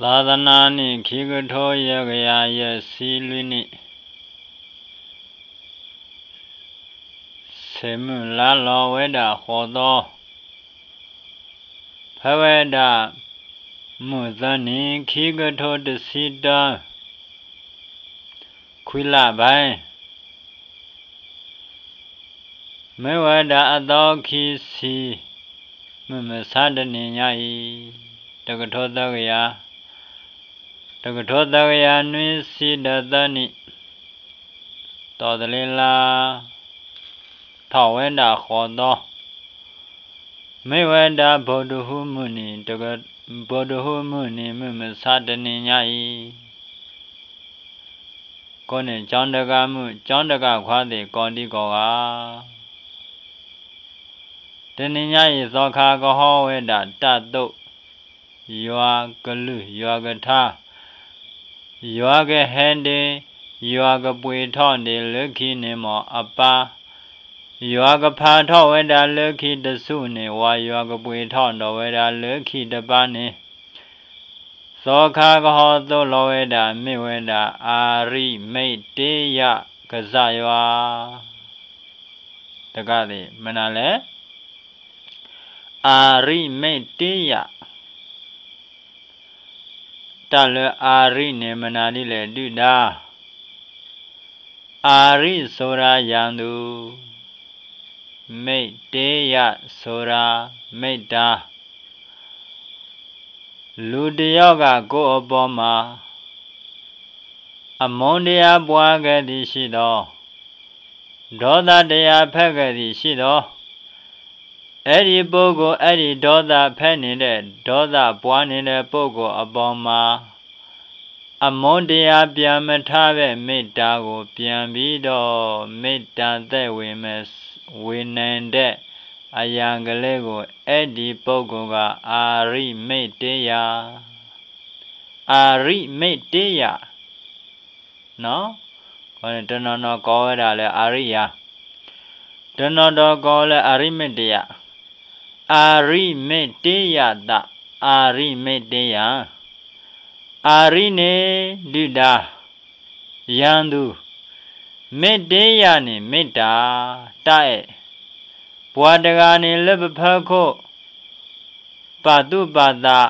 သာသနာနှစ် ခံကထိယဲၢ်ကယၤယဲၢ်ဆံလွံၢ်နံၣ်, ဆ့ၣ်မုၢ်လါလီၤဝဲဒၣ်ဃိးသီ, ဖဲဝဲဒၣ်မုၢ်သၢနံၤ ခံကထိတဆံတၢ, ခွံလါဘၣ် မ့ၢ်ဝဲဒၣ်အသီခံဆံ, မုၢ်မဆါတနံၤညါအံၤ, တကထိသၢကယၤ, တကထိသၢကယၤနွံဆံဒီးသၢနံၣ်, တီၢ်သလ့လါ ထီၣ်ဝဲဒၣ်ဃိးသီ, မ့ၢ်ဝဲဒၣ် ဗုဒ္ဓဟူးမုၢ်နံၤ, ဗုဒ္ဓဟူးမုၢ်နံၤ မုၢ်မဆါတနံၤညါအံၤ, ကိးန့ၣ် ကၠီတကၤမုၣ် ကၠီတကၤခွါသ့ၣ် ကိးဒံကိးဂၤ, တနံၤညါအံၤ သီခါကဟီဝဲဒၣ်တၢ်သိၣ်, ယွၤကလုၢ် ယွၤကထါ, ယွၤကဟဲဒ့, ယွၤကပှ့ၤထီၣ်ဒ့လၢခံန့ၣ်မ့ၢ်အပၢ်, ယွၤကဖးထီၣ်ဝဲဒၣ်လၢခံတဆူၣ်န့ၣ်, ဝၤယွၤကပှ့ၤထီၣ်ဒီးဝဲဒၣ်လၢခံတပၤန့ၣ်, သီခါကဟီသိၣ်လီၤဝဲဒၣ် မ့ၢ်ဝဲဒၣ် အၤရံမ့းတ့ယၤ ကစၢ်ယွၤ တကးသ့ၣ် မနုၤလဲၣ်, အၤရံမ့းတ့ယၤ, တၢ်လၢအၤရံန့ၣ် မနုၤဒ်လဲၣ် ဒုၣ်ဒါ, အၤရံ ဆိုတာ ရန်သူ, မ့းတ့ယၤ ဆိုတာ မ့ၢ်တၢ် လူတယောက်က ကိုယ့်အပေါ်မှာ အမုန်းတရားပွားခဲ့သည်ရှိသော်, ဒေါသတရားဖက်ခဲ့သည်ရှိသော်, အဲ့ဒီပုဂ္ဂိုလ် အဲ့ဒီဒေါသဖက်နေတဲ့ ဒေါသပွားနေတဲ့ပုဂ္ဂိုလ်အပေါ်မှာ အမုန်းတရားပြန်မထားဘဲ မေတ္တာကိုပြန်ပြီးတော့ မေတ္တာသက်ဝင်မယ် ဝင်နိုင်တဲ့ အရာကလေးကို အဲ့ဒီပုဂ္ဂိုလ်က အာရိမ့ၢ်တေးယၤ, အာရိမ့ၢ်တေးယၤ, နော်, တနီၤနီၤကိးဝဲဒၣ်လၢ အာရိယၤ, တနီၤဒီးကိးလၢ အာရိမ့ၢ်တေးယၤ, အာရိမ့ၢ်တေးယၤသး, အာရိမ့ၢ်တေးယၤ, အာရိန့ၣ် ဒုၣ်ဒါ, ရန်သူ, မ့ၢ်တေးယၤန့ၣ် မေတ္တာ, တၢ်အဲၣ်, ပှၤတဂၤန့ၣ် လၢပဖီခိၣ် ပာ်သူၣ်ပာ်သး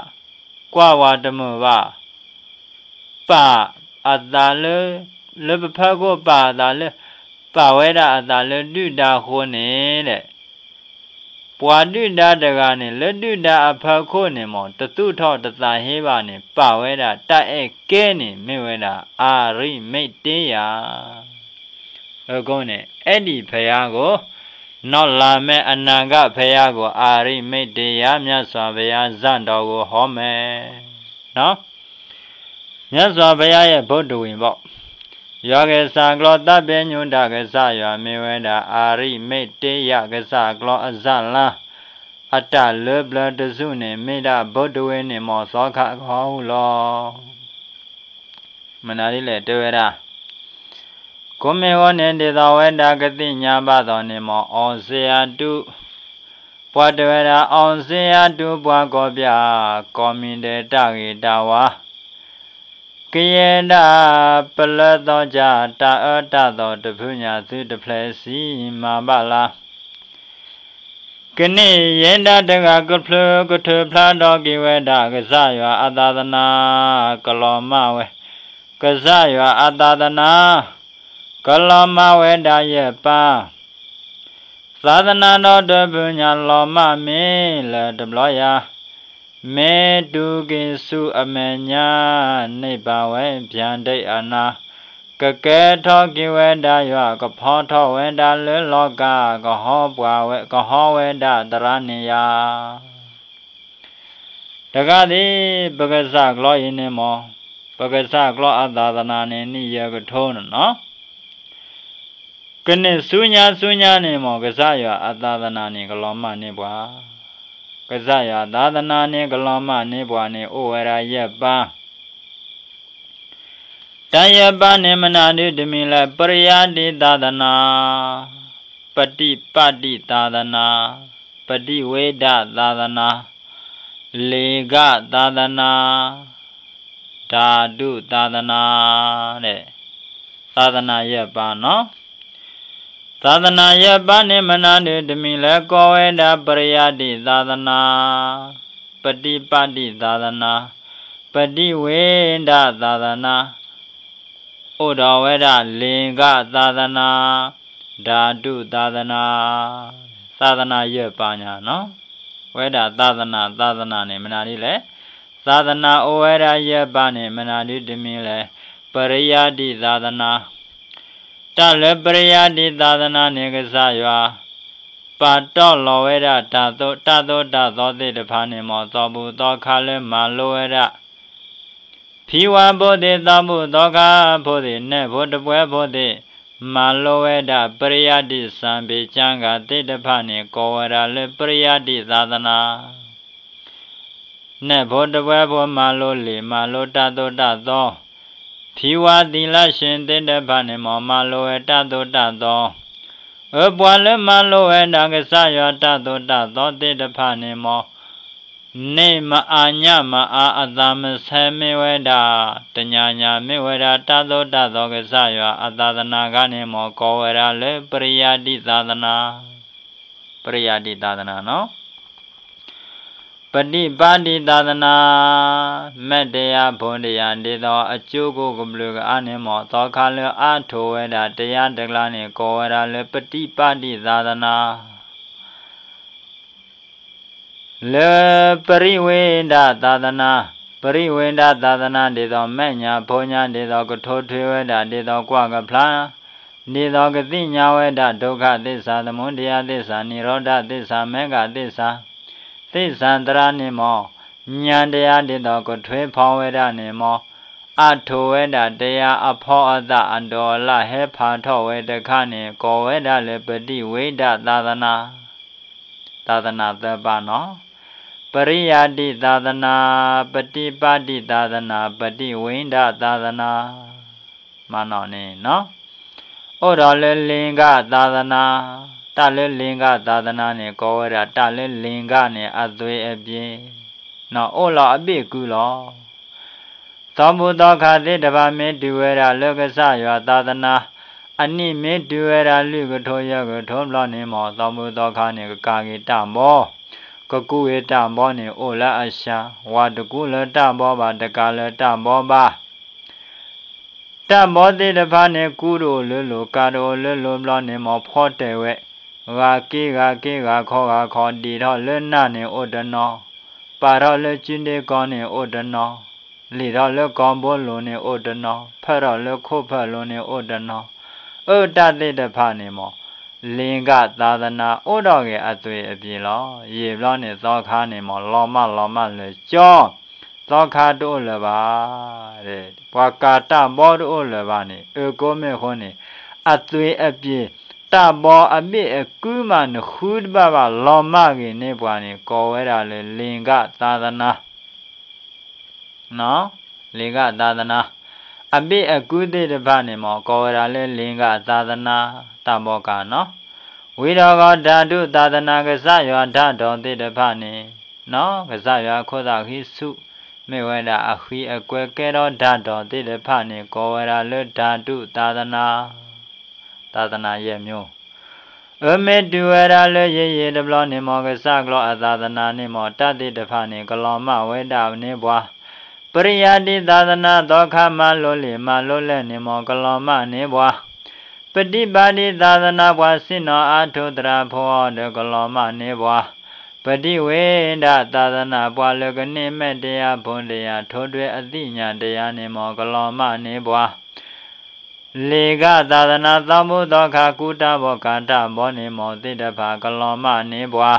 ကွၢ်ဝဲတမုာ်ဘၣ်, ပာ်အသးလၢ, လၢပဖီခိၣ်ပာ်အသးလၢ, ပာ်ဝဲဒၣ်အသးလၢဒုၣ်ဒါအဃိန့ၣ်ဒီး, ပှၤဒုၣ်ဒါတဂၤန့ၣ် လၢဒုၣ်ဒါအဖီခိၣ်န့ၣ်မ့ၢ် တသူၣ်ထီၣ်တသးဟ့ဘၣ်န့ၣ် ပာ်ဝဲဒၣ်တၢ်အဲၣ်ကဲန့ၣ် မ့ၢ်ဝဲဒၣ် အာရိမ့ၢ်တေးယၤ အဃိန့ၣ် အဲ့ဒီဘုရားကို, နောက်လာမယ့်အနာဂတ်ဘုရားကို အာရိမ့ၢ်တေးယၤ မြတ်စွာဘုရားဇာတ်တော်ကိုဟောမယ်နော်. မြတ်စွာဘုရားရဲ့ ဘုဒ္ဓဝီၤပေါ့, ယွၤကစၢ်ကျီသးပညုတၢ်ကစၢ်ယွၤ မ့ၢ်ဝဲဒၣ် အာရိမ့ၢ်တေးယၤကစၢ်ကျီအစၢ်လါ, အတၢ်လၢပျၢၤတစုန့ၣ် မ့ၢ်ဒၣ် ဘုဒ္ဓဝီၤန့ၣ် မ့ၢ်သီခါကဟီဟူလီၤ. မနုၤဒ်လဲၣ်တဲဝဲဒၣ်, ကိးမ့ၢ်ဂီၤန့ၣ် ဒ်သိးဝဲဒၣ်ကသ့ၣ်ညါဘၣ်သိးန့ၣ်မ့ၢ် အောင်ဇေယျတု, ပှၤတဲဝဲဒၣ် အောင်ဇေယျတု ပှၤကီၢ်ပျၢ်, ကီၢ်မံၤဒဲးတၢ်ဂ့ၤတၢ်ဝါ, ကယဲၢ်ဒၣ်ပလၢသီကၢ် တၢ်အၢတၢ်သီတဖုညါ သုတဖျဲးစံးမၤဘၣ်လၢ ကန့ၣ်ယဲဒၣ်တဂၤ ကဖျိကထုးဖျါထီၣ်က့ၤဝဲဒၣ် ကစၢ်ယွၤအသာသနါ ကလီၤမၢ်ဝဲ, ကစၢ်ယွၤအသာသနါ ကလီၤမၢ်ဝဲဒၣ်ယဲၢ်ပၢ်, သာသနါဒီးတဖုညါလီၤမၢ်မ့ၢ်လၢတဘျီယၤ မ့ၢ်တုၤက့ၤဆူအမဲာ်ညါ န့ၢ်ဘၣ်ဝဲ ဗျၢဒိတ်အနၢ်, ကကဲထီၣ်က့ၤဝဲဒၣ်ယွၤ ကဖီထီၣ်ဝဲဒၣ်လၢလီၤကၢ် ကဟီပှၤဝဲ ကဟီဝဲဒၣ်သရၣ်န့ၣ်ယၤ တဂၤသ့ၣ် ပကစၢ်ကျီအံၤန့ၣ်မ့ၢ် ပကစၢ်ကျီအသာသနါန့ၣ် နံၣ်ယဲၢ်ကထိန့ၣ်နီၤ ကန့ၢ်ဆူညါဆူညါန့ၣ်မ့ၢ် ကစၢ်ယွၤအသာသနါန့ၣ် ကလီၤမၢ်န့ၢ်ပှၤ, ကစၢ်ယွၤအသာသနါန့ၣ် ကလီၤမၢ်န့ၢ်ပှၤန့ၣ် အိၣ်ဝဲဒၣ်ယဲၢ်ပၢ်, တၢ်ယဲၢ်ပၢ်န့ၣ် မနုၤဒ်တမံၤလဲၣ်, ပရိယတ္တိသာသနာ, ပတိပတ်တိသာသနာ, ပတိဝေဒသာသနာ, လေကသာသနာ, ဓာတုသာသနာ သာသနာယဲၢ်ပါးနီၤ. သာသနာယဲၢ်ပါးန့ၣ် မနုၤဒုးတမံၤလဲၣ် ကိးဝဲဒၣ် ပရိယတ်ႉတိသာသနာ, ပဋိပတ်ႉတိသာသနာ, ပဋိဝေဒသာသနာ, အိၣ်ဒီးဝဲဒၣ် လင်္ကာသာသနာ, ဓာတုသာသနာ, သာသနာယဲၢ်ပါးညါနီၤ. ဝဲဒၣ်သာသနာ သာသနာန့ၣ် မနုၤဒ်လဲၣ်, သာသနာအိၣ်ဝဲဒၣ်ယဲၢ်ပါးန့ၣ် မနုၤဒုးတမံၤလဲၣ်, ပရိယတ်ၣ်တိသာသနာ, တၢ်လၢပရိယတ်ၣ်တိသာသနာန့ၣ် ကစၢ်ယွၤ ပာ်တီၢ်လီၤဝဲဒၣ် တၢ်သိၣ်တၢ်သီသ့ၣ်တဖၣ်န့ၣ် မ်သီဘူၣ်သီခါလၢမၤလိဝဲဒၣ် ဖံဝါဖိသ့ၣ် သီဘူၣ်သီခါဖိသ့ၣ် နဲၣ်ဖိတပှဲၤဖိသ့ၣ် မၤလိဝဲဒၣ် ပရိယတ်ၣ်တိ စၣ်ဘ့ၣ်ကၠၣ်ကၣ်သ့ၣ်တဖၣ်န့ၣ် ကိးဝဲဒၣ်လၢပရိယတ်ၣ်တိသာသနာ. နဲၣ်ဖိတပှဲၤဖိမၤလိလံာ် မၤလိတၢ်သိၣ်တၢ်သီ, ဖံဝါသီလၢ်ဆ့သ့ၣ်တဖၣ်န့ၣ် မ်မၤလိဝဲတၢ်သိၣ်တၢ်သီ, အပှၤလၢမၤလိဝဲဒၣ်ကစၢ်ယွၤတၢ်သိၣ်တၢ်သီသ့ၣ်တဖၣ်န့ၣ် မ်န့ၣ်မအါညၣ်မအါ အသးမဆဲးမ့ၢ်ဝဲဒၣ် တညါညါမ့ၢ်ဝဲဒၣ် တၢ်သိၣ်တၢ်သီကစၢ်ယွၤအသာသနာခါန့ၣ် မ်ကိးဝဲဒၣ်လၢပရိယတ်ၣ်တိသာသနာ, ပရိယတ်ၣ်တိသာသနာနီၤ. ပဋိပတ်ၣ်တိသာသနာ, မ့ၢ်တရား ဘုံတရား ဒ်သိးအကျိၤကိးကဘျုးကအါန့ၣ် မ်သီခါလၢအါထိးဝဲဒၣ် တရားတကျါန့ၣ် ကိးဝဲဒၣ်လၢပဋိပတ်ၣ်တိသာသနာ လၢပရိဝေဒသာသနာ, ပရိဝေဒသာသနာ ဒ်သိးမဲာ်ညါဖိညါ ဒ်သိးကထိထွံဝဲဒၣ် ဒ်သိးကွၢ်ကဖျါ, ဒ်သိးကသ့ၣ်ညါဝဲဒၣ် ဒုက္ခသစ္စာ, သမုဒယသစ္စာ, နိရောဓသစ္စာ, မဂ္ဂသစ္စာ, သစ္စာသရၣ်န့ၣ် မ်, ဉာဏ်တရား ဒ်သိးကထွံဖီဝဲဒၣ်န့ၣ် မ်, အါထိးဝဲဒၣ် တရားအဖီအသးအဒိးအလၣ် ဟဲဖးထီၣ်ဝဲတခါန့ၣ် ကိးဝဲဒၣ်လၢပရိဝေဒသာသနာ သာသနာသၢပါးနီၤ. ပရိယတ်ၣ်တိသာသနာ, ပဋိပတ်ၣ်တိသာသနာ, ပရိဝေဒသာသနာ, မနီၤန့ၣ်နီၤ. အိၣ်ဒီးလၢလင်္ကာသာသနာ, တၢ်လၢလင်္ကာသာသနာန့ၣ် ကိးဝဲဒၣ်တၢ်လၢလင်္ကာန့ၣ် အသွင်အပြင်, အိၣ်လီၤအဘ့ၣ်အကုလီၤ. သီဘူၣ်သီခါသ့ၣ်တဖၣ် မ့ၢ်တုၤဝဲဒၣ်လၢကစၢ်ယွၤသာသနာ အနံၣ်မ့ၢ်တုၤဝဲဒၣ် လွံၢ်ကထိယဲၢ်ကထိဘျီန့ၣ် မ်သီဘူၣ်သီခါန့ၣ် ကကၤက့ၤတၢ်ဘီ, ကကူးက့ၤတၢ်ဘီန့ၣ် အိၣ်လၢအစှၤ, ဝၤတကူးလၢတၢ်ဘီဘၣ်, တကၤလၢတၢ်ဘီဘၣ်. တၢ်ဘီသ့ၣ်တဖၣ်န့ၣ် ကူးတအိၣ်လၢလိၤ, ကၤတအိၣ်လၢလိၤဘျီန့ၣ် မ်ဖီတဲာ်ဝဲ, ဂၤက့ဂၤက့ ဂၤခီဂၤခီ, ဒံးထီၣ်လၢနၢ်န့ၣ်အိၣ်တနီၤ, ပာ်ထီၣ်လၢကုဒ့ကီန့ၣ်အိၣ်တနီၤ, လံာ်ထီၣ်လၢကီဘိလိၤန့ၣ်အိၣ်တနီၤ, ဖၢၣ်ထီၣ်လၢခိၣ်ဖၢၣ်လိၤန့ၣ်အိၣ်တနီၤ, အၢ တၢ်သ့ၣ်တဖၣ်န့ၣ် မ်, လင်္ကာသာသနာ အိၣ်ဒီးဂ့ၤအသွင်အပြင်လီၤ. ယံာ်ဘျီန့ၣ် သီခါန့ၣ် မ်လီၤမၢ်လီၤမၢ်လၢာ်ကၠီ, သီခါတအိၣ်လၢၤဘၣ်, ပှၤကၤတၢ်ဘီတအိၣ်လၢၤဘၣ်န့ၣ် အၢ ကိးမ့ၢ်ဃိန့ၣ် အသွင်အပြင်, တၢ်ဘီအဘ့ၣ်အကုမး နဃုတဘၣ်ဘၣ် လီၤမၢ်ဂ့ၤန့ၢ်ပှၤန့ၣ် ကိးဝဲဒၣ်လၢလင်္ကာသာသနာ လင်္ကာသာသနာ, အဘ့ၣ်အကုသ့ၣ်တဖၣ်န့ၣ် မ်ကိးဝဲဒၣ်လၢလင်္ကာသာသနာ, တၢ်ဘီကၤနီၤ. ဝံၤဒီးဂီၤ ဓာတုသာသနာ ကစၢ်ယွၤဓာတ်တော်သ့ၣ်တဖၣ်န့ၣ်, ကစၢ်ယွၤခိၣ်သးဃံဆူၣ် မ့ၢ်ဝဲဒၣ်အဃံအကွဲကဲထီၣ် ဓာတ်တော်သ့ၣ်တဖၣ်န့ၣ် ကိးဝဲဒၣ်လၢ ဓာတုသာသနာ သာသနာယဲၢ်မျိုး. အၢ မ့ၢ်တုၤဝဲဒၣ်လၢယံာ်ယံာ်တဘျီန့ၣ် မ်ကစၢ်ကျီၢ်အသာသနာန့ၣ် မ်တၢ်သ့ၣ်တဖၣ်န့ၣ် ကလီၤမၢ်ဝဲဒၣ်န့ၢ်ပှၤ, ပရိယတ်ၣ်တိသာသနာ သီခါမၤလိလံာ်မၤလိလဲၢ်န့ၣ် မ်ကလီၤမၢ်န့ၢ်ပှၤ, ပဋိပတ်ၣ်တိသာသနာ ပှၤဆ့ၣ်နီၤအါထူးသရၣ်ဖိအီၤဒီး ကလီၤမၢ်န့ၢ်ပှၤ, ပရိဝေဒသာသနာ ပှၤလၢကန့ၢ်မဲာ်တရား ဘုံတရား ထိးထွဲအသ့ၣ်ညါတရားန့ၣ် မ်ကလီၤမၢ်န့ၢ်ပှၤ လင်္ကာသာသနာ သီဘူၣ်သီခါ ကူးတၢ်ဘီကၤတၢ်ဘီန့ၣ် မ်သ့ၣ်တဖၣ်ကလီၤမၢ်န့ၢ်ပှၤ,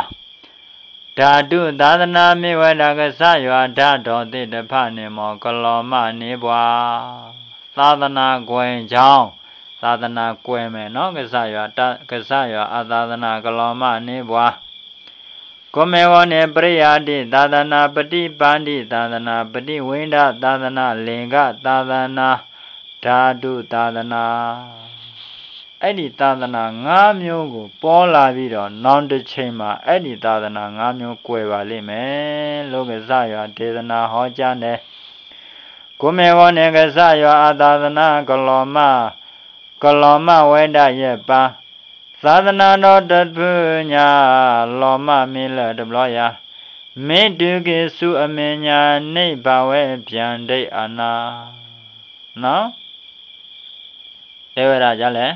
ဓာတုသာသနာ မ့ၢ်ဝဲဒၣ်ကစၢ်ယွၤဓာတ်တော်သ့ၣ်တဖၣ်န့ၣ် မ်ကလီၤမၢ်န့ၢ်ပှၤ, သာသနာကွယ်ကြောင်း, သာသနာကွယ်မယ်နီၤ, ကစၢ်ယွၤ, ကစၢ်ယွၤအသာသနာ ကလီၤမၢ်န့ၢ်ပှၤ ကိးမ့ၢ်ဝဲန့ၣ် ပရိယတ်ၣ်တိသာသနာ, ပဋိပတ်ၣ်တိသာသနာ, ပရိဝေဒသာသနာ, လင်္ကာသာသနာ, ဓာတုသာသနာ, အဲဒီသာသနာငါးမျိုးကို ပေါ်လာပြီးတော့ နောင်တစ်ချိန်မှာ အဲဒီသာသနာငါးမျိုးကွယ်ပါလိမ့်မယ်လို့ ကစၢ်ယွၤဒေသနာဟောကြားတယ်. ကိးမ့ၢ်အဃိန့ၣ် ကစၢ်ယွၤအသးသနါကလီၤမၢ်, ကလီၤမၢ်ဝဲဒၣ်ယပၢ်, သးသနါဒီးတဖုညါ, လီၤမၢ်မ့ၢ်လၢာ်တဘျီယၤ, မ့ၢ်တုၤက့ၤဆူအမဲာ်ညါန့ၣ် ဘၣ်ဝဲပၠၣ်ဒ့အနါ တဲဝဲဒၣ်လဲၣ်.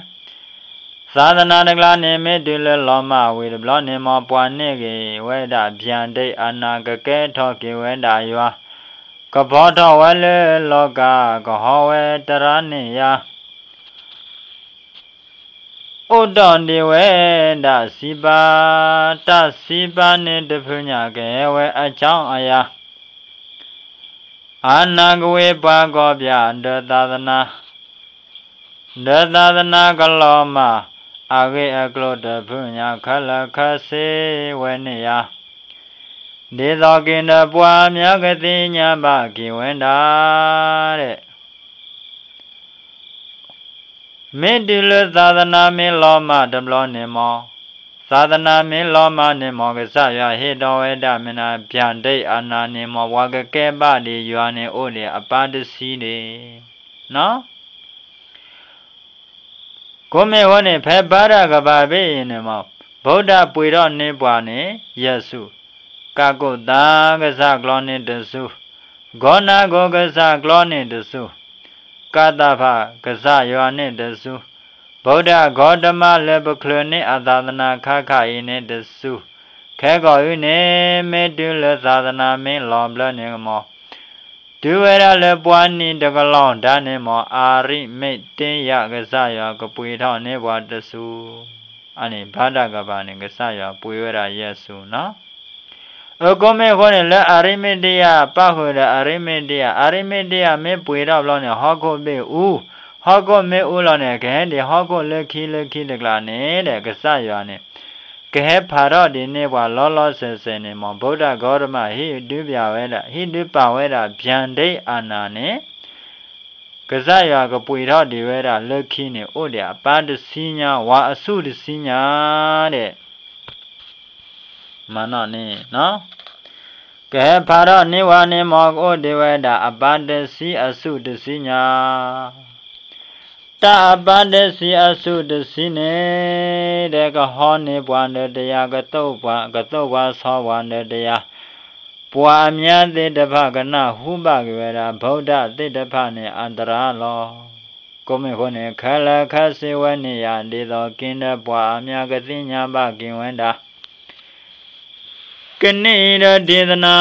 သးသနါတကျါန့ၣ် မ့ၢ်တုၤလၢလီၤမၢ်ဝံၤတဘျီန့ၣ် မ်ပှၤန့ၢ်က့ၤဝဲဒၣ်ပၠၣ်ဒ့အနါ ကကဲထီၣ်က့ၤဝဲဒၣ်ယွၤ, ကဖီထီၣ်ဝဲလၢလီၤကၤ ကဟီဝဲတရါန့ၣ်ယၤ အိၣ်ဒီးဒံးဝဲဒၣ်စံးပာ်, တၢ်စံးပာ်န့ၣ်တဖုညါ ကဟဲဝဲအကြောင်းအရာ, အနၢ်ကဝ့ၤပှၤကီၢ်ပၠၣ် ဒီးသးသနါ, ဒီးသးသနါကလီၤမၢ်, အဂ့ၢ်အကျိၤတဖုညါ ခဲလၢာ်ခဲဆ့ဝဲန့ၣ်ယၤ, ဒ်သိးက့ၤဒီးပှၤအမျိုးကသ့ၣ်ညါဘၣ်က့ၤဝဲဒၣ် မ့ၢ်တုၤလၢသးသနါမ့ၢ်လီၤမၢ်တဘျီန့ၣ်မး, သးသနါမ့ၢ်လီၤမၢ်န့ၣ်မး ကစၢ်ယွၤဟ့ၣ်ဒီးဝဲဒၣ်မနုၤ ပၠၣ်ဒ့အနါန့ၣ်မး ပှၤကကဲဘၣ်ဒံးယွၤန့ၣ် အိၣ်ဒံးအပၢ်တဆံဒံး ကိးမ့ၢ်အဃိန့ၣ် ဖဲဘါတၢ်ကပၤဖဲအံၤန့ၣ်မး, ဗုဒ္ဓပှ့ၤထီၣ်န့ၢ်ပှၤန့ၣ် ယဲၢ်ဆူၣ်, ကးကိးသးကစၢ်ကျီန့ၣ်တဆူၣ်, ဂီၤနၤကိၤကစၢ်ကျီန့ၣ်တဆူၣ်, ကသးဖၣ်ကစၢ်ယွၤန့ၣ်တဆူၣ်, ဗုဒ္ဓဂေါတမလၢပချုးန့ၢ်အသးသနါခါခါအံၤန့ၣ်တဆူၣ်, ခဲကီၢ်အံၤန့ၣ် မ့ၢ်တုၤလၢသးသနါမ့ၢ်လီၤဘျၢန့ၣ်မး တုၤဝဲဒၣ်လၢပှၤနံၣ်တကလီၢ်ဒၣ်န့ၣ်မး အရံမ့ၣ်တ့ယၤ ကစၢ်ယွၤကပှ့ၤထီၣ်န့ၢ်ပှၤတဆူၣ်, အန့ၣ်ဘါတၢ်ကပၤန့ၣ် ကစၢ်ယွၤပှ့ၤဝဲဒၣ်ယဲၢ်ဆူၣ်နီၤ. အကိးမ့ၢ်အဃိန့ၣ် လၢအရံမ့ၣ်တ့ယၤ ပၣ်ဃုာ်ဒီးအရံမ့ၣ်တ့ယၤ, အရံမ့ၣ်တ့ယၤမ့ၢ်ပှ့ၤထီၣ်ဘျီန့ၣ် ဟီၣ်ခိၣ်ဘ့ၣ်အူ, ဟီၣ်ခိၣ်မ့ၢ်အူလီၤန့ၣ် ကဟဲဒံးဟီၣ်ခိၣ်လၢခံလၢခံတကျါန့ၣ်ဒီး ကစၢ်ယွၤန့ၣ် ကဟဲဖးထီၣ်ဒံးန့ၢ်ပှၤလီၤလီၤဆဲးဆဲးန့ၣ်မး ဗုဒ္ဓဂေါတမ ဟ့ၣ်ဒုးပၠးဝဲဒၣ်, ဟ့ၣ်ဒုးပာ်ဝဲဒၣ် ပၠၣ်ဒ့အနါန့ၣ် ကစၢ်ယွၤကပှ့ၤထီၣ်ဒံးဝဲဒၣ်လၢခံန့ၣ် အိၣ်ဒံးအပၢ်တဆံညါ, ဝၤအဆူၣ်တဆံညါဒီး မၤနီၣ်န့ၣ် ကဟဲဖးထီၣ်န့ၢ်ဝဲန့ၣ်မး ကအိၣ်ဒံးဝဲဒၣ်အပၢ်တဆံအဆူၣ်တဆံညါ, တၢ်အပၢ်တဆံအဆူၣ်တဆံန့ၣ် ဒီးကဟီန့ၢ်ပှၤဒီးတယၤ, ကသိၣ်ပှၤ, ကသိၣ်ပှၤဆီပှၤဒီးတယၤ, ပှၤအမျိုးသ့ၣ်တဖၣ်ကနၢ်ဟူဘၣ်က့ၤဝဲဒၣ် ဗုဒ္ဓသ့ၣ်တဖၣ်န့ၣ် အန္တရာယ်လီၤ. ကိးမ့ၢ်အဃိန့ၣ် ခဲလၢာ်ခဲဆ့ဝဲန့ၣ်ယၤ ဒ်သိးက့ၤဒီးပှၤအမျိုးကသ့ၣ်ညါဘၣ်က့ၤဝဲဒၣ် ကန့ၢ်အံၤဒီးဒ်သနၤ,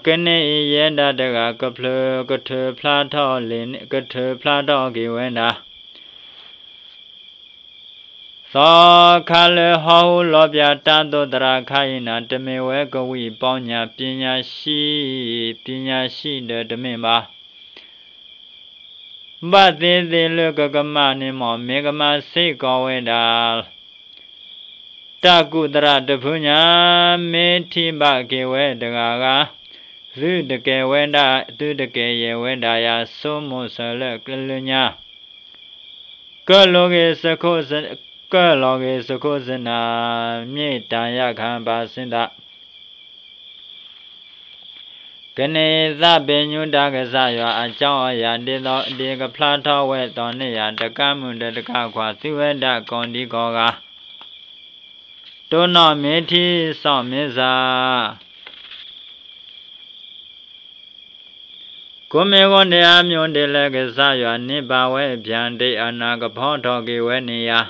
ကန့ၢ်အံၤယဲဒၣ်တဂၤ ကဖျၢၣ်, ကထုးဖျါထီၣ်လံ, ကထုးဖျါထီၣ်က့ၤဝဲဒၣ် သီခါလၢဟီၣ်ဟူလီၤပၠးတၢ်သိၣ်သရၣ်ခါအံၤနၤ တမ့ၢ်ဝဲကဝံၣ်ပီညါ ပညာရှိ, ပညာရှိဒီးတမ့ၢ်ဘၣ် ဘၣ်သ့ၣ်သ့ၣ်လၢကကမၣ်န့ၣ်မး မ့ၢ်ကမၣ်စ့ၢ်ကီးဝဲဒၣ် တၢ်ကူၣ်သရၣ်တဖုညါ မ့ၢ်ထံၣ်ဘၣ်က့ၤဝဲတဂၤဂၤ, သုတကဲဝဲဒၣ်, သုတကဲယဲၢ်ဝဲဒၣ်ယၤ ဆိမိၣ်စၢၤလၢကလုာ်ညါ, ကၢၢ်လီၤဂ့ၤစခိၣ်, ကၢၢ်လီၤဂ့ၤစခိၣ်စနၢ, မ့ၢ်တၢ်ယၣ်ခါဘၣ်စ့ၢ်သး ကန့ၢ်သးပ့ၤညူတၢ်ကစၢ်ယွၤအကြောင်းအရာ ဒ်သိးဒ်ကဖျါထီၣ်ဝဲအသိးန့ၣ်ယၤ တကးမုၢ်ဒီးတကးခွါ သုဝဲဒၣ်ကိးဒံကိးဂၤ တိၢ်နီၣ်မ့ၢ်ထံစီၣ်မ့ၢ်စၢ် ကိးမ့ၢ်အဃိန့ၣ် အမျိုးဒ်လဲၣ် ကစၢ်ယွၤန့ၢ်ဘၣ်ဝဲ ပၠၣ်ဒ့အနါ ကဖီထီၣ်က့ၤဝဲန့ၣ်ယၤ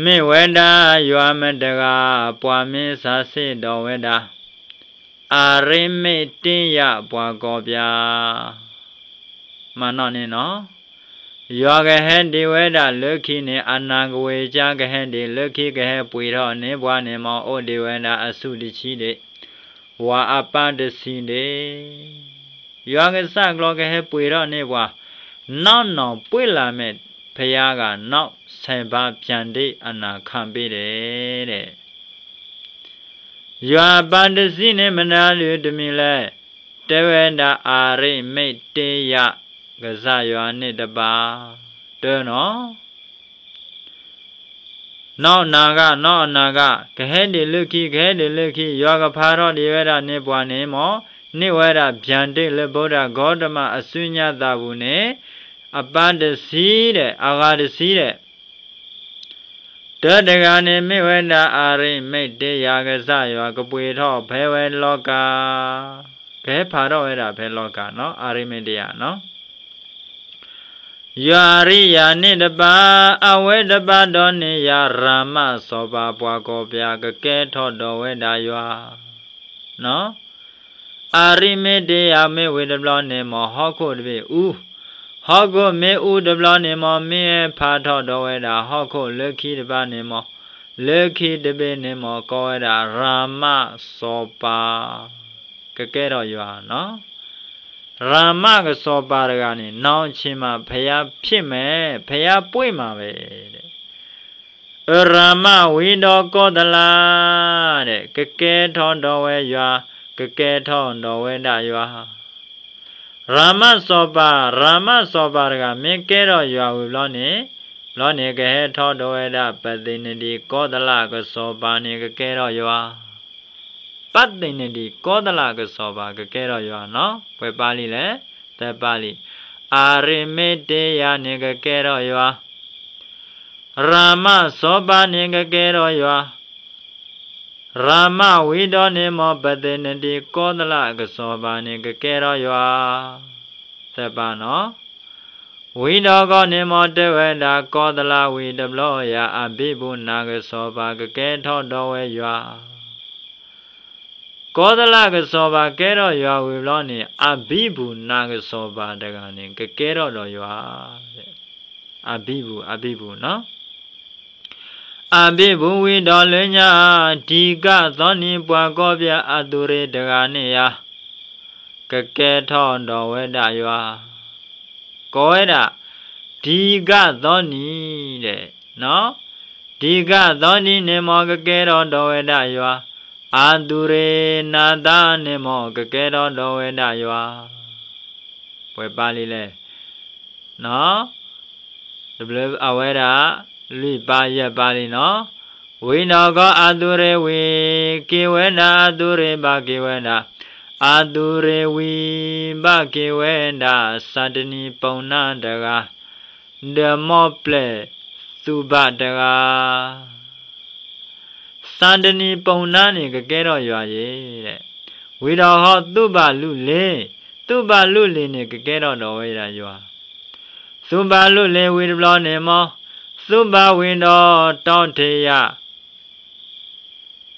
မ့ၢ်ဝဲဒၣ်ယွၤမတဂၤ ပှၤမ့ၢ်စၢ်စ့ၢ်ဒီးဝဲဒၣ် အရ့မ့ၣ်တ့ၢ်ယၤပှၤကီၢ်ပၠၣ် မၤနီၣ်န့ၣ်နီၤ ယွၤကဟဲဒံးဝဲဒၣ်လၢခံန့ၣ် အနၢ်ကဝ့ၤကၠါ ကဟဲဒံးလၢခံ ကဟဲပှ့ၤထီၣ်န့ၢ်ပှၤန့ၣ် မ်အိၣ်ဒံးဝဲဒၣ်အဆူၣ်တဆံဒံး ဝၤအပၢ်တဆံဒံး ယွၤကစၢ်ကျီကဟဲပှ့ၤထီၣ်န့ၢ်ပှၤ နီၢ်နီၢ်ပှ့ၤလၢ်မဲာ် ဖယါဂၤနီၢ်ဆဲးဘါ ပၠၣ်ဒ့အနါခးဘ့ၣ်ဒဲး ယွၤအပၢ်တဆံန့ၣ် မနုၤဒုးတမံၤလဲၣ်, တဲဝဲဒၣ်အရ့မ့ၣ်တ့ၢ်ယၤ ကစၢ်ယွၤန့ၣ်တဘၣ် တၢ်နီၤ နီၢ်အနၢ်ဂၤ နီၢ်အနၢ်ဂၤ ကဟဲဒံးလၢခံ ကဟဲဒံးလၢခံ ယွၤကဖးထီၣ်ဒံးဝဲဒၣ်န့ၢ်ပှၤန့ၣ်မး န့ၢ်ဝဲဒၣ် ဗျၢန်တ့ၢ်လၢ ဗုဒ္ဓဂေါတမ အစုညါသၣ်ပူၤန့ၣ် အပၢ်တဆံဒီး အဂၤတဆံဒီး တၢတဂၤန့ၣ်မ့ၢ်ဝဲဒၣ် အၤရံမ့းတ့ယၤ ကစၢ်ယွၤကပှ့ၤထီၣ်ဖဲဝဲလီၤကၤ, ကဟဲဖးထီၣ်ဝဲဒၣ်ဖဲလီၤကၤနီၤ, အၤရံမ့းတ့ယၤနီၤ. ယွၤအရံယၤန့ၣ်တပၢ်, အဝဲတပၢ်ဒီးန့ၢ်ယၤ ရၤမစီၤပၤပှၤကီၢ်ပၠး ကကဲထီၣ်ဒီးဝဲဒၣ်ယွၤ အၤရံမ့းတ့ယၤမ့ၢ်ဝံၤတဘျီန့ၣ်မ့ၢ် ဟီၣ်ခိၣ်တဘ့ၣ်အူ, ဟီၣ်ခိၣ်မ့ၢ်အူတဘျီန့ၣ်မ့ၢ် မ့ၢ်ဟဲဖးထီၣ်ဒီးဝဲဒၣ်ဟီၣ်ခိၣ်လၢခံတပၢ်န့ၣ်မ့ၢ်, လၢခံတဘ့ၣ်န့ၣ်မ့ၢ် ကိးဝဲဒၣ် ရၤမစီၤပၤ ကကဲထီၣ်ယွၤနီၤ. ရၤမကစီၤပၤတဂၤန့ၣ် နောင်ချိန်မှာဘုရားဖြစ်မယ်, ဘုရားပွင့်မှာပဲ အရၤမဝံၤဒီးကိးသလးဒီး ကကဲထီၣ်ဒီးဝဲယွၤ, ကကဲထီၣ်ဒီးဝဲဒၣ်ယွၤ. ရၤမစီၤပၤ, ရၤမစီၤပၤတဂၤ မ့ၢ်ကဲထီၣ်ယွၤဝံၤဘျီန့ၣ်, ဘျီန့ၣ်ကဟဲထီၣ်ဒီးဝဲဒၣ် ပသ့ၣ်နဒံးကိးသလးကစီၤပၤန့ၣ် ကကဲထီၣ်ယွၤ ပၢ်သ့ၣ်နဒံးကိးသလးကစီၤပၤ ကကဲထီၣ်ယွၤနီၤ. ပှဲၤပၢ်လံလဲၣ်, သၢပၢ်လံ. အၤရံမ့းတ့ယၤန့ၣ် ကကဲထီၣ်ယွၤ, ရၤမစီၤပၤန့ၣ် ကကဲထီၣ်ယွၤ, ရၤမဝံၤဒီးန့ၣ်မ့ၢ် ပသ့ၣ်နဒံးကိးသလးကစီၤပၤန့ၣ် ကကဲထီၣ်ယွၤ, သၢပၢ်နီၤ. ဝံၤဒီးကီးန့ၣ်မ့ၢ် တဲဝဲဒၣ် ကိးသလးဝံၤတဘျီယၤ အဘံဘူနၤကစီၤပၤ ကကဲထီၣ်ဒီးဝဲယွၤ. ကိးသလးကစီၤပၤကဲထီၣ်ယွၤဝံၤဘျီန့ၣ် အဘံဘူနၤကစီၤပၤတဂၤန့ၣ် ကကဲထီၣ်ဒီးယွၤ, အဘံဘူ, အဘံဘူနီၤ. အဘံဘူဝံၤဒီးလၢညါ တံၤကၣ်သီနံၤ ပှၤကီၢ်ပၠးအသူးရ့ၣ်တဂၤန့ၣ်ယၤ ကကဲထီၣ်ဒီးဝဲဒၣ်ယွၤ, ကိးဝဲဒၣ် တံၤကၣ်သီနံၤဒီး, တံၤကၣ်သီနံၤန့ၣ်မ့ၢ် ကကဲထီၣ်ဒီးဝဲဒၣ်ယွၤ, အသူးရ့ၣ်နၤသၣ်န့ၣ်မ့ၢ် ကကဲထီၣ်ဒီးဝဲဒၣ်ယွၤ. ပှဲၤပၢ်လံလဲၣ်. တဘျီအဝဲဒၣ် လွံၢ်ပၢ်ယဲၢ်ပၢ်လံနီၤ. ဝံၤဒီးကီးအသူးရ့ၣ်ဝံၤ က့ၤဝဲဒၣ် အသူးရ့ၣ်ဘၣ်က့ၤဝဲဒၣ်, အသူးရ့ၣ်ဝံၤဘၣ်က့ၤဝဲဒၣ် စၤတနံၤပူၤနါတဂၤ, ဒီးမီၢ်ပျဲၢ်သူးဘၣ်တဂၤ စၤတနံၤပူၤနါန့ၣ် ကကဲထီၣ်ယွၤယဲ, ဝံၤဒီးဟီၣ်သူးဘၣ်လူၢ်လ့ၤ, သူးဘၣ်လူၢ်လ့ၤန့ၣ် ကကဲထီၣ်ဒီးဝဲဒၣ်ယွၤ, သူးဘၣ်လူၢ်လ့ၤဝံၤတဘျီန့ၣ်မ့ၢ်, သူးဘၣ်ဝံၤဒီးတီထ့ယၤ,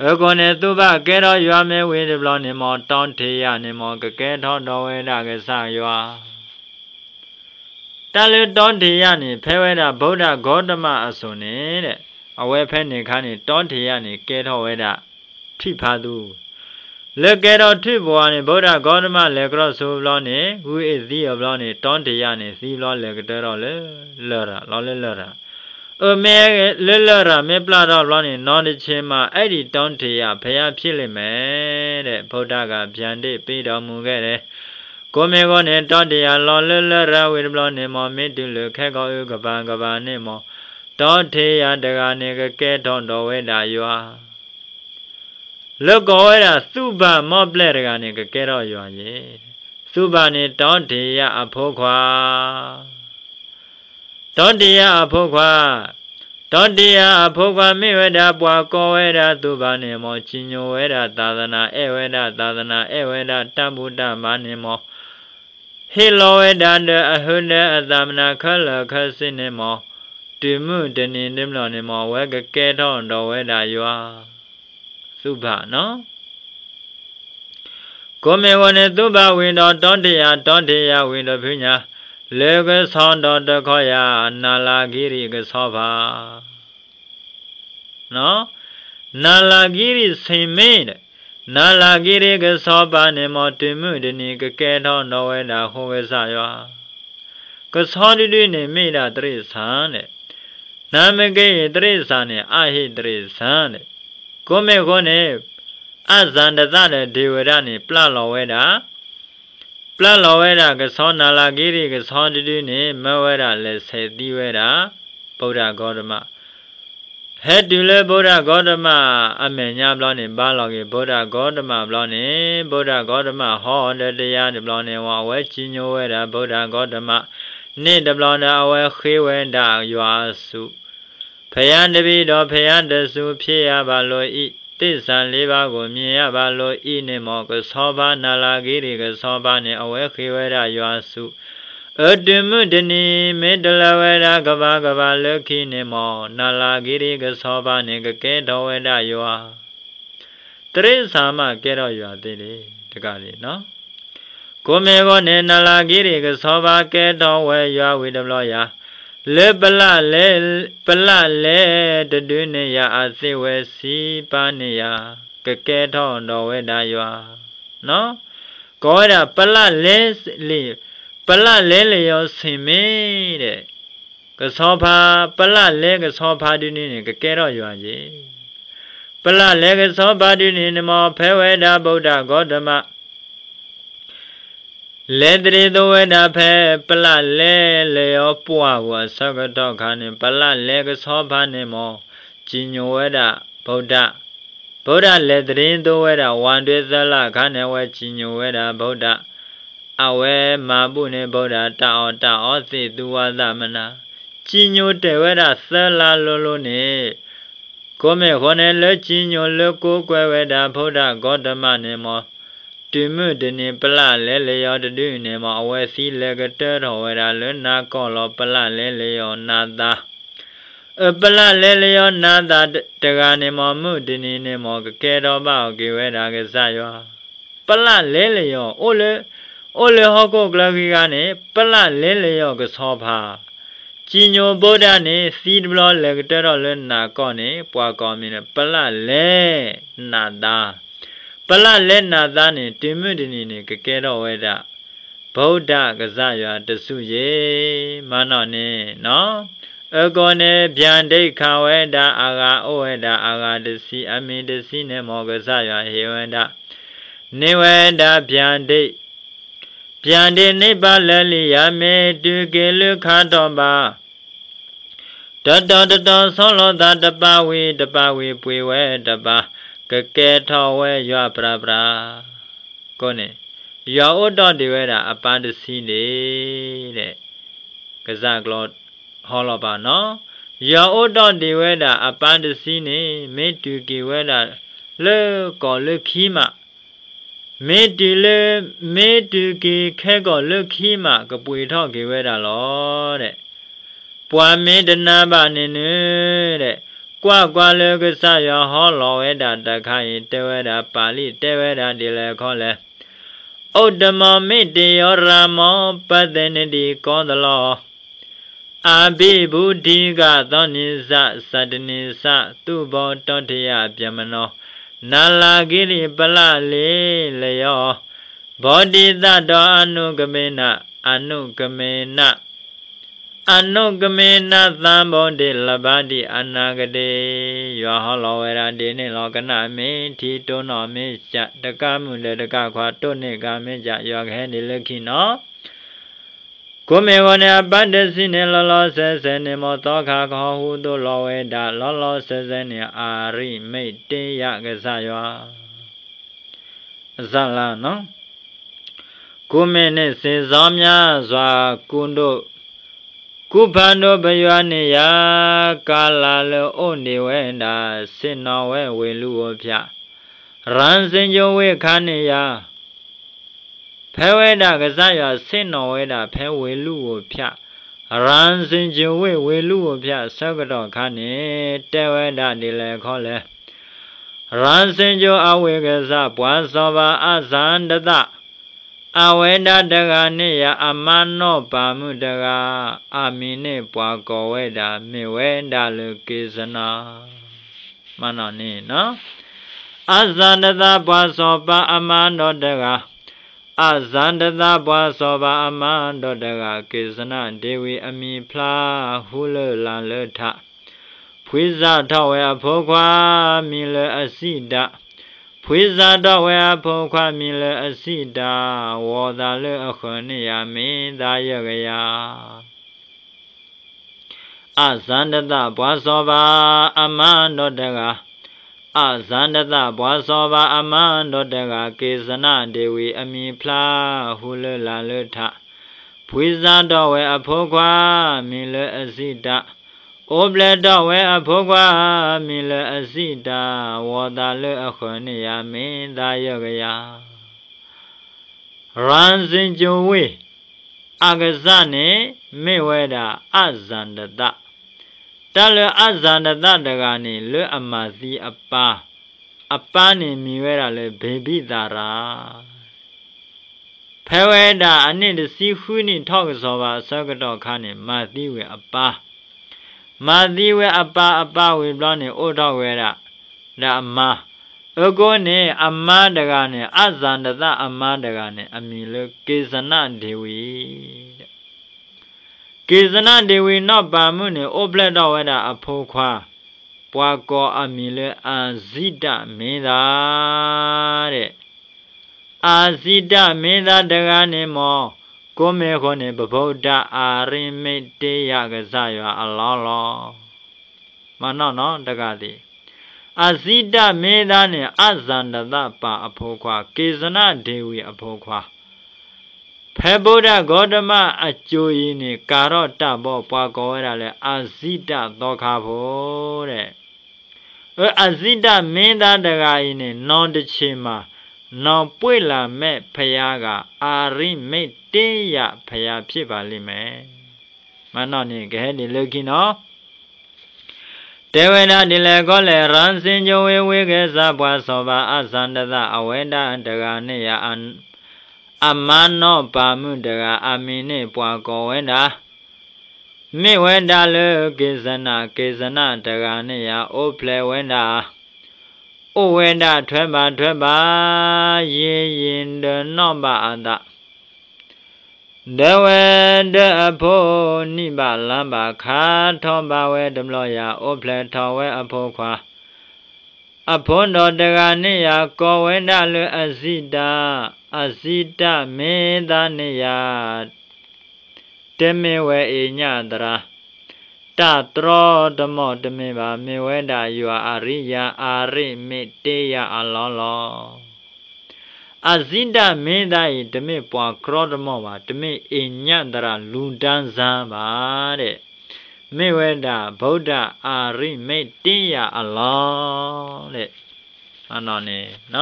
အဃိန့ၣ် သူးဘၣ်ကဲထီၣ်ယွၤမ့ၢ်ဝံၤတဘျီန့ၣ်မ့ၢ် တီထ့ယၤန့ၣ်မ့ၢ် ကကဲထီၣ်ဒီးဝဲဒၣ်ကစၢ်ယွၤ တၢ်လၢတီထ့ယၤန့ၣ် ဖဲဝဲဒၣ် ဗုဒ္ဓဂေါတမ အစိၤန့ၣ်ဒီး, အဝဲဖဲန့ၣ်အခါန့ၣ် တီထ့ယၤန့ၣ် ကဲထီၣ်ဝဲဒၣ် ထွံၣ်ဖးသူ, လၢကဲထီၣ်ထွံၣ်ပဝါန့ၣ် ဗုဒ္ဓဂေါတမ လဲၤကဒီးဆူဘျီန့ၣ် ဂုၢ်အ့ၣ်သံအဘျီန့ၣ် တီထ့ယၤန့ၣ် သံဘျီလဲၤကတၢၢ်ထီၣ်လၢလရာ်, လီၤလၢလရာ်, အမ့ၢ်လၢလရာ်မ့ၢ်ပျၢ်ထီၣ်ဘျီန့ၣ် နောင်တချိန်မှာ အဲဒီတီထ့ယၤ ဘုရားဖြစ်လိမ့်မယ်ဒီး ဗုဒ္ဓဂါ ဗျၢန်တ့ၢ်ပ့ၤဒီးမူၤကဲၣ်ဒဲး ကိးမ့ၢ်ဃိန့ၣ် တီထ့ယၤလီၤလၢလရာ်ဝံၤတဘျီန့ၣ်မ့ၢ် မ့ၢ်တုၤလၢခဲကိာ်အုကပၤကပၤန့ၣ်မ့ၢ် တီထ့ယၤတဂၤန့ၣ် ကကဲထီၣ်ဒီးဝဲဒၣ်ယွၤ, လၢကိးဝဲဒၣ် သူးဘၣ်မီၢ်ပျဲၢ်တဂၤန့ၣ် ကကဲထီၣ်ယွၤယဲ, သူးဘၣ်န့ၣ် တီထ့ယၤအဖိခွါ တီထ့ယၤအဖိခွါ, တီထ့ယၤအဖိခွါမ့ၢ်ဝဲဒၣ် ပှၤကိးဝဲဒၣ်သူးဘၣ်န့ၣ်မ့ၢ် စံၣ်ညီၣ်ဝဲဒၣ်သာသနာ, အဲၣ်ဝဲဒၣ်သာသနာ, အဲၣ်ဝဲဒၣ်တၢ်ဘူၣ်တၢ်ဘါန့ၣ်မ့ၢ်, ဟ့ၣ်လီၤဝဲဒၣ်ဒီးအဟုဒီးအသးမနၤခဲလၢာ်ခဲဆ့န့ၣ်မ့ၢ်, တုၤမုၢ်တနံၤတဘျီန့ၣ်မ့ၢ် အဝဲကကဲထီၣ်ဒီးဝဲဒၣ်ယွၤ, သူးဘၣ်နီၤ ကိးမ့ၢ်ဃိန့ၣ် သူးဘၣ်ဝံၤဒီးတီထ့ယၤ, တီထ့ယၤဝံၤဒီးဖုညါ, လၢကဆီဒီးတခီယၤ, နၤလၤကံရံၣ်ကဆီဖါ, နၤလၤကံရံၣ်ဆံးမ့ၢ်ဒီး, နၤလၤကံရံၣ်ကဆီဖါန့ၣ်မ့ၢ် တုၤမုၢ်တနံၤကကဲထီၣ်ဒီးဝဲဒၣ်ဃိကစၢ်ယွၤ ကဆီတဒုန့ၣ်မ့ၢ်ဒၣ်တရ့ၣ်စၢ်န့ၣ်, နမ့ၢ်က့ၤအံၤတရ့ၣ်စၢ်န့ၣ် အဟ့ၣ်တရ့ၣ်စၢ်န့ၣ်, ကိးမ့ၢ်ဃိန့ၣ်, အစၢ်ဒသၣ်ဒီးဒ့ဝံၤဒၣ်န့ၣ် ပျၢ်လီၤဝဲဒၣ်, ပျၢ်လီၤဝဲဒၣ်ကဆီနၤလၤကံရံၣ်ကဆီတဒုန့ၣ် မၢဝဲဒၣ်လဲၤဆဲးသံဝဲဒၣ်, ဗုဒ္ဓဂေါတမ ဟဲတုၤလၢဗုဒ္ဓဂေါတမအမဲာ်ညါဘျီန့ၣ် ဘါလီၤက့ၤဗုဒ္ဓဂေါတမဘျီန့ၣ် ဗုဒ္ဓဂေါတမဟီဒီးတယၤတဘျီန့ၣ် အဝဲစံၣ်ညီၣ်ဝဲဒၣ်ဗုဒ္ဓဂေါတမ န့ၣ်တဘျီဒီး အဝဲဃ့ဝဲဒၣ်ယွၤအစု ဘုရားတပည့်တော် ဘုရားတဆူ ဖြစ်ရပါလို့ သစ္စာလေးပါးကို မြင်ရပါလို့ န့ၣ်မ့ၢ် ကဆီဖါ နၤလၤကံရံၣ်ကဆီဖါန့ၣ် အဝဲဃ့ဝဲဒၣ်ယွၤစု အတုၤမုၢ်တနံၤ မ့ၢ်တလၢဝဲဒၣ်ကဘၣ်ကဘၣ်လၢခံန့ၣ်မ့ၢ် နၤလၤကံရံၣ်ကဆီဖါန့ၣ် ကကဲထီၣ်ဝဲဒၣ်ယွၤ တရ့စၢ်မးကဲထီၣ်ယွၤသ့န့ၣ် တကးဒ်န့ၣ် ကိးမ့ၢ်အဂီၢ်န့ၣ် နၤလၤကံရံၣ်ကဆီဖါကဲထီၣ်ဝဲယွၤဝံၤတဘျီယၤ လၢပလၣ်လဲ ပလၣ်လဲတဒုန့ၣ်ယၤအသ့ၣ်ဝဲစံးပာ်န့ၣ်ယၤ ကကဲထီၣ်ဒီးဝဲဒၣ်ယွၤ ကိးဝဲဒၣ် ပလၣ်လဲလံ ပလၣ်လဲလၢယွၤဆ့ၣ်မ့ၢ်ဒီး ကဆီဖါ ပလၣ်လဲကဆီဖါဒုန့ၣ်န့ၣ် ကကဲထီၣ်ယွၤယ့ၣ် ပလၣ်လဲကဆီဖါဒုန့ၣ်န့ၣ်မ့ၢ် ဖဲဝဲဒၣ်ဗုဒ္ဓဂေါတမ လဲၤသဒၣ်သိးဝဲဒၣ်ဖဲ ပလၣ်လဲလၢယွၤပှၢ်ပူၤအဆၢကတီၢ်ခါန့ၣ် ပလၣ်လဲကဆီဖါန့ၣ်မ့ၢ် စံၣ်ညီၣ်ဝဲဒၣ် ဗုဒ္ဓ ဗုဒ္ဓလဲၤသဒၣ်သိးဝဲဒၣ် ဝၤဒွဲသၢလါအခါန့ၣ် အဝဲစံၣ်ညီၣ်ဝဲဒၣ် ဗုဒ္ဓ အဝဲမၤဘူၣ်န့ၢ် ဗုဒ္ဓ တၢ်အီၣ်တၢ်အီသ့ၣ်သူဝါသးမနၤ စံၣ်ညီၣ်တဲာ်ဝဲဒၣ်သၢလါလိၤလိၤန့ၣ် ကိးမ့ၢ်အဃိန့ၣ် လၢစံၣ်ညီၣ်လၢကိးကွဲဝဲဒၣ် ဗုဒ္ဓဂေါတမန့ၣ်မ့ၢ် တုၤမုၢ်တနံၤ ပလၣ်လဲလၢယွၤတဒုန့ၣ်မ့ၢ် အဝဲသံလဲၤကတၢထီၣ်ဝဲဒၣ်လၢနၤကီၢ်လီၤ ပလၣ်လဲလၢယွၤနၤသး အပလၣ်လဲလၢယွၤနၤသးတဂၤန့ၣ်မ့ၢ် မုၢ်တနံၤန့ၣ်မ့ၢ် ကကဲထီၣ်ဘၣ်အီၤက့ၤဝဲဒၣ်ကစၢ်ယွၤ ပလၣ်လဲလၢယွၤ အိၣ်လၢ အိၣ်လၢဟီၣ်ခိၣ်ချၢခံဂၤန့ၣ် ပလၣ်လဲလၢယွၤကဆီဖါ စံၣ်ညီၣ်ဗုဒ္ဓန့ၣ် သံတဘျီလဲၤကတၢထီၣ်လၢနၤကီၢ်န့ၣ် ပှၤကိးမံၤန့ၣ် ပလၣ်လဲနၤသး ပလၣ်လဲနၤသးန့ၣ် တုၤမုၢ်တနံၤန့ၣ် ကကဲထီၣ်ဝဲဒၣ် ဗုဒ္ဓကစၢ်ယွၤတစုယ့ၣ် မၤနီၣ်န့ၣ် အဃိန့ၣ် ဗျၢဒိတ်ခးဝဲဒၣ်အဂၤအိၣ်ဝဲဒၣ်အဂၤတဆံ အမံၤတဆံန့ၣ်မ့ၢ် ကစၢ်ယွၤဟ့ၣ်ဝဲဒၣ် န့ၢ်ဝဲဒၣ် ဗျၢဒိတ် ဗျၢဒိတ်န့ၢ်ပၢ်လၢလံယၤ မ့ၢ်တုၤက့ၤလၢခါထီၣ်ဘၣ် တတီၤတတီၤဆီလီၤသးတပၢ်ဝံၤတပၢ်ဝံၤ ပှ့ၤဝဲတပၢ် ကကဲထီၣ်ဝဲယွၤပြးပြး အဃိန့ၣ် ယွၤအိၣ်ဒီးဒံးဝဲဒၣ်အပၢ်တဆံန့ၣ် ကစၢ်ကျိာ်ဟီလီၤပာ်နီၤ ယွၤအိၣ်ဒီးဒံးဝဲဒၣ်အပၢ်တဆံန့ၣ် မ့ၢ်တုၤက့ၤဝဲဒၣ်လၢကီၢ်လၢခံမး မ့ၢ်တုၤလၢ မ့ၢ်တုၤက့ၤခဲကီၢ်လၢခံမး ကပှ့ၤထီၣ်က့ၤဝဲဒၣ်လီၤ ပှၤမ့ၢ်တနာ်ဘၣ်န့ၣ်န့ၣ် ကွၢ်ကွၢ်လၢကစၢ်ယွၤဟီလီၤဝဲဒၣ်တခါအံၤ တဲဝဲဒၣ်ပၢ်လံ တဲဝဲဒၣ်ဒ်လဲၣ်ခီလဲၣ် အိၣ်တမီၤမ့ၢ်တယီၤရၤမီၤ ပသဲးနဒံးကီသလီၤ အဘိဗူဒိကသီနံၤစ စတနံၤစ သူၣ်ဘီတီထံယပြမနီၤ နၤလၤကံရံၣ်ပလၣ်လဲလၢယွၤ ဗောဓိသတ္တံ အနုကမ့န အနုကမ့န အနုကမ့န သံဗောဓိ လဘါဒံ အနာဂတံ ယွၤဟီလီၤဝဲဒၣ်ဒ်န့ၣ်လီၤ ကနၣ်မ့ၢ်ထံ တိၢ်နီၣ်မ့ၢ်စၢ် တကးမုၢ်ဒီးတကးခွါ တိၢ်န့ၢ်ကၤမ့ၢ်စၢ် ယွၤကဟဲဒံးလၢခံနီၤ ကိးမ့ၢ်အဂီၢ်န့ၣ် အပၢ်တဆံန့ၣ် လီၤလီၤဆဲးဆဲးန့ၣ် မ်သီခါကဟီၣ်ဟူသိၣ်လီၤဝဲဒၣ် လီၤလီၤဆဲးဆဲးန့ၣ် အရိမ့တယကစၢ်ယွၤ အစၢ်လါနီၤ ကူမ့ၢ်န့ၣ်စ့ၢ်စီၤမြစွာ ကူဒိၣ် ကူဖးဒိၣ်ပယွၤန့ၣ်ယၤ ကလၤလၢအိၣ်ဒံးဝဲဒၣ် ဆ့ၣ်နီၤဝဲဝ့ၢ်လူၤဧိၤဖၠၣ် ရၣ်စ့ၣ်ကၠိဝ့ၢ်ခါန့ၣ်ယၤ ဖဲဝဲဒၣ်ကစၢ်ယွၤဆ့ၣ်နီၤဝဲဒၣ် ဖဲဝ့ၢ်လူၤဧိၤဖၠၣ် ရၣ်စ့ၣ်ကၠိဝ့ၢ် ဝ့ၢ်လူၤဧိၤဖၠၣ်ဆၢကတီၢ်ခါန့ၣ် တဲဝဲဒၣ်ဒ်လဲၣ်ခီလဲၣ် ရၣ်စ့ၣ်ကၠိအဝ့ၢ်ကစၢ် ပှၤစီၤပၤအစၢ်ဒသး အဝဲဒၣ်တဂၤန့ၣ်ယၤ အမါနီၢ်ပၤမုၣ်တဂၤ အမံၤန့ၣ်ပှၤကိးဝဲဒၣ် မ့ၢ်ဝဲဒၣ်လၢက့ၤစနၣ် မနီၣ်န့ၣ် အစၢ်ဒသးပှၤစီၤပၤအမါဒီးတဂၤ အစၢ်ဒသးပှၤစီၤပၤအမါဒီးတဂၤ က့ၤစနၣ်ဒ့ဝံၤ အမံၤဖျါဟူလၢလၢ်လၢထး ဖှံစးထီၣ်ဝဲအဖိခွါမံၤလၢအစံးဒၣ် ဖှံစးထီၣ်ဝဲအဖိခွါမံၤလၢအစံးဒၣ် ဝီၤသးလၢအဃၢၤန့ၣ်ယၤ မ့ၢ်သးယဲၢ်ကယၤ အစၣ်တသၣ်ပှၤစီၤပၤအမါဒီးတဂၤ, အစၣ်တသၣ်ပှၤစီၤပၤအမါဒီးတဂၤ က့ၤစနၣ်ဒ့ဝံၤအမံၤဖျါ ဟူလၢလာ်လၢထး, ဖှံစၢ်ထီၣ်ဝဲအဖိခွါ မံၤလၢအစံၣ်တၢ်, အိၣ်ဖျဲၣ်ထီၣ်ဝဲအဖိခွါ မံၤလၢအစံၣ်တၢ်, ဝီၤသးလၢအဃၢၤန့ၣ်ယၤ မ့ၢ်သးယဲၢ်ကယၤ ရၣ်စ့ၣ်ကၠိဝ့ၢ် အကစၢ်န့ၣ် မ့ၢ်ဝဲဒၣ်အစၣ်တသၣ်, တၢ်လၢအစၣ်တသၣ်တဂၤန့ၣ် လၢအမၤသံအပၢ်, အပၢ်န့ၣ်မံၤဝဲဒၣ်လၢ ဘ့ဘံၣ်သၤရၤ ဖဲဝဲဒၣ်အနံၣ်တဆံဃုနံၣ်ထီၣ်ကစီၤပၤအဆၢကတီၢ်ခါန့ၣ် မၤသံဝဲအပၢ်, မၤသံဝဲအပၢ်အပၢ်ဝံၤဘျီန့ၣ် အိၣ်ထီၣ်ဝဲဒၣ် ဒီးအမါ, အဃိန့ၣ် အမါတဂၤန့ၣ် အစၣ်တသၣ်အမါတဂၤန့ၣ် အမံၤလၢက့ၤစနၣ်ဒ့ဝံၤ က့ၤစနၣ်ဒ့ဝံၤနီၢ်ပၤမုၣ်န့ၣ် အိၣ်ဖျဲၣ်ထီၣ်ဝဲဒၣ်အဖိခွါ, ပှၤကိးအမံၤလၢအစံၣ်တၢ်မ့ၢ်သး အစံၣ်တၢ်မ့ၢ်သးတဂၤန့ၣ်မ့ၢ်, ကိးမ့ၢ်ဃိန့ၣ် ပဘုဒ္ဓအရံမ့တ့ယကစၢ်ယွၤအလီၢ်လီၤ. မနီၢ်နီၢ်တဂၤသ့ၣ်, အစံၣ်တၢ်မ့ၢ်သးန့ၣ် အစၣ်တသၣ်ပၢ်အဖိခွါ, က့ၤစနၣ်ဒ့ဝံၤအဖိခွါ ဖဲဗုဒ္ဓဂေါတမအစိၤအံၤန့ၣ် ကၤထီၣ်တၢ်ဘီ ပှၤကိးဝဲဒၣ်လၢအစံၣ်တၢ်သီခါဖိဒီး, အစံၣ်တၢ်မ့ၢ်သးတဂၤအံၤန့ၣ် နီၢ်တဆံးမး, နီၢ်ပှ့ၢ်လၢ်မဲာ်ဖယါဂၤ အရံမ့တ့ယဖယါဖြစ်ပါလိမ့်မယ်. မနီၢ်န့ၣ် ကဟဲဒ်လၢခံနီၤ တဲဝဲဒၣ်ဒ်လဲၣ်ကီလဲၣ် ရၣ်စ့ၣ်ကၠိဝ့ၢ် ဝ့ၢ်က့ၤစၢ်ပှၤစီၤပၤအစၣ်တသၣ် အဝဲဒၣ်တဂၤန့ၣ်ယၤ အမါနီၢ်ပၤမုၣ်တဂၤ အမံၤန့ၣ်ပှၤကိးဝဲဒၣ်, မ့ၢ်ဝဲဒၣ်လၢက့ၤစနၣ်, က့ၤစနၣ်တဂၤန့ၣ်ယၤ အိၣ်ဖျဲၣ်ဝဲဒၣ်, အိၣ်ဝဲဒၣ်ထွဲဘၣ်ထွဲဘၣ်, ယံာ်ယံာ်ဒီးနီၢ်ဘၣ်အသး ဒၢဝဲဒၢအဖိနံၣ်ဘၣ်လါဘၣ် ခါထီၣ်ဘၣ်ဝဲတဘျီယၤ အိၣ်ဖျဲၣ်ထီၣ်ဝဲအဖိခွါ, အဖိဒီးတဂၤန့ၣ်ယၤ ကိးဝဲဒၣ်လၢအစံၣ်တၢ်, အစံၣ်တၢ်မ့ၢ်သးန့ၣ်ယၤ တမ့ၢ်ဝဲအ့ညၣ်သရၣ်, တၢ်တြီတမီၢ်တမ့ၢ်ဘၣ်, မ့ၢ်ဝဲဒၣ်ယွၤအရံယၤ အရံမ့တ့ယၤအလီၢ်လီၤ. အစံၣ်တၢ်မ့ၢ်သးအံၤ တမ့ၢ်ပှၤတြီတမီၢ်ဘၣ်, တမ့ၢ်အ့ညၣ်သရၣ်လူၤတၢ်စၢ်ဘၣ်ဒီး, မ့ၢ်ဝဲဒၣ် ဗုဒ္ဓအရံမ့တ့ယၤအလီၢ်ဒီး, အန့ၣ် အ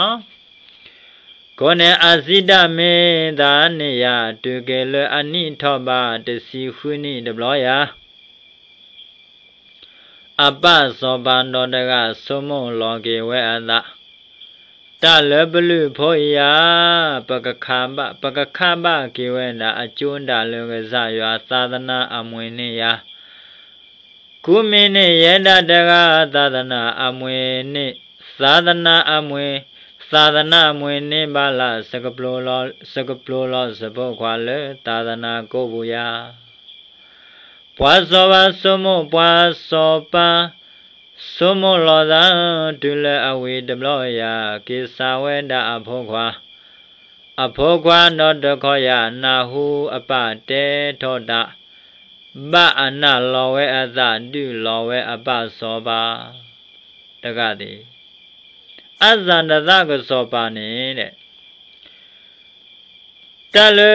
ဃိန့ၣ် အစံၣ်တၢ်မ့ၢ်သးန့ၣ်ယၤ တုၤက့ၤလၢအနံၣ်ထီၣ်ဘၣ်တဆံဃုနံၣ်တဘျီယၤ အပၢ်စီၤပၤဒီတဂၤ ဆိကမိၣ်လီၤက့ၤဝဲအသး, တၢ်လၢပလုၢ်ဖိအံၤဧါ, ပကခးဘၣ်, ပကခးဘၣ်က့ၤဝဲဒၣ် အကၠိဒၣ်လၢကစၢ်ယွၤ သာသနာအမွေန့ၣ်ဧါ. ကူမံၤန့ၢ်ယဲဒၣ်တဂၤ သာသနာအမွေန့ၣ်, သာသနာအမွေ, သာသနာအမွေန့ၣ်ဘၣ်လၢ စကပျိလီၤ, စကပျိလီၤစဖိခွါလၢ သာသနာကိးပူၤယၤ ပှၤစီၤပၤဆိကမိၣ်, ပှၤစီၤပၤဆိကမိၣ်လီၤသး, တုၤလၢအဝံၤတဘျီယၤ က့ၤစးဝဲဒၣ်အဖိခွါ, အဖိခွါဒီးတခီယၤ နၢ်ဟူအပၢ်တဲထီၣ်တၢ်, ဘၣ်အနၢ်လီၤဝဲအသး ဒုးလီၤဝဲအပၢ်စီၤပၤ တဂၤသ့ၣ် အစၣ်တသၣ်ကစီၤပၤန့ၣ်ဒီး တၢ်လၢ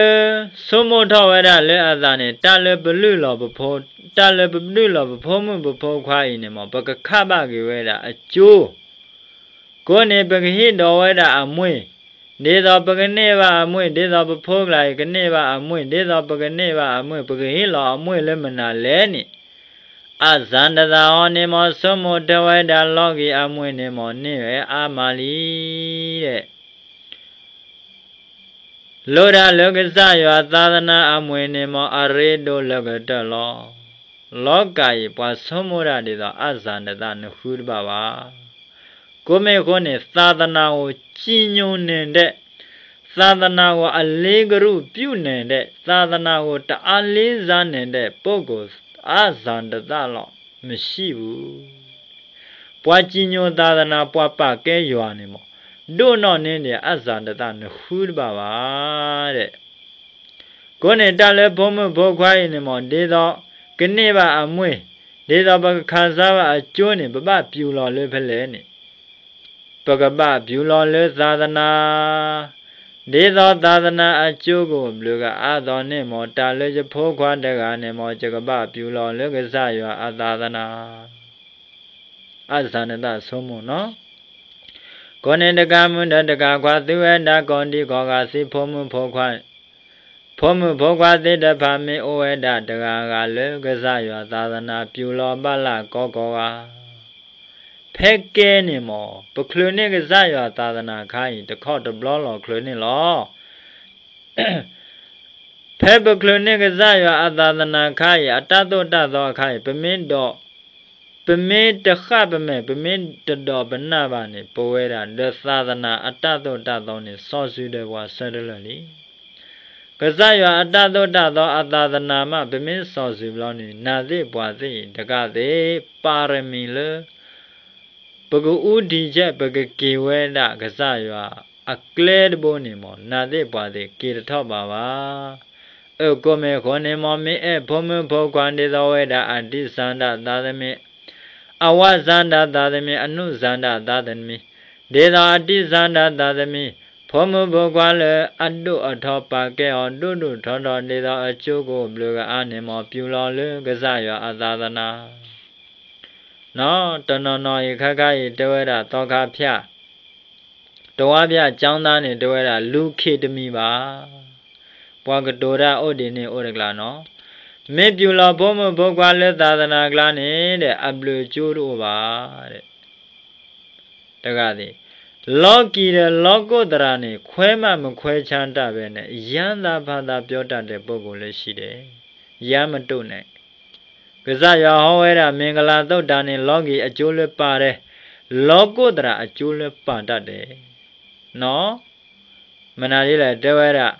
ဆိကမိၣ်ထီၣ်ဝဲဒၣ်လၢအသးန့ၣ် တၢ်လၢပလုၢ်လီၤပဖိ, တၢ်လၢပလုၢ်လီၤပဖိမုၣ်ပဖိခွါအံၤန့ၣ်မ့ၢ် ပကခးဘၣ်က့ၤဝဲဒၣ်အကၠိ, ကိးန့ၣ် ပကဟ့ၣ်ဒီးဝဲဒၣ်အမွေ, ဒ်သိးပကန့ၢ်ဘၣ်အမွေ, ဒ်သိးပဖိကျါအံၤကန့ၢ်ဘၣ်အမွေ, ဒ်သိးပကန့ၢ်ဘၣ်အမွေ, ပကဟ့ၣ်လီၤအမွေလၢမနုၤလဲၣ်န့ၣ်, အစၣ်တသၣ်အံၤန့ၣ်မ့ၢ် ဆိကမိၣ်ထီၣ်ဝဲဒၣ်လီၤက့ၤအမွေန့ၣ်မ့ၢ် န့ၢ်ဝဲအါမးလံဒီး လိၣ်ဒၣ်လၢကစၢ်ယွၤ သာသနာအမွေန့ၣ်မ့ၢ် အရ့ဒိၣ်လၢကတၢၢ်လီၤ. လီၤကၤအံၤ ပှၤဆိကမိၣ်ဒၣ်ဒ်သိး အစၣ်တသၣ်နဃုတဘၣ်ဘၣ်. ကိးမ့ၢ်ဃိန့ၣ် သာသနာကို ကြည်ညိုနေတဲ့, သာသနာကို အလေးကရူးပြုနေတဲ့, သာသနာကို တအားလေးစားနေတဲ့ ပုဂ္ဂိုလ် အစᣣ်တသၣ်လီၤ မရှိဘူး. ပှၤကြည်ညိုသာသနာ ပှၤပာ်ကဲယွၤန့ၣ်မ့ၢ် ဒိၣ်နီၢ်န့ၢ်ဒံး အစၣ်တသၣ်နဃုတဘၣ်ဘၣ်ဒီး ကိးန့ၣ် တၢ်လၢဖိမုၣ်ဖိခွါအံၤန့ၣ်မ့ၢ် ဒ်သိးကန့ၢ်ဘၣ်အမွေ, ဒ်သိးပကခးစၢ်ဘၣ်အကၠိန့ၣ် ပဘၣ်ပျူၤလီၤလၢဖဲလဲၣ်န့ၣ်, ပကဘၣ်ပျူၤလီၤလၢသးသနၤ, ဒ်သိးသးသနၤအကၠိကအိၣ်ဘျုးကအါသိးန့ၣ်မ့ၢ် တၢ်လၢယဖိခွါတဂၤန့ၣ်မ့ၢ် ယကဘၣ်ပျူၤလီၤလၢကစၢ်ယွၤအသးသနၤ အစၢနသးဆိကမိၣ်နီၤ. ကိးန့ၣ်တကးမုၢ်ဒီးတကးခွါ သုဝဲဒၣ်ကိးဒံကိးဂၤ သုဖိမုၣ်ဖိခွါ, ဖိမုၣ်ဖိခွါသ့ၣ်တဖၣ်မ့ၢ်အိၣ်ဝဲဒၣ်တဂၤဂၤလၢကစၢ်ယွၤသးသနၤ ပျူၤလီၤဘၣ်လၢကိးကိးဂၤ, ဖဲကဲန့ၣ်မ့ၢ် ပချုးန့ၢ်ကစၢ်ယွၤသးသနၤခါအံၤ တခီတဘျီလီၤချုးန့ၣ်လီၤ. ဖဲပချုးန့ၢ်ကစၢ်ယွၤအသးသနၤခါအံၤ အတၢ်သိၣ်တၢ်သီအခါအံၤ ပမ့ၢ်ဒီး, ပမ့ၢ်တဃၣ်ပမဲာ် ပမ့ၢ်တဒိးပနၢ်ဘၣ်န့ၣ် ပဝဲဒၣ်ဒီးသးသနၤအတၢ်သိၣ်တၢ်သီန့ၣ် စီၤစုၤဒီးပှၤဆၢတလၢာ်လံ. ကစၢ်ယွၤအတၢ်သိၣ်တၢ်သီအသးသနၤမး ပမ့ၢ်စီၤစုၤဘျီန့ၣ် နာ်သ့ၣ်ပှၤသ့ၣ်တကးသ့ၣ် ပၤရမံၤလၢ ပကအူထံၣ်ကဲ ပကက့ၤဝဲဒၣ်ကစၢ်ယွၤအကျဲတဘိန့ၣ်မ့ၢ် နာ်သ့ၣ်ပှၤသ့ၣ်က့ၤတထီၣ်ဘးဘၣ်. အကိးမ့ၢ်ဃိန့ၣ်မ့ၢ် မ့ၢ်အဲၣ်ဖိမုၣ်ဖိခွါဒ်သိးဝဲဒၣ်အတံၢ်စၢ်ဒၣ်သးသမံ, အဝၣ်စၢ်ဒၣ်သးသမံ, အနုၣ်စၢ်ဒၣ်သးသမံ, ဒ်သိးအတံၢ်စၢ်ဒၣ်သးသမံ, ဖိမုၣ်ဖိခွါလၢအဒိၣ်အထီပာ်ကဲအီၤဒိၣ်ဒိၣ်ထီထီ ဒ်သိးအကၠိကအိၣ်ဘျုးကအါန့ၣ်မ့ၢ် ပျူၤလီၤလၢကစၢ်ယွၤအသးသနၤ နီၤ, တနီၤနီၤအံၤခါခါအံၤတဲဝဲဒၣ်သီခါဖၠၣ်, တဝါဖၠၣ်ကၠီသးန့ၣ် တဲဝဲဒၣ်လူၤခ့ၣ်တမံၤဘၣ်. ပှၤကတိၤတၢ်အိၣ်ဒ်န့ၣ်အိၣ်တကျါနီၤ. မ့ၢ်ပျူၤလီၤဖိမုၣ်ဖိခွါလၢသးသနၤကျါန့ၣ်ဒီး အဘျုးအကၠိတအိၣ်ဘၣ် တဂၤသ့ၣ်, လီၤကံၢ်ဒီးလီၤကိၣ်သရၣ်န့ၣ် ခွဲးမးမခွဲးဆါတၢ်ဘဲန့ၣ် ယၤသးဖးသးပျီတၢ်ဒဲး ပုၢ်ကိၢ်လၢဆံးဒဲး, ယၤမတိၢ်န့ၣ်, ကစၢ်ယွၤဟောဝဲဒၣ် မ့ၢ်ကလၤသိၣ်တၢ်န့ၣ် လီၤကံၢ်အကၠိလၢပာ်ဒဲး, လီၤကိၣ်သရၣ်အကၠိလၢပာ်တၢ်ဒဲး, နီၤ မနုၤဒ်လဲၣ် တဲဝဲဒၣ်,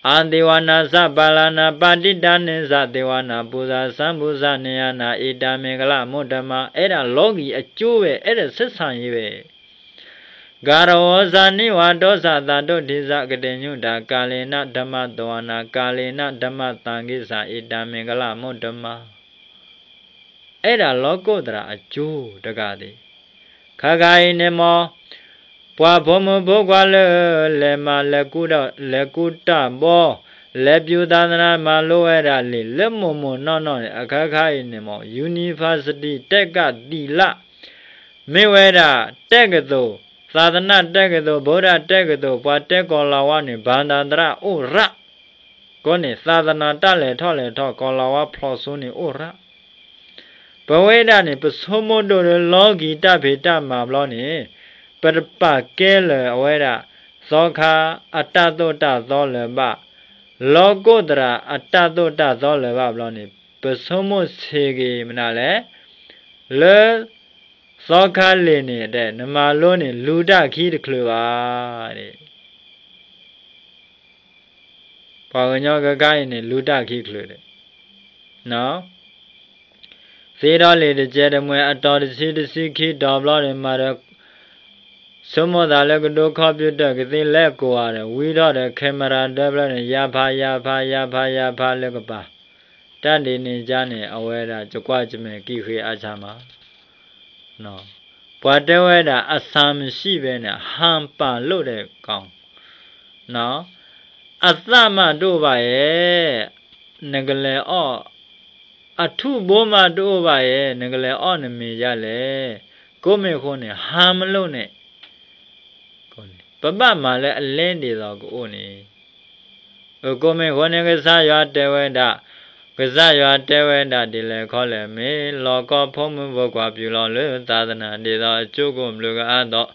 အၤသ့ၣ်ဝနၤစၢ်ပၤလၤနၤ ပၤတံတၢ်န့ၣ်စၢ်သ့ၣ်ဝနၤ ပူၤစၢ်စၢ်ပူၤစၢ်န့ၣ်ယၤနၤ အံၤတၢ်မ့ၢ်ကလၤမိၢ်တမါ အဲၣ်ဒၣ်လီၤကံၢ်အကၠိဝဲ အဲၣ်ဒၣ်ဆံးဆါယံၤဝဲ, ကၤရဝီစၢ်နံၣ်ဝၤဒီစၢ်သးဒိၣ်ထံစၢ် ကတဲာ်ညူၣ်တၢ် ကၤလ့ၤနၢ်ဓမ္မသဝနၤ ကၤလ့ၤနၢ်ဓမ္မသံဃ့စၢ် အံၤတၢ်မ့ၢ်ကလၤမိၢ်တမါ အဲၣ်ဒၣ်လီၤကိၣ်သရၣ်အကၠိတဂၤသ့ၣ်, ခါခါအံၤန့ၣ်မ့ၢ် ပှၤဖိမုၣ်ဖိခွါလၢ လဲၤမၤ လဲၤကူတၢ်ဘီ, လဲၤပျူၤသးသနၤမၤလိဝဲဒၣ်လံာ် လၢမိၢ်မိၢ်နီၢ်နီၢ်န့ၣ် အခါခါအံၤန့ၣ်မ့ၢ် ယူၤနံၣ်ဖါစတံၣ် တက္ကသီလ မ့ၢ်ဝဲဒၣ် တက္ကသိုလ်, သာသနာတက္ကသိုလ်, ဗုဒ္ဓတက္ကသိုလ်, ပှၤတဲကီၤလၤဝါန့ၣ် ဘၣ်သးသရၣ်အိၣ်ရၣ်, ကိးန့ၣ် သာသနာတၢ်လဲၤထီၣ်လဲၤထီၣ် ကီၤလၤဝါဖျိးစိန့ၣ်အိၣ်ရၣ်, ပဝဲဒၣ်န့ၣ် ပဆိကမိၣ်ဒိၣ်လၢလီၤကံၢ်တၢ်ဖံးတၢ်မၤဘျီန့ၣ် ပတပာ်ကဲလၢာ်အဝဲဒၣ် သီခါအတၢ်သိၣ်တၢ်သီလၢၤဘၣ်, လီၤကိၣ်သရၣ်အတၢ်သိၣ်တၢ်သီလၢၤဘၣ်ဘျီန့ၣ် ပဆိကမိၣ်ဆံးက့ၤမနုၤလဲၣ်, လၢ သီခါလံာ်န့ၣ်တဲ နမၤလိန့ၣ် လူၤတၢ်ခံတချုးဘၣ်, ပှၤကညီကကါအံၤန့ၣ် လူၤတၢ်ခံချုးဒီး သ့ဒီးလံာ်တကဲတမှဲ အတီၤတဆံတဆံခံတီၤဘျီန့ၣ် မၤဒီး ဆိကမိၣ်သးလၢကဒိ computer ကသ့လဲၤကိးဂၤဒီး ဝံထီၣ်ဒီး camera ဒၢဖျၢၣ်န့ၣ် ယၤဖး ယၤဖး ယၤဖး ယၤဖးလၢကပၤ, တၢ်ဒ်န့ၣ်ကါန့ၣ် အဝဲဒၣ် ကကွၢ်ကမဲာ်ကံၣ်ဃ့အါဆါမး ပှၤတဲဝဲဒၣ် အဆၢမရှိဘဲန့ၣ် ဟၢပာ်လိၣ်ဒီးကီး, အသၣ်မးတအိၣ်ဘၣ်ယဲ, နကလဲၤအီၣ်, အထူၣ်ဘိမးတအိၣ်ဘၣ်ယဲ, နကလဲၤအီၣ်နမ့ၤဒ်လဲၣ်, ကိးမ့ၢ်ဃိန့ၣ် ဟါမလိၣ်န့ၣ် ပဘၣ်မၤလၢအလဲဒ်သိးကအိၣ်န့ၣ်, အကိးမ့ၢ်ဃိန့ၣ် ကစၢ်ယွၤတဲဝဲဒၣ်, ကစၢ်ယွၤတဲဝဲဒၣ်ဒ်လဲၣ်ခီလဲၣ်, မ့ၢ်လီၤကီဖိမုၣ်ဖိခွါပျူၤလီၤလၢသးသနၤ ဒ်သိးအကၠိကအိၣ်ဘျုးကအါသိး,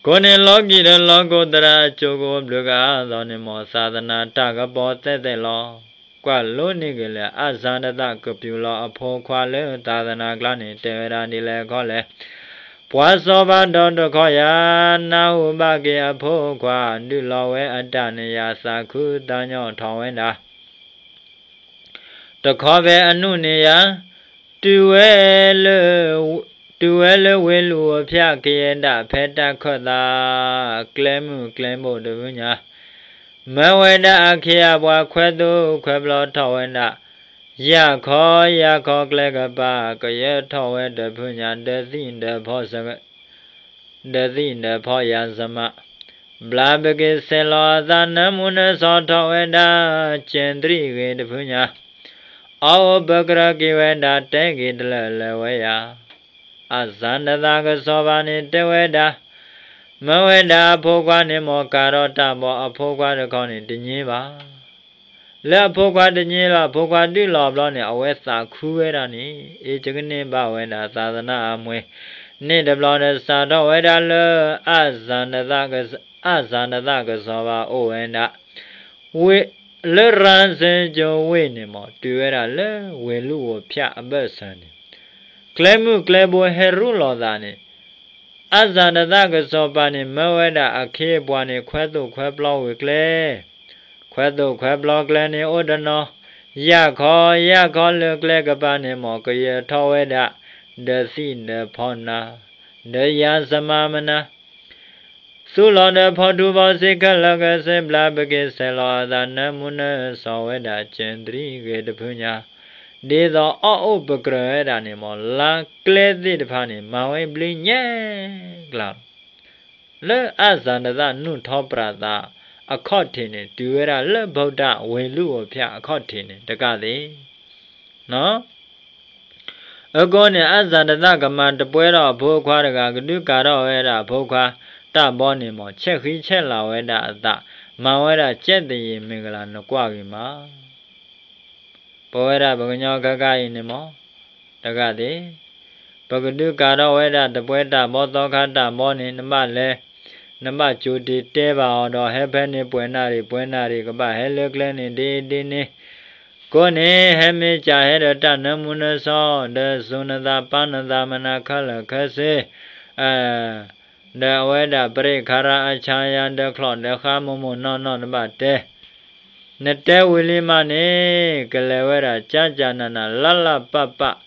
ကိးန့ၣ်လီၤကံၢ်ဒီးလီၤကိၣ်သရၣ်အကၠိကအိၣ်ဘျုးကအါသိးန့ၣ် မ်သးသနၤတၢ်ကပီၤသဲသဲလီၤ. ကွၢ်လိန့ၢ်က့ၤလၢအစၢတသး ကပျူၤလီၤအဖိခွါလၢသးသနၤကျါန့ၣ် တဲဝဲဒၣ်ဒ်လဲၣ်ခီလဲၣ်, ပှၤစီၤပၤဒီတခီယၤ, နၢ်ဟူဘၣ်က့ၤအဖိခွါ ဒုးလီၤဝဲအတၢ်န့ၣ်ယၤ သးခုသးညီထီၣ်ဝဲဒၣ် တခီဖဲအနုၢ်န့ၣ်ယၤ, တုၤဝဲလၢ, တုၤဝဲလၢဝ့ၢ်လူၤအဖၠၣ်ကယဲၢ်ဒၣ် ဖဲတၢ်ခၢၣ်သး ကျဲမုၢ်ကျဲဘိၣ်တဘျုးညါ, မၢဝဲဒၣ်အခ့အပှၤခွဲးသိၣ်ခွဲးဘျီထီၣ်ဝဲဒၣ်, ယၢ်ခီယၢ်ခီကျဲကပၤ ကယၢၤထီၣ်ဝဲတဖုညါ ဒီးသံၣ်ဒီးဖီ ဒီးသံၣ်ဒီးဖီယၤစမး, ဘျါပက့ၤဆဲးလီၤအသး နၢမူနၢစီၤထီၣ်ဝဲဒၣ် ကဲၤတရံးဂ့ၤတဖုညါ, အီၣ်အိၣ်ပကြၢးက့ၤဝဲဒၣ် တဲက့ၤတလၢာ်လၢာ်ဝဲယၤ, အၣ်စၣ်နသးကစီၤပၤန့ၣ်တဲဝဲဒၣ်, မၢဝဲဒၣ်အဖိခွါန့ၣ် မ်ကၤထီၣ်တၢ်ဘီ အဖိခွါတခီန့ၣ် တညံဘၣ် လၢအဖိခွါတညံလီၤ အဖိခွါဒုးလီၤဘျီန့ၣ် အဝဲသးခုဝဲဒၣ်န့ၣ် အ့ၣ် ယကန့ၢ်ဘၣ်ဝဲဒၣ်သးသနါအမွဲ, န့ၣ်တဘျီဒီး စးထီၣ်ဝဲဒၣ်လၢ အၣ်စၣ်နသးကစီၤ, အၣ်စၣ်နသးကစီၤပၤအိၣ်ဝဲဒၣ် ဝ့ၢ်, လၢရၤစ့ကၠိဝ့ၢ်န့ၣ်မး တုၤဝဲဒၣ်လၢဝ့ၢ်လူၣ်ဧိၤဖၠးအဘၢၣ်စၢၤန့ၣ်, ကျဲမုၢ်ကျဲဘိဟဲရူၢ်လိာ်သးန့ၣ်, အၣ်စၣ်နသးကစီၤပၤန့ၣ် မၢဝဲဒၣ်အခ့အပှၤန့ၣ် ခွဲသိၣ်ခွဲပျီဝ့ၢ်ကျဲ, ခွဲသိၣ်ခွဲပျီကျဲန့ၣ်အိၣ်တနီၤ, ယၢ်ခီယၢ်ခီလၢကျဲကပၤန့ၣ်မး ကယၢၤထီၣ်ဝဲဒၣ် ဒီးသံၣ်ဒီးဖီနၤ, ဒီးယၤစမးမနၤ, သူၣ်လီၤဒီးဖီထူဖီစ့ခဲလၢာ်ခဲဆ့ ဘျါပက့ၤဆဲးလီၤအသး နၢမူနၢစီၤဝဲဒၣ် ကဲၤတရံးဂ့ၤတဖုညါ, ဒ်သိးအီၣ်အိၣ်ပကြၢးဝဲဒၣ်န့ၣ်မး လါကျဲသ့ၣ်တဖၣ်န့ၣ် မၤဝဲဘျုးညါကျါ လၢအၣ်စၣ်နသးနူၢ်ထီၣ်ပြးသးအခီၣ်ထံးန့ၣ် တုၤဝဲဒၣ်လၢ ဗုဒ္ဓ ဝ့ၢ်လူၣ်ဧိၤဖၠးအခီၣ်ထံးန့ၣ် တကးသ့ၣ် အဃိန့ၣ် အၣ်စၣ်နသးကမၤတပှဲၤထီၣ်အဖိခွါတဂၤ ကဒုးကၤထီၣ်ဝဲဒၣ်အဖိခွါတၢ်ဘီန့ၣ်မး ဆဲးဃံဆဲးလၤဝဲဒၣ်အသး မၤဝဲဒၣ်ကဲသယံၤမင်္ဂလာ နကွၢ်ဂ့ၤမး ပဝဲဒၣ်ပကညီခဲခါအံၤန့ၣ်မး တဂၤသ့ၣ် ပကဒုးကၤထီၣ်ဝဲဒၣ်တပှဲၤတၢ်ဘီသီခါတၢ်ဘီန့ၣ် နဘၣ်လဲၤ နဘၣ်ကၠိတ့ၢ်တဲဘၣ်အီၤဒီး ဟဲဖဲန့ၣ်ပှဲၤနၣ်ရံၣ် ပှဲၤနၣ်ရံၣ် ကဘၣ်ဟဲလၢကျဲန့ၣ် ဒ်ဒ်န့ၣ် ကိးန့ၣ် ဟဲမ့ၢ်ကၢ်ဟဲဒီးတၢ်နၢမူနၢစီၤ ဒီးစိၤနသးပာ်နသးမနၤခဲလၢာ်ခဲဆ့ ဒီးအဝဲဒၣ်ပရိက္ခရအဆၢယၤဒီးချီၣ်ဒီးဃါမိၢ်မိၢ်နီၢ်နီၢ်တဘၣ်တဲ နတဲဝံၤလံမးန့ၣ် ကလဲၤဝဲဒၣ်ကၠၢ်ကၠၢ်နးနး လၢ်လၢ်ပၢ်ပၢ်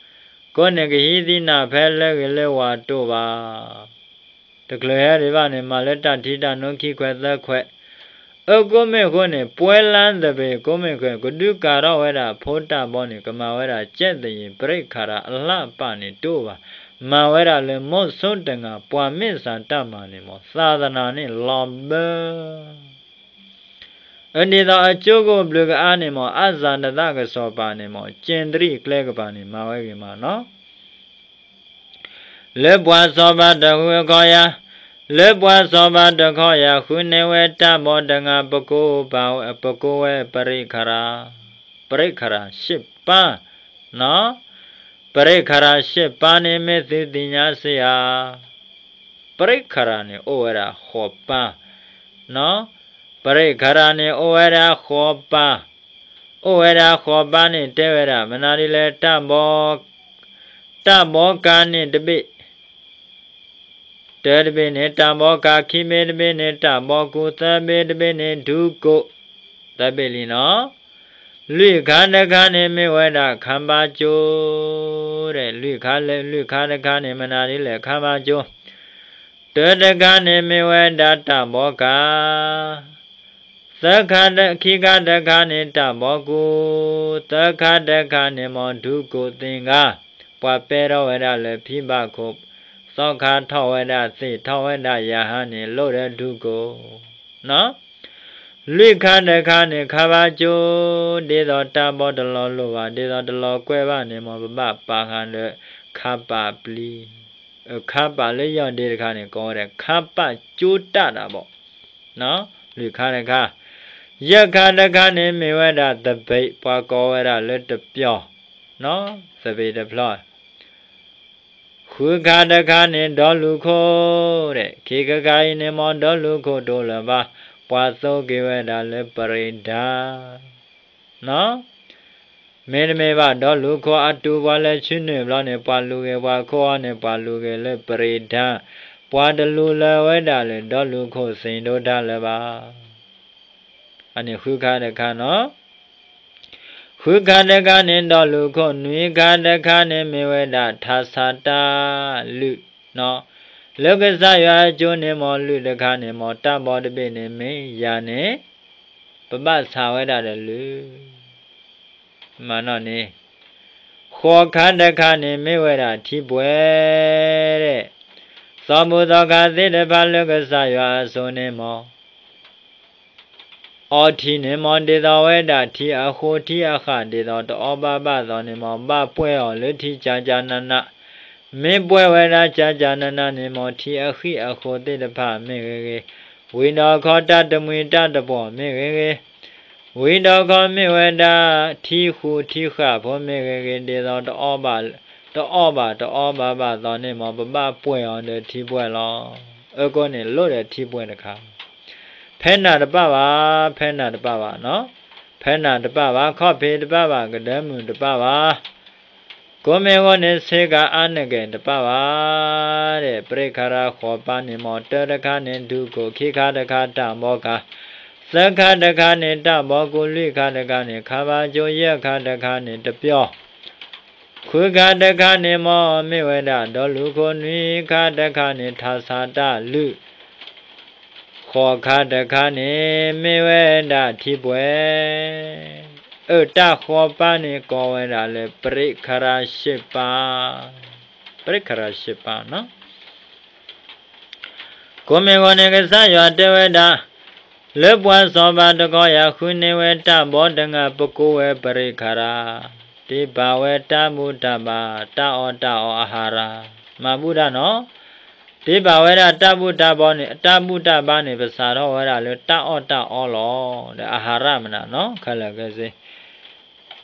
ကိးန့ၣ် ကဟံးသံနၢ်ဖဲလၢဂ့ၤလၢဝါတအိၣ်ဘၣ် တချုးဟဲဒံးဘၣ်န့ၣ် မၤလၢတၢ်ထံတၢ်နိခံခွဲးသၢခွဲး အကိးမ့ၢ်အဃိန့ၣ် ပှဲၤလါသဘ့ၣ်ကိးမ့ၢ်ဃဲ ကဒုးကၤထီၣ်ဝဲဒၣ်ဖိတၢ်ဘီန့ၣ် ကမၤဝဲဒၣ်ကဲသယံၤ ပရိက္ခရအလၢ်အပၢ်န့ၣ်တအိၣ်ဘၣ် မၤဝဲဒၣ်လၢမိၣ်ဆိတဂၤ ပှၤမ့ၢ်စၢ်တၢ်မၤန့ၣ်မး သးသနၤန့ၣ်လီၤဘၢ အဒ်သိးအကၠိကအိၣ်ဘျုးကအါန့ၣ်မး အၣ်စၣ်နသးကစီၤပၤန့ၣ်မး ကဲၤတရံးကျဲကပၤန့ၣ် မၤဝဲဂ့ၤမးနီၤ လၢပှၤစီၤပၤတဃုအခီယၤ, လၢပှၤစီၤပၤတခီယၤ ဃုန့ၢ်ဝဲတၢ်ဘီတဂၤ ပကိးပာ်ဝဲ ပကိးဝဲပရိက္ခရ, ပရိက္ခရရှစ်ပါး, ပရိက္ခရရှစ်ပါးန့ၣ် မ့ၢ်သုသ့ၣ်ညါစ့ၢ်ဧါ. ပရိက္ခရန့ၣ် အိၣ်ဝဲဒၣ်ဃိးပါး, ပရိက္ခရန့ၣ် အိၣ်ဝဲဒၣ်ဃိးပါး, အိၣ်ဝဲဒၣ်ဃိးပါးန့ၣ် တဲဝဲဒၣ် မနုၤဒ်လဲၣ် တၢ်ဘီ တၢ်ဘီကၤန့ၣ်တဘ့ၣ် တၢတဘ့ၣ်န့ၣ် တၢ်ဘီကၤ, ခံဘ့ၣ်တဘ့ၣ်န့ၣ် တၢ်ဘီကူ, သၢဘ့ၣ်တဘ့ၣ်န့ၣ် ဒူကိၣ်, သၢဘ့ၣ်လံနီၤ. လွံၢ်ခါတခါန့ၣ် မ့ၢ်ဝဲဒၣ်ခါဘါကၠိ, လွံၢ်ခါလၢ လွံၢ်ခါတခါန့ၣ် မနုၤဒ်လဲၣ် ခါဘါကၠိ, တၢတခါန့ၣ် မ့ၢ်ဝဲဒၣ်တၢ်ဘီကၤ သၢခါတ ခံခါတခါန့ၣ် တၢ်ဘီကူ, သၢခါတခါန့ၣ် မ်ဒူကိၣ်သ့ၣ်ဂါ, ပှၤပဲထီၣ်ဝဲဒၣ်လၢဖံဘၣ်ခိၣ်, သီခါထီၣ်ဝဲဒၣ်သ့ၣ် ထီၣ်ဝဲဒၣ်ယၤဟါန့ၣ် လိၣ်ဒီးဒူကိၣ်, လွံၢ်ခါတခါန့ၣ် ခါဘါကၠိ, ဒ်သိးတၢ်ဘီတလီၤလိၣ်ဘၣ် ဒ်သိးတလီၤကွဲးဘၣ်န့ၣ် မ်ပဘၣ်ပာ်ဃာ်ဒီး ခါပာ်ပျံၤ, ခါပာ်လၢယီၢ်ဒ့တခါန့ၣ် ကိးဝဲဒၣ် ခါပာ်ကၠိတၢ်တၢ်ဘီ လွံၢ်ခါတခါ, ယဲၢ်ခါတခါန့ၣ် မ့ၢ်ဝဲဒၣ်သဘံး ပှၤကိးဝဲဒၣ်လၢတပျီၤ, သဘံးတဖျီ, ဃုခါတခါန့ၣ် ဒီလူၢ်ခိၣ်, ခံခါအံၤန့ၣ် မ်ဒီလူၢ်ခိၣ်တအိၣ်လၢၤဘၣ်, ပှၤသိၣ်က့ၤဝဲဒၣ်လၢပရ့ဒၢ မ့တမ့ၢ်ဘၣ် ဒီလူၢ်ခိၣ်အတူၢ်ပှၤလဲၤဆူနုာ်ဘျီန့ၣ် ပှၤလူၤက့ၤပှၤခိၣ်အီၤန့ၣ် ပှၤလူၤက့ၤလၢပရ့ဒၢ, ပှၤတလူၤလၢၤဝဲဒၣ်လၢ ဒီလူၢ်ခိၣ်သ့ၣ်ဒိတၢ်လၢၤဘၣ်. အန့ၣ်ဃုခါတခါနီၤ, ဃုခါတခါန့ၣ် ဒီလူၢ်ခိၣ်, နွံခါတခါန့ၣ် မ့ၢ်ဝဲဒၣ်ထးဆးတၢ်, လွံၢ်နီၤ, လၢကစၢ်ယွၤအကၠိန့ၣ် မ်လွံၢ်တခါန့ၣ် မ်တၢ်ဘီတဘ့ၣ်န့ၣ် မ့ၢ်ယၤန့ၣ် ပဘၣ်ဆးဝဲဒၣ်ဒီးလွံၢ် မၤနီၣ်န့ၣ် ဃိးခါတခါန့ၣ်မ့ၢ်ဝဲဒၣ်ထံပှဲၤ သီဘူၣ်သီခါသ့ၣ်တဖၣ်လၢကစၢ်ယွၤအစိၤန့ၣ်မ့ၢ် အီထံန့ၣ်မ့ၢ် ဒ်သိးဝဲဒၣ်ထံအဃိထံအဃၢ် ဒ်သိးတအီဘၣ်ဘၣ်သိးန့ၣ်မ့ၢ် ဘၣ်ပှဲၤအီၤလၢထံကၠးကၠးနးနး, မ့ၢ်ပှဲၤဝဲဒၣ်ကၠးကၠးနးနးန့ၣ်မ့ၢ် ထံအဃံၢ်အဃိသ့ၣ်တဖၣ်မ့ၢ်ဂ့ၤဂ့ၤ, ဝံၤဒီးခီတၢ်တမှံၤတၢ်တပှီၤမ့ၢ်ဂ့ၤဂ့ၤ, ဝံၤဒီးခီမ့ၢ်ဝဲဒၣ်ထံဃူထံဃၢ်ဖိမ့ၢ်ဂ့ၤဂ့ၤ ဒ်သိးတအီဘၣ် တအီဘၣ်တအီဘၣ်ဘၣ်သိးန့ၣ်မ့ၢ် ပဘၣ်ပှဲၤအီၤဒီးထံပှဲၤလီၤ. အဃိန့ၣ်လိၣ်ဒီးထံပှဲၤတခါ, ဖဲနၤတပၣ်ဘၣ်, ဖဲနၤတပၣ်ဘၣ်နီၤ, ဖဲနၤတပၣ်ဘၣ်, ခီၣ်ဖံးတပၣ်ဘၣ်, ကဒၢမုၢ်တပၣ်ဘၣ် ကိးမ့ၢ်အဃိန့ၣ် ဆ့ကၤအါနကဲၣ်တပၣ်ဘၣ်, ဒီးပြံးခါရၤဃိးပၢ်န့ၣ်မ့ၢ် တၢတခါန့ၣ် ဒူကိၣ်, ခံခါတခါ တၢ်ဘီခါ, သၢခါတခါန့ၣ် တၢ်ဘီကူ, လွံၢ်ခါတခါန့ၣ် ခါဘါကၠိ, ယဲၢ်ခါတခါန့ၣ် တပျီၤ, ဃုခါတခါန့ၣ်မ့ၢ် မ့ၢ်ဝဲဒၣ်ဒီလူၢ်ခိၣ်, နွံခါတခါန့ၣ် ထးဆးတၢ်လုၢ် ဃိးခါတခါန့ၣ် မ့ၢ်ဝဲဒၣ်ထံပှဲၤ, အၢ တၢ်ဃိးပၢ်န့ၣ် ကိးဝဲဒၣ်လၢ ပြံးခါရၤရှ့ပၢ်, ပြံးခါရၤရှ့ပၢ်နီၤ. ကိးမ့ၢ်အဃိန့ၣ် ကစၢ်ယွၤတဲဝဲဒၣ် လၢပှၤစီၤပၤတခီယၤ ဃုန့ၢ်ဝဲတၢ်ဘီတဂၤ ပကိးဝဲပြံးခါရၤ, တ့ပာ်ဝဲတၢ်ဘူၣ်တၢ်ဘါ တၢ်အီၣ်တၢ်အီ အဟးရၤ, မၤဘူၣ်တၢ်နီၤ. တ့ပာ်ဝဲဒၣ်တၢ်ဘူၣ်တၢ်ဘါန့ၣ်, တၢ်ဘူၣ်တၢ်ဘါန့ၣ် ပစးထီၣ်ဝဲဒၣ်လၢတၢ်အီၣ်တၢ်အီလီၤ. ဒီးအဟးရၤမနုၤနီၤ ခဲလၢာ်ခဲဆ့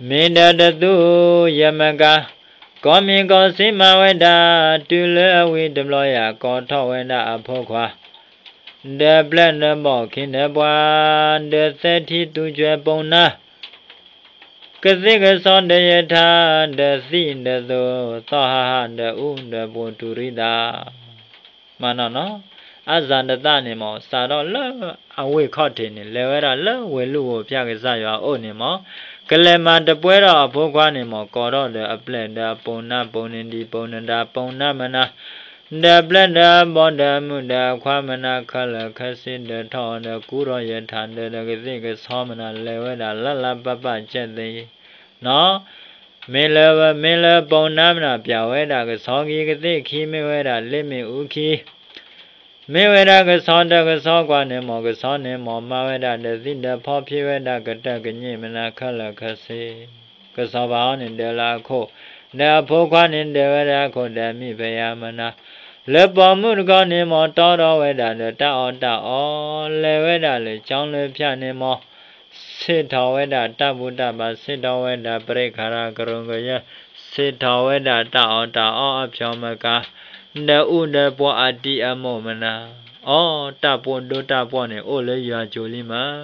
မ့ၢ်ဒီးတသူယမကၤ, ကိးမံၤကိးစ့မၤဝဲဒၣ်, တုၤလၢအဝံၤတဘျီယၤ ကိးထီၣ်ဝဲဒၣ်အဖိခွါ, ဒီးပျဲၢ်ဒီးဘီၣ် ခ့ဒီးပှၤ, ဒီးသဲထံသူကွဲၤ ပိာ်နါ ကသ့ၣ်ကဆီ ဒီးယထါ, ဒီးသံၣ်ဒီးသိး, သီၣ်ဟးဟး ဒီးအူဒီးပှိၤ တူၢ်ရံသး မနုၤနီၤ. အစၢ်ဒသးန့ၣ်မ့ၢ် စးထီၣ်လၢအဝ့ၢ်ခီၣ်ထံးန့ၣ် လဲၤဝဲဒၣ်လၢဝ့ၢ်လူၢ်ဧိၤဖၠၣ်ကစၢ်ယွၤအအိၣ်န့ၣ်မ့ၢ် ကလဲၤမၤတပှဲၤဒီးအဖိခွါန့ၣ်မ့ၢ် ကိးထီၣ်ဒီးအပျဲၢ်ဒီးအပိာ်နါ ပိာ်နဒံး ပိာ်နဒါပိာ်နါမနၤ, ဒီးပျဲၢ်ဒီးအဘီၣ်ဒီးအမုၣ်ဒီးအခွါမနၤ ခဲလၢာ်ခဲဆ့ ဒီးထီၣ်ဒီးကူထီၣ်ယထါ ဒီးကသ့ၣ်ကဆီမနၤ လဲၤဝဲဒၣ်လၢ်လၢ်ပၢ်ပၢ်ကဲသ့ နီၤ. မ့ၢ်လၢ မ့ၢ်လၢပိာ်နါမနၤ ပျၢ်ဝဲဒၣ်ကဆီခံ ကသ့ၣ်ခံ မ့ၢ်ဝဲဒၣ်လ့မ့ၣ်အူခံ မ့ၢ်ဝဲဒၣ်ကဆီဒီးကဆီကွၢ်န့ၣ်မ့ၢ် ကဆီန့ၣ်မ့ၢ် မၤဝဲဒၣ်ဒီးသံၣ်ဒီးဖီ ဖံးဝဲဒၣ်ကတၢၢ်ကညံၣ်မနၤ ခဲလၢာ်ခဲဆ့ ကဆီဘၣ်အီၤန့ၣ် ဒၢးလၢအခိၣ်, ဒီးအဖိခွါန့ၣ် ဒၢးဝဲဒၣ်အခိၣ် ဒီးမံၣ်ဖဲယါမနၤ, လၢပိာ်မုၣ်တခီန့ၣ်မ့ၢ် တီဒီးဝဲဒၣ်ဒီးတၢ်အီၣ်တၢ်အီ, လဲၤဝဲဒၣ်လၢကၠီလၢဖၠၣ်န့ၣ်မ့ၢ် ဆ့ၣ်ထီၣ်ဝဲဒၣ်တၢ်ဘူၣ်တၢ်ဘါ ဆ့ၣ်ထီၣ်ဝဲဒၣ်ပြံးခါရၤကရူၢ်ကရၢ, ဆ့ၣ်ထီၣ်ဝဲဒၣ်တၢ်အီၣ်တၢ်အီအဖျီမကၤ, ဒီးအူဒီးပှီၤအတံၤအမိၢ်မနၤ, အိ တၢ်ပိာ်ဒိတၢ်ပိာ်န့ၣ် အိၣ်လၢယွၤကိၤလံမး,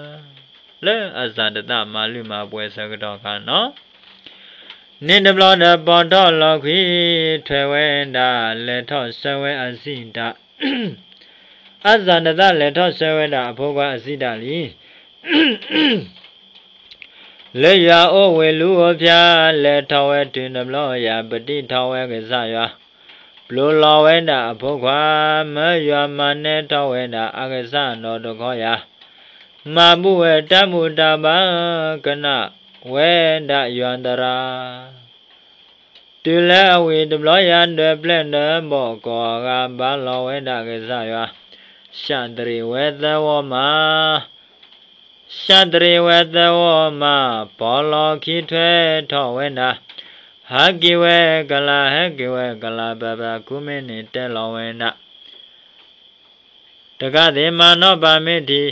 လၢအစၢ်ဒသးမၤလုၢ်မၤပှဲၤဆၢကတီၢ်ခါနီၤ န့ၣ်တဘျီဒီး ပိာ်ထီၣ်လီၤခွံ, ထွဲဝဲဒၣ် လဲၤထီၣ်ဆှၢဝဲအစံၣ်တၢ်, အစၢ်ဒသးလဲၤထီၣ်ဆှၢဝဲဒၣ်အဖိခွါအစံၣ်တၢ်လံ. လၢယွၤအိၣ်ဝ့ၢ်လူၢ်ဧိၤဖၠၣ် လဲၤထီၣ်ဝဲတုၤတဘျီယၤ ပတံထီၣ်ဝဲကစၢ်ယွၤ, ပျိလီၤဝဲဒၣ်အဖိခွါ, မၢယွၤမၤနဲထီၣ်ဝဲဒၣ်အကစၢ်နီၢ်တခီယၤ, မၤဘူၣ်ဝဲတၢ်ဘူၣ်တၢ်ဘါ ကနၣ်ဝဲဒၣ်ယွၤသရၣ် တုၤလၢအဝံၤတဘျီယၤ ဒီးပျဲၢ်ဒီးဘီၣ်ကိးဂၤဘါလီၤဝဲဒၣ်ကစၢ်ယွၤ, ရှးတရံးဝဲသၢဝီမး, ရှးတရံးဝဲသၢဝီမး, ပိာ်လီၤခံထွဲထီၣ်ဝဲဒၣ်, ဟးက့ၤဝဲကလၤ ဟဲက့ၤဝဲကလၤ ပၤပၤကူမ့ၢ်န့ၣ်တဲလီၤဝဲဒၣ် တဂၤသ့ၣ်မၤနီၣ်ပၤမ့ၢ်ထံ,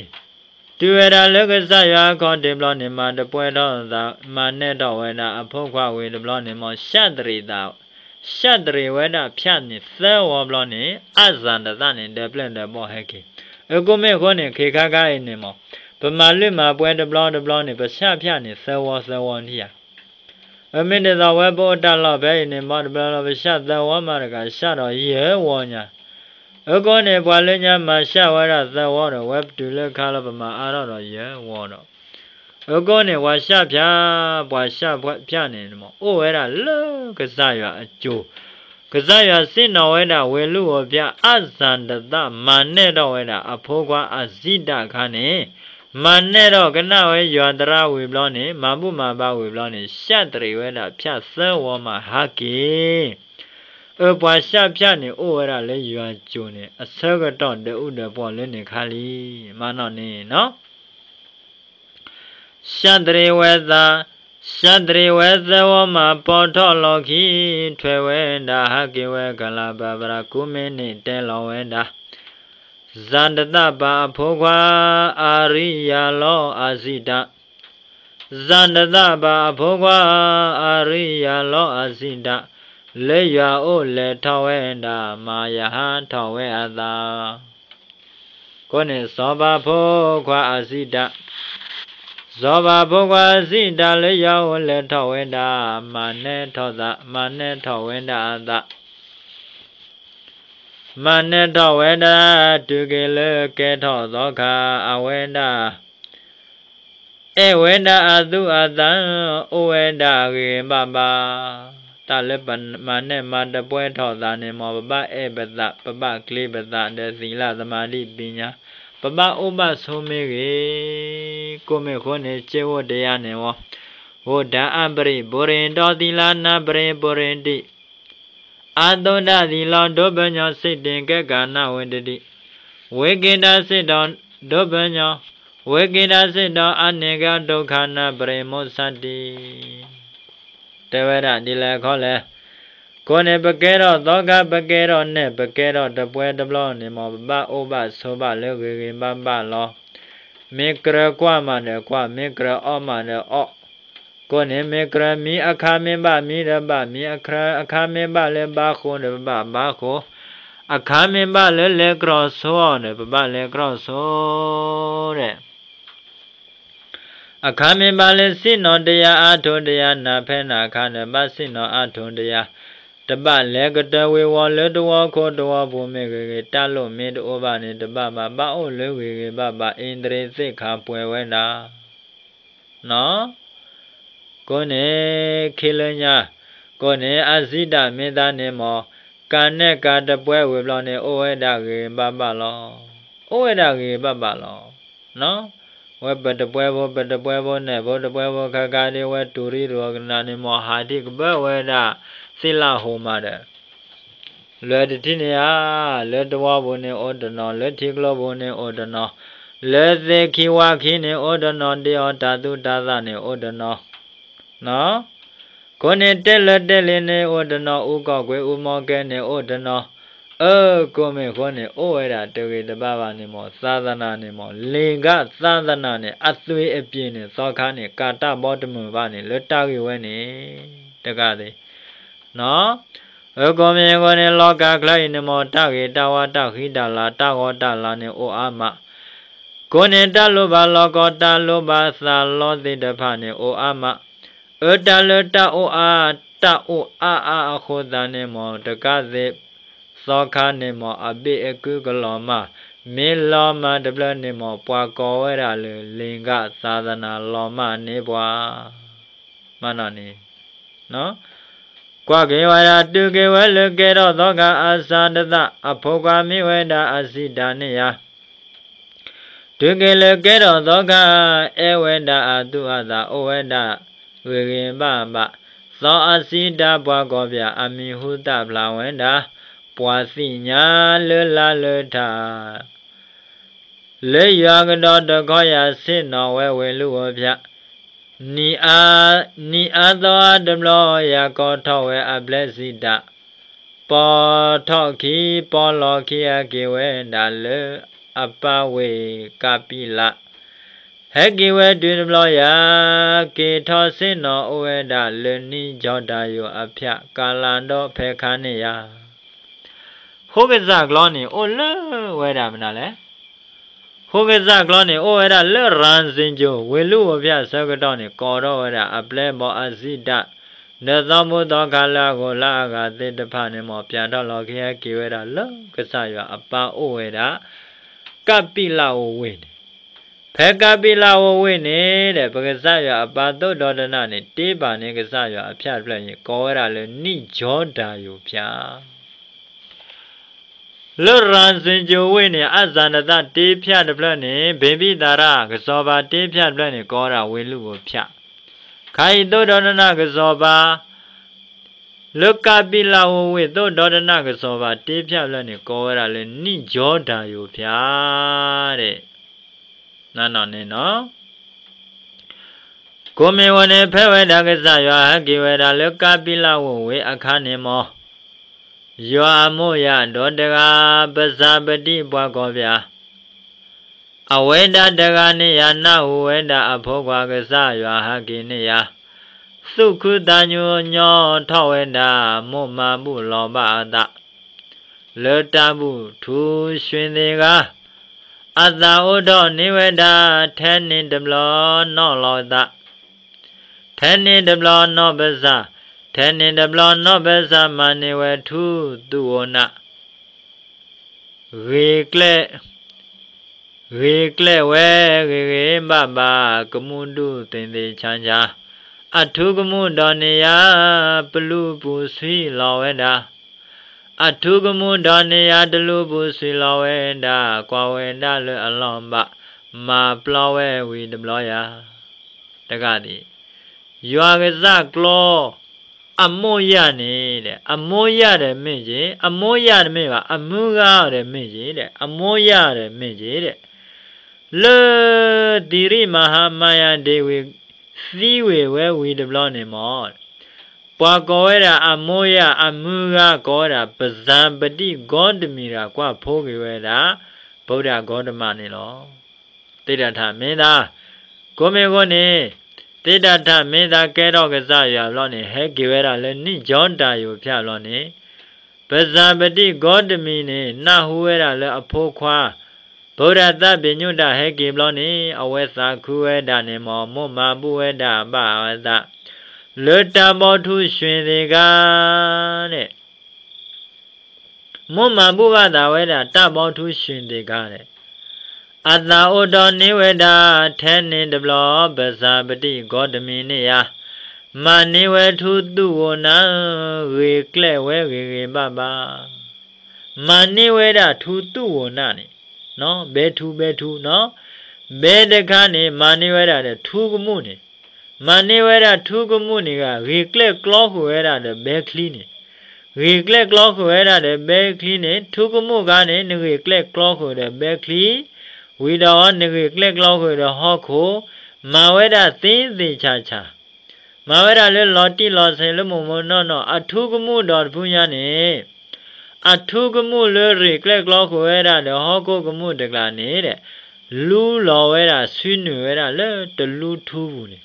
တုၤဝဲဒၣ်လၢကစၢ်ယွၤအခီၣ်ထံးဘျီန့ၣ် မၤတပှဲၤထီၣ်သး မၤနဲၣ်ထီၣ်ဝဲဒၣ်အဖိခွါဝံၤတဘျီန့ၣ်မ့ၢ် ရှးတရံးသး, ရှးတရံးဝဲဒၣ်ဖၠၣ်န့ၣ်သၢဝီဘျီန့ၣ် အစၢ်ဒသးန့ၣ် ဒီးပျဲၢ်ဒီးဘီၣ်ဟဲက့ၤ, အဃိမ့ၢ်အဃိန့ၣ် ခ့ခါခါအံၤန့ၣ်မ့ၢ် ပမၤလုၢ်မၤပှဲၤတဘျီတဘျီန့ၣ် ပရှၣ်ဖၠၣ်န့ၣ်သၢဝီသၢဝီထံၣ်ဧါ အမ့ၢ်ဒ်သိးဝဲပအိၣ်တၢ်လီၢ်ဖဲအံၤန့ၣ် ဘၣ်တဘျီလီၤ ပရှၣ်သၢဝီမးတဂၤ ရှၣ်ဒီးယဲၢ်ဝီညါ, အဃိန့ၣ် ပှၤလၢညါမၤရှၣ်ဝဲဒၣ်သၢဝီဒီး ဝဲပတုၤလၢခါလၢပမၤအါထီၣ်ဒီးယဲၢ်ဝီဒီး, အဃိန့ၣ် ပှၤရှၣ်ဖၠၣ်, ပှၤရှၣ်ဖၠၣ်န့ၣ် အိၣ်ဝဲဒၣ်လၢကစၢ်ယွၤအစိၤ, ကစၢ်ယွၤစံၣ်နီၤဝဲဒၣ်ဝ့ၢ်လူၢ်ဧိၤဖၠၣ် အစၢ်ဒသးမၤနဲၣ်ထီၣ်ဝဲဒၣ်အဖိခွါအစံၣ်တၢ်အခါန့ၣ် မၤနဲၣ်ထီၣ်ကနၣ်ဝဲယွၤသရၣ်ဝံၤဘျီန့ၣ် မၤဘူၣ်မၤဘါဝံၤဘျီန့ၣ် ရှၣ်တရံးဝဲဒၣ်ဖၠၣ်သၢဝီမးဟးက့ၤ. အၢ ပှၤရှၣ်ဖၠၣ်န့ၣ် အိၣ်ဝဲဒၣ်လၢယွၤကိၤန့ၣ် အဆၢကတီၢ်ဒၢးအူဒၢးပှီၢ်လၢန့ၣ်ခါလံ. မၤနီၣ်န့ၣ်နီၤ ရှၣ်တရံးဝဲသး, ရှၣ်တရံးဝဲသၢဝီမး ပိာ်ထီၣ်လီၢ်ခံ ထွဲဝဲဒၣ်ဟးက့ၤဝဲကလၤပၤပရၤ ကူမ့ၢ်န့ၣ်တဲလီၤဝဲဒၣ် စၤတသၣ်ပၤအဖိခွါ အရံယၤလီၤအစံးတၢ်, စၤတသၣ်ပၤအဖိခွါ အရံယၤလီၤအစံးတၢ်, လၢယွၤအိၣ်လဲၤထီၣ်ဝဲဒၣ် မၤယဟးထီၣ်ဝဲအသး အဃိန့ၣ် စီၤပၤဖိခွါအစံးတၢ်, စီၤပၤဖိခွါအစံးတၢ် လၢယွၤအိၣ်လဲၤထီၣ်ဝဲဒၣ် မၤနဲၣ်ထီၣ်သး, မၤနဲၣ်ထီၣ်ဝဲဒၣ်အသး, မၤနဲၣ်ထီၣ်ဝဲဒၣ် တုၤက့ၤလၢကဲထီၣ်သီခါ အဝဲဒၣ် အဲၣ်ဝဲဒၣ်အသူၣ်အသး အိၣ်ဝဲဒၣ်ဂ့ၤဂ့ၤဘၣ်ဘၣ်, တၢ်လၢပမၤနဲၣ်မၤတပှဲထီၣ်သးန့ၣ်မ့ၢ် ပဘၣ်အဲၣ်ပသး ပဘၣ်ကျ့ပသးဒီးသီလ သမါဒံၣ် ပညါ, ပဘၣ်အိၣ်ဘၣ်ဆိးမ့ၢ်ဂ့ၤ, ကိးမ့ၢ်ဃိန့ၣ် စ့ဝိၣ်တယါန့ၣ်ဝဲ, ဝိၣ်တၢ်အပရံၣ် ပုရ့ၣ်ဒီသီလ နၢ်ပရ့ၣ် ပုရ့ၣ်ဒံၣ် အသိဒၣ်သံလီၤ ဒိပညီ စံးတ့ၢ်ကဲကနၣ်ဝံၤတဒံၣ်, ဝ့က့ၤတၢ်စံးဒီး ဒိပညီ, ဝ့က့ၤတၢ်စံးဒီး အန့ၢ်က့ၤဒုက္ခ နၢ်ပရ့ၣ်မိၢ်ဆါတံၢ်, တဲဝဲဒၣ်ဒ်လဲၣ်ခီလဲၣ်, ကိးန့ၣ် ပကဲထီၣ်သီခါ ပကဲထီၣ်နဲၣ် ပကဲထီၣ်တပှဲတဘျီန့ၣ်မ့ၢ် ပဘၣ်အိၣ်ဘၣ်ဆိးဘၣ်လၢဂ့ၤဂ့ၤဘၣ်ဘၣ်လီၤ. မ့ၢ်ကြၢးကွၢ်မးဒီးကွၢ်, မ့ၢ်ကြၢးအီၣ်မးဒီးအီၣ်, ကိးန့ၣ် မ့ၢ်ကြၢးမံအခါမ့ၢ်ဘၣ်မံဒီးဘၣ်မံ, အခါမ့ၢ်ဘၣ်လၢဘါဃိဒီးပဘၣ်ဘါဃိ, အခါမ့ၢ်ဘၣ်လၢလဲၤကြီၢ်ဆိအီၤဒီး ပဘၣ်လဲၤကြီၢ်ဆိဒီး အခါမ့ၢ်ဘၣ်လၢဆ့ၣ်နီၤတယၤ အါထိၣ်တယၤ နၤဖဲနၤခါဒီး ဘၣ်ဆ့ၣ်နီၤအါထိၣ်တယၤ, တဘၣ်လဲၤကတၢၢ်ဝ့ၤဝီၤလၢတဝီခိၣ်တဝီပူၤမ့ၢ်ဂ့ၤဂ့ၤ, တၢ်လိၣ်မ့ၢ်တအိၣ်ဘၣ်န့ၣ် တဘၣ်ဘၣ်, ဘၣ်အိၣ်လၢဂ့ၤဂ့ၤဘၣ်ဘၣ်, အ့ဒြ့သ့ၣ်ခါပှဲၤဝဲဒၣ် ကိးန့ၣ် ခံလၢညါ, ကိးန့ၣ် အစံးတၢ်မ့ၢ်သးန့ၣ်မ့ၢ် ကနဲၣ်ကၤတပှဲဝံၤဘျီန့ၣ် အိၣ်ဝဲဒၣ်ဂ့ၤဂ့ၤဘၣ်ဘၣ်လီၤ. အိၣ်ဝဲဒၣ်ဂ့ၤဂ့ၤဘၣ်ဘၣ်လီၤ. ဝဲပတပှဲဖိ ပတပှဲဖိနဲၣ်ဖိ တပှဲဖိခါခါဒ်ဝဲတူၢ်ရံၣ်တူၢ်အကနၣ်န့ၣ်မ့ၢ် ဟးထံၣ်ကဘၢဝဲဒၣ် သ့ၣ်လၣ်ဟိးမးဒီး လၢတထံၣ်န့ၣ်ဧါ, လၢတဝီပူၤန့ၣ်အိၣ်တနီၤ, လၢထံကျိပူၤန့ၣ်အိၣ်တနီၤ, လၢသ့ၣ်ခံဝၣ်ခံန့ၣ်အိၣ်တနီၤ, ဒ်အီၤတၢ်သူၣ်တၢ်သၣ်န့ၣ်အိၣ်တနီၤ, ကိးန့ၣ် တဲလၢတဲလံန့ၣ်အိၣ်တနီၤ, အူကီၢ်ကွ့အူမီကဲန့ၣ်အိၣ်တနီၤ, အၢ ကိးမ့ၢ်ဃိန့ၣ် အိၣ်ဝဲဒၣ်တဂ့ၤတဘၣ်ဘၣ်န့ၣ်မ့ၢ် သာသနာန့ၣ်မ့ၢ် လင်္ကာသာသနာန့ၣ် အသွံၣ်အပျ့ၤန့ၣ် သီခါန့ၣ် ကၤတၢ်ဘီတမုာ်ဘၣ်န့ၣ် လၢတၢ်ဂ့ၢ်ဝဲန့ၣ် တဂၤသ့ၣ် အၢ ကိးမ့ၢ်ဃိန့ၣ် လီၤကၤချၢအံၤန့ၣ်မ့ၢ် တၢ်ဂ့ၤတၢ်ဝါ တၢ်ဃံတၢ်လၤ တၢ်ဂီၤတၢ်လၤန့ၣ်အိၣ်အါမး, ကိးန့ၣ် တၢ်လိၣ်ဘၣ်လီၢ်ကီ တၢ်လိၣ်ဘၣ်သးလီသ့ၣ်တဖၣ်န့ၣ်အိၣ်အါမး, အၢ တၢ်လၢတၢ်အိၣ်အါ တၢ်အိၣ်အါအါအဃိသတးန့ၣ်မ့ၢ် တဂၤသ့ၣ် သီခါန့ၣ်မ့ၢ် အဘ့ၣ်အကုကလီၤမၢ်, မ့ၢ်လီၤမၢ်တဘျီန့ၣ်မ့ၢ် ပှၤကိးဝဲဒၣ်လၢ လင်္ကာသာသနာ လီၤမၢ်န့ၢ်ပှၤ မ့ၢ်နီၢ်န့ၣ် ကွၢ်က့ၤဝဲဒၣ် တုၤက့ၤဝဲလၢကဲထီၣ်သီခါ အစၤတသၣ် အဖိခွါမ့ၢ်ဝဲဒၣ်အစံးတၢ်န့ၣ်ယါ, တုၤက့ၤလၢကဲထီၣ်သီခါ အဲၣ်ဝဲဒၣ်အသူၣ်အသး အိၣ်ဝဲဒၣ်ဂ့ၤဂ့ၤဘၣ်ဘၣ်, သီအစံးတၢ်ပှၤကီၢ်ပၠး အမံၤဟူသၣ်ဖျါဝဲဒၣ်, ပှၤသ့ၣ်ညါလၢလါလၢထါ လၢယွၤကဒီးတခီယၤဆ့ၣ်နီၤဝဲဝ့ၢ်လူၢ်ဧိၤဖၠး, နံၤအါ, နံၤအါသီအါတဘျီ ယၤကိးထီၣ်ဝဲအပျဲၢ်စံးတၢ်, ပီၤထီၣ်ခံ ပီၤလီၤခံ ဟဲက့ၤဝဲဒၣ်လၢအပၢ်ဝ့ၢ်ကးပံလး, ဟဲက့ၤဝဲတုၤတဘျီယၤ, က့ၤထီၣ်ဆ့ၣ်နီၤအိၣ်ဝဲဒၣ်လၢနံၣ်ကၠီၤတၢ်ယိာ်အဖၠး ကလၤဒီဖဲခါန့ၣ်ယါ ဃိကစၢ်ကျီန့ၣ် အိၣ်လၢဝဲဒၣ်မနုၤလဲၣ်. ဃိကစၢ်ကျီန့ၣ် အိၣ်ဝဲဒၣ်လၢ ရၣ်စ့ၣ်ကၠိၣ် ဝ့ၢ်လူၢ်ဧိၤဖၠးအဆၢကတီၢ်န့ၣ် ကိးထီၣ်ဝဲဒၣ်အပျဲၢ်ဘီအစံးတၢ်, ဒီးသီမိၢ်သီခါလၢအဂိၢ်လၢအဂၤသ့ၣ်တဖၣ်န့ၣ် မ့ၢ်ပၠးထီၣ်လီၤက့ၤဟဲက့ၤဝဲဒၣ်လၢကစၢ်ယွၤအပၢ်အိၣ်ဝဲဒၣ် ကးပံလးဧိၤဝ့ၢ်န့ၣ်, ဖဲကးပံလးဧိၤဝ့ၢ်န့ၣ်ဒီး ပကစၢ်ယွၤအပၢ်သိၣ်ဒီတနၢ်န့ၣ် တ့ပာ်န့ၢ်ကစၢ်ယွၤအဖၠးတဖျၢၣ်အံၤ ကိးဝဲဒၣ်လၢနံၣ်ကၠီၤတၢ်ယိာ်ဖၠး လၢရၤစ့ၤကၠိၤဝ့ၢ်န့ၣ် အစၢ်နသၣ်တ့ဖၠၣ်တဖျၢၣ်န့ၣ် ဘ့ဘံၣ်သးရၣ်ကစီၤပၤတ့ဖၠၣ်တဖျၢၣ်န့ၣ် ကိးဝဲဒၣ်ဝ့ၢ်လုၣ်ဧိၤဖၠၣ်. ခါအံၤသိၣ်ဒီတနၢ်ကစီၤပၤ လၢကးပံလးဧိၤဝ့ၢ် သိၣ်ဒီတနၢ်ကစီၤပၤတ့ဖၠၣ်တဖျၢၣ်န့ၣ် ကိးဝဲဒၣ်လၢနံၣ်ကၠီတၢ်ယိၤဖၠၣ် ဒ်န့ၣ်နီၤ. ကိးမံၤဝဲန့ၣ် ဖဲဝဲဒၣ်ကစၢ်ယွၤဟဲက့ၤဝဲဒၣ်လၢကးပံလးဧိၤဝ့ၢ်အခါန့ၣ်မ့ၢ် ယွၤအမိၢ်ယၢ်ဒီတဂၤ ပစၢ်ပဒံၣ်ပှၤကီၢ်ပၠး အဝဲဒၣ်တဂၤန့ၣ်ယၤ နၢ်ဟူဝဲဒၣ်အဖိခွါကစၢ်ယွၤဟဲက့ၤန့ၣ်ယၤ သူၣ်ခုသးညီညီထီၣ်ဝဲဒၣ် မိၢ်မၤဘူၣ်လီၤဘၣ်အသး လၢတၢ်ဘူၣ်ထူၣ်ဆှံသ့ၣ်ဂၤ အသးအိၣ်ထီၣ်န့ၢ်ဝဲဒၣ် ထဲန့ၣ်တဘျီနီၢ်လီၤသး ထဲန့ၣ်တဘျီနီၢ်ပစၢ် ထဲန့ၣ်တဘျီနီၢ်ပစၢ် မၤန့ၢ်ဝဲထူသူၣ်ဧိၤနၢ် ဂ့ၤကျဲၣ် ဂ့ၤကျဲၣ်ဝဲ ဂ့ၤဂ့ၤဘၣ်ဘၣ် ကမူၣ်ဒူၣ်သ့ၣ်သ့ၣ်ဆါဆါ အထူကမူၣ်ဒီးန့ၣ်ယၤ ပလူၤပူၤဆှံလီၤဝဲဒၣ် အထူကမူၣ်ဒီးန့ၣ်ယၤ တလူၤပူၤဆှံလီၤဝဲဒၣ် ကွၢ်ဝဲဒၣ်လၢအလီၢ်ဘၣ် မၤပျီဝဲဝံၤတဘျီယၤ တဂၤဒ် ယွၤကစၢ်ကျီ အမိၢ်ယၢ်န့ၣ် အမိၢ်ယၢ်ဒီးမ့ၢ်က့ၤ အမိၢ်ယၢ်တမ့ၢ်ဘၣ် အမုၢ်ဂၤဒီးမ့ၢ်က့ၤ အမိၢ်ယၢ်ဒီးမ့ၢ်က့ၤ လၢသီရိမၤဟါမၤယၤဒ့ဝံၤ သံဝံၤဝဲဝံၤတဘျီန့ၣ်မ့ၢ် ပှၤကိးဝဲဒၣ်အမိၢ်ယၢ် အမုၢ်ဂၤကိးဝဲဒၣ် ပစၢ်ပဒံၣ်ဂီၤတမံၤတဂၤ ကွၢ်ဖိက့ၤဝဲဒၣ် ဗုဒ္ဓဂေါတမန့ၣ်လီၤ. သ့ၣ်တၢ်ထးမ့ၢ်သး ကိးမ့ၢ်အဃိန့ၣ် သ့ၣ်တၢ်ထးမ့ၢ်သးကဲထီၣ်ကစၢ်ယွၤဘျီန့ၣ် ဟဲက့ၤဝဲဒၣ်လၢနံၣ်ကၠီတၢ်ယိၤဖၠၣ်ဘျီန့ၣ် ပစၢ်ပဒံၣ်ဂီၤတမံၤန့ၣ် နၢ်ဟူဝဲဒၣ်လၢအဖိခွါ ဗုဒ္ဓသးဘ့ၣ်ညူတၢ်ဟဲက့ၤဘျီန့ၣ် အဝဲသးခုဝဲဒၣ်န့ၣ်မ့ၢ် မိၢ်မၤဘူၣ်ဝဲဒၣ်ဘၣ်အသး လၢတၢ်ဘီထူၣ်ဆှံသ့ၣ်ဂၤန့ၣ် မိၢ်မၤဘူၣ်ဘၣ်သးဝဲဒၣ် တၢ်ဘီထူၣ်ဆှံသ့ၣ်ဂၤန့ၣ် အသးအိၣ်ဒီးန့ၢ်ဝဲဒၣ် ထဲန့ၣ်တဘျီ ပစၢ်ပဒံၣ်ဂီၤတမံၤန့ၣ်ယၤ မၤန့ၢ်ဝဲထူသူၣ်ဧိၤနၢ် ဂ့ၤကျဲၣ်ဝဲဂ့ၤဂ့ၤဘၣ်ဘၣ် မၤန့ၢ်ဝဲဒၣ်ထူသူၣ်ဧိၤနၢ်န့ၣ် ဘဲထူဘဲထူနီၤ ဘဲတခါန့ၣ် မၤန့ၢ်ဝဲဒၣ်ဒီးထူကမူၣ်န့ၣ် မၤန့ၢ်ဝဲဒၣ်ထူကမူၣ်န့ၣ်ဂ့ၤ ဂ့ၤကျဲၣ်ကျီဃုာ်ဝဲဒၣ်ဒီးဘဲချံန့ၣ် ဂ့ၤကျဲၣ်ကျီဃုာ်ဝဲဒၣ်ဒီးဘဲချံန့ၣ် ထူကမူၣ်ဂၤန့ၣ် နဂ့ၤကျဲၣ်ကျီဃုာ်ဒီးဘဲချံ ဝံၤဒီး နဂ့ၤကျဲၣ်ကျီဃုာ်ဒီးဟီၣ်ခိၣ် မၤဝဲဒၣ်သ့သ့ဆးဆး မၤဝဲဒၣ်လၢလီၤတံၢ်လီၤဆဲးလၢမိၢ်မိၢ်နီၢ်နီၢ် အထူကမူၣ်ဒီးတဖုညါန့ၣ် အထူကမူၣ်လၢဂ့ၤကျဲၣ်ကျီဃုာ်ဝဲဒၣ်ဒီးဟီၣ်ခိၣ်ကမူၣ်တကျါန့ၣ် လူလီၤဝဲဒၣ် စုနုာ်ဝဲဒၣ်လၢတလူထူပူၤန့ၣ်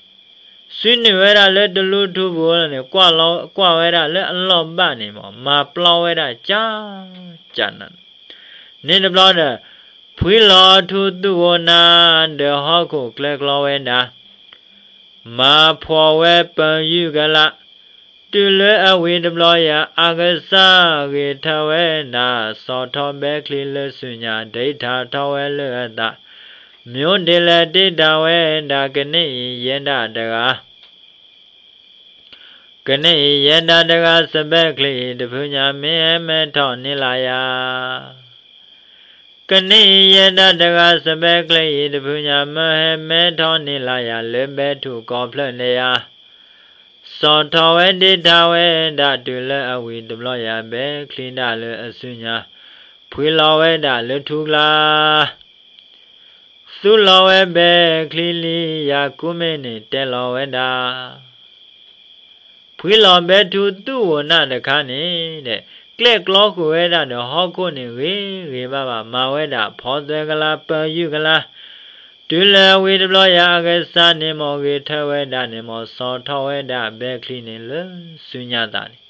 စုနုာ်ဝဲဒၣ်လၢတလူထူပူၤန့ၣ် ကွၢ်ဝဲဒၣ်လၢအလီၢ်ဘၣ်န့ၣ်မ့ၢ် မၤပျီဝဲဒၣ်ကၠးကၠးနး န့ၣ်တဘျီဒီး ဖှံလီၤထူသူၣ်ဧိၤနၢ် ဒီးဟီၣ်ခိၣ်ကျဲကျီဝဲဒၣ် မၤဖှီၣ်ဝဲပယုၢ်ကလး တုၤလၢအဝံၤတဘျီယၤ အကစၢ်ဂ့ၤထၢဝဲဒၣ် စီၤထီၣ်ဘဲချံလၢစုညါ ဒိးထးထီၣ်ဝဲလၢအသး မ့ၢ်ဒ်လဲၣ်တ့ၢ်တၢ်ဝဲဒၣ် ကန့ၢ်အံၤယဲဒၣ်တဂၤ ကန့ၢ်အံၤယဲဒၣ်တဂၤ စဘဲချံအံၤတဖုညါ မ့ၢ်ဟဲမဲထီၣ်န့ၢ်လၢယၤ ကန့ၢ်အံၤယဲဒၣ်တဂၤ စဘဲချံအံၤတဖုညါ မ့ၢ်ဟဲမဲထီၣ်န့ၢ်လၢယၤ လၢဘဲထူၣ်ကီၢ်ဖျၢၣ်န့ၣ်ယၤ စီၤထီၣ်ဝဲဒ့ထးဝဲဒၣ် တုၤလၢအဝံၤတဘျီယၤ ဘဲချံဒၣ်လၢအစုညါ ဖှံလီၤဝဲဒၣ်လၢထူကျါ သူလီၤဝဲဘဲချံလံ ယၤကူမ့ၢ်န့ၣ်တဲလီၤဝဲဒၣ် ဖှံလီၤဘဲထူသူၣ်ဧိၤနၢ်တခါန့ၣ် ကျဲကျီဃုာ်ဝဲဒၣ်ဒီးဟီၣ်ခိၣ်န့ၣ်ဂ့ၤဂ့ၤဘၣ်ဘၣ် မၤဝဲဒၣ်ဖီသွဲကလါ ပယုၢ်ကလါ တုၤလၢအဝံၤတဘျီယၤ အကစၢ်န့ၣ်မ့ၢ်ဂ့ၤထၢဝဲဒၣ်န့ၣ်မ့ၢ် စီၤထီၣ်ဝဲဒၣ်ဘဲချံန့ၣ်လၢစုညါသးန့ၣ်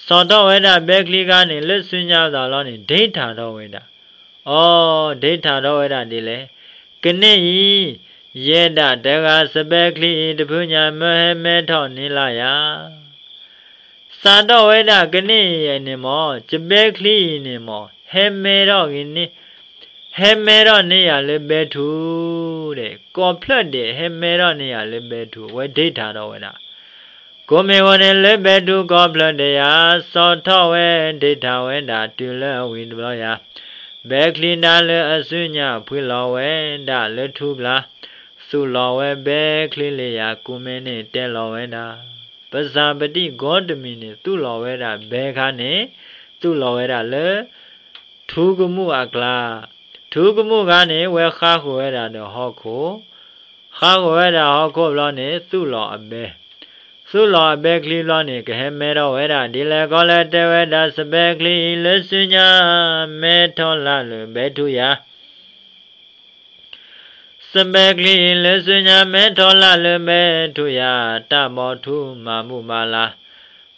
စီၤထီၣ်ဝဲဒၣ်ဘဲချံခါန့ၣ် လၢစုညါသးလီၤန့ၣ် ဒ့ထးထီၣ်ဝဲဒၣ် အိ ဒ့ထးထီၣ်ဝဲဒၣ်ဒ်လဲၣ်, ကန့ၢ်အံၤ ယဲဒၣ်တဂၤ စဘဲချံအံၤတဖုညါ မၢဟဲမဲထီၣ်န့ၢ်လၢယၤ စးထီၣ်ဝဲဒၣ်ကန့ၢ်အံၤန့ၣ်မ့ၢ် စဘဲချံအံၤန့ၣ်မ့ၢ် ဟဲမဲထီၣ်ဂ့ၤန့ၢ် ဟဲမဲထီၣ်န့ၢ်ယၤလၢဘဲထူ ဒီး ကီၢ်ဖျၢၣ်ဒဲး ဟဲမဲထီၣ်န့ၢ်ယၤလၢဘဲထူ အဝဲဒ့ထးထီၣ်ဝဲဒၣ် ကိးမ့ၢ်ဝဲန့ၣ် လၢဘဲထူကီၢ်ဖျၢၣ်တယၤ စီၤထီၣ်ဝဲဒ့ၣ်ထၢ်ဝဲဒၣ်တုၤလၢအဝံၤတဘျီယၤ, ဘဲချံဒၣ်လၢအစုညါဖှံလီၤဝဲဒၣ်လၢထူပျၢ်, သူၣ်လီၤဝဲဘဲချံလံယၤ ကူမ့ၢ်န့ၣ်တဲလီၤဝဲဒၣ်, ပစၢ်ပဒံၣ်ဂီတမံၤန့ၣ် သူၣ်လီၤဝဲဒၣ်ဘဲခါန့ၣ်, သူၣ်လီၤဝဲဒၣ်လၢ ထူကမူၣ်အကျါ, ထူကမူၣ်ခါန့ၣ် ဝဲဃါဃုာ်ဝဲဒၣ်ဒီးဟီၣ်ခိၣ်, ဃါဃုာ်ဝဲဒၣ်ဟီၣ်ခိၣ်ဘျီန့ၣ် သူၣ်လီၤအဘဲ, သူၣ်လီၤအဘဲချံဘျီန့ၣ် ကဟဲမဲထီၣ်ဝဲဒၣ်ဒ်လဲၣ်ကီလဲၣ် တဲဝဲဒၣ် စဘဲချံအံၤလၢစုညါ မဲထီၣ်လၢ်လၢဘဲထူယၤ စဘဲချံအံၤလၢစုညါ မဲထီၣ်လၢ်လၢဘဲထူယၤ, တၢ်ဘီထူမၤဘူၣ်ဘၣ်လၢ်,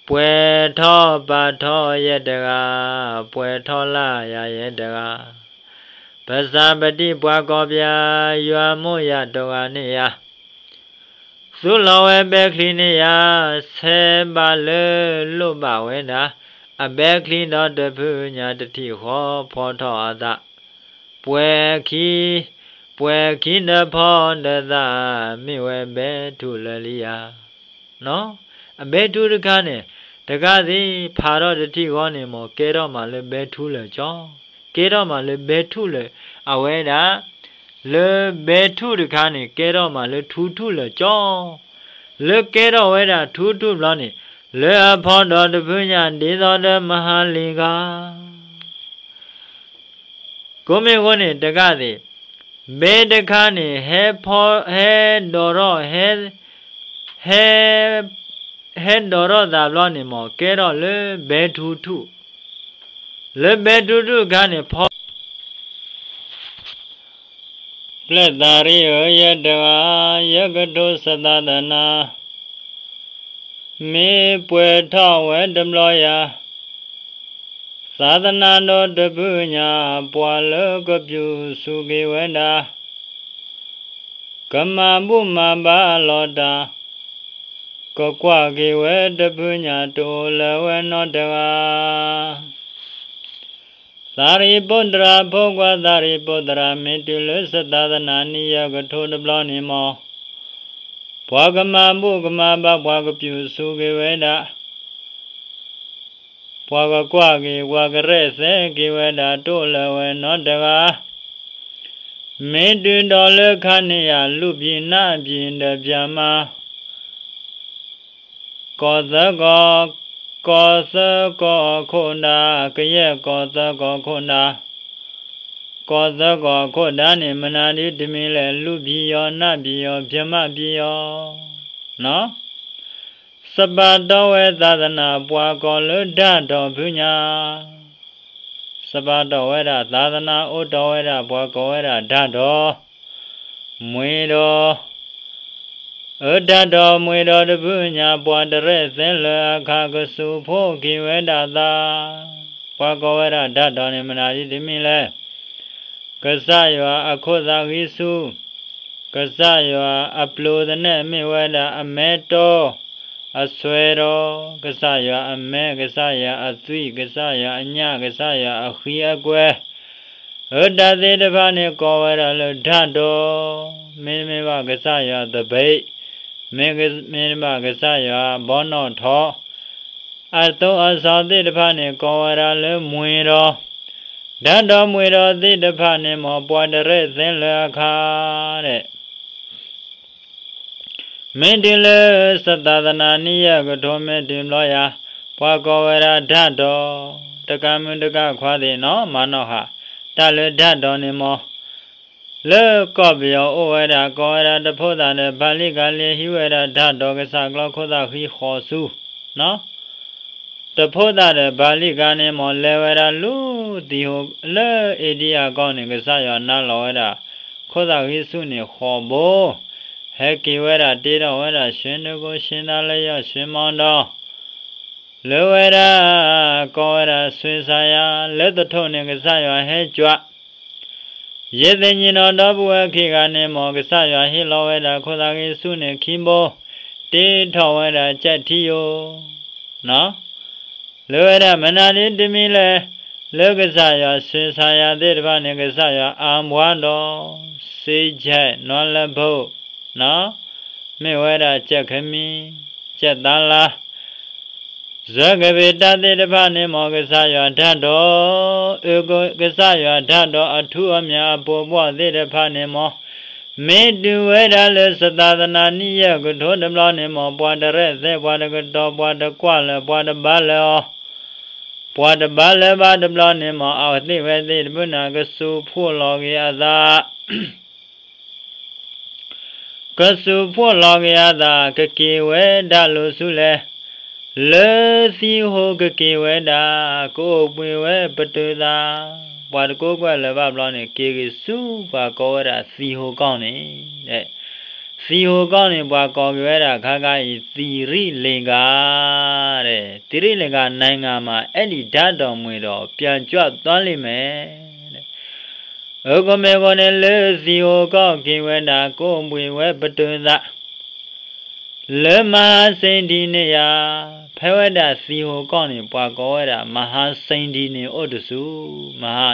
ပှဲၤထီၣ်ပာ်ထီၣ်ယဲၢ်တဂၤ, ပှဲၤထီၣ်လၢ်ယၤယဲၢ်တဂၤ, ပစၢ်ပဒံၣ်ပှၤကီၢ်ပယီၤ ယွၤမိၢ်ယၤတဂၤန့ၣ်ယၤ သူၣ်လီၤဝဲဘဲချံန့ၣ်ယၤ, ဆဲးဘၣ်လၢလိၣ်ဘၣ်ဝဲဒၣ်, အဘဲချံဒီးတဖုညါတထံၣ်ဃီဖီထီၣ်အသး, ပှဲၤခံ, ပှဲၤခံဒီးဖီဒီးသး, မ့ၢ်ဝဲဘဲထူလၢာ်လံယၤ အဘဲထူတခါန့ၣ်, တဂၤသ့ၣ်ဖးထီၣ်တထံၣ်ဃီန့ၣ်မ့ၢ် ကဲထီၣ်မးလၢဘဲထူလၢာ်ကၠီ, ကဲထီၣ်မးလၢဘဲထူလၢာ်, အဝဲဒၣ် လၢဘဲထူတခါန့ၣ် ကဲထီၣ်မးလၢထူထူလၢာ်ကၠီ, လၢကဲထီၣ်ဝဲဒၣ်ထူထူဘျီန့ၣ်, လၢအဖီဒီးတဖုညါဒ်သိးဒီးမဟါလံဂၤ ကိးမ့ၢ်ဃိန့ၣ် တဂၤသ့ၣ်, ဘဲတခါန့ၣ် ဟဲဖီ, ဟဲဒိးထီၣ်, ဟဲ, ဟဲ, ဟဲဒိးထီၣ်သးဘျီန့ၣ်မ့ၢ် ကဲထီၣ်လၢဘဲထူထူၣ်, လၢဘဲထူထူၣ်တခါန့ၣ် ဖီ ပျဲၢ်သးရံဧၢ ယဲတဂၤ, ယကထိစသးသနၤ, မ့ၢ်ပှဲၤထီၣ်ဝဲတဘျီယၤ, သးသနၤဒီးတဖုညါ ပှၤလၢကပြုၢ်စူးက့ၤဝဲဒၣ်, ကမၤဘူၣ်မၤဘါလီၤတၢ်, ကကွၢ်က့ၤဝဲတဖုညါ တအိၣ်လၢၤဝဲနီတဂၤ သးရံၣ်ဖိတြၢ် ဖိခွါသးရံၣ်ဖိတြၢ် မ့ၢ်တုၤလၢစသးသနၤနံၣ်ယဲၢ်ကထိတဘျီန့ၣ်မ့ၢ် ပှၤကမၤဘူၣ်ကမၤဘါ ပှၤကပြုၢ်စူးက့ၤဝဲဒၣ်, ပှၤကကွၢ်က့ၤ ပှၤကရဲၣ်သဲက့ၤဝဲဒၣ် တအိၣ်လၢၤဝဲနီတဂၤ မ့ၢ်တုၤဒီးလၢခါန့ၣ်ယၤ လူၢ်ဘံၣ်နၢ်ဘံၣ်ဒီးပျၢ်မၤ ကီၢ်သၢကီၢ်, ကီၢ်သၢကီၢ်အခိၣ်ဒၣ်, ကယဲၢ်ကီၢ်သၢကီၢ်အခိၣ်ဒၣ်, ကီၢ်သၢကီၢ်အခိၣ်ဒၣ်န့ၣ် မနုၤဒ်တမံၤလဲၣ်, လူၢ်ဘံၣ်ယီၤ နၢ်ဘံၣ်ယီၤ ပျၢ်မၤဘံၣ်ယီၤ စပာ်တီၢ်ဝဲသးသနၤ ပှၤကိးလၢတၢ်ဒီးဖုညါ, စပာ်တီၢ်ဝဲဒၣ်သးသနၤ အိၣ်တီၢ်ဝဲဒၣ် ပှၤကိးဝဲဒၣ်တၢ်ဒီး, မှ့ၤဒီး, အတၢ်ဒီးမှ့ၤဒီးတဖုညါ ပှၤတရဲၣ်သဲလၢအခါ ကစူးဖှိၣ်က့ၤဝဲဒၣ်သး, ပှၤကိးဝဲဒၣ်တၢ်ဒီးန့ၣ် မနုၤဒ်တမံၤလဲၣ် ကစၢ်ယွၤအခိၣ်သးဂံၢ်ဆူၣ်, ကစၢ်ယွၤအပျိၤသနၢၣ် မ့ၢ်ဝဲဒၣ်အမဲတီ, အစွဲဒီး, ကစၢ်ယွၤအမဲ, ကစၢ်ယွၤအသွံၣ်, ကစၢ်ယွၤအညၣ်, ကစၢ်ယွၤအဃံအကွဲ, အတၢ်သ့ၣ်တဖၣ်န့ၣ် ကိးဝဲဒၣ်လၢတၢ်ဒီး, မ့တမ့ၢ်ဘၣ်ကစၢ်ယွၤသဘံး, မ့တမ့ၢ်ဘၣ်ကစၢ်ယွၤဘီနီၣ်ထီၣ် အသိအစီသ့ၣ်တဖၣ်န့ၣ် ကိးဝဲဒၣ်လၢမှ့ၤဒီး, တၢ်ဒီးမှ့ၤဒီးသ့ၣ်တဖၣ်န့ၣ် မ်ပှၤတရဲၣ်သဲလၢအခါ, မ့ၢ်တုၤလၢစသးသနၤနံၣ်ယဲၢ်ကထိ မ့ၢ်တုၤဘျီယၤ, ပှၤကိးဝဲဒၣ်တၢ်ဒီး, တကးမုၢ်တကးခွါသ့ၣ်နီၤ မၤနီၣ်ဃာ်, တၢ်လၢတၢ်ဒီးန့ၣ်မ့ၢ် လၢကီၢ်ပယီၤအိၣ်ဝဲဒၣ် ကိးဝဲဒၣ်တဖိသၣ်ဒီး ပာ်လံကၤလံ ဟံးဝဲဒၣ်တၢ်ဒီးကစၢ်ကျီခိၣ်သၣ်ဃံဃီၤဆူ, တဖိသၣ်ဒီးပာ်လံကၤန့ၣ်မ့ၢ် လဲၤဝဲဒၣ်လူၤသံၣ်ဟူလၢအ့ဒံယၤကီၢ်န့ၣ် ကစၢ်ယွၤနါလီၤဝဲဒၣ် ခိၣ်သၣ်ဃံဆူၣ်န့ၣ်ဃီၤဘိ, ဟဲက့ၤဝဲဒၣ်တ့ထီၣ်ဝဲဒၣ် ရွှေနဂိုၣ်ရွှေနါလၢယွၤရွှေမီဒီး လၢဝဲဒၣ် ကိးဝဲဒၣ် ဆွ့ၣ်စၢ်ယၤ လၢသထူၣ်န့ၣ် ကစၢ်ယွၤဟဲကွၢ်, ယဲၢ်သ့ၣ်ညံၣ်နီၣ်ဒီပုၢ်ဝဲၢ်ခံဂၤန့ၣ်မ့ၢ် ကစၢ်ယွၤဟ့ၣ်လီၤဝဲဒၣ် ခိၣ်သၣ်ဃံဆူၣ်န့ၣ်ခံဘိ, တ့ထီၣ်ဝဲဒၣ်ကၠဲးထံယိာ် လၢဝဲဒၣ်မနုၤဒ်တမံၤလဲၣ်, လၢကစၢ်ယွၤဆွ့ၣ်စၢ်ယၤသ့ၣ်တဖၣ်န့ၣ် ကစၢ်ယွၤအါဘှါဒီး စ့ကဲး နွါလၢဖိ, မ့ၢ်ဝဲဒၣ်ကၠဲးခမံ, ကၠဲးသါလါ စကဘ့းတၢ်သ့ၣ်တဖၣ်န့ၣ်မ့ၢ် ကစၢ်ယွၤတၢ်ဒီး, အကစၢ်ယွၤတၢ်ဒီး အထူအမံၤအပူၤအဘီၣ်သ့ၣ်တဖၣ်န့ၣ်မ့ၢ်, မ့ၢ်တုၤဝဲဒၣ်လၢ စသးသနၤနံၣ်ယဲၢ်ကထိတဘျီန့ၣ်မ့ၢ် ပှၤတရဲၣ်သဲ ပှၤတကတီၤ ပှၤတကွၢ်လၢၤ ပှၤတဘါလၢၤအီၤ, ပှၤတဘါလၢၤဘၣ်တဘျီန့ၣ်မ့ၢ် အဝဲသ့ၣ်ဝဲသ့ၣ်တဖုန့ၣ် ကစူးဖှိၣ်လီၤက့ၤအသး ကစူးဖှိၣ်လီၤက့ၤအသး ကက့ၤဝဲဒၣ်လိၤဆူလဲၣ်, လၢသံဟိကက့ၤဝဲဒၣ် ကအိၣ်ဘှံးဝဲပတုာ်သး, ပှၤတကိးကွဲၢ်လၢၤဘၣ်ဘျီန့ၣ် က့ၤက့ၤဆူပှၤကိးဝဲဒၣ်သံဟိကီၢ်န့ၣ်, သံဟိကီၢ်န့ၣ် ပှၤကိးက့ၤဝဲဒၣ်ခါခါအံၤ သံရံလ့ၤကၤ, သံရံလ့ၤကၤ နိုင်ငံမှာ အဲဒီဓာတ်တော်မှေတော့ ပျံ့ကြွသွားလိမ့်မယ် အဃိမ့ၢ်အဃိန့ၣ် လၢသံဟိကီၢ်က့ၤဝဲဒၣ် ကအိၣ်ဘှံးဝဲပတုာ်သး, လၢမဟါစ့ဒံန့ၣ်ယၤ, ဖဲဝဲဒၣ်သံဟိကီၢ်န့ၣ် ပှၤကိးဝဲဒၣ် မဟါစ့ဒံန့ၣ်အိၣ်တဆူ, မဟါ,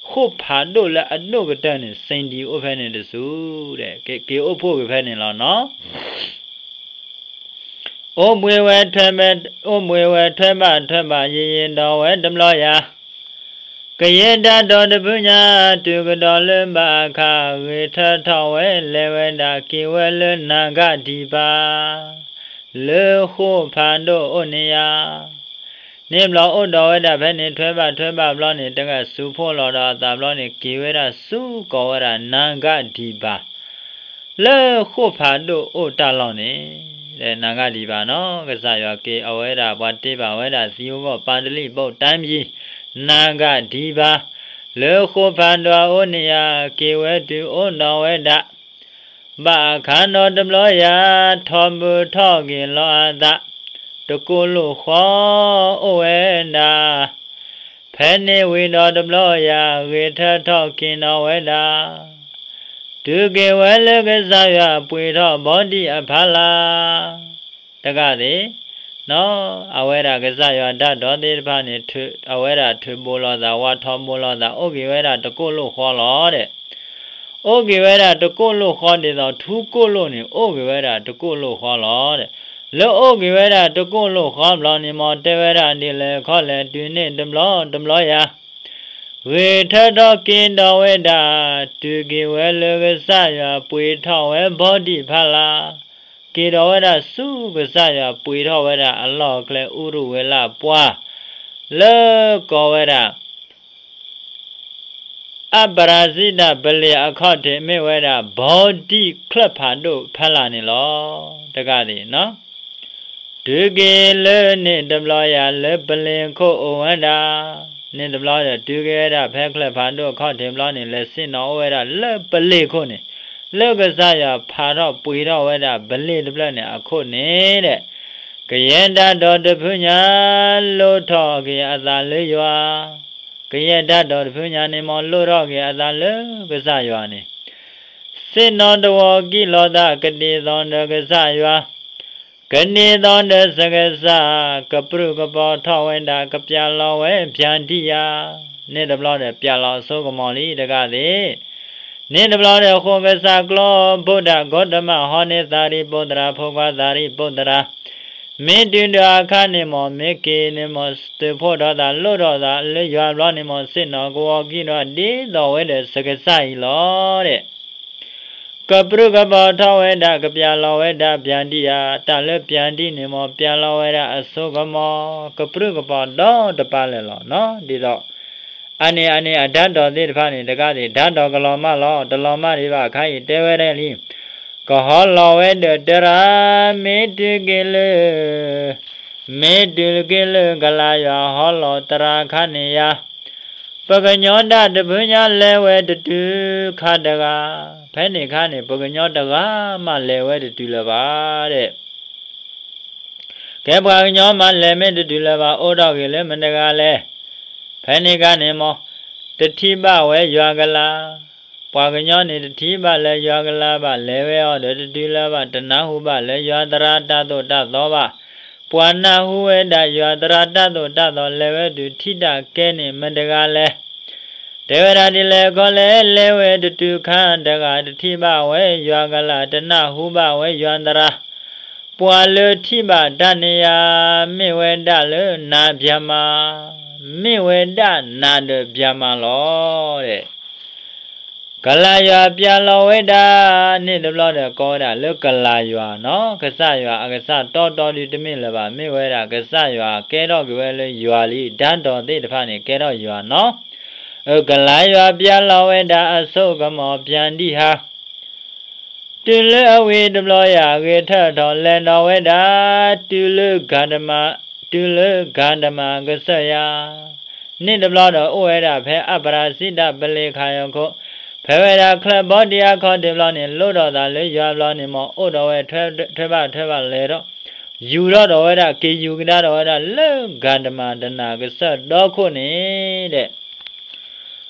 ဃိၣ်ဖးဒိၣ်လၢအဒိၣ်ကတၢၢ်န့ၣ် စ့ဒံအိၣ်ဖဲန့ၣ်တဆူ, က့ၤအိၣ်ဖှိၣ်က့ၤဖဲန့ၣ်လီၤနီၤ. အိၣ်ဘှံးဝဲထွဲဘၣ်, အိၣ်ဘှံးဝဲထွဲဘၣ်ထွဲဘၣ် ယံာ်ယံာ်ဒီးဝဲတဘျီယၤ, ကယဲၢ်တၢ်ဒီးတဖုညါ တုၤကဒီးလၢဘၣ်အခါ ဂ့ၤထၢထီၣ်ဝဲ လဲၤဝဲဒၣ်က့ၤဝဲလၢနၢ်ကၣ်ဒံၣ်ပၤ, လၢဃိၣ်ဖးဒိၣ်အိၣ်န့ၣ်ယၤ န့ၣ်ဘျီအိၣ်ဒီးဝဲဒၣ်ဖဲန့ၣ် ထွဲဘၣ်ထွဲဘၣ်ဘျီန့ၣ် တဂၤစူးဖှိၣ်လီၤဒီးအသးဘျီန့ၣ် က့ၤဝဲဒၣ်ဆူကိးဝဲဒၣ် နၢ်ကၣ်ဒံၣ်ပၤ လၢဃိၣ်ဖးဒိၣ်အိၣ်တၢ်လီၢ်န့ၣ်, နၢ်ကၣ်ဒံၣ်ပၤနီၤ, ကစၢ်ယွၤက့ၤအဝဲဒၣ် ပှၤတ့ဘၣ်ဝဲဒၣ်သံဟိကီၢ် ပၤတလံၣ်ဘိးတၢ်ယံၤ နၢ်ကၣ်ဒံၣ်ပၤ, လၢဃိၣ်ဖးဒိၣ်အအိၣ်န့ၣ်ယၤ က့ၤဝဲတုၤအိၣ်ဒီးဝဲဒၣ် ဘၣ်အခါနီတဘျီယၤ ထီဘိထီၣ်က့ၤလီၤအသး တကိၣ်လိာ်ဃီအိၣ်ဝဲဒၣ်, ဖဲန့ၣ်ဝံၤဒီးတဘျီယၤ ဂ့ၤထၢထီၣ်က့ၤနီၢ်ဝဲဒၣ်, တုၤက့ၤဝဲလၢကစၢ်ယွၤပှ့ၤထီၣ်ဘီဒံၣ်အဖီလာ် တဂၤသ့ၣ်, အဝဲဒၣ်ကစၢ်ယွၤတၢ်ဒီးသ့ၣ်တဖၣ်န့ၣ် အဝဲဒၣ်ထုးဘိလိာ်သး ဝးထီဘိလိာ်သး အိၣ်က့ၤဝဲဒၣ်တကိၣ်လိာ်ဃီလီၤဒီး အိၣ်က့ၤဝဲဒၣ်တကိၣ်လိာ်ဃီဒ်သိး ထူကိၣ်လိာ်န့ၣ် အိၣ်က့ၤဝဲဒၣ်တကိၣ်လိာ်ဃီလီၤဒီး, လၢအိၣ်က့ၤဝဲဒၣ်တကိၣ်လိာ်ဃီဘျီန့ၣ် မ်တဲဝဲဒၣ်ဒ်လဲၣ်ခီလဲၣ် တုၤန့ၣ်တဘျီတဘျီယၤ ဂ့ၤထၢထီၣ်က့ၤဒီးဝဲဒၣ် တုၤက့ၤဝဲလၢကစၢ်ယွၤပှ့ၤထီၣ်ဝဲဘီဒံၣ်ဖီလာ်, က့ၤဒီးဝဲဒၣ်ဆူကစၢ်ယွၤပှ့ၤထီၣ်ဝဲဒၣ်အလီၢ်အကျဲ အူရူၢ်ဝ့လၢ်ပှၢ် လၢကိးဝဲဒၣ် အပရၤစံတၢ်ပလ့ၤအခီၣ်ထံး မ့ၢ်ဝဲဒၣ် ဘီဒံၣ်ချၢၣ်ဖးဒိၣ်ဖီလာ်န့ၣ်လီၤ. တဂၤသ့ၣ်နီၤ တုၤက့ၤလၢန့ၣ်တဘျီယၤ လၢပလ့ၤခိၣ်အိၣ်ဝဲဒၣ်, န့ၣ်တဘျီဒီး တုၤက့ၤဝဲဒၣ်ဖဲချၢၣ်ဖးဒိၣ်အခီၣ်ထံးဘျီန့ၣ် လဲၤဆ့ၣ်နီၤအိၣ်ဝဲဒၣ်လၢပလ့ၤခိၣ်န့ၣ်, လၢကစၢ်ယွၤဖးထီၣ်ပှ့ၤထီၣ်ဝဲဒၣ်ပလ့ၤတဖျၢၣ်န့ၣ်အခိၣ်န့ၣ်ဒီး ကယဲၢ်တၢ်ဒီးတဖုညါ လိၣ်ထီၣ်က့ၤအသးလၢယွၤ, ကယဲၢ်တၢ်ဒီးတဖုညါန့ၣ် မ်လိၣ်ထီၣ်က့ၤအသးလၢကစၢ်ယွၤန့ၣ် ဆ့ၣ်နီၤတဝီကံၣ်လီၤသး ကဒ်သိးဒီးကစၢ်ယွၤ, ကဒ်သိးဒီးစကစၢ်, ကပြုၢ်ကပြီၤထီၣ်ဝဲဒၣ် ကပျၢ်လီၤဝဲပျၢ်ဒံၣ်ယၤ, န့ၣ်တဘျီဒီး ပျၢ်လီၤအစိကမီၤလံတဂၤသ့ၣ်, န့ၣ်တဘျီဒီး ဃိးကစၢ်ကျီဘိးဒၣ် ဂေါတမ ဟီန့ၢ်သးရံၣ်ပိတရၤ ဖိခွါသးရံၣ်ပိတရၤ, မ့ၢ်တုၤဒီးအခါန့ၣ်မ့ၢ် မ့ၢ်က့ၤန့ၣ်မ့ၢ် သုးဖိးထီၣ်သးလိၣ်ထီၣ်သးလၢယွၤဘျီန့ၣ်မ့ၢ် ဆ့ၣ်နီၤကဝီၤကံၣ်ဒီး ဒ်သိးဝဲဒီးစကစၢ်အံၤလီၤဒီး ကပြုၢ်ကပြီၤထီၣ်ဝဲဒၣ် ကပျၢ်လီၤဝဲဒၣ်ပျၢ်ဒံၣ်ယၤ, တၢ်လၢပျၢ်ဒံၣ်န့ၣ်မ့ၢ် ပျၢ်လီၤဝဲဒၣ်အစိကမီၤ, ကပြုၢ်ကပြီၤဒီတပၤလဲာ်လီၤနီၤ. ဒ်သိး အန့ၣ်အန့ၣ် အတၢ်ဒီးသ့ၣ်တဖၣ်န့ၣ် တဂၤသ့ၣ် တၢ်ဒီးကလီၤမၢ်လီၤ, တလီၤမၢ်ဒံးဘၣ် အခါအံၤတဲဝဲဒၣ်လံ, ကဟီလီၤဝဲဒီးတရၤ, မ့ၢ်တုၤက့ၤလၢ မ့ၢ်တုၤက့ၤလၢကလၤယွၤဟီလီၤတရၤခါန့ၣ်ယၤ, ပှၤကညီဒၣ်တဖုညါလဲၤဝဲတတုၤခါတဂၤ, ဖဲန့ၣ်ခါန့ၣ် ပှၤကညီတဂၤမးလဲၤဝဲတတုၤလၢၤဘၣ်ဒီး ကဲပှၤကညီမးလဲၤမ့ၢ်တတုၤလၢၤဘၣ် အိၣ်ထီၣ်က့ၤလၢမတၤတဂၤလဲၣ်. ဖဲန့ၣ်ခါန့ၣ်မ့ၢ် တထံၣ်ဘၣ်ဝဲယွၤကလၤ, ပှၤကညီန့ၣ် တထံၣ်ဘၣ်လၢယွၤကလၤဘၣ် လဲၤဝဲအီၤဒီးတတုၤလၢၤဘၣ် တနၢ်ဟူဘၣ်လၢယွၤသရၣ်တၢ်သိၣ်တၢ်သီဘၣ်. ပှၤနၢ်ဟူဝဲဒၣ်ယွၤသရၣ်တၢ်သိၣ်တၢ်သီ လဲၤဝဲတုၤထံၣ်တၢ်ကဲန့ၣ် မတၤတဂၤလဲၣ်. တဲဝဲဒၣ်ဒ်လဲၣ်ခီလဲၣ် လဲၤဝဲတတုၤခါတဂၤ တထံၣ်ဘၣ်ဝဲယွၤကလၤ တနၢ်ဟူဘၣ်ဝဲယွၤသရၣ် ပှၤလၢထံၣ်ဘၣ်တၢ်န့ၣ်ယၤ မ့ၢ်ဝဲဒၣ်လၢနၤဗျၤမၤ, မ့ၢ်ဝဲဒၣ်နၤဒီးဗျၤမၤလီၤ. ကလၤယွၤပျၢလီၤဝဲဒၣ်န့ၣ်တဘျီဒီး ကိးဝဲဒၣ်လၢကလၤယွၤနီၤ, ကစၢ်ယွၤအကစၢ်တီတီဒုတမ့ၢ်လၢၤဘၣ်, မ့ၢ်ဝဲဒၣ်ကစၢ်ယွၤကဲထီၣ်က့ၤဝဲလၢယွၤလံ, တၢ်ဒီးသ့ၣ်တဖၣ်န့ၣ် ကဲထီၣ်ယွၤနီၤ. အၢ ကလၤယွၤပျၢလီၤဝဲဒၣ်အစိကမီၤ ပျၢဒံၣ်ဟါ တုၤလၢအဝံၤတဘျီယၤ ဂဲၤထၢၣ်ထီၣ်လဲၤဒီးဝဲဒၣ် တုၤလၢဂၤဒမၤ, တုၤလၢဂၤဒမၤကစၢၢ်ယၤ န့ၣ်တဘျီဒီး အိၣ်ဝဲဒၣ်ဖဲအပရၤစံဒၣ်ပလ့ၤခးယီၤခိၣ်, ဖဲဝဲဒၣ်ချၢၣ်ဘီတံၢ်အခီၣ်ထံးဘျီန့ၣ် လိၣ်ထီၣ်သးလၢယွၤဘျီန့ၣ် မ်အိၣ်ဒီးဝဲထွဲဘၣ်ထွဲဘၣ်လဲၤဒီး ယူၤထီၣ်ဒီးဝဲဒၣ် က့ၤယူၤကဒါဒီးဝဲဒၣ်လၢဂၤဒမၤတနၤကစၢၢ်ဒီခိၣ်န့ၣ်ဒီး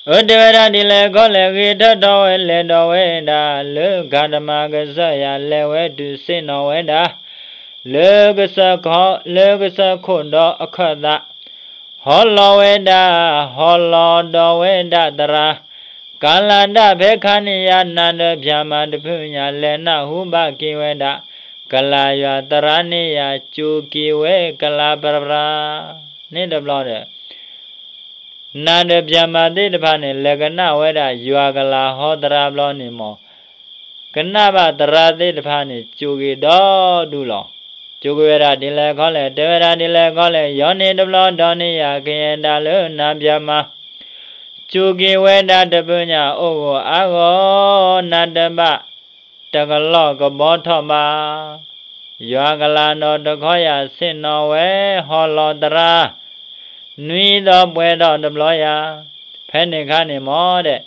အၢ တဲဝဲဒၣ်ဒ်လဲၣ်ခီလဲၣ် ဂဲၤထၢၣ်ထီၣ်ဝဲလဲၤဒီးဝဲဒၣ် လၢဂၤဒမၤကစၢၢ်ယၤ လဲၤဝဲတုၤဆ့ၣ်နီၤဝဲဒၣ် လၢကစၢၢ်ခီ, လၢကစၢၢ်ခိၣ်ဒီးအခၢၣ်သး, ဟီလီၤဝဲဒၣ်, ဟီလီၤဒီးဝဲဒၣ်သရၣ်, ကလၤဒၣ်ဖဲခါန့ၣ်ယၤ နၤဒီးဗျၤမၤတဖုညါ လဲၤနၢ်ဟူဘၣ်က့ၤဝဲဒၣ် ကလၤယွၤသရၣ်န့ၣ်ယၤ စူးက့ၤဝဲကလၤပြပြါ န့ၣ်တဘျီဒီး နၤဒီးဗျၤမၤသ့ၣ်တဖၣ်န့ၣ် လဲၤကနၣ်ဝဲဒၣ်ယွၤကလၤဟီသရၣ်ဘျီန့ၣ်မ့ၢ် ကနၣ်ဘၣ်သရၣ်သ့ၣ်တဖၣ်န့ၣ် စူးက့ၤဒီဒူၣ်လီၤ. စူးက့ၤဝဲဒၣ်ဒ်လဲၣ်ခီလဲၣ်, တဲဝဲဒၣ်ဒ်လဲၣ်ခီလဲၣ်, ယီၤန့ၣ်တဘျီဒီးန့ၣ်ယၤ ကယဲၢ်ဒၣ်လၢနၤဗျၤမၤ စူးက့ၤဝဲဒၣ်တဖုညါ အိၣ်ဂီၤအါဂီၤ နၤတဘၣ် တကလီၢ်ကဘီထီၣ်ဘၣ် ယွၤကလၤဒီးတခီယၤ ဆ့ၣ်နီၤဝဲ ဟီလီၤသရၣ် နွံသီပှဲၤထီၣ်တဘျီယၤ, ဖဲန့ၣ်ခါန့ၣ်မ့ၢ်ဒီး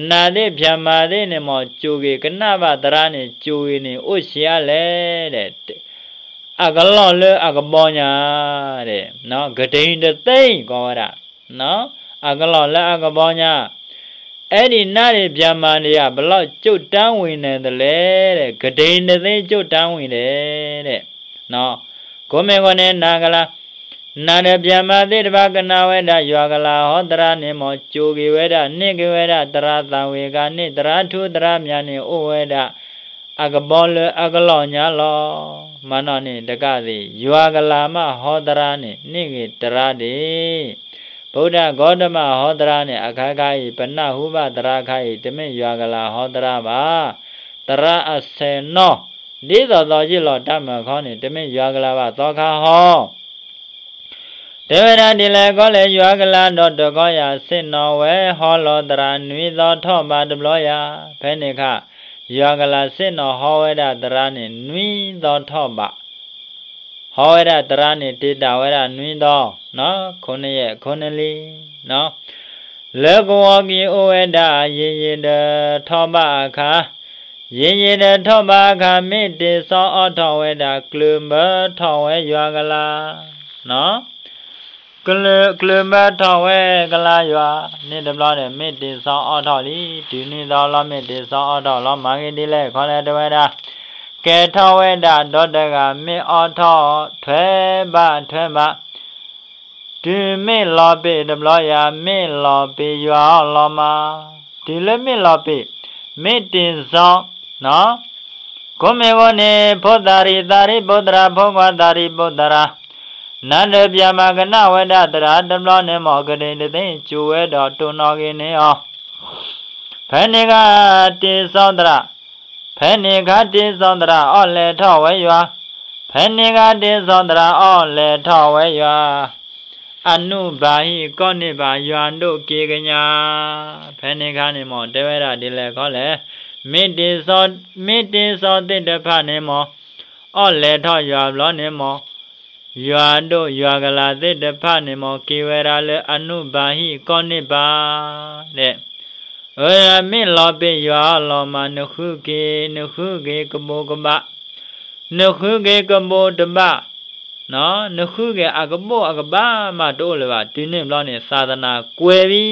နၤသ့ၣ်ဗျၤမၤသ့ၣ်န့ၣ်မ့ၢ် စူးက့ၤကနၣ်ဘၣ်သရၣ်န့ၣ် စူးက့ၤန့ၣ် အိၣ်ဆံးအါလဲၣ်ဒီး အကလီၢ်လၢအကဘီညါဒီး ကတံၤတသ့ကိးဝဲဒၣ် အကလီၢ်လၢအကဘီညါ အဲၣ်ဒိးနၤဒံးဗျၤမၤဒံးဧါ ဘျီကၠိၣ်တၢ်ဝံၤန့ၣ်တလဲၣ်ဒီး ကတံၤတသ့ကၠိၣ်တၢ်ဝံၤဒီး ကိးမ့ၢ်ဂီၢ်န့ၣ် နၤကလၤ နၤဒီးဗျၤမၤသ့ၣ်တဖၣ်ကနၣ်ဝဲဒၣ် ယွၤကလၤဟီသရၣ်န့ၣ်မ့ၢ် စူးက့ၤဝဲဒၣ် န့ၢ်က့ၤဝဲဒၣ် သရၣ်သးဝံၤကါန့ၣ် သရၣ်ထူသရၣ်မၠးန့ၣ် အိၣ်ဝဲဒၣ် အကဘီလၢအကလီၢ်ညါလီၤ. မၤနီၣ်န့ၣ်တကးသ့ၣ် ယွၤကလၤမးဟီသရၣ်န့ၣ် န့ၢ်က့ၤသရၣ်ဒံး ပုဒ်ဂေါတမၤဟီသရၣ်န့ၣ် အခါခါအံၤ ပနၢ်ဟူဘၣ်သရၣ်ခါအံၤ တမ့ၢ်ယွၤကလၤဟီသရၣ်ဘၣ်. သရၣ်အဆဲးနီၣ် ဒ်သိးသိးယံာ်လီၤတၢ်မၢခီန့ၣ် တမ့ၢ်ယွၤကလၤဘၣ်သီခါဟီ တဲဝဲဒၣ်ဒ်လဲၣ်ခီလဲၣ် ယွၤကလၤဒီးတခီယၤ ဆ့ၣ်နီၤဝဲဟီလီၤသရၣ် နွံသီထီၣ်ဘးတဘျီယၤ, ဖဲန့ၣ်အခါ ယွၤကလၤဆ့ၣ်နီၤဟီဝဲဒၣ်သရၣ်န့ၣ် နွံသီထီၣ်ဘး ဟီဝဲဒၣ်သရၣ်န့ၣ် တ့တၢ်ဝဲဒၣ်နွံသီ, ခိၣ်နယဲၢ်ခိၣ်နလံ, လၢကဝီၤက့ၤအိၣ်ဝဲဒၣ် ယံာ်ယံာ်ဒီးထီၣ်ဘးအခါ, ယံာ်ယံာ်ဒီးထီၣ်ဘးအခါ မ့ၢ်တ့စီအီၣ်ထီၣ်ဝဲဒၣ် ကျၢၢ်ဘၢထီၣ်ဝဲယွၤကလၤ ကျၢၢ်ဘၢထီၣ်ဝဲကလၤယွၤန့ၣ်တဘျီဒီး မ့ၢ်တ့စီအီၣ်ထီၣ်လံ, တုၤနွံသီလီၤ မ့ၢ်တ့စီအီၣ်ထီၣ်လီၤ မၤဂ့ၤဒ်လဲၣ်ခီလဲၣ် တဲဝဲဒၣ်, ကဲထီၣ်ဝဲဒၣ်ဒီတဂၤ မ့ၢ်အီၣ်ထီၣ်ထွဲဘးထွဲဘး တုၤမ့ၢ်လီၤပ့ၤတဘျီယၤ မ့ၢ်လီၤပ့ၤယွၤအီၤလီၤမး, တုၤလၢမ့ၢ်လီၤပ့ၤ မ့ၢ်တ့စီ ကိးမ့ၢ်ဂီၢ်န့ၣ် ဖိသၣ်ရံၣ်သးရံၣ်ဘိသရၣ် ဖိခွါသးရံၣ်ဘိသရၣ်, နၤဒီးဗျၤမၤကနၣ်ဝဲဒၣ်သရၣ်တဘျီန့ၣ်မ့ၢ် ကတံၤတသ့စူးဝဲဒီးတိၢ်နီၣ်က့ၤန့ၢ်အီၤ, ဖဲန့ၣ်အခါတ့စီသရၣ်, ဖဲန့ၣ်အခါတ့စီသရၣ်အီၣ်လဲၤထီၣ်ဝဲယွၤ, ဖဲန့ၣ်အခါတ့စီသရၣ်အီၣ်လဲၤထီၣ်ဝဲယွၤ အနုဘၣ်ဟံၣ်ကီၢ်န့ၢ်ဘၣ် ယွၤဒိၣ်က့ၤကညး, ဖဲန့ၣ်အခါန့ၣ်မ့ၢ် တဲဝဲဒၣ်ဒ်လဲၣ်ခီလဲၣ်, မ့ၢ်တ့စီ, မ့ၢ်တ့စီသ့ၣ်တဖၣ်န့ၣ်မ့ၢ် အီၣ်လဲၤထီၣ်ယွၤဘျီန့ၣ်မ့ၢ် ယွၤဒိၣ်ယွၤကလၤသ့ၣ်တဖၣ်န့ၣ်မ့ၢ် က့ၤဝဲဒၣ်လၢအနုဘၣ်ဟံၣ်ကီၢ်န့ၢ်ဘၣ်, ဒီး အၢ မ့ၢ်လီၤပ့ၤယွၤအီၤလီၤမး နဃုက့ၤ, နဃုက့ၤကဘိးကဘၣ်, နဃုက့ၤကဘိးတဘၣ်, နဃုက့ၤအကဘိးအကဘၣ်မးတအိၣ်လၢၤဘၣ်, တုၤန့ၣ်ဘျီန့ၣ် သာသနာကွဲးဘံ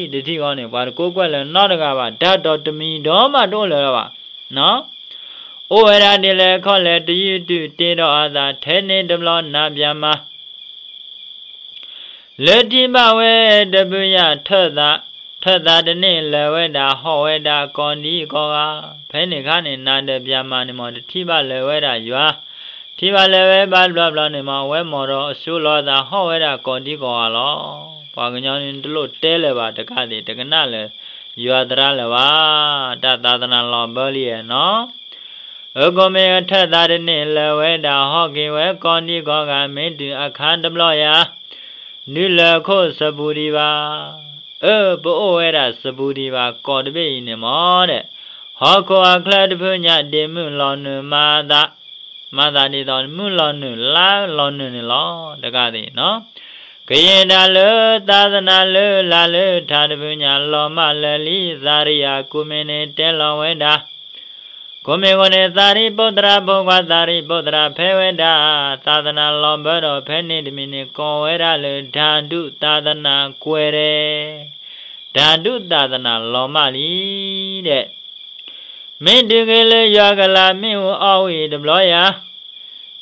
ၤ, တထံၣ်ဃီန့ၣ် ပှၤတကိးကွဲးလၢၤနီတဂၤဘၣ်, တၢ်ဒီးတမံၤဒီးမးတအိၣ်လၢၤလၢၤဘၣ်, အိၣ်ဝဲဒၣ်ဒ်လဲၣ်ခီလဲၣ် တယုၢ်တုၤတ့ဒီးအသး ထဲန့ၣ်တဘျီနၤဗျၤမၤ လၢထံၣ်ဘၣ်ဝဲတဖုညါ ထၢၣ်သး, ထၢၣ်သးတန့ၢ်လၢၤဝဲဒၣ် ဟီၣ်ဝဲဒၣ်ကိးဒံကိးဂၤ, ဖဲန့ၣ်အခါန့ၣ် နၤဒီးဗျၤမၤန့ၣ်မ့ၢ် တထံၣ်ဘၣ်လၢၤဝဲဒၣ်ယွၤ, ထံၣ်ဘၣ်လဲၤဝဲဘၣ်တဘျီဘျီန့ၣ်မး အဝဲမိၢ်ဒီးအစိၤလီၤအသးဟီၣ်ဝဲဒၣ်ကိးဒံကိးဂၤလီၤ. ပှၤကညီန့ၣ်တလိၣ်တဲလၢၤဘၣ်တကးသ့ၣ် တကနၣ်လၢၤယွၤသရၣ်လၢၤဘၣ်. တၢ်သးသနၤလီၤဘၢလံနီၤ. အကိးမ့ၢ်အထၢၣ်သးတန့ၢ်လၢၤဝဲဒၣ် ဟီၣ်က့ၤဝဲကိးဒံကိးဂၤ မ့ၢ်တုၤအခါတဘျီယၤ ဒုးလၢခိၣ်စပူၤဒံးဘၣ်. အၢ ပအိၣ်ဝဲဒၣ်စပူၤဒံးဘၣ် ကိးတဘ့ၣ်အံၤန့ၣ်မးဒီး ဟီၣ်ခိၣ်အချၢတဖုညါ ဒ့ၣ်မုၣ်လီၤနုာ်မၤသး မၤသးဒ်သိးမုၢ်လီၤနုာ်လါလီၤနုာ်န့ၣ်လီၤ တကးသ့ၣ်နီၤ. ကယဲၢ်ဒၣ်လၢသးသနၤလၢလၢ်လၢထးတဖုညါ လီၤမၢ်လၢာ်လံ သးရံယၤ ကိးမ့ၢ်န့ၣ်တဲလီၤဝဲဒၣ် ကိးမ့ၢ်ဃိန့ၣ် သးရံၣ်ပုၢ်သရၣ်ဖိခွါ သးရံၣ်ပုၢ်သရၣ်ဖဲဝဲဒၣ် သးသနၤလီၤဘၢဒီး ဖဲန့ၣ်တမံၤန့ၣ် ကိးဝဲဒၣ်လၢ ဓာတု သးသနၤကွဲးရဲ ဓာတု သးသနၤလီၤမၢ်လံဒီး မ့ၢ်တုၤက့ၤလၢယွၤကလၤ မ့ၣ်အူအီၣ်ဝံၤတဘျီယၤ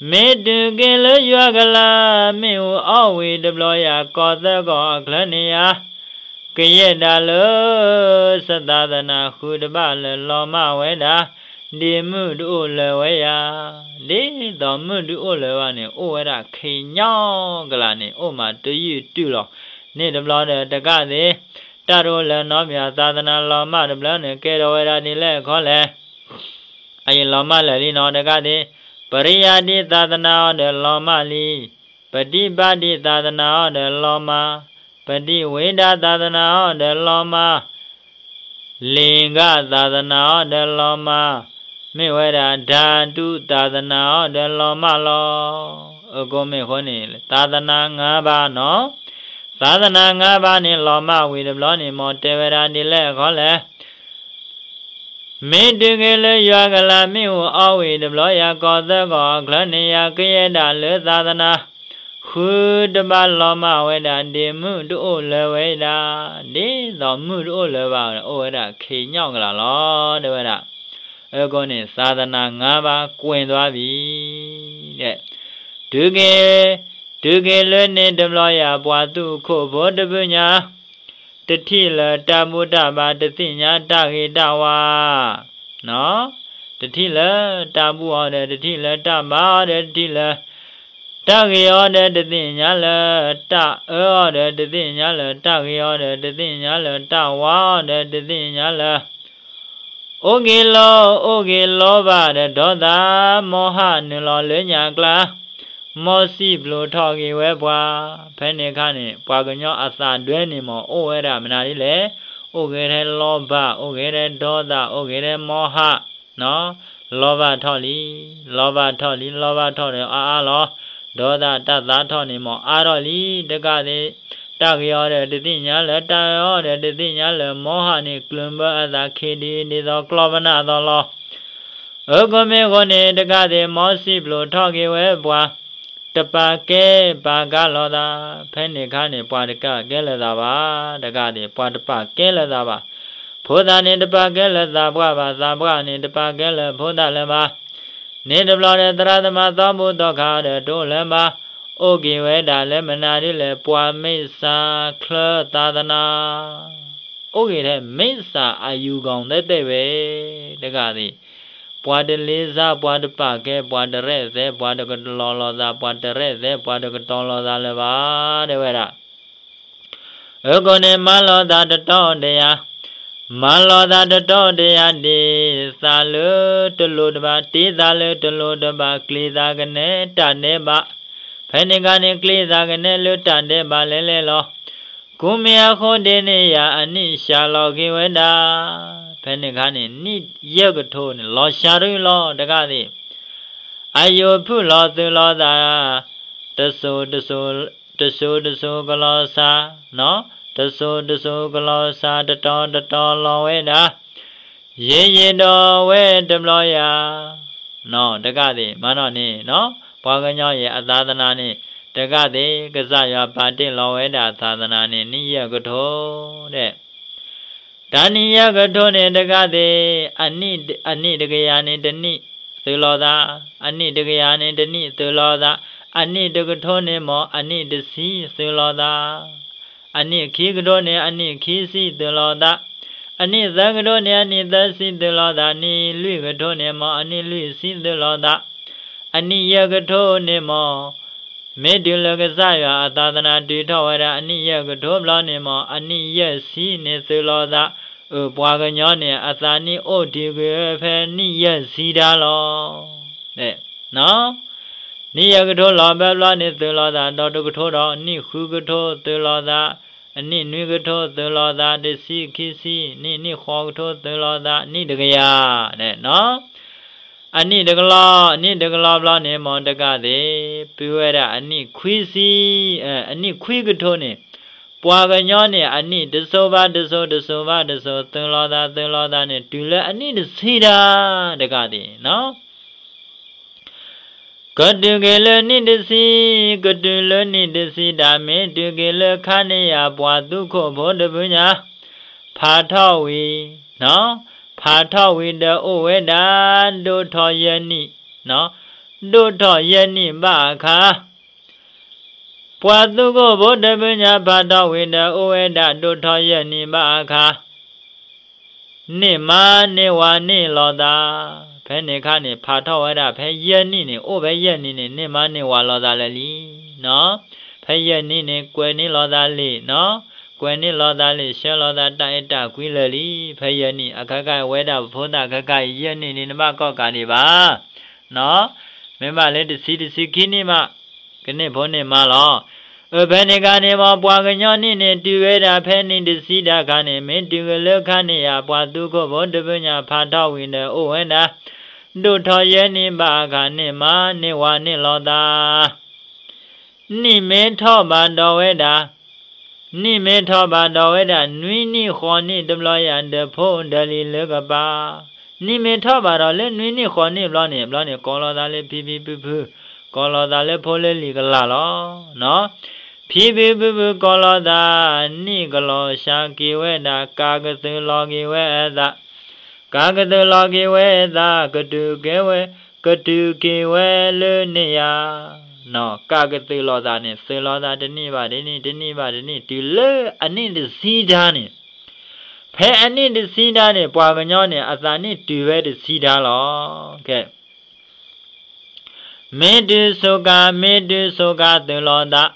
မ့ၢ်တုၤက့ၤလၢယွၤကလၤ မ့ၣ်အူအီၣ်ဝံၤတဘျီယၤ ကီၢ်သၢကီၢ်အချၢန့ၣ်ယၤ ကယဲၢ်ဒၣ်လၢ စသးသနၤဃုတဘၣ်လၢာ်လီၤမၢ်ဝဲဒၣ် ဒ့ၣ်မုၣ်တအိၣ်လၢၤဝဲယၤ ဒ်သိးမုၣ်တအိၣ်လၢၤဘၣ်န့ၣ် အိၣ်ဝဲဒၣ်ခ့ညီကလးန့ၣ် အိၣ်မးတယုၢ်တုၤလီၤ. န့ၣ်တဘျီဒီးတကးသ့ၣ် တၢ်တအိၣ်လၢၤနီတမံၤ သးသနၤလီၤမၢ်တဘျီန့ၣ် ကဲထီၣ်ဝဲဒၣ်ဒ်လဲၣ်အခီလဲၣ် အအံၤလီၤမၢ်လၢာ်လံနီၤ တကးသ့ၣ် ပရိယၢ်ဒိ သးသနၤအီၤဒီးလီၤမၢ်လံ, ပဋိပ္ပန္နိ သးသနၤအီၤဒီးလီၤမၢ်, ပတိဝေဒ သးသနၤအီၤဒီးလီၤမၢ်, လင်္ကာ သးသနၤအီၤဒီးလီၤမၢ်, မ့ၢ်ဝဲဒၣ် ဓာတု သးသနၤအီၤဒီးလီၤမၢ်လီၤ. အဃိမ့ၢ်အဃိန့ၣ် သာသနာငါးပါးနီၤ, သာသနာငါးပါးန့ၣ် လီၤမၢ်ဝံၤတဘျီန့ၣ် မ်တဲဝဲဒၣ်ဒ်လဲၣ်အခီလဲၣ် မ့ၢ်တုၤက့ၤလၢယွၤကလၤ မ့ၣ်အူအီၣ်ဝံၤတဘျီယၤ ကီၢ်သၢကီၢ်အချၢန့ၣ်ယၤ ကယဲၢ်ဒၣ်လၢသာသနာ ဃုတဘၣ်လီၤမၢ်ဝဲဒၣ် ဒ့ၣ်မုၣ်တအိၣ်လၢၤဝဲဒၣ်, ဒ်သိးမုၣ်တအိၣ်လၢၤဘၣ် အိၣ်ဝဲဒၣ်ခ့ညီကလးလီၤ တဲဝဲဒၣ်. အဃိန့ၣ် သာသနာငါးပါး ကွဲသွားပြီ တဲ တုၤက့ၤ တုၤက့ၤလၢန့ၣ်တဘျီယၤ ပှၤသူၣ်ခိၣ်ဖိတဖုညါ တထံၣ်လၢၤတၢ်ဘူၣ်တၢ်ဘါ တသ့ၣ်ညါတၢ်ဂ့ၤတၢ်ဝါ တထံၣ်လၢၤတၢ်ဘူၣ်အီၤဒီး တထံၣ်လၢၤတၢ်ဘါအီၤဒီး တထံၣ်လၢၤတၢ်ဂ့ၤအီၤဒီး တသ့ၣ်ညါလၢၤတၢ်အၢအီၤဒီး တသ့ၣ်ညါလၢၤတၢ်ဂ့ၤအီၤဒီး တသ့ၣ်ညါလၢၤတၢ်ဝါအီၤဒီး တသ့ၣ်ညါလၢၤ အိၣ်က့ၤလီၤ အိၣ်က့ၤလီၤဘၣ်ဒီး ဒေါသ မောဟ နုာ်လီၤလၢညါကျါ မ်စံၣ်ပျိးထီၣ်က့ၤဝဲပှၤ, ဖဲန့ၣ်အခါန့ၣ် ပှၤကညီအသးဒွဲန့ၣ် မ်အိၣ်ဝဲဒၣ်မနုၤဒ်လဲၣ်, အိၣ်က့ၤထဲ လောဘ, အိၣ်က့ၤထဲ ဒေါသ, အိၣ်က့ၤထဲ မောဟ, လီၤဘၣ်ထီၣ်လံ, လီၤဘၣ်ထီၣ်လံ, လီၤဘၣ်ထီၣ်ဒီးအါအါလီၤ, ဒေါသ တၢ်သါထီၣ်န့ၣ် မ်အါထီၣ်လံ, တကးသ့ၣ် တၢ်ဂ့ၤအီၤဒီး တသ့ၣ်ညါလၢၤ, တၢ်အၢအီၤဒီး တသ့ၣ်ညါလၢၤ, မောဟ န့ၣ် ကျၢၢ်ဘၢအသးခံဒု ဒ်သိးကျီၢ်ပနၢ်အသိးလီၤ. အဃိမ့ၢ်အဃိန့ၣ် တကးသ့ၣ် မ်စံၣ်ပျိးထီၣ်က့ၤဝဲပှၤ, တပာ်ကဲပာ်ကါလိာ်သး, ဖဲန့ၣ်အခါန့ၣ် ပှၤတပာ်ကဲလိာ်သးဘၣ်, တကးသ့ၣ် ပှၤတပာ်ကဲလိာ်သးဘၣ်. ဖိသၣ်န့ၣ် တပာ်ကဲလိာ်သးပှၢ်ဘၣ်, သးပှၢ်န့ၣ် တပာ်ကဲလိာ်ဖိသၣ်လၢၤဘၣ်. န့ၣ်တဘျီဒီး သရၣ်သမါသီဘူၣ်သီခါဒီး တအိၣ်လၢၤဘၣ်, အိၣ်က့ၤဝဲဒၣ်လၢမနုၤဒ်လဲၣ်, ပှၤမ့ၢ်စၢ်ချၢသာသနာ အိၣ်က့ၤထဲ မ့ၢ်စၢ်အယူၤကီၤသ့ၣ်သ့ၣ်ဝဲ, တကးသ့ၣ် ပှၤတလ့စၢ်, ပှၤတပာ်ကဲ, ပှၤတရဲၣ်သဲ, ပှၤတကတီၤလိာ်သး, ပှၤတရဲၣ်သဲ, ပှၤတကတီၤလိာ်သးလၢၤဘၣ်, တဲဝဲဒၣ်. အဃိန့ၣ် မၤလိာ်သးတတီတယၤ, မၤလိာ်သးတတီတယၤ, ဒ့ၣ်သးလၢတလိၣ်တဘၣ်, တ့သးလၢတလိၣ်တဘၣ်, ကျ့သးကနဲတၢ်ဒဲးဘး, ဖဲန့ၣ်အခါန့ၣ် ကျ့သးကနဲလၢတၢ်ဒဲးဘးလဲၣ်လဲၣ်လီၤ. ကူမ့ၢ်အဃိဒ်န့ၣ်ယၤ အနံၣ်စှၤလီၤက့ၤဝဲဒၣ်, ဖဲန့ၣ်အခါန့ၣ် နံၣ်ယဲၢ်ကထိန့ၣ် လီၤစှၤတရံးလီၤ တကးသ့ၣ် အယိာ်ဖုၣ်လီၤသုးလီၤသး, တစိၤတစိၤ, တစိၤတစိၤကလီၤစှၤ, တစိၤတစိၤကလီၤစှၤ တတီၤတတီၤလီၤဝဲဒၣ်, ယံာ်ယံာ်ဒီးဝဲတဘျီယၤ, တကးသ့ၣ် မၤနီၣ်န့ၣ်, ပှၤကညီအံၤအသာသနၤန့ၣ်, တကးသ့ၣ် ကစၢ်ယွၤပာ်တ့ၢ်လီၤဝဲဒၣ်အသာသနၤန့ၣ် နံၣ်ယဲၢ်ကထိဒီး တၢ်နံၣ်ယဲၢ်ကထိန့ၣ် တကးသ့ၣ် အနံၣ်တကယၤန့ၣ်တနံၣ်သုးလိာ်သး, အနံၣ်တကယၤန့ၣ်တနံၣ်သုးလိာ်သး, အနံၣ်တကထိန့ၣ်မ့ၢ် အနံၣ်တဆံသုးလိာ်သး, အနံၣ်ခံကထိန့ၣ် အနံၣ်ခံဆံသုးလိာ်သး, အနံၣ်သၢကထိန့ၣ် အနံၣ်သၢဆံသုးလိာ်သး, နံၣ်လွံၢ်ကထိန့ၣ်မ့ၢ် အနံၣ်လွံၢ်ဆံသုးလိာ်သး, အနံၣ်ယဲၢ်ကထိန့ၣ်မ့ၢ် မ့ၢ်တုၤလၢကစၢ်ယွၤအသးသနၢ်တုၤထီၣ်ဝဲဒၣ်အနံၣ်ယဲၢ်ကထိဘျီန့ၣ်မ့ၢ် အနံၣ်ယဲၢ်ဆံန့ၣ်သုးလီၤသး, အပှၤကညီန့ၣ် အသးနံၣ်အိၣ်တ့ၢ်ကွံာ်ဝဲဖဲနံၣ်ယဲၢ်ဆံတၢ်လီၤ. နံၣ်ယဲၢ်ကထိလီၤဘၢဘျီန့ၣ်သုးလီၤသးဒီးတကထိဒီး နံၣ်ဃုကထိသုးလီၤသး, အနံၣ်နွံကထိသုးလီၤသး, တဆံခံဆံ, နံၣ်နံၣ်ဃိးကထိသုးလီၤသး, နံၣ်တကယၤ, အနံၣ်တကလီၤ, အနံၣ်တကလီၤဘျီန့ၣ်မ့ၢ်တကးသ့ၣ်, ပုၢ်ဝဲဒၣ်အနံၣ်ခွံဆံ, အနံၣ်ခွံကထိန့ၣ်, ပှၤကညီန့ၣ် အနံၣ်တစိၤဘၣ်တစိၤ တစိၤဘၣ်တစိၤ သုးလီၤသး သုးလီၤသးန့ၣ် တုၤလၢအနံၣ်တဆံတၢ်တကးသ့ၣ် ကတုၤက့ၤလၢနံၣ်တဆံ, ကတုၤလၢနံၣ်တဆံတၢ် မ့ၢ်တုၤက့ၤလၢခါန့ၣ်ယၤ ပှၤသူခိၣ်ဖိတဖုညါ, ဖးထီၣ်ဝံၤ, ဖးထီၣ်ဝံၤဒီးအိၣ်ဝဲဒၣ် ဒိၣ်ထီၣ်ယဲၢ်နံၣ်, ဒိၣ်ထီၣ်ယဲၢ်နံၣ်ဘၣ်အခါ, ပှၤသူခိၣ်ဖိတဖုညါ ဖးထီၣ်ဝံၤဒီးအိၣ်ဝဲဒၣ် ဒိၣ်ထီၣ်ယဲၢ်နံၣ်ဘၣ်အခါ န့ၢ်မါန့ၢ်ဝၤန့ၢ်လီၤသး, ဖဲန့ၣ်အခါန့ၣ် ဖးထီၣ်ဝဲဒၣ်ဖဲယဲၢ်နံၣ်န့ၣ် အိၣ်ဖဲယဲၢ်နံၣ်န့ၣ် န့ၢ်မါန့ၢ်ဝၤလီၤသးလၢာ်လံ. ဖဲယဲၢ်နံၣ်န့ၣ် ကွဲးန့ၢ်လီၤသးလံာ်, ကွဲးန့ၢ်လီၤသးလံာ် ဆှၢလီၤသးတၢ်အဲၣ်တၢ်ကွံလၢာ်လံ. ဖဲယဲၢ်နံၣ် အခါခါအံၤ ဝဲဒၣ်ပဖိသၣ်ခါခါအံၤ ယဲၢ်နံၣ်န့ၣ် နဘၣ်ကိးကးဒံးဘၣ် မ့ၢ်ဘၣ်လၢတဆံတဆံခံနံၣ်မး ကန့ၢ်ဖိန့ၢ်မါလီၤ. အဖဲန့ၣ်အခါန့ၣ်မ့ၢ် ပှၤကညီနံၣ်န့ၣ် တုၤဝဲဒၣ်ဖဲနံၣ်တဆံတၢ်ခါန့ၣ် မ့ၢ်တုၤက့ၤလၢခါန့ၣ်ယၤ ပှၤသူခိၣ်ဖိတဖုညါ ဖးထီၣ်ဝံၤဒီးအိၣ်ဝဲဒၣ် ဒိၣ်ထီၣ်ယဲၢ်နံၣ်ဘၣ်အခါ န့ၢ်မါန့ၢ်ဝၤန့ၢ်လီၤသး နံၣ်မ့ၢ်ထီၣ်ဘၣ်ဒီးဝဲဒၣ်, နံၣ်မ့ၢ်ထီၣ်ဘၣ်ဒီးဝဲဒၣ် နွံနံၣ်ဃိးနံၣ်တဘျီယၤ ဒီးဖိဒီးလံၤလၢကပၤ, နံၣ်မ့ၢ်ထီၣ်ဘၣ်ဒီးလၢနွံနံၣ်ဃိးနံၣ်ဘျီန့ၣ် ဘျီန့ၣ် ကိးလီၤသးလၢဖံဖံဖုဖု, ကိးလီၤသးလၢဖိလၢလံၤကလာ်လီၤ. ဖံဖံဖုဖုကိးလီၤသး, နံၣ်ကလီၤစှၤက့ၤဝဲဒၣ် ကးကသုးလီၤက့ၤဝဲအသး ကးကသုးလီၤက့ၤဝဲအသး ကတုၤက့ၤဝဲ, ကတုၤက့ၤဝဲလၢန့ၣ်ယၤ, ကးကသုးလီၤသးန့ၣ် သုးလီၤသးတနံၣ်ဘၣ်တနံၣ် တနံၣ်ဘၣ်တနံၣ် တုၤလၢအနံၣ်တဆံတၢ်န့ၣ်, ဖဲအနံၣ်တဆံတၢ်န့ၣ် ပှၤကညီန့ၣ် အသးနံၣ်တုၤဝဲတဆံတၢ်လီၤ. မ့ၢ်တုၤစူးကါ, မ့ၢ်တုၤစူးကါသုးလီၤသး,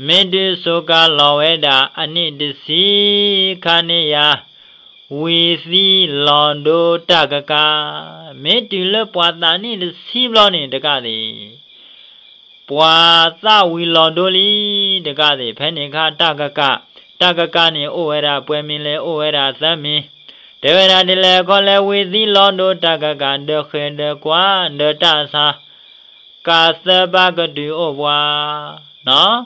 မ့ၢ်တုၤစူးကါလီၤဝဲဒၣ် အနံၣ်တဆံခါန့ၣ်ယၤ, ဝံၤသံလီၤဒိတၢ်ကကး, မ့ၢ်တုၤလၢပှၤသးနံၣ်တဆံဘျီန့ၣ်တကးသ့ၣ်, ပှၤသးဝံၤလီၤဒိလံတကးသ့ၣ်, ဖဲန့ၣ်အခါတၢ်ကကး, တၢ်ကကးန့ၣ်အိၣ်ဝဲဒၣ်ပှဲၤမံၤလဲၣ် အိၣ်ဝဲဒၣ်သၢမံၤ, တဲဝဲဒၣ်ဒ်လဲၣ်ခီလဲၣ် ဝံၤသံလီၤဒိတၢ်ကကး ဒီးဃဲၢ်ဒီးကွၢ်ဒီးတၢ်ဆါ ကးသၢပၢ်ကတုၤအိၣ်ပှၤ,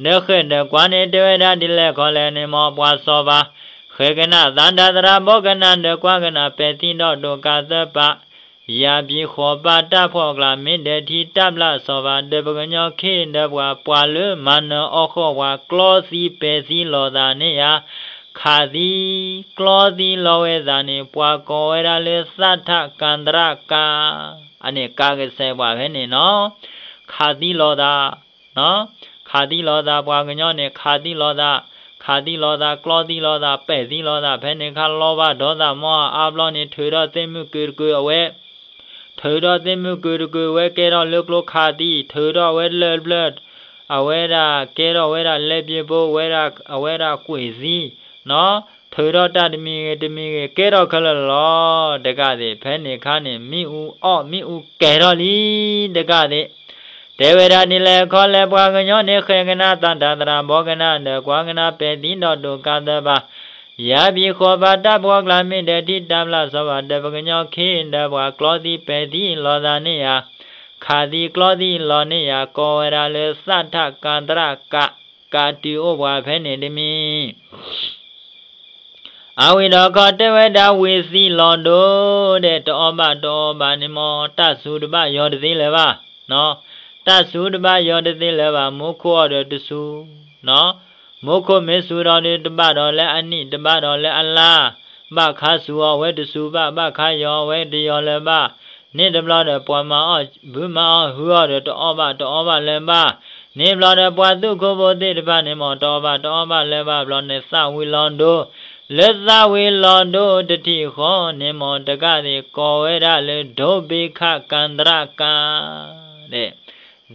ဒီးဃဲၢ်ဒီးကွၢ်န့ၣ် တဲဝဲဒၣ်ဒ်လဲၣ်ခီလဲၣ်န့ၣ် မ်ပှၤစီၤပၤ, ဃဲၢ်ကနၣ်သးတၢ်သရၣ်ဘီကနၣ်ဒီးကွၢ်ကနၣ်ပဲာ်သံဒီးဒိၣ်ကးသၢပၢ်, ယၤဘျံးဃီၤပၢ်တၢ်ဖှီၣ်ကျါ မ့ၢ်ဒဲးထံတၢ်ဘျၣ်စီၤပၤ ဒီးပကညီခ့ဒီးပှၤ ပှၤလၢမၤနၢၤအီၣ်ဃီၣ်ပှၤ ကျီသံပဲာ်သံလီၤသးန့ၣ်ယၤ, ခးသံ, ကျီသံလီၤဝဲသးန့ၣ် ပှၤကိးဝဲဒၣ်လၢသးထၣ်ကၤတရၣ်ကၤ, အန့ၣ်ကးကစဲးပှၤဖဲန့ၣ်နီၤ, ခးသံလီၤသး ခးသံလီၤသး ပှၤကညီန့ၣ် ခးသံလီၤသး, ခးသံလီၤသး ကျီသံလီၤသး ပဲာ်သံလီၤသး ဖဲန့ၣ်ခါ လီၤဘၣ်ဒီးသးမီအါဘျီန့ၣ် ထုးထီၣ်သ့ၣ်မုၢ်ကုာ်တကုာ်အဝဲ, ထုးထီၣ်သ့ၣ်မုၢ်ကုာ်တကုာ်ဝဲ ကဲထီၣ်လၢကျိခးသံ, ထုးထီၣ်ဝဲတဖျၢၣ်တဖျၢၣ်, အဝဲဒၣ်ကဲထီၣ်ဝဲဒၣ်လဲပၠ့ဖိ အဝဲဒၣ်ကွံာ်သံ, ထုးထီၣ်တၢ်တမံၤဂ့ၤတမံၤဂ့ၤ ကဲထီၣ်ခဲလၢာ်လီၤ. တကးသ့ၣ် ဖဲန့ၣ်ခါန့ၣ် မ့ၣ်အူအီၣ်မ့ၣ်အူကဲၤထီၣ်လံ တကးသ့ၣ် တဲဝဲဒၣ်ဒ်လဲၣ်ခီလဲၣ် ပှၤကညီန့ၣ် ဃဲၢ်ကနၣ်သးတၢ်သရၣ်ဘီကနၣ်ဒီးကွၢ်ကနၣ်ပဲာ်သံဒီးဒိၣ်ကးသၢပၢ်, ယၤဘျံးဃီၤပၢ်တၢ်ဖှီၣ်ကျါ မ့ၢ်ဒဲးထံတၢ်ဘျၣ်စီၤပၤ ဒီးပကညီခ့ဒီးပှၤ ကျီသံပဲာ်သံလီၤသးန့ၣ်ယၤ, ခးသံကျီသံလီၤန့ၣ်ယၤ ကိးဝဲဒၣ်လၢသးထၣ်ကၤတရၣ်ကၤ, ကးတုၤအိၣ်ပှၤဖဲန့ၣ်တမံၤ အဝံၤဒီးခီတဲဝဲဒၣ်ဝံၤသံလီၤဒိဒီး တအီၣ်ဘၣ်တအီဘၣ်န့ၣ်မ့ၢ် တၢ်စူၤတဘၣ်ယီၤတသ့လၢၤဘၣ်, တၢ်စူၤတဘၣ်ယီၤတသ့လၢၤဘၣ် မူခိၣ်အီၤဒီးတစူၤ, မူခိၣ်မ့ၢ်စူၤဒီးဒုး တဘၣ်ဒီးလၢအနံၣ် တဘၣ်ဒီးလၢအလါ, ဘၣ်ခါစူၤအီၤဝဲတစူၤဘၣ်, ဘၣ်ခါယီၤအီၤဝဲတယီၤလၢၤဘၣ်, န့ၣ်တဘျီဒီးပှၤမၤအီၣ်ဘုမၤအီၣ်ဟုအီၤဒီး တအီၣ်ဘၣ်တအီဘၣ်လၢၤဘၣ်, န့ၣ်ဘျီဒီးပှၤသူၣ်ခိၣ်ဖိသ့ၣ်တဖၣ်န့ၣ်မ့ၢ် တအီၣ်ဘၣ်တအီဘၣ်လၢၤဘၣ်ဘျီန့ၣ် သးဝံၤလီၤဒိ လၢသၣ်ဝံၤလီၤဒိတထံၣ်ဃီန့ၣ် မ့ၢ်တကးသ့ၣ်ကိးဝဲဒၣ်လၢ ဒိဘ့ခၣ်ကၤတရၣ်ကၤ ဒဲး,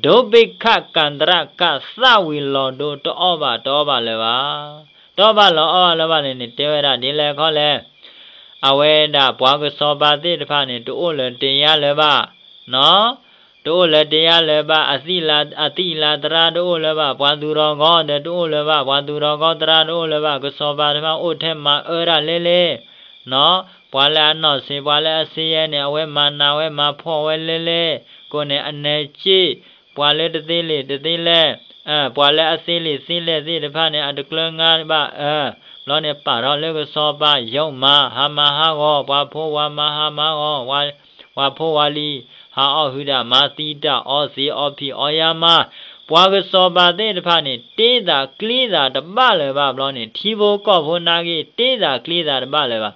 ဒိဘ့ခၣ်ကၤတရၣ်ကၤ သၣ်ဝံၤလီၤဒိတအီၣ်ဘၣ်တအီၣ်ဘၣ်လၢၤဘၣ်, တအီၣ်ဘၣ်လၢၤအီၣ်ဘၣ်လၢၤဘၣ်န့ၣ်န့ၣ် တဲဝဲဒၣ်ဒ်လဲၣ်ခီလဲၣ်. အဝဲဒၣ်ပှၤကစီၤပၤသ့ၣ်တဖၣ်န့ၣ် တအိၣ်လၢၤတယါလၢၤဘၣ် တအိၣ်လၢၤတယါလၢၤဘၣ်, အသံၣ်လၤသရၣ်တအိၣ်လၢၤဘၣ်, ပှၤသူၣ်ထီၣ်ကီၢ်ဒီးတအိၣ်လၢၤဘၣ်, ပှၤသူၣ်ထီၣ်ကီၢ်သရၣ်တအိၣ်လၢၤဘၣ်, ကစီၤပၤတဖၣ်အိၣ်ထဲမၤအၢတၢ်လဲၣ်လဲၣ်, ပှၤလၢအနီၢ်ဆံး ပှၤလၢအဆံးယဲၢ်န့ၣ် အဝဲမၤနးဝဲမၤဖှီၣ်ဝဲလဲၣ်လဲၣ်, ကိးန့ၣ်အနဲက့ၣ်, ပှၤလၢတသ့လံာ်တသ့လဲၢ် ပှၤလၢအသ့လံာ်သ့လဲၢ်သ့ၣ်တဖၣ်န့ၣ် အတကျၢၤငါဘၣ်အၢ, ဘျီန့ၣ်ပာ်ထီၣ်လၢကစီၤပၤယိာ်မၤ ဟးမၤဟးဂီၤ, ပှၤဖိဝၤမၤဟးမၤဂီၤ, ဝၤဖိဝၤလံၤ ဟးအီၣ်ဟုၣ်တၢ်မၤသံတၢ်အီသံးအီဖံးအီယါမၤ, ပှၤကစီၤပၤသ့ၣ်တဖၣ်န့ၣ် တ့သးကျ့သးတဘၣ်လၢၤဘၣ်ဘျီန့ၣ် ထံဖိကီၢ်ဖိနာ်က့ တ့သးကျ့သးတဘၣ်လၢၤဘၣ်.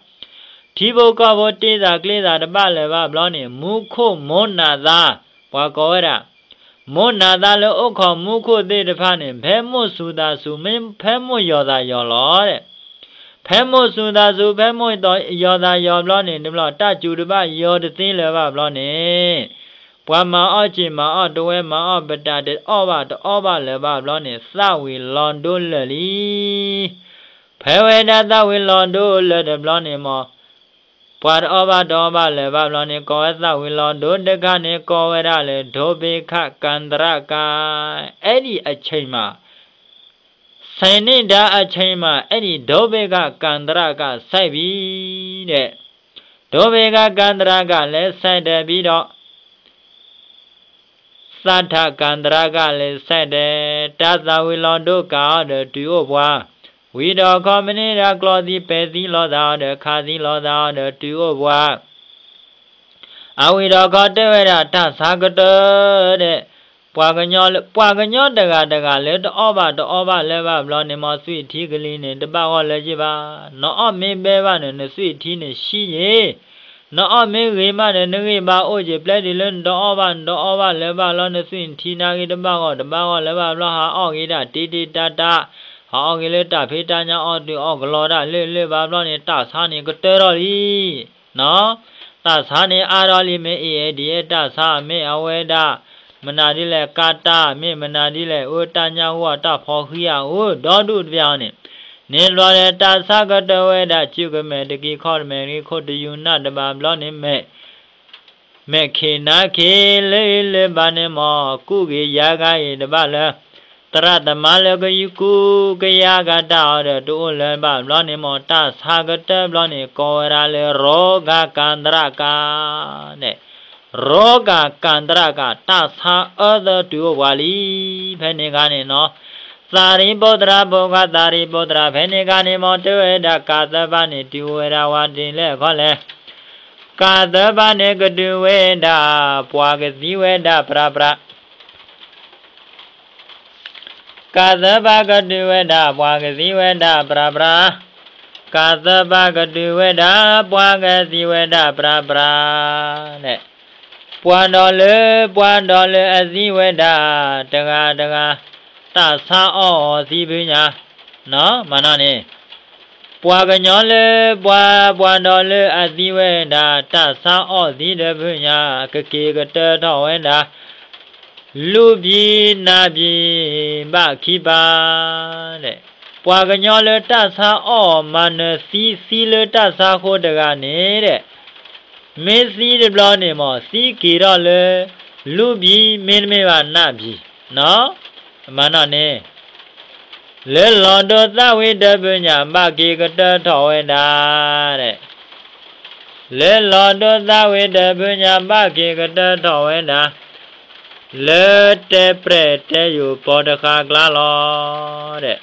ထံဖိကီၢ်ဖိတ့သးကျ့သးတဘၣ်လၢၤဘၣ်ဘျီန့ၣ် မူခိၣ်မိၢ်နၤသး, ပှၤကိးဝဲဒၣ် မိၢ်နၤသးလၢအိၣ်ခိးမူခိၣ်သ့ၣ်တဖၣ်န့ၣ် ဖဲမိၣ်စူၤသးစူၤ မ့ၢ်ဖဲမိၣ်ယီၤသးယီၤလီၤဒဲး, ဖဲမိၣ်စူၤသးစူၤ ဖဲမိၣ်ယီၤသးယီၤဘျီန့ၣ် တဘျီတၢ်စူၤတဘၣ်ယီၤတသ့လၢၤဘၣ်ဘျီန့ၣ် ပှၤမၤအီၣ်စ့ၢ်မၤအီၣ်တဝဲ မၤအီၣ်ပတၢ်တအီၣ်ဘၣ်တအီၣ်ဘၣ်လၢၤဘၣ်ဘျီန့ၣ် သၣ်ဝံၤလီၤဒိလၢာ်လံ. ဖဲဝဲဒၣ်သၣ်ဝံၤလီၤဒိလၢာ်တဘျီန့ၣ်မ့ၢ် ပှၤတအီၣ်ဘၣ်တအီဘၣ်လၢၤဘၣ်ဘျီန့ၣ် ကိးဝဲသၣ်ဝံၤလီၤဒိတခါန့ၣ် ကိးဝဲဒၣ်လၢ ဒိဘ့ခၣ်ကၤတရၣ်ကၤ, အဲဒီအချိန်မှာ ဆယ်နှစ်တန်းအချိန်မှာ အဲဒီ ဒိဘ့ခၣ်ကၤတရၣ်ကၤ စိုက်ပြီတဲ့, ဒိဘ့ခၣ်ကၤတရၣ်ကၤ လည်းစိုက်တယ်ပြီးတော့ သၣ်ထၣ်ကၤတရၣ်ကၤ လည်းစိုက်တယ်, တၢ်သၣ်ဝံၤလီၤဒိကၤအီၤဒီးတုၤအိၣ်ပှၤ, ဝံၤဒီးခီမ့ၢ်န့ၣ် တၢ်ကျီသံပဲာ်သံလိာ်သးအီၤဒီး ခးသံလိာ်သးအီၤဒီးတုၤအိၣ်ပှၤ အဝံၤဒီးခီတဲဝဲဒၣ် တၢ်ဆါကတၢၢ်ဒဲး, ပှၤကညီလၢ ပှၤကညီတဂၤတဂၤလၢတအီၣ်ဘၣ်တအီဘၣ်လၢၤဘၣ်ဘျီန့ၣ် မ့ၢ်သွံၣ်ထံကလံၤန့ၣ် တဘၣ်ဂီၢ်လၢၤဘၣ်, နအီၣ်မ့ၢ်ဘဲဘၣ်န့ၣ် နသွံၣ်ထံန့ၣ်ဆံးယံၤ, နအီၣ်မ့ၢ်ဂ့ၤမးန့ၣ် နဂံၢ်ဘါအိၣ်က့ၤ, ပျဲတုၤလၢနတအီၣ်ဘၣ် နတအီဘၣ်လၢၤဘၣ်လီၤ နသွံၣ်ထံနာ်က့တဘၣ်ဂီၢ်တဘၣ်ဂီၢ်လၢၤဘၣ်ဘျီ ဟးအီၣ်က့ၤဒၣ်တ့တ့တၢ်တၢ်, ဟးအီၣ်က့ၤလၢတၢ်ဖံးတၢ်ညၣ်အီၣ်တုၤအီၣ်ကလီတၢ်လၢာ်လၢာ်ဘၣ်ဘျီန့ၣ် တၢ်ဆါန့ၣ်ကတၢၢ်ထီၣ်လံ တၢ်ဆါန့ၣ်အါထီၣ်လံ မ့ၢ် A A D တၢ်ဆါ မ့ၢ်အဝဲဒၣ် မနုၤဒ်လဲၣ် ကါတၢ် မ့ၢ်မနုၤဒ်လဲၣ် အိၣ်တၢ်ညၣ်ဂီၢ်တၢ်ဖီဃံအအိၣ် ဒီဒူၣ်တပျၢ်အီၤန့ၣ်, န့ၣ်ဘျီဒီး တၢ်ဆါကတၢၢ်ဝဲဒၣ် စုကမဲာ်တက့ၤခီၣ်တမဲာ်တက့ၤ ခိၣ်တယူၤနၢ်တဘၣ်ဘျီန့ၣ် မ့ၢ် မ့ၢ်ခ့နၤခ့လၢာ်လၢာ်ဘၣ်န့ၣ်မ့ၢ် ကူၣ်က့ၤယါကါအံၤတဘၣ်လၢၤ, သရၣ်သမါလၢကယူၤကူၣ်ကယါကါတၢ်အီၤဒီး တအိၣ်လၢၤဘၣ်ဘျီန့ၣ်မ့ၢ် တၢ်ဆါကတၢၢ်ဘျီန့ၣ် ကိးဝဲဒၣ်လၢ ရိဂၤကၤတရၣ်ကၤ န့ၣ်, ရိဂၤကၤတရၣ်ကၤ တၢ်ဆါအၢသၢတုၤအိၣ်ပှၤလံ, ဖဲန့ၣ်အခါန့ၣ်နီၤ, သးရံၣ်ပိတြၢ် ဖိခွါသးရံၣ်ပိတြၢ် ဖဲန့ၣ်အခါန့ၣ်မ့ၢ် တဲဝဲဒၣ် ကၤသၢဘးန့ၣ် တုၤအိၣ်ဝဲဒၣ်ဝဲဒ်လဲၣ်ခီလဲၣ် ကၤသၢဘးန့ၣ် ကတုၤဝဲဒၣ် ပှၤကသံဝဲဒၣ်ပြးပြး, ကၤသၢဘးကတုၤဝဲဒၣ် ပှၤကသံဝဲဒၣ်ပြးပြး, ကၤသၢဘးကတုၤဝဲဒၣ် ပှၤကသံဝဲဒၣ်ပြးပြး, န့ၣ်, ပှၤဒီးလၢ ပှၤဒီးလၢအသံဝဲဒၣ် တဂၤတဂၤ တၢ်ဆါအီၣ်အီၤသံဖုညါ, မၤနီၤန့ၣ် ပှၤကညီလၢ ပှၤ ပှၤဒီးလၢအသံဝဲဒၣ် တၢ်ဆါအီၣ်သံဒီးဖုညါ ကက့ၤကတၢၢ်ထီၣ်ဝဲဒၣ် လူၢ်ဘံၣ်နၢ်ဘံၣ်ဘၣ်ခံပၤ, န့ၣ်, ပှၤကညီလၢတၢ်ဆါအီၣ်မၤနၢၤသံ သံလၢတၢ်ဆါဃိတဂၤန့ၣ် ဒဲး မ့ၢ်သံတဘျီန့ၣ်မ့ၢ် သံက့ၤထီၣ်လၢ လူၢ်ဘံၣ် မ့တမ့ၢ်ဘၣ်နၢ်ဘံၣ်, မၤနီၤန့ၣ် လၢလီၤဒိသၣ်ဝံၤဒီးဖုညါ ဘၣ်က့ၤကတၢၢ်ထီၣ်ဝဲဒၣ်, ဒဲး လၢလီၤဒိသၣ်ဝံၤဒီးဖုညါ ဘၣ်က့ၤကတၢၢ်ထီၣ်ဝဲဒၣ် လၢတဲပြဲၢ်တဲယိာ်ပိာ်တဃာ်ကျါလီၤ, ဒဲး,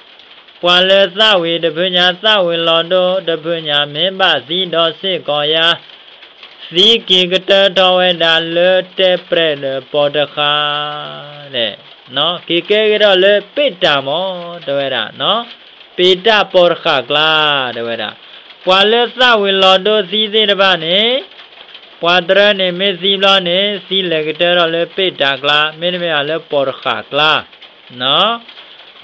ပှၤလၢသၣ်ဝံၤဒီးဖုညါ သၣ်ဝံၤလီၤဒိဒီးဖုညါ မ့ၢ်ဘၣ်သံဒီးစ့ၢ်ကီးယါ သံက့ၤကတၢၢ်ထီၣ်ဝဲဒၣ်လၢတဲပြဲၢ်ဒီးပိာ်တဃာ်, ဒဲး, က့ၤကဲက့ၤထီၣ်လၢပ့ၣ်တၢ်မ့ၢ် တဲဝဲဒၣ်, ပ့ၣ်တၢ်ပိာ်တဃာ်ကျါ တဲဝဲဒၣ်, ပှၤလၢသၣ်ဝံၤလီၤဒိသံသ့ၣ်တဖၣ်န့ၣ် ပှၤတရၢန့ၣ် မ့ၢ်သံဘျီန့ၣ် သံလဲၤကတၢၢ်ထီၣ်လၢပ့ၣ်တၢ်ကျါ မ့တမ့ၢ်ဘၣ်လၢပိာ်တဃာ်ကျါ, န့ၣ်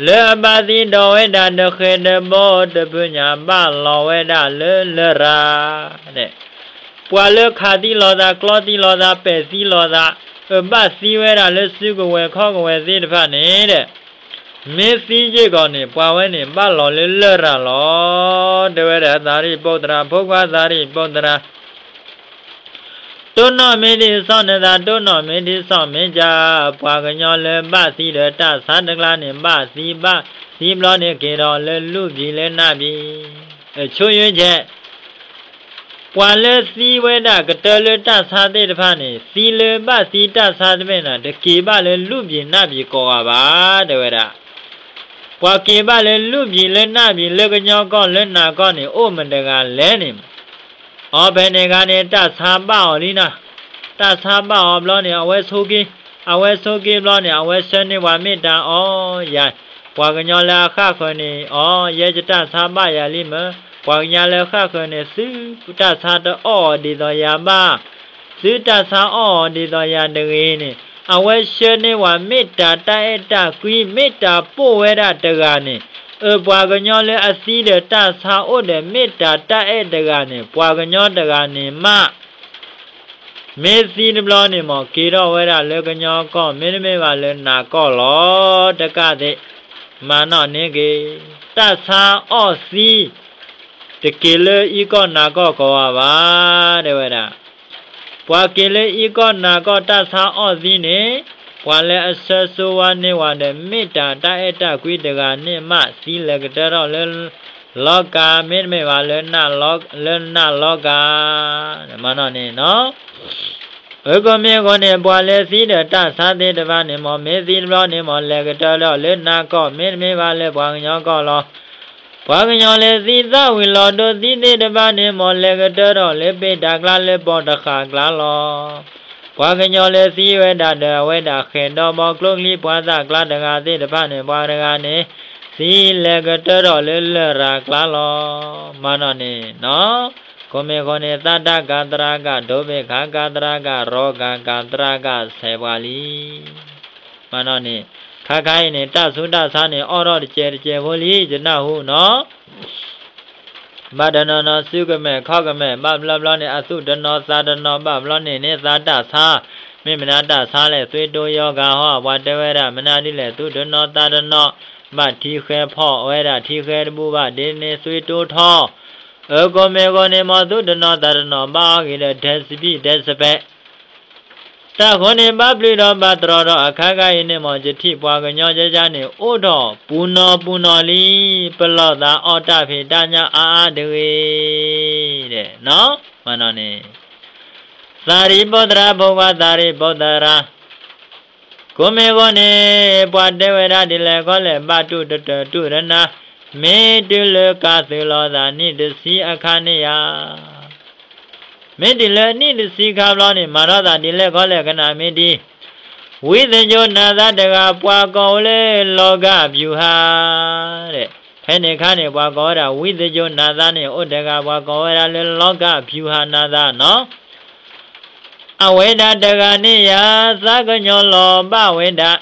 လၢအဘၣ်သံဒီးဝဲဒၣ်တဃဲၤတဘီတဖုညါ ဘၣ်လီၤဝဲဒၣ်လၢလရာ်, ပှၤလၢခးသံလိာ်သး ကျီသံလိာ်သး ပဲာ်သံလိာ်သး, အဘၣ်သံဝဲဒၣ်လၢစုကဝဲၤခီၣ်ကဝဲၤသ့ၣ်တဖၣ်န့ၣ်ဒီး မ့ၢ်သံယ့ၢ်ကီးန့ၣ် ပှၤဝဲန့ၣ် ဘၣ်လီၤလၢလရာ်လီၤ. တဲဝဲဒၣ် သးရံၣ်ပုၢ်သရၣ် ဖိခွါသးရံၣ်ပုၢ်သရၣ် တိၢ်နီၣ်မ့ၢ်ဒ်စီၣ်နသး တိၢ်နီၣ်မ့ၢ်ဒ်စီၣ်မ့ၢ်ကၢ်, ပှၤကညီလၢဘၣ်သံဒီးတၢ်ဆါတကျါန့ၣ် ဘၣ်သံဘၣ်သံဘျီန့ၣ် က့ၤဒီးလၢလူၢ်ဘံၣ်လၢနၢ်ဘံၣ်, ဆိယွဲၢ်ဆဲး ပှၤလၢသံဝဲဒၣ်ကတၢၢ်လၢတၢ်ဆါသ့ၣ်တဖၣ်န့ၣ် သံလၢဘၣ်သံတၢ်ဆါတဖၣ်န့ၣ် တက့ၤဘၣ်လၢလူၢ်ဘံၣ်နၢ်ဘံၣ်ကိးဂၤဘၣ် တဲဝဲဒၣ်. ပှၤက့ၤဘၣ်လၢလူၢ်ဘံၣ်လၢနၢ်ဘံၣ်လၢကညီကီၢ်လၢနၤကီၢ်န့ၣ် အိၣ်မတဂၤလဲၣ်န့ၣ် အဖဲန့ၣ်အခါန့ၣ် တၢ်ဆါဘၣ်အီၤလံနၤ, တၢ်ဆါဘၣ်အီၤဘျီန့ၣ် အဝဲဆိက့ၤ, အဝဲဆိက့ၤဘျီန့ၣ် အဝဲဆှၢန့ၢ်ပှၤမ့ၢ်တၢ်အီၣ်, ယၤ, ပှၤကညီလၢအဃၣ်ဃၢၤန့ၣ် အီၣ်, ယဲယတၢ်ဆါဘၣ်ယၤလံမၢ, ပှၤကညီလၢဃၣ်ဃၢၤန့ၣ် သုတၢ်ဆါတအီၣ်အီၤဒ်သိးယၤဘၣ်, သုတၢ်ဆါအီၣ်အီၤဒ်သိးယၤတဂ့ၤန့ၣ် အဝဲဆှၢန့ၢ်ပှၤမ့ၢ်တၢ်တၢ်အဲၣ်တၢ်ကွံ မ့ၢ်တၢ်ပိၢ်ဝဲဒၣ်တဂၤန့ၣ်, အပှၤကညီလၢအသံဒီးတၢ်ဆါအိၣ်ဒီး မ့ၢ်တၢ်တၢ်အဲၣ်တဂၤန့ၣ် ပှၤကညီတဂၤန့ၣ်မး မ့ၢ်သံတဘျီန့ၣ်မ့ၢ် က့ၤထီၣ်ဝဲဒၣ်လၢကညီကီၢ် မ့တမ့ၢ်ဘၣ်လၢနၤကီၢ်လီၤ. တကးသ့ၣ် မၤနီၣ်န့ၢ်က့ၤ တၢ်ဆါအီၣ်သံ တက့ၤလၢအံၤကီၢ်နၤကီၢ်ကိးဂၤဘၣ် တဲဝဲဒၣ်. ပှၤက့ၤလၢအံၤကီၢ်နၤကီၢ်တၢ်ဆါအီၣ်သံန့ၣ် ပှၤလၢအဆၢဆိဝါန့ၢ်ဝဲဒီး မ့ၢ်တၢ်တၢ်အဲၣ်တၢ်ကွံတဂၤန့ၣ်မး သံလဲၤကတၢၢ်ထီၣ်လၢ လီၤကၤ မ့တမ့ၢ်ဘၣ်လၢ လၢနၢ်လီၤကၤ မၤနီၣ်န့ၣ်နီၤ. အကမ့ၢ်အဃိန့ၣ် ပှၤလၢသံဒီးတၢ်ဆါသ့ၣ်တဖၣ်န့ၣ်မ့ၢ် မ့ၢ်သံတဘျီန့ၣ်မ့ၢ် လဲၤကတၢၢ်ထီၣ်လၢနၤကီၢ် မ့တမ့ၢ်ဘၣ်လၢပှၤကညီကီၢ်လီၤ. ပှၤကညီလၢသံသၣ်ဝံၤလီၤဒိသံသ့ၣ်တဖၣ်န့ၣ်မ့ၢ် လဲၤကတၢၢ်ထီၣ်လၢပ့ၢ်တၢ်ကျါလၢပီၣ်တဃာ်ကျါလီၤ. ပှၤကညီလၢသံဝဲဒၣ်ဒီးအဝဲဒၣ်ဃဲၤဒီဘီကျိချံပှၤသၣ်ကျါတဂၤသ့ၣ်တဖၣ်န့ၣ် ပှၤတဂၤန့ၣ် သံလဲၤကတၢၢ်ထီၣ်လၢလရာ်ကျါလီၤ. မၤနီၣ်န့ၣ်နီၤ. ကမ့ၢ်ဃိန့ၣ် သးတၢ်ကၤသရၣ်ကၤ ဒိဘ့ၣ်ခါကၤသရၣ်ကၤ ရီကၤကၤသရၣ်ကၤ ဆဲးပှၤလံ မၤနီၣ်န့ၣ် ခါခါအံၤန့ၣ် တၢ်ဆူးတၢ်ဆါန့ၣ် အီၣ်ထီၣ်တကဲးတကဲးဖိလံ ယနၢ်ဟူနီၤ. ဘၣ်တနီၤနီၤ စုကမဲာ်ခီၣ်ကမဲာ် ဘၣ်ဘျီဘျီန့ၣ် အသူၣ်တနီၤသးတနီၤ ဘၣ်ဘျီန့ၣ်န့ၣ် သးတၢ်ဆါ မ့ၢ်မနုၤတၢ်ဆါလဲၣ် သွေးတိုးရောဂါဟီ ပှၤတဲဝဲဒၣ် မနုၤဒ်လဲၣ် သူၣ်တနီၤသးတနီၤ ဘၣ်ထံဃဲဖီၣ်ဝဲဒၣ် ထံဃဲတဘူၣ်ဘၣ် ဒ်န့ၣ်သွေးတိုးထီၣ် အကမ့ၢ်ဃိန့ၣ်မ့ၢ် သူၣ်တနီၤသးတနီၤ ဘၣ်အီၣ်က့ၤဒီး ထဲစပံး ထဲစပဲး တၢ်ဃိန့ၣ် ဘၣ်ပျုၢ်ဒီးဘၣ်တြီဒီးအခါခါအံၤန့ၣ်မ့ၢ် ယထံၣ်ပှၤကညီယဲယဲန့ၣ် အိၣ်ထီၣ်ပူၤနီၤပူၤနီၤလံ, ပလီၢ်သးအီၣ်တၢ်ဖံးတၢ်ညၣ်အါအါတဂ့ၤ, မၤနီၣ်န့ၣ်, သးရံၣ်ပိၢ်သရၣ် ဖိခွါသးရံၣ်ပိၢ်သရၣ် ကိးမ့ၢ်ဂီၢ်န့ၣ် ပှၤတဲဝဲဒၣ်ဒ်လဲၣ်ခီလဲၣ် ဘၣ်တူၢ်တတၢၢ်တူၢ်တနါ, မ့ၢ်တုၤလၢကးသုးလီၤသးနံၣ်တဆံအခါန့ၣ်ဧါ. မ့ၢ်တုၤလၢနံၣ်တဆံခါဘျီန့ၣ် မၤထီၣ်သးဒ်လဲၣ်ခီလဲၣ် ကနၣ်မ့ၢ်ဒ် ဝံသယိၤနၤသးတဂၤ ပှၤကိးဝဲလၢ လောကဗျူဟာ ဖဲန့ၣ်အခါန့ၣ် ပှၤကိးဝဲဒၣ် ဝံသယိၤနၤသးန့ၣ် အိၣ်တဂၤ ပှၤကိးဝဲဒၣ်လၢ လောကဗျူဟာနၤသးနီၤ. အဝဲဒၣ်တဂၤန့ၣ်ယၤ သးကညီၤလီၤဘၣ်ဝဲဒၣ်,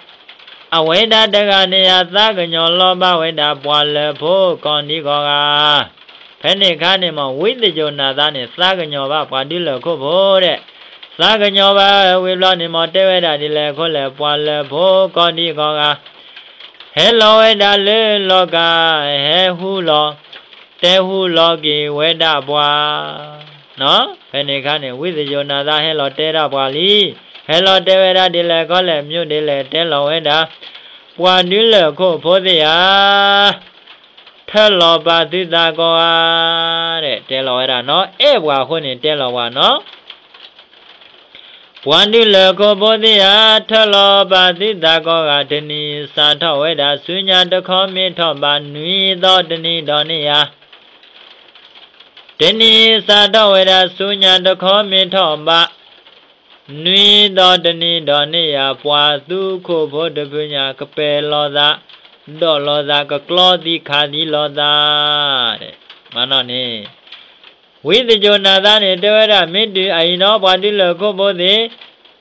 အဝဲဒၣ်တဂၤန့ၣ်ယၤ သးကညီၤလီၤဘၣ်ဝဲဒၣ် ပှၤလၢၢ်ဖိကိးဒံကိးဂၤ ဖဲန့ၣ်အခါန့ၣ်မ့ၢ် ဝံသယိၤနၤသးန့ၣ် သးကညီၤဘၣ်ပှၤဒုးလၢၢ်ခိၣ်ဖိဒီး, သးကညီၤဘၣ်ဝံၤဘျီန့ၣ်မ့ၢ် တဲဝဲဒၣ်ဒ်လဲၣ်ခီလဲၣ် ပှၤလၢၢ်ဖိကိးဒံကိးဂၤ ဟဲလီၤဝဲဒၣ်လၢလီၤကၤ ဟဲဟူလီၤ, တဲဟူလီၤက့ၤဝဲဒၣ်ပှၤ ဖဲန့ၣ်အခါန့ၣ် ဝံသယိၤနၤသးဟဲလီၤတဲဒၣ်ပှၤလံ, ဟဲလီၤတဲဝဲဒၣ်ဒ်လဲၣ်ခီလဲၣ် မ့ၢ်ဒ်လဲၣ် တဲလီၤဝဲဒၣ်, ပှၤဒုးလၢၢ်ခိၣ်ဖိသ့ၣ်ဧါ ထၢၣ်လီၤပာ်သုသးကိးဂၤ, တဲလီၤဝဲဒၣ်နီၤ, အဲၣ်ပှၤအဃိန့ၣ် တဲလီၤပှၤနီၤ. ပှၤဒုးလၢၢ်ခိၣ်ဖိသ့ၣ်ဧါ, ထၢၣ်လီၤပာ်သုသးကိးဂၤ, တနံၤစးထီၣ်ဝဲဒၣ်ဆူညါတခီမ့ၢ်ထီၣ်ဘး နွံသီတနံၤဒီးန့ၣ်ဧါ. တနံၤစးထီၣ်ဝဲဒၣ်ဆူညါတခီမ့ၢ်ထီၣ်ဘး နွံသီတနံၤဒီးန့ၣ်ဧါ, ပှၤသူခိၣ်ဖိတဖုညါ ကပဲာ်လိာ်သး, ဒိးလိာ်သး, ကကျီသံခးသံလိာ်သး, မၤနီၣ်န့ၣ် ဝံသယိၤနၤသးန့ၣ် တဲဝဲဒၣ် မ့ၢ်တုၤအံၤနီၤ ပှၤဒုးလၢၢ်ခိၣ်ဖိသ့ၣ်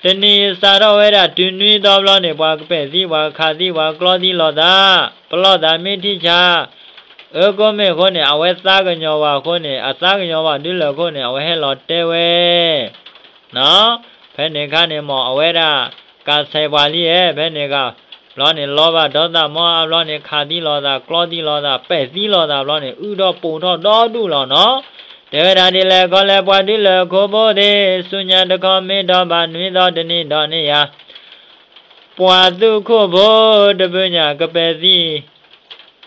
တနံၤစးထီၣ်ဝဲဒၣ်တုၤနွံသီဘျီန့ၣ် ပှၤကပဲာ်သံ ပှၤကခးသံ ပှၤကကျီသံလိာ်သး, ပလီၢ်သးမ့ၢ်ထံၣ်ဆါ, အၢကိးမ့ၢ်အဃိန့ၣ် အဝဲသးကညီၤဝဲအဃိန့ၣ် အသးကညီၤဝဲဒုးလၢာ်အဃိန့ၣ် အဝဲဟဲလီၤတဲဝဲ ဖဲန့ၣ်အခါန့ၣ် မ့ၢ်အဝဲဒၣ် ကးဆဲးပှၤလံဧါ ဖဲန့ၣ်အခါ ဘျီန့ၣ်လီဘၣ်ဒီသးမ့ၢ်အါဘျီန့ၣ် ခးသံလိာ်သး ကျီသံလိာ်သး ပဲာ်သံလိာ်သးဘျီန့ၣ် အုၣ်ထီၣ်ပူၤထီၣ်ဒီဒူၣ်လီၤနီၤ. တဲဝဲဒၣ်ဒ်လဲၣ်ခီလဲၣ် ပှၤဒုးလၢာ်ခိၣ်ဖိသ့ၣ် ဆူညါတခီမ့ၢ်ထီၣ်ဘၣ်နွံသီတနံၣ်ဒီးန့ၣ်ယါ ပှၤသူခိၣ်ဖိတဖုညါ ကပဲာ်သံ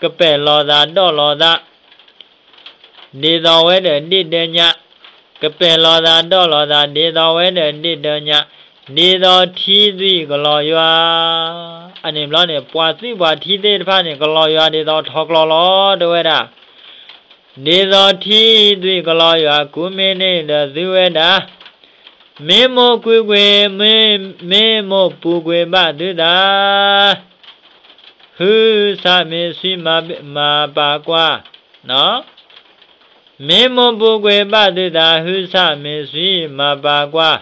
ကပဲာ်လိာ်သးဒီးလိာ်သး ဒ်သိးဝဲဒီးဒ့ၣ်ဒၢညါ, ကပဲာ်လိာ်သးဒီးလိာ်သး ဒ်သိးဝဲဒီးဒ့ၣ်ဒၢညါ, ဒ်သိးထံသွံၣ်ကလီၤယွၤ, အန့ၣ်ဘျီန့ၣ် ပှၤသွံၣ်ပှၤထံသ့ၣ်တဖၣ်န့ၣ် ကလီၤယွၤဒ်သိးထီကျိလီၤ တဲဝဲဒၣ်, ဒ်သိးထံသွံၣ်ကလီၤယွၤ ကူမ့ၢ်န့ၣ်ဒီးသုဝဲဒၣ် မ့ၢ်မိၢ်ကွ့ၢ်ကွ့ၢ် မ့ၢ်မိၢ်ပူၤကွ့ၢ်ဘၣ်သုသး ဟုသၣ်မ့ၢ်ဆှံမၤပာ်ကွၢ်, မ့ၢ်မိၢ်ပူၤကွ့ၢ်ဘၣ်သုသး ဟုသၣ်မ့ၢ်ဆှံမၤပာ်ကွၢ်,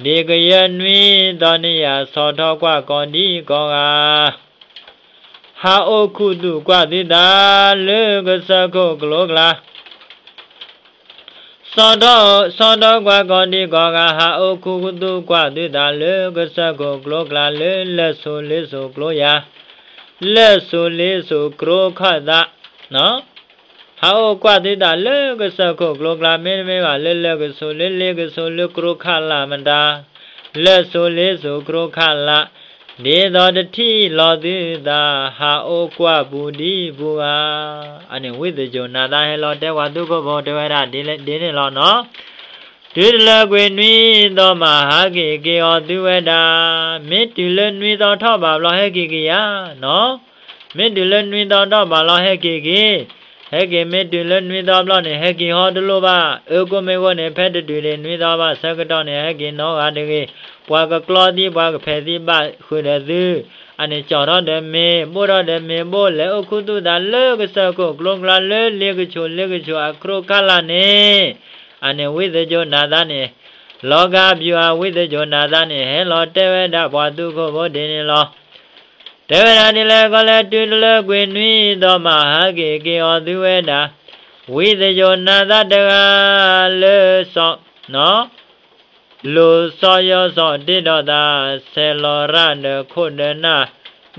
ဒ့ၣ်ကယၢနွံသီန့ၣ်ယါ ဆီၣ်ထီၣ်ကွၢ်ကိးဒံကိးဂၤ ဟးအိၣ်ခူသူၣ်ကွၢ်သုသး လၢကစၢၢ်ခိၣ်ကျိကျါ ဆီၣ်ထီၣ်ကွၢ်ကိးဒံကိးဂၤ ဟးအိၣ်ခူသူၣ်ကွၢ်သုသး လၢကစၢၢ်ခိၣ်ကျိကျါ လၢလၢၢ်စိၤလ့စိၤကျိယါ, လၢၢ်စိၤလ့စိၤကျိခၣ်သး, ဟးအိၣ်ကွၢ်သုသးလၢကစၢၢ်ခိၣ်ကျိကျါ မ့တမ့ၢ်ဘၣ် လၢလၢၢ်ကဆိး လၢလ့ကဆိး လၢကျိခၣ်လၢ်မတၤ, လၢၢ်စိၤလ့စိၤကျိခၣ်လၢ်, ဒ်သိးတထံၣ်လီၤသုသး ဟးအိၣ်ကွၢ်ပူၤဒံပူၤဂၤ, အန့ၣ်ဝံသယိၤနၤသးဟဲလီၤတဲပှၤသူခိၣ်ဖိတဲဝဲဒၣ်ဒ်န့ၣ်လီၤနီၤ. တုၤတလၢကွံာ်နွံသီမးဟးက့ၤက့ၤအီၤသုဝဲဒၣ်, မ့ၢ်တုၤလၢနွံသီထီၣ်ဘးဘျီဟဲက့ၤက့ၤယါနီၤ, မ့ၢ်တုၤလၢနွံသီထီၣ်ဘးလီၤဟဲက့ၤက့ၤ, ဟဲက့ၤမ့ၢ်တုၤလၢနွံသီဘျီန့ၣ် ဟဲက့ၤဟီတလိၣ်ဘၣ်, အၢကိးမ့ၢ်အဃိန့ၣ် ဖဲတတုၤဒံးနွံသီဘၣ်ဆၢကတီၢ်န့ၣ် ဟဲက့ၤနီတဂၤတဂ့ၤ, ပှၤကကျီသံ ပှၤကဖဲးသံဘၣ်ဃုာ်ဒီးသု, အန့ၣ်ကၠီၣ်ထီၣ်ဒီးမ့ၤ ဘိၣ်ထီၣ်ဒီးမ့ၤဘိၣ် လဲၤအိၣ်ခူသူၣ်သးလၢကစၢၢ်ခိၣ်ကျိကျါ လၢလ့ကဆိး လ့ကဆိးအကျိခၣ်လၢ်န့ၣ်, အန့ၣ်ဝံသယိၤနၤသးန့ၣ် လီၤဂာ်ဘျုးအဝံသယိၤနၤသးန့ၣ် ဟဲလီၤတဲဝဲဒၣ်ပှၤသူခိၣ်ဖိဒ်န့ၣ်လီၤ. တဲဝဲဒၣ်ဒ်လဲၣ်ခီလဲၣ် တုၤတလၢကွံာ်နွံသီမးဟးက့ၤက့ၤအီၤသုဝဲဒၣ်, ဝံသယိၤနၤသးတဂၤလၢ စီၤ လိၤစီၤယီၤစီၤတ့ထီၣ်သး, ဆဲးလီၤရၣ်ဒီးခိၣ်ဒီးနၢ်,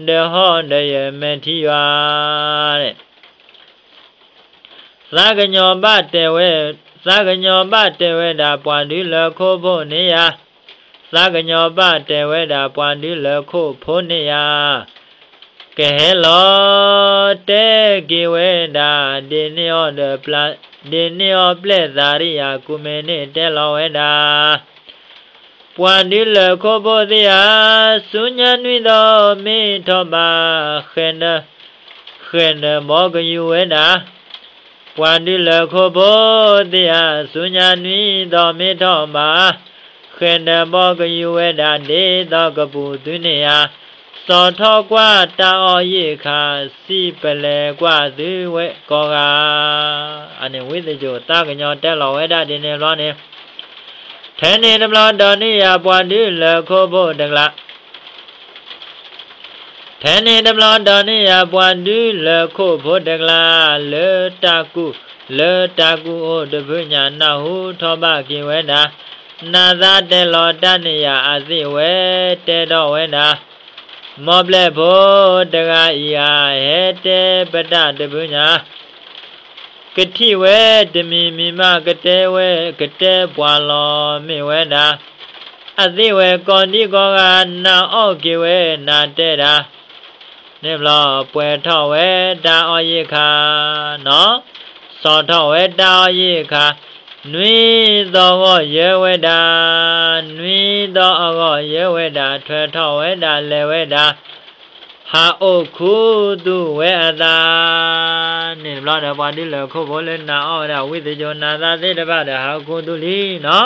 ဒီးဟီၣ်ဒီးယမဲာ်ထံယွၤ သးကညီၤဘၣ်တဲဝဲ, သးကညီၤဘၣ်တဲဝဲဒၣ်ပှၤဒုးလၢာ်ခိၣ်ဖိန့ၣ်ယါ, သးကညီၤဘၣ်တဲဝဲဒၣ်ပှၤဒုးလၢာ်ခိၣ်ဖိန့ၣ်ယါ, ကဟဲလီၤတဲက့ၤဝဲဒၣ် ဒ့ၣ်န့ၢ်အီၤဒီးပျၢ်, ဒ့ၣ်န့ၢ်အီၤပျဲၢ်သးရံယါ ကူမ့ၢ်န့ၣ်တဲလီၤဝဲဒၣ် ပှၤဒုးလၢာ်ခိၣ်ဖိသ့ၣ်ဧၢ, ဆူညါနွံသီမ့ၢ်ထီၣ်ဘး, ဃဲၤနၢ, ဃဲၤနၢဘီကယူၤဝဲဒၣ်, ပှၤဒုးလၢာ်ခိၣ်ဖိသ့ၣ်ဧၢ, ဆူညါနွံသီမ့ၢ်ထီၣ်ဘး, ဃဲၤနၢဘီကယူၤဝဲဒၣ် ဒ်သိးကပူၤသုန့ၣ်ဧါ, စီၤထီၣ်ကွၢ်တၢ်အီၣ်ယံာ်ခါ, စံၣ်ပလဲၤကွၢ်သုဝဲကိးဂၤ အန့ၣ်ဝံသယိၤသးကညီၤတဲလီၤဝဲဒၣ်ဒ်န့ၣ်ဘျီန့ၣ်, ထဲန့ၣ်တဘျီဒီးန့ၣ်ယါပှၤဒုးလၢာ်ခိၣ်ဖိတကျါ, ထဲန့ၣ်တဘျီဒီးန့ၣ်ယါပှၤဒုးလၢာ်ခိၣ်ဖိတကျါ, လၢတၢ်ကူၣ်, လၢတၢ်ကူၣ်အိၣ်တဖုညါ နၢ်ဟူထီၣ်ဘၣ်က့ၤဝဲဒၣ်, နၤသးတဲလီၤတၢ်န့ၣ်ယါအသ့ၣ်ဝဲတဲထီၣ်ဝဲဒၣ် မ်ပျဲၢ်ဖိတဂၤအံၤဧါ, ဟဲတဲပတၢ်တဖုညါ, ကထံၣ်ဝဲတမံၤမံၤမး ကတဲဝဲ ကတဲပှၤလီၤမ့ၢ်ဝဲဒၣ်, အသ့ၣ်ဝဲကိးဒံကိးဂၤ နၤအီၣ်က့ၤဝဲနၤတဲဒၣ်, န့ၣ်ဘျီပှဲၤထီၣ်ဝဲတၢ်အီၣ်ယံာ်ခါနီၤ, စီၤထီၣ်ဝဲတၢ်အီၣ်ယံာ်ခါ, နွံသီဂီၢ်ယဲဝဲဒၣ်, နွံသီအဂီၢ်ယဲဝဲဒၣ် ထွဲထီၣ်ဝဲဒၣ်လဲၤဝဲဒၣ်, ဟးအိၣ်ခူသူၣ်ဝဲအသး, န့ၣ်တဘျီဒီးပှၤဒုးလၢာ်ခိၣ်ဖိလၢနၤအီၣ်ဝဲဒၣ် ဝံသယိၤနၤသးသ့ၣ်တဖၣ်ဒီး ဟးအိၣ်ခူသူၣ်လံ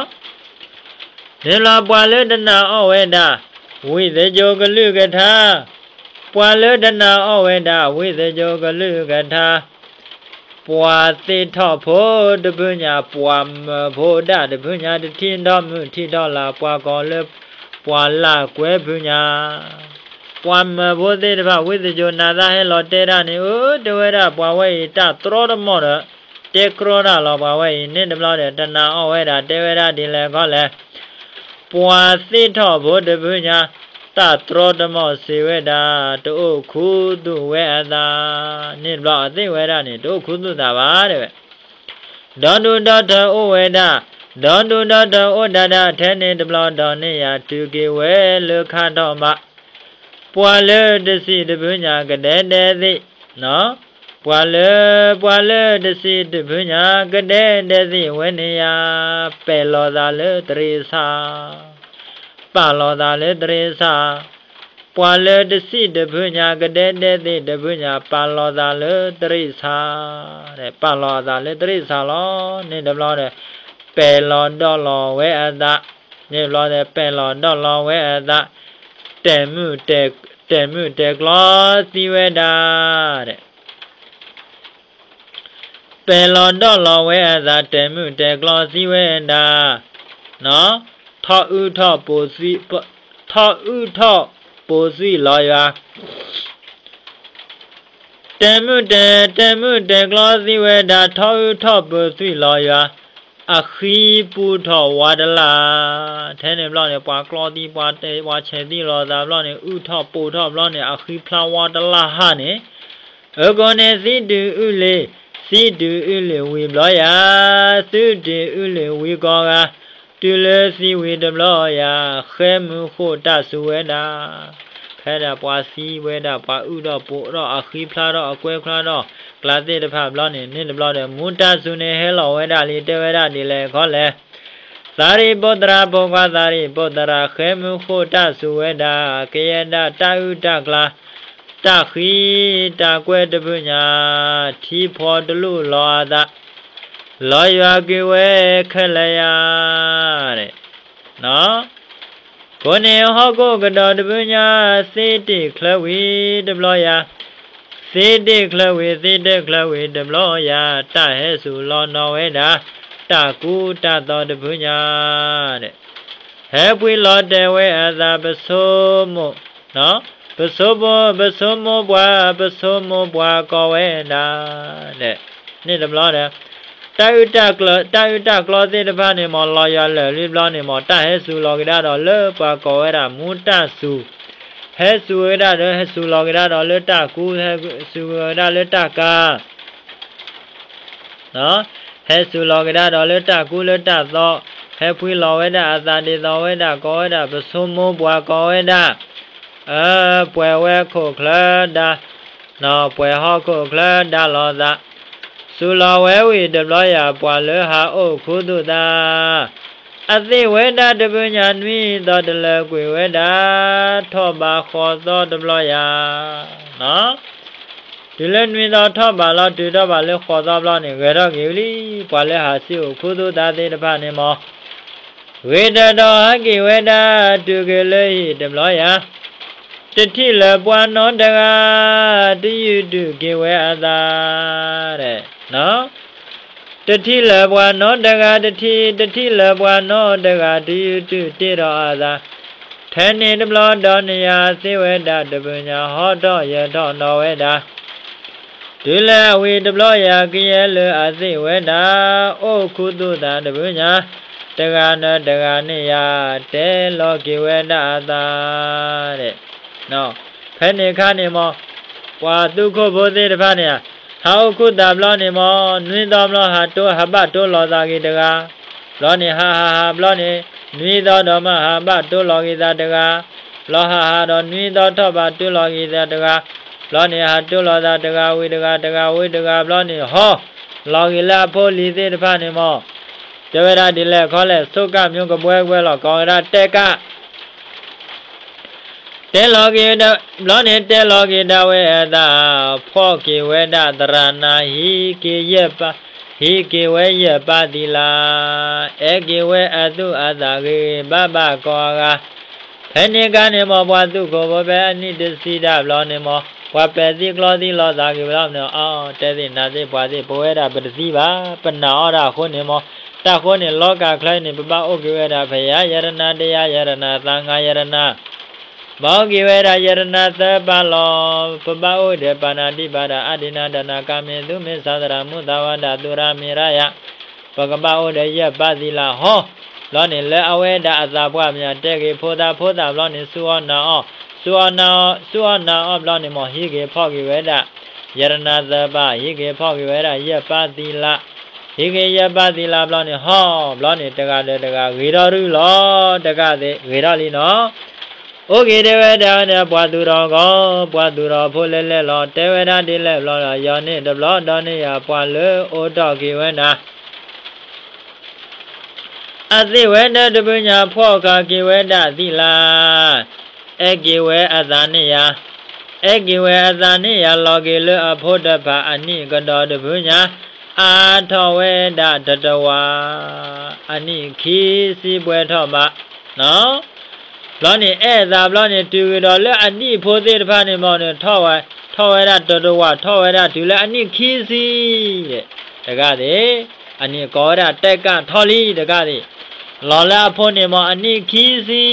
နီၤ န့ၣ်လီၤ ပှၤလၢတနာ်အီၣ်ဝဲဒၣ် ဝံသယိၤကလုၢ်ကထါ, ပှၤလၢတနာ်အီၣ်ဝဲဒၣ် ဝံသယိၤကလုၢ်ကထါ, ပှၤသ့ၣ်ထီၣ်ဖိတဖုညါ ပှၤမၢဖိဒၣ်တဖုညါ တထံၣ်ထီၣ်မုၢ်ထံၣ်ထီၣ်လါ ပှၤကိးလၢ ပှၤလၢကွဲဖုညါ, ပှၤမၢဖိသ့ၣ်တဖၣ် ဝံသးစူၤနၤသၣ်ဟဲလီၤတဲတၢ်န့ၣ် အၢ တဲဝဲဒၣ် ပှၤဝဲအံၤတၢ်တြီတမီၢ်ဒီး တဲကြီတၢ်လီၤ ပှၤဝဲအံၤန့ၣ်တဘျီဒီး တနာ်အီၣ်ဝဲဒၣ် တဲဝဲဒၣ်ဒ်လဲၣ်ခီလဲၣ် ပှၤသ့ၣ်ထီၣ်ဖိတဖုညါ တၢ်တြီတမီၢ်စံးဝဲဒၣ် တအိၣ်ခူသူၣ်ဝဲအသးန့ၣ်တဘျီ အသ့ၣ်ဝဲဒၣ်န့ၣ် တအိၣ်ခူသူၣ်သးဘၣ် တဲဝဲ ဒီဒူၣ်ဒီထၢအိၣ်ဝဲဒၣ်, ဒီဒူၣ်ဒီထၢအိၣ်ဒၣ်ဒၣ် ထဲန့ၣ်တဘျီဒီးန့ၣ်ယၤ တုၤက့ၤဝဲလၢခါထီၣ်ဘး, ပှၤလၢတစံးတဖုညါကဒဲဒဲသ့ၣ်, ပှၤလၢ, ပှၤလၢတစံးတဖုညါ ကဒဲဒဲသ့ၣ်ဝဲန့ၣ်ယၤ, ပဲာ်လီၤသးလၢတရံးဆါ ပာ်လီၤသးလၢတရံးဆါ, ပှၤလၢတစံးတဖုညါကဒဲဒဲသ့ၣ်တဖုညါ ပာ်လီၤသးလၢတရံးဆါ, ပာ်လီၤအသးလၢတရံးဆါလီၤ. န့ၣ်တဘျီဒီး ပဲာ်လီၤဒီးလီၤဝဲအသး, န့ၣ်တဘျီဒီး ပဲာ်လီၤဒီးလီၤဝဲအသး, တဲာ်မုၣ်တဲာ်ကျီသံဝဲဒၣ် ပဲာ်လီၤဒီးလီၤဝဲအသး တဲာ်မုၣ်တဲာ်ကျီသံဝဲဒၣ်, ထီၣ်အုၣ်ထီၣ်ပိာ်သွံၣ်, ထီၣ်အုၣ်ထီၣ်ပိာ်သွံၣ်လီၤယွၤ, တဲာ်မုၣ်တဲာ်, တဲာ်မုၣ်တဲာ်ကျီသံဝဲဒၣ် ထီၣ်အုၣ်ထီၣ်ပိာ်သွံၣ်လီၤယွၤ, အဃံပူထီၣ်ဝါတလၢ်, ထဲန့ၣ်ဘျီန့ၣ် ပှၤကျီသံ ပှၤတဲ ပှၤဆဲးသံလိာ်သးဘျီန့ၣ် အုၣ်ထီၣ်ပိာ်ထီၣ်ဘျီန့ၣ် အဃံဖျါဝါတလၢ်ဟါန့ၣ် အဃိန့ၣ် သံတုၤအုၣ်လံ, သံတုၤအုၣ်လံဝံၤဘျီယၤ, သံတုၤအုၣ်လံဝံၤကိးဂၤ, တုၤလၢသံဝံၤတဘျီယၤ, ဃဲမုၢ်ဃိၣ်တၢ်စူၤဝဲဒၣ်, ဖဲဒၣ်ပှၤသံဝဲဒၣ် ပှၤအုၣ်ထီၣ်ပိာ်ထီၣ် အဃံဖျါထီၣ် အကွဲးဖျါထီၣ် ကျါသ့ၣ်တဖၣ်ဘျီန့ၣ် န့ၣ်တဘျီဒီး မူတၢ်စူၤန့ၣ်ဟဲလီၤဝဲဒၣ်လံ တဲဝဲဒၣ်ဒ်လဲၣ်ခီလဲၣ် သးရံၣ်ပိတြၢ် ဖိခွါသးရံၣ်ပိတြၢ် ဃဲမုၢ်ဃိၣ်တၢ်စူၤဝဲဒၣ် ကယဲၢ်ဒၣ်တၢ်အုၣ်တၢ်ကျါ တၢ်ဃံတၢ်ကွဲၢ်တဖုညါ ထံဖီတလူၢ်လီၤအသး လီၤယွၤက့ၤဝဲခဲလၢာ်ယၤ အဃိန့ၣ် ဟီၣ်ခိၣ်ကဒီးတဖုညါ သ့တ့ၢ်ချၢဝံၤတဘျီယၤ, သ့တ့ၢ်ချၢဝံၤ သ့တ့ၢ်ချၢဝံၤတဘျီယၤ, တၢ်ဟဲစူၤလီၤနီၢ်ဝဲဒၣ် တၢ်ကူတၢ်သိးတဖုညါ ဟဲပှ့ၤလီၤတဲာ်ဝဲအသး ပဆိမိၣ်, ပဆိမိၣ်, ပဆိမိၣ်ပှၤ, ပဆိမိၣ်ပှၤကိးဝဲဒၣ် န့ၣ်တဘျီဒီး တၢ်အုၣ်တၢ်ကျၢၤ တၢ်အုၣ်တၢ်ကျီသ့ၣ်တဖၣ်န့ၣ်မ့ၢ် လီၤယွၤလၢာ်လံဘျီန့ၣ်မ့ၢ် တၢ်ဟဲစူၤလီၤကဒါဒီးလၢပှၤကိးဝဲဒၣ်မူတၢ်စူၤ, ဟဲစူၤဝဲဒၣ်ဒီး ဟဲစူၤလီၤကဒါဒီးလၢတၢ်ကူ, ဟဲစူၤဝဲဒၣ်လၢတၢ်ကၤ ဟဲစူၤလီၤကဒါဒီးလၢတၢ်ကူလၢတၢ်သိး, ဟဲပှ့ၤလီၤဝဲဒၣ်အသးဒ်သိးဝဲဒၣ် ကိးဝဲဒၣ် ပဆိမိၣ်ပှၤကိးဝဲဒၣ်, ပှဲၤဝဲခိၣ်ချၢဒါ, ပှဲၤဟီၣ်ခိၣ်ချၢဒါလိာ်သး, စူၤလီၤဝဲဝံၤတဘျီယၤ ပှၤလၢဟးအိၣ်ခူသူၣ်သး အသ့ၣ်ဝဲဒၣ်တဖုညါ နွံသီတလၢကွံာ်ဝဲဒၣ် ထီၣ်ဘးဃိးသီတဘျီယၤ တုၤလၢနွံသီထီၣ်ဘးလီၤ တုၤထီၣ်ဘးလၢဃိးသီဘျီန့ၣ် ဂဲၤထီၣ်က့ၤဝံၤလံ. ပှၤလၢဟးစံၣ်အိၣ်ခူသူၣ်သးသ့ၣ်တဖၣ်န့ၣ်မ့ၢ် ဂ့ၤတၢၢ်ဒီးဟးက့ၤဝဲဒၣ် တုၤက့ၤလၢဟံၣ်တဘျီယၤ, တထံၣ်လၢၤပှၤနီတဂၤ တယုၢ်တုၤက့ၤဝဲအသး တထံၣ်လၢၤပှၤနီတဂၤ တထံၣ်, တထံၣ်လၢၤပှၤနီတဂၤ တယုၢ်တုၤတ့ၢ်ဒီးအသး, ထဲန့ၣ်တဘျီဒီးန့ၣ်ယၤ သ့ၣ်ဝဲဒၣ်တဖုညါ ဟီထီၣ်ယၢၤထီၣ်နီၢ်ဝဲဒၣ် တုၤလၢအဝံၤတဘျီယၤ ကယဲၢ်လၢအသ့ၣ်ဝဲဒၣ် အိၣ်ခူသူၣ်သးတဖုညါ တဂၤနၢၤတဂၤန့ၣ်ယၤ တဲလီၤက့ၤဝဲဒၣ်အသး ဖဲန့ၣ်အခါန့ၣ်မ့ၢ် ပှၤသူခိၣ်ဖိသ့ၣ်တဖၣ်န့ၣ် ဟးအိၣ်ခူသူၣ်သးဘျီန့ၣ်မ့ၢ် နွံသီဘျီ ဟးတိ ဟးဘၣ်တိလီၤသးက့ၤတဂၤ, ဘျီန့ၣ် ဟးဟးဟးဘျီန့ၣ် နွံသီဒီးမ့ၢ်ဟးဘၣ်တိလီၤက့ၤသးတဂၤ, ဘျီဟးဟးဒီးနွံသီထီၣ်ဘးတိလီၤက့ၤသးတဂၤ, ဘျီန့ၣ် ဟးတိလီၤသးတဂၤဝံၤတဂၤ တဂၤဝံၤတဂၤဘျီန့ၣ် ဟီ လီၤက့ၤလၢအဖိလံၤသ့ၣ်တဖၣ်န့ၣ်မ့ၢ် တဲဝဲဒၣ်ဒ်လဲၣ်ခီလဲၣ် ဆိကမိၣ်ကဘှဲကဘှဲလီၤ ကိးဝဲဒၣ်တဲကး တဲလီၤက့ၤ ဘျီန့ၣ် တဲလီၤက့ၤဒၣ်ဝဲအသး ဖီၣ်က့ၤဝဲဒၣ်သရၣ်နၤ ဟံးက့ၤယဲၢ်ပၢ်, ဟံးက့ၤဝဲယဲၢ်ပၢ်သံလၢ်, အဲၣ်က့ၤဝဲအသူၣ်အသးဂ့ၤဂ့ၤဘၣ်ဘၣ်ကိးဂၤ, ဖဲန့ၣ်အခါန့ၣ်မ့ၢ် ပှၤသူခိၣ်ဖိဖဲအနံၣ်တဆံတၢ်ဘျီန့ၣ်မ့ၢ် ပှၤပဲာ်သံကျီသံလိာ်သးက့ၤဘျီန့ၣ် အီ တဲသ့ၣ်နၤသ့ၣ်ပှၤသ့ၣ် ပဝဲဒၣ်ပတသံဘၣ် ပနာ်အီၣ်တၢ်အဃိန့ၣ်မ့ၢ် တၢ်ဃိန့ၣ် လီၤကၢ်ချၢန့ၣ် ပဘၣ်အိၣ်က့ၤဝဲဒၣ် ဖယၤယရနၤ, တရားယရနၤ, သံဃာယရနၤ, ဘၣ်အိၣ်က့ၤဝဲဒၣ်ယရနၤသၢပၢ်လီၤ. ပဘၣ်အိၣ်ဒီး ပါဏာတိပါတာ, အာဒိန္နာဒါနာ, ကာမေသုမိစ္ဆာစာရ, မုသာဝါဒါ, သုရာမေရယ, ပကဘၣ်အိၣ်ဒီးယဲၢ်ပၢ်သီလဟီ ဘျီန့ၣ် လၢအဝဲဒၣ်အသးပှၢ်မၠး တဲက့ၤဖိသၣ်, ဖိသၣ်ဘျီန့ၣ် စူၢ်အီၣ်နာ်အီၣ်, စူၢ်အီၣ်နာ်အီၣ်, စူၢ်အီၣ်နာ်အီၣ်ဘျီန့ၣ် မ်ဟံးက့ၤဖီၣ်က့ၤဝဲဒၣ် ယရနၤသၢပၢ်, ဟံးက့ၤဖီၣ်က့ၤဝဲဒၣ်ယဲၢ်ပၢ်သီလ, ဟံးက့ၤယဲၢ်ပၢ်သီလဘျီန့ၣ် ဟီ ဘျီန့ၣ် တဂၤဒီးတဂၤ ဂ့ၤထီၣ်ရုၢ်လီၤ. တကးသ့ၣ် ဂ့ၤထီၣ်လံနီၤ. အိၣ်က့ၤတဲဝဲဒၣ်န့ၣ် ပှၤသူၣ်ထီၣ်ကီၢ်, ပှၤသူၣ်ထီၣ်ဖိလဲၣ်လဲၣ်လီၤ. တဲဝဲဒၣ်ဒ်လဲၣ်ဘျီဒီး ယီၤန့ၢ်တဘျီဒီးန့ၢ်ယၤ ပှၤလၢအိၣ်ထီၣ်က့ၤဝဲနၤ အသ့ၣ်ဝဲဒၣ်တဖုညါ ဖီၣ်ဃာ်က့ၤဝဲဒၣ်သီလ, အဲၣ်က့ၤဝဲအသးန့ၢ်ယၤ, အဲၣ်က့ၤဝဲအသးန့ၢ်ယၤ လီၤက့ၤလၢအဖိတဖၣ်အနံၣ်ကဒီးတဖုညါ, အါထီၣ်ဝဲဒၣ်တတဝာ်, အနံၣ်ခံဆံပှဲၤထီၣ်ဘး ဘျီန့ၣ် အဲၣ်သးဘျီန့ၣ် တုၤကဒီးလၢအဒံၣ်ဖိသ့ၣ်တဖၣ်န့ၣ်မ့ၢ်န့ၣ် ထီၣ်ဝဲ, ထီၣ်ဝဲဒၣ်တတဝာ်, ထီၣ်ဝဲဒၣ်တုၤလၢအနံၣ်ခံဆံ တကးသ့ၣ်, အနံၣ်ကိးဝဲဒၣ်တဲကၣ်ထီၣ်လံတကးသ့ၣ်, လီၤလၢအဖိန့ၣ်မ့ၢ်အနံၣ်ခံဆံ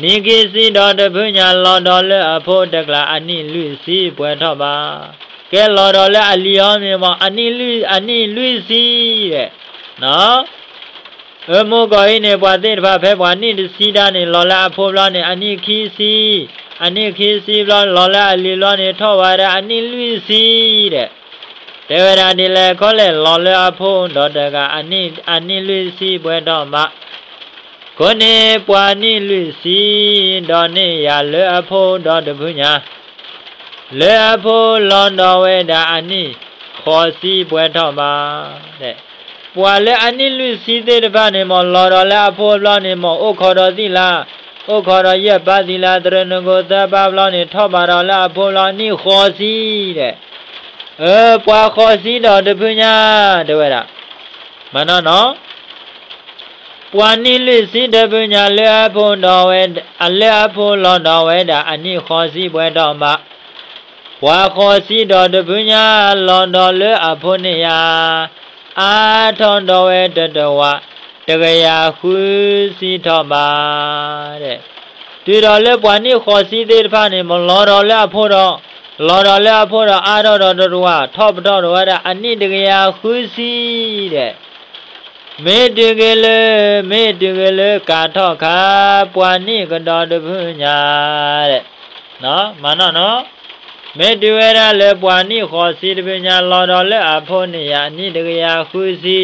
နံၣ်ခံဆံဒီးတဖုညါ လီၤဒီးလၢအဖိတကျါ အနံၣ်လွံၢ်ဆံပှဲၤထီၣ်ဘၣ်. ကဲလီၤဒီးလၢအလံၤအီၤန့ၣ်မ့ၢ် အနံၣ်လွံၢ်ဆံ, အမိၢ်ကီၢ်အံၤန့ၣ် ပှၤသ့ၣ်တဖၣ်ဖဲပှၤနံၣ်တဆံတၢ်န့ၣ် လီၤလၢအဖိဘျီန့ၣ် အနံၣ်ခံဆံ, အနံၣ်ခံဆံဘျီ လီၤလၢအလံၤဘျီန့ၣ် ထီၣ်ဝဲဒၣ်အနံၣ်လွံၢ်ဆံဒီး တဲဝဲဒၣ်ဒ်လဲၣ်ခီလဲၣ် လီၤလၢအဖိဒီးတဂၤ အနံၣ်လွံၢ်ဆံပှဲၤထီၣ်ဘၣ်. အဃိန့ၣ် ပှၤနံၣ်လွံၢ်ဆံဒီးန့ၢ်ယၤလၢအဖိဒီးတဖုညါ, လၢအဖိလီၤဒီးဝဲဒၣ်အနံၣ်ဃိးဆံပှဲၤထီၣ်ဘၣ်. ပှၤလၢအနံၣ်လွံၢ်ဆံသ့ၣ်တဖၣ်န့ၣ် မ့ၢ်လီၤဒီးလၢအဖိဘျီန့ၣ် မ့ၢ်အိၣ်ခိးဒီးသီလ, အိၣ်ခိးဒီးယဲၢ်ပၢ်သီလ, တရၢၣ်နုာ်ကိၣ်သၢပၢ်ဘျီန့ၣ် ထီၣ်ဘၣ်ဒီးလၢအဖိဘျီနံၣ်ဃိးဆံဒီး အၢ ပှၤဃိးဆံဒီးတဖုညါ တဲဝဲဒၣ်, မၤနီၢ်နီၢ် ပှၤနံၣ်လွံၢ်ဆံတဖုညါ လၢအဖိဒီးဝဲ, လၢအဖိလီၤဒီးဝဲဒၣ်အနံၣ်ဃိးဆံပှဲၤထီၣ်ဘၣ်. ပှၤဃိးဆံဒီးတဖုညါ လီၤဒီးလၢအဖိန့ၢ်ယၤ, အါထီၣ်ဒီးဝဲတတဝာ်, တကယၤဃုဆံထီၣ်ဘၣ်. တုၤဒီးလၢပှၤနံၣ်ဃိးဆံသ့ၣ်တဖၣ်န့ၣ် မ့ၢ်လီၤဒီးလၢအဖိဒီး, လီၤဒီးလၢအဖိဒီး အါထီၣ်ဒီးတတဝာ်, ထီၣ်ပထီၣ်ဒီးဝဲဒၣ်အနံၣ်တကယၤဃုဆံဒီး မ့ၢ်တုၤက့ၤလၢ, မ့ၢ်တုၤက့ၤလၢကးထီၣ်ခါ ပှၤနံၣ်ကဒီးတဖုညါဒီး, မၤနီၢ်နီၢ်, မ့ၢ်တုၤဝဲဒၣ်လၢပှၤနံၣ်ဃိးဆံတဖုညါ လီၤဒီးလၢအဖိန့ၢ်ယၤအနံၣ်တကယၤဃုဆံ,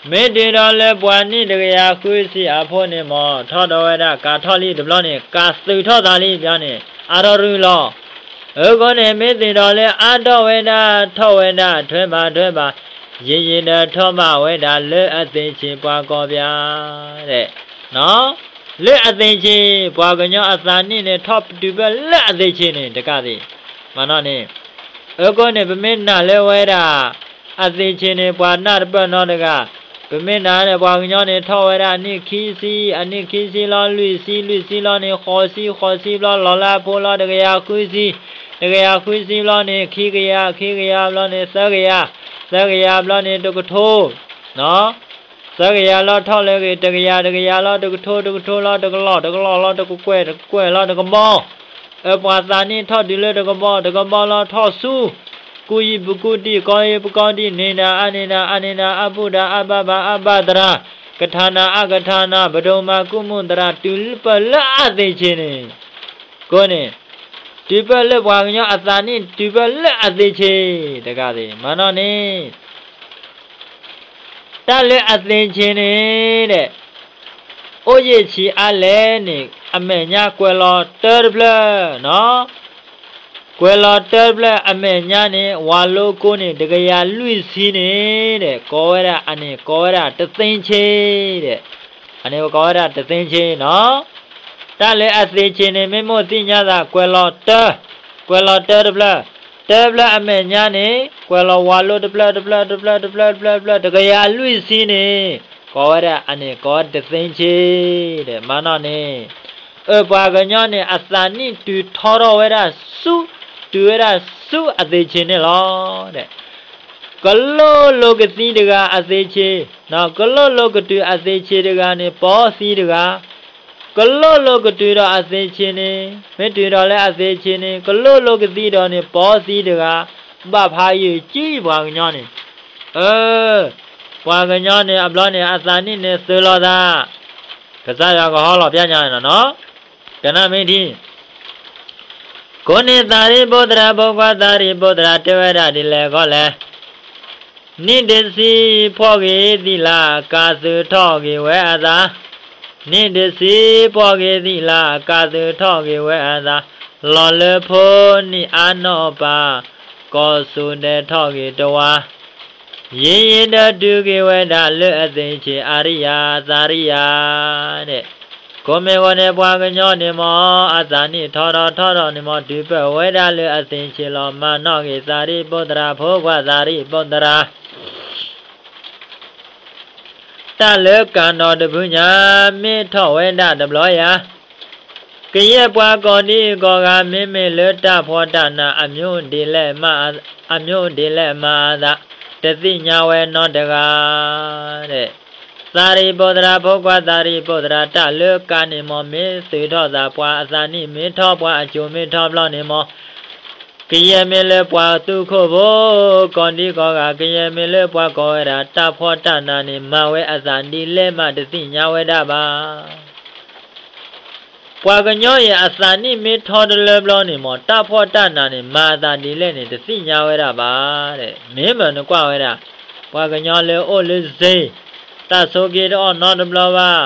မ့ၢ်တုၤဒီးလၢပှၤနံၣ်တကယၤဃုဆံအဖိန့ၣ်မ့ၢ် ထီၣ်ဒီးဝဲဒၣ်ကးထီၣ်လံတဘျီန့ၣ် ကးသုးထီၣ်သးလံဘျီန့ၣ် အါထီၣ်ရုၢ်လီၤ. အဃိန့ၣ် မ့ၢ်သ့ၣ်ဒီးလၢအါထီၣ်ဝဲဒၣ် ထီၣ်ဝဲဒၣ်ထွဲဘၣ်ထွဲဘၣ်, ယံာ်ယံာ်ဒီးထီၣ်ဘၣ်ဝဲဒၣ်လၢအသ့ၣ်ဆ့ၣ်ပှၤကီၢ်ပျၢ်ဒီး, လၢအသ့ၣ်ဆ့ၣ် ပှၤကညီအသးနံၣ်န့ၣ် ထီၣ်တုၤဖဲလၢအသ့ၣ်ဆ့ၣ်န့ၣ် တကးသ့ၣ်, မၤနီၢ်န့ၣ်, အဃိန့ၣ် ပမ့ၢ်နာ်လၢဝဲဒၣ် အသ့ၣ်ဆ့ၣ်န့ၣ် ပှၤနၢ်တပၢၢ်နီတဂၤ, ပမ့ၢ်နာ်န့ၣ် ပှၤကညီန့ၣ် ထီၣ်ဝဲဒၣ်အနံၣ်ခံဆံ, အနံၣ်ခံဆံလီၤ လွံၢ်ဆံ, လွံၢ်ဆံလီၤန့ၣ် ဃိးဆံ, ဃိးဆံဘျီ လီၤလၢအဖိလီၤ တကယၤဃုဆံ, တကယၤဃုဆံဘျီန့ၣ် ခံကယၤ, ခံကယၤဘျီန့ၣ် သၢကယၤ, သၢကယၤဘျီန့ၣ် တကထိ သၢကယၤလီၤထီၣ်လၢဂ့ၤ တကယၤ, တကယၤလီၤ တကထိ, တကထိလီၤ တကလီၢ်, တကလီၢ်လီၤ တကကွဲၢ်, တကကွဲၢ်လီၤ တကဘီ, အပှၤသးနံၣ်ထီၣ်တုၤလၢတကဘီ, တကဘီလီၤထီၣ်ဆူ, ကူၣ်ယံၣ်ပကူၣ်ဒံၣ်, ကီယံၣ်ပကီၢ်ဒံၣ်, န့ၢ်နၤအါန့ၢ်နၤ, အါန့ၢ်နၤ အါပုၢ်ဒၣ် အါဘၣ်ဘၣ် အါဘၣ်သရၣ်, ကထါနၤ အါကထါနၤ ပဒိၣ်မၤကူၣ်မုၣ်သရၣ် တုၤလၢပၢၢ်လၢအသ့ၣ်ဆ့ၣ်န့ၣ်, ကိးန့ၣ် တုၤပၢၢ်လၢပှၤကညီအသးနံၣ် တုၤပၢၢ်လၢအသ့ၣ်ဆ့ၣ် တကးသ့ၣ် မၤနီၢ်န့ၣ် တၢ်လၢအသ့ၣ်ဆ့ၣ်န့ၣ်ဒီး အိၣ်ယ့ၢ်ဆံးအါလဲၣ်န့ၣ် အမဲာ်ညါကွဲးလီၤတၢတဖျၢၣ်နီၤ, ကွဲးလီၤတၢတဖျၢၣ်အမဲာ်ညါန့ၣ် ဝၤလိကိန့ၣ် တကယၤလွံၢ်ဆံန့ၣ်ဒီး ကိးဝဲဒၣ်အန့ၣ် ကိးဝဲဒၣ်တသ့ဆ့ဒီး အန့ၣ်ပကိးဝဲဒၣ်တသ့ဆ့နီၤ. တၢ်လၢအသ့ၣ်ဆ့ၣ်န့ၣ် မ့ၢ်မိၣ်သ့ၣ်ညါသး ကွဲးလီၤတၢ, ကွဲးလီၤတၢတဖျၢၣ်, တၢဖျၢၣ်အမဲာ်ညါန့ၣ် ကွဲးလီၤဝၤလိတဖျၢၣ်တဖျၢၣ်တဖျၢၣ်တဖျၢၣ်တဖျၢၣ်တဖျၢၣ် တကယၤလွံၢ်ဆံန့ၣ် ကိးဝဲဒၣ်အန့ၣ် ကိးဝဲတသ့ဆ့ဒီး မၤနီၢ်န့ၣ် အပှၤကညီန့ၣ် အသးနံၣ်တုၤထီထီၣ်ဝဲဒၣ်ဆူ, တုၤဝဲဒၣ်ဆူအသ့ၣ်ဆ့ၣ်န့ၣ်လီၤ. ကလိၣ်လိကသံတဂၤအသ့ဆ့, ကလိၣ်လိကတုၤအသ့ဆ့တဂၤန့ၣ် ပိာ်သံတဂၤ, ကလိၣ်လိကတုၤဒီးအသ့ဆ့န့ၣ် မ့ၢ်တုၤဒီးလၢအသ့ဆ့န့ၣ် ကလိၣ်လိကသံဒီးန့ၣ် ပိာ်သံတဂၤ, ဘၣ်ဖးယံာ်ကံပှၤကညီန့ၣ်, အၢ, ပှၤကညီန့ၣ် အဘျီန့ၣ် အသးနံၣ်န့ၣ် သုးလီၤသး, ကစၢ်ယွၤကဟီလီၤပျၢ်ညါန့ၣ်နီၤ, ကနၣ်မ့ၢ်ထံ အဃိန့ၣ် သးရံၣ်ပိတြၢ ဖိခွါသးရံၣ်ပိတြၢ တဲဝဲဒၣ်ဒ်လဲၣ်ဃီလဲၣ်, နံၣ်တဆံဖှီၣ်က့ၤသံလၢ ကးသုးထီၣ်က့ၤဝဲအသး, နံၣ်တဆံဖှီၣ်က့ၤသံလၢ ကးသုးထီၣ်က့ၤဝဲအသး, လီၤလၢဖိနံၣ်အါနီၢ်ပၤ, ကီၢ်သူးဒဲးထီၣ်က့ၤတဝါ ယံာ်ယံာ်ဒီးတုၤက့ၤဝဲဒၣ်လၢအသ့ၣ်ဆ့ၣ် အရံယၤ သးရံယၤ, ကိးမ့ၢ်ဂီၢ်န့ၣ် ပှၤကညီန့ၣ်မ့ၢ် အသးနံၣ်ထီထီၣ်ထီထီၣ်န့ၣ်မ့ၢ် တုၤပၢၢ်ဝဲဒၣ်လၢအသ့ၣ်ဆ့ၣ်လီၤ မၤနီၣ်က့ၤသးရံၣ်ပိတြၢ ဖိခွါသးရံၣ်ပိတြၢ တၢ်လၢကးနီၣ်တဖုညါ မ့ၢ်ထီၣ်ဝဲဒၣ်တဘျီယၤ, ကယဲၢ်ပှၤကိးဒံကီးဂၤ မ့မ့ၢ်လၢတၢ်ဖှီတၢ်နး အမျိုးဒ်လဲၣ်မၤအသး တသ့ၣ်ညါဝဲနီတဂၤ, သးရံၣ်ပိတြၢ ဖိခွါသးရံၣ်ပိတြၢ တၢ်လၢကးန့ၣ်မ့ၢ် မ့ၢ်သုးထီၣ်သး ပှၤအသးနံၣ်မ့ၢ်ထီ ပှၤအစိၤမ့ၢ်ထီဘျီန့ၣ်မ့ၢ် ကယဲၢ်မ့ၢ်လၢပှၤသူခိၣ်ဖိ ကိးဒံကီးဂၤ ကယဲၢ်မ့ၢ်လၢပှၤကိးဝဲဒၣ် တၢ်ဖှီတၢ်နးန့ၣ် မၤဝဲအသးဒ်လဲၣ်မး တသ့ၣ်ညါဝဲဒၣ်ဘၣ်. ပှၤကညီအံၤ အသးနံၣ်မ့ၢ်ထီတလၢဘျီန့ၣ်မ့ၢ် တၢ်ဖှီတၢ်နးန့ၣ် မၤအသးဒ်လဲၣ်န့ၣ် တသ့ၣ်ညါဝဲဒၣ်ဘၣ်. မ့မ့ၢ်နကွၢ်ဝဲဒၣ် ပှၤကညီလၢအိၣ်လၢစ့ တၢ်ဆိးက့တအီၣ်နီတဘျီဘၣ်,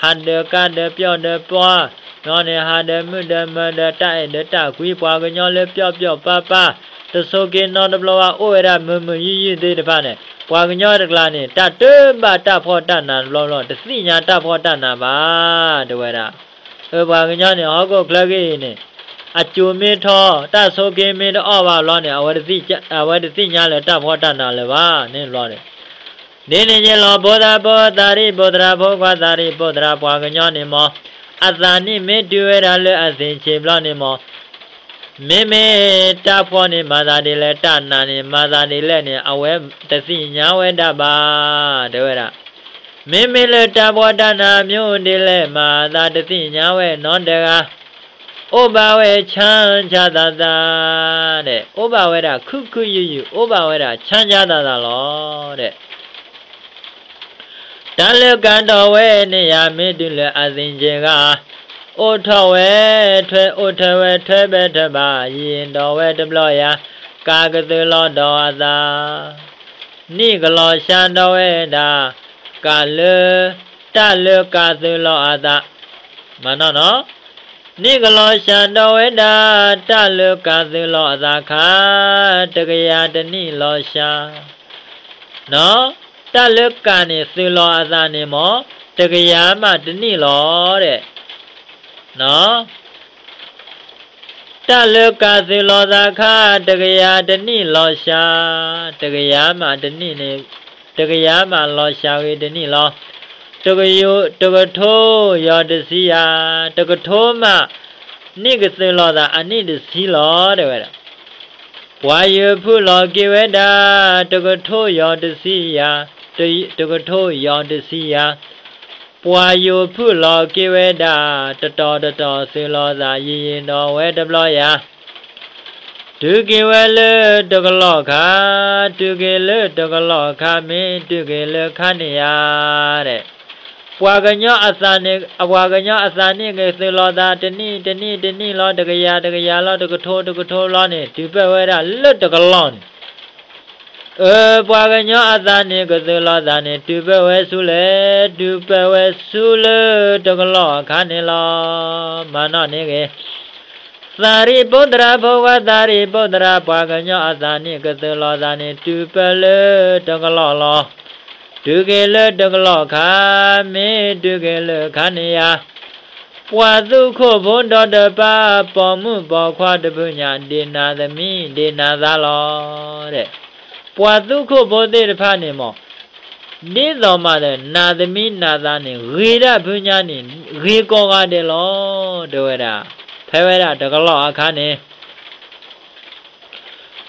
ဟးဒၢးကါဒၢးပျီၣ်ဒၢးပှၢ်, န့ၣ် ဟးဒၢးမုၣ်ဒၢးမၢၤဒၢး တၢ်အဲၣ်ဒၢးတၢ်ကွံ ပှၤကညီလၢပျီၣ်ပျီၣ်ပၢ်ပၢ်, တဆိးက့နီတဘျီဘၣ် အိၣ်ဝဲဒၣ်မုာ်မုာ်ယုၢ်ယုၢ်သ့ၣ်တဖၣ်န့ၣ် ပှၤကညီတကျါန့ၣ် တၢ်တဘၣ်တၢ်ဖှီတၢ်နးတဘျီဘျီ တသ့ၣ်ညါတၢ်ဖှီတၢ်နးဘၣ် တဲဝဲဒၣ်. အၢ ပှၤကညီန့ၣ် ဟီၣ်ခိၣ်ချၢက့ၤအံၤန့ၣ် အစိၤမ့ၢ်ထီ တၢ်ဆိးက့မ့ၢ်တအီၣ်ဘၣ်ဘျီန့ၣ် အဝဲတသ့ၣ်ညါလၢတၢ်ဖှီတၢ်နးလၢၤဘၣ်န့ၣ်ဘျီန့ၣ် ဒ်န့ၣ်ယဲလီၤ ဖိသးဖိသးရံၣ်ပိတြၢ ဖိခွါသးရံၣ်ပိတြၢ ပှၤကညီန့ၣ်မ့ၢ် အသးနံၣ်မ့ၢ်တုၤဝဲဒၣ်လၢအသ့ၣ်ဆ့ၣ်ဘျီန့ၣ်မ့ၢ် မ့မ့ၢ်တၢ်ဖှီန့ၣ်မၤသးဒ်လဲၣ် တၢ်နးန့ၣ် မၤသးဒ်လဲၣ်န့ၣ် အဝဲတသ့ၣ်ညါဝဲဒၣ်ဘၣ် တဲဝဲဒၣ်. မ့မ့ၢ်လၢတၢ်ဖှီတၢ်နး မျိုးဒ်လဲၣ်မၤသး တသ့ၣ်ညါဝဲနီတဂၤ အိၣ်ဘၣ်ဝဲ ချမ်းချမ်းသာသာ အိၣ်ဘၣ်ဝဲဒၣ် ခုခုယုၢ်ယုၢ် အိၣ်ဘၣ်ဝဲဒၣ် ချမ်းချမ်းသာသာ လီၤ. တၢ်လၢကးထီၣ်ဝဲန့ၣ်ယၤ မ့ၢ်တုၤလၢအသ့ၣ်ဆ့ၣ်ဂၤ အိၣ်ထီၣ်ဝဲထွဲ အိၣ်ထီၣ်ဝဲထွဲဘဲထွဲဘၣ် ယံာ်ဒီးဝဲတဘျီယၤ ကးကသုးလီၤဒီးအသး နံၣ်ကလီၤစှၤဒီးဝဲဒၣ် ကးလၢ တၢ်လၢကးသုးလီၤအသး မနီၢ်နီၢ် နံၣ်ကလီၤစှၤဒီးဝဲဒၣ် တၢ်လၢကးသုးလီၤအသးခါ တကယၤတနံၣ်လီၤစှၤ တၢ်လၢကးန့ၣ်သုးလီၤအသးန့ၣ်မ့ၢ် တကယၤမးတနံၣ်လီၤ တဲ တၢ်လၢကးသုးလီၤသးခါ တကယၤတနံၣ်လီၤစှၤ, တကယၤမးတနံၣ်န့ၣ်, တကယၤမးလီၤစှၤဂ့ၤတနံၣ်လီၤ. တကယၤ, တကထိယီၤတဆံယၤ, တကထိမး နံၣ်ကသုးလီၤသးအနံၣ်တဆံလီၤ တဲဝဲဒၣ်. ပှၤယုၢ်ဖုၣ်လီၤက့ၤဝဲဒၣ် တကထိယီၤတဆံယၤ, တကထိယီၤတဆံယၤ ပှၤယိၤဖုၣ်လီၤက့ၤဝဲဒၣ် တတီၤတတီၤသုးလီၤသး ယံာ်ယံာ်ဒီးဝဲတဘျီယၤ, တုၤက့ၤဝဲလၢတကလီၢ်ခါ, တုၤက့ၤလၢတကလီၢ်ခါ မ့ၢ်တုၤက့ၤလၢခါန့ၣ်ယၤ, ပှၤကညီအသးန့ၣ်, ပှၤကညီအသးန့ၣ်က့ၤသုးလီၤသး တနံၣ်တနံၣ်တနံၣ်လီၤ, တကယၤတကယၤလီၤ, တကထိတကထိလီၤန့ၣ် တုၤပၢၢ်ဝဲဒၣ်လၢတကလီၢ်န့ၣ် အၢ ပှၤကညီအသးန့ၣ် ကသုးလီၤသးန့ၣ် တုၤပၢၢ်ဝဲဆူလဲၣ်, တုၤပၢၢ်ဝဲဆူလၢတကလီၢ်အခါန့ၣ်လီၤ. မၤနီၣ်န့ၢ်ဂ့ၤ, သးရံၣ်ပိတြၢ် ဖိခွါသးရံၣ်ပိတြၢ် ပှၤကညီအသးန့ၣ် ကသုးလီၤသးန့ၣ် တုၤပၢၢ်လၢတကလီၢ်လီၤ. တုၤက့ၤလၢတကလီၢ်အခါ, မ့ၢ်တုၤက့ၤလၢအခါန့ၣ်ယၤ ပှၤသူခိၣ်ဖိဒီတပၤ ပိာ်မုၣ်ပိာ်ခွါတဖုညါ ဒ့ၣ်နၤသမံဒ့ၣ်နၤသးလီၤ. ပှၤသူခိၣ်ဖိသ့ၣ်တဖၣ်န့ၣ်မ့ၢ် ဒ်သိးမးဒီး နၤသမံနၤသးန့ၣ် ဂ့ၤဒၣ်ဖုညါန့ၣ် ဂ့ၤကိးဂၤဒဲးလီၤ တဲဝဲဒၣ်. ဖဲဝဲဒၣ်တကလီၢ်အခါန့ၣ်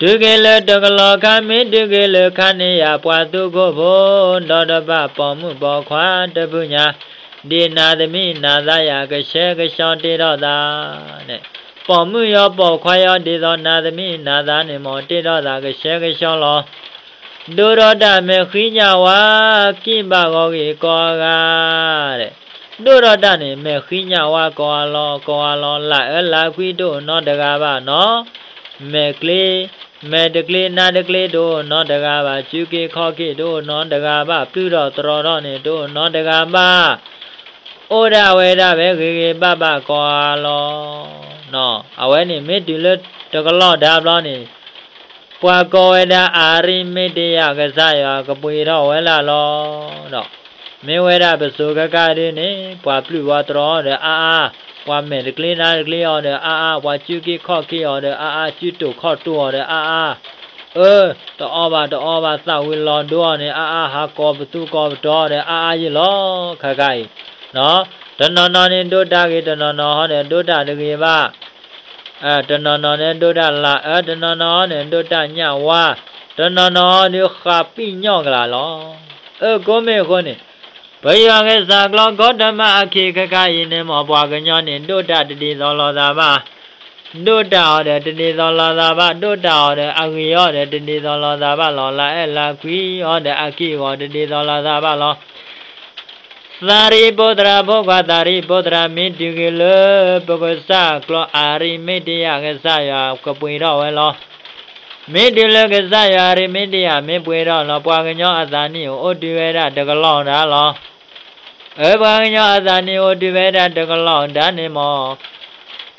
တုၤက့ၤလၢတကလီၤခါ မ့ၢ်တုၤက့ၤလၢခါန့ၣ်ယၤ ပှၤသူခိၣ်ဖိ ဒီတဘၣ်ပိာ်မုၣ်ပိာ်ခွါတဖုညါ, ဒ်နၤသမံးနၤသးယၤ ကဆှဲကဆှီတ့ထီၣ်သးန့ၣ်, ပိာ်မုၣ်ယီၤပိာ်ခွါယီၤ ဒ်သိးနၤသမံးနၤသးန့ၣ်မ့ၢ် တ့ထီၣ်သးကဆှဲကဆှီလီၤ. ဒိၣ်ထီၣ်တၢ်မဲာ်ဃံညၣ်ဝါ ကံၣ်ဘၣ်ဂီၤဂ့ၤကိးဂၤဒဲး, ဒိၣ်ထီၣ်တၢ်န့ၣ် မဲာ်ဃံညၣ်ဝါကိးဂၤလီၤ ကိးဂၤလီၤ လၢအၢလၢကွံဒိၣ်နီတဂၤဘၣ်နီၤ, မဲာ်ကျ့ မဲာ်တကျ့နါတကျ့တအိၣ်နီတဂၤဘၣ်, စုက့ခီၣ်က့ၣ်တအိၣ်နီတဂၤဘၣ်, ပျုၢ်ထီၣ်တြီထီၣ်န့ၣ်တအိၣ်နီတဂၤဘၣ်, အိၣ်ဒၣ်ဝဲဒၣ်ဝဲဂ့ၤဂ့ၤဘၣ်ဘၣ်ကိးဂၤလီၤ. အဝဲန့ၣ်မ့ၢ်တုၤလၢတကလီၢ်ဒါဘျီန့ၣ် ပှၤကိးဝဲဒၣ်အၤရံမ့းတယၤကစၢ်ယွၤ ကပှ့ၤထီၣ်ဝဲလၢ်လီၤ. ဒီးမ့ၢ်ဝဲဒၣ်ပစိၤခဲခါဒ်န့ၣ် ပှၤပျုၢ်ဝဲတြီအီၤဒီးအါအါ, ပှၤမဲာ်တကျ့နါတကျ့အီၤဒီးအါအါ, ပှၤစုက့ခီၣ်က့ၣ်အီၤဒီးအါအါ, စုတိာ်ခီၣ်တိာ်အီၤဒီးအါအါ, အၢ တအီဘၣ်တအီဘၣ် သၣ်ဝံၤလီၤဒိအီၤန့ၣ်အါအါ, ဟးကိးပသူကိးပတီၤအီၤဒီးအါအါယံာ်လီၤ. ခဲခါအံၤ တနီၤနီၤန့ၣ်ဒိၣ်တၢ်ဂ့ၤ, တနီၤနီၤဟီဒီးဒိၣ်တၢ်တဂ့ၤဘၣ်, တနီၤနီၤန့ၣ်ဒိၣ်တၢ်လၢအၢ, တနီၤနီၤန့ၣ်ဒိၣ်တၢ်ညၣ်ဝါ, တနီၤနီၤဟီဒီးဃးပံၣ်ညီၣ်ကလာ်လီၤ. အၢ ကိးမ့ၢ်အဃိန့ၣ် ပယွၤကစၢ်ကျီၢ်ကီတမါအခံခဲခါအံၤန့ၣ်မ့ၢ် ပှၤကညီန့ၣ် ဒိၣ်တၢ်တဒ်သိးလိာ်သးဘၣ်, ဒိၣ်တၢ်အီၤဒီးတဒ်သိးလိာ်သးဘၣ်, ဒိၣ်တၢ်အီၤဒီးအဂ့ၤအီၤဒီးတဒ်သိးလိာ်သးဘၣ်လီၤ, လၢအဲၣ်လၢကွံအီၤဒီးအကံၢ်အဂီၤတဒ်သိးလိာ်သးဘၣ်လီၤ. သးရံးပိတြၢ်ဖိခွါ သးရံးပိတြၢ် မ့ၢ်တုၤက့ၤလၢပကစၢ်ကျီၢ်အၤရံမ့းတယၤကစၢ်ယွၤကပှ့ၤထီၣ်ဝဲလီၤ. မ့ၢ်တုၤလၢကစၢ်ယွၤအၤရံမ့းတယၤမ့ၢ်ပှ့ၤထီၣ်လီၤ ပှၤကညီအသးနံၣ်အိၣ်တုၤဝဲဒၣ်တကလီၢ်ဒါလီၤ. အၢ ပှၤကညီအသးနံၣ်အိၣ်တုၤဝဲဒၣ်တကလီၢ်ဒါန့ၣ်မ့ၢ်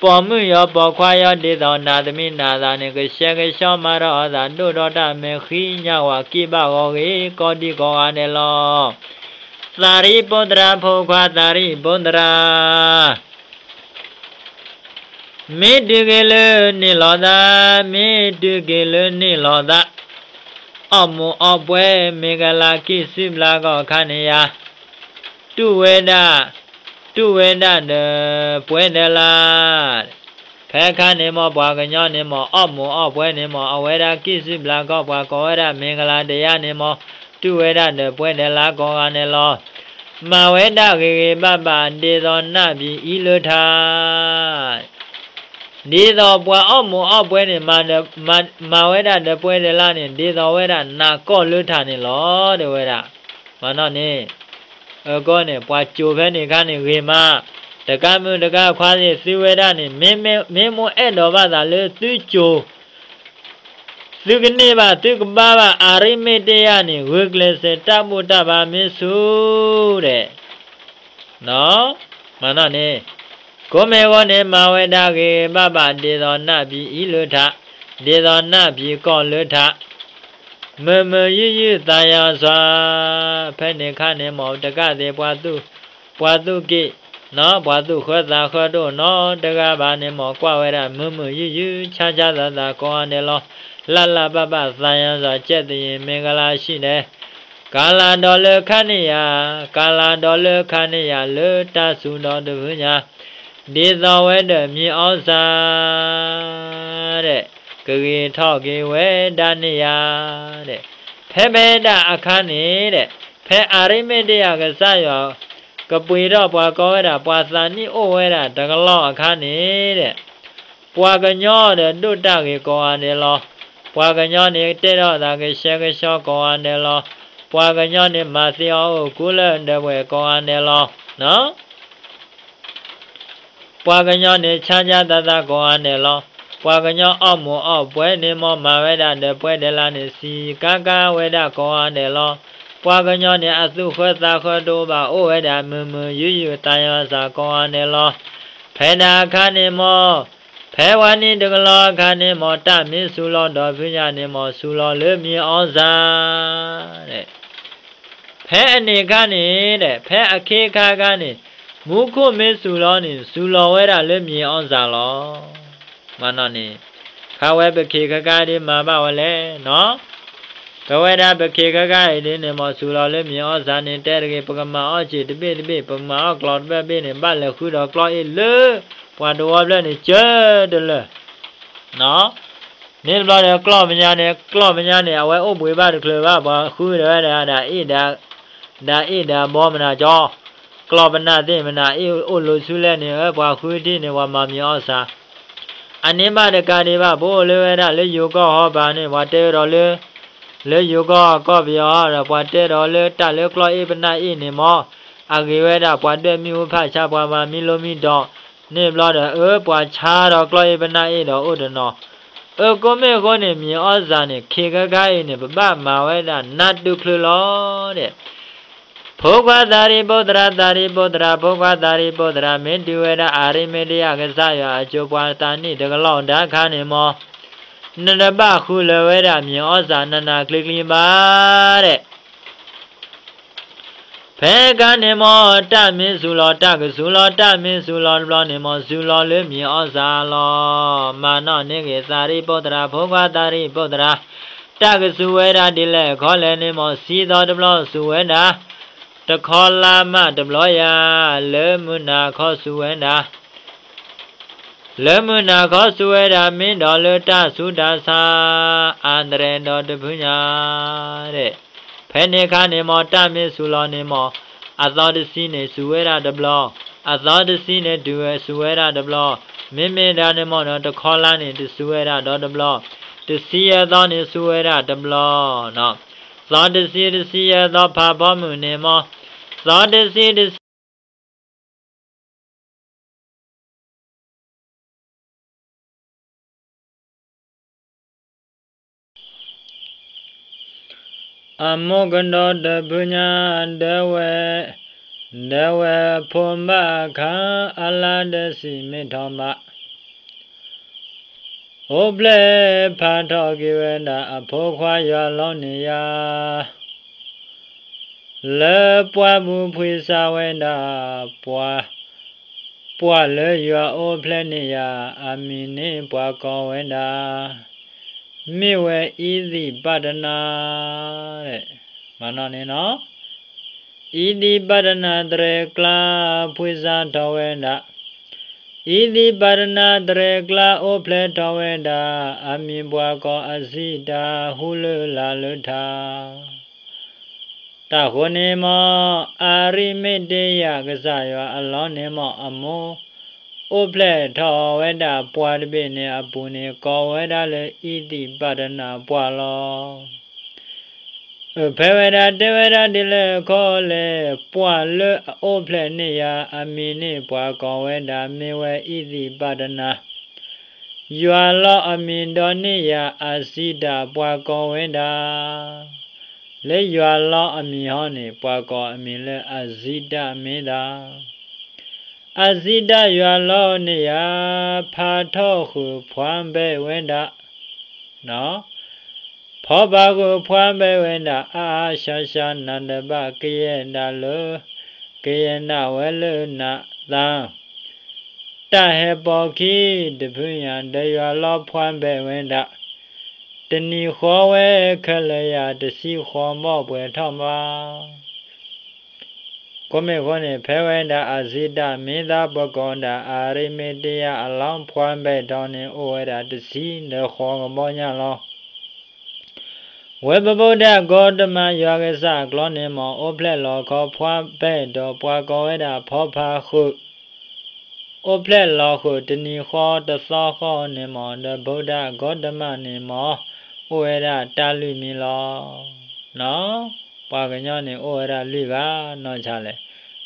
ပိာ်မုၣ်ယီၤပိာ်ခွါယီၤဒ်သိးနၤသမံးနၤသးန့ၣ် ကဆှဲကဆှီမၤထီၣ်အသး ဒိၣ်ထီၣ်တၢ်မဲာ်ဃံညၣ်ဝါ ကံၣ်ဘၣ်ဂီၤဂ့ၤကိးဒံကိးဂၤဒဲးလီၤ. သးရံးပိတြၢ်ဖိခွါ သးရံးပိတြၢ် မ့ၢ်တုၤက့ၤလၢန့ၣ်လီၤသး, မ့ၢ်တုၤက့ၤလၢန့ၣ်လီၤသး, အီၣ်မူးအီၣ်ပှဲၤမ့ၢ်ကလါကံၢ်စုဘျါကီၢ်အခါန့ၣ်ယါ, တူၢ်ဝဲဒၣ်, တူၢ်ဝဲဒၣ်ဒီးပှဲၤဒဲးလါ ဖဲခါန့ၣ်မ့ၢ်ပှၤကညီန့ၣ်မ့ၢ် အီၣ်မူးအီၣ်ပှဲၤန့ၣ်မ့ၢ် အဝဲဒၣ်ကံၢ်စုဘျါကီၢ် ပှၤကိးဝဲဒၣ်မ့ၢ်ကလါတယါန့ၣ်မ့ၢ် တူၢ်ဝဲဒၣ်ဒီးပှဲၤဒဲးလါကိးဂၤန့ၣ်လီၤ. မၤဝဲဒၣ်ဂ့ၤဂ့ၤဘၣ်ဘၣ် ဒ်သိးနၢ်ဘံအံၤလၢထါ ဒ်သိးပှၤအီၣ်မူးအီၣ်ပှဲၤန့ၣ် မၤဝဲဒၣ်ဒီးပှဲၤဒဲးလါန့ၣ် ဒ်သိးဝဲဒၣ်နးကီၢ်လၢထါန့ၣ်လီၤ တဲဝဲဒၣ်. မၤနီၣ်န့ၣ်, အဃိန့ၣ် ပှၤကိၤဖဲန့ၣ်ခါန့ၣ်ဂ့ၤမး, တကးမုၢ်တကးခွါသ့ၣ်သုဝဲဒၣ်န့ၣ် မ့ၢ်မိၢ်အဲၣ်ဒိးဘၣ်သးလၢသုကိၤ သုကန့ၢ်ဘၣ် သုကဘါဘၣ် အၤရံမ့းတယၤန့ၣ် ဂုာ်ကျဲးစၢးတၢ်ဘူၣ်တၢ်ဘါမ့ၢ်ဆူၣ်ဒီး မၤနီၣ်န့ၣ်, ကိးမ့ၢ်အဂီၢ်န့ၣ် မၤဝဲဒၣ်ဂ့ၤဘၣ်ဘၣ် ဒ်သိးနၢ်ဘံအံၤလၢထါ, ဒ်သိးနၢ်ဘံကီၢ်လၢထါ, မုာ်မုာ်ယုၢ်ယုၢ်သးယၤစွၤ, ဖဲန့ၣ်ခါန့ၣ်မ့ၢ်တကးသ့ၣ် ပှၤသူၣ်က့ၣ် ပှၤသူၣ်ဃၢသးဃၢတအိၣ်နီတဂၤဘၣ်န့ၣ်မ့ၢ် ကွၢ်ဝဲဒၣ်မုာ်မုာ်ယုၢ်ယုၢ် ဆါဆါသးသးကိးဂၤဒဲးလီၤ. လၢ်လၢ်ဘၣ်ဘၣ်သးယၤစွၤ ကဲသယံၤမ့ၢ်ကလါဆံးဒဲး, ကလၤဒီးလၢခါန့ၣ်ယၤ, ကလၤဒီးလၢခါန့ၣ်ယၤ လၢတၢ်စူၤဒီးတဖုညါ, ဒ်သိးဝဲဒီးမံၤအီၣ်စၢ် ဒီး ကဂ့ၤထီၣ်က့ၤဝဲဒၣ်န့ၣ်ယၤ ဒီး ဖဲဖဲဒၣ်အခါန့ၣ်ဒီး ဖဲအၤရံမ့းတယၤကစၢ်ယွၤ ကပှ့ၤထီၣ်ပှၤကိးဝဲဒၣ် ပှၤသးနံၣ်အိၣ်ဝဲဒၣ်တကလီၢ်အခါန့ၣ်ဒီး ပှၤကညီဒီးဒိၣ်တၢ်ဂ့ၤကိးဂၤဒဲးလီၤ. ပှၤကညီန့ၣ်တ့ထီၣ်သးကဆှဲကဆှီကိးဂၤဒဲးလီၤ. ပှၤကညီန့ၣ်မၤသ့အီၤအိၣ်ကူလၢဒၢးပှဲၤကိးဂၤဒဲးလီၤ. ပှၤကညီန့ၣ်ဆါဆါသးသးကိးဂၤဒဲးလီၤ. ပှၤကညီအီၣ်မူးအီၣ်ပှဲၤန့ၣ်မ့ၢ် မၤဝဲဒၣ်ဒီးပှဲၤဒဲးလါန့ၣ် စံးကါကါဝဲဒၣ်ကိးဂၤဒဲးလီၤ. ပှၤကညီန့ၣ်အသူၣ်ဃၢသးဃၢတအိၣ်ဘၣ် အိၣ်ဝဲဒၣ်မုာ်မုာ်ယုၢ်ယုၢ်သးယၤစၢ်ကိးဂၤဒဲးလီၤ. ဖဲဒၣ်အခါန့ၣ်မ့ၢ် ဖဲဝဲနံၣ်တကလီၢ်အခါန့ၣ်မ့ၢ် တၢ်မ့ၢ်စူၤလီၤဒီးဖုညါန့ၣ်မ့ၢ် စူၤလီၤလၢမံၤအီၣ်စၢ် ဖဲအန့ၣ်အခါန့ၣ်ဒီး ဖဲအခ့အခါအခါန့ၣ် မူခိၣ်မ့ၢ်စူၤလီၤန့ၣ် စူၤလီၤဝဲဒၣ်လၢမံၤအီၣ်စၢ်လီၤ. မၤနီၣ်န့ၣ် ခါဝဲပခ့ခါခါဒ်မၤဘၣ်ဝဲလဲၣ်နီၤ. ပဝဲဒၣ်ပခ့ခါခါအံၤဒ်န့ၣ်မ့ၢ် စူၤလီၤလၢမံၤအီၣ်စၢ်န့ၣ် တဲတဂ့ၤ ပကမၤအီၣ်စ့ၢ်တဘ့ၣ်တဘ့ၣ် ပကမၤအီၣ်ကျီတဘ့ၣ်ဘ့ၣ်န့ၣ် ဘၣ်လဲၤဃုဒီးကျီအ့ၣ်လၢ ပှၤတဝီဖျၢၣ်န့ၣ် ကၢတလၢာ် နီၤ. န့ၣ်တဘျီဒီး ကျီၢ်မဲာ်ညါန့ၣ် ကျီၢ်မဲာ်ညါန့ၣ် အဝဲအိၣ်ဘှံးဘၣ်တချုးဘၣ် ပှၤဃုဒီးဝဲဒၣ် ဒၣ်အ့ၣ်ဒၣ် ဒၣ်အ့ၣ်ဒၣ်ဘီမနၤကၠီ, ကျီၢ်ပနၢ်သ့ၣ်မနၤ အ့ၣ်အိၣ်လိၤဆူလဲၣ်န့ၣ် အၢ ပှၤဃုထံၣ်န့ၣ် ပှၤမၤမံၤအီၣ်စၢ် အန့ၣ်ဘၣ်တကးဒံးဘၣ် ပအိၣ်လၢဝဲဒၣ်လၢယိၤကီၢ်ဟီပၤန့ၣ် ပှၤတဲဝဲဒီးလၢ လၢယိၤကီၢ်ကီၢ်ပယီၤဒီး ပှၤတဲဒီးလၢတၢ်လၢကျီၢ်အ့ၣ်ပနၢ်အ့ၣ်န့ၣ်မ့ၢ် အဂ့ၤဝဲဒၣ် ပှၤဒွဲၣ်မ့ၣ်အူဖးဆါ ပှၤမၤမံလိမံဒိး န့ၣ်ဘျီဒီး အၢ ပှၤဆါဒီးကျီၢ်အ့ၣ်ပနၢ်အ့ၣ်ဒီးအိၣ်တနီၤ, အၢ ကိးမ့ၢ်အဃိန့ၣ် မံၤအီၣ်စၢ်န့ၣ် ခ့ခါခါအံၤန့ၣ် ပဘၣ်မၤဝဲဒၣ်နါတုၤချုးလီၤဒီး ဖိခွါသးရံၣ်ပုၢ်သရၣ် သးရံၣ်ပုၢ်သရၣ် ဖိခွါသးရံၣ်ပုၢ်သရၣ် မ့ၢ်တုၤဝဲဒၣ်အၤရံမ့တယၤကစၢ်ယွၤအစိၤ ပှၤတၢ်နံၣ်တကလီၢ်ဒၣ်ခါန့ၣ်မ့ၢ် နတဘၣ်ဃုလၢၤဝဲဒၣ်မံၤအီၣ်စၢ်နးနးကျံကျံဘၣ်ဒီး ဖဲခါန့ၣ်မ့ၢ် တၢ်မ့ၢ်စူၤလီၤ တၢ်ကစူၤလီၤ တၢ်မ့ၢ်စူၤလီၤတဘျီန့ၣ်မ့ၢ် စူၤလီၤလၢမံၤအီၣ်စၢ်လီၤ. မၤနီၣ်န့ၢ်ဂ့ၤ သးရံၣ်ပုၢ်သရၣ် ဖိခွါသးရံၣ်ပုၢ်သရၣ်, တၢ်ကစူၤဝဲဒၣ်ဒ်လဲၣ်ခီလဲၣ်န့ၣ်မ့ၢ် ဆံသီတဘျီစူၤဝဲဒၣ် တခီလါမးတဘျီယၤ, လၢမုၢ်နၤခီစူၤဝဲဒၣ် လၢမုၢ်နၤခီစူၤဝဲဒၣ် မ့ၢ်ဒီးလၢတၢ်ဆူးတၢ်ဆါ အါတရဲဒီးတဖုညါ ဖဲန့ၣ်အခါန့ၣ်မ့ၢ် တၢ်မ့ၢ်စူၤလီၤန့ၣ်မ့ၢ် အသီတဆံန့ၣ် စူၤဝဲဒၣ်တဘျီ, အသီတဆံန့ၣ် တုၤဝဲစူၤဝဲဒၣ်တဘျီ, မ့မ့ၢ်ဒၣ်န့ၣ်မ့ၢ်ဒီး တခီလါန့ၣ် တစူၤဝဲဒၣ်ဒီတဘျီ, တဆံယဲၢ်သီန့ၣ် စူၤဝဲဒၣ်တဘျီ, သီတဆံ တဆံယဲၢ်သီဖးဖီမုၢ်န့ၣ်မ့ၢ် သီတဆံ တဆံ အမိၢ်ကဒီးတဖုညါ ဒၢဝဲ, ဒၢဝဲဖိဘၣ်အခါ အလါဒီးစံးမ့ၢ်ထီၣ်ဘၣ်, အိၣ်ဖျဲၣ်ဖးထီၣ်က့ၤဝဲဒၣ်အဖိခွါယွၤလီၤန့ၣ်ယၤ လၢပှၢ်ပူၤဖှံစၢ်ဝဲဒၣ် ပှၤ, ပှၤလၢယွၤအိၣ်ဖျဲၣ်န့ၢ်ယၤ အမံၤန့ၣ်ပှၤကိးဝဲဒၣ် မ့ၢ်ဝဲအံသံၣ်ဘၣ်တနၤ, မၤနီၣ်န့ၣ်နီၤ, အံသံၣ်ဘၣ်တနၤတြဲၤကျါဖှံစၢ်ထီၣ်ဝဲဒၣ်, အံသံၣ်ဘၣ်တနၤတြဲၤကျါအိၣ်ဖျဲၣ်ထီၣ်ဝဲဒၣ်, အမံၤပှၤကိးအစံးတၢ်ဟူလၢလၢ်လၢထါ တၢ်ဃိန့ၣ်မ့ၢ် အၤရံမ့တ့ယၤကစၢ်ယွၤအလီၢ်န့ၣ်မ့ၢ် အမိၢ်အိၣ်ဖျဲၣ်ထီၣ်ဝဲဒၣ်ပှၢ်တဘ့ၣ်န့ၣ်အပူၤန့ၣ် ကိးဝဲဒၣ်လၢအံသံၣ်ဘၣ်တနၤပှၢ်လီၤ. အဖဲဝဲဒၣ်တဲဝဲဒၣ်ဒ်လဲၣ်ခီလဲၣ်, ပှၢ်လၢအအိၣ်ဖျဲၣ်န့ၢ်ယၤ အမံၤန့ၣ်ပှၤကိးဝဲဒၣ် မ့ၢ်ဝဲအံသံၣ်ဘၣ်တနၤ ယွၤလီအမံၤဒီးန့ၢ်ယၤအစံးတၢ်ပှၤကိးဝဲဒၣ်, လၢယွၤလီအမံၤဟီန့ၣ် ပှၤကိးအမံၤလၢအစံးတၢ်မ့ၢ်သး, အစံးတၢ်ယွၤလီန့ၢ်ယၤ, ဖးထီၣ်ဃုာ်ဖှါဘဲဝဲဒၣ် ဖီဖးဃုာ်ဖှါဘဲဝဲဒၣ် အါအါဆှါဆှါ နၤတဘၣ်ကယဲၢ်ဒၣ်လၢ ကယဲၢ်ဒၣ်ဝဲလၢနသး တၢ်ဟဲပိာ်ခံတဖုညါ ဒီးယွၤလီဖှါဘဲဝဲဒၣ်, တနံၤဃီဝဲခဲလၢာ်ယၤ တဆံဃီဘီၣ်ပှဲၤထီၣ်ဘၣ်. ကိးမ့ၢ်ဃိန့ၣ် ဖဲဝဲဒၣ်အစံးတၢ်မ့ၢ်သးပှၤကိးဒၣ် အၤရံမ့တ့ယၤအလီၢ်ဖှါဘဲထီၣ်န့ၣ် အိၣ်ဝဲဒၣ်တဆံဒီးဃီကဘီညါလီၤ. ဝဲပဘုဒ္ဓဂေါတမယွၤကစၢ်အကျိာ်န့ၣ်မ့ၢ် အိၣ်ဖျဲၣ်လီၤခီဖှါဘဲဒီးပှၤကိးဝဲဒၣ်ဖီဖးဃုာ်, အိၣ်ဖျဲၣ်လီၤဃုာ်တနံၤဃီတသီဃီန့ၣ်မ့ၢ် ဒီးဗုဒ္ဓဂေါတမန့ၣ်မ့ၢ် အိၣ်ဝဲဒၣ်တၢ်လွံၢ်မံၤလီၤ. ပှၤကညီန့ၣ်အိၣ်ဝဲဒၣ်လွံၢ်ဂၤနီၢ်ဆါလဲၣ်,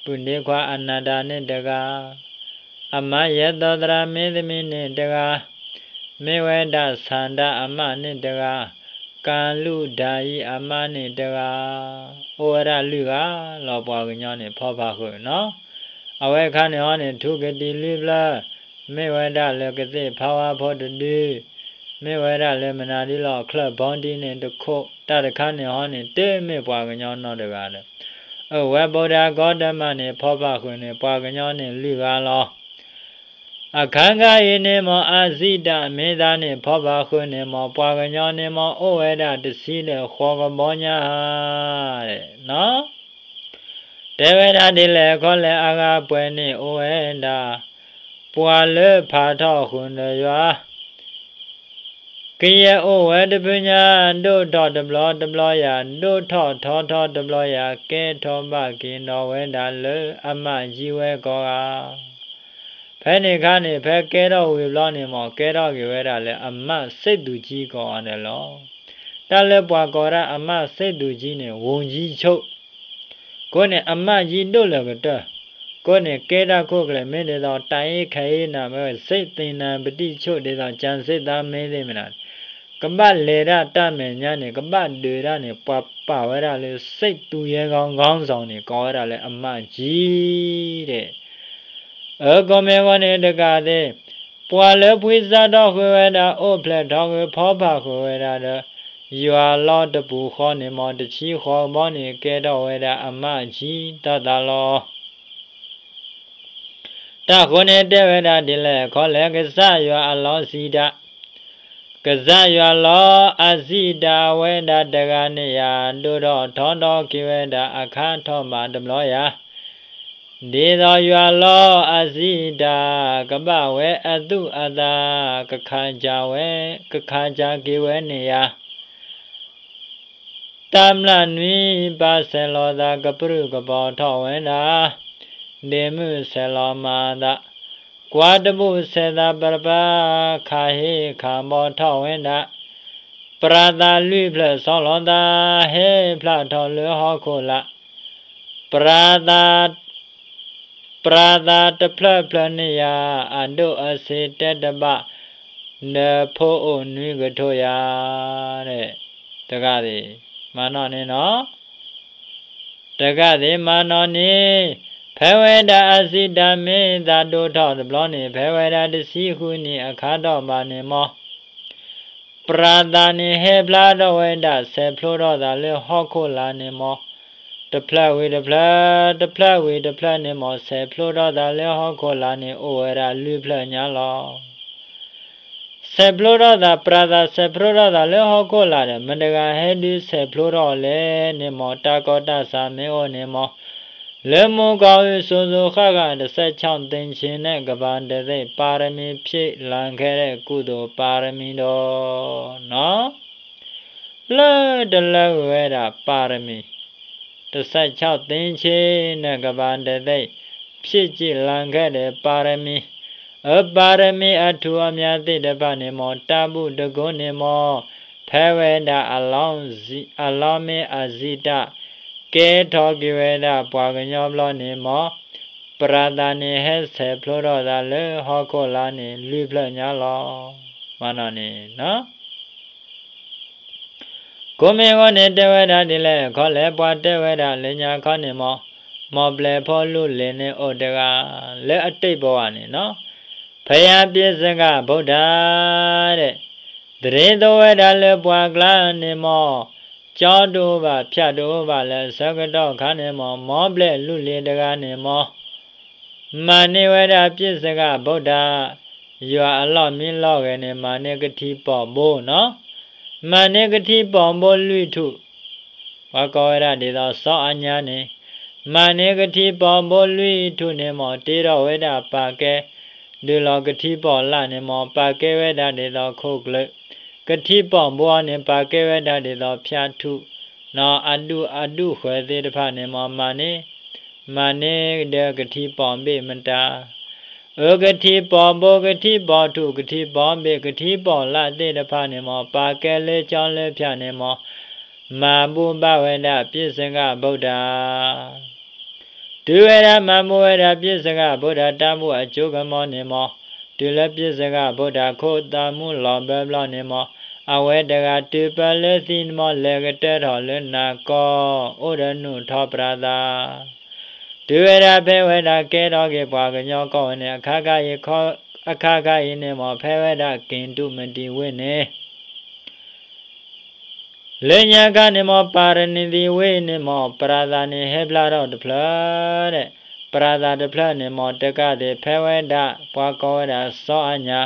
ပုၢ်ဒ့ခွါအနၢ်တၢ်န့ၣ်တဂၤ, အမါယဲၢ်သီသရၣ်မ့သမံးန့ၣ်တဂၤ, မ့ၢ်ဝဲဒၣ်ဆၣ်ဒၣ်အမါန့ၣ်တဂၤ, ကၢလူၣ်ဒၣ်အံၤအမါန့ၣ်တဂၤ, အိၣ်ဝဲဒၣ်လွံၢ်ဂၤလီၤ ပှၤကညီန့ၣ် ဖီဖးဃုာ်နီၤ. အဝဲခါန့ၣ်ဟီန့ၣ် ထူကတံၤလွံၢ်ဖျၢၣ်, မ့ၢ်ဝဲဒၣ်လၢကသ့ၣ်ဖးဝါဖိတဒု, မ့ၢ်ဝဲဒၣ်လၢမနုၤဒ်လီၤ ချၢၣ်ဘီဒံန့ၣ်တခိၣ်, တၢ်တခါန့ၣ်ဟီန့ၣ် တမ့ၢ်ပှၤကညီနီတဂၤဒီး အဝဲဗုဒ္ဓဂေါတမန့ၣ် ဖီဖးဃုာ်န့ၣ် ပှၤကညီန့ၣ်လွံၢ်ဂၤလီၤ. အခါခါအံၤန့ၣ်မ့ၢ် အစံးတၢ်မ့ၢ်သးန့ၣ် ဖီဖးဃုာ်န့ၣ်မ့ၢ် ပှၤကညီန့ၣ်မ့ၢ် အိၣ်ဝဲဒၣ်တဆံဒီးဃီကဘီညါဧါ တဲဝဲဒၣ်ဒ်လဲၣ်ခီလဲၣ် အဂၤပှဲၤန့ၣ်အိၣ်ဝဲဒၣ် ပှၤလၢဖးထီၣ်ဃုာ်ဒီးယွၤ ကယဲၢ်အိၣ်ဝဲတဖုညါ ဒိၣ်ထီၣ်တဘျီတဘျီယၤ ဒိၣ်ထီၣ်ထီထီတဘျီယၤ ကဲထီၣ်ဘၣ်က့ၤဒီးဝဲဒၣ်လၢအမးကၠံဝဲကိးဂၤ ဖဲန့ၣ်အခါန့ၣ် ဖဲကဲထီၣ်ဝံၤဘျီန့ၣ်မ့ၢ် ကဲထီၣ်က့ၤဝဲဒၣ်လၢအမးစ့သူကၠံကိးဂၤဒဲးလီၤ. တၢ်လၢပှၤကိးဒၣ်အမးစ့သူကၠံန့ၣ် ဝူကၠံဆိၣ် ကိးန့ၣ်အမးကၠံဒိၣ်လၢကတၢၢ်, ကိးန့ၣ်ကဲတၢ်ခိၣ်ကျဲၤမ့ၢ်ဒ်သိး တၢ်အ့ၣ်ခဲအ့ၣ်နၤမ့ၢ် စ့သ့ၣ်နၤပတံၣ်ဆိၣ် ဒ်သိးကၠၢ်စ့ၣ်သးမ့ၢ်သ့ၣ်မနၤန့ၣ် ကဘၣ်လဲၤတၢ်တၢ်မဲာ်ညါန့ၣ် ကဘၣ်ဒုးတၢ်န့ၣ် ပှၤပာ်ဝဲဒၣ်လၢ စ့သူရဲခေါင်းဆောင် န့ၣ် ကိးဝဲဒၣ်လၢအမးကၠံ တဲ အၢ ကိးမ့ၢ်ဂီၢ်န့ၣ်တကးသ့ၣ်, ပှၤလၢဖှံစၢ်ထီၣ်ဃုာ်ဝဲဒၣ် အိၣ်ဖျဲၣ်ထီၣ်ဃုာ်ဖီဖးဃုာ်ဝဲဒၣ်ဒီး ယွၤလီၤတပူၤဃီန့ၣ်မ့ၢ် တဆံဃီကဘီန့ၣ် ကဲထီၣ်ဝဲဒၣ်အမးကၠံတၢ်သးလီၤ. တၢ်ဃိန့ၣ်တဲဝဲဒၣ်ဒ်လဲၣ်ခီလဲၣ် ကစၢ်ယွၤအလီၢ်စံးတၢ်, ကစၢ်ယွၤလီၤအစံးတၢ် အဝဲဒၣ်တဂၤန့ၣ်ယၤ ဒိၣ်ထီၣ်ထီထီၣ်က့ၤဝဲဒၣ်အခါထီၣ်ဘးတဘျီယၤ ဒ်သိးယွၤလီၤအစံးတၢ် ကဘၣ်ဝဲအသူၣ်အသး ကခးကၢဝဲ ကခးကၢက့ၤဝဲန့ၣ်ယၤ တၢ်မျၢ်နွံပၢ်ဆဲးလီၤသး ကပြုၢ်ကပြီၤထီၣ်ဝဲဒၣ်, ဒ့မုၣ်ဆဲးလီၤမၤသး, ကွၢ်တဘူၣ်ဆဲးသးပရပၢ် ခးဟ့ၣ်ခးဘီထီၣ်ဝဲဒၣ်, ပြၤသးလွံၢ်ဖျၢၣ်ဆီလီၤသး ဟဲဖျါထီၣ်လၢဟီၣ်ခိၣ်လာ်, ပြၤသး ပြၤသးတဖျၢၣ်ဖျၢၣ်န့ၣ်ယၤ အဒိၣ်အဆံးတဲတဘၣ်, ဒီးဖိအိၣ်နွံကထိယၤ, တဂၤသ့ၣ် မၤနီၣ်န့ၣ်နီၤ, တဂၤသ့ၣ်မၤနီၣ်န့ၣ်, ဖဲဝဲဒၣ်အစံးတၢ်မ့ၢ်သးဒိၣ်ထီၣ်တဘျီန့ၣ် ဖဲဝဲဒၣ်တဆံဃုနံၣ်အခါထီၣ်ဘးန့ၣ်မ့ၢ် ပြၤသးန့ၣ်ဟဲဖျါထီၣ်ဝဲဒၣ် ဆဲးဖျိထီၣ်သးလၢဟီၣ်ခိၣ်လာ်န့ၣ်မ့ၢ်, တဖျၢၣ်ဝံၤတဖျၢၣ် တဖျၢၣ်ဝံၤတဖျၢၣ်န့ၣ်မ့ၢ် ဆဲးဖျိထီၣ်သးလၢဟီၣ်ခိၣ်လာ်န့ၣ် အိၣ်ဝဲဒၣ်လွံၢ်ဖျၢၣ်ညါလီၤ. ဆဲးဖျိထီၣ်သး ပြၤသးဆဲးဖျိထီၣ်သးလၢဟီၣ်ခိၣ်လာ်ဒီး မတၤတဂၤဟဲဒုးဆဲးဖျိထီၣ်လဲၣ်န့ၣ်မ့ၢ် တၢ်ကီတၢ်ဆးမ့ၢ်အိၣ်န့ၣ်မ့ၢ်, လၢမူကီၢ်အုးစိၤစိၤဃၣ်ဃၣ် တဆဲးဆီၣ်သ့ၣ်ဆ့န့ၣ် ကဘၣ်တသ့ၣ် ပါရမီဖြည့်လင်ခဲ့တဲ့ ကုသိုလ်ပါရမီဒီး လၢတလၢဝဲဒၣ်ပါရမီ တဆဲးဆီၣ်သ့ၣ်ဆ့န့ၣ် ကဘၣ်တသ့ၣ် ဖြည့်ကျင့်လင်ခဲ့တဲ့ပါရမီ, အပါရမီအထူအများသ့ၣ်တဖၣ်န့ၣ်မ့ၢ် တၢ်ဘူၣ်တကိးန့ၣ်မ့ၢ်, ဖဲဝဲဒၣ်အလီၢ်မ့ၢ်အစံးတၢ် ကဲထီၣ်က့ၤဝဲဒၣ်ပှၤကညီဘျီန့ၣ်မ့ၢ်, ပြၤသးန့ၣ်ဟဲဆဲးဖျိထီၣ်သးလၢဟီၣ်ခိၣ်လာ်န့ၣ် လွံၢ်ဖျၢၣ်ညါလီၤ. မၤနီၣ်န့ၣ် ကိးမ့ၢ်ဂီၢ်န့ၣ်တဲဝဲဒၣ်ဒ်လဲၣ်ခီလဲၣ် ပှၤတဲဝဲဒၣ်လၢညါခီန့ၣ်မ့ၢ်, မ်ပျဲၢ်ဖိလုၢ်လ့ၤန့ၣ်အိၣ်တဂၤ လၢအတိတ်ဘဝန့ၣ်နီၤ, ဘုရားပြစ်စကဗုဒ္ဓ တဲ, သရ့သိးဝဲဒၣ်လၢပှၤကျါန့ၣ်မ့ၢ်, ကၠီဒိၣ်ဘၣ်ဖၠးဒိၣ်ဘၣ်လၢအဆၢကတီၢ်ခါန့ၣ်မ့ၢ် မ်ပျဲၢ်လုၢ်လ့ၤတဂၤန့ၣ်မ့ၢ် မၤန့ၢ်ဝဲဒၣ်ပြစ်စကဗုဒ္ဓ, ယွၤအလီၢ်မံလီၢ်ဂဲၤန့ၣ် မၤန့ၢ်ကထံပိာ်ဘိနီၤ, မၤန့ၢ်ကထံပိာ်ဘိလွံၢ်ထူၣ်, ပှၤကိးဝဲဒၣ်ဒ်သိးစီၤအညါန့ၣ်, မၤန့ၢ်ကထံပိာ်ဘိလွံၢ်ထူၣ်န့ၣ်မ့ၢ် တ့ထီၣ်ဝဲဒၣ်ပာ်ကဲ, ဒုးလီၤကထံပိာ်လၢ်န့ၣ်မ့ၢ် ပာ်ကဲဝဲဒၣ်ဒ်သိးခိၣ်ကျၢၢ်, ကထံပိာ်ဘိန့ၣ် ပာ်ကဲဝဲဒၣ်ဒ်သိးဖၠးထူၣ်, နီၤအဒူၣ်အဒူၣ်ဃဲၤသ့ၣ်တဖၣ်န့ၣ်မ့ၢ် မၤန့ၢ် မၤန့ၢ်ဒီးကထံပိာ်ဘ့ၣ်မတၤ, အၢ ကထံပိာ်ဘိ ကထံပိာ်ထူၣ် ကထံပိာ်ဘ့ၣ် ကထံပိာ်လၢ်သ့ၣ်တဖၣ်န့ၣ်မ့ၢ် ပာ်ကဲလၢကၠီလၢဖၠးန့ၣ်မ့ၢ် မၤဘူၣ်ဘၣ်ဝဲဒၣ်ပြစ်စကဗုဒ္ဓ, တုၤဝဲဒၣ်မၤဘူၣ်ဝဲဒၣ်ပြစ်စကဗုဒ္ဓ တၢ်ဘူၣ်အစိကမီၤန့ၣ်မ့ၢ်, တုၤလၢပြစ်စကဗုဒ္ဓ ခိၣ်သးမူလီၤဘၢဘျီန့ၣ်မ့ၢ်, အဝဲတဂၤတုၤပၢလၢသံန့ၣ်မ့ၢ် လဲၤကတၢၢ်ထီၣ်လၢနၤကီၢ် အိၣ်ဒီးနူၢ်ထီပြၤသး တုၤဝဲဒၣ်ဖဲဝဲဒၣ်ကဲထီၣ်က့ၤပှၤကညီကီၢ်ဝဲန့ၣ် အခါခါအံၤ အခါခါအံၤန့ၣ်မ့ၢ် ဖဲဝဲဒၣ်က့ၤတုၤမတံၤဝ့ၢ်န့ၣ် လၢညါခါန့ၣ်မ့ၢ် ပါရမီသီဝ့ၢ်န့ၣ်မ့ၢ် ပြၤသးန့ၣ်ဟဲဖျါထီၣ်တဖျၢၣ်, ပြၤသးတဖျၢၣ်န့ၣ်မ့ၢ် တကးသ့ၣ်ဖဲဝဲဒၣ် ပှၤကိးဝဲဒၣ်စီၤအညါ,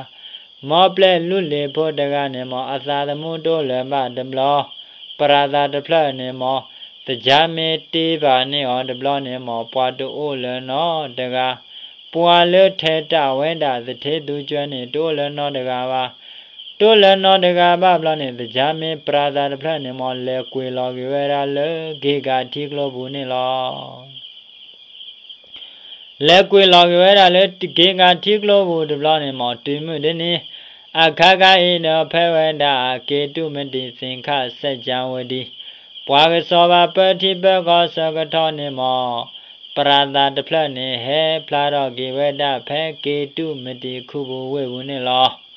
မ်ပျဲၢ်လုၢ်လ့ၤဖိတဂၤန့ၣ်မ့ၢ် အသးသမူတအိၣ်လၢၤဘၣ်တဘျီ, ပြၤသးတဖျၢၣ်န့ၣ်မ့ၢ် သကၢ်မ့ၢ်တ့ဘၣ်န့ၢ်အီၤတဘျီန့ၣ်မ့ၢ် ပှၤတအိၣ်လၢၤနီတဂၤ, ပှၤလၢထဲးတၢ်ဝဲဒၣ်သထ့သူကၠွဲန့ၣ် တအိၣ်လၢၤနီတဂၤဘၣ်. တိၢ်လၢနီတဂၤဘၣ်ဘျီန့ၣ် သကၢ်မ့ၢ်ပြၤသးတဖျၢၣ်န့ၣ်မ့ၢ် လဲၤကွံာ်လီၤက့ၤဝဲဒၣ်လၢက့ၤကးထံကျိပူၤန့ၣ်လီၤ. လဲၤကွံာ်လီၤက့ၤဝဲဒၣ်လၢက့ၤကးထံကျိပူၤတဘျီန့ၣ်မ့ၢ် တုၤမုၢ်ဒ်န့ၣ် အခါခါအံၤဒီး ဖဲဝဲဒၣ်က့ၤတုၤမတံၤ သင်္ဃ စၢ်ကၠၢဝတံၤ ပှၤကစီၤပၤပၢထံပၢကီၢ်ဆၢကထီၣ်န့ၣ်မ့ၢ် ပြၤသးတဖျၢၣ်န့ၣ် ဟဲဖျါထီၣ်က့ၤဝဲဒၣ်ဖဲက့ၤတုၤမတံၤခူပူၤဝ့ၢ်ပူၤန့ၣ်လီၤ.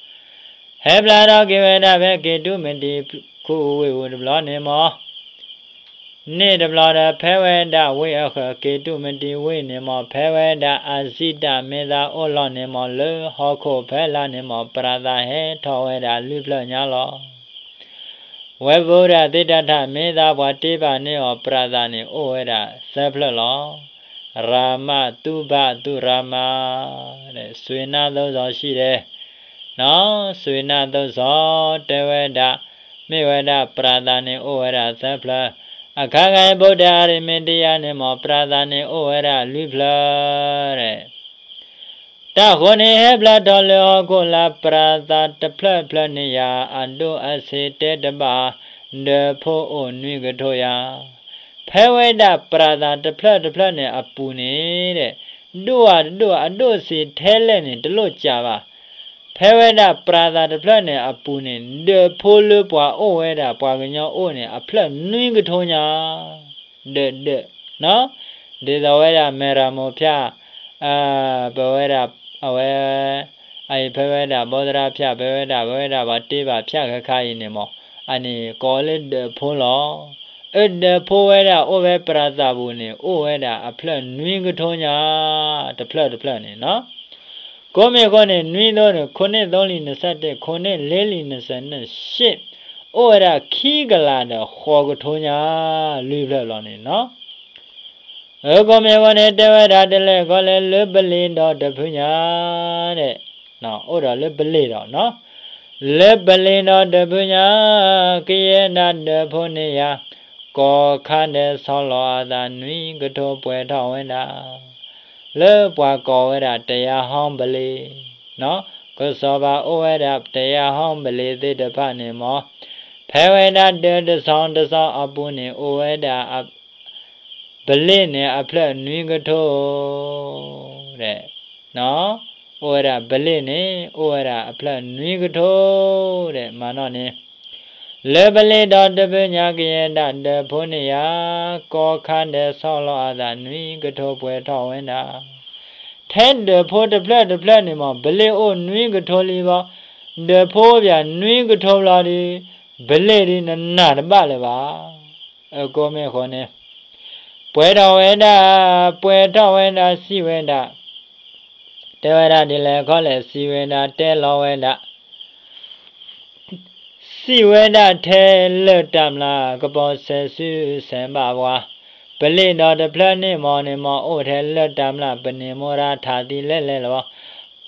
ဟဲဖျါထီၣ်က့ၤဝဲဒၣ်ဖဲက့ၤတုၤမတံၤခူပူၤဝ့ၢ်ပူၤတဘျီန့ၣ်မ့ၢ် န့ၣ်တဘျီဒီး ဖဲဝဲဒၣ်ဝ့ၢ်အဃၢၤ က့ၤတုၤမတံၤဝ့ၢ်န့ၣ်မ့ၢ် ဖဲဝဲဒၣ်အစံးတၢ်မ့ၢ်သးအိၣ်လီၤန့ၣ်မ့ၢ် လၢဟီၣ်ခိၣ်ဖဲလၢ်န့ၣ်မ့ၢ် ပြၤသးဟဲထီၣ်ဝဲဒၣ်လွံၢ်ဖျၢၣ်ညါလီၤ. ဝဲ ဗုဒ္ဓ သ့ၣ်တထၣ် မ့ၢ်သးပှၤတ့ပာ်န့ၢ်အီၤပြၤသးန့ၣ် အိၣ်ဝဲဒၣ်သၢဖျၢၣ်လီၤ. ရၣ်မ သုဘ သုရၣ်မ ဆွေနသိးစီၤ ရှိတယ်, ဆွေနသိးစီၤ တဲဝဲဒၣ် မ့ၢ်ဝဲဒၣ်ပြၤသးန့ၣ် အိၣ်ဝဲဒၣ်သၢဖျၢၣ်, အခါခါအံၤ ဗုဒ္ဓ အရမံတယၤန့ၣ်မ့ၢ် ပြၤသးန့ၣ် အိၣ်ဝဲဒၣ်လွံၢ်ဖျၢၣ် တၢ်ဃိန့ၣ် ဟဲဖျါထီၣ်လၢဟီၣ်ခိၣ်လၢပြၤသးတဖျၢၣ်ဖျၢၣ်န့ၣ်ယၤ အဒိၣ်အဆံးတဲတဘၣ်, ဒၢးဖိအိၣ်နွံကထိယၤ, ဖဲဝဲဒၣ်ပြၤသးတဖျၢၣ်တဖျၢၣ်န့ၣ်အပူၤန့ၣ် ဒိၣ်ဧါတဒိၣ် အဒိၣ်ဆံးထဲလဲၣ်န့ၣ် တလိၣ်စံးဘၣ်. ဖဲဝဲဒၣ်ပြၤသးတဖျၢၣ်န့ၣ်အပူၤန့ၣ် ဒၢးဖိလၢပှၤအိၣ်ဝဲဒၣ် ပှၤကညီအိၣ်န့ၣ် အဖျၢၣ်နွံကထိညါ ဒၢးဒၢး, ဒ်သိးဝဲဒၣ်မဲၢ်ရမိၤဖၠၣ်, ပဝဲဒၣ် အဝဲ အအံၤဖဲဝဲဒၣ်ဘီသရၣ်ဖၠၣ် ဖဲဝဲဒၣ် ပဝဲဒၣ်ပှၤတ့ဘၣ်ဖၠၣ်ခဲခါအံၤန့ၣ်မ့ၢ် အန့ၣ်ကိးလၢဒၢးဖိလီၤ. အဒၢးဖိဝဲဒၣ်အိၣ်ဝဲပြၤသးပူၤန့ၣ် အိၣ်ဝဲဒၣ်အဖျၢၣ်နွံကထိညါ တဖျၢၣ်တဖျၢၣ်န့ၣ်နီၤ. ကိးမ့ၢ်ဃိန့ၣ် နွံသိးန့ၣ် ခိၣ်နံၣ်သိလံၤနစဲးတ့ၢ် ခိၣ်နံၣ်လ့လံၤနစဲးနၢၣ်ရှ့ၣ် အိၣ်ဝဲဒၣ်ခံကလးဒီးဃိးကထိညါ လွံၢ်ဖျၢၣ်လီၤန့ၣ်နီၤ. အကိးမ့ၢ်ဃိန့ၣ် တဲဝဲဒၣ်တလဲၤခီလဲၣ် လၢပလ့ၤဒီးတဖုညါ ဒဲး, အိၣ်ဒီးလၢပလ့ၤဒီးနီၤ, လၢပလ့ၤဒီးတဖုညါ ကယဲၢ်ဒၣ်ဒၢးဖိန့ၣ်ယၤ ကိးခါဒဲးဆီလီၤအသးနွံကထိပှဲၤထီၣ်ဝဲဒၣ် လၢပှၤကိးဝဲဒၣ်တယၤဟီၣ်ပလ့ၤ, ကစီၤပၤအိၣ်ဝဲဒၣ်တယၤဟီၣ်ပလ့ၤသ့ၣ်တဖၣ်န့ၣ်မ့ၢ် ဖဲဝဲဒၣ်ဒၢးတစီၤတစီၤအပူၤန့ၣ် အိၣ်ဝဲဒၣ် ပလ့ၤန့ၣ်အဖျၢၣ်နွံကထိ ဒဲး, အိၣ်ဝဲဒၣ်ပလ့ၤန့ၣ် အိၣ်ဝဲဒၣ်အဖျၢၣ်နွံကထိ ဒဲး မၤနီၣ်န့ၣ်, လၢပလ့ၤဒီးတဖုညါကယဲၢ်ဒၣ်ဒၢးဖိန့ၣ်ယၤ ကိးခါဒဲးဆီလီၤအသးနွံကထိပှဲၤထီၣ်ဝဲဒၣ်, ထဲဒၢးဖိတဖျၢၣ်တဖျၢၣ်န့ၣ်မ့ၢ် ပလ့ၤအိၣ်နွံကထိလံဘၣ်, ဒၢးဖိပၠးနွံကထိလီၤဒီး ပလ့ၤဒ်နနၢ်တဘၣ်လၢၤဘၣ်. အကိးမ့ၢ်ဃိန့ၣ် ပှဲၤထီၣ်ဝဲဒၣ်, ပှဲၤထီၣ်ဝဲဒၣ် စံးဝဲဒၣ်, တဲဝဲဒၣ်ဒ်လဲၣ်ခီလဲၣ် စံးဝဲဒၣ် တဲလီၤဝဲဒၣ်, စံးဝဲဒၣ်ထဲလၢာ်တၢ်မျၢ် ကပီၤစဲးဆူဆဲးဘၣ်ဝါ, ပလ့ၤဒီးတဖျၢၣ်န့ၣ်မ့ၢ်န့ၣ်မ့ၢ်အိၣ်ထဲလၢာ်တၢ်မျၢ် ပန့ၢ်မိၢ်ရၣ်ထးသံလဲၣ်လဲၣ်လီၤ.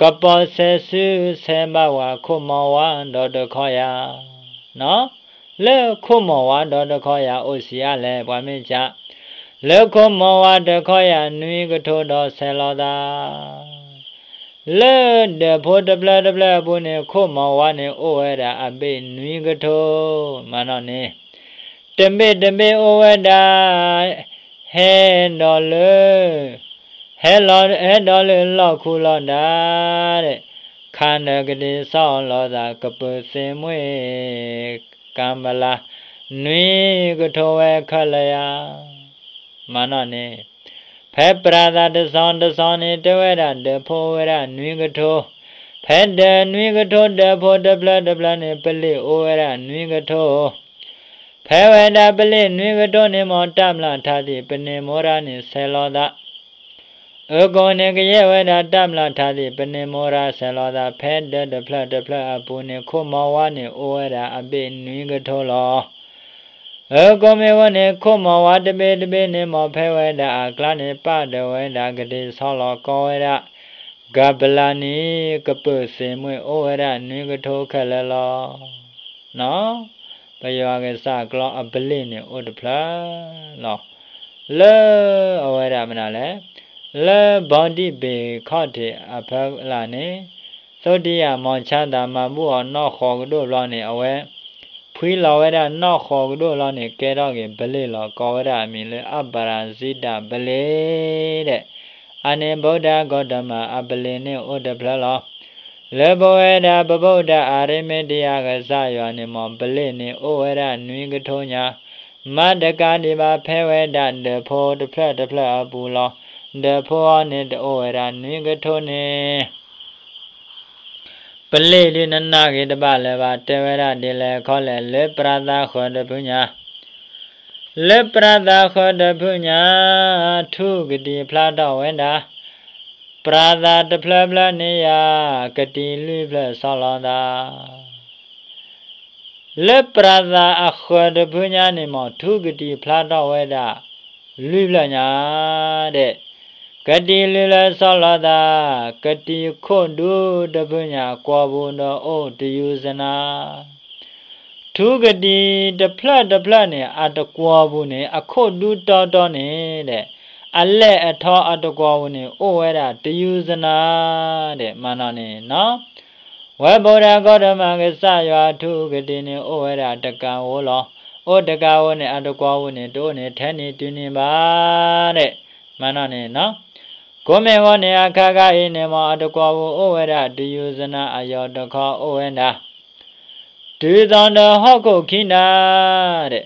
ကပီၤစဲးဆူဆဲးဘၣ်ဝါ ခိၣ်မီၤဝါဒီးတခီယၤ လၢခိၣ်မီၤဝါဒီးတခီယၤအိၣ်ဆံးအါလဲၣ် ပှၤမ့ၢ်ကး, လၢခိၣ်မီၤဝါတခီယၤနွံကထိဒီးဆဲးလီၤသး, လၢဒၢးဖိတဖျၢၣ်တဖျၢၣ်အပူၤန့ၣ် ခိၣ်မီၤဝါန့ၣ်အိၣ်ဝဲဒၣ်အဘ့ၣ်နွံကထိ, မၤနီၣ်န့ၣ်, တဘ့ၣ်တဘ့ၣ်အိၣ်ဝဲဒၣ် ဟဲဒီးလၢ ဟဲလီၤ ဟဲဒီးလၢလီၢ်ခူလီၤဒၣ် ဒဲး, ခါနၢၤကဒံးဆီလီၤသး ကပုာ်သ့ၣ်မှ့ၣ် ကၤဘလါ နွံကထိဝဲခဲလၢာ်ယၤ မၤနီၣ်န့ၣ်, ဖဲပြၤသးတစီၤတစီၤန့ၣ် တဲဝဲဒၣ်ဒၢးဖိအိၣ်ဝဲဒၣ်နွံကထိ, ဖဲဒၢးနွံကထိ ဒၢးဖိတဖျၢၣ်တဖျၢၣ်န့ၣ် ပလ့ၤအိၣ်ဝဲဒၣ်နွံကထိ, ဖဲဝဲဒၣ်ပလ့ၤနွံကထိန့ၣ်မ့ၢ် တၢ်မျၢ်ထးသံၣ် ပန့ၢ်မိၢ်ရၣ်န့ၣ်ဆဲးလီၤသး အကိးန့ၣ်ကယဲၢ်ဝဲဒၣ်တၢ်မျၢ်ထးသံၣ် ပန့ၢ်မိၢ်ရၣ်ဆဲးလီၤသး ဖဲဒၢးတဖျၢၣ်တဖျၢၣ်အပူၤန့ၣ် ခိၣ်မီၤဝါန့ၣ်အိၣ်ဝဲဒၣ်အဘ့ၣ်နွံကထိလီၤ. အကိးမ့ၢ်ဝဲန့ၣ် ခိၣ်မီၤဝါတဘ့ၣ်တဘ့ၣ်န့ၣ်မ့ၢ် ဖဲဝဲဒၣ်အကျါန့ၣ် ပာ်ဒၢးဝဲဒၣ်ကဒံးဆီလီၤ ကိးဝဲဒၣ် ကၤဘလါန့ၣ် ကပုာ်သ့ၣ်မှ့ၣ်အိၣ်ဝဲဒၣ်နွံကထိခဲလၢာ်လီၤ. ပယွၤကစၢ်ကျီအပလ့ၤန့ၣ် အိၣ်တဖျၢၣ်လီၤ. လၢအဝဲဒၣ်မနုၤလဲၣ်, လၢဘီဒံၣ်ဘ့ၣ်ခီၣ်ထံးအဖီလာ်န့ၣ် သုတံယၤမီၤဆါသးမၤဘူၣ်အီၤနီၢ်ဃီကဒိၣ်ဘျီန့ၣ် အဝဲ ဖှံလီၤဝဲဒၣ်နီၢ်ဃီကဒိၣ်လီၤန့ၣ် ကဲထီၣ်က့ၤပလ့ၢ်လီၤ. ကိးဝဲဒၣ်အမံၤလၢ အပရၤစံတၢ်ပလ့ၢ်ဒဲး. အန့ၣ် ဗုဒ္ဓဂေါတမအပလ့ၢ်န့ၣ်အိၣ်တဖျၢၣ်လီၤ. လၢပဝဲဒၣ်ပဗုဒ္ဓအရမ့ၤတယၤကစၢ်ယွၤန့ၣ်မီၤ ပလ့ၢ်န့ၣ်အိၣ်ဝဲဒၣ်နွံကထိညါ, မ့ၢ်တကးဒံးဘၣ် ဖဲဝဲဒၣ်ဒၢးဖိတဖျၢၣ်တဖျၢၣ်အပူၤလီၤ. ဒၢးဖိအီၤန့ၣ်တအိၣ်ဝဲဒၣ်နွံကထိန့ၣ် ပလ့ၢ်ဒ်နနာ်ဂ့ၤတဘၣ်လၢၤဘၣ် တဲဝဲဒၣ်ဒ်လဲၣ်ခီလဲၣ် လၢပြၤသးဃၢၤတဖုညါ, လၢပြၤသးဃၢၤတဖုညါ, ထူကတံၤဖျါထီၣ်ဝဲဒၣ်, ပြၤသးတဖျၢၣ်ဖျၢၣ်န့ၣ်ယၤ, ကတံၤလွံၢ်ဖျၢၣ်ဆီလီၤသး လၢပြၤသးအဃၢၤတဖုညါန့ၣ်မီၤ ထူကတံၤဖျါထီၣ်ဝဲဒၣ် လွံၢ်ဖျၢၣ်ညါဒဲး, ကတံၤလွံၢ်ဖျၢၣ်ဆီလီၤသး, ကတံၤခိၣ်ဒူတဖုညါ ကွီၢ်ပူၤဒီးအိၣ်တယူဇနၤ ထူကတံၤတဖျၢၣ်တဖျၢၣ်န့ၣ် အတကွီၢ်ပူၤန့ၣ် အခိၣ်ဒူတီတီန့ၣ်ဒဲး, အလဲၢ်အထီအတကွီၢ်ပူၤန့ၣ် အိၣ်ဝဲဒၣ်တယူဇနၤဒဲး မၤနီၣ်န့ၣ်နီၤ. ဝဲဗုဒ္ဓဂေါတမကစၢ်ယွၤထူကတံၤန့ၣ် အိၣ်ဝဲဒၣ်တကးဧိၤလီၤ. အိၣ်တကးဧိၤန့ၣ် အတကွီၢ်ပူၤန့ၣ် တအိၣ်န့ၣ်ထဲန့ၣ်တုၤန့ၣ်ဘၣ်ဒဲး မၤနီၣ်န့ၣ်နီၤ. ကိးမ့ၢ်ဂီၢ်န့ၣ် အခါခါအံၤန့ၣ်မီၤ အတကွီၢ်ပူၤအိၣ်ဝဲဒၣ်တယူဇနၤ အယီၢ်တခီအိၣ်ဝဲဒၣ် တုၤသီဒီးဟီၣ်ခိၣ်ခံနၤဒဲး,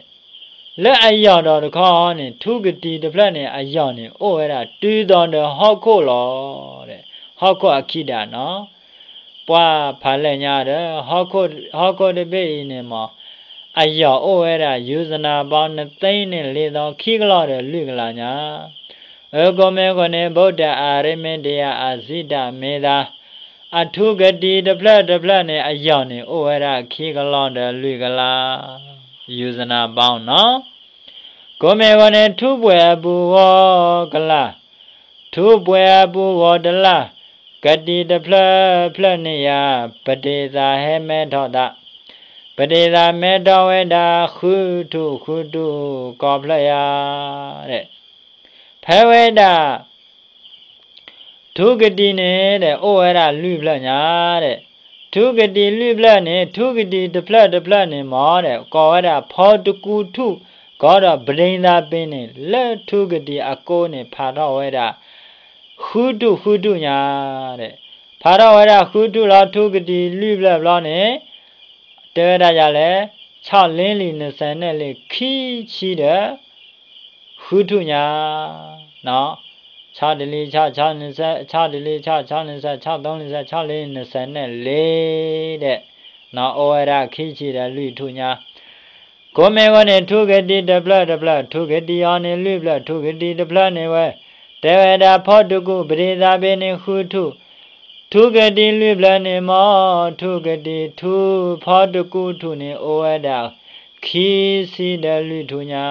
လၢအယီၢ်ဒီးတခီန့ၣ် ထူကတံၤတဖျၢၣ်န့ၣ် အယီၢ်န့ၣ် အိၣ်ဝဲဒၣ်တုၤသီဒီးဟီၣ်ခိၣ်လီၤဒဲး, ဟီၣ်ခိၣ်အခံဒၣ်နီၤ. ပှၤဖးလဲၢ်ညါဒီး ဟီၣ်ခိၣ်တဘ့ၣ်အံၤန့ၣ်မီၤ အယီၢ်အိၣ်ဝဲဒၣ် ယူဇနၤဘီ နသ့န့ၣ်လ့သီ ခံကလီၢ်ဒီးလွံၢ်ကလးညါ အကိးမ့ၢ်ဂီၢ်န့ၣ် ဗုဒ္ဓအရမ့ၤတယၤအစံတၢ်မ့ၢ်သး အထူကတံၤတဖျၢၣ်တဖျၢၣ်န့ၣ် အယီၢ်န့ၣ် အိၣ်ဝဲဒၣ်ခံကလီၢ်ဒီးလွံၢ်ကလး ယူဇနၤဘီနီၤ. ကိးမ့ၢ်ဂီၢ်န့ၣ် ထူပှဲၤအပူၤဂီၤကလး, ထူပှဲၤအပူၤဂီၤတလး, ကတံၤတဖျၢၣ်ဖျၢၣ်န့ၣ်ယၤ, ပဒ့သးဟဲမဲထီၣ်သး, ပဒ့သးမဲထီၣ်ဝဲဒၣ် ဃုထူၣ်ဃုထူၣ်ကီၢ်ဖျၢၣ်ယၤဒဲး ဖဲဝဲဒၣ် ထူကတံၤန့ၣ်ဒဲး အိၣ်ဝဲဒၣ်လွံၢ်ဖျၢၣ်ညါဒဲး, ထူကတံၤလွံၢ်ဖျၢၣ်န့ၣ် ထူကတံၤတဖျၢၣ်တဖျၢၣ်န့ၣ်မီၤဒဲး ကိးဝဲဒၣ်ဖီတကူထူၣ် ကီးဒီးပဒ့သးပ့ၤန့ၣ် လၢထူကတံၤအကိန့ၣ် ဖးထီၣ်ဝဲဒၣ် ဃုထူၣ်ဃုထူၣ်ညါဒဲး, ဖးထီၣ်ဝဲဒၣ်ဃုထူၣ်လီၤ ထူကတံၤလွံၢ်ဖျၢၣ်ဘျီန့ၣ် တဲဝဲဒၣ်ယၤလဲၣ်, ဆီၣ်လ့လံာ်နစဲးနဲၣ်လံာ်ခံဆံဒီး ဃုထူၣ်ညါ, ဆီၣ်တလံာ်ဆီၣ်, ဆီၣ်တလံာ်ဆီၣ်, ဆီၣ်နစဲး, ဆီၣ်သိလံာ်စဲး, ဆီၣ်လ့လံာ်နစဲးနဲၣ်လံာ်ဒဲး, အိၣ်ဝဲဒၣ်ခံဆံဒီးလွံၢ်ထူၣ်ညါ ကိးမ့ၢ်ဂီၢ်န့ၣ် ထူကတံၤတဖျၢၣ်တဖျၢၣ်, ထူကတံၤအီၤန့ၣ်လွံၢ်ဖျၢၣ်, ထူကတံၤတဖျၢၣ်န့ၣ်ဝဲ, တဲဝဲဒၣ်ဖီတကူ ပဒ့သးပ့ၤန့ၣ်ဃုထူၣ်, ထူကတံၤလွံၢ်ဖျၢၣ်န့ၣ်မီၤ, ထူကတံၤထူဖီတကူထူၣ်န့ၣ် အိၣ်ဝဲဒၣ် ခံဆံဒီးလွံၢ်ထူၣ်ညါ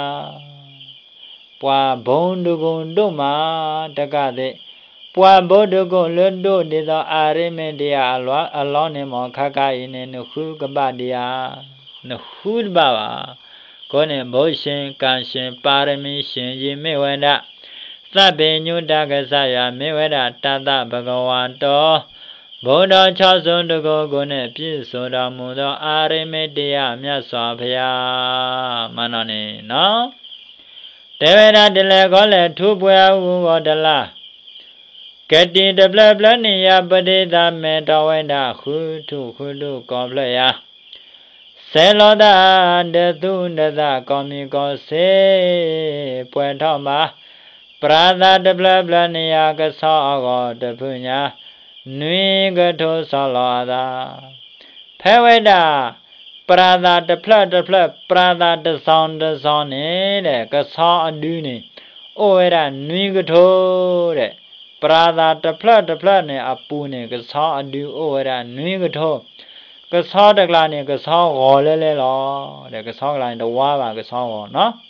ပှၤဘိတကူဒိၣ်မးတကးသ့ၣ်, ပှၤဘိတကူလၢဒိၣ်ဒ်သိးအၤရ့မ့ၤတယၤအလီၢ်န့ၣ်မီၤ ခါခါအံၤန့ၣ် နဃုကဘၣ်ဒံးဧါ, နဃုတဘၣ်ဘၣ်. ကိးန့ၣ် ဘိရှင်, ကၢ်ရှင်, ပၤရမံၤရှင် ယံာ်မ့ၢ်ဝဲဒၣ် သးပ့ၤညူတၢ်ကစၢ်ယွၤ မ့ၢ်ဝဲဒၣ်တၤသၣ်ဘဂဝါတီၤ ဘိဒီးဆီစိၤတကိးကိးန့ၣ် ပြည့်စုံတော်မူသော အရမတေယမြတ်စွာဘုရား မၤနီၣ်န့ၣ်နီၤ. တဲဝဲဒၣ်ဒ်လဲၣ်ခီလဲၣ် ထူပှဲၤအဂုၤဂီၤတလၢ်, ကတံၤတဖျၢၣ်ဖျၢၣ်န့ၣ်ယၤ ပဒ့သးမဲထီၣ်ဝဲဒၣ် ဃုထူၣ်ဃုထူၣ်ကီၢ်ဖျၢၣ်ယၤ စဲးလီၤသး ဒီးသူၣ်ဒီးသး ကီၢ်မံၤကီၢ်စ့ ပှဲၤထီၣ်ဘၣ်, ပြၤသးတဖျၢၣ်ဖျၢၣ်န့ၣ်ယၤ ကဆီအဂီၢ်တဖုညါ နွံကထိဆီလီၤအသး. ဖဲဝဲဒၣ် ပြၤသးတဖျၢၣ်တဖျၢၣ် ပြၤသးတစီၤတစီၤန့ၣ်ဒီး ကဆီအဒုန့ၣ် အိၣ်ဝဲဒၣ်နွံကထိဒီး ပြၤသးတဖျၢၣ်တဖျၢၣ်န့ၣ်အပူၤန့ၣ် ကဆီအဒုအိၣ်ဝဲဒၣ်နွံကထိ, ကဆီတကျါန့ၣ် ကဆီဂီၤလဲလဲလီၤ. ဒီးကဆီကျါန့ၣ် တဝါဘၣ်ကဆီဂီၤနီၤ.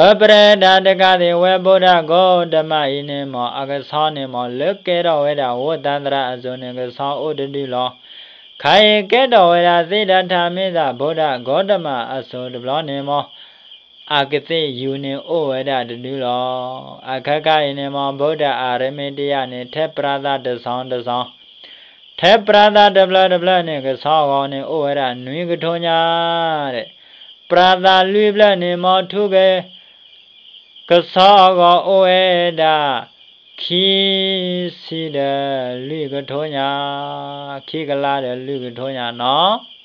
အပရၤတၢ်တကးသ့ၣ် ဝဲဗုဒ္ဓဂေါတမအံၤန့ၣ်မီၤ အကဆီန့ၣ်မီၤ လၢကဲထီၣ်ဝဲဒၣ်ဝိသန္တရအစိၤန့ၣ် ကဆီအိၣ်တဒုလီၤ. ခါအံၤကဲထီၣ်ဝဲဒၣ်သ့ဒၣ်ထၢမ့ၢ်သး ဗုဒ္ဓဂေါတမအစိၤတဘျီန့ၣ်မီၤ အကသ့ၣ်ယူၤန့ၣ်အိၣ်ဝဲဒၣ်တဒုလီၤ. အခါခါအံၤန့ၣ်မီၤ ဗုဒ္ဓအရမတေယန့ၣ် ထဲပြၤသးတစီၤတစီၤ ထဲပြၤသးတဖျၢၣ်တဖျၢၣ်န့ၣ် ကဆီအဂီၤန့ၣ် အိၣ်ဝဲဒၣ်နွံကထိညါ, ပြၤသးလွံၢ်ဖျၢၣ်န့ၣ် မ်ထူက့ၤ ကဆီအဂီၤအိၣ်ဝဲဒၣ် ခံဆံဒီးလွံၢ်ကထိညါ, ခံကလးဒီးလွံၢ်ကထိညါနီၤ.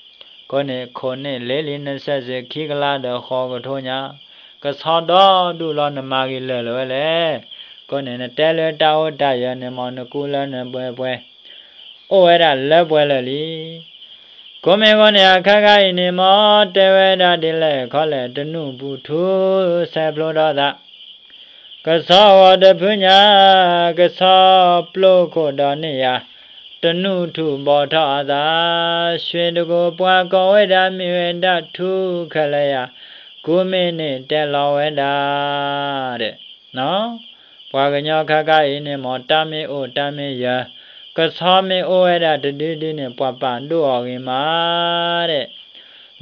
အဃိန့ၣ် ခိၣ်န့ၣ် လ့လံနစဲးစ့း ခံကလးဒီးဃိးကထိညါ, ကဆီဒီဒူၣ်လီၤ နမၤဂ့ၤလၢာ်လၢၤဝဲလဲၣ်. အဃိန့ၣ် နတဲလၢတၢ်အိၣ်တၢ်ယၢၤန့ၣ် မ်နကူလၢနပှဲၤပှဲၤ အိၣ်ဝဲဒၣ်လၢပှဲၤလၢာ်လံ. အဃိမ့ၢ်အဃိန့ၣ် အခါခါအံၤန့ၣ် မ်တဲဝဲဒၣ်ဒ်လဲၣ်ခီလဲၣ် တနူၢ်ပူၤထူဆဲးဖျိထီၣ်သး ကဆီအဂီၤတဖုညါ, ကဆီပျိခိၣ်ဒီးန့ၢ်ယၤ, တနူၢ်ထူၣ်ဘီၣ်ထီၣ်အသး, ရွှ့တကိးပှၤကိးဝဲဒၣ်မ့ၢ်ဝဲဒၣ်ထူခဲလၢာ်ယၤ, ကူမ့ၢ်န့ၣ်တဲလီၤဝဲဒၣ် ဒီး ပှၤကညီခါခါအံၤန့ၣ် မ်တၢ်မ့ၢ်အိၣ်တၢ်မ့ၢ်ယၢၤ, ကဆီမ့ၢ်အိၣ်ဝဲဒၣ်တဒုဒုန့ၣ် ပှၤပာ်ဒိၣ်အီၤဂ့ၤမး ဒီး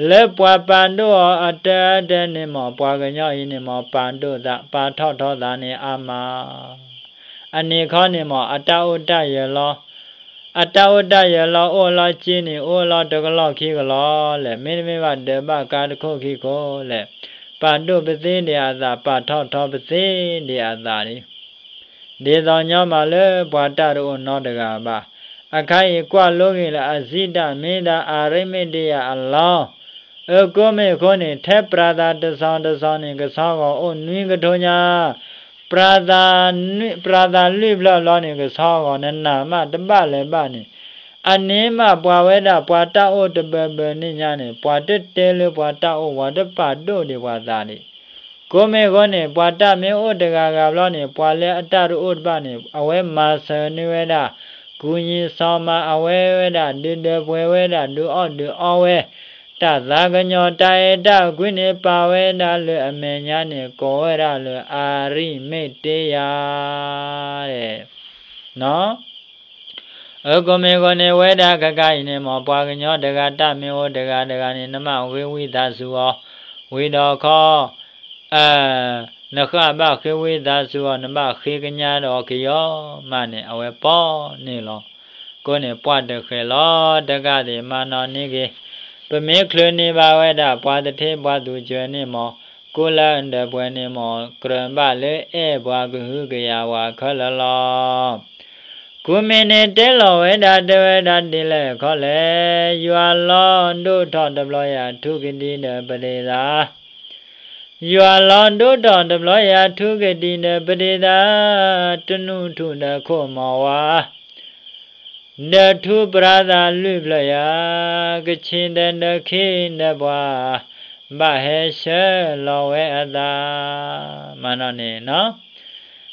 လၢပှၤပာ်ဒိၣ်အီၤအတၢတၢန့ၣ် မ်ပှၤကညီအံၤန့ၣ် မ်ပာ်ဒိၣ်သး ပာ်ထီၣ်ထီသးန့ၣ်အါမး. အန့ၣ်ခီန့ၣ် မ်အတၢ်အိၣ်တၢ်ယၢၤလီၤ, အတၢ်အိၣ်တၢ်ယၢၤလီၤ အိၣ်လီၤစ့န့ၣ် အိၣ်လီၤတကလီၢ်ခံကလီၢ်လဲၣ်, မ့တမ့ၢ်ဘၣ်ဒၢးဘၣ်ကါတခိၣ်ခံခိၣ်လဲၣ်, ပာ်ဒိၣ်ပသ့ဒံးအသး, ပာ်ထီၣ်ထီပသ့ဒံးအသးလံ. ဒ်သိးညီမးလၢပှၤတၢ်တအိၣ်နီတဂၤဘၣ်. အခါအံၤကွၢ်လိဂ့ၤလၢအစံးတၢ်မ့ၢ်ဒၣ်အၤရမ့းတယၤအလီၢ်. အဃိမ့ၢ်အဃိန့ၣ် ထဲပြၤသးတစီၤတစီၤန့ၣ် ကဆီဂီၤအိၣ်နွံကထိညါ, ပြၤသးလွံၢ်ဖျၢၣ်ဘျီန့ၣ် ကဆီဂီၤနနၢ်မးတဘၣ်လၢၤဘၣ်န့ၣ်, အန့ၣ်မးပှၤဝဲဒၣ်ပှၤတၢ်အိၣ်တဘၢဘၢန့ၣ်ညါန့ၣ် ပှၤတတဲလၢပှၤတၢ်အိၣ် ပှၤတပာ်ဒိၣ်ဒံးပှၤသးဒံး ကိးမ့ၢ်အဃိန့ၣ် ပှၤတၢ်မ့ၢ်အိၣ်တဂၤဂၤဘျီန့ၣ် ပှၤလၢအတၢ်တအိၣ်တဖၣ်န့ၣ် အဝဲမၤစၢၤန့ၢ်ဝဲဒၣ် ကူညီစီမၤ အဝဲဝဲဒၣ် ဒုးဒၢးပှဲၤဝဲဒၣ် ဒုးအီၣ်ဒုးအီဝဲ တၢ်သးကညီၤ တၢ်အဲၣ်တၢ်ကွံန့ၣ် ပာ်ဝဲဒၣ်လၢအမဲာ်ညါန့ၣ် ကိးဝဲဒၣ်လၢ အၤရံမ့းတ့ယၤ အဃိမ့ၢ်အဃိန့ၣ် ဝဲဒၣ်ခဲခါအံၤန့ၣ် မ်ပှၤကညီတဂၤ တၢ်မ့ၢ်အိၣ်တဂၤတဂၤန့ၣ် နဘၣ်ဃ့ဝံသးစူၤအီၤ, ဝံၤဒီးခီ နဃၣ်ဘၣ်ဃ့ဝံသးစူၤအီၤ နဘၣ်ဃ့ကညးဒီးကယီမးန့ၣ် အဝဲပီန့ၣ်လီၤ. အဃိန့ၣ် ပှၢ်တဃဲၤလီၤတဂၤသ့ၣ် မၤနီၣ်န့ၢ်က့ၤ, ပမ့ၢ်ချုးန့ၢ်ဘၣ်ဝဲဒၣ် ပှၤသထ့ပှၤသူၣ်စၢၤန့ၣ်မး ကိးလၢအဒၢးပှဲၤန့ၣ်မး ကြၢးဘၣ်လၢအဲၣ်ပှၤကဟုကယာ်ပှၤခဲလၢာ်လီၤ. ကူမ့ၢ်န့ၣ်တဲလီၤဝဲဒၣ် တဲဝဲဒၣ်ဒ်လဲၣ်ခီလဲၣ်, ယွၤလီၤဒိၣ်ထီၣ်တဘျီယၤ ထူကဒံဒီးပဒ့သး, ယွၤလီၤဒိၣ်ထီၣ်တဘျီယၤ ထူကဒံဒီးပဒ့သး, တနူၢ်ထူၣ်ဒီးခိၣ်မီၤဝါ ဒီးထူပြၤသးလွံၢ်ဖျၢၣ်ယၤ, ကဆံၣ်ဒီးဒီးခ့ဒီးပှၤ ဘၣ်ဟဲဆှၢလီၤဝဲအသး, မၤနီၣ်န့ၣ်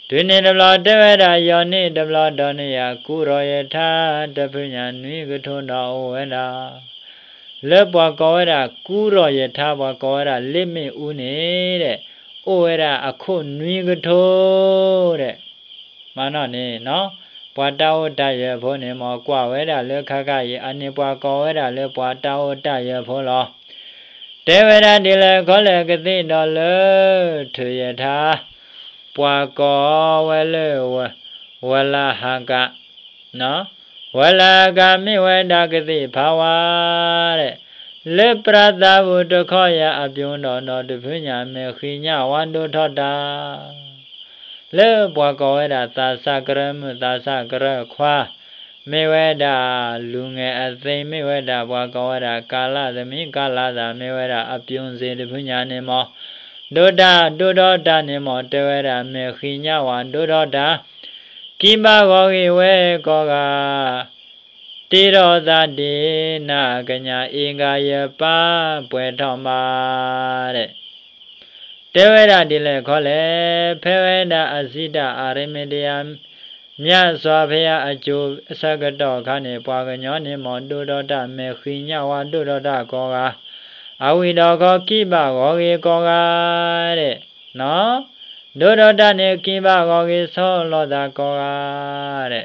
တုၤန့ၣ်တဘျီတဲဝဲဒၣ် ယီၤန့ၢ်တဘျီဒီးန့ၢ်ယၤ ကူရီၤယထါတဖုညါ နွံကထိဒီးအိၣ်ဝဲဒၣ် လၢပှၤကိးဝဲဒၣ် ကူရီၤယထါ ပှၤကိးဝဲဒၣ် လ့မ့ၣ်အူန့ၣ်ဒီး အိၣ်ဝဲဒၣ်အခိၣ်နွံကထိဒီး မၤနီၣ်န့ၣ် ပှၤတၢ်အိၣ်တၢ်ယၢၤဖိန့ၣ် မ်ကွၢ်ဝဲဒၣ်လၢခါခါအံၤ အန့ၣ်ပှၤကိးဝဲဒၣ်လၢပှၤတၢ်အိၣ်တၢ်ယၢၤဖိလီၤ. တဲဝဲဒၣ်ဒ်လဲၣ်ခီလဲၣ် ကသ့ၣ်ဒီးလၢ ထုးယထါ ပှၤကိးဝဲလၢ ဝဲလၢဟက ဝဲလၢဟကမ့ၢ်ဝဲဒၣ်ကသ့ၣ်ဖးဝါဒီး လၢပြၤသးပူၤတခီယၤအပျိဒီးဒီးတဖုညါ မဲာ်ဃံညၣ်ဝါဒိၣ်ထီၣ်တၢ် လၢပှၤကိးဝဲဒၣ်သးစၢ်ကရၢမုၣ်သးစၢ်ကရၢခွါ မ့ၢ်ဝဲဒၣ်လူၤငယ်အသ့ မ့ၢ်ဝဲဒၣ်ပှၤကိးဝဲဒၣ်ကလးသမံးကလးသၣ် မ့ၢ်ဝဲဒၣ်အပျိၣ်စ့ၣ်တဖုညါန့ၣ်မး ဒိၣ်တၢ်ဒိၣ်ထီၣ်တၢ်န့ၣ်မး တဲဝဲဒၣ်မဲာ်ဃံညၣ်ဝါဒိၣ်ထီၣ်တၢ် ကံၢ်ဘၣ်ဂီၤဂ့ၤဝဲကိးဂၤ တ့ထီၣ်သးဒ့နၤကညး အ့ၣ်ကၤယပၢ်ပှဲၤထီၣ်မးဒီး တဲဝဲဒၣ်ဒ်လဲၣ်ခီလဲၣ် ဖဲဝဲဒၣ်အစံးတၢ်အၤရမ့းတယၤ မြတ်စွာဘုရားအကျိၤအဆၢကတီၢ်အခါန့ၣ် ပှၤကညီန့ၣ်မး ဒိၣ်ထီၣ်တၢ်မဲာ်ဃံညၣ်ဝါဒိၣ်ထီၣ်တၢ်ကိးဂၤ အဝံၤဒီးခီကံၢ်ဘၣ်ဂီၤဂ့ၤကိးဂၤဒီး ဒိၣ်ထီၣ်တၢ်န့ၣ်ကံၢ်ဘၣ်ဂီၤဂ့ၤဆီလီၤသးကိးဂၤ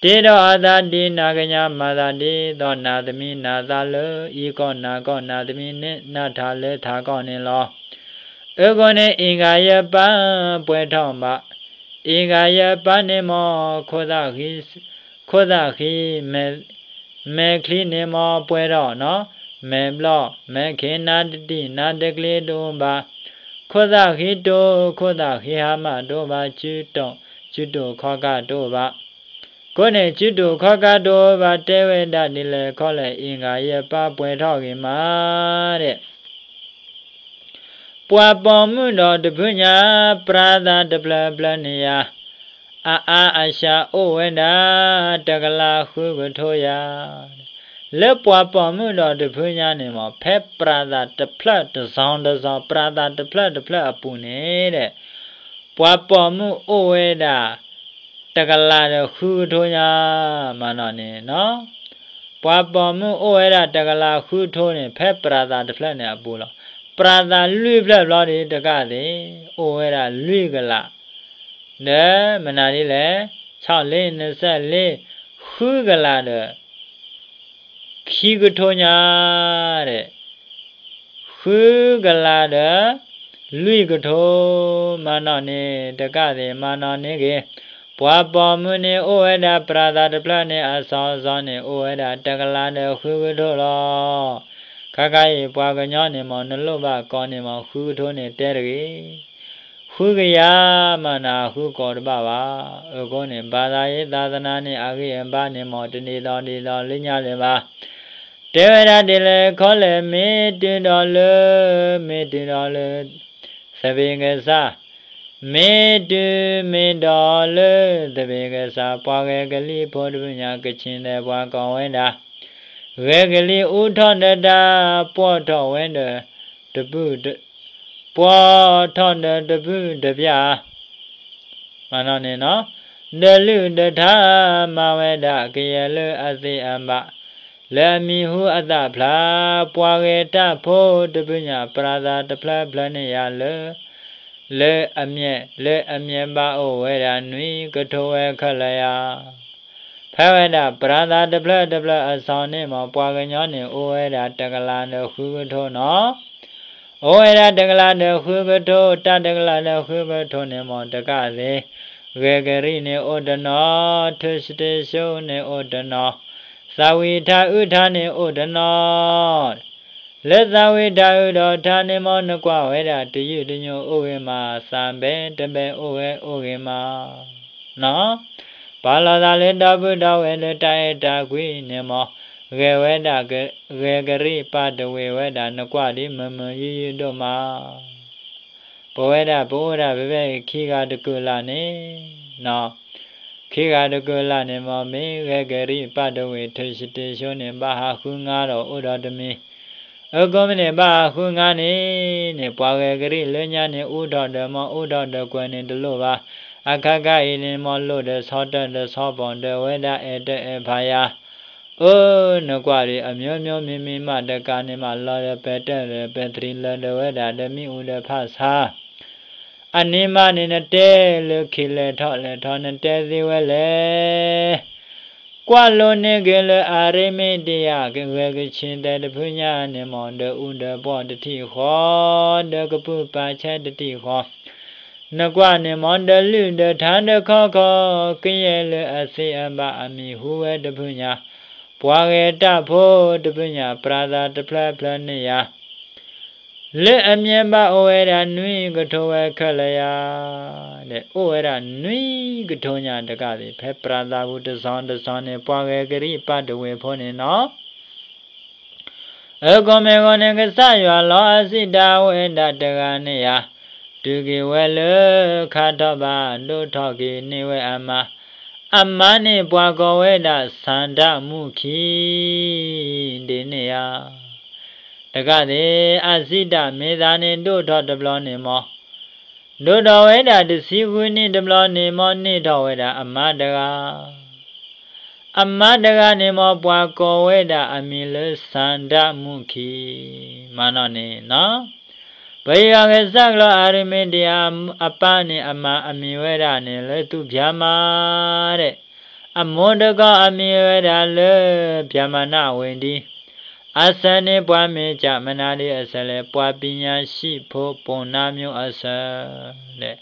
ဒီး တ့ထီၣ်အသးဒ့နၤကညး မၤသးဒ်သိးနၤသမံးနၤသးလၢ အံၤကီၢ်နၤကီၢ် နၤသမံးနၤထးလၢထးကီၢ်န့ၣ်လီၤ. အဃိန့ၣ် အ့ၣ်ကၤယပၢ်ပှဲၤထီၣ်ဘၣ်, အ့ၣ်ကၤယပၢ်န့ၣ်မး ခိၣ်သၣ်ဃံ, ခိၣ် ခိၣ်သၣ်ဃံ, မဲာ်ချံန့ၣ်မ့ၢ်ပှဲၤထီၣ်နီၤ, မဲာ်ဘျီၣ်, မဲာ်ခ့နါတတံၢ် နါတကျ့တအိၣ်ဘၣ်, ခိၣ်သၣ်ဃံတိၢ်, ခိၣ်သၣ်ဃံဟါမၢ်တအိၣ်ဘၣ်, စုတိၢ်, စုတိၢ်ခီကါတအိၣ်ဘၣ်. အဃိန့ၣ် စုတိၢ်ခီကါတအိၣ်ဘၣ် တဲဝဲဒၣ်ဒ်လဲၣ်ခီလဲၣ် အ့ၣ်ဂၤယပၢ်ပှဲၤထီၣ်ဂ့ၤမးဒဲး ပှၤပိာ်မုၣ်ဒီးတဖုညါ ပြၤသးတဖျၢၣ်ဖျၢၣ်န့ၣ်ယၤ အအါအစှၤအိၣ်ဝဲဒၣ် တကလးဃုကထိယၤ. လၢပှၤပိာ်မုၣ်ဒီးတဖုညါန့ၣ်မ့ၢ် ဖဲပြၤသးတဖျၢၣ်တစီၤတစီၤ ပြၤသးတဖျၢၣ်တဖျၢၣ်အပူၤန့ၣ်ဒဲး ပှၤပိာ်မုၣ်အိၣ်ဝဲဒၣ် တကလးဒီးဃုကထိညါ မၤနီၣ်န့ၣ်နီၤ. ပှၤပိာ်မုၣ်အိၣ်ဝဲဒၣ်တကလးဃုကထိန့ၣ် ဖဲပြၤသးတဖျၢၣ်န့ၣ်အပူၤလီၤ. ပြၤသးလွံၢ်ဖျၢၣ်ဘျီဒ်တကးသ့ၣ် အိၣ်ဝဲဒၣ်လွံၢ်ကလး ဒီးမနုၤဒ်လဲၣ် ဆီၣ်လ့ နစဲးလ့ ဃုကလးဒီး ခံကထိညါဒဲး ဃုကလးဒီး လွံၢ်ကထိ မၤနီၣ်န့ၣ်တကးသ့ၣ် မၤနီၣ်န့ၢ်ဂ့ၤ. ပှၤပိာ်မုၣ်န့ၣ်အိၣ်ဝဲဒၣ်ပြၤသးတဖျၢၣ်န့ၣ် အစီအစီန့ၣ် အိၣ်ဝဲဒၣ်တကလးဒီးဃုကထိလီၤ. ခါခါအံၤပှၤကညီန့ၣ်မ့ၢ် နလိၣ်ဘၣ်ကိးန့ၣ်မ့ၢ် ဃုကထိန့ၣ်တဲတဂ့ၤ ဃုကယၤမး နဃုကိးတဘၣ်ဘၣ်. အဃိန့ၣ် ဘၣ်သးယ့သးသနါန့ၣ် အဂံၢ်အဘါန့ၣ်မ့ၢ် တန့ၢ်ဒီးဒ်သိးလၢညါလၢၤဘၣ်. တဲဝဲဒၣ်ဒ်လဲၣ်ခီလဲၣ် မ့ၢ်တုၤဒီးလၢ မ့ၢ်တုၤဒီးလၢ သဘ့ၣ်ကစၢ် မ့ၢ်တုၤမ့ၢ်ဒီးလၢ သဘ့ၣ်ကစၢ် ပှၤဂဲၤကလံၣ်ဖိတဖုညါ ကဆ့ၣ်သဲးပှၤကိးဝဲဒၣ် ဂဲၤကလံၣ်အူထီၣ်ဒီးတၢ် ပှီၢ်ထီၣ်ဝဲဒီး တပုၢ် ပှီၢ်ထီၣ်ဒီးတပုၢ်တပျၢ် မၤနီၣ်န့ၣ်နီၤ, ဒီးလုၢ်ဒီးထါမၤဝဲဒၣ်ကယဲၢ်လၢအသ့ၣ်အဘၣ်, လၢအမံၤဟူအသၣ်ဖျါ, ပှၤဂဲၤတၢ်ဖိတဖုညါ ပြၤသးတဖျၢၣ်ဖျၢၣ်န့ၣ်ယၤလၢ လၢအမျဲၢ် လၢအမျဲၢ်ဘၣ်အိၣ်ဝဲဒၣ်နွံကထိဝဲခဲလၢာ်ယၤ ဖဲဝဲဒၣ်ပြၤသးတဖျၢၣ်တဖျၢၣ်အစီၤန့ၣ်မ့ၢ် ပှၤကညီန့ၣ်အိၣ်ဝဲဒၣ်တကလးဒီးဃုကထိနီၤ, အိၣ်ဝဲဒၣ်တကလးဒီးဃုကထိ, တၢ်တကလးဒီးဃုကထိန့ၣ်မ့ၢ်တကးသ့, ဂဲၤကရံၣ်န့ၣ်အိၣ်တနီၤ, ထူၣ်စတ့ၢ်စိန့ၣ်အိၣ်တနီၤ, သးဝံၣ်ထါအုၣ်ထါန့ၣ်အိၣ်တနီၤ လၢသးဝံၣ်ထါအုၣ်ဒီးထါန့ၣ်မ့ၢ် နကွၢ်ဝဲဒၣ်တယုၢ်တညိၣ်အိၣ်ဂ့ၤမး, သးဘဲတဘဲအိၣ်ဝဲအိၣ်ဂ့ၤမးနီၤ, ပာ်လီၤသးလၢဒီပုၢ်ဒီဝဲၢ်လၢတၢ်အဲၣ်တၢ်ကွံန့ၣ်မ့ၢ် ဂဲၤဝဲဒၣ် ဂဲၤကရံၣ်ပာ်တဝ့ၤဝဲဒၣ် နကွၢ်ဒ်မုာ်မုာ်ယုၢ်ယုၢ်ဒိၣ်မး ပဝဲဒၣ်ပအိၣ်ဒၣ်ဖဲဖဲအံၤခံဂၤတကုာ်လၢ်န့ၣ်, ခံဂၤတကုာ်လၢ်န့ၣ်မ့ၢ် မ့ၢ်ဂဲၤကရံၣ်ပာ်တဝ့ၤ ထူၣ်စတ့ၢ်စိန့ၣ် ဘၣ်ဟးဃုငါဒီးအိၣ်ဒီးတမံၤ, အဃိမ့ၢ်န့ၣ် ဘၣ်ဟးဃုငါန့ၣ်န့ၣ် ပှၤဂဲၤကရံၣ်လၢညါန့ၣ် အူထီၣ်ဒီးမ့ၢ်အူထီၣ်ဒီးကွဲးန့ၣ်တလိၣ်ဘၣ်, အခါခါအံၤန့ၣ်မ့ၢ်လိၣ်ဒီးဆီတၢၢ်ဒီးဆီပီၢ်ဒီးဝဲဒၣ်အဲၣ်တၢ်အဲၣ်ဖးယၤ အၢ နကွၢ်ဒ်အမျိုးမျိုးမံၤမံၤမး တကးန့ၣ်မး လီၤဒီးပဲတၢၢ်ဒီးပဲတြံ လၢာ်ဒီးဝဲဒၣ်ဒီးမ့ၣ်အူဒီးဖၣ်ဆါ, အန့ၣ်မးန့ၣ် နတဲလၢခံလဲၤထီၣ်လဲၤထီၣ် နတဲသ့ဝဲလဲၣ်, ကွၢ်လိန့ၢ်က့ၤလၢအရ့မ့ၢ်တယၤ ကဂဲၤကဆ့ၣ်သဲးတဖုညါန့ၣ်မး ဒီးအူဒီးပီၢ်တထံၣ်ဃီ, ဒီးကပုၢ်ပာ်ဆဲးတထံၣ်ဃီ နကွၢ်န့ၣ်မ့ၢ် ဒီးလုၢ်ဒီးထါဒီးခီခီ ကယဲၢ်လၢအသ့ၣ်အဘၣ်အမံၤဟူဝဲတဖုညါ, ပှၤဂဲၤတၢ်ဖိတဖုညါ ပြၤသးတဖျၢၣ်ဖျၢၣ်န့ၣ်ယၤ, လၢအမျဲၢ်ဘၣ်အိၣ်ဝဲဒၣ်နွံကထိဝဲခဲလၢာ်ယၤ, ဒီးအိၣ်ဝဲဒၣ်နွံကထိညါတကးသ့ၣ် ဖဲပြၤသးပူၤတစီၤတစီၤန့ၣ် ပှၤဂဲၤကရံၣ်ပာ်တဝ့ၤဖိန့ၣ်နီၤ အဃိမ့ၢ်အဃိန့ၣ် ကစၢ်ယွၤလီၤအစံးဒၣ်ဝဲဒၣ်တဂၤန့ၣ်ယၤ, တုၤက့ၤဝဲလၢခါထီၣ်ဘး ဒိၣ်ထီၣ်က့ၤန့ၢ်ဝဲအမါ, အမါန့ၣ်ပှၤကိးဝဲဒၣ် သန္ဒမူခံ ဒ်န့ၣ်ဧါ. တကးသ့ၣ် အစံးဒၣ်မ့ၢ်သးန့ၣ် ဒိၣ်ထီၣ်တဘျီန့ၣ်မ့ၢ် ဒိၣ်ထီၣ်ဝဲဒၣ်တဆံဃုနံၣ်တဘျီန့ၣ်မ့ၢ် န့ၢ်ထီၣ်ဝဲဒၣ်အမါတဂၤ အမါတဂၤန့ၣ်မ့ၢ် ပှၤကိးဝဲဒၣ်အမံၤလၢ သန္ဒမူခံ မၤနီၣ်န့ၣ်နီၤ. ပယွၤကစၢ်ကျီၤအၤရမ့ၤတယၤအပၢ်န့ၣ် အမၤအမံၤဝဲဒၣ်န့ၣ်လၢ သူၣ်ဖၠါမါ ဒီး အမိၢ်တခီအမံၤဝဲဒၣ်လၢ ဖၠါမနဝ့ၤဒံ အစၢၤန့ၣ် ပှၤမ့ၢ်ကမနၤဒ်အစၢၤလဲၣ် ပှၤပညၣ်စံးဖိ ပိာ်နါမျိုးအစၢၤ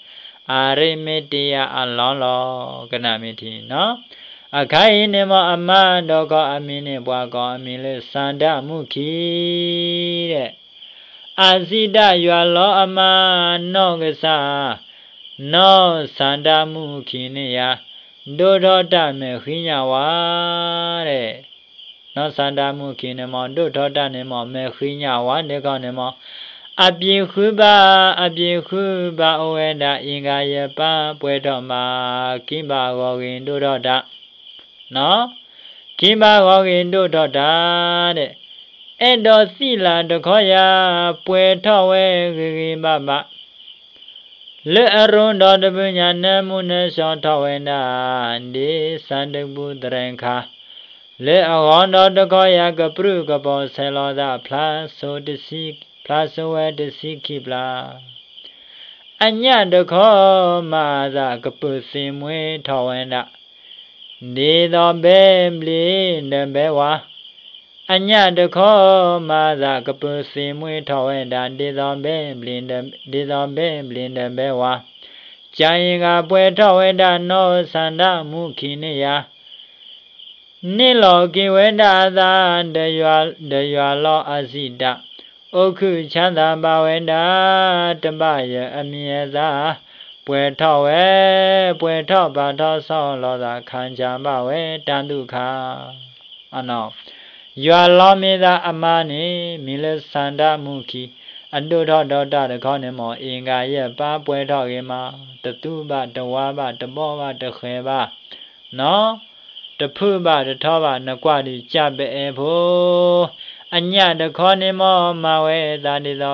အၤရမ့ၤတယၤအလီၢ်လီၤ ကနၣ်မ့ၢ်ထံနီၤ. အခါအံၤန့ၣ်မ့ၢ်အမါဒီးကီၢ်အမံၤန့ၣ် ပှၤကိးအမံၤလၢ သန္တမူခံ ဒီး အစံးတၢ်ယွၤလီၤအမါ နီၢ်ကစၢ်, နီၢ်သန္တမူခံန့ၣ်ယၤ, ဒိၣ်ထီၣ်တၢ်မဲာ်ဃံညၣ်ဝါ ဒီး နီၢ်သန္တမူခံန့ၣ်မ့ၢ် ဒိၣ်ထီၣ်တၢ်န့ၣ်မ့ၢ် မဲာ်ဃံညၣ်ဝါဒ်ခီန့ၣ်မ့ၢ် အပျံၤဃုဘၣ်, အပျံၤဃုဘၣ်အိၣ်ဝဲဒၣ် အ့ၣ်ကၤယပၢ်ပှဲၤထီၣ်မး, ခံဘၣ်ဂီၤဂ့ၤဒိၣ်ထီၣ်တၢ်, ခံဘၣ်ဂီၤဂ့ၤဒိၣ်ထီၣ်တၢ် ဒီး အဲၣ်ဒိးသံလၢတခီယၤ ပှဲၤထီၣ်ဝဲဂ့ၤဂ့ၤဘၣ်ဘၣ် လၢအရိဒီးတဘုညါ နၢမူနၢဆှီထီၣ်ဝဲဒၣ် ဒ်သးတပူၤသရဲၣ်ခါ, လၢအဂီၢ်ဒီးတခီယၤ ကပြုၢ်ကပြီၤဆဲးလီၤသး ဖျါစိတဆံ, ဖျါစိဝဲတဆံခံဘျီ အညၣ်တခီမၤအသး ကပုာ်သ့ၣ်မှ့ၤထီၣ်ဝဲဒၣ် ဒ်သိးဘဲဘျ့ၣ်ဒီးဘဲဝါ, အညၣ်တခီမၤအသး ကပုာ်သ့ၣ်မှ့ၤထီၣ်ဝဲဒၣ် ဒ်သိးဘဲဘျ့ၣ်ဒီး, ဒ်သိးဘဲဘျ့ၣ်ဒီးဘဲဝါ, ကၢ်အ့ၣ်ကၤပှဲၤထီၣ်ဝဲဒၣ် နီၢ်သန္တမူခံန့ၣ်ယၤ န့ၢ်လီၤက့ၤဝဲဒၣ်အသး ဒီးယွၤ, ဒီးယွၤလီၤအစံးတၢ်, အိၣ်ခုၣ်ဆါသးဘၣ်ဝဲဒၣ် တဘၣ်ယၢၤအမံၤအသၣ်, ပှဲၤထီၣ်ဝဲ, ပှဲၤထီၣ်ပာ်ထီၣ်ဆီလီၤသး ခါဆါဘၣ်ဝဲတၢ်သူၣ်ခါ ယွၤလီၤမ့ၢ်သးအမါန့ၣ် မံၤလၢသန္တမူခံ, အဒိၣ်ထီၣ်ဒီးတၢ်တခီန့ၣ်မ့ၢ် အ့ၣ်ကၤယဲၢ်ပၢ်ပှဲၤထီၣ်ဂ့ၤမး, တသူဘၣ်တဝါဘၣ် တဘီၣ်ဘၣ်တဃဲၤဘၣ်, နီၢ်, တဖုၣ်ဘၣ်တထီဘၣ် နကွၢ်ဒုးကၢ်ပအဲၣ်ဖိ, အညၣ်တခီန့ၣ်မ့ၢ် မၤဝဲအသးဒ်သိး သိ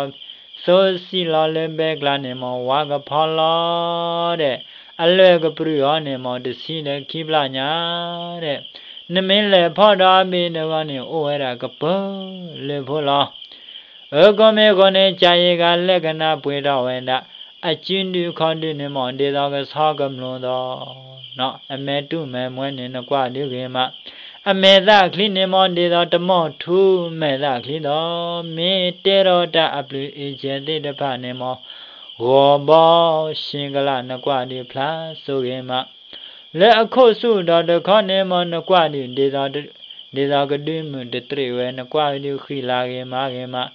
စံၣ်လီၤလၢဘဲကျါန့ၣ်မ့ၢ် ဝါကဖီလီၤဒီး အလွဲၢ်ကပြုၢ်အီၤန့ၣ်မ့ၢ် တဆံဒီးခံဘျီညါဒီး နမ့ၢ်လဲၤဖီၣ်ဒီးအဘ့ၣ်တဂီၢ်န့ၣ် အိၣ်ဝဲဒၣ်ကပၢၤလၢဖိလီၤ. အဃိမ့ၢ်အဃိန့ၣ် ကၢ်အ့ၣ်ကၤလၢကနၣ်ပှဲၤထီၣ်ဝဲဒၣ် အစုဒုၣ်ခီၣ်ဒုၣ်န့ၣ်မ့ၢ် ဒ်သိးကဆီကမျိးဒီး အမဲာ်တူၢ်မဲာ်မွဲန့ၣ် နကွၢ်ဒုးဂ့ၤမး, အမဲာ်သၣ်ချံန့ၣ်မ့ၢ် ဒ်သိးတမီၢ်ထူမဲာ်သၣ်ချံဒီး မ့ၢ်တဲထီၣ်တၢ်အပျုၢ်အံၤကဲသ့ၣ်တဖၣ်န့ၣ်မ့ၢ် ဂီၤဘီရှ့ကလး နကွၢ်ဒုးဖျါစိဂ့ၤမး လၢအခိၣ်ဆူၣ်ဒီးတခီန့ၣ်မ့ၢ် နကွၢ်ဒုး ဒ်သိးကဒုမုၢ်တတြ့ၣ်ဝဲ နကွၢ်ဒုးဃံလၤဂ့ၤမးဂ့ၤမး,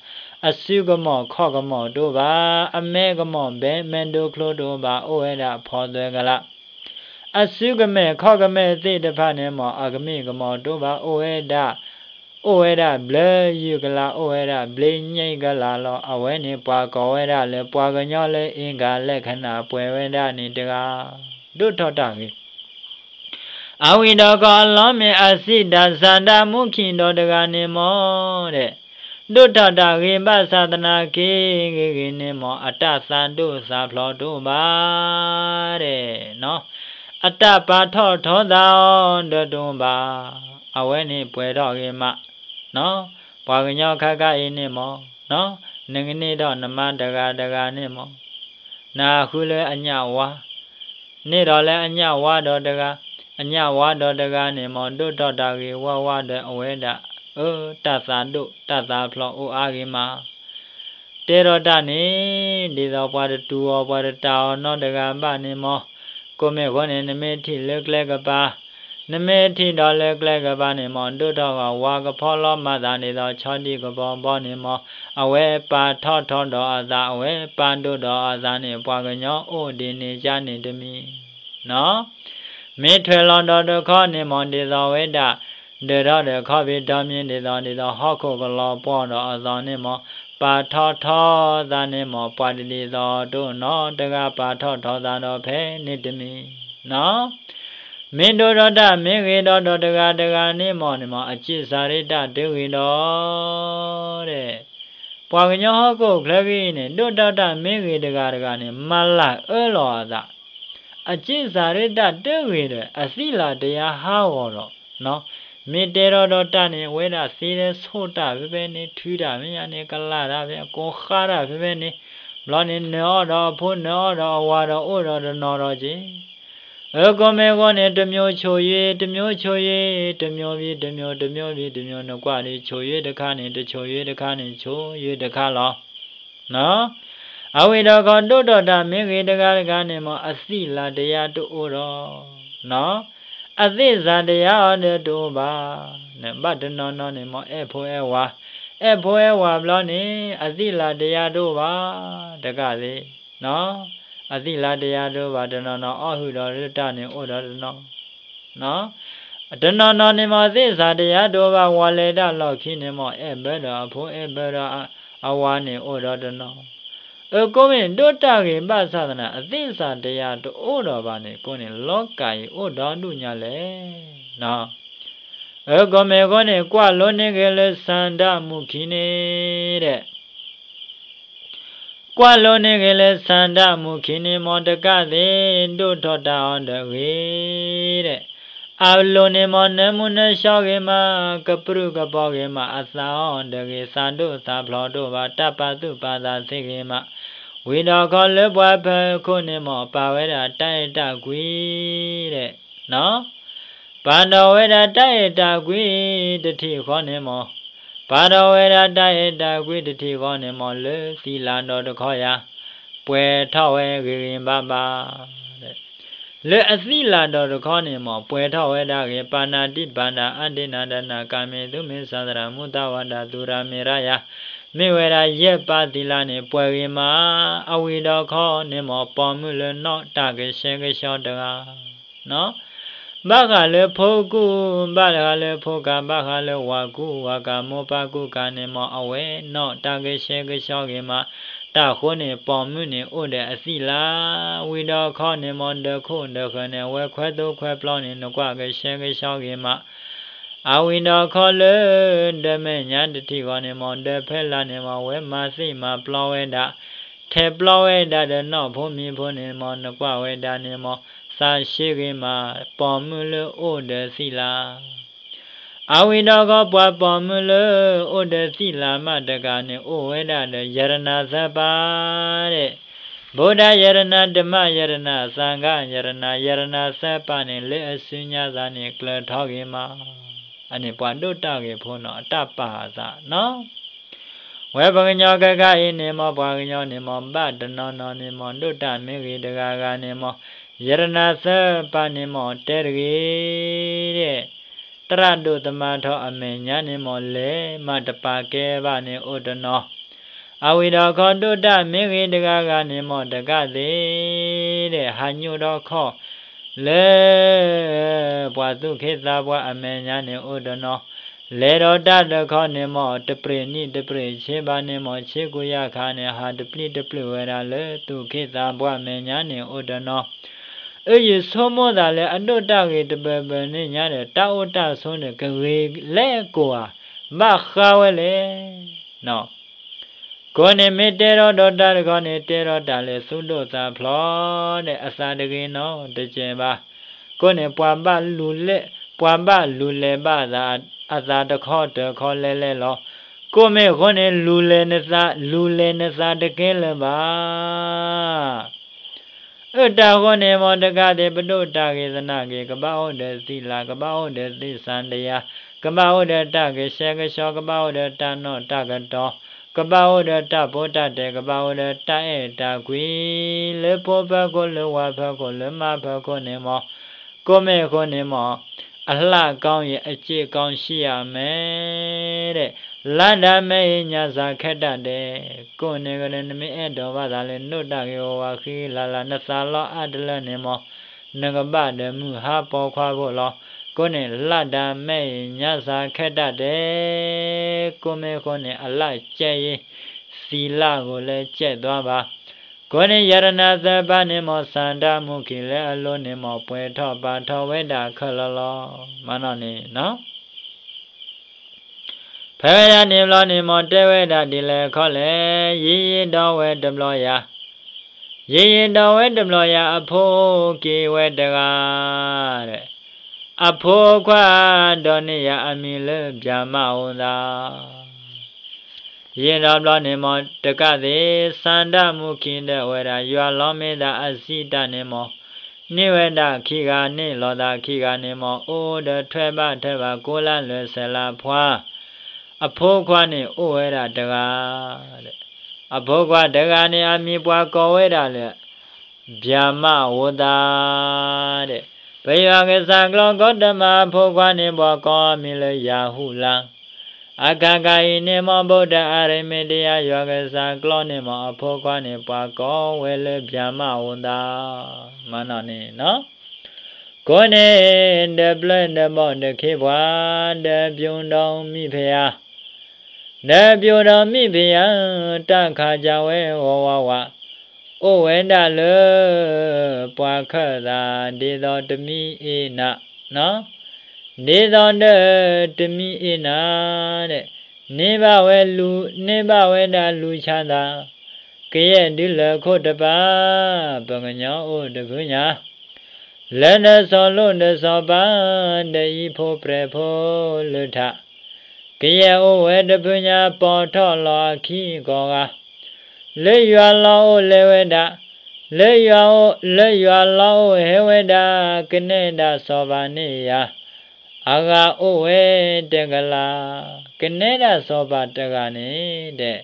အစုကမီၤခီၣ်ကမီၤတအိၣ်ဘၣ်, အမဲကမီၤဘဲမဲဒိချိၣ်တအိၣ်ဘၣ်, အိၣ်ဝဲဒၣ်ဖီသွဲကလး အစုကမဲာ်ခီၣ်ကမဲာ်သ့ၣ်တဖၣ်န့ၣ်မ့ၢ် အကမံၣ်ကမီၤတအိၣ်ဘၣ်, အိၣ်ဝဲဒၣ်, အိၣ်ဝဲဒၣ်ဘျၢယုၢ်ကလး, အိၣ်ဝဲဒၣ်ဘျ့ညိၣ်ကလးလီၤ. အဝဲန့ၣ်ပှၤကိးဝဲဒၣ်လၢ ပှၤကညီလၢအ့ၣ်ကၤလၢကနၣ်ပှဲၤဝဲဒၣ်န့ၣ်တဂၤ ဒိၣ်ထီၣ်တၢ်ဂ့ၤ အဝံၤဒီးကီၢ်အလီၢ်မ့ၢ်အစံးတၢ် သန္တမူခံဒီးတဂၤန့ၣ်မ့ၢ်ဒီး ဒိၣ်ထီၣ်တၢ်ဂ့ၤဘၣ်ဆၣ်သနာ်က့ ဂ့ၤဂ့ၤန့ၣ်မ့ၢ် အတၢ်သးဒိၣ်သးဖျိးတအိၣ်ဘၣ်ဒီး အတၢ်ပာ်ထီၣ်ထီသးအီၤဒီးတအိၣ်ဘၣ်, အဝဲန့ၣ်ပှဲၤထီၣ်ဂ့ၤမး, ပှၤကညီခါခါအံၤန့ၣ်မ့ၢ် နကန့ၢ်ထီၣ်နမါတဂၤတဂၤန့ၣ်မ့ၢ် နဟးဃုလၢအညၣ်ဝါ, န့ၢ်ဒီးလၢအညၣ်ဝါဒီးတဂၤ, အညၣ်ဝါဒီးတဂၤန့ၣ်မ့ၢ် ဒိၣ်ထီၣ်တၢ်ဂ့ၤဝါဝါဒီးအဝဲဒၣ်, အၢ တၢ်သးဒိၣ်တၢ်သးဖျိးအိၣ်အါဂ့ၤမး တဲထီၣ်တၢ်န့ၣ် ဒ်သိးပှၤတတူၢ်အီၤ ပှၤတတၢ်အီၤနီတဂၤဘၣ်န့ၣ်မ့ၢ်, ကိးမ့ၢ်ဃိန့ၣ် နမ့ၢ်ထံၣ်လၢကျဲကပၤ, နမ့ၢ်ထံၣ်ဒီးလၢကျဲကပၤန့ၣ်မ့ၢ် ဒိၣ်ထီၣ်ဂီၤဝါကဖီလီၤမၤသးဒ်သိး ဆီဒံၣ်ကဘီဘီန့ၣ်မ့ၢ်, အဝဲပာ်ထီၣ်ထီဒီးအသး အဝဲပာ်ဒိၣ်ဒီးအသးန့ၣ် ပှၤကညီအိၣ်ဒ်န့ၣ်ကန့ၣ်တမံၤ မ့ၢ်ထွဲလီၤဒီးတခီန့ၣ်မ့ၢ် ဒ်သိးဝဲဒၣ်, ဒၢးထီၣ်ဒီးခီၣ်ဖံးထီမံၤဒ်သိး ဒ်သိးဟီၣ်ခိၣ်ကလီၤပှီၢ်ဒီးအသိးန့ၣ်မ့ၢ်, ပာ်ထီၣ်ထီသးန့ၣ်မ့ၢ် ပှၤတဒ်သိးတအိၣ်နီတဂၤ ပာ်ထီၣ်ထီသးဒီးဖဲန့ၣ်တမံၤ မ့ၢ်ဒိၣ်ထီၣ်တၢ်မ့ၢ်ဂ့ၤဒီးဒီးတဂၤတဂၤန့ၣ်မ့ၢ်န့ၣ်မ့ၢ် အစံးစၤရ့တၢ်တဂ့ၤဒီး ပှၤကညီဟီၣ်ခိၣ်ချၢဂ့ၤန့ၣ် ဒိၣ်ထီၣ်တၢ်မ့ၢ်ဂ့ၤတဂၤတဂၤန့ၣ် မၤလၢအၢလီၤအသး, အစံးစၤရ့တၢ်တဂ့ၤဒီး အသံလၢတယါဟးဂီၤဒီး, မ့ၢ်တဲထီၣ်ဒီးတၢ်န့ၣ် အဝဲဒၣ်သ့ထဲဆိၣ်တၢ်ဖဲဖဲန့ၣ် ထုတၢ်ဖဲညါန့ၣ် ကလၢ်တၢ်ဖဲ ကိးဃါတၢ်ဖဲဖဲန့ၣ်, ဘျီန့ၣ် နၢၤအီၣ်ဒီးအဖိ နၢၤအီၣ်ဒီးအဝၤဒီးအိၣ်ဒီးတနီၤဒီးက့ၤ အကိးမ့ၢ်အဂီၢ်န့ၣ် တစ်မျိုးချိုရွေး တစ်မျိုးချိုရွေး တစ်မျိုးပြီးတစ်မျိုး တစ်မျိုးပြီးတစ်မျိုး နကွၢ်ဒုး ချိုရွေးတခါန့ၣ် တစ်ချိုရွေးတခါန့ၣ် ချိုရွေးတခါလီၤ. အဝံၤဒီးခီဒိၣ်ထီၣ်တၢ်မ့ၢ်ဂ့ၤတဂၤတဂၤန့ၣ်မ့ၢ် အသံလၢတယါတအိၣ်ဒီး, အသ့ၣ်စၤတယါအီၤဒီးတအိၣ်ဘၣ်. ဘၣ်တနီၤနီၤန့ၣ်မ့ၢ်အဲၣ်ဖိအဲၣ်ဝၤ, အဲၣ်ဖိအဲၣ်ဝၤဘျီန့ၣ် အသံၣ်လၤတယါတအိၣ်ဘၣ်, တကးသ့ၣ် အသံၣ်လၤတယါတအိၣ်ဘၣ်, တနီၤနီၤအီၣ်ဟုၣ်ဒီးတၢ်န့ၣ်အိၣ်ဒီးတနီၤ တနီၤနီၤန့ၣ်မ့ၢ်သ့ၣ်စၤတယါတအိၣ်ဘၣ်, ဝၤလဲၤတၢ်လီၢ်ခံန့ၣ်မ့ၢ်အဲၣ်ဘၢဒီးအဖိအဲၣ်ဘၢဒီးအဝၤန့ၣ်အိၣ်ဒီးတနီၤ. အကိးမ့ၢ်ဒိးတၢ်ဂ့ၤဘၣ်ဆၣ်သနာ် အသ့ၣ်စၤတယါတအိၣ်ဒီးဘၣ်န့ၣ် ကိးန့ၣ် လီၤကၢ်အံၤအိၣ်ဒီးဒူၣ်ညါလဲၣ်. အကိးမ့ၢ်အဃိန့ၣ် ကွၢ်လိန့ၢ်ဂ့ၤလၢစၤဒၣ်မူခံန့ၣ်ဒီး ကွၢ်လိန့ၢ်ဂ့ၤလၢစၤဒၣ်မူခံန့ၣ်မ့ၢ်တကးသ့ၣ် ဒိၣ်ထီၣ်တၢ်အီၤဒီးဂ့ၤဒီး အလိၤန့ၣ်မ့ၢ်နၢမူနၢဆှီဂ့ၤမး, ကပြုၢ်ကပြီၤဂ့ၤမး, အသးအီၤဒီးဂ့ၤ, သးဒိၣ်သးဖျိးတအိၣ်ဘၣ်, တၢ်ပာ်သူၣ်ပာ်သးသ့ဂ့ၤမး, ဝံၤဒီးခီလၢပှၤဖၢခိၣ်န့ၣ်မ့ၢ်ပာ်ဝဲဒၣ်တၢ်အဲၣ်တၢ်ကွံဒီး ပာ်ဒီးဝဲဒၣ်တၢ်အဲၣ်တၢ်ကွံတထံၣ်ဃီန့ၣ်မ့ၢ်, ပာ်ဒီးဝဲဒၣ်တၢ်အဲၣ်တၢ်ကွံတထံၣ်ဃီန့ၣ်မ့ၢ် လၢသံလၤဒီးတခီယၤ ပှဲၤထီၣ်ဝဲဂ့ၤဂ့ၤဘၣ်ဘၣ် လၢအသံလၤဒီးတခီန့ၣ်မ့ၢ် ပှဲၤထီၣ်ဝဲဒၣ်ဂ့ၤ, ပၢဏာတိပါတာ အာဒိန္နာဒါနာ ကာမေသုမိစ္ဆာစာ မုသၣ်ဝါဒာ သူရာမေရယ မ့ၢ်ဝဲဒၣ်ယဲၢ်ပါးသီလန့ၣ် ပှဲၤဂ့ၤမး, အဝံၤဒီးခီန့ၣ်မ့ၢ် ပိာ်မုၣ်လၢနီၢ်တၢ်ကဆှဲကဆှီတဂၤ ဘၣ်ဃးလၢဖိကူၣ်, ဘၣ်ဃးလၢဖိကၤ, ဘၣ်ဃးလၢဝၤကူၣ်ဝၤကၤ မိၢ်ပၢ်ကူၣ်ကၤန့ၣ်မ့ၢ် အဝဲနီၢ်တၢ်ကဆှဲကဆှီဂ့ၤမး, တၢ်ဃိန့ၣ် ပိာ်မုၣ်န့ၣ်အိၣ်ဒီးအသံလၤ, ဝံၤဒီးခီန့ၣ်မ့ၢ် ဒီးခိၣ်ဒီးဃၢၤန့ၣ် အဝဲခွဲသိခွဲပျီန့ၣ် နကွၢ်ကဆှဲကဆှီဂ့ၤမး အဝံၤဒီးခီလၢ ဒီမဲာ်ညါတထံၣ်ဃီန့ၣ်မ့ၢ် ဒီဖဲလၢ်န့ၣ်မ့ၢ် အဝဲမၤသ့ၣ်မၤပျီဝဲဒၣ်, ထဲးပျီဝဲဒၣ်ဒီးနီၢ်ဖိမံၤဖိန့ၣ်မ့ၢ် နကွၢ်ဝဲဒၣ်န့ၣ်မ့ၢ် သးဆှ့ဂ့ၤမး, ပိာ်မုၣ်လၢအိၣ်ဒီးသံလၤ အဝံၤဒီးခီ ပှၤပိာ်မုၣ်လၢအိၣ်ဒီးသံလၤမးတဂၤန့ၣ် အိၣ်ဝဲဒၣ်ဒီး ယရနၤသၢပါးဒီး, ဗုဒ္ဓယရနၤ, ဓမ္မယရနၤ, သံဃယရနၤ, ယရနၤသၢပါးန့ၣ် လၢအစုညါသးန့ၣ် ကျၢၤထီၣ်ဂ့ၤမး, အန့ၣ်ပှၤဒိးတၢ်ဂ့ၤဖိနီၤ အတၢ်ပာ်အသးနီၤ ဝဲပှၤကညီခဲခါအံၤန့ၣ်မ့ၢ် ပှၤကညီန့ၣ်မ့ၢ် ဘၣ်တနီၤနီၤန့ၣ်မ့ၢ် ဒိးတၢ်မ့ၢ်ဂ့ၤတဂၤဂၤန့ၣ်မ့ၢ် ယရနၤသၢပါးန့ၣ်မ့ၢ် တဲတဂ့ၤဒီး သရၣ်ဒိၣ်သမါထီအမဲာ်ညါန့ၣ်မ့ၢ် လဲၤမၤတပာ်ကဲဘၣ်န့ၣ်အိၣ်တနီၤ, အဝံၤဒီးခီဒိးတၢ်မ့ၢ်ဂ့ၤတဂၤဂၤန့ၣ်မ့ၢ် တကးသ့ၣ်ဒီး ဟးညိၣ်ဒီးခီၣ် လၢ ပှၤသူၣ်ခ့သးပှၢ်အမဲာ်ညါန့ၣ်အိၣ်တနီၤ, လဲၤဒီးတၢ်ဒီးခီန့ၣ်မ့ၢ် တပြ့ၣ်နံၣ်တပြ့ၣ်ဆ့ဘၣ်န့ၣ်မ့ၢ် ဆ့ကူယၢ်ခါန့ၣ် ဟးတပျံၤတပျုာ်ဝဲဒၣ်လၢသူၣ်ခ့သးပှၢ်မဲာ်ညါန့ၣ်အိၣ်တနီၤ, အယုၢ်ဆိကမိၣ်သးလၢအဒိးတၢ်ဂ့ၤတဘၢဘၢန့ၣ်ညါဒီး တၢ်အိၣ်တၢ်ဆိးန့ၣ် ကဂ့ၤလဲၣ်ကိၢ်ဧါ, ဘၣ်ဃးဝဲလဲၣ် ကိးန့ၣ်မ့ၢ်တဲထီၣ်ဒီးတၢ်တခီန့ၣ် တဲထီၣ်တၢ်လၢသူၣ်ဒိၣ်သးဖျိးဒီး အသးတဂ့ၤနီတစဲးဘၣ်. ကိးန့ၣ် ပှၤဘၣ်လူၤလဲၤ, ပှၤဘၣ်လူၤလဲၤဘၣ်အသးတခီတခီလဲၤလဲၤလီၤ. ကိးမ့ၢ်အဃိန့ၣ် လူၤလဲၤနသး, လူၤလဲၤနသးတကဲလၢၤဘၣ်. အၢ တၢ်ဃိန့ၣ်မ့ၢ်တကးသ့ၣ် ပဒိးတၢ်ဂ့ၤသနာ်က့ ကဘၣ်အိၣ်ဒီးသံလၤ, ကဘၣ်အိၣ်ဒီးသံစၢ်တယၤ, ကဘၣ်အိၣ်ဒီးတၢ်ကဆှဲကဆှီ, ကဘၣ်အိၣ်ဒီးတၢ်နီၣ်တၢ်ကတီၤ, ကဘၣ်အိၣ်ဒီးတၢ်ပိးတၢ်တဲာ်, ကဘၣ်အိၣ်ဒီးတၢ်အဲၣ်တၢ်ကွံ လၢဖိဖၢခိၣ် လၢဝၤဖၢခိၣ် လၢမါဖၢခိၣ်န့ၣ်မ့ၢ်, ကိးမ့ၢ်အဃိန့ၣ်မ့ၢ် အလၢ်ကောင်းရင် အကျင့်ကောင်းရှိရမယ်တဲ့, လၢ်ဒၣ်မဲအံၤညါစၢ်ခဲတၢ်ဒဲး, ကိးန့ၣ်ကဒီး နမ့ၢ်အဲၣ်ဒိးဘၣ်သးလၢ နဒိးတၢ်ဂ့ၤဝဲဝဲဃံလၤလၤ နသးလီအါတလၢန့ၣ်မ့ၢ်, နကဘၣ်ဒီးမုၢ်ဟါပိာ်ခွါဖိလီၤ. ကိးန့ၣ် လၢ်ဒၣ်မဲအံၤညါစၢ်ခဲတၢ်ဒဲး, ကိးမ့ၢ်အဃိန့ၣ် အလၢ်ကဲအံၤ သံလၢ်ဂိၢ်လၢကဲသွားဘၣ်. ကိးန့ၣ် ယရနၤသၢပါးန့ၣ်မ့ၢ် စၢ်ဒၣ်မူခံလၢအလိၤန့ၣ်မ့ၢ် ပှဲၤထီၣ်ပာ်ထီၣ်ဝဲဒၣ်ခဲလၢာ်လီၤ. မၤနီၣ်န့ၣ် ဖဲဝဲဒၣ်န့ၣ်ဘျီန့ၣ်မ့ၢ် တဲဝဲဒၣ်ဒ်လဲၣ်ခီလဲၣ်, ယံာ်ယံာ်ဒီးဝဲတဘျီယၤ, ယံာ်ယံာ်ဒီးဝဲတဘျီယၤ အဖိက့ၤဝဲတဂၤ, အဖိခွါဒိးန့ၢ်ယၤအမံၤလၢ ဗျၢမဝုၤသး ယံာ်ဒီးဘျီန့ၣ်မ့ၢ်တကးသ့ၣ် စၢ်ဒၣ်မူခံဒီးဝဲဒၣ် ယွၤလီမ့ၢ်သးအစံးတၢ်န့ၣ်မ့ၢ်, န့ၢ်ဝဲဒၣ်ခံဂၤန့ၣ် လီၤသးခံဂၤန့ၣ်မ့ၢ် အိၣ်ဒီးထွဲဘၣ်ထွဲဘၣ် ကိးလါလၢဆဲးလါဖှါ, အဖိခွါန့ၣ်အိၣ်ဝဲဒၣ်တဂၤ, အဖိခွါတဂၤန့ၣ် အမံၤပှၤကိးဝဲဒၣ်လၢ ဗျၢမဝုၤသး ဒီး ပယွၤကစၢ်ကျီၢ်ကီတမၤအဖိခွါန့ၣ် ဘီကီမံၤလၢယၤဟူလၢ်, အခါခါအံၤန့ၣ် မ်ဘုဒ္ဓအရမံတယၤ ယွၤကစၢ်ကျီၢ်န့ၣ် မ်အဖိခွါန့ၣ် ပှၤကိးဝဲလၢ ဗျၢမ အိၣ်သး မနီၤန့ၣ် ကိးန့ၣ် ဒီးပျဲၢ်ဒီးဘီၣ်ဒီးခ့ပှၤ ဒီးပျိဒီးမံၣ်ဖယၣ်, ဒီးပျိဒီးမံၣ်ဖယၣ် တၢ်ခးစၢ်ဝဲဂီၤဝးဝး, အိၣ်ဝဲဒၣ်လၢ ပှၤခၢၣ်သး ဒ်သိးတမံအ့ၣ်နၤ, ဒ်သိးဒီးတမံအ့ၣ်နၤ, န့ၢ်ဘၣ်ဝဲလူၤ န့ၢ်ဘၣ်ဝဲဒၣ်လူၤဆါသး, ကယဲၢ်ဒုးလၢခိၣ်တပၤ ပှၤကညီအိၣ်တဖုညါ လၢနစီၤလိၣ်နစီၤပၤ ဒီးအံၤဖိပြဲၤဖိလၢထး, ကယဲၢ်အိၣ်ဝဲတဖုညါ ပိာ်ထီၣ်လီၤအခံကိးဂၤ, လၢယွၤလီၢ်အိၣ်လဲၤဝဲဒၣ်, လၢယွၤအိၣ် လၢယွၤလီၢ်အိၣ်ဟဲဝဲဒၣ်, ကနဲဒၣ်စီၤပၤန့ၣ်ယၤ, အဂၤအိၣ်ဝဲတကလး, ကနဲဒၣ်စီၤပၤတဂၤန့ၣ်ဒီး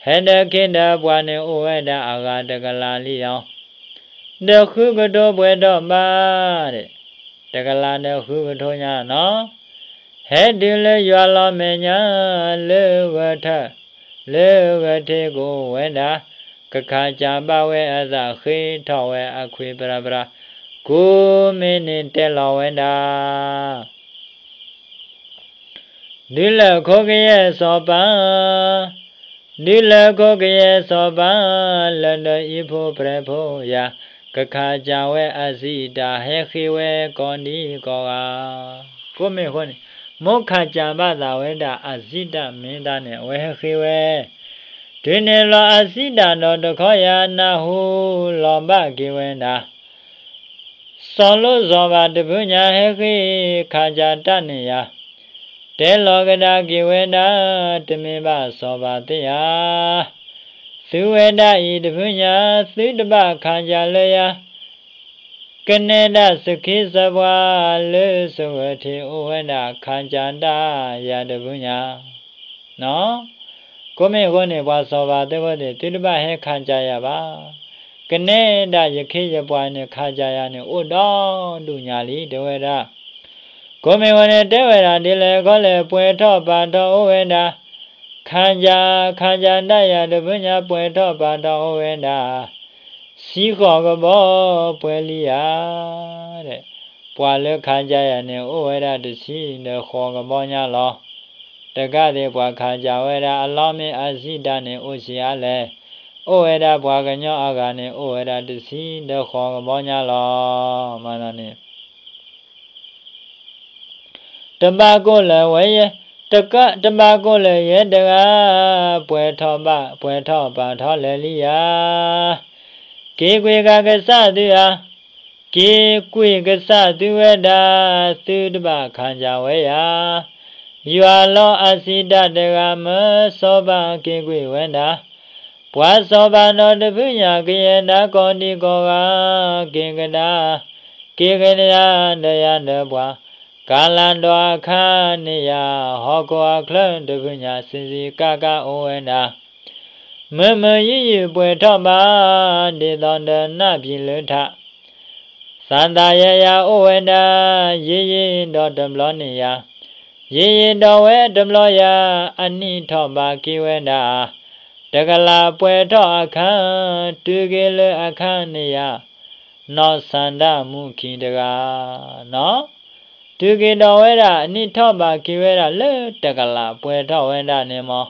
ဟဲဒီးက့ၤဒီးပှၤန့ၣ်အိၣ်ဝဲဒၣ်အဂၤတကလးလံလီၤ. ဒီးဃုကထိပှဲၤထီၣ်ဘၣ်ဒီး တကလးဒီးဃုကထိညါနီၤ, ဟဲတုၤလၢယွၤလီၤမဲာ်ညါ လၢဂဲၤထၢၣ် လၢဂဲၤထ့ကအိၣ်ဝဲဒၣ်, ကခးစၢ်ဘၣ်ဝဲအသး ဃ့ထီၣ်ဝဲအခွံပြၤပြၤ, ကူမ့ၢ်န့ၣ်တဲလီၤဝဲဒၣ် ဒုးလၢခိကယဲၢ်စီၤပၤ, ဒုးလၢခိကယဲၢ်စီၤပၤ, လၢဒီးအံၤဖိပြဲၤဖိယၤ, ကခးစၢ်ဝဲအစံးတၢ် ဟဲဃ့ဝဲကိးဒံကိးဂၤ, ကိးမ့ၢ်ဃိန့ၣ် မိၢ်ခးစၢ်ဘၣ်သးဝဲဒၣ်အစံးတၢ်မ့ၢ်တၢ်န့ၣ် အဝဲဟဲဃ့ဝဲ, တုၤန့ၣ်လီၤအစံးတၢ်ဒီးတခီယၤ နၢ်ဟူလီၤဘၣ်က့ၤဝဲဒၣ် စီၤလိၣ်စီၤပၤတဖုညါ ဟဲဃ့ခးစၢ်တၢ်န့ၣ်ယၤ, တဲလီၤကဒါက့ၤဝဲဒၣ် တမ့ၢ်ဘၣ်စီၤပၤသ့ၣ်ဧါ, သုဝဲဒၣ်အံၤတဖုညါ သုတဘၣ်ခးစၢ်လၢယၤ, ကနဲဒၣ်စခ့စပှၤလၢစဂဲၤထံးအိၣ်ဝဲဒၣ် ခးစၢ်တၢ်ယၤတဖုညါ ကိးမ့ၢ်အဃိန့ၣ် ပှၤစီၤပၤသ့ၣ်ဖိသ့ၣ် သုတဘၣ်ဟဲခးစၢ်ယၤဘၣ်. ကနဲဒၣ်ယခ့ယပှၤန့ၣ် ခးစၢ်ယၤန့ၣ် အိၣ်ဒီဒူၣ်ညါလံ တဲဝဲဒၣ်. ကိးမ့ၢ်ဝဲန့ၣ် တဲဝဲဒၣ်ဒ်လဲၣ်ခီလဲၣ် ပှဲၤထီၣ်ပာ်ထီၣ်အိၣ်ဝဲဒၣ်, ခးစၢ် ခးစၢ်ဒၣ်ယၤတဖုညါ ပှဲၤထီၣ်ပာ်ထီၣ်အိၣ်ဝဲဒၣ် ဆံဃိးကဘီပှဲၤလံဧါ တဲ, ပှၤလၢခးစၢ်ယၤန့ၣ် အိၣ်ဝဲဒၣ်တဆံဒီးဃိးကဘီညါလီၤ. တကးသ့ၣ် ပှၤခးစၢ်ဝဲဒၣ်အလီၢ်မ့ၢ်အစံးတၢ်န့ၣ် အိၣ်ဆံးအါလဲၣ်, အိၣ်ဝဲဒၣ်ပှၤကညီအဂၤန့ၣ် အိၣ်ဝဲဒၣ်တဆံဒီးဃိးကဘီညါလီၤ. မနီၤန့ၣ် တဘၣ်ကိၣ်လၢၤဝဲယဲ, တကး တဘၣ်ကိၣ်လၢၤယဲတဂၤ, ပှဲၤထီၣ်ဘၣ် ပှဲၤထီၣ်ပာ်ထီၣ်လဲၤလံယၤ, က့ၤကွံာ်ကစၢ်သုဧါ, က့ၤကွံာ်ကစၢ်သုဝဲဒၣ်, သုတဘၣ်ခးစၢ်ဝဲယၤ, ယွၤလီၤအစံးတၢ်တဂၤ မၢစီၤပၤက့ၤကွံာ်ဝဲဒၣ်, ပှၤစီၤပၤနီတဖုညါ ကယဲၢ်ဒၣ်ကိးဒံကိးဂၤ, က့ၤကဒါ က့ၤကဒါဒီးယၤဒီးပှၤ, ကလၤဒီးအခါန့ၣ်ယၤ, ဟီၣ်ခိၣ်အချၢတဖုညါ စံးစံးကါကါအိၣ်ဝဲဒၣ်, မုာ်မုာ်ယုာ်ယုာ်ပှဲၤထီၣ်ဘၣ်, ဒ်သိးဒီးနၢ်ပံၤလၢထး သးသးယၤယၤအိၣ်ဝဲဒၣ်, ယံာ်ယံာ်ဒီးတဘျီန့ၣ်ယၤ, ယံာ်ယံာ်ဒီးဝဲတဘျီယၤ, အနံၣ်ထီၣ်ဘးက့ၤဝဲဒၣ်, တကလးပှဲၤထီၣ်အခါ, တုၤက့ၤလၢအခါန့ၣ်ယၤ, နီၢ်စၢ်ဒၣ်မူခံတဂၤ, နီၤ တုၤက့ၤဒီးဝဲဒၣ် အနံၣ်ထီၣ်ဘးက့ၤဝဲဒၣ်လၢတကလးပှဲၤထီၣ်ဝဲဒၣ်န့ၣ်မး,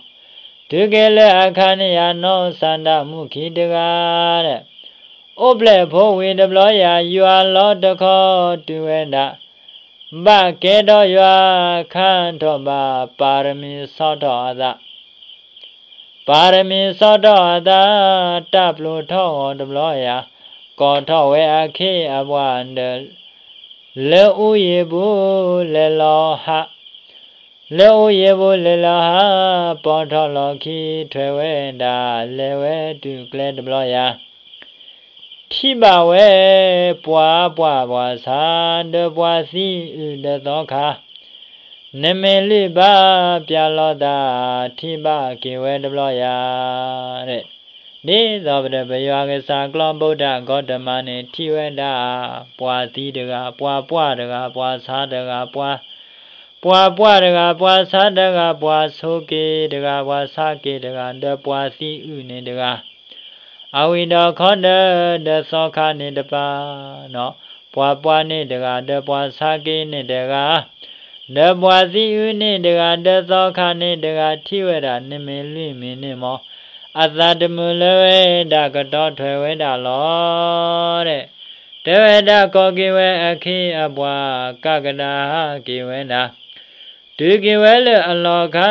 တုၤက့ၤလၢအခါန့ၣ်ယၤ နီၢ်စၢ်ဒၣ်မူခံတဂၤဒီး အိၣ်ဖျဲၣ်ဖိဝံၤတဘျီယၤ ယွၤလီၤတခီတုၤဝဲဒၣ်, ဘၣ်ကဲထီၣ်ယွၤ ခါထီၣ်ဘး ပၤရမံၤဆီၣ်ထီၣ်အသး ပၤရမံၤဆီၣ်ထီၣ်အသး, တၢ်ပျိထီၣ်အီၤတဘျီယၤ, ကိးထီၣ်ဝဲအခ့အပှၤဒီး, လၢအူယံၤပူၤလဲၤလီၤဟး, လၢအူယံၤပူၤလဲၤလီၤဟး, ပိာ်ထီၣ်လီၢ်ခံထွဲဝဲဒၣ် လဲၤဝဲတုၤကျဲတဘျီယၤ ထံၣ်ဘၣ်ဝဲ ပှၤပှၢ်ပှၢ်ဆါ ဒီးပှၤသံအုၣ်ဒီးသီခါ, နမ့ၢ်လုၢ်ဘၣ်ပျၢ်လီၤသး ထံၣ်ဘၣ်က့ၤဝဲတဘျီယၤ, ဒ်သိးပဒီပုၢ်ဝဲၢ်ကစၢ်ကျီၢ် ဗုဒ္ဓဂေါတမန့ၣ် ထံၣ်ဝဲဒၣ် ပှၤသံတဂၤ, ပှၤပှၢ်တဂၤ, ပှၤဆါတဂၤ, ပှၤ, ပှၤပှၢ်တဂၤ, ပှၤဆါတဂၤ, ပှၤဆိးက့ၤတဂၤ, ပှၤဆါက့ၤတဂၤ, ဒီးပှၤသံအုၣ်န့ၣ်တဂၤ, အဝံၤဒီးခီဒီး ဒီးသီခါန့ၣ်တပၤ, ပှၤပှၢ်န့ၣ်တဂၤ, ဒီးပှၤဆါက့ၤန့ၣ်တဂၤ, ဒီးပှၤသံအုၣ်န့ၣ်တဂၤ, ဒီးသီခါန့ၣ်တဂၤ, ထံၣ်ဝဲဒၣ်န့ၣ်မ့ၢ်လွံၢ်မံၤန့ၣ်မ့ၢ် အသးတမုာ်လၢၤဝဲဒၣ် ကတီၢ်ထွဲဝဲဒၣ်လီၤ. တဲဝဲဒၣ် ကိးက့ၤဝဲအခ့အပှၤ, ကးကဒါဟးက့ၤဝဲဒၣ်, တုၤက့ၤဝဲလၢအလီၢ်အခါ,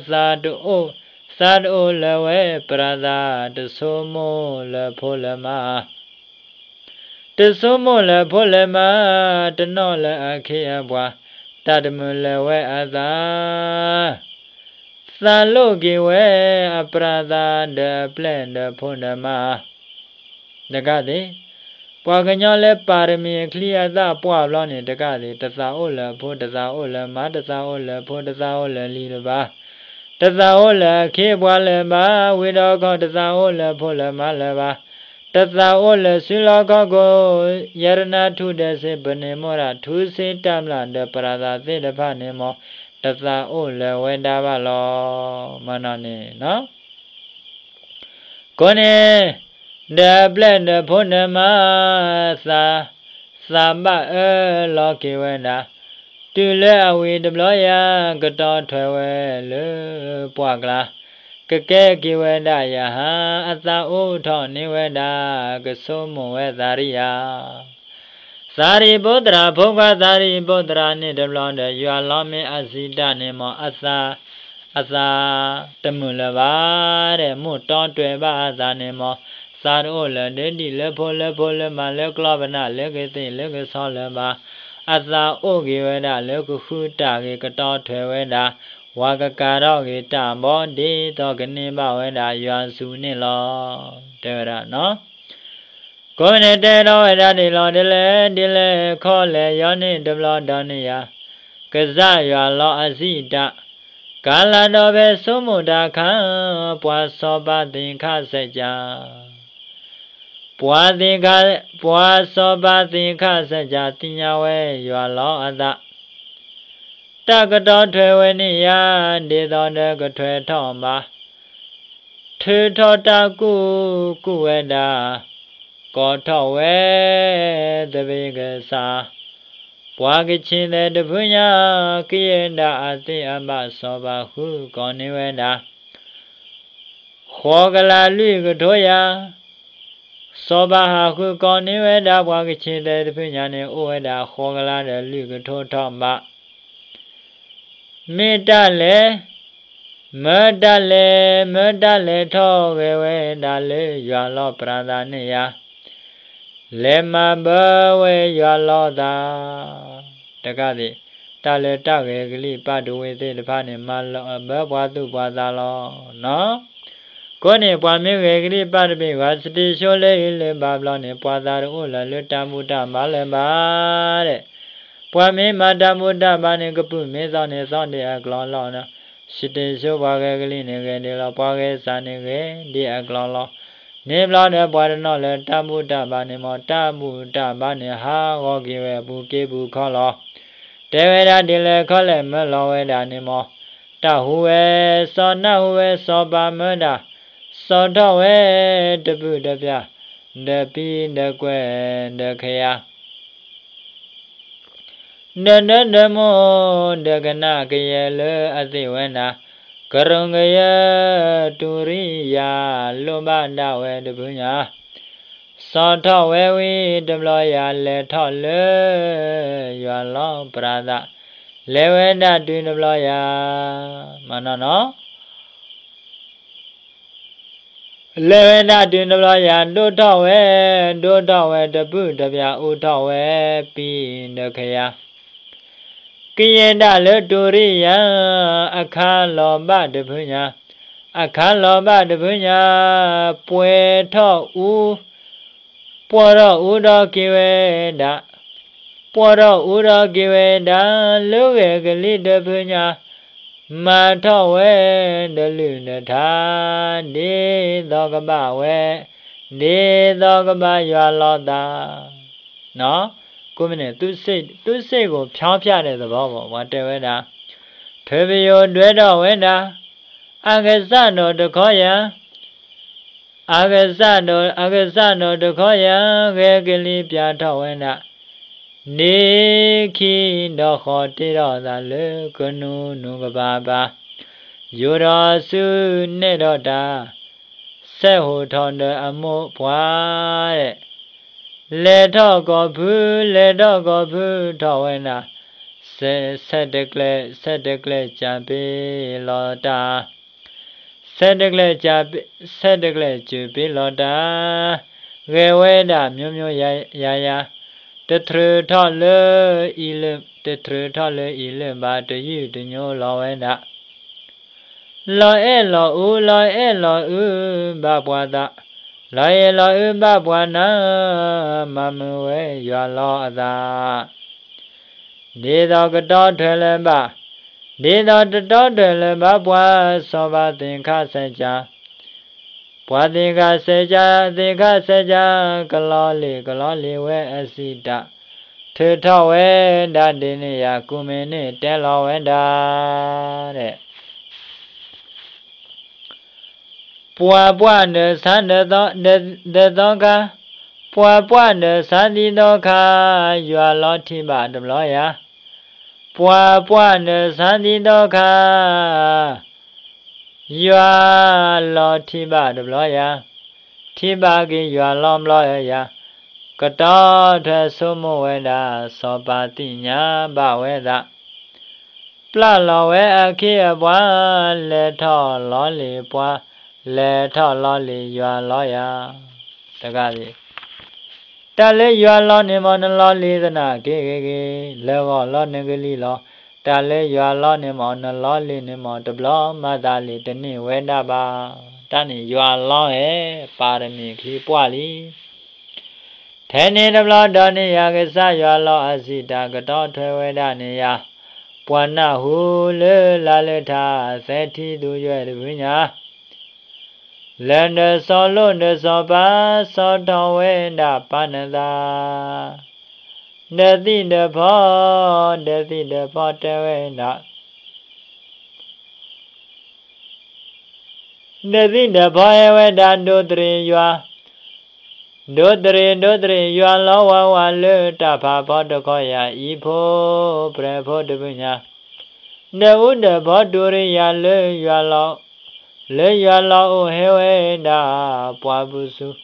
သးတအိၣ်, သးတအိၣ်လၢၤဝဲပြၤသး, တဆိကမိၣ်လၢၤဖိလၢၤမါ တဆိကမိၣ်လၢၤဖိလၢၤမါ, တနီၣ်လၢၤအခ့အပှၤ, တၢ်တမုာ်လၢၤဝဲအသး, သးလိၣ်က့ၤဝဲအပြၤသး ဒီးအပျဲၢ်ဒီးဖိဒီးမါ တကးသ့ၣ်, ပှၤကညီလၢပါရမံၤအချံအသၣ်ပှၢ်ဘျီန့ၣ် တကးသ့ၣ်, တသးအိၣ်လၢၤအဖိ, တသးအိၣ်လၢၤမါ, တသးအိၣ်လၢၤဖိ, တသးအိၣ်လၢၤလံၤလၢၤဘၣ်, တသးအိၣ်လၢၤအခ့အပှၤလၢၤဘၣ်, ဝံၤဒီးခီ တသးအိၣ်လၢၤဖိလၢၤမါလၢၤဘၣ်, တသးအိၣ်လၢၤဆူလီၢ်ခီၣ်ခိၣ်, ယရနၢထူၣ်ဒဲးစ့ပနံၤမိၢ်ရၣ် ထူစ့တၢ်မျၢ်ဒီးပြၤသးသ့ၣ်တဖၣ်န့ၣ်မ့ၢ် တသးအိၣ်လၢၤဝဲဒၣ်ဘၣ်လီၤ. မနီၤန့ၣ် ကိးန့ၣ်, ဒီးအပျဲၢ်ဒီးဖိဒီးမါ, သး, သးဘၣ်အၢၣ်လီၤက့ၤဝဲဒၣ်, တုၤလၢအဝံၤတဘျီယၤ, ကတီၢ်ထွဲဝဲလၢပှၢ်ကျါ, ကကဲက့ၤဝဲဒၣ်ယဟါ, အသးအိၣ်ထီၣ်န့ၢ်ဝဲဒၣ်, ကဆိကမိၣ်ဝဲသးရံယၤ သးရံၣ်ဖိသရၣ်ဖိခွါ သးရံၣ်ဖိသရၣ်န့ၣ်တဘျီဒီး ယွၤလီၤမ့ၢ်အစံးတၢ်န့ၣ်မ့ၢ် အသး, အသးတမုာ်လၢၤဘၣ်ဒီး မိၢ်တီတဲာ်ဘၣ်အသးန့ၣ်မ့ၢ် သးတအိၣ်လၢၤဒၢးဒံၣ်လၢဖိလၢဖိလၢမါလၢကျီၢ်ပနၢ်လၢကသ့ၣ်လၢကဆီလၢၤဘၣ်. အသးအိၣ်က့ၤဝဲဒၣ်လၢကဃုတၢ်ဂ့ၤ ကတီၢ်ထွဲဝဲဒၣ်, ဝၤကကၤထီၣ်ဂ့ၤတၢ်ဘီ ဒ်သိးကန့ၢ်ဘၣ်ဝဲဒၣ်ယွၤစူၤန့ၣ်လီၤ. တဲဝဲဒၣ် ကိးမုၢ်နံၤတဲထီၣ်ဝဲဒၣ်ဒ်လီၤ ဒ်လဲၣ် ဒ်လဲၣ်ခီလဲၣ် ယီၤန့ၣ်တဘျီဒီးန့ၣ်ယၤ, ကစၢ်ယွၤလီၤအစံးတၢ်, ကလၤဒီးဖဲဆိကမိၣ်တၢ်ခါ, ပှၤစီၤပၤသ့ၣ်ခၣ်စၢ်ကၠၢ်, ပှၤသ့ၣ်ခၣ်, ပှၤစီၤပၤသ့ၣ်ခၣ်စၢ်ကၠၢ် သ့ၣ်ညါဝဲယွၤလီၤအသး တၢ်ကတီၢ်ထွဲဝဲန့ၣ်ယၤ, ဒ်သိးဒီးကထွဲထီၣ်ဘၣ်, ထုးထီၣ်တၢ်ကူၣ်ကူၣ်ဝဲဒၣ်, ကိးထီၣ်ဝဲ သဘ့ၣ်ကစၢ်, ပှၤကဆံးသဲးတဖုညါ, ကယဲၢ်ဒၣ်အသ့ၣ်အဘၣ် စီၤပၤဃုကိးန့ၢ်ဝဲဒၣ် ဃိးကလးလွံၢ်ကထိယၤ, စီၤပၤဟးဃုကိးန့ၢ်ဝဲဒၣ် ပှၤကဆံးသဲးတဖုညါန့ၣ် အိၣ်ဝဲဒၣ်ဃိးကလးဒီးလွံၢ်ကထိထီၣ်ဘး, မ့ၢ်တၢ်လဲၤ, မၢတၢ်လဲၤ, မၢတၢ်လဲၤထီၣ်ဂဲၤဝဲဒၣ်လၢယွၤလီၤပြၤသးန့ၣ်ယၤ, လဲၤမၤဘၢဝဲယွၤလီၤသး, တကးသ့ၣ်, တၢ်လၢတၢ်ဂဲၤကလံၣ်ပၣ်တဝ့သ့ၣ်တဖၣ်န့ၣ် မၤလီၤဘၢပှၤသူၣ်ပှၤသးလီၤ. ကိးန့ၣ် ပှၤမ့ၢ်ဂဲၤကလံၣ်ပၣ်တဘ့ၣ် ဂၤစတ့ၢ်ဆိလၢအံၤလၢဘၣ်ဘျီန့ၣ် ပှၤသးတအိၣ်လၢၤလၢတၢ်ဘူၣ်တၢ်ဘါလၢၤဘၣ်ဒီး ပှၤမ့ၢ်မၤတၢ်ဘူၣ်တၢ်ဘါန့ၣ် ကပုၢ်မ့ၢ်သီန့ၣ်သီဒံးအကျိၤလီၤ. စတ့ၢ်ဆိပှၤဂဲၤကလံၣ်န့ၣ်ဂဲၤဒံးလီၤ, ပှၤဂဲၤစၢ်န့ၣ်ဂဲၤဒံးအကျိၤလီၤ. န့ၣ်ဘျီဒီးပှၤတနီၤလၢတၢ်ဘူၣ်တၢ်ဘါန့ၣ်မ့ၢ် တၢ်ဘူၣ်တၢ်ဘါန့ၣ်ဟးဂီၤက့ၤဝဲအပူၤက့ပူၤခီလီၤ. တဲဝဲဒၣ်ဒ်လဲၣ်ခီလဲၣ်မၢလီၤဝဲဒၣ်န့ၣ်မ့ၢ် တၢ်ဟူးဝဲစီၤနၢ်ဟူးဝဲစီၤပၤမၢဒၣ်, စီၤထီၣ်ဝဲတပုၢ်တပျၢ်, ဒီးပံဒီးကွဲၢ်ဒီးခယၤ ဒီးဒၢဒီးမိၢ် ဒီးကနၣ်ကယဲၢ်လၢအသ့ၣ်ဝဲဒၣ်, ကရူၢ်ကယၢၢ်တူၤရံယၤ လိၣ်ဘၣ်ဒၣ်ဝဲတဖုညါ, စီၤထီၣ်ဝဲဝံၤတဘျီယၤ လဲၤထီၣ်လၢယွၤလီၤပြၤသး, လဲၤဝဲဒၣ်တုၤတဘျီယၤ, မနီၤနီၤ လဲၤဝဲဒၣ်တုၤတဘျီယၤ ဒိၣ်ထီၣ်ဝဲ, ဒိၣ်ထီၣ်ဝဲတပုၢ်တပျၢ် အူထီၣ်ဝဲပံဒီးခယၤ, ကယဲၢ်ဒၣ်လၢတူၤရံယၤ, အခါလီၤဘၣ်တဖုညါ, အခါလီၤဘၣ်တဖုညါ, ပှဲၤထီၣ်အူ ပှီၢ်ထီၣ်အူထီၣ်က့ၤဝဲဒၣ်, ပှီၢ်ထီၣ်အူထီၣ်က့ၤဝဲဒၣ်, လၢဂဲၤကလံၣ်တဖုညါ, မၤထီၣ်ဝဲဒီးလုၢ်ဒီးထါ, ဒ်သိးကဘၣ်ဝဲ, ဒ်သိးကဘၣ်ယွၤလီၤသး, ကိးမံၤန့ၣ် သူ့စ့ၢ်ကိုယ်ဖျောင်းဖျက်တဲ့သဘောပေါ့, ပှၤတဲဝဲဒၣ်, ထုးပယိၤဒွဲထီၣ်ဝဲဒၣ်, အကစၢ်ဒီးတခီယၤ, အကစၢ်ဒီး, အကစၢ်ဒီးတခီယၤ, ဂဲၤကလံၤပျၢ်ထီၣ်ဝဲဒၣ်, ဒ့ခံဒီးဃီၤတ့ထီၣ်သးလၢကနူနူကပၤပၤ, ယိၤဒီးဆူနဲၣ်ထီၣ်တၢ်, ဆဲးဟိၣ်ထီၣ်ဒီးအမိၢ်ပှၢ်, လဲၤထီၣ်ကီၢ်ဖု, လဲၤထီၣ်ကီၢ်ဖုထီၣ်ဝဲဒၣ်, ဆဲး, ဆဲးတကျဲ, ဆဲးတကျဲစၢ်ပ့ၤလီၤတၢ် ဆဲးတကျဲစၢ်ပ့ၤ, ဆဲးတကျဲစၢ်ပ့ၤလီၤတၢ်, ဂဲၤဝဲဒၣ်မျိုးမျိုးရာရာ, တထြၢးထီၣ်လၢအံၤလၢ, တထြၢးထီၣ်လၢအံၤလၢဘၣ် တယုၢ်တညိလီၤဝဲဒၣ်, လီၤအဲၣ်လီၤအု, လီၤအဲၣ်လီၤအုဘၣ်ပှၤသး, လီၤအဲၣ်လီၤအုဘၣ်ပှၤနၤ, မၤမုာ်ဝဲယွၤလီၤအသး ဒ်သိးကတီထွဲလၢၤဘၣ်, ဒ်သိးတတီထွဲလၢၤဘၣ် ပှၤစီၤပၤသ့ၣ်ခၣ်စဲးကၢ်, ပှၤသ့ၣ်ခၣ်စဲးကၢ်, သ့ၣ်ခၣ်စဲးကၢ်, ကလီလံာ်ကလီလံာ်ဝဲအစံးတၢ်, ထုးထီၣ်ဝဲဒၣ်ဒ်န့ၣ်ယၤ ကူမ့ၢ်န့ၣ်တဲလီၤဝဲဒၣ် ပှၤပှၢ်နၢၤဆါဒီးသီ, ဒီး, ဒီးသီခါ, ပှၤပှၢ်နၢၤဆါသံသီခါ, ယွၤလီၤထံၣ်ဘၣ်တဘျီယၤ, ပှၤပှၢ်နၢၤဆါသံသီခါ, ယွၤလီၤထံၣ်ဘၣ်တဘျီယၤ, ထံၣ်ဘၣ်က့ၤယွၤလီၤဘျီယၤ, ကတီထွဲဆိကမိၣ်ဝဲဒၣ် စီၤပၤသ့ၣ်ညါဘၣ်ဝဲဒၣ် ပျၢ်လီၤဝဲအခ့အပှၤ, လဲၤထီၣ်လီၤလံၤပှၤ, လဲၤထီၣ်လီၤလံၤယွၤလီၤယၤ, တဂၤ, တၢ်လၢယွၤလီန့ၣ်မ့ၢ်နလီလံၤသနာ်က့ဂ့ၤဂ့ၤ, လၢဂီၤလီနကလံၤလီၤ, တၢ်လၢယွၤလီန့ၣ်မ့ၢ်နလီလံၤန့ၣ်မ့ၢ်တဘျီမၤသးလံၤတန့ၢ်ဝဲဒၣ်ဘၣ်, တၢ်န့ၣ်ယွၤလီဧါ, ပၢ်တမ့ၢ်ချံပှၢ်လံ ထဲန့ၣ်တဘျီဒီးန့ၣ်ယၤ ကစၢ်ယွၤလီၤအစံးတၢ်ကတီထွဲဝဲဒၣ်န့ၣ်ယၤ, ပှၤနၢ်ဟူလၢလါလၢထါသဲထံသူယွဲၢ်တဖုညါ, လၢဒီးစီၤလိၣ်ဒီးစီၤပၤ စီၤထီၣ်ဝဲဒၣ်ပာ်နသး, ဒီးသံၣ်ဒီးဖီ, ဒီးသံၣ်ဒီးဖီတဲဝဲဒၣ် ဒီးသံၣ်ဒီးဖီဟဲဝဲဒၣ် ဒိးတရံးယွၤ, ဒိးတရံး ဒိးတရံးယွၤလီၤဝးဝးလၢတၢ်ဖးဖီတခီယၤ အံၤဖိပြဲၤဖိတဖုညါ, ဒီးအူဒီးဖီတူၢ်ရံယၤလၢယွၤလီၤ, လၢယွၤလီၤအိၣ်ဟဲဝဲဒၣ် ပှၤပူၤစူၤ,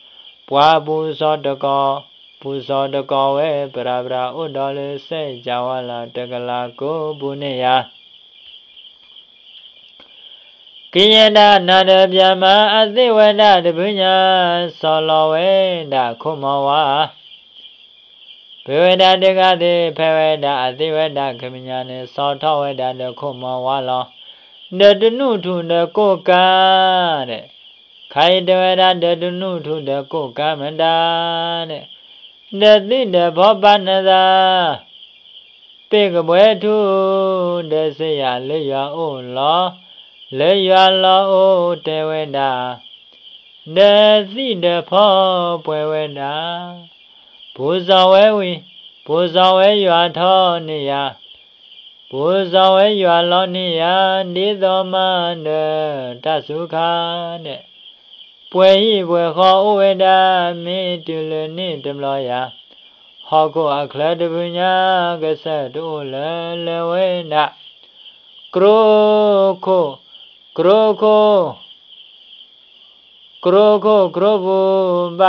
ပှၤပူၤစီၤတကီၢ်, ပူၤစီၤတကီၢ်ဝဲ ပြၤပြၤအိၣ်ဒီးလၢစဲးကဝါလၢတကလးကိးပူၤန့ၣ်ယၤ ကယဲၢ်တၢ်နၢ်ဒီးပျၢ်မး အသ့ၣ်ဝဲဒၣ်တဖုညါ, စီၤလီၤဝဲဒၣ်ခိၣ်မီၤဝါ, ပဝဲဒၣ်တဂၤသ့ၣ် ဖဲဝဲဒၣ်အသ့ၣ်ဝဲဒၣ်ခမညါန့ၣ် စီၤထီၣ်ဝဲဒၣ်ဒီးခိၣ်မီၤဝါလီၤ. ဒီးတနူၢ်ထူၣ်ဒီးကိၣ်ကါ, ခါအံၤတဲဝဲဒၣ် ဒီးတနူၢ်ထူၣ်ဒီးကိၣ်ကါမတၤ, ဒီးသံၣ်ဒီးဖီပာ်နသး ပ့ၢ်ကဘှဲထူၣ်, ဒီးစ့ယၤလၢယွၤအိၣ်လီၤ, လၢယွၤလီၤအိၣ်တဲဝဲဒၣ်, ဒီးသံၣ်ဒီးဖီပှဲၤဝဲဒၣ်, ပူၤစီၤဝဲဝံၤ, ပူၤစီၤဝဲယွၤထီၣ်န့ၢ်ယၤ, ပူၤစီၤဝဲယွၤလီၤန့ၢ်ယၤ, ဒ်သိးမၤဒီးတၢ်စူၤခါဒီး ပှဲၤဟံၣ်ပှဲၤဃီအိၣ်ဝဲဒၣ် မ့ၢ်တုၤလၢန့ၣ်တဘျီယၤ, ဟီၣ်ခိၣ်အချၢတဖုညါ ကစၢၢ်တအိၣ်လၢၤလၢၤဝဲဒၣ်, ကျိခိၣ်, ကျိခိၣ်, ကျိခိၣ်ကျိပူၤဘၣ်လီၤမး ကျိခိၣ်ကျိပူၤဘ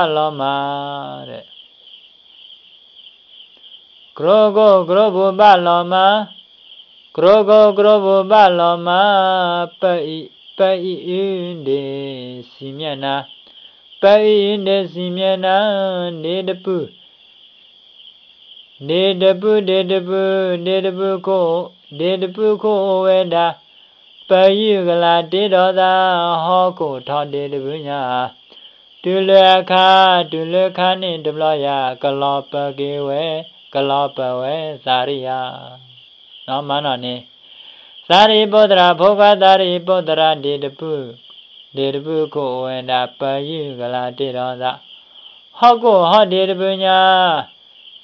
ၣ်လီၤမး, ကျိခိၣ်ကျိပူၤဘၣ်လီၤမး, ပအံၤ, ပအံၤအုဒ့ၣ်စံးမျဲၣ်နၤ, ပအံၤအုဒ့ၣ်စံးမျဲၣ်နၤ, ဒ့တပုၢ်, ဒ့တပုၢ်, ဒ့တပုၢ်, ဒ့တပုၢ်ခိၣ်, ဒ့တပုၢ်ခိၣ်အိၣ်ဝဲဒၣ်, ပယုၢ်ကလးတ့ဒီးသး, ဟီၣ်ခိၣ်ထီၣ်ဒ့တဖုညါ, တုၤလၢအခါ, တုၤလၢခါန့ၣ်တဘျီယၤ, ကလီၤပၢၤက့ၤဝဲ, ကလီၤပၢၤဝဲသးရံယၤ, မၤနီၣ်န့ၣ်, သးရံၣ်ပိၢ်သရၣ် ဖိခွါသးရံၣ်ပိၢ်သရၣ် ဒ့ၣ်တပုၢ်, ဒ့ၣ်တပုၢ်ခိၣ်အိၣ်ဝဲဒၣ် ပၢယုၢ်ကလၤတ့ၢ်ဒီးသး, ဟီၣ်ခိၣ်ဟီၣ်ဒ့ၣ်တဖုညါ,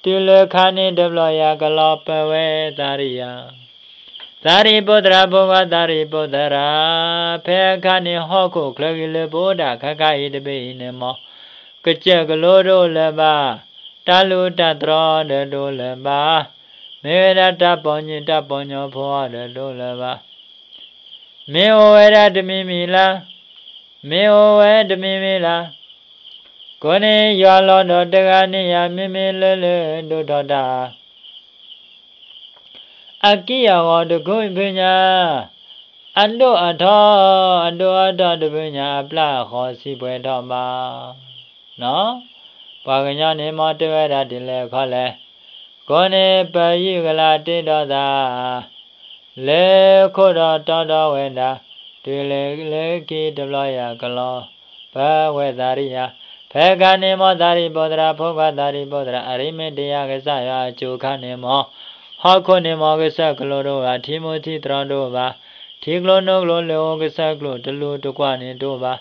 တုၤလၢခါန့ၣ်တဘျီယၤ ကလီၤပၢဝဲသးရံၣ်ယၤ သးရံၣ်ပိၢ်သရၣ် ဖိခွါသးရံၣ်ပိၢ်သရၣ်, ဖဲအခါန့ၣ် ဟီၣ်ခိၣ်ချၢက့ၤလၢပအိၣ်ဒၣ်ခါခါအံၤတဘ့ၣ်အံၤန့ၣ်မ့ၢ် ကစၢၢ်ကလိတအိၣ်လၢၤဘၣ်, တၢ်လူၢ်တၢ်တြီဒီးတအိၣ်လၢၤဘၣ်, မ့ၢ်ဝဲဒၣ်တၢ်ပီညုၣ်တၢ်ပီညီဖိအီၤဒီးတအိၣ်လၢၤဘၣ်, မ့ၢ်အိၣ်ဝဲဒၣ်တမံၤမံၤလၢ်, မ့ၢ်အိၣ်ဝဲတမံၤမံၤလၢ် ကိးန့ၣ်ယွၤလီၤဒီးတဂၤန့ၣ်ယၤ မ့မ့ၢ်လၢလၢဒိၣ်ထီၣ်တၢ် အကံၢ်အဂီၤတခူတဖုညါ, အဒိၣ်အထီ, အဒိၣ်အထီတဖုညါ အပျၢ်ဃီၤဆံးပှဲၤထီၣ်ဘၣ်. ပှၤကညီန့ၣ်မ့ၢ်တဲဝဲဒၣ်ဒ်လဲၣ်ခီလဲၣ်, ကိးန့ၣ်ပၢယုၢ်ကလၤတ့ၢ်ဒီးသး လၢခိၣ်ဒီးတီဒီဝဲဒၣ်, တုၤလၢလၢခံတဘျီယၤ ကလီၤပၢဝဲသးရံၣ်ယၤ, ဖဲခါန့ၣ်မ့ၢ်သးရံၣ်ပိၢ်သရၣ် ဖိခွါသးရံၣ်ပိၢ်သရၣ် အရံမ့ၤတယၤကစၢ်ယွၤအစိၤခါန့ၣ်မ့ၢ်, ဟီၣ်ခိၣ်န့ၣ်မ့ၢ်ကစၢၢ်ကလိတအိၣ်ဘၣ်, ထံမူထံတြီတအိၣ်ဘၣ်, ထံကျိနိကျိလၢအိၣ်ကစၢၢ်ကျိၣ်တလူတကွၢ်န့ၣ်တအိၣ်ဘၣ်,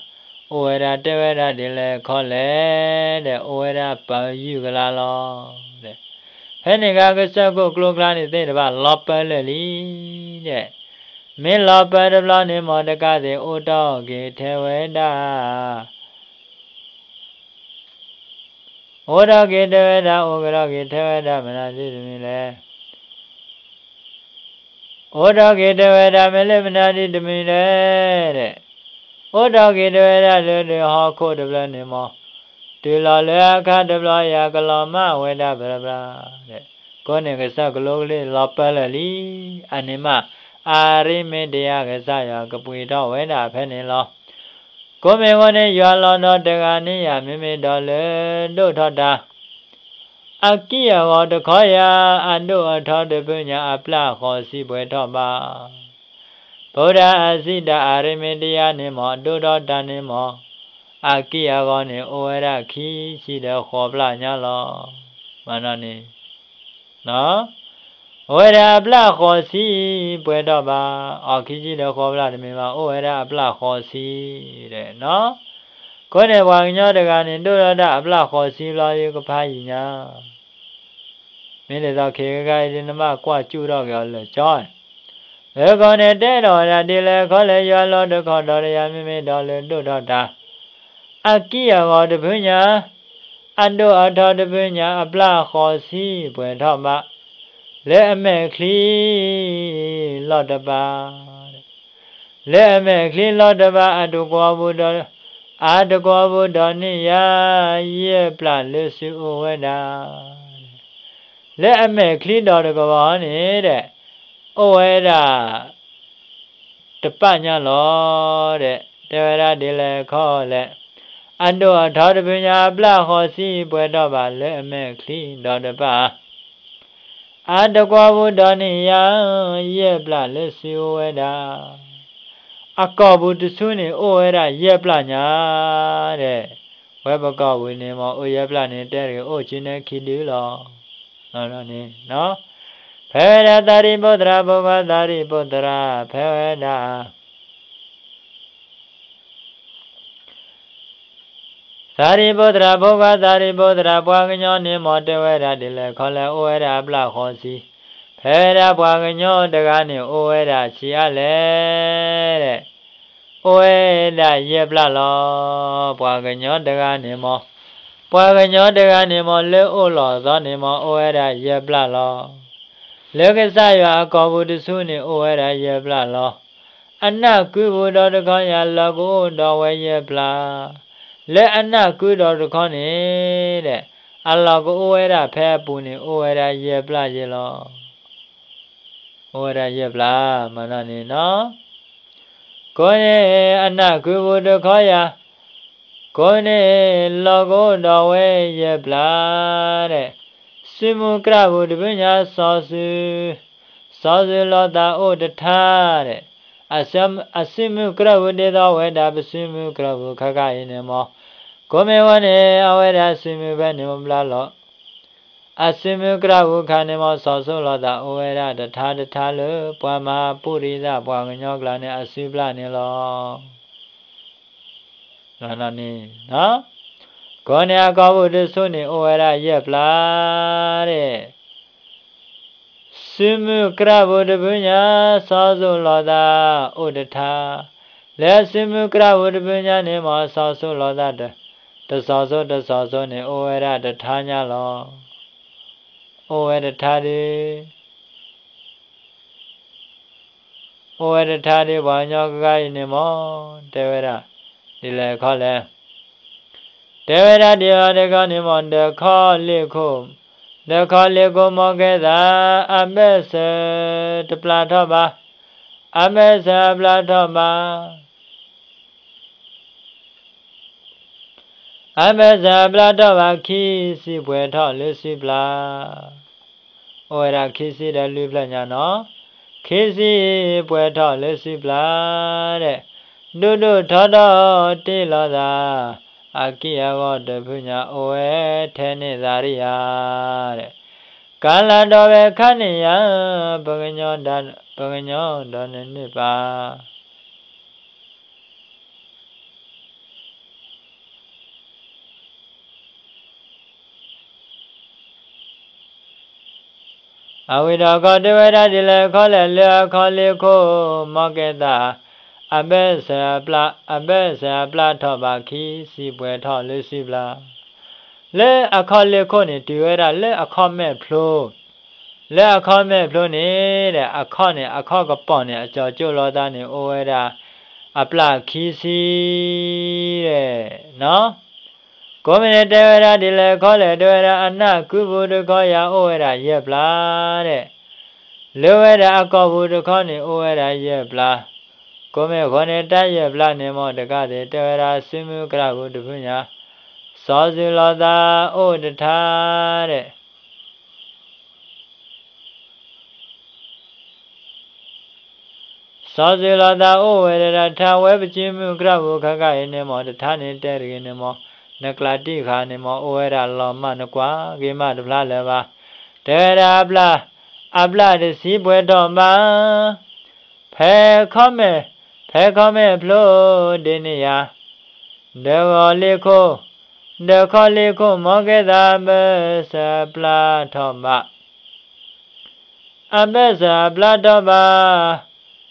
အိၣ်ဝဲဒၣ်တဲဝဲဒၣ်ဒ်လဲၣ်ခီလဲၣ်, ဒီးအိၣ်ဝဲဒၣ်ပၢယုၢ်ကလၤလီၤ. ဖဲန့ၣ်အခါကစၢၢ်ခိၣ်ကျိကျါန့ၣ်သ့ၣ်တဖၣ် လီၤပၢလၢာ်လံ ဒီး မ့ၢ်လီၤပၢတဘျီန့ၣ်မ့ၢ်တကးသ့ၣ် အိၣ်ထီၣ်က့ၤထဲဝဲဒၣ်, အိၣ်ထီၣ်က့ၤထဲဝဲဒၣ်, အိၣ်ကဒီးက့ၤထဲဝဲဒၣ်မနုၤဒ်တမံၤလဲၣ် အိၣ်ထီၣ်က့ၤထဲဝဲဒၣ်မ့ၢ်လၢမနုၤဒ်တမံၤလဲၣ်, အိၣ်ထီၣ်က့ၤထဲဝဲဒၣ်လၢဒုးဟီၣ်ခိၣ်တဖျၢၣ်န့ၣ်မ့ၢ်, တုၤလီၤလၢအခါတဘျီယၤ ကလီၤမၢ်ဝဲဒၣ်ပြၤပြၤ, ကိးန့ၣ်ကစၢၢ်ကလိကလံၣ်လီၤပၢလၢာ်လံ, အန့ၣ်မး အရံမ့ၤတယၤကစၢ်ယွၤကပှ့ၤထီၣ်ဝဲဒၣ်ဖဲန့ၣ်လီၤ. ကိးမ့ၢ်ဝဲန့ၣ် ယွၤလီၤဒီးတဂၤန့ၣ်ယၤ မ့မ့ၢ်ဒီးလၢဒိၣ်ထီၣ်တၢ် အကံၢ်အဂီၤတခီယၤ, အဒိၣ်အထီတဖုညါ အပျၢ်ဃီၤဆံးပှဲၤထီၣ်ဘၣ်. ပဝဲဒၣ်အစံးတၢ်အရံမ့ၤတယၤန့ၣ်မ့ၢ် ဒိၣ်ထီၣ်တၢ်န့ၣ်မ့ၢ်, အကံၢ်အဂီၤန့ၣ် အိၣ်ဝဲဒၣ်ခံဆံဒီးဃိးပျၢ်ညါလီၤ. မ့ၢ်နီၢ်န့ၣ် အဝဲဒၣ်အပျၢ်ဃီၤဆံးပှဲၤထီၣ်ဘၣ်, အီၤခံဆံဒီးဃိးပျၢ်တမ့ၢ်ဘၣ်, အိၣ်ဝဲဒၣ်အပျၢ်ဃီၤဆံးဒီး, ကိးန့ၣ်ပှၤကညီတဂၤန့ၣ် ဒိၣ်ထီၣ်တၢ်အပျၢ်ဃီၤဆံးဘျီ ယကဖးယံာ်ညါ မ့ၢ်ဒ်သိးခဲကနံၣ်အံၤ နဘၣ်ကွၢ်စူၣ်ထီၣ်က့ၤအီၤလၢာ်ကၠီ, အဃိန့ၣ်တဲဒီးဝဲဒၣ်ဒ်လဲၣ်ခီလဲၣ်, ယွၤလီၤတခီဒီးတယၤ မ့မ့ၢ်ဒီးလၢဒိၣ်ထီၣ်တၢ် အကံၢ်အဂီၤတဖုညါ, အဒိၣ်အထီတဖုညါ အပျၢ်ဃီၤဆံးပှဲၤထီၣ်ဘၣ်, လၢအမဲာ်ချံလီၤတဘၣ်, လၢအမဲာ်ချံလီၤတဘၣ် အတကွီၢ်ပူၤဒီး, အတကွီၢ်ပူၤဒီးန့ၣ်ယၤ ယဲၢ်ပျၢ်လၢစုအိၣ်ဝဲဒၣ်, လၢအမဲာ်ချံဒီးတကပၤန့ၣ်ဒီး အိၣ်ဝဲဒၣ် တပာ်ညါလီၤဒီး တဲဝဲဒၣ်ဒ်လဲၣ်ခီလဲၣ်, အဒိၣ်အထီတဖုညါ အပျၢ်ဃီၤဆံးပှဲၤထီၣ်ဘၣ် လၢအမဲာ်ချံဒီးတပာ်, အတကွီၢ်ပူၤဒီးန့ၣ်ယၤ ယဲၢ်ပျၢ်လၢစုအိၣ်ဝဲဒၣ်, အကီၢ်ပူၤတဆူန့ၣ် အိၣ်ဝဲဒၣ်ယဲၢ်ပျၢ်ညါဒီး, ဝဲပကီၢ်ပူၤန့ၣ်မ့ၢ် အိၣ်ယဲၢ်ပျၢ်န့ၣ် တဲတဂ့ၤ အိၣ်ဆံးန့ၣ်ခံဒုလီၤ. န့ၣ် ဖဲဝဲဒၣ်သးရံၣ်ပိၢ်သရၣ် ဖိခွါသးရံၣ်ပိၢ်သရၣ် ဖဲဝဲဒၣ် သးရံၣ်ပိၢ်သရၣ် ဖိခွါသးရံၣ်ပိၢ်သရၣ် ပှၤကညီန့ၣ်မ့ၢ်တဲဝဲဒၣ်ဒ်လဲၣ်ခီလဲၣ် အိၣ်ဝဲဒၣ်အပျၢ်ဃီၤဆံး, ဖဲဝဲဒၣ်ပှၤကညီတဂၤန့ၣ် အိၣ်ဝဲဒၣ်ဆံးအါလဲၣ်ဒီး အိၣ်ဝဲဒၣ်ယဲၢ်ပျၢ်လီၤ. ပှၤကညီတဂၤန့ၣ်မ့ၢ်, ပှၤကညီတဂၤန့ၣ်မ့ၢ် လၢအိၣ်လီၤအသီန့ၣ်မ့ၢ် အိၣ်ဝဲဒၣ်ယဲၢ်ပျၢ်လီၤ. လၢကစၢ်ယွၤအကီၢ်ပူၤတဆူန့ၣ် အိၣ်ဝဲဒၣ်ယဲၢ်ပျၢ်လီၤ. အနၢ်ကုပူၤဒီးတခီယၤ လီၤကအိၣ်ဒီးဝဲယဲၢ်ပျၢ်, လၢအနၢ်ကုဒီးတခီန့ၣ်ဒီး အလီၤကအိၣ်ဝဲဒၣ်ဖဲအပူၤန့ၣ် အိၣ်ဝဲဒၣ်ယဲၢ်ပျၢ်ယဲၢ်လီၤ. အိၣ်ဝဲဒၣ်ယဲၢ်ပျၢ် မ့ၢ်နီၢ်န့ၣ်နီၤ. ကိးန့ၣ်အနၢ်ကုပူၤတခီယၤ, ကိးန့ၣ်လီၤကအိၣ်ဒီးဝဲယဲၢ်ပျၢ်ဒီး, စုမုၢ်ကြၢ်ပူၤတဖုညါစီၤစုၤ, စီၤစုၤလီၤသးအိၣ်တထါဒီး, အစုမုၢ်ကြၢ်ပူၤဒ်သိးဝဲဒၣ် ပစုမုၢ်ကြၢ်ပူၤခါခါအံၤန့ၣ်မ့ၢ်, ကိးမ့ၢ်ဝဲန့ၣ် အဝဲဒၣ်စုမုၢ်ဖဲန့ၣ်မ့ၢ်ဘျါလီၤ. အစုမုၢ်ကြၢ်ပူၤခါန့ၣ်မ့ၢ် စီၤစိၤလီၤသးအိၣ်ဝဲဒၣ်တထါတထါလၢ ပှၤမၤပူၤရံသးပှၤကညီကျါန့ၣ် အစုပျၢ်န့ၣ်လီၤ. န့ၣ် ကိးန့ၣ်အကီၢ်ပူၤတစိၤန့ၣ် အိၣ်ဝဲဒၣ်ယဲၢ်ပျၢ် တဲ စုမုၢ်ကြၢ်ပူၤတဖုညါ စီၤစိၤလီၤသးအိၣ်တထါ, လၢစုမုၢ်ကြၢ်ပူၤတဖုညါန့ၣ်မ့ၢ် စီၤစိၤလီၤသး တစီၤစိၤတစီၤစိၤန့ၣ် အိၣ်ဝဲဒၣ်တထါညါလီၤ. အိၣ်ဝဲတထါဒီး အိၣ်ဝဲတထါဒီး ပှၤကညီကဂၤအံၤန့ၣ်မ့ၢ် တဲဝဲဒၣ် ဒ်လဲၣ်ခီလဲၣ် တဲဝဲဒၣ်ဒ်လဲၣ်တခီန့ၣ်မ့ၢ် ဒီးခီလ့ၣ်ခိၣ်, ဒီးခီလ့ၣ်ခိၣ်မ့ၢ်ကဲသး အဘၢၣ်စၢၤတပျၢ်ထီၣ်ဘၣ်, အဘၢၣ်စၢၤအပျၢ်ထီၣ်ဘၣ်, အဘၢၣ်စၢၤအပျၢ်ထီၣ်ဘၣ် ခံဆံပှဲၤထီၣ်လၢစုပျၢ်, အိၣ်ဝဲဒၣ်ခံဆံဒီးလွံၢ်ဖျၢၣ်ညါနီၤ, ခံဆံပှဲၤထီၣ်လၢစုပျၢ် တဲ, ဒိၣ်ဒိၣ်ထီထီၣ်တ့ၢ်လီၤသး, အကံၢ်အဂီၤတဖုညါ အိၣ်ဝဲထဲန့ၣ်သးရံယၤ တဲ, ကလၤဒီးဝဲခါန့ၣ်ယၤ, ပကညီ, ပကညီဒီးနန့ၢ်ပာ် အဝံၤဒီးကီၢ်တဲဝဲဒၣ်ဒ်လဲၣ်ခီလဲၣ် လၢအခီလ့ၣ်ခိၣ်မ့ၢ်ကဲသး, အဘၢၣ်စၢၤအပျၢ်, အဘၢၣ်စၢၤအပျၢ်ထီၣ်ဘၣ် ခံဆံပှဲၤထီၣ်လၢစုပျၢ်, လၢအခီလ့ၣ်ခိၣ်န့ၣ် တုၤဝဲဒၣ်လၢအခီၣ်မဲာ်ဖျိ, လၢအခီၣ်မဲာ်ဖျိန့ၣ် တဲ အခီၣ်န့ၣ် အခီၣ်ကပီၤန့ၣ် အကၠီၤကၠိၣ်လီၤသးန့ၣ် အိၣ်ဝဲဒၣ်အပျၢ်ခံဆံ တဲ ကိးမ့ၢ်န့ၣ်တဲဝဲဒၣ်ဒ်လဲၣ်ခီလဲၣ် တဲဝဲဒၣ် အနၢ်ကုပူၤတခီယၤ အိၣ်ဝဲဒၣ်ယဲၢ်ပျၢ် တဲ, လၢဝဲဒၣ်အကီၢ်ပူၤတခီန့ၣ် အိၣ်ဝဲဒၣ်ယဲၢ်ပျၢ်, ကိးမ့ၢ်အဃိန့ၣ် တၢ်ယဲၢ်ပျၢ်န့ၣ်မ့ၢ်တကးသ့ၣ် တဲဝဲဒၣ် စုမုၢ်ကြၢ်ပူၤတဖုညါ, စီၤစုၤလီၤသးအိၣ်တထါ တဲ စီၤစုၤလီၤသးအိၣ်ဝဲဒၣ်တထါ ဝဲပစုမုၢ်ကြၢ်ပူၤခါခါအံၤန့ၣ်မ့ၢ် တထါန့ၣ်တဲတဂ့ၤန့ၣ်မ့ၢ် နကျးတံၢ်ဃာ်န့ၣ်မ့ၢ် အိၣ်ဝဲဒၣ်လီၤမၢ် နကွၢ်ဂ့ၤမးတဖျါလၢၤဘၣ်, တဲဝဲဒၣ်အပျၢ်, အပျၢ်တဆံပှဲၤထီၣ်ဘၣ်, ဖဲခီၣ်မဲာ်, ဖဲခီၣ်မဲာ်ဖျိဒ်န့ၣ်ယၤ, ဒီးခီၣ်လ့ၣ်ခိၣ်, ဒီးခီၣ်လ့ၣ်ခိၣ်မ့ၢ်ကဲသး အဘၢၣ်စၢၤအပျၢ်ထီၣ်ဘၣ် အဘၢၣ်စၢၤအပျၢ်ထီၣ်ဘၣ်,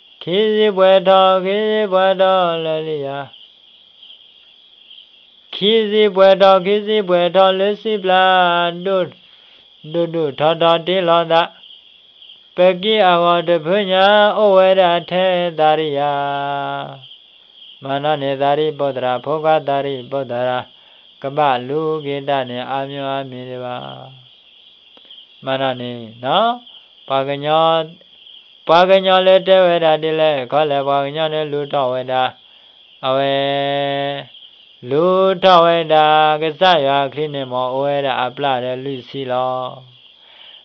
ခံဆံပှဲၤထီၣ် ခံဆံပှဲၤထီၣ်လၢလံယၤ, ခံဆံပှဲၤထီၣ် ခံဆံပှဲၤထီၣ်လၢစုပျၢ်, ဒိၣ်ဒိၣ်ထီထီၣ်တ့ၢ်လီၤသး, ပကံၢ်အဂီၤတဖုညါ အိၣ်ဝဲဒၣ်ထဲသးရံယၤ မၤနီၢ်န့ၣ် သးရံၣ်ပိာ်သရၣ် ဖိခွါသးရံၣ်ပိာ်သရၣ် ကဘၣ်လူၤက့ၤတၢ်န့ၣ် အါမံၤအါမံၤဒံးဘၣ်. မၤနီၢ်န့ၣ်, ပှၤကညီ, ပှၤကညီလၢတဲဝဲဒၣ်ဒ်လဲၣ်ခီလဲၣ် ပှၤကညီန့ၣ်လူၤထီၣ်ဝဲဒၣ်, အဝဲ လူၤထီၣ်ဝဲဒၣ်ကစၢ်ယွၤအချံန့ၣ်မ့ၢ် အိၣ်ဝဲဒၣ်အပျၢ်ဒီးလွံၢ်ဆံလီၤ.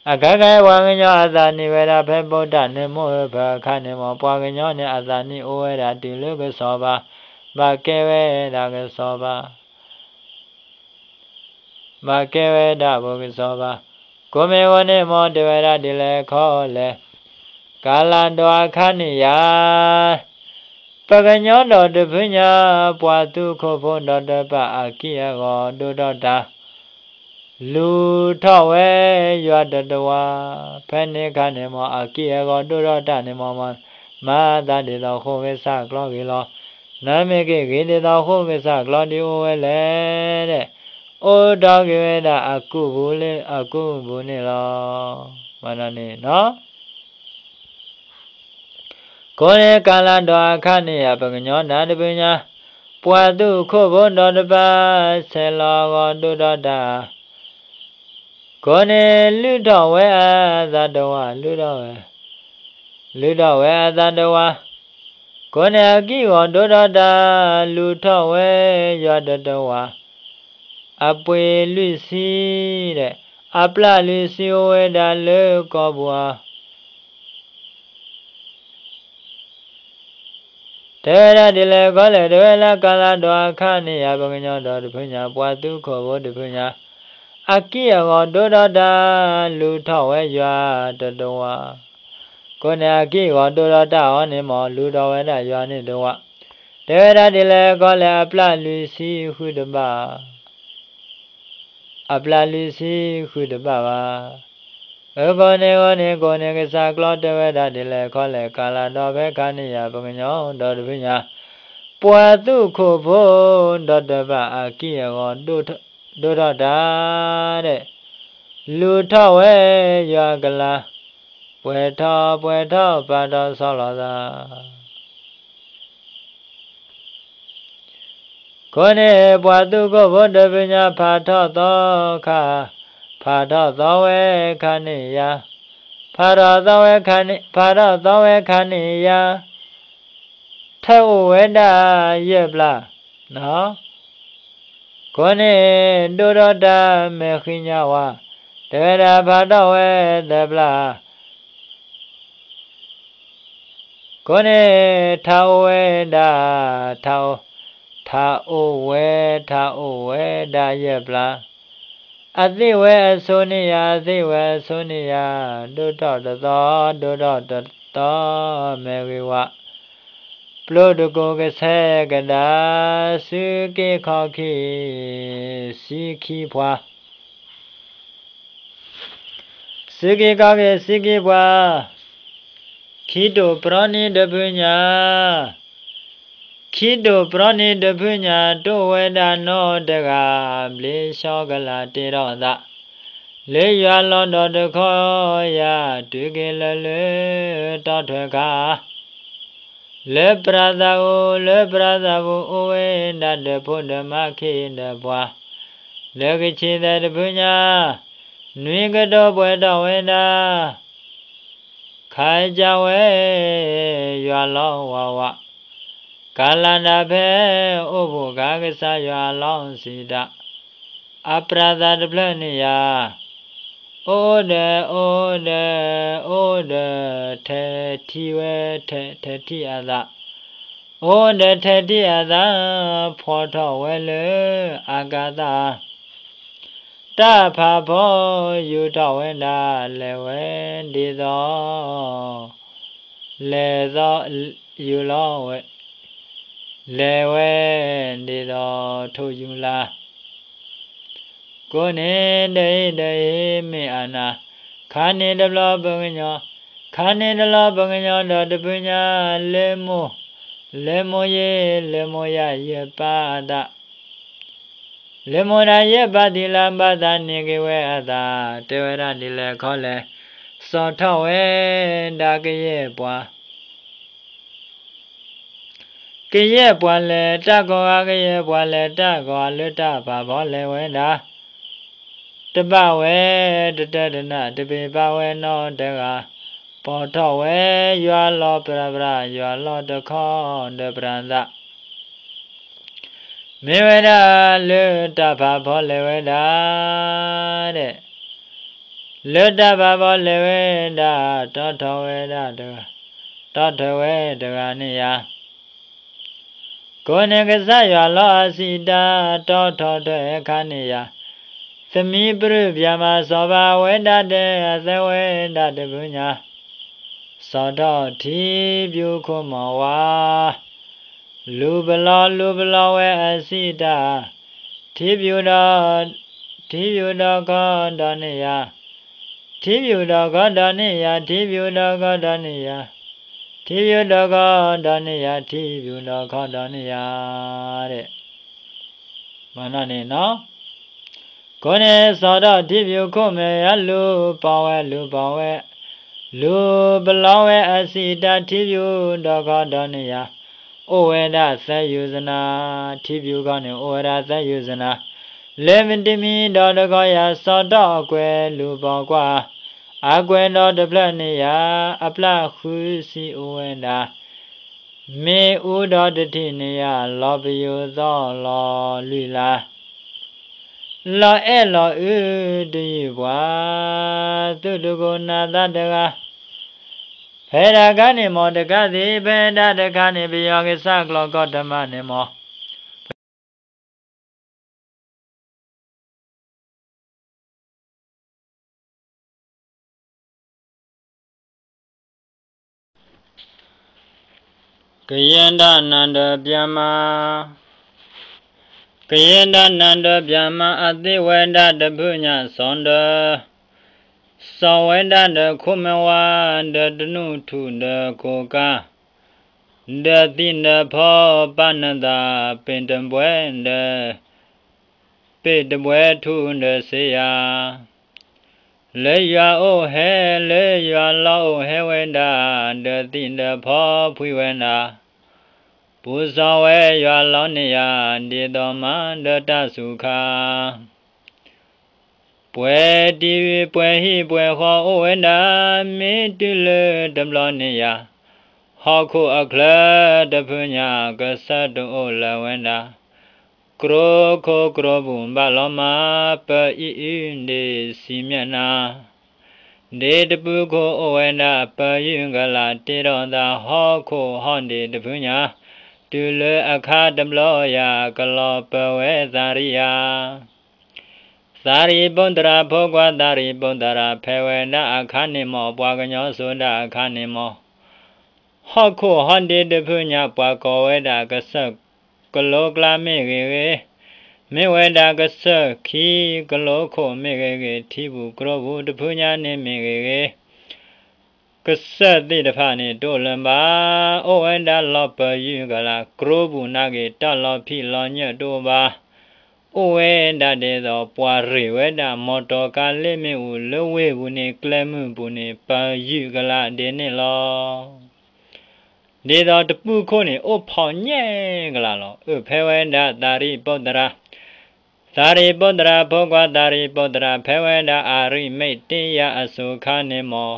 အခဲခါအံၤ ပှၤကညီအသးနံၣ်ဝဲဒၣ် ဖဲဗုဒ္ဓနံၣ်မိၢ်အဖၢအခါန့ၣ်မ့ၢ် ပှၤကညီန့ၣ်အသးနံၣ်အိၣ်ဝဲဒၣ်တုၤလၢကစီၤပၤ, ဘၣ်ကဲဝဲဒၣ်ကစီၤပၤ ဘၣ်ကဲဝဲဒၣ်ပကစီၤပၤ, ကိးမ့ၢ်အဃိန့ၣ်မ့ၢ် တဲဝဲဒၣ်ဒ်လဲၣ်ခီလဲၣ်, ကလၤဒီးအခါန့ၣ်ယၤ, ပကညီဒီးတဖုညါ, ပှၤသူခိၣ်ဖိဒီးတပၢ်အကံၢ်အဂီၤဒိၣ်ထီၣ်တၢ်, လူၤထီၣ်ဝဲယွၤတတဝါ, ဖဲန့ၣ်အခါန့ၣ်မ့ၢ် အကံၢ်အဂီၤဒိၣ်ထီၣ်တၢ်န့ၣ်မ့ၢ် မၤသးဒ်သိးဃိၣ်ကစၢ်ကျီဂ့ၤလီၤ. နမ့ၢ်က့ၤဂ့ၤဒ်သိးဃိၣ်ကစၢ်ကျီဒ်အိၣ်ဝဲလဲၣ်, အိၣ်ထီၣ်က့ၤဝဲဒၣ်အကူၣ်ပူၤလၢအကူၣ်ပူၤန့ၣ်လီၤ. မၤနီၢ်န့ၣ် ကိးန့ၣ်ကလၤဒီးအခါန့ၣ်ယၤ ပကညီနၤတဖုညါ, ပှၤသူခိၣ်ဖိဒီးတပၢ် ဆဲးလီၤအဂီၤဒိၣ်ထီၣ်တၢ်, ကိးန့ၣ်လုၢ်ထီၣ်ဝဲအသးတဝါ, လုၢ်ထီၣ်ဝဲ, လုၢ်ထီၣ်ဝဲအသးတဝါ, ကိးန့ၣ်အကံၢ်အဂီၤဒိၣ်ထီၣ်တၢ်, လူၤထီၣ်ဝဲယွၤတတဝါ, အပှ့ၤလွံၢ်ဆံဒီး အပျၢ်လွံၢ်ဆံအိၣ်ဝဲဒၣ်လၢကီၢ်ပူၤဧါ တဲဝဲဒၣ်ဒ်လဲၣ်ခီလဲၣ်, တဲဝဲဒၣ်ကလၤဒီးအခါန့ၣ်ယၤ ပကညီဒီးတဖုညါ, ပှၤသူခိၣ်ဖိတဖုညါ, အကံၢ်အဂီၤဒိၣ်ထီၣ်တၢ်, လူၤထီၣ်ဝဲယွၤတတဝါ. ကိးန့ၣ်အကံၢ်အဂီၤဒိၣ်ထီၣ်တၢ်အီၤန့ၣ်မ့ၢ် လူၤထီၣ်ဝဲဒၣ်ယွၤန့ၣ်တဝါ. တဲဝဲဒၣ်ဒ်လဲၣ်ခီလဲၣ် အပျၢ်လွံၢ်ဆံဃုတဘၣ် အပျၢ်လွံၢ်ဆံဃုတဘၣ်ဘၣ်. အဃိန့ၣ်အဃိန့ၣ် ကိးန့ၣ်ကစၢ်ကျီတဲဝဲဒၣ်ဒ်လဲၣ်ခီလဲၣ် ကလၤဒီးဖဲခါန့ၣ်ယၤ ပှၤကညီဒီတဖုညါ ပှၤသူၣ်ခိၣ်ဖိဒီးတဘၣ်အကံၢ်အဂီၤဒိၣ်ထီၣ်တၢ် ဒီး လူၤထီၣ်ဝဲယွၤကလၤ ပှဲၤထီၣ်ပှဲၤထီၣ်ပာ်ထီၣ်ဆီလီၤသး. အဃိန့ၣ် ပှၤသူၣ်ခိၣ်ဖိတဖုညါ ဖးထီၣ်သီခါ, ဖးထီၣ်သီဝဲခါန့ၣ်ယၤ, ဖးထီၣ်သီဝဲခါန့ၣ်, ဖးထီၣ်သီဝဲခါန့ၣ်ယၤ, ထၢၣ်အိၣ်ဝဲဒၣ်ယဲၢ်ပျၢ်, အဃိန့ၣ် ဒိၣ်ထီၣ်တၢ်မဲာ်ဃံညါဝါ, တဲဝဲဒၣ်ဖးထီၣ်ဝဲသၢပျၢ် အဃိန့ၣ် ထးအိၣ်ဝဲဒၣ်, ထးအိၣ်, ထးအိၣ်ဝဲ, ထးအိၣ်ဝဲဒၣ်ယဲၢ်ပျၢ်, အသ့ၣ်ဝဲအဆိန့ၣ်ယၤ, အသ့ၣ်ဝဲအဆိန့ၣ်ယၤ, ဒိၣ်ထီၣ်တသီ, ဒိၣ်ထီၣ်တသီမဲာ်ဂ့ၤဝါ, ပျိတကိးကဆဲးကဒါ, စုက့ခီၣ်က့ၤ ဆံခံပှၤ စုက့ခီၣ်က့ၤဆံခံပှၤ, ခံတိာ်ပြီန့ၣ်တဖုညါ, ခံတိာ်ပြီန့ၣ်တဖုညါ တိၢ်ဝဲဒၣ်နီတဂၤ, ဘျ့ဆှီကလၤတ့ထီၣ်သး, လၢယွၤလီၤဒီးတခီယၤ, တုၤက့ၤလၢလၢတီထွဲခါ လၢပရၤသးဧိၤ, လၢပရၤသးပူၤ အိၣ်ဝဲဒၣ်ဒီးဖိဒီးမါခံဒီးပှၤ, လၢကဆံးသဲးတဖုညါ, နွံကတိၤပှဲၤထီၣ်ဝဲဒၣ်, ခါကၢဝဲ ယွၤလီၤဝးဝး, ကလၤဒၣ်ဖဲအိၣ်ဖှိၣ်ကါ ကစၢ်ယွၤအလီၢ်စံးတၢ်, အပရၤသးတဖျၢၣ်န့ၣ်ယၤ, အိၣ်ဒီး, အိၣ်ဒီး, အိၣ်ဒီး, ထဲးထံဝဲ, ထဲးထံၣ်အသး, အိၣ်ဒီးထဲးထံၣ်အသး, ဖီၣ်ထီၣ်ဝဲလၢအကသၣ်, တၢ်ဖးဖီယူၤထီၣ်ဝဲဒၣ် လဲၤဝဲဒ်သိး, လဲၤသိး, ယူၤလီၤဝဲ, လဲၤဝဲဒ်သိးထိၣ်ယူၤလၢ် ကိးန့ၣ် ဒ်အံၤဒ်အံၤမ့ၢ်အနၢ်, ခါန့ၣ်တဘျီပှၤကညီ, ခါန့ၣ်တဘျီပှၤကညီဒီးတဖုညါ, လၢမိၢ်, လၢမိၢ်ယ့, လၢမိၢ်ယၤယဲၢ်ပၢ်အသး, လၢမိၢ်ဒၣ်ယဲၢ်ပၢ်သံလၢ ဘၣ်သးန့ၢ်က့ၤဝဲအသး, တဲဝဲဒၣ်ဒ်လဲၣ်ခီလဲၣ်, စံးထီၣ်ဝဲဒၣ်ကယဲၢ်ပှၤ ကယဲၢ်ပှၤလဲၤတၢ်ကိးဂၤ, ကယဲၢ်ပှၤလဲၤတၢ်ကိးဂၤ လၢတၢ်ဖးဖီလဲၤဝဲဒၣ်, တဘၣ်ဝဲတတၢတနၢ်, တပ့ၤဘၣ်ဝဲနီတဂၤ, ပိာ်ထီၣ်ဝဲယွၤလီၤပြၤပြၤ, ယွၤလီၤတခီဒီးပြၤသး မ့ၢ်ဝဲဒၣ်လၢတၢ်ဖးဖီလဲၤဝဲဒၣ်, လၢတၢ်ဖးဖီလဲၤဝဲဒၣ်, တီထီၣ်ဝဲဒၣ်တဂၤ, တီထီၣ်ဝဲတဂၤန့ၣ်ယၤ, ကိးန့ၣ်ကစၢ်ယွၤလီၤအစံးတၢ်, တီထီၣ်ထွဲခါန့ၣ်ယၤ, သမံပြုၢ်ပၠးမၤစီၤပၤဝဲဒၣ်ဒီး အသၢဝဲဒၣ်တဖုညါ, စံးထီၣ်ထံပူၤခိၣ်မီၤဝါ လူၤပလီၢ်လူၤပလီၢ်ဝဲအစံးတၢ်, ထံပူၤဒီး, ထံပူၤဒီးခီဒီးန့ၢ်ယၤ, ထံပူၤဒီးခီဒီးန့ၢ်ယၤ, ထံပူၤဒီးခီဒီးန့ၢ်ယၤ, ထံပူၤဒီးခီဒီးန့ၢ်ယၤ, ထံပူၤဒီးခီဒီးန့ၢ်ယၤ, မနီၣ်န့ၣ်နီၤ ကိးန့ၣ်စံးထီၣ်ထံပူၤခိၣ်မီၤဝါ လူၤပလီၢ်ဝဲ လူၤပလီၢ်ဝဲ, လူၤပလီၢ်ဝဲအစံးတၢ် ထံပူၤဒီးခီဒီးန့ၢ်ယၤ, အိၣ်ဝဲဒၣ်သၢယူၤစနၤ, ထံပူၤခီန့ၣ် အိၣ်ဝဲဒၣ်သၢယူၤစနၤ, လၢမုၢ်တမံၤဒီးတခီယၤ စံးထီၣ်အကွဲၤလူၤပိာ်ကွၢ်, အကွဲၤဒီးတဖျၢၣ်န့ၢ်ယၤ, အပျၢ်ဃုဆံအိၣ်ဝဲဒၣ် မ့ၣ်အူဒီးတထံၣ်န့ၢ်ယၤ လီၤပယူာ်သီၣ်လီၤလွံၢ်လါ, လီၤအဲၣ်လီၤအုတယုၢ်ပှၤ, သူၣ်တကိးနၤသးတဂၤ, ဖဲဒၣ်ခါန့ၣ်မ့ၢ်တကးသ့, ဖဲဒၣ်တခါန့ၣ် ပယီၤကစၢ်ကျီၢ်ကီၢ်တမးန့ၣ်မ့ၢ် ကယဲၢ်တၢ်နါဒီးပျၢ်မါ, ကယဲၢ်တၢ်နါဒီးပျၢ်မါ အသ့ၣ်ဝဲဒၣ်တဖုညါစီၤဒီး, စီၤဝဲဒၣ်ဒီးခိၣ်မဲဝါ, ဒီးတနူၢ်ထူၣ်ဒီးခိၣ်ကါ, ဒီးသံၣ်ဒီးဖီပာ်နသး, ပ့ၢ်တဘှဲဒီး ပ့ၢ်တဘှဲထူၣ်ဒီးစ့ယၤ, လၢယွၤအိၣ်ဟဲ လၢယွၤလီၢ်အိၣ်ဟဲဝဲဒၣ်, ဒီးသံၣ်ဒီးဖီဖှံဝဲဒၣ်, ပူၤစီၤဝဲယွၤလီၢ်န့ၣ်ယၤ, ဒ်သိးမၤဒီးတၢ်စူၤခါ ပှဲၤတံၤပှဲၤဟံၣ်ပှဲၤဃီအိၣ်ဝဲဒၣ်, မ့ၢ်တုၤလၢတဘျီန့ၣ်ယၤ, ဟီၣ်ခိၣ်အချၢတဖုညါ ကစၢၢ်တအိၣ်လၢၤဝဲဒၣ်, ကျိခိၣ်ကျိပူၤဘၣ်လီၤမၢ်, ပအံၤအုၣ်ဒ့ၣ်စံးမျၢ်နၤ ဒ့တပူခိၣ်အိၣ်ဝဲဒၣ်, ပယုၢ်ကလးတ့ထီၣ်သး, ဟီၣ်ခိၣ်ဟီၣ်ဒ့ၣ်တဖုညါ, တုၤလၢအခါတဘျီယၤ, ကလီၤပၢၤဝဲသးရံယၤ, သးရံးပုတ္တရၢ်ဖိခွါ, သးရံးပုတ္တရၢ် ဖဲဝဲဒၣ်အခါန့ၣ်မး, ပှၤကညီစိၤဒၣ်အခါန့ၣ်မး, ဟီၣ်ခိၣ်ဟီၣ်ဒ့ၣ်တဖုညါ ပှၤကိးဝဲဒၣ်ကစၢၢ်ကလိကျါမ့ၢ်ဂ့ၤဂ့ၤ, မ့ၢ်ဝဲဒၣ်ကစၢၢ်ခံကလိခိၣ်မ့ၢ်ဂ့ၤဂ့ၤ, ထံပူၤကျိပူၤတဖုညါန့ၣ်မ့ၢ်ဂ့ၤဂ့ၤ, ကစၢၢ်သ့ၣ်တဖၣ်န့ၣ်တအိၣ်လၢၤဘၣ်, အိၣ်ဝဲဒၣ်လီၤပၢၤယုၢ်ကလး, ကျိပူၤနာ်က့ၤ တၢ်လီၤဖံးလီၤညၢၣ်တအိၣ်ဘၣ်, အိၣ်ဝဲဒၣ်ဒ်သိးပှၤရ့ၣ်ဝဲဒၣ် မီတီၤကါလ့မ့ၣ်အူၤ လၢဝ့ၢ်ပူၤန့ၣ် ကျဲမုၢ်ပူၤန့ၣ် ပၢၤယုၢ်ကလးဒ်န့ၣ်လီၤ. ဒ်သိးတပူခိၣ်န့ၣ် အိၣ်ဖီၣ်ညါကလးလီၤ. အၢၣ်ဖဲဝဲဒၣ်သးရံးပုတ္တရၢ်, သးရံးပုတ္တရၢ်ဖိခွါ, သးရံးပုတ္တရၢ် ဖဲဝဲဒၣ်အရံးမ့းတ့ယၤအစိၤခါန့ၣ်မး,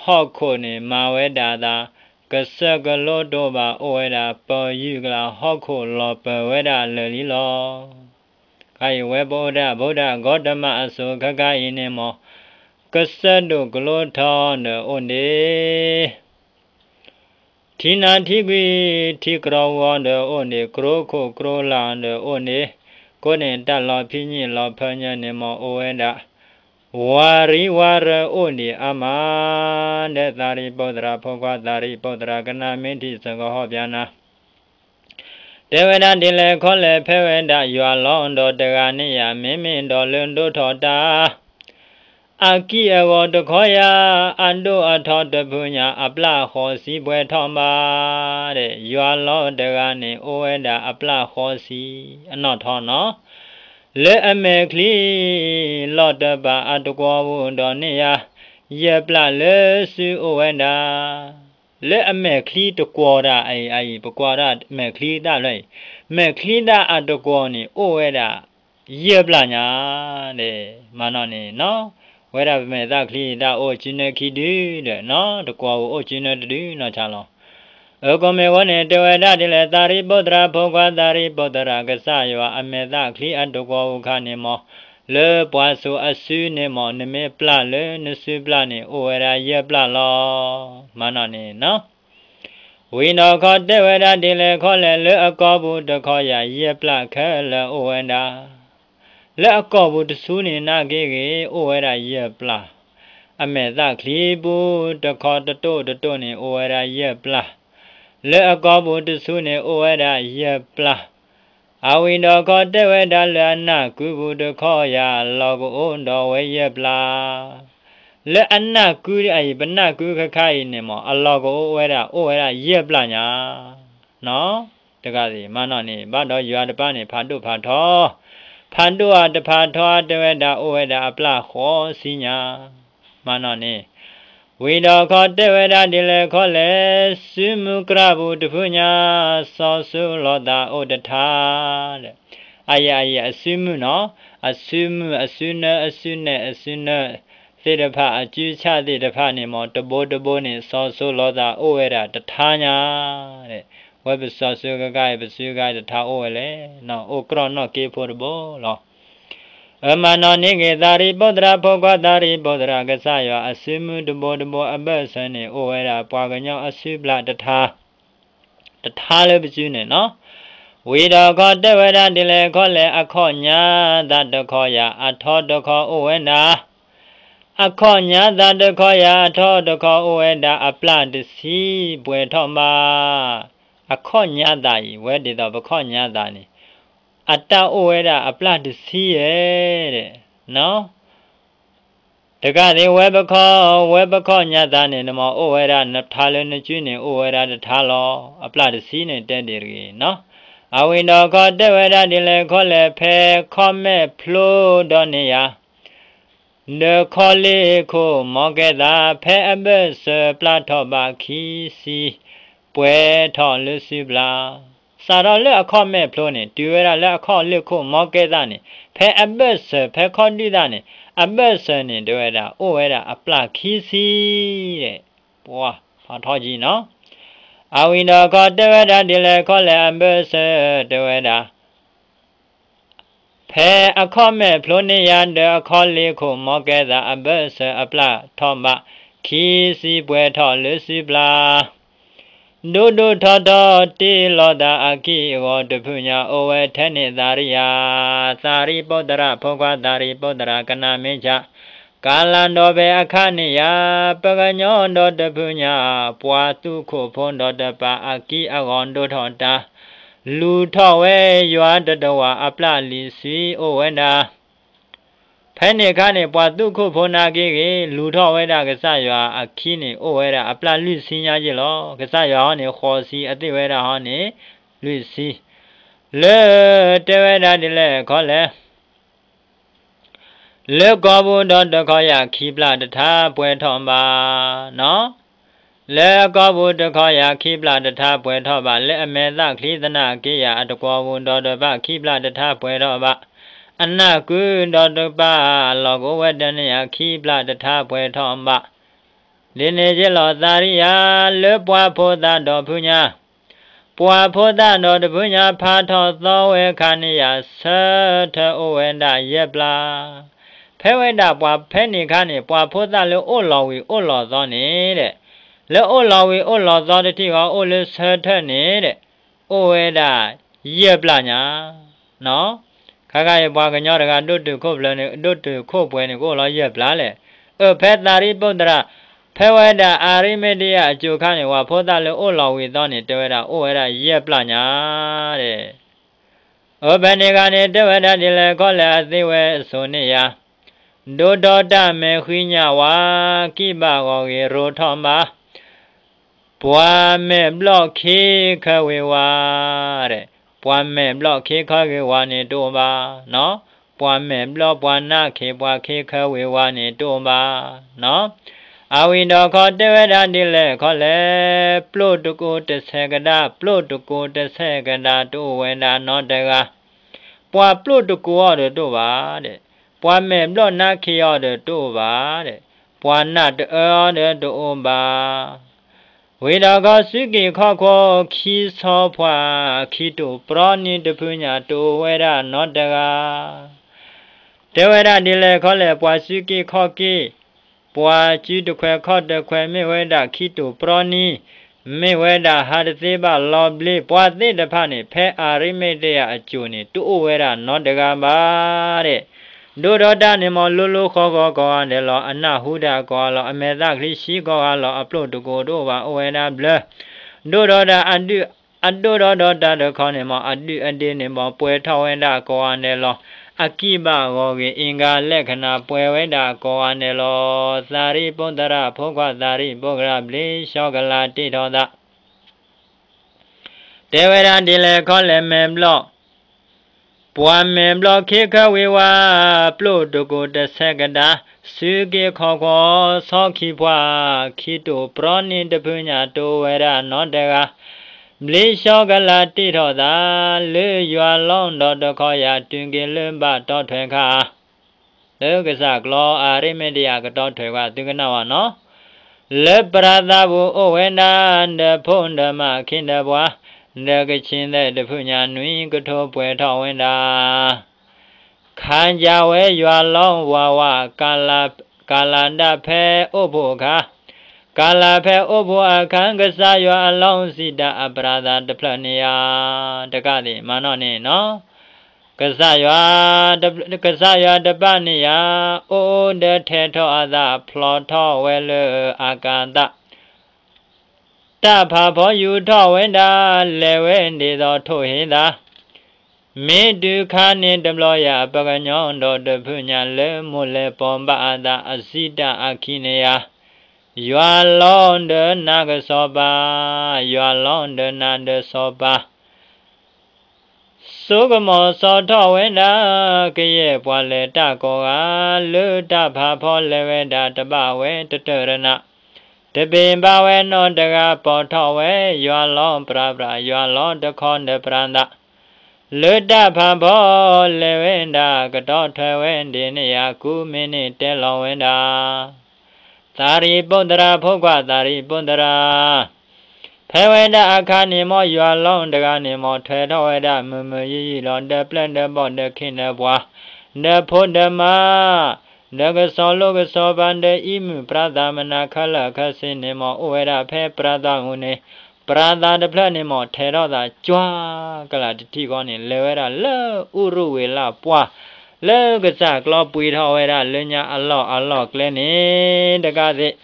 ဟီၣ်ခိၣ်န့ၣ်မၤဝဲဒၣ်သး, ကစၢၢ်ကလိတအိၣ်ဘၣ်, အိၣ်ဝဲဒၣ်ပၢၤယုၢ်ကလး, ဟီၣ်ခိၣ်လီၤပၢၤဝဲဒၣ်လၢာ်လံလီၤ. ခါအံၤဝဲပအိၣ်ဒၣ် ဗုဒ္ဓဂေါတမအစိၤခဲခါအံၤန့ၣ်မး, ကစၢၢ်ဒိၣ်ကျိထီဒီးအိၣ်န့ၣ် ထံနါထံကွံ ထံကြီၤဝီၤဒီးအိၣ်န့ၣ်, ကျိခိၣ်ကျိလၢ်ဒီးအိၣ်န့ၣ်, ကိးန့ၣ်တၢ်လီၤဖံးညၣ်လီၤဖၢညၢၣ်န့ၣ်မး အိၣ်ဝဲဒၣ်, ဝၤရံဝၤရၢအိၣ်ဒံးအါမး, ဒီးသးရံးပုတ္တရၢ်ဖိခွါ, သးရံးပုတ္တရၢ် ကနၣ်မ့ၢ်ထံၣ်စ့ၢ်ကီးဟီၣ်ပၠးနၤ တဲဝဲဒၣ်ဒ်လဲၣ်ခီလဲၣ်, ဖဲဝဲဒၣ်ယွၤလီၤဒီးတဂၤန့ၣ်ယၤ, မ့မ့ၢ်ဒီးလၢဒိၣ်ထီၣ်တၢ် အကံၢ်အဂီၤတခီယၤ, အဒိၣ်အထီတဖုညါ, အပျၢ်ဃိးဆံပှဲၤထီၣ်ဘၣ်, ဒီးယွၤလီၤတဂၤန့ၣ် အိၣ်ဝဲဒၣ်အပျၢ်ဃိးဆံအနီၣ်ထီၣ်နီၤ, လၢအမဲာ်ချံ လီၤတပာ်အတကွီၤပူၤဒီးန့ၣ်ယၤ, ယဲၢ်ပျၢ်လၢစုအိၣ်ဝဲဒၣ် လၢအမဲာ်ချံတကွီၤတၢ်အံၤ, အံၤ ပကွၢ်ဒၣ်မဲာ်ချံတၢ်လၢအံၤ, မဲာ်ချံတၢ်အတကွီၤန့ၣ် အိၣ်ဝဲဒၣ်ယဲၢ်ပျၢ်ညါ, ဒီးမၤနီၣ်န့ၣ်နီၤ, ဝဲဒၣ်ပမဲာ်သၣ်ချံတၢ်အိၣ်စုနၢခံဒုဒီးနီၤ, တကွီၤပူၤအိၣ်စုနၢတဒုနီၢ်ဆါလီၤ. အကိးမ့ၢ်ဝဲန့ၣ် တဲဝဲဒၣ်ဒ်လဲၣ်, သးရံးပုတ္တရၢ်ဖိခွါ, သးရံးပုတ္တရၢ်, ကစၢ်ယွၤအမဲာ်သၣ်ချံအတကွီၤပူၤခါန့ၣ်မး, လၢပှၤစိၤအစုန့ၣ်မး, နမ့ၢ်ပျၢ်လၢနစုပျၢ်န့ၣ် အိၣ်ဝဲဒၣ်ယဲၢ်ပျၢ်လီၤ. မၤနီၣ်န့ၣ်နီၤ, ဝံၤဒီးခီတဲဝဲဒၣ်ဒ်လဲၣ်ခီလဲၣ်, လၢအကိာ်ပူၤတခီယၤ, ယဲၢ်ပျၢ်ခဲလၢာ်အိၣ်ဝဲဒၣ်, လၢအကိာ်ပူၤတဆူန့ၣ်နာ်က့ဂ့ၤ, အိၣ်ဝဲဒၣ်ယဲၢ်ပျၢ်, အမဲာ်သၣ်ချံပူၤတခီတတိၢ်တတိၢ်န့ၣ် အိၣ်ဝဲဒၣ်ယဲၢ်ပျၢ်, လၢအကိာ်ပူၤတဆူန့ၣ် အိၣ်ဝဲဒၣ်ယဲၢ်ပျၢ်, အဝံၤဒီးခီတဲဝဲဒၣ်လၢအနၢ်ကုပူၤတခီယၤ, လီၢ်ကအိၣ်ဒီးဝဲယဲၢ်ပျၢ်, လၢအနၢ်ကုအံၤ, ပနၢ်ကုခဲခါအံၤန့ၣ်မး, အလီၢ်ကအိၣ်ဝဲဒၣ်, အိၣ်ဝဲဒၣ်ယဲၢ်ပျၢ်ညါ, နီၤ, တဂၤသ့ၣ် မၤနီၣ်န့ၣ်, ဘၣ်ဒီးယွၤတပၢ်န့ၣ် ဖးဒိၣ်ဖးထီ, ဖးဒိၣ်အတဖးထီ တဲဝဲဒၣ် အိၣ်ဝဲဒၣ်အပျၢ်ဃိးဆံညါ, မၤနီၣ်န့ၣ် ဝံၤဒီးခီတဲဝဲဒၣ်ဒ်လဲၣ်ခီလဲၣ်, စုမုၢ်ကြၢ်ပူၤတဖုညါ, စီၤၡူလိာ်သးအိၣ်တထါ, ဒီး အယံၤ အယံၤ အစုမုၢ်နီၤ, အစုမုၢ် အစုနၢ အစုနဲၣ် အစုနၢသ့ၣ်တဖၣ် အစုဆၣ်သ့ၣ်တဖၣ်န့ၣ်မး, တဘိတဘိန့ၣ် စီၤၡူလိာ်သးအိၣ်ဝဲဒၣ်တထါညါ, ဝဲပစီၤစုကဂၤအံၤ ပစုကဂၤတထါအိၣ်ဝဲလဲၣ်, အိၣ်ကြီၣ်နီၣ်က့ဖိတဘိလီၤ. အမၤနီၣ်န့ၢ်ဂ့ၤ သးရံးပုတ္တရၢ်ဖိခွါ သးရံးပုတ္တရၢ် ကစၢ်ယွၤအစုမုၢ်တဘိတဘိအဘၢၣ်စၢၤန့ၣ် အိၣ်ဝဲဒၣ်ပှၤကညီအစုပျၢ်တထါ, တထါလၢပစုန့ၣ်နီၤ. ဝံၤဒီးခီတဲဝဲဒၣ်ဒ်လဲၣ်ခီလဲၣ် အခီၣ်ညါသးတခီယၤ အထီတခီအိၣ်ဝဲဒၣ်, အခီၣ်ညါသးတခီယၤ အထီတခီအိၣ်ဝဲဒၣ် အပျၢ်တဆံပှဲၤထီၣ်ဘၣ် အခီၣ်ညါသးအံၤ ဝဲဒ်သိးပခီၣ်ညါသးန့ၣ် အတၢ်အိၣ်ဝဲဒၣ်အပျၢ်တဆံယဲၢ် တကးဒံး ဝဲပခီၣ်, ဝဲပခီၣ်ညါသးန့ၣ် နမ့ၢ်အိၣ်ဝဲဒၣ်နထါလၢနစုန့ၣ် အိၣ်ဝဲဒၣ်တထါလီၤ. အပျၢ်တဆံန့ၣ်တဲဒ်တဂ့ၤနီၤ. အဝံၤဒီးခီတဲဝဲဒၣ်ဒ်လဲၣ်ခီလဲၣ်, ဖဲခီၣ်မဲာ်ဖျိဒီးန့ၢ်ယၤ ဒီးခီၣ်လ့ၢ်ခိၣ်မီကဲသး ဖဲအဘၢၣ်စၢၤပျၢ်ထီၣ်ဘးခံဆံ ပှဲၤထီၣ်လၢစုပျၢ်. စးထီၣ်လၢအခီၣ်မဲာ်ဖျိန့ၣ် တုၤဝဲဒၣ်လၢအခီၣ်လ့ၢ်ခိၣ်မီကဲသးန့ၣ် ဖဲအဘၢၣ်စၢၤ ဖဲခီၣ်ဒုၣ်သးန့ၣ် အဘၢၣ်စၢၤန့ၣ် တဲဝဲဒၣ် အိၣ်ဝဲဒၣ်အပျၢ်ခံဆံ ပှၤဖးထီကံနီၤ. အဝံၤဒီးခီတဲဝဲဒၣ်ဒ်လဲၣ်ခီလဲၣ် အဘၢၣ်စၢၤတဲဝဲဒၣ် ဖဲအခီၣ်မဲာ်ဖျိန့ၢ်ယၤ ဒီးအခီၣ်လ့ၢ်ခိၣ်မီကဲသး အဘၢၣ်စၢၤအပျၢ်ထီၣ်ဘး ခံဆံပှဲၤထီၣ်လၢစုပျၢ်. ဒိၣ်ဒိၣ်ထီထီတ့ၢ်လီၤသးအကံၢ်အဂီၤ တဖုညါအိၣ်ဝဲထဲန့ၣ် သးရံယၤ, သးရံပုတ္တရ, ဖိခွါသးရံပုတ္တရ ကနၣ်မ့ၢ်ဆၣ်, ကလၤဒီးဖဲအခါန့ၣ်ယၤ ပှၤကညီဒီးတဖုညါ ပှၤသူခိၣ်ဖိဒီးတပၤ အကံၢ်အဂီၤဒိၣ်ထီၣ်တၢ် လူၤထီၣ်ဝဲယွၤတတဝၤအပျၢ်လွံၢ်ဆံအိၣ်ဝဲဒၣ်. ဖဲန့ၣ်အခါန့ၣ် ပှၤသူခိၣ်ဖိနာ်က့ဂ့ၤ လူၤထီၣ်ဝဲဒၣ်ကစၢ်ယွၤအခံန့ၣ် အိၣ်ဝဲဒၣ်အပျၢ်လွံၢ်ဆံညါယ့ၢ်လီၤ. ကစၢ်ယွၤဟီန့ၣ် ဃိးဆံအသ့ၣ်ဝဲဒၣ်ဟီန့ၣ် လွံၢ်ဆံ လၢ တဲဝဲဒၣ်ဒ်လဲၣ်ခီလဲၣ် လၢကီၢ်ပူၤဒီးတခီယၤခံပျၢ်တထါပှဲၤထီၣ်ဘၣ်နီၤ. လၢကီၢ်ပူၤတခီယၤခံပျၢ်တထါပှဲၤထီၣ်ဘၣ်, လၢအမဲာ်သၣ်ချံသနာ်က့ယၤအတကွီၢ်ပူၤဒီးတဘၣ်ခံပျၢ်တထါပှဲၤထီၣ်ဘၣ်, အနၢ်ကုဒီးတပၤလီၢ်ကအိၣ်ဝဲတန့ၢ်ယၤခံပျၢ်တထါပှဲၤထီၣ်ဘၣ်. ဒ်န့ၣ်ယ့ၢ်လီၤသးရံယၤ လၢပှၤဖိသၣ်ဒီးဖုညါ ပှၤဖိသၣ်ဒီးတဖုညါဖးထီၣ်သီဝဲခါန့ၣ်ယၤ ဆၢထၢၣ်အိၣ်ဝဲဒၣ်ယဲၢ်ပျၢ်. ဖဲဝဲဒၣ်ပှၤဖဲန့ၣ်ခါန့ၣ် ပှၤဖိသၣ်လၢအိၣ်လီၤဝံၤအိၣ်လီၤသီန့ၣ်ဒီး လၢအိၣ်လီၤဝံၤအိၣ်လီၤသီတထံၣ်ဃီအိၣ်လၢဆၢထၢၣ်န့ၣ်ဒီး အိၣ်ဝဲဒၣ်ယဲၢ်ပျၢ်ညါ ခါခါအံၤပှၤကညီတဂၤဒိၣ်တုာ်ခိၣ်ပှဲၤန့ၣ် ဒိၣ်တုာ်ခိၣ်ပှဲၤန့ၣ် ကအိၣ်လီၤယဲၢ်ပျၢ်လဲၣ်. အၢ ဖဲသးရံပုတ္တရ ဖဲဝဲဒၣ်အၤရံမ့တယၤအစိၤခါန့ၣ် ပှၤဖိသၣ်လၢအိၣ်လီၤဝံၤသီန့ၣ် တဲဝဲဒၣ်အိၣ်ဝဲဒၣ်ယဲၢ်ပျၢ်ညါ အၢ ဖဲန့ၣ်ဂၤန့ၣ် တဲဝဲဒၣ်ဒ်လဲၣ်ခီလဲၣ် အသ့ဝဲအစိၤန့ၣ်ယၤ ဒိၣ်ဒီးတၢ်မဲာ်ဃံညါဝါ ကံၢ်ဘၣ်ဂီၤဂ့ၤရိထီၣ်ဘၣ် ပှၤမဲာ်ဘျီၣ်ခ့ခၢဝ့ၤဝါ ပှၤမဲာ်ဘျီၣ်ခ့ခၢဝ့ၤဝါန့ၣ်တအိၣ်ဘၣ်, ပှၤမဲာ်ဘျီၣ်ပှၤနးခ့ပှၤခ့ခၢဝ့ၤဝါန့ၣ်တအိၣ်ဘၣ်. အဝံၤဒီးခီတဲဝဲဒၣ်ဒ်လဲၣ်ခီလဲၣ်, ပျိၣ်တကိးတဆဲးကဒါ, ပျိၣ်တကိးတဆဲးကဒါတအိၣ်ဝဲဒၣ်နီတဂၤ, ပှၤပျိၣ်တကိးအီၤဒီးတအိၣ်ဘၣ်, ပှၤမဲာ်ဘျီၣ်နးခ့အီၤဒီးတအိၣ်ဘၣ်, ပှၤနးတအၢအီၤဒီးတအိၣ်ဘၣ်. ဝံၤဒီးခီစုက့ၤခီၣ်ခိၣ်ခံဆီဖှၢ် ခံတိာ်ပြီနံၤတဖုညါတအိၣ်ဝဲဒၣ်နီတဂၤ. တဲဝဲဒၣ်ဒ်လဲၣ်ခီလဲၣ် ပှၤစုက့ၤခီၣ်က့ၤ, ပှၤစုတခွဲးခီၣ်တခွဲး မ့ၢ်ဝဲဒၣ်ခံတိာ်ပြီနံၤ, မ့ၢ်ဝဲဒၣ်ဟးတသ့ဘၣ်လီၤဘျ့ ပှၤသ့ၣ်တဖၣ်န့ၣ် ဖဲအၤရံမ့တယၤအစိၤန့ၣ် တအိၣ်ဝဲဒၣ်နီတဂၤဘၣ်. ဒိၣ်ဒီးတၢ်န့ၣ်မ့ၢ်လိၤလိၤဃီဃီကိးဂၤဒဲးလီၤ, အနၢ်ဟူတၢ်ကိးဂၤလီၤ, အမဲာ်သၣ်ချံဆှံကိးဂၤလီၤ, အပျိၣ်တကိးတအိၣ်ဘၣ် အိၣ်ဝဲဒၣ်ဘျၢ. ဒိၣ်ဒီးတၢ်အဒုၣ်, အဒိၣ်ဒီးဒီးတၢ်တခီန့ၣ်မ့ၢ် အဒုၣ်အဒ့န့ၣ်မ့ၢ်ပှဲၤထီၣ်ဝဲဒၣ်ကိးဂၤဒဲးလီၤ, အကံၢ်ဘၣ်ဂီၤဂ့ၤ အ့ၣ်ကၤလၢၢ်ခနၣ်ပှဲၤဝဲဒၣ်ကိးဂၤဒဲးလီၤ. သးရံၣ်ပိတရၣ် ဖိခွါသးရံၣ်ပိကရၣ် ဘျ့ဆှီကလၤတ့ၢ်ထီၣ်သး တဲဝဲဒၣ်ဒ်လဲၣ်ခီလဲၣ် မဲာ်ဘျီၣ်, ပှၤမဲာ်ဘျီၣ်ခ့ခၢဝ့ၤဝါ, ပျိၣ်တကိးတဆဲးကဒါ, စုက့ၤခီၣ်ခိၣ် ဆီခံဖှၢ်, ခံတိာ်ပြီနံၤတဖုညါတအိၣ်ဝဲဒၣ်နီတဂၤ, ဘျ့ဆှီကလၤတ့ၢ်ထီၣ်သး လၢယွၤလီၢ်ဒီးတခီယၤ တုၤက့ၤလၢဘၣ်တီထွဲခါ လၢကစၢ်ကျီအၤရံမ့တယၤကတီထွဲကွၢ် သုကနၣ်ဝဲနီၤ, လၢပရၤသးပူၤအိၣ်ဝဲဒၣ် ဒီးဖိဒီးမါခ့ဒီးပှၤ, ဒီးကဆံးသဲးတဖုညါနွံကထိပှဲၤထီၣ်ဝဲဒၣ်, ခးယၤဝဲယွၤလီၢ်ဝးဝး, ကလၤဒၣ်ဖဲအိၣ်ဖှိၣ်အခါ, ကလၤဖဲအိၣ်ဖှိၣ်အခါ ကစၢ်ယွၤအလီၢ်စံးတၢ်အပရၤသးတဖျၢၣ်န့ၣ်ဧါ, တကးသ့ၣ်မၤနီၣ်န့ၣ်နီၤ ကစၢ်ယွၤ, ကစၢ်ယွၤတပၣ်န့ၣ်ယၤ, အိၣ်ဒီးထဲးထီၣ်အသးဖျိးထီၣ်ဝဲလၢအကၤသး, တၢ်ဖးဖီယူၤထီၣ်ဝဲဒၣ် လဲၤဝဲဒ်သိးထိၣ်ဟ့သး, မ့ၢ်တုၤခါန့ၣ်တဘျီယၤ ပှၤကညီဒီးတဖုညါလၢမိၢ်လဲၤပိာ်ဘၣ်အသးအစံးတၢ်အခံန့ၣ်ယၤ, ယွၤလီၤဒီးနၤကစီၤပၤ, ယွၤလီၤဒီးနၤဒီးစီၤပၤ စိကမီၤဆီထီၣ်ဝဲဒၣ် ကယဲၢ်ပှၤလဲၤတၢ်ကိးဂၤ, လၢတၢ်ဖးဖီလဲၤဝဲဒၣ်တဘၣ်ဝဲတတၢၢ်တနး, တဘ့ၣ်ဘၣ်ဝဲနီတဂၤပိာ်ထီၣ်ဝဲ, ယွၤလီၤပြးပြး ယွၤလီၤတခီဒီးပြးသး, လၢတၢ်ဖးဖီလဲၤဝဲဒၣ် ကတီၢ်ထွဲဝဲဒ်န့ၣ်ယၤ ကူမ့ၢ်န့ၣ်တဲလီၤဝဲဒၣ် သးရံးပိတရၤ ဖိခွါသးရံးပိတရၤ, ဖဲဝဲဒၣ်အခါန့ၣ်မ့ၢ် ယွၤလီၤတဂၤန့ၣ်မ့ၢ် ထွဲထီၣ်ဝဲဒၣ်မုာ်မုာ်ယုာ်ယုာ်လီၤ. ဒီးပျဲၢ်ဒီးဘီၣ်ဒီးခ့ဒီးပှၤ, ဒီးဖိဒီးမါ, ဒီးကစီၤလိကစီၤပၤ ဒီးအံၤမုၢ်ပြးသးမနၤခဲလၢာ်ခဲဆ့န့ၣ်မ့ၢ် အိၣ်ဝဲဒၣ်ဖဲပြးသးမူးန့ၣ်, ပြးသးတဖျၢၣ်န့ၣ်မ့ၢ် ထဲးထီၣ်သးကွၢ်ကလာ်တထံၣ်ဃီန့ၣ် လဲၤဝဲဒၣ်လၢအူရူဝ့းလၢပှၢ် လၢကစၢ်ကျီပှံၤထီၣ်ဝဲဒၣ်လၢညါအလီၢ်အလီၢ်ကျဲန့ၣ် တဂၤသ့ၣ်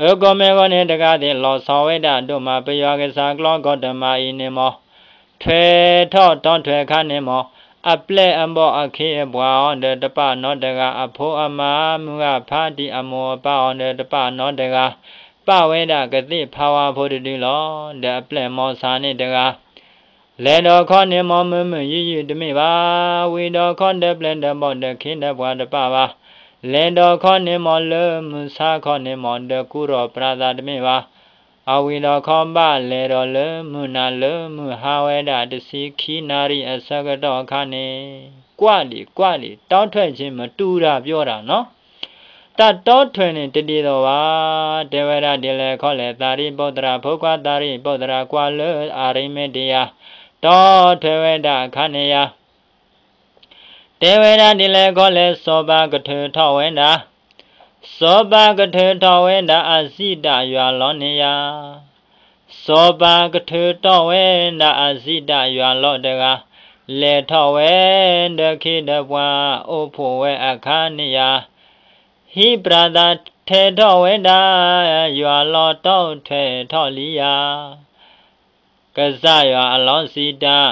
အကိးမ့ၢ်ဂီၢ်န့ၣ် တဂၤသ့ၣ်လီၤဆီဝဲဒၣ်ဒိၣ်မး ပယွၤကစၢ်ကျီကီတမၤအံၤန့ၣ်မ့ၢ် ထွဲထီၣ်တီထွဲခါန့ၣ်မ့ၢ် အပျဲၢ်အဘီၣ်အခ့အပှၤအီၤဒီးတပာ်နီတဂၤ အဖိအမါမုၢ်ဂၤဖးတံၢ်အမိၢ်အပၢ်အီၤဒီးတပာ်နီတဂၤ ပာ်ဝဲဒၣ်ကသ့ၣ်ဖးဝါဖိတဒုလီၤ. ဒီးအပျဲၢ်မီၤဆါန့ၣ်တဂၤ လဲၤဒီးခီန့ၣ်မ့ၢ်မုာ်မုာ်ယုာ်ယုာ်တမ့ၢ်ဘၣ်, ဝံၤဒီးခီဒီးပျဲၢ်ဒီးဘီၣ်ဒီးခ့ဒီးပှၤတပာ်ဘၣ်, လဲၤဒီးခီန့ၣ်မ့ၢ်လၢမုၢ်ဆါခီန့ၣ်မ့ၢ် ဒီးကူထီၣ်ပြးသးတမ့ၢ်ဘၣ်, အဝံၤဒီးခီဘၣ်လဲၤဒီးလၢမုၢ်နၤလၢမုၢ်ဟါဝဲဒၣ်တဆံခံနၣ်ရံၣ်အဆၢကတီၢ်အခါန့ၣ်, ကွၢ်ဒံးကွၢ်ဒံး တောထွက်ခြင်းမတူတာပြောတာနော်, တၢ်တီထွဲန့ၣ်တဒ်သိးဘၣ်, တဲဝဲဒၣ်ဒ်လဲၣ်ခီလဲၣ် သးရံၣ်ပိတရၤ ဖိခွါသးရံၣ်ပိတရၤ ကွၢ်လၢအရံမ့ၢ်တယၤ, တီထွဲဝဲဒၣ်အခါန့ၣ်ယၤ တဲဝဲဒၣ်ဒ်လဲၣ်ခီလဲၣ် စီၤပၤကထုးထီၣ်ဝဲဒၣ်, စီၤပၤကထုးထီၣ်ဝဲဒၣ်အစံးတၢ်ယွၤလီၤန့ၣ်ယၤ, စီၤပၤကထုးထီၣ်ဝဲဒၣ်အစံးတၢ်ယွၤလီၤတဂၤ, လဲၤထီၣ်ဝဲဒီးခ့ဒီးပှၤအိၣ်ဖှိၣ်ဝဲအခါန့ၣ်ယၤ, ဟံးပြးသးထဲထီၣ်ဝဲဒၣ် ယွၤလီၤတီထွဲထီၣ်လံယၤ ကစၢ်ယွၤအလီၢ်စံးတၢ်,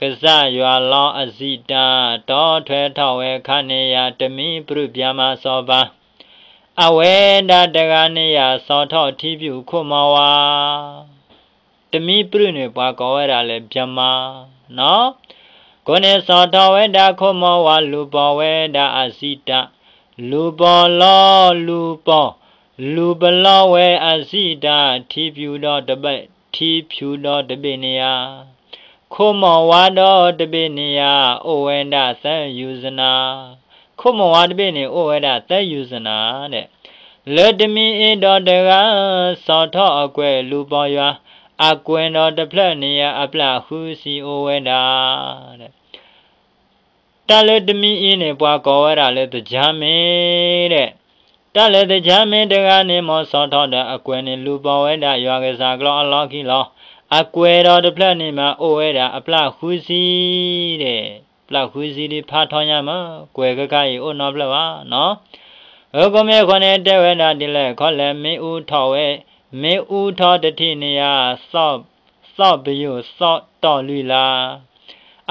ကစၢ်ယွၤလီၢ်အစံးတၢ် တီထွဲထီၣ်ဝဲခါန့ၣ်ယၤ တမံပြူၣ်ဗျမၤစီၤပၤ, အဝဲဒၣ်တဂၤန့ၣ်ယၤ စီၤထီၣ်ထံဖၠူၣ်ခိၣ်မီၤဝါ, တမံပြူၣ်န့ၣ် ပှၤကိးဝဲဒၣ်လၢဗျမၤ, ကိးန့ၣ်စီၤထီၣ်ဝဲဒၣ်ခိၣ်မီၤဝါ လူၤပိာ်ဝဲဒၣ်အစံးတၢ်, လူၤပိာ်လီၤ လူၤပိာ်, လူၤပလီၢ်ဝဲအစံးတၢ် ထံဖၠူၣ်ဒီတဘ့ၣ်, ထံဖၠူၣ်ဒီတဘ့ၣ်န့ၣ်ယၤ, ခိၣ်မီၤဝါဒီတဘ့ၣ်န့ၣ်ယၤ အိၣ်ဝဲဒၣ်သၢယူၤစနၤ, ခိၣ်မီၤဝါတဘ့ၣ်န့ၣ် အိၣ်ဝဲဒၣ်သၢယူၤစနၤဒဲး, လၢတမံၤအ့ၤဒီးတဂၤ စီၤထီၣ်အကွဲၤလူၤပိာ်ယွၤ, အကွဲၤဒီတဖျၢၣ်န့ၣ်ယၤ အပျၢ်ဃုဆံအိၣ်ဝဲဒၣ် တၢ်လၢတမံၤအံၤန့ၣ် ပှၤကိးဝဲဒၣ်လၢသကြားမင်းဒဲး, တၢ်လၢသကြားမင်းတဂၤန့ၣ် မ်စီၤထီၣ်ဒီးအကွဲၤန့ၣ် လူၤပိာ်ဝဲဒၣ်ယွၤကစၢ်ကျီအလီၢ်ခံလီၤ. အကွဲၤဒီးတဖျၢၣ်န့ၣ်မး အိၣ်ဝဲဒၣ်အပျၢ်ဃုဆံဒဲး, ပျၢ်ဃုဆံဒ်ဖးထီညါမး, ကွဲၤခဲခါအံၤအိၣ်နီတဖျၢၣ်ဘၣ်နီၤ. အဃိမ့ၢ်အဃိန့ၣ် တဲဝဲဒၣ်ဒ်လဲၣ်ခီလဲၣ် မ့ၣ်အူထီၣ်ဝဲ, မ့ၣ်အူထီၣ်တထံၣ်န့ၣ်ယၤ သီၣ်ပယိာ်သီၣ်တီၢ်လွံၢ်လါ,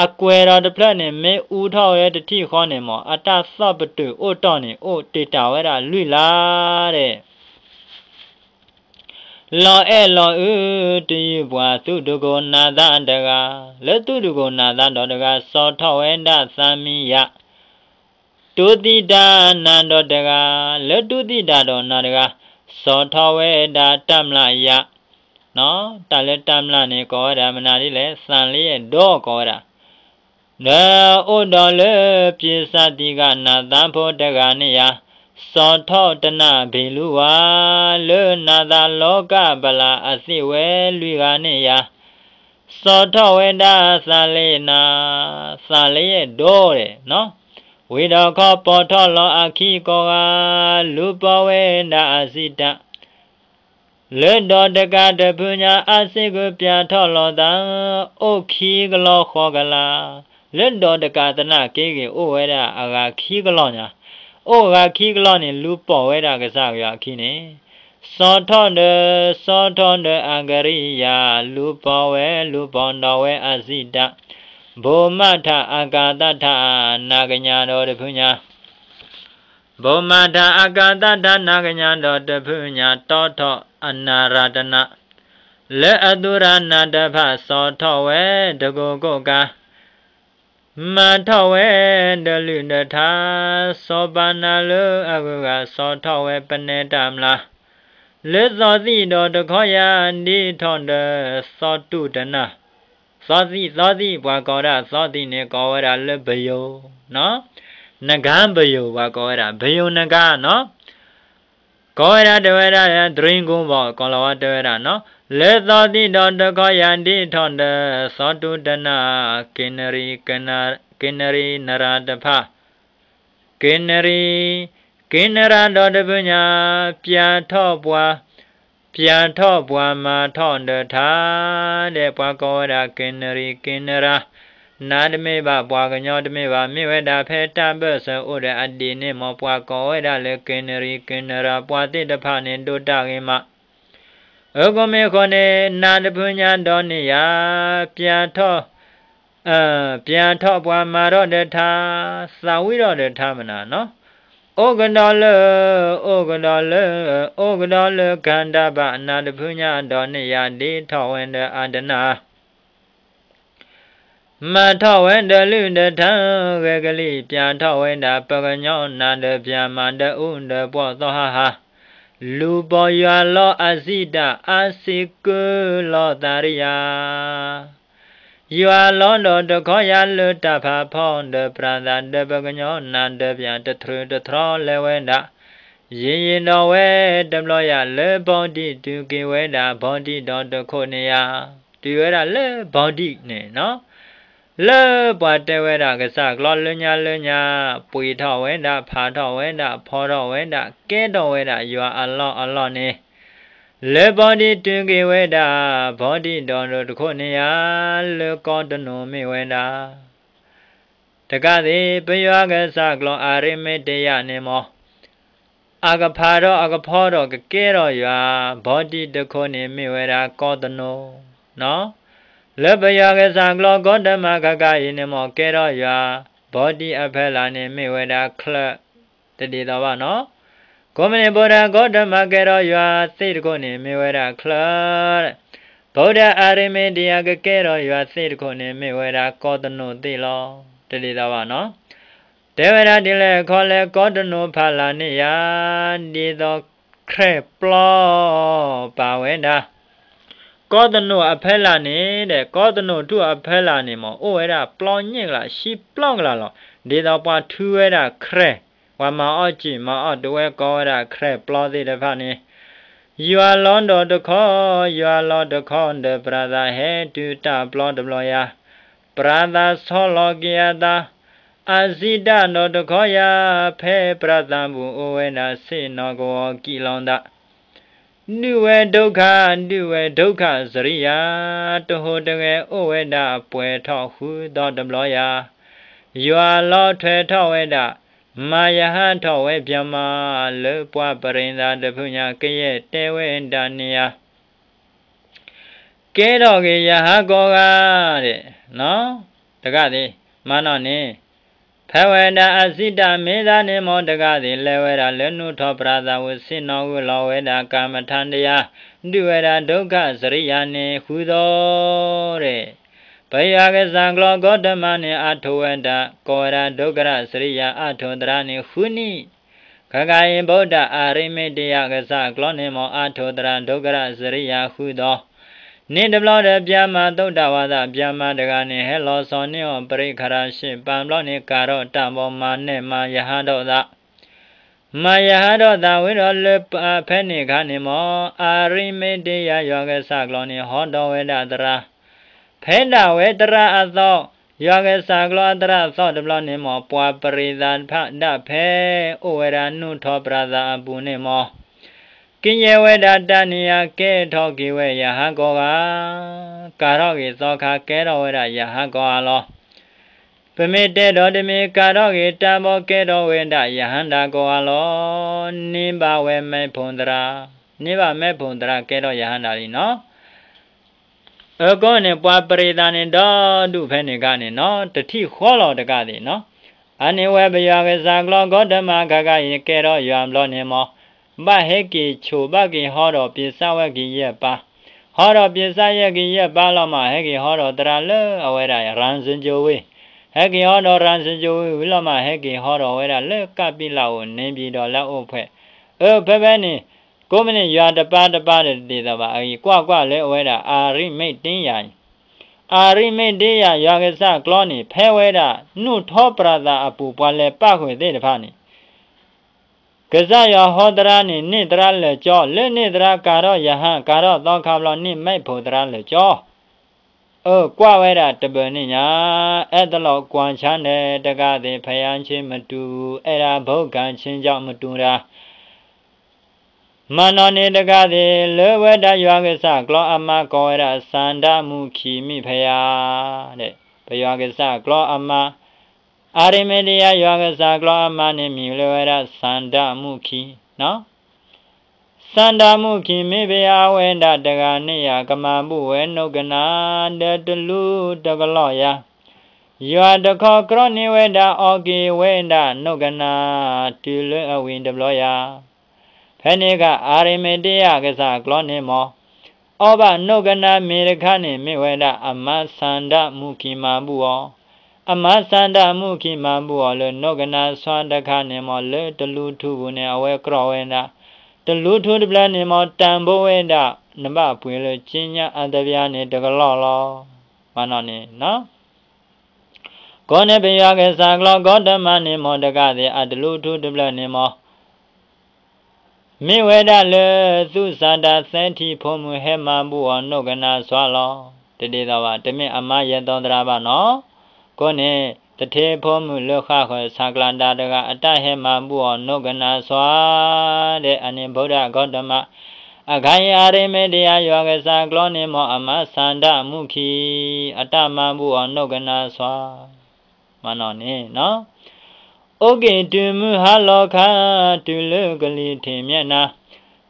အကွဲၤဒီးတဖျၢၣ်န့ၣ် မ့ၣ်အူထီၣ်ဝဲတထံၣ်ဃီန့ၣ်မး အတၢ်သီၣ်ပတုာ်အိၣ်တီၢ်န့ၣ် အိၣ်တ့ၢ်တၢ်ဝဲဒၣ်လွံၢ်လါဒဲး လီၤအဲၣ်လီၤအု တယုၢ်ပှၤ သုးတကိးနၤသးတဂၤ, လၢသုးတကိးနၤသးဒီးတဂၤ စီၤထီၣ်ဝဲဒၣ်သးမံယၤ, တူၢ်သံတၢ်နၤဒီးတဂၤ, လၢတူၢ်သံတၢ်ဒီးနၤတဂၤ, စီၤထီၣ်ဝဲဒၣ်တၢ်မျၢ်ယၤ, တၢ်လၢတၢ်မျၢ်န့ၣ် ကိးဝဲဒၣ်မနုၤဒ်လဲၣ် သၣ်လံအဲၣ်ဒိးကိးဝဲဒၣ် ဒီးအိၣ်ဒီးလၢပၠ့ၤစၢ်သံဂၤနၤသးဖိတဂၤန့ၣ်ယၤ, စီၤထီၣ်တနၢ်ဘ့ၣ်လူဝါ, လၢနၤသးလီၤကၢ်ပလၢ်အသ့ၣ်ဝဲလွံၢ်ဂၤန့ၣ်ယၤ, စီၤထီၣ်ဝဲဒၣ်သးလ့နၤ, သၣ်လံအဲၣ်ဒိးဒဲး, ဝံၤဒီးခီပိာ်ထီၣ်လီၤအခံကိးဂၤ, လူၤပိာ်ဝဲဒၣ်အစံးတၢ် လၢဒီးတကးတဖုညါ အါစ့ၢ်ကပျၢ်ထီၣ်လီၤသး, အိၣ်ခံကလီဃီကလး, လၢဒီးတကးသနာ်က့ဂ့ၤ အိၣ်ဝဲဒၣ်အဂၤခံကလီညါ, အိၣ်ဂၤခံကလီန့ၣ် လူၤပိာ်ဝဲဒၣ်ကစၢ်ယွၤအခံန့ၣ်, စီၤထီၣ်ဒီး စီၤထီၣ်ဒီးအကရံယၤ, လူၤပိာ်ဝဲ လူၤပိာ်ဒီးဝဲအစံးတၢ်, ဘိးမးထး အကၤသးထး နၤကညးဒီးတဖုညါ, ဘိးမးထး အကၤသးထး နၤကညးဒီးတဖုညါ, တီထီၣ်အနၢ်ရၤတနၢ်, လၢအသူၣ်ရၤနၢ်တဖၣ် စီၤထီၣ်ဝဲတကိးကိးကၤ မၤထီၣ်ဝဲဒီးလုၢ်ဒီးထါ, စီၤပၤနၤလၢအဂုၤအဂၤ စီၤထီၣ်ဝဲပနဲတၢ်မျၢ်, လၢသီသံၣ်ဒီးတခီယၤ ဒ်ထီၣ်ဒီးသီတူၢ်တနၢ်, သီသံၣ် သီသံၣ် ပှၤကိးဝဲဒၣ်သီသံၣ်န့ၣ် ကိးဝဲဒၣ်လၢပယိၤ, နကၤပယိၤ ပှၤကိးဝဲဒၣ် ပယိၤနကၤနီၤ ကိးဝဲဒၣ်တဲဝဲဒၣ် ဒြံကိဘီၣ် ကိးလီၤဝဲတဲဝဲဒၣ်နီၤ, လၢသီသံၣ်ဒီးတခီယၤ ဒ်ထီၣ်ဒီးသီတူၢ်တနၢ်, က့ၤနရံၣ်, က့ၤနရံၣ်နရၤတဖၣ်, က့ၤနရံၣ်, က့ၤနရၤဒီးတဖုညါ, ပျၢ်ထီၣ်ပှၤ ပျၢ်ထီၣ်ပှၤမၤထီၣ်ဒီးထါ, ဒီးပှၤကိးဝဲဒၣ်က့ၤနရံၣ် က့ၤနရၤ, နၤတမ့ၢ်ဘၣ် ပှၤကညီတမ့ၢ်ဘၣ် မ့ၢ်ဝဲဒၣ်ဖဲတၢ်ဘၢၣ်စၢၤအိၣ်ဒီးအဒံးန့ၣ်မ့ၢ် ပှၤကိးဝဲဒၣ်လၢက့ၤနရံၣ် က့ၤနရၤ ပှၤသ့ၣ်တဖၣ်န့ၣ် ဒိၣ်တၢ်ဂ့ၤမး အဃိမ့ၢ်အဃိန့ၣ် နၤတဖုညါဒီးန့ၣ်ယၤ, ပျၢ်ထီၣ် ပျၢ်ထီၣ်ပှၤမၤထီၣ်ဒီးထါ, သးဝံၣ်ထီၣ်ဒီးထါမနၤနီၤ, အိၣ်ကဒီးလၢ, အိၣ်ကဒီးလၢ, အိၣ်ကဒီးလၢကၤတၢ်ဘၣ် နၤတဖုညါဒီးန့ၣ်ယၤ ဒ်ထီၣ်ဝဲဒီးအတနၢ် မၤထီၣ်ဝဲဒီးလုၢ်ဒီးထါ, ဂဲၤကလံၣ် ပျၢ်ထီၣ်ဝဲဒၣ် ပှၤကညီနၤဒီးပျၢ်မၤဒီးအူဒီးပှီၢ်သီဟးဟး, လူၤပိာ်ယွၤလီၤအစံးတၢ် အါစ့ၤကုလီၤသးရံယၤ, ယွၤလီၤဒီးတခီယၤလၢတၢ်ဖးဖီဒီးပြၤသးဒီးပှၤကညီနၤဒီးပျၢ်တထြူးတထြီလဲၤဝဲဒၣ်, ယံာ်ယံာ်ဒီးဝဲတဘျီယၤ လၢဘီဒံၣ်တုၤက့ၤဝဲဒၣ် ဘီဒံၣ်ဒီးတခိၣ်န့ၣ်ယၤ, တုၤဝဲဒၣ်လၢဘီဒံၣ်န့ၣ်နီၤ လၢပှၤတဲဝဲဒၣ်ကစၢ်ကျီလၢညါလၢညါ, ပှ့ၤထီၣ်ဝဲဒၣ် ဖးထီၣ်ဝဲဒၣ် ဖီထီၣ်ဝဲဒၣ် ကဲထီၣ်ဝဲဒၣ်ယွၤအလီၢ်အလီၢ်န့ၣ်, လၢဘီဒံၣ်တုၤက့ၤဝဲဒၣ် ဘီဒံၣ်ဒီးတခိၣ်န့ၣ်ယၤ, လၢကီၢ်တနိၤမ့ၢ်ဝဲဒၣ် တကးသ့ၣ် ပယွၤကစၢ်ကျီအၤရ့မ့တယၤန့ၣ်မ့ၢ် အကဖးထီၣ်အကဖီထီၣ်ကကဲထီၣ်ယွၤ ဘီဒံၣ်တခိၣ်န့ၣ်မ့ၢ်ဝဲဒၣ်ကီၢ်တနိၤ, လၢပယွၤကစၢ်ကျီကီတမၤကကၤအံၤန့ၣ်မ့ၢ် ကဲထီၣ်ယွၤ ဘီဒံၣ်အဖီလာ်န့ၣ်မ့ၢ်ဝဲဒၣ်ချၢ တဒ်သိးဘၣ်နီၤ, ကိးမုၢ်နံၤ ဗုဒ္ဓကီတမၤကဲထီၣ်ယွၤသ့ၣ်တခိၣ်န့ၣ် မ့ၢ်ဝဲဒၣ်ချၢ, ဗုဒ္ဓအၤရ့မ့တယၤကကဲထီၣ်ယွၤသ့ၣ်တခိၣ်န့ၣ် မ့ၢ်ဝဲဒၣ်ကီၢ်တနိၤသ့ၣ်လီၤ. တဒ်သိးဘၣ်နီၤ, တဲဝဲဒၣ်ဒ်လဲၣ်ခီလဲၣ် ကီၢ်တနိၤဖီလာ်န့ၣ်ယၤ, ဒ်သိးခရဲၣ်ပျီပာ်ဝဲဒၣ် ကီၢ်တနိၤအဖီလာ်န့ၣ်ဒီး ကီၢ်တနိၤထူၣ်အဖီလာ်န့ၣ်မ့ၢ် အိၣ်ဝဲဒၣ်ပျီညၣ်ကလး ဆံပျီကလးလီၤ. ဒ်သိးပှၤထုဝဲဒၣ်ခရဲၣ်, ပှၤမၤအီၣ်စံာ်မၤအီၣ်တဝဲကိးဝဲဒၣ်ခရဲၣ်ပျီသ့ၣ်တဖၣ်န့ၣ်, ယွၤလီၤဒီးတခီ, ယွၤလီၤတခီဒီးပြၤသး ဟဲတုၤတၢ်ပျီတဘျီယၤ, ပြၤသးဆီလီၤက့ၤအသး, အစံးတၢ်ဒီးတခီယၤ, ဖဲပြၤသးပူၤအိၣ်ဝဲဒၣ်ဆ့ၣ်နီၤကဝီၤကံၣ်လီၤသး ဒုၣ်ဝဲဒုက္ခ, ဒုၣ်ဝဲဒုက္ခစရိယၤ, တဟူးတဂဲၤအိၣ်ဝဲဒၣ်ပှဲၤထီၣ်ဃုသီတဘျီယၤ, ယွၤလီၤထွဲထီၣ်ဝဲဒၣ်, မၤယဟးထီၣ်ဝဲဗျမၤ, လၢပှၤပရ့ၤသးတဖုညါ ကယဲၢ်တဲဝဲဒၣ်န့ၣ်ယၤ ကဲထီၣ်က့ၤယဟးကိးဂၤဒဲး, တဂၤသ့ၣ်, မၤနီၣ်န့ၣ်, ဖဲဝဲဒၣ်အစံးတၢ်မ့ၢ်သးန့ၣ်မ့ၢ်တဂၤသ့ၣ် လဲၤဝဲဒၣ်လၢနူၢ်ထီၣ်ပြၤသးဝံၤ ဆ့ၣ်နီၤဂုာ်လီၤဝဲဒၣ် ကမ္မဋ္ဌာန်းတရား, ဒုၣ်ဝဲဒၣ်ဒုက္ခစရိယၤန့ၣ် ဃုသီဒီး ပယွၤကစၢ်ကျီကိးတမၤန့ၣ် အါထိးဝဲဒၣ် ကိးဝဲဒၣ်ဒုက္ခစရိယၤ အါထိးသရၣ်န့ၣ် ဃုနံၣ်, ခဲကနံၣ်အံၤ ဗုဒ္ဓအၤရ့မ့တယၤကစၢ်ကျီန့ၣ်မ့ၢ် အါထိးသရၣ်ဒုက္ခစရိယၤဃုသီ, န့ၣ်တဘျီဒီး ဗျမၤသုးတၢ်ဝးသး ဗျမၤတဂၤန့ၣ် ဟဲလီၤဆီန့ၢ်အီၤ ပရိက္ခရရှစ်ပါးဘျီန့ၣ် ကၤထီၣ်တၢ်ဘီ မၤနဲၣ်မၤယဟးထီၣ်သး မၤယဟးထီၣ်သးဝံၤဒီး လၢဖဲန့ၣ်အခါန့ၣ်မ့ၢ် အၤရ့မ့တယၤယွၤကစၢ်ကျီန့ၣ် ဟီထီၣ်ဝဲဒၣ်သရၣ်, ဖဲဒၣ်ဝဲသရၣ်အသီ, ယွၤကစၢ်ကျီအသရၣ်အသီတဘျီန့ၣ်မ့ၢ် ပှၤပရ့ၤသးတဖၣ်ဒၣ်ဖဲ အိၣ်ဝဲဒၣ်နူၢ်ထီၣ်ပြၤသးအပူၤန့ၣ်မ့ၢ် ကယဲၢ်ဝဲဒၣ်တၢ်န့ၣ်ယၤ ကဲထီၣ်က့ၤဝဲယဟးကိးဂၤ, ကၤထီၣ်က့ၤသီခါ ကဲထီၣ်ဝဲဒၣ်ယဟးကိးဂၤလီၤ. ပမ့ၢ်တဲဒီးတမ့ၢ် ကၤထီၣ်က့ၤတၢ်ဘီ ကဲထီၣ်ဝဲဒၣ်ယဟးဒၣ်ကိးဂၤလီၤ. န့ၢ်ဘၣ်ဝဲမ့ၢ်ဖိသရၣ် န့ၢ်ဘၣ်မ့ၣ်ဖိသရၣ်ကဲထီၣ်ယဟၣ်ဒၣ်လံနီၤ. အဃိန့ၣ် ပှၤပရံသးန့ၣ်ဒီဒူၣ်ဖဲန့ၣ်ခါန့ၣ်နီၤ တထံၣ်ဃီလီၤတကးသ့ၣ်နီၤ. အန့ၣ်ဝဲပယွၤကစၢ်ကျီဂေါတမၤခါခါအံၤ ကဲထီၣ်ယွၤဘျီန့ၣ်မး ဘၣ်ဟဲက့ၤဆိး ဘၣ်က့ၤဟီထီၣ်ပ့ၤစၢ်ဝဲက့ၤယဲၢ်ပၢ်, ဟီထီၣ်ပ့ၤစၢ်ယဲၢ်က့ၤယဲၢ်ပၢ်လီၤမး ဟဲက့ၤဟီထီၣ်သရၣ်လၢအဝဲဒၣ် ရၣ်စကၠိဝ့ၢ်, ဟဲက့ၤဟီထီၣ်ရၣ်စကၠိဝ့ၢ်ဝံၤလီၤမး ဟဲက့ၤဟီထီၣ်ဝဲဒၣ်လၢကးပံလးအိၣ်န့ၣ် ပံၤဒီးလၢအိၣ်ဖှဲး, အဖဲဖဲန့ၣ် ကိးမုၢ်နံၤ ယွၤတပၤတပၤဒီးတဒ်သိးဘၣ် အဂ့ၢ်ကွၢ်ကွၢ်လၢအဝဲဒၣ် အၤရံမ့းတ့ယၤအံၤ, အၤရံမ့းတ့ယၤ ယွၤကစၢ်ကျီန့ၣ် ဖဲဝဲဒၣ် နူၢ်ထီပြၤသးအပူၤ ပှၤလဲၤပၣ်ဃုာ်သ့ၣ်တဖၣ်န့ၣ် ကစၢ်ယွၤဟီသရၣ်န့ၣ် န့ၢ်သရၣ်လၢာ်ကၠီ, လၢန့ၢ်သရၣ်ကၤထီၣ်ယဟၣ် ကၤထီၣ်သီခါဘျီ န့ၢ်မ့ၣ်ဖိသရၣ်လၢာ်ကၠီ. အၢ ကွၢ်ဝဲဒၣ်တဘၢၣ်န့ၣ်ညါ, အဲၣ်တလီၤကွၢ်ဆါန့ၣ်တဂၤသ့ၣ် ဖယါဆ့မတူၤ, အဲၣ်ဒၣ်ဘိကၤဆ့ကၠီမတူၤတၢ် မၤနီၣ်န့ၣ်တဂၤသ့ၣ် လၢဝဲဒၣ်ယွၤကစၢ်ကျီအမါကိးဝဲဒၣ် စန္ဒမုခီမ့ၢ်ဖယါ, ဒီး ပယွၤကစၢ်ကျီအမါ, အၤရံမ့းတ့ယၤယွၤကစၢ်ကျီအမါန့ၣ် မံၤလၢဝဲဒၣ် စန္ဒမုခီ, စန္ဒမုခီမ့ၢ်ဖယါ အဝဲဒၣ်တဂၤန့ၣ်ယၤ ကမၤဘူၣ်ဝဲနိကနၣ် ဒီးတလူတကလီၢ်ယၤ, ယွၤတခီကြီန့ၢ်ဝဲဒၣ် အီၣ်က့ၤဝဲဒၣ်နိကနၣ် တုၤလၢအဝံၤတဘျီယၤ ဖဲန့ၣ်အခါ အၤရံမ့းတ့ယၤကစၢ်ကျီန့ၣ်မး, အီၣ်ဘၣ်နိကနၣ်မ့ၤတခါန့ၣ် မ့ၢ်ဝဲဒၣ်အမါစန္ဒမုခီမၤဘူၣ်အီၤ, အမါစန္ဒမုခီမၤဘူၣ်အီၤလၢနိကနၣ်စွါတခါန့ၣ်မး လၢတလူထူပူၤန့ၣ် အဝဲကြီဝဲဒၣ်, တလူထူတဖျၢၣ်န့ၣ်မး တၢ်ဘိဝဲဒၣ် နဘၣ်ပှ့ၤလၢကၠ့ညါအါတဘျါန့ၣ်တကလီၢ်လီၤ. မၤနီၣ်န့ၣ် ကိးန့ၣ်ပယွၤကစၢ်ကျီဂေါတမၤန့ၣ်မး တဂၤသ့ၣ် အတလူထူတဖျၢၣ်န့ၣ်မး မ့ၢ်ဝဲဒၣ်လၢ သူၣ်စၢ်တၢ်သဲထံဖိမုၣ်ဟဲမၤဘူၣ်အီၤနိကနၣ်စွါလီၤ. တဒ်သိးဘၣ် တမ့ၢ်အမါယဲၢ်သီသရၣ်ဘၣ်နီၤ. ကိးန့ၣ် တထ့ဖိမုၣ်လၢဃၣ်ဃၢၤဆၣ်ကျါဒါတဂၤ အတၢ်ဟဲမၤဘူၣ်အီၤနိကနၣ်စွါ ဒီးအန့ၣ် ဗုဒ္ဓဂေါတမ အခါအံၤ အၤရံမ့းတ့ယၤယွၤကစၢ်ကျီန့ၣ်မး အမါစန္ဒမုခီ အတၢ်မၤဘူၣ်အီၤနိကနၣ်စွါ မၤနီၣ်န့ၣ် အိၣ်က့ၤတုၤမုၢ်ဟါလီၤခါ တုၤလၢကလံၤထံးမျဲၢ်နၤ,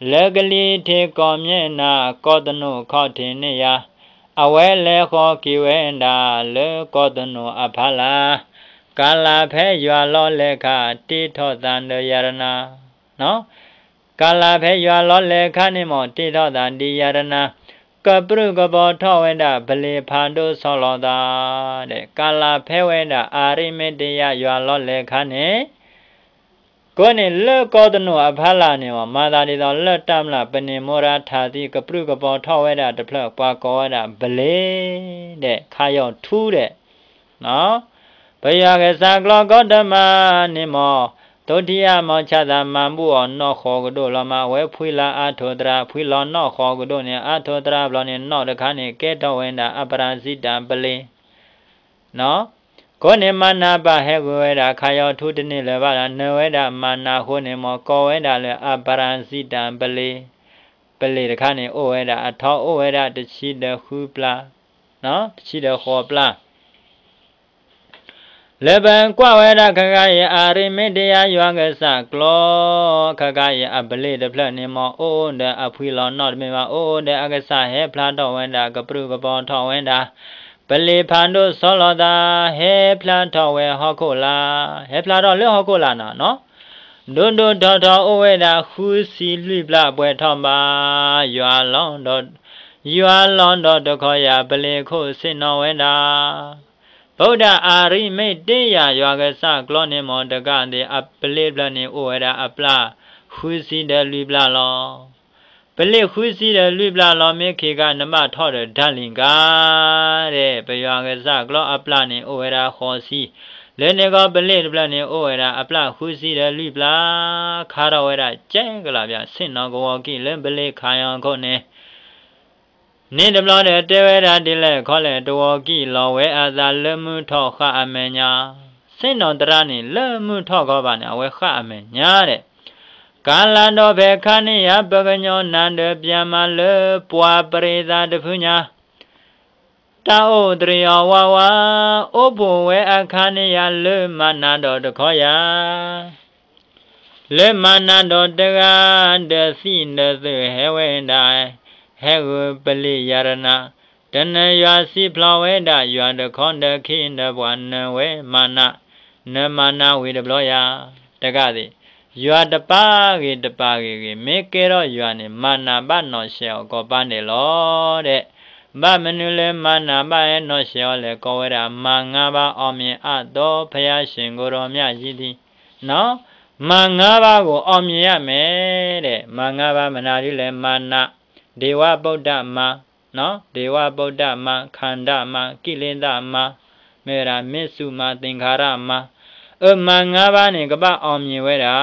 လၢကလံၤထံးကီၢ်မျဲၢ်နၤ ကီးသနူးခီၣ်ထံးန့ၣ်ယၤ, အဝဲလဲၤဃီၤက့ၤဝဲဒၣ်လၢကီးသနူးအဖီလာ်, ကလၤဖဲယွၤလီၤလဲၤခါ တ့ထီၣ်သးဒီးယၤတနၤ ကလၤဖဲယွၤလီၤလဲၤခါန့ၣ်မး တ့ထီၣ်သးဒ်ယၤတနၤ, ကပြုၢ်ကပြီၤထီၣ်ဝဲဒၣ်ပလံၤဖးဒိၣ်ဆီလီၤသး, ဒီးကလၤဖဲဝဲဒၣ်အၤရံမ့းတ့ယၤယွၤလီၤလဲၤခါန့ၣ်, ကိးန့ၣ်လၢကီးသနူးအဖီလာ်န့ၣ်မး မၤသးဒ်သိးလၢတၢ်မျၢ်ပနံာ်မိရၤထးသံ ကပြုၢ်ကပြီၤထီၣ်ဝဲဒၣ်တဖျၢၣ် ပှၤကိးဝဲဒၣ်ပလံၤ ဒီးခါယီၤထူဒီး ပယွၤကစၢ်ကျီဂေါတမန့ၣ်မး, သိထံယၤမီၤဆၣ်သးမၤဘူၣ်အီၤနီၢ်ဃီးကဒိၣ်လီၤမး, အဝဲဖှံလီၤအါထိးသရၣ်, ဖှံလီၤနီၢ်ဃီးကဒိၣ်န့ၣ် အါထိးသရၣ်ဘျီန့ၣ် နီၣ်တခါန့ၣ် ကဲထီၣ်ဝဲဒၣ်အပရၤစံတၢ်ပလံၤ, ကိးန့ၣ်မၤနၤပၢ်ဟဲဂုာ်ဝဲဒၣ် ခါယီၤထူတန့ၢ်လၢၤဘၣ်ဒီး နၢၤဝဲဒၣ်မၤနၤအဃိန့ၣ်မး ကိးဝဲဒၣ်လၢအပရၤစံတၢ်ပလံၤ, ပလံၤတခါန့ၣ် အိၣ်ဝဲဒၣ်အထီ အိၣ်ဝဲဒၣ်တဆံဒီးဃုပျၢ်, တဆံဒီးဃိးပျၢ် လၢပကွၢ်ဝဲဒၣ်ခါခါအံၤ အၤရံမ့းတ့ယၤယွၤကစၢ်ကျီ, ခါခါအံၤအပလံၤတဖျၢၣ်န့ၣ်မး အိၣ်အိၣ်ဒီးအဖှံလီၤနီၣ်တမ့ၢ်ဘၣ်, အိၣ်အိၣ်ဒီးအကစၢ်ဟဲဖျါထီၣ်ဝဲဒၣ် ကပြုၢ်ကပြီၤထီၣ်ဝဲဒၣ်, ပလံၤဖးဒိၣ်ဆီလီၤသး, ဟဲဖျါထီၣ်ဝဲဟီၣ်ခိၣ်လာ်, ဟဲဖျါထီၣ်လၢဟီၣ်ခိၣ်လာ်နီၤ, ဒိၣ်ဒိၣ်ထီထီအိၣ်ဝဲဒၣ်ဃုဆံလွံၢ်ပျၢ် ပှဲၤထီၣ်ဘၣ်, ယွၤလီၤဒီး, ယွၤလီၤဒီးတခီယၤ ပလံၤခိၣ်ဆ့ၣ်နီၤဝဲဒၣ် ပဝဲဒၣ်အၤရံမ့းတ့ယၤ ယွၤကစၢ်ကျီန့ၣ်မး တကးဒံး အပလံၤတဖျၢၣ်န့ၣ် အိၣ်ဝဲဒၣ်အပျၢ်ဃုဆံဒီးလွံၢ်ပျၢ်လီၤ. ပလံၤဃုဆံဒီးလွံၢ်ပျၢ်လီၤ မ့ၢ်ခံဂၤနဘၣ်ထီၣ်ဒီးတၢ်လံၤကါ, ဒီးပယွၤကစၢ်ကျီအပျၢ်န့ၣ် အိၣ်ဝဲဒၣ်ဃိးဆံ, လၢန့ၣ်ကီး ပလံၤတဖျၢၣ်န့ၣ် အိၣ်ဝဲဒၣ်အပျၢ်ဃုဆံဒီးလွံၢ်ပျၢ်, ခါထီၣ်ဝဲဒၣ်ကဲကလးပၠး ဆ့ၣ်နီၤကဝီၤကံၢ်လၢပလံၤခးယီၤခိၣ်န့ၣ် န့ၣ်တဘျီဒီးတဲဝဲဒၣ်ဒ်လဲၣ်ခီလဲၣ် တဝီၤကံၢ်လီၤဝဲအသးလၢမုၢ်ထီၣ်ဃၣ်အမဲာ်ညါ, ဆ့ၣ်နီၤသရၣ်န့ၣ် လၢမုၢ်ထီၣ်ခီဘၣ်န့ၣ် အဝဲဃၣ်အမဲာ်ညါဒီး, ကလၤဒီးဖဲခါန့ၣ်ယၤ ပကညီနၤဒီးပျဲမးလၢပှၤပရံးသးတဖုညါ တၢ်အိၣ်သရံးအီၤဝါဝါ, အိၣ်ဖှိၣ်ဝဲအခါန့ၣ်ယၤလၢမၤနၤဒီးတခီယၤ လၢမၤနၤဒီးတဂၤ ဒီးသံၣ်ဒီးသုးဟဲဝဲဒၣ် ဟဲဂုာ်ပလံာ်ယၤတနၤ, တနၢၤယွၤစံးဖျါဝဲဒၣ်ယွၤတခီဒီးခံဒီးပှၤနၢၤဝဲမၤနၤ, နမၤနၤဝံၤတဘျီယၤ, တဂၤသ့ၣ်, ယွၤတပာ်ဂ့ၤတပာ်ဂ့ၤဂ့ၤ မ့ၢ်ကဲထီၣ်ယွၤန့ၣ် မၤနၤဘၣ်နီၢ်ဆဲးအီၤကီးပၤဒဲးလီၤဒဲး. ဘၣ်မနုၤလၢမၤနၤဘၣ်ဟဲနီၢ်ဆဲးအီၤလဲၣ်, ကိးဝဲဒၣ် မၤငါးပါးအောင်မြင်အပ်သော ဘုရားရှင်ကိုယ်တော်မြတ်ကြီးတည်း မၤငါးပါးကို အောင်မြင်ရမယ်ဒဲး, မၤငါးပါးမနုၤဒ်လဲၣ်, မၤနၤ, ဒေဝဗုဒ္ဓမၤ, ဒေဝဗုဒ္ဓမၤ, ခန္ဓာမၤ, ကိလေသာမၤ, မ့ၢ်ဝဲဒၣ် မစ္စုမၤ, သင်္ခါရမၤ, အၢ မၤငါးပါးန့ၣ် ကဘၣ် အောင်မြင် ဝဲဒၣ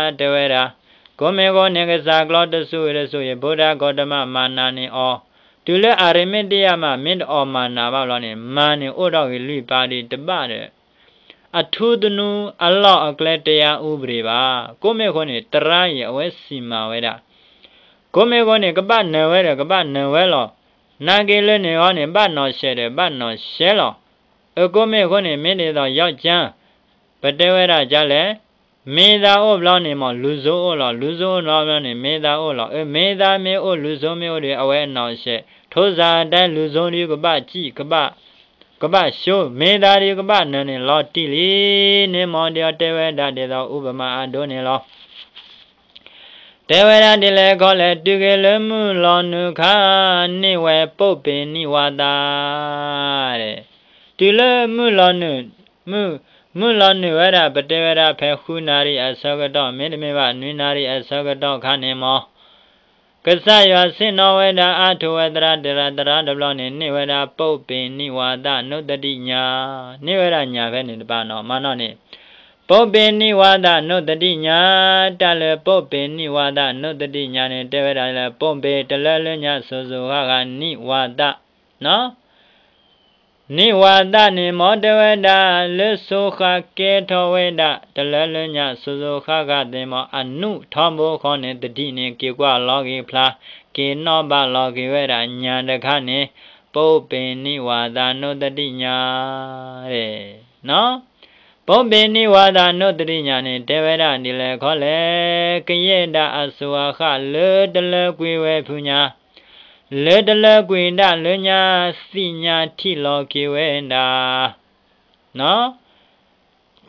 ်, တဲဝဲဒၣ်, ကိးမ့ၢ်ဃိန့ၣ် ကစၢ်ကျီတစူၢ်ဂ့ၤတစူၢ်ဂ့ၤ ဗုဒ္ဓဂေါတမ မၤနၤန့ၢ်အီၤ, တုၤလၢအရမ့ၢ်တယၢ်မး မ့ၢ်တအီၣ်မၤနၤဘၣ်လီၤန့ၣ် မၤန့ၢ်အိၣ်ထီၣ်ဂ့ၤလွံၢ်ပါဒံးတဘၣ်ဒီး အထူသနူအလီၢ်အကျဲ တရားဥပဒေ ဘၣ်. ကိးမ့ၢ်ဃိန့ၣ် သရၣ်အံၤအဝဲစံးမၤဝဲဒၣ်, ကိးမ့ၢ်ဃိန့ၣ် ကဘၣ်နၢၤဝဲဒီး ကဘၣ်နၢၤဝဲလီၤ. နာ်က့လၢန့ၣ်အီၤန့ၣ် ဘၣ်နီၢ်ဆဲးဒီး ဘၣ်နီၢ်ဆဲးလီၤ. အၢ ကိးမ့ၢ်ဃိန့ၣ် မ့ၢ်ဒ်သိး ယောက်ျား, ပတဲဝဲဒၣ်ဒ်လဲၣ်, မင်းသားအိၣ်ဘျီန့ၣ်မ့ၢ် လူဆိုးအိၣ်လီၤ, လူဆိုးအိၣ်ဘျီန့ၣ် မင်းသားအိၣ်လီၤ. အၢ မင်းသားမ့ၢ်အိၣ် လူဆိုးမ့ၢ်အိၣ်ဒီး အဝဲအနီၢ်ဆဲး, ထိုစၢ်အတိုင်း လူဆိုးဒုကဘၣ်စံၣ်, ကဘၣ်, ကဘၣ်ဆိ, မင်းသားဒုကဘၣ်နၢၤန့ၣ် လီၤတံၢ်လံန့ၣ် မ်ဒ်အီၤတဲဝဲဒၣ်ဒ်သိး ဥပမာအဒိန့ၣ်လီၤ. တဲဝဲဒၣ်ဒ်လဲၣ်ခီလဲၣ်, တုၤက့ၤလၢမုၢ်လီၤနုာ်ခါ န့ၢ်ဝဲ ပုပ္ပေနိဝါဒ ဒဲး, တုၤလၢမုၢ်လီၤနုာ်, မုၢ်, မုၢ်လီၤနုာ်ဝဲဒၣ် ပတဲဝဲဒၣ်ဖဲဃုနၣ်ရံၣ်အဆၢကတီၢ် မ့တမ့ၢ်ဘၣ် နွံနၣ်ရံၣ်အဆၢကတီၢ်ခါန့ၣ်မ့ၢ် ကစၢ်ယွၤဆ့ၣ်နီၤဝဲဒၣ် အါထီၣ်ဝဲသရၣ်တဂၤ သရၣ်တဘျီန့ၣ် န့ၢ်ဝဲဒၣ် ပုပ္ပေနိဝါဒနုသတိညာ, န့ၢ်ဝဲဒၣ်ညာဖဲန့ၣ်တပၤနီၤ မၤနီၣ်န့ၣ်, ပုပ္ပေနိဝါဒနုသတိညာ, တၢ်လၢ ပုပ္ပေနိဝါဒနုသတိညာန့ၣ် တဲဝဲဒၣ်လၢ ပုပ္ပေ တလၢလၢညါ စိၤစိၤဃၣ်ဃၣ် နိဝါဒ နိဝါဒန့ၣ်မ့ၢ်တဲဝဲဒၣ် လၢစိၤဃၣ်ကဲထီၣ်ဝဲဒၣ် တလၢလၢညါ စိၤစိၤဃၣ်ဃၣ်သ့ၣ်မ့ၢ် အနု ထီဘိဃီန့ၣ် သတိန့ၣ် က့ၤကွၢ်လီၤက့ၤဖျါ, က့ၤနီၣ်ဘၣ်လီၤက့ၤဝဲဒၣ် ညာတခါန့ၣ် ပုပ္ပေနိဝါဒနုသတိညာ ဒဲး, ပုပ္ပေနိဝါဒနုသတိညာန့ၣ် တဲဝဲဒၣ်ဒ်လဲၣ်ခီလဲၣ်, ကယဲၢ်ဒၣ်အစိၤအဃၣ် လၢတလၢကွံာ်ဝဲဖုညါ, လၢတလၢကွံာ်ဒၣ်လၢညါ သ့ၣ်ညါထံၣ်လီၤက့ၤဝဲဒၣ်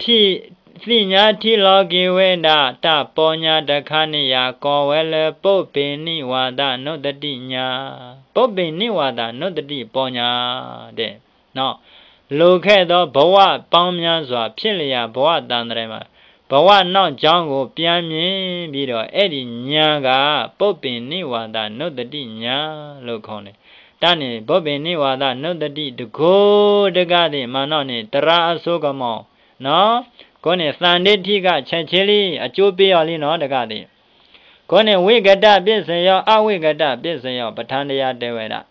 ထံၣ်, သ့ၣ်ညါထံၣ်လီၤက့ၤဝဲဒၣ် တၢ်ပီညါတခါန့ၣ်ယၤ ကိးဝဲလၢ ပုပ္ပေနိဝါဒနုသတိညာ, ပုပ္ပေနိဝါဒနုသတိပီညါ ဒဲး, လွန်ခဲ့သောဘဝပေါင်းများစွာ ဖြစ်လျက် ဘဝတန်တရာမှာ ဘဝနောက်ကြောင်းကို ပြန်မြင်ပြီးတော့ အဲ့ဒီညာက ပုပ္ပေနိဝါဒနုသတိညာလို့ခေါ်တယ်. တၢ်န့ၣ် ပုပ္ပေနိဝါဒနုသတိတကိးတဂၤသ့ၣ် မၤနီၣ်န့ၣ် သရၣ်အစိကမီၤ, ကိးန့ၣ် သန္ဓေထိက ချက်ချင်းလံ အကျိုးပေးအီၤလံနီၤ တဂၤသ့ၣ်. ကိးန့ၣ် ဝိကတပစ္စယော အဝိကတပစ္စယော ပထန်းတရား တဲဝဲဒၣ်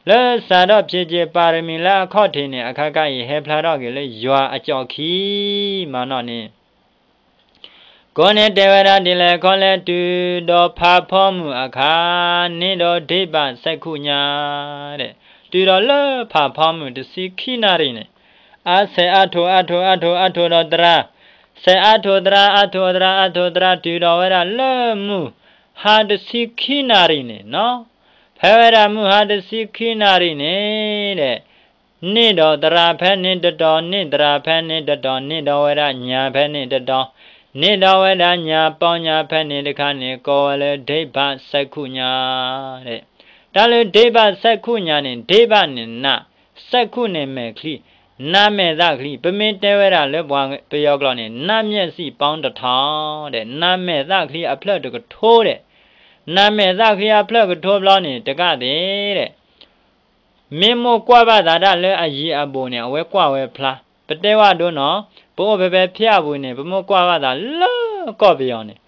လၢစးထီၣ် ဖြေးဖြေးပါရမီ လၢအခီၣ်ထံးန့ၣ် အခါခါအံၤ ဟဲဖျါထီၣ်က့ၤလၢယွၤအကျော်ခံ မၤနီၣ်န့ၣ် ကိးန့ၣ်တဲဝဲဒၣ်ဒ်လဲၣ်ခီလဲၣ် တုၤဒီးဖးဖီမုၢ်အခါ န့ၢ်ဒီး ဒိဗ္ဗစက္ခုညါ ဒဲး, တုၤဒီးလၢဖးဖီမုၢ် တဆံခံနၣ်ရံၣ်န့ၣ် အါဆဲးအါထိးအါထိးအါထိးအါထိးဒီးသရၣ်, ဆဲးအါထိးသရၣ် အါထိးသရၣ် အါထိးသရၣ် တုၤဒီးဝဲဒၣ်လၢမုၢ်ဟါ တဆံခံနၣ်ရံၣ်န့ၣ်နီၤ, ဖဲဝဲဒၣ်မုၢ်ဟါ တဆံခံနၣ်ရံၣ်န့ၣ် ဒဲး န့ၢ်ဒီးသရၣ်ဖဲန့ၣ်တတီၤ န့ၢ်သရၣ်ဖဲန့ၣ်တတီၤ န့ၢ်ဒီးဝဲဒၣ်ညါဖဲန့ၣ်တတီၤ န့ၢ်ဒီးဝဲဒၣ်ညါပီညါဖဲန့ၣ်တခါန့ၣ် ကိးဝဲလၢ ဒိဗ္ဗစက္ခုညါ ဒဲး. တၢ်လၢ ဒိဗ္ဗစက္ခုညါန့ၣ် ဒိဗ္ဗန့ၣ်နး, စက္ခုန့ၣ်မဲာ်ချံ, နးမဲာ်သၣ်ချံ, ပမ့ၢ်တဲဝဲဒၣ်လၢပှၤပယီၤကျိာ်န့ၣ် နးမျက်စိပေါင်းတစ်ထောင် ဒဲး, နးမဲာ်သၣ်ချံအဖျၢၣ်တကထိ ဒဲး, နးမဲာ်သၣ်ချံအဖျၢၣ်ကထိဘျီန့ၣ် တဂၤသ့ၣ် ဒဲး မ့ၢ်မိၢ်ကွၢ်ဘၣ်သးတၢ်လၢအယံၤအဘူးန့ၣ် အဝဲကွၢ်ဝဲဖျါ, ပတဲဝဲဒိနီၤ, ပအိၣ်ဖဲဖဲဖၠၣ်ပူၤန့ၣ် ပမိၢ်ကွၢ်ဘၣ်သးလၢကီၢ်ပယီၤန့ၣ်,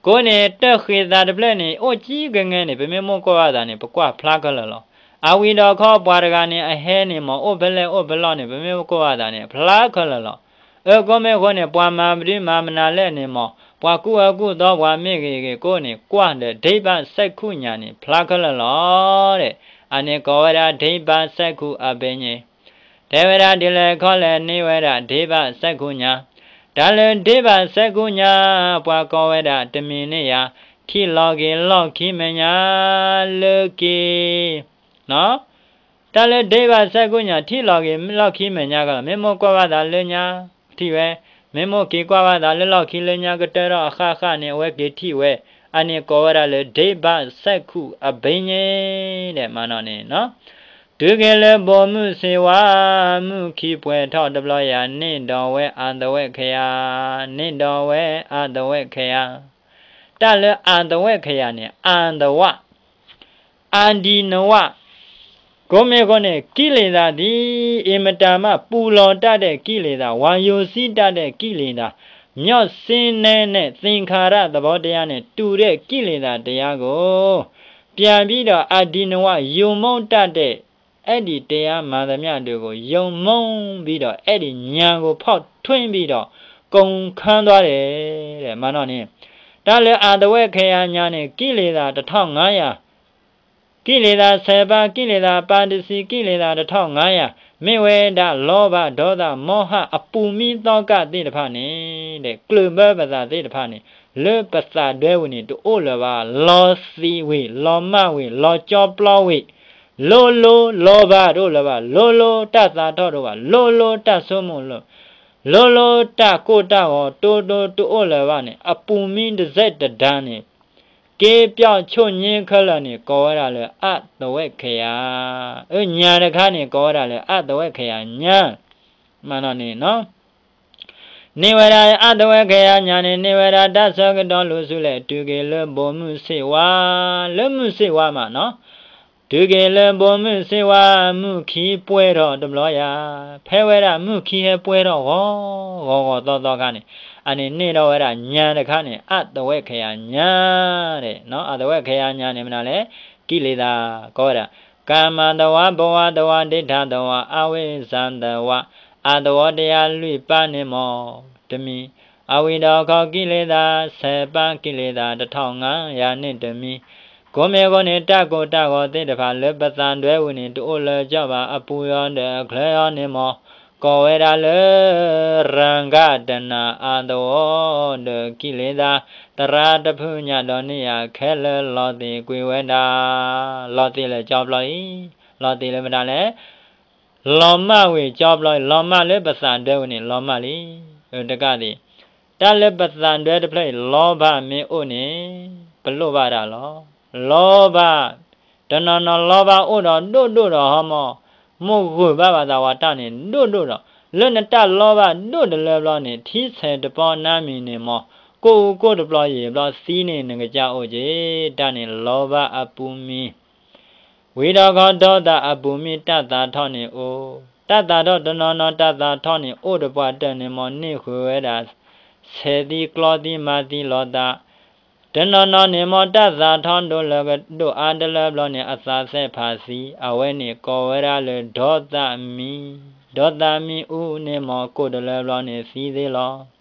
ကိးန့ၣ် တၢ်ဃ့သးတဖျၢၣ်န့ၣ် အိၣ်ကံကငဲန့ၣ် ပမ့ၢ်မိၢ်ကွၢ်ဘၣ်သးန့ၣ် ပကွၢ်ဖျါခဲလၢာ်လီၤ. အဝံၤဒီးခီပှၤတဂၤန့ၣ် အဟဲန့ၣ်မ့ၢ်အိၣ်ဖဲလဲၣ်အိၣ်ဖဲလဲၣ်န့ၣ် ပမ့ၢ်ကွၢ်ဘၣ်သးန့ၣ် ဖျါခဲလၢာ်လီၤ. အၢ ကိးမ့ၢ်ဃိန့ၣ် ပှၤမၤပဒုမၤမနုၤလဲၣ်န့ၣ်မ့ၢ် ပှၤကူၣ်အၢကူၣ်သီပှၤမ့ၢ်ဂ့ၤဂ့ၤကိးန့ၣ် ကွၢ်ဒီး ဒိဗ္ဗစက္ခုညါန့ၣ် ဖျါခဲလၢာ်လီၤ ဒဲး, အန့ၣ်ကိးဝဲဒၣ် ဒိဗ္ဗစက္ခုအဘိညာဉ် တဲဝဲဒၣ်ဒ်လဲၣ်ခီလဲၣ် န့ၢ်ဝဲဒၣ် ဒိဗ္ဗစက္ခုညါ, ဒ တၢ်လၢဒ့ဘၣ်စဲးကူၣ်ညါ ပှၤကိးဝဲဒၣ်တမံၤန့ၣ်ယၤ ထံၣ်လီၤက့ၤလီၢ်ခံမဲာ်ညါလၢက့ၤ တၢ်လၢဒ့ဘၣ်စဲးကူၣ်ညါ ထံၣ်လီၤက့ၤလီၢ်ခံမဲာ်ညါကလီၤ. မ့ၢ်မိၢ်ကွၢ်ဘၣ်သးလၢညါ ထံၣ်ဝဲ, မ့ၢ်မိၢ်က့ၤကွၢ်ဘၣ်သးလၢလီၢ်ခံလၢညါကတၢၢ်ထီၣ်အဃၣ်ဃၣ်န့ၣ် အဝဲက့ၤထံၣ်ဝဲ, အန့ၣ်ကိးဝဲဒၣ်လၢ ဒ့ဘၣ်စဲးကူၣ်အဘ့ၣ်ညါ ဒဲးမနီၣ်န့ၣ် တုၤက့ၤလၢဘိၣ်မုၢ်စ့ဝါ, မုၢ်ခံပှဲၤထီၣ်တဘျီယၤ န့ၢ်ဒီးဝဲအသဝဲၣ်ခယၤ, န့ၢ်ဒီးဝဲအသဝဲၣ်ခယၤ, တၢ်လၢအသဝဲၣ်ခယၤန့ၣ် အသဝ, အဒံနဝ, ကိးမ့ၢ်ဃိန့ၣ် ကံၣ်လ့ၤသးဒ်အံၤ မတၤမးပူၤလီၤတၢ်ဒဲးကံၣ်လ့ၤသး, ဝၤယိၤစံတၢ်ဒဲးကံၣ်လ့ၤသး, မျီၣ်စ့နဲနဲၣ် သ့ၣ်ခါရၣ်သဘီတယါန့ၣ် တူၢ်ဒဲးကံၣ်လ့ၤသးတယါကိၣ်, ပျဲဘံဒီးအဒံနဝ ယိၤမိၢ်တၢ်ဒဲး အဲၣ်ဒံးတယါမၤသမျၢ်ဒုးကိၣ်, ယိၤမိၢ်ဘံဒီး အဲၣ်ဒံးညါကိၣ် ဖီၣ်ထွ့ဘံဒီး ကိၣ်ခၢၣ်သွါဒဲး, ဒဲးမနီၣ်န့ၣ်, တၢ်လၢအသဝဲၣ်ခယၤညါန့ၣ် ကံၣ်လ့ၤသးတထီၣ်ငါယၤ ကံၣ်လ့ၤသးဆဲးပၢ် ကံၣ်လ့ၤသးပၢ်တဆံ ကံၣ်လ့ၤသးတထီၣ်ငါယၤ, မ့ၢ်ဝဲဒၣ်လီၤဘၣ်ဒီးသး မီၢ်ဟၣ်အပူၤမံသီကၣ်သ့ၣ်တဖၣ်န့ၣ်, ဒီးကျၢၢ်ဘၢပသးသ့ၣ်တဖၣ်န့ၣ်, လၢပသးဒွဲဝံၤန့ၣ် တအိၣ်လၢၤဘၣ်, လီၤသံးဝံၤ လီၤမၢ်ဝံၤ လီၤကၠီပျီဝံၤ, လိၤလိၤလီၤဘၣ်တအိၣ်လၢၤဘၣ်, လိၤလိၤတၢ်သးထီၣ်တအိၣ်ဘၣ်, လိၤလိၤတၢ်ဆိကမိၣ်လိၤ လိၤလိၤတၢ်ကိၢ်တၢ်ဂီၤ တိတိတအိၣ်လၢၤဘၣ်န့ၣ် အပူၤမံတစဲးတဒါန့ၣ်, က့ပျီၣ်ဆိၣ်ည့ခဲလၢာ်န့ၣ် ကိးဝဲဒၣ်လၢအသဝဲၣ်ခယၤ, အညါတခါန့ၣ် ကိးဝဲဒၣ်လၢအသဝဲၣ်ခယၤညါ, မနီၣ်န့ၣ် န့ၢ်ဝဲဒၣ်အသဝဲၣ်ခယၤညါန့ၣ် န့ၢ်ဝဲဒၣ်တၢ်ဆၢကတီၢ်လူၤဆူလဲၣ်, တုၤက့ၤလၢဘိၣ်မုၢ်စ့ဝါ, လၢမုၢ်စ့ဝါမးနီၣ်, တုၤက့ၤလၢဘိၣ်မုၢ်စ့ဝါ မုၢ်ခံပှဲၤထီၣ်တဘျီယၤ, ဖဲဝဲဒၣ်မုၢ်ခံဟဲပှဲၤထီၣ်ဂီၤ, ဂီၤဂီၤသီသီခါန့ၣ်, အန့ၣ်န့ၢ်ဒီးဝဲဒၣ်ညါတခါန့ၣ် အသဝဲၣ်ခယၤညါ, ဒဲး အသဝဲၣ်ခယၤညါန့ၣ် မနုၤလဲၣ်, ကံၣ်လ့ၤသး, ကိးဝဲဒၣ် ကၤမၤသဝါ ဘဝါသဝါ ဒိဋ္ဌာသဝါ အဝိဇ္ဇာသဝါ, အသဝီတယါလွံၢ်ပၢ်န့ၣ်မ့ၢ်တမံၤ, အဝံၤဒီးခီကံၣ်လ့ၤသး ဆဲးပၢ် ကံၣ်လ့ၤသး တထီၣ်ငါယၤန့ၣ်တမံၤ, ကိးမ့ၢ်ဃိန့ၣ် တၢ်ကိၢ်တၢ်ဂီၤသ့ၣ်တဖၣ်လၢပသးဒွဲဝံၤန့ၣ် တအိၣ်လၢၤကၠီဘၣ်, အပူၤအီၤဒီးအချၢအီၤန့ၣ်မ့ၢ် ကိးဝဲဒၣ်လၢ ရၢၣ်ကၣ်တနၤ အသဝီဒီးကံၣ်လ့ၤသး, သရၣ်တဖုညၣ်ဒီးန့ၢ်ယၤခဲလၢာ် လီၤသံးကွံာ်ဝဲဒၣ်, လီၤသံးလၢကၠီပျီအံၤ, လီၤသံးလၢမတၤလဲၣ်, လီၤမၢ်ဝံၤကၠီပျီအံၤ, လီၤမၢ်လၢပသးဒွဲဝံၤန့ၣ် လီၤမၢ်လံ, အတကးသ့ၣ်, တၢ်လၢပသးဒွဲတဖျၢၣ်အံၤ လီၤဘၣ်မ့ၢ်အိၣ်န့ၣ် ပလိၣ်ဘၣ်တၢ်လီၤ, လီၤဘၣ်, တနီၤနီၤလီၤဘၣ်အိၣ်ဒီးဒိၣ်ဒိၣ်ဒီးဟီမီၢ်, မိၢ်ဂုာ်ဘၣ်ဘၣ်သးဝဲတၢ်န့ၣ် ဒိၣ်ဒိၣ်ဒီး, လၢနတၢ်လီၤဘၣ်ဒိၣ်တလၢဘျီန့ၣ် ထံဆဲးတပီနါမံၤန့ၣ်မီၢ်, ကိၣ်အူကိၣ်တပျီယံာ်ဘျီသံန့ၣ် နကစၢ်အိၣ်က့ၤ, တၢ်န့ၣ်လီၤဘၣ်အပူၤမံၤ ဝံၤဒီးခီဒီသးအပူၤမံ တၢ်သးထီၣ်န့ၣ်အိၣ်, တၢ်သးထီၣ်တနီၤနီၤ တၢ်သးထီၣ်န့ၣ်အိၣ်တပှၢ်တၢၢ်န့ၣ်မီၢ် န့ၢ်ဃုာ်ဝဲဒၣ် ဆဲးသံကျီသံမၤသံလီၤသး, တနီၤနီၤန့ၣ်မီၢ် တၢ်သးထီၣ်ဒိၣ်လၢကဒိၣ်အါတလၢဘျီန့ၣ် အသးသဲဖးသံ, အဝဲန့ၣ်ကိးဝဲဒၣ်လၢ ဒီသးမံ, ဒီသးမံအူန့ၣ်မီၢ် ကိၣ်တလၢဘျီန့ၣ် သံသ့လီၤ.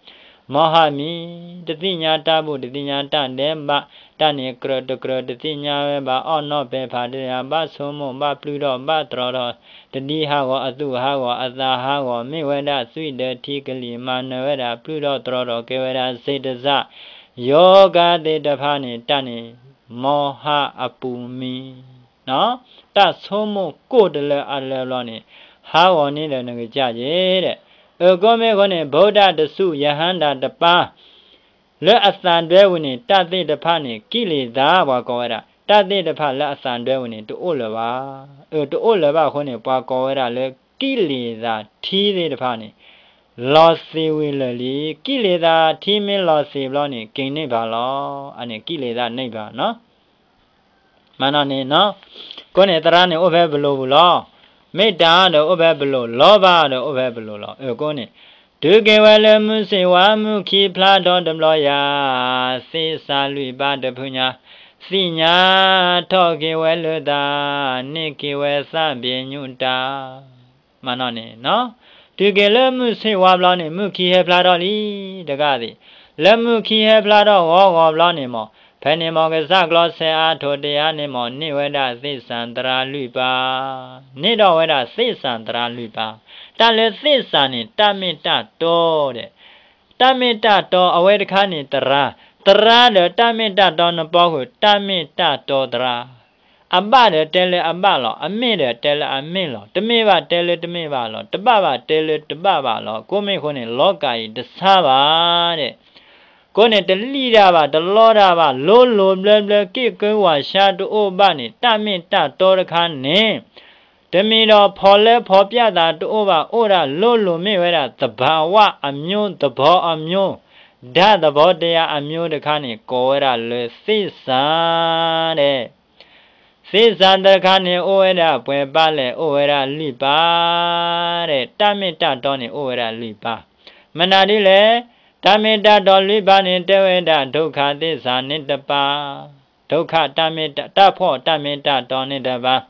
မီၢ်ဟးမံ, တသ့ၣ်ညါတၢ်ဘူၣ် တသ့ၣ်ညါတၢ်ဒဲးဘး, တၢ်န့ၣ်ကြၢးတကြၢး တသ့ၣ်ညါဝဲဘၣ် အီၣ်နီၣ်ပဲာ်ဖးတယၤ ဘၣ်ဆိကမိၣ် ဘၣ်ပျုၢ်ထီၣ် ဘၣ်တြီထီၣ်, တဒံဟးဂီၤ အသူၣ်ဟးဂီၤ အသးဟးဂီၤ မ့ၢ်ဝဲဒၣ်သွံၣ်ဒၢထံကလံၤ မၤနၢၤဝဲဒၣ် ပျုၢ်ထီၣ်တြီထီၣ် ကဲဝဲဒၣ်စ့တစၢ်, ယိၤကၤသ့ၣ်တဖၣ်န့ၣ် တၢ်န့ၣ် မီၢ်ဟးအပူၤမံ တၢ်ဆိကမိၣ်ကိၣ်တလၢအလၢဘျီန့ၣ် ဟးဂီၤန့ၢ်ဒီးနကစၢ်က့ၤဒဲး. အကိးမ့ၢ်ဃိန့ၣ် ဗုဒ္ဓတစူၢ် ရဟန္တာတပါ လၢအသးဒွဲဝံၤန့ၣ် တၢ်သ့ၣ်တဖၣ်န့ၣ် ကံၣ်လ့ၤသး ပှၤကိးဝဲဒၣ် တၢ်သ့ၣ်တဖၣ်လၢအသးဒွဲဝံၤန့ၣ် တအိၣ်လၢၤဘၣ်. အတအိၣ်လၢၤဘၣ်အဃိန့ၣ် ပှၤကိးဝဲဒၣ်လၢ ကံၣ်လ့ၤသးထံသ့ၣ်တဖၣ်န့ၣ် လီၤသံးဝံၤလၢာ်လံ. ကံၣ်လ့ၤသးထံမ့ၢ်လီၤသံးဘျီန့ၣ် က့ၤန့ၢ်ဘၣ်လီၤ. အန့ၣ်ကံၣ်လ့ၤသးန့ၢ်ဘၣ် မနီၣ်န့ၣ်, ကိးန့ၣ်သရၣ်န့ၣ်အိၣ်ဖဲပလိၤပူၤလီၤ. မ့ၢ်တၢ်ဒီးအိၣ်ဖဲပလိၤ, လီၤဘၣ်ဒီးအိၣ်ဖဲပလိၤလီၤ. အကိးန့ၣ်, တုၤက့ၤဝဲလၢမုၢ်စ့ဝါ မုၢ်ခံဖျါထီၣ်တဘျီယၤ, သ့ၣ်စၢ်လွံၢ်ပၢ်တဖုညါ, သ့ၣ်ညါထီၣ်က့ၤဝဲလၢသး, န့ၢ်က့ၤဝဲသးဘ့ၣ်ညူးတၢ် မနီၣ်န့ၣ်, တုၤက့ၤလၢမုၢ်ဆ့ၣ်ဝါဘျီန့ၣ် မုၢ်ခံဟဲဖျါထီၣ်လံတဂၤသ့ၣ်, လၢမုၢ်ခံဟဲဖျါထီၣ်ဂီၤဂီၤဘျီန့ၣ်မီၢ်, ဖဲန့ၣ်မီၢ်ကစၢ်ကျီဆဲးအါထိးတယါန့ၣ်မီၢ် န့ၢ်ဝဲဒၣ်သ့ၣ်စၢ်သရၣ်လွံၢ်ပၢ်, န့ၢ်ဒီးဝဲဒၣ်သ့ၣ်စၢ်သရၣ်လွံၢ်ပၢ်, တၢ်လၢသ့ၣ်စၢ်န့ၣ် တၢ်မ့ၢ်တၢ်တီဒဲး တၢ်မ့ၢ်တၢ်တီအဝဲတခါန့ၣ်သရၣ်, သရၣ်ဒီးတၢ်မ့ၢ်တၢ်တီနပီဃုာ် တၢ်မ့ၢ်တၢ်တီသရၣ်, အဘၣ်ဒီးတဲလၢအဘၣ်လီၤ, အမ့ၢ်ဒီးတဲလၢအမ့ၢ်လီၤ, တမ့ၢ်ဘၣ်တဲလၢတမ့ၢ်ဘၣ်လီၤ, တဘၣ်ဘၣ်တဲလၢတဘၣ်ဘၣ်လီၤ. ကိးမ့ၢ်ဃိန့ၣ် လီၤကၤအံၤတဆါဘၣ်ဒဲး ကိးန့ၣ်တလံၣ်တၢ်ဘၣ်, တလီတၢ်ဘၣ်, လိၤလိၤဘျၢဘျၢ က့ၣ်ကၢဝးဆါတအိၣ်ဘၣ်န့ၣ် တၢ်မ့ၢ်တၢ်တီတခါန့ၣ် တမံၤဒီးဖီၣ်လၢဖီၣ်ပျၢ်သးတအိၣ်ဘၣ်, အိၣ်ဒၣ်လိၤလိၤ မ့ၢ်ဝဲဒၣ်သဘၣ်ဝၣ်အမျိုး, သဘီအမျိုး, ဓာတ်သဘောတရားအမျိုးတခါန့ၣ် ကိးဝဲဒၣ်လၢသ့ၣ်စၢ်ဒဲး သ့ၣ်စၢ်တခါန့ၣ် အိၣ်ဝဲဒၣ်ပှဲၤပၢ်လဲၣ်, အိၣ်ဝဲဒၣ်လွံၢ်ပၢ်ဒဲး, တၢ်မ့ၢ်တၢ်တီန့ၣ် အိၣ်ဝဲဒၣ်လွံၢ်ပၢ်. မနုၤဒ်လဲၣ်, တၢ်မ့ၢ်တၢ်တီလွံၢ်ပၢ်န့ၣ် တဲဝဲဒၣ် ဒုက္ခသစ္စာန့ၣ်တပါး, ဒုက္ခတၢ်မ့ၢ်တၢ်, တၢ်ဖှီၣ်တၢ်မ့ၢ်တၢ်တီန့ၣ်တပါး,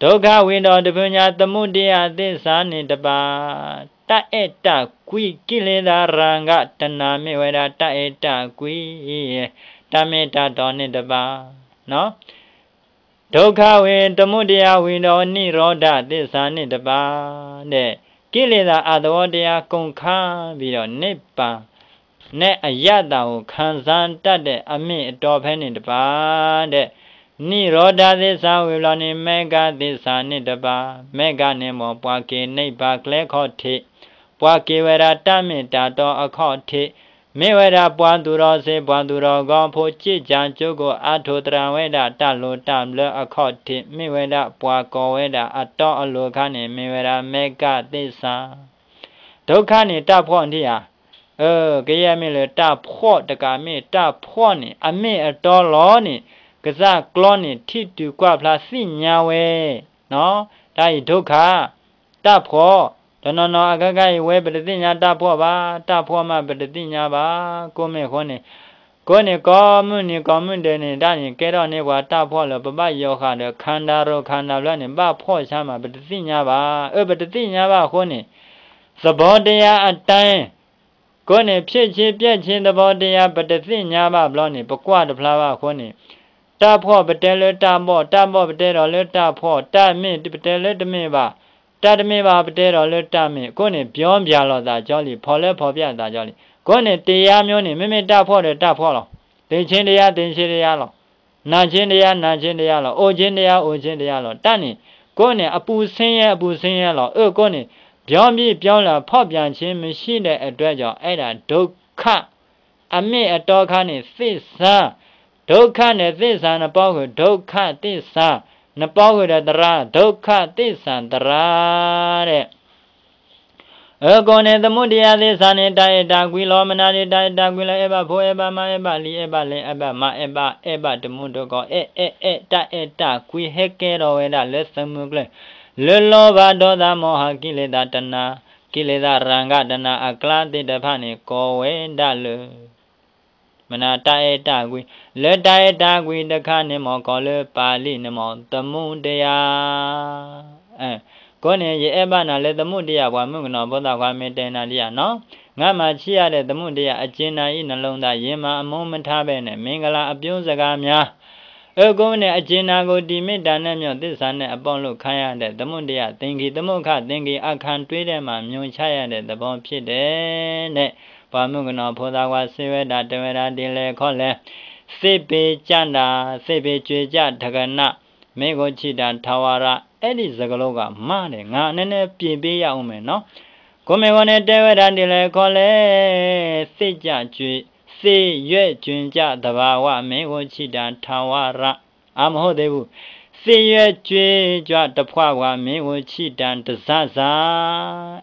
ဒုက္ခဝံၤဒီးတဖုညါ သမုဒယသစ္စာန့ၣ်တပါး, တၢ်အဲၣ်တၢ်ကွံ ကိလေသာရာဂတဏှာ မ့ၢ်ဝဲဒၣ်တၢ်အဲၣ်တၢ်ကွံ, တၢ်မ့ၢ်တၢ်တီန့ၣ်တပါး, ဒုက္ခဝံၤ သမုဒယဝံၤဒီး နိရောဓသစ္စာန့ၣ်တပါးဒဲး, ကိလေသာအသဘောတရား ကုန်ခါပြီးတော့ နိဗ္ဗာန်နဲ့အရသာကို ခံစားတတ်တဲ့ အမ့ၢ်အတီဖဲန့ၣ်တပါးဒဲး, နိရောဓသစ္စာဝံၤဘျီန့ၣ် မဂ္ဂသစ္စာန့ၣ်တပါး, မဂ္ဂန့ၣ်မ့ၢ် ပှၤက့ၤနိဗ္ဗာန်ကျဲခီၣ်ထံး, ပှၤက့ၤဝဲဒၣ်တၢ်မ့ၢ်တၢ်တီအခီၣ်ထံး, မ့ၢ်ဝဲဒၣ်ပှၤသူၣ်ထီၣ်စ့ ပှၤသူၣ်ထီၣ်ဂီၤဖိ စ့ၣ်ကၠၤကၠိကိၣ် အါထိၣ်သရၣ်ဝဲဒၣ်တၢ်လိၣ်တၢ်ဘျၢအခီၣ်ထံး, မ့ၢ်ဝဲဒၣ်ပှၤကိးဝဲဒၣ်အတီအလိၤအခါန့ၣ် မ့ၢ်ဝဲဒၣ် မဂ္ဂသစ္စာ, ဒုက္ခန့ၣ် တၢ်ဖှီၣ်ထံဧါ, အၢ ကယဲၢ်မ့ၢ်လၢတၢ်ဖှီၣ်တကး မ့ၢ်တၢ်ဖှီၣ်န့ၣ် အမ့ၢ်အတီလီၤန့ၣ် ကစၢ်ကျီန့ၣ် ထံၣ်တုၤကွၢ်ဖျါသ့ၣ်ညါဝဲ, တၢ်အံၤဒုက္ခ, တၢ်ဖှီၣ်, တနီၤနီၤအကကါအံၤဝဲ ပတသ့ၣ်ညါတၢ်ဖှီၣ်ဘၣ်, တၢ်ဖှီၣ်မးပတသ့ၣ်ညါဘၣ်, ကိးမ့ၢ်ဃိန့ၣ်, ကိးန့ၣ်ကိးမုၢ်နံၤကိးမုၢ်ဒဲးန့ၣ် တၢ်န့ၣ်ကဲထီၣ်န့ၢ်ပှၤတၢ်ဖှီၣ်လၢ ပဘၣ်ယီၤဃာ်ဒီး ခန္ဓာရိပ်ခန္ဓာဘျၢန့ၣ် ဘၣ်ဖှီၣ်ဆါမး ပတသ့ၣ်ညါဘၣ်, အၢ ပတသ့ၣ်ညါဘၣ်အဃိန့ၣ် သဘောတရားအတိုင်း ကိးန့ၣ် ဖြစ်ခြင်းပျက်ခြင်းသဘောတရား ပတသ့ၣ်ညါဘၣ်ဘျီန့ၣ် ပကွၢ်တဖျါဘၣ်အဃိန့ၣ်, တၢ်ဖှီၣ်ပတဲလၢတၢ်ဘီၣ်, တၢ်ဘီၣ်ပတဲဒီးလၢတၢ်ဖှီၣ်, တၢ်မ့ၢ်ပတဲလၢတမ့ၢ်ဘၣ်, တၢ်တမ့ၢ်ဘၣ်ပတဲဒီးလၢတၢ်မ့ၢ်, ကိးန့ၣ် ပြောင်းပြန်လိာ်သးကၠီလံ, ဖီၣ်လၢဖီၣ်ပျၢ်သးကၠီလံ, ကိးန့ၣ် တရားမျိုးန့ၣ် မ့မ့ၢ်တၢ်ဖှီၣ်ဒီးတၢ်ဖှီၣ်လီၤ, သေခြင်းတရား သေခြင်းတရားလီၤ, နာခြင်းတရား နာခြင်းတရားလီၤ, အိုခြင်းတရား အိုခြင်းတရားလီၤ, တၢ်န့ၣ်, ကိးန့ၣ် အပူၤဆင်းရဲ အပူၤဆင်းရဲလီၤ, အၢ ကိးန့ၣ် ပြောင်းပြီးပြောင်းလာ ဖောက်ပြန်ခြင်းမရှိတဲ့အတွက်ကြောင့် အဲ့ဒါဒုက္ခ အမ့ၢ်အတီခါန့ၣ် သစ္စာ, ဒုက္ခန့ၣ် သစ္စာ နပီဃုာ် ဒုက္ခသစ္စာ, နပီဃုာ်ဒီးသရၣ် ဒုက္ခသစ္စာသရၣ်ဒဲး, အၢ ကိးန့ၣ် သမုဒယသစ္စာန့ၣ် တၢ်အဲၣ်တၢ်ကွံလီၤ, မနုၤဒ်တၢ်အဲၣ်တၢ်ကွံလၢ အဲၣ်ဘၣ်ဖိ အဲၣ်ဘၣ်မါ အဲၣ်ဘၣ်လံၤ အဲၣ်ဘၣ်လဲၣ် အဲၣ်ဘၣ်မါ အဲၣ်ဘၣ်အဲၣ်ဘၣ်တမူတကိး အဲၣ်အဲၣ်အဲၣ် တၢ်အဲၣ်တၢ်ကွံဟဲကဲထီၣ်ဝဲဒၣ်လၢသးမုၢ်ကျၢၢ်, လၢ လောဘ ဒေါသ မောဟ ကိလေသာ တဏှာ, ကိလေသာ ရာဂ တဏှာ အကျါသ့ၣ်တဖၣ်န့ၣ် ကိးဝဲဒၣ်လၢ မနုၤ တၢ်အဲၣ်တၢ်ကွံ, လၢတၢ်အဲၣ်တၢ်ကွံတခါန့ၣ်မ့ၢ် ကိးလၢပၤလံၣ်န့ၣ်မ့ၢ် သမုဒယ, အၢ ကိးန့ၣ် ယအဲၣ်ဘၣ်နၤလၢသမုဒယ ပှၤမုၣ်ကနီၤဖိသၣ်ခွါ မ့ၢ်တဲနၤဒ်ယၤနီၤ, ငါမှာ ရှိရတဲ့ သမုဒယ အကျဉ်းနား ၏ နှလုံးသား ယင်မှာ အမူမထားပဲနဲ့ မင်္ဂလာအပြုစကားများ, အၢ ကိးန့ၣ် အကျဉ်းနားကို တည်မြဲတာနဲ့ မျော်သစ္စာနဲ့ အပေါက်လို့ ခံရတဲ့ သမုဒယ သင်္ခါရ သမုခ သင်္ခါရ အခန်းတွင်းထဲမှာ မျိုးချရတဲ့သဘောဖြစ်တယ် နဲ့ ပှၤမုၣ်ကနီၤဖိသၣ်ခွါ စံးဝဲဒၣ် တဲဝဲဒၣ်ဒ်လဲၣ်ခီလဲၣ်, သစ်ပင်ကျတာ, သစ်ပင်ကျတာ တကန မင်းကိုချစ်တာ ထာဝရ, အဲ့ဒီစကားလုံးက မှားတယ်, ငါနည်းနည်းပြင်ပေးရဦးမယ်နော်, ကိးမ့ၢ်ဂီၤန့ၣ် တဲဝဲဒၣ်ဒ်လဲၣ်ခီလဲၣ်, သစ်ကျကျ သစ်ရွက်ကျကျ သဘာဝ မင်းကိုချစ်တာ ထာဝရ, အမဟုတ်သေးဘူး, သစ်ရွက်ကျကျ တဖွာဖွာ မင်းကိုချစ်တာ တစစ,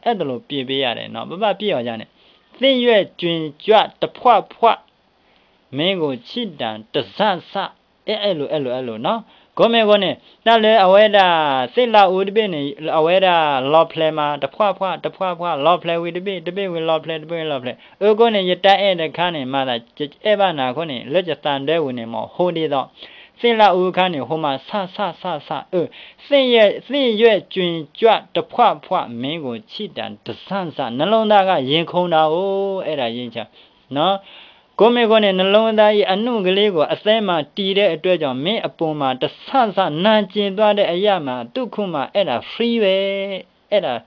အဲ့ဒါလိုပြင်ပေးရတယ်နော်, ပဘၣ်ပြင်အောင်ကြတယ်, သစ်ရွက်ကျကျ တဖွာဖွာ မင်းကိုချစ်တာ တစစ, အဲ အဲ့လို အဲ့လို အဲ့လိုနော်, ကိးမ့ၢ်ဂီၤန့ၣ် တၢ်လၢအဝဲဒၣ် သ့ၣ်လၣ်အူတဘ့ၣ်န့ၣ် အဝဲဒၣ်လီၤဖျဲးမး တဖွာဖွာ တဖွာဖွာ လီၤဖျဲးဝံၤတဘ့ၣ် တဘ့ၣ်ဝံၤလီၤဖျဲး တဘ့ၣ်ဝံၤလီၤဖျဲး, အၢ ကိးန့ၣ် ယတၢ်အဲၣ်တခါန့ၣ် မၤသး ယအဲၣ်ဘၣ်နၤအဃိန့ၣ် လၢယသးဒၢပူၤန့ၣ် မ့ၢ်ဟိဒ်သိး သ့ၣ်လၣ်အူအခါန့ၣ် ဟိမး စစစစ, အၢ သစ်ရွက် သစ်ရွက်ကျကျ တဖွာဖွာ မင်းကိုချစ်တာ တစစ, နှလုံးသားက ရင်ခုန်တာကို အဲ့ဒါ ရင်ချ နော်, ကိးမ့ၢ်ဂီၤန့ၣ် နှလုံးသား ၏ အနုကလေးကို အသည်းမှာ တည်တဲ့အတွက်ကြောင့် မင်းအပေါ်မှာ တစစ နာကျင်သွားတဲ့ အရာမှာ သူ့ခုမှာ အဲ့ဒါ free ပဲ အဲၣ်ဒိး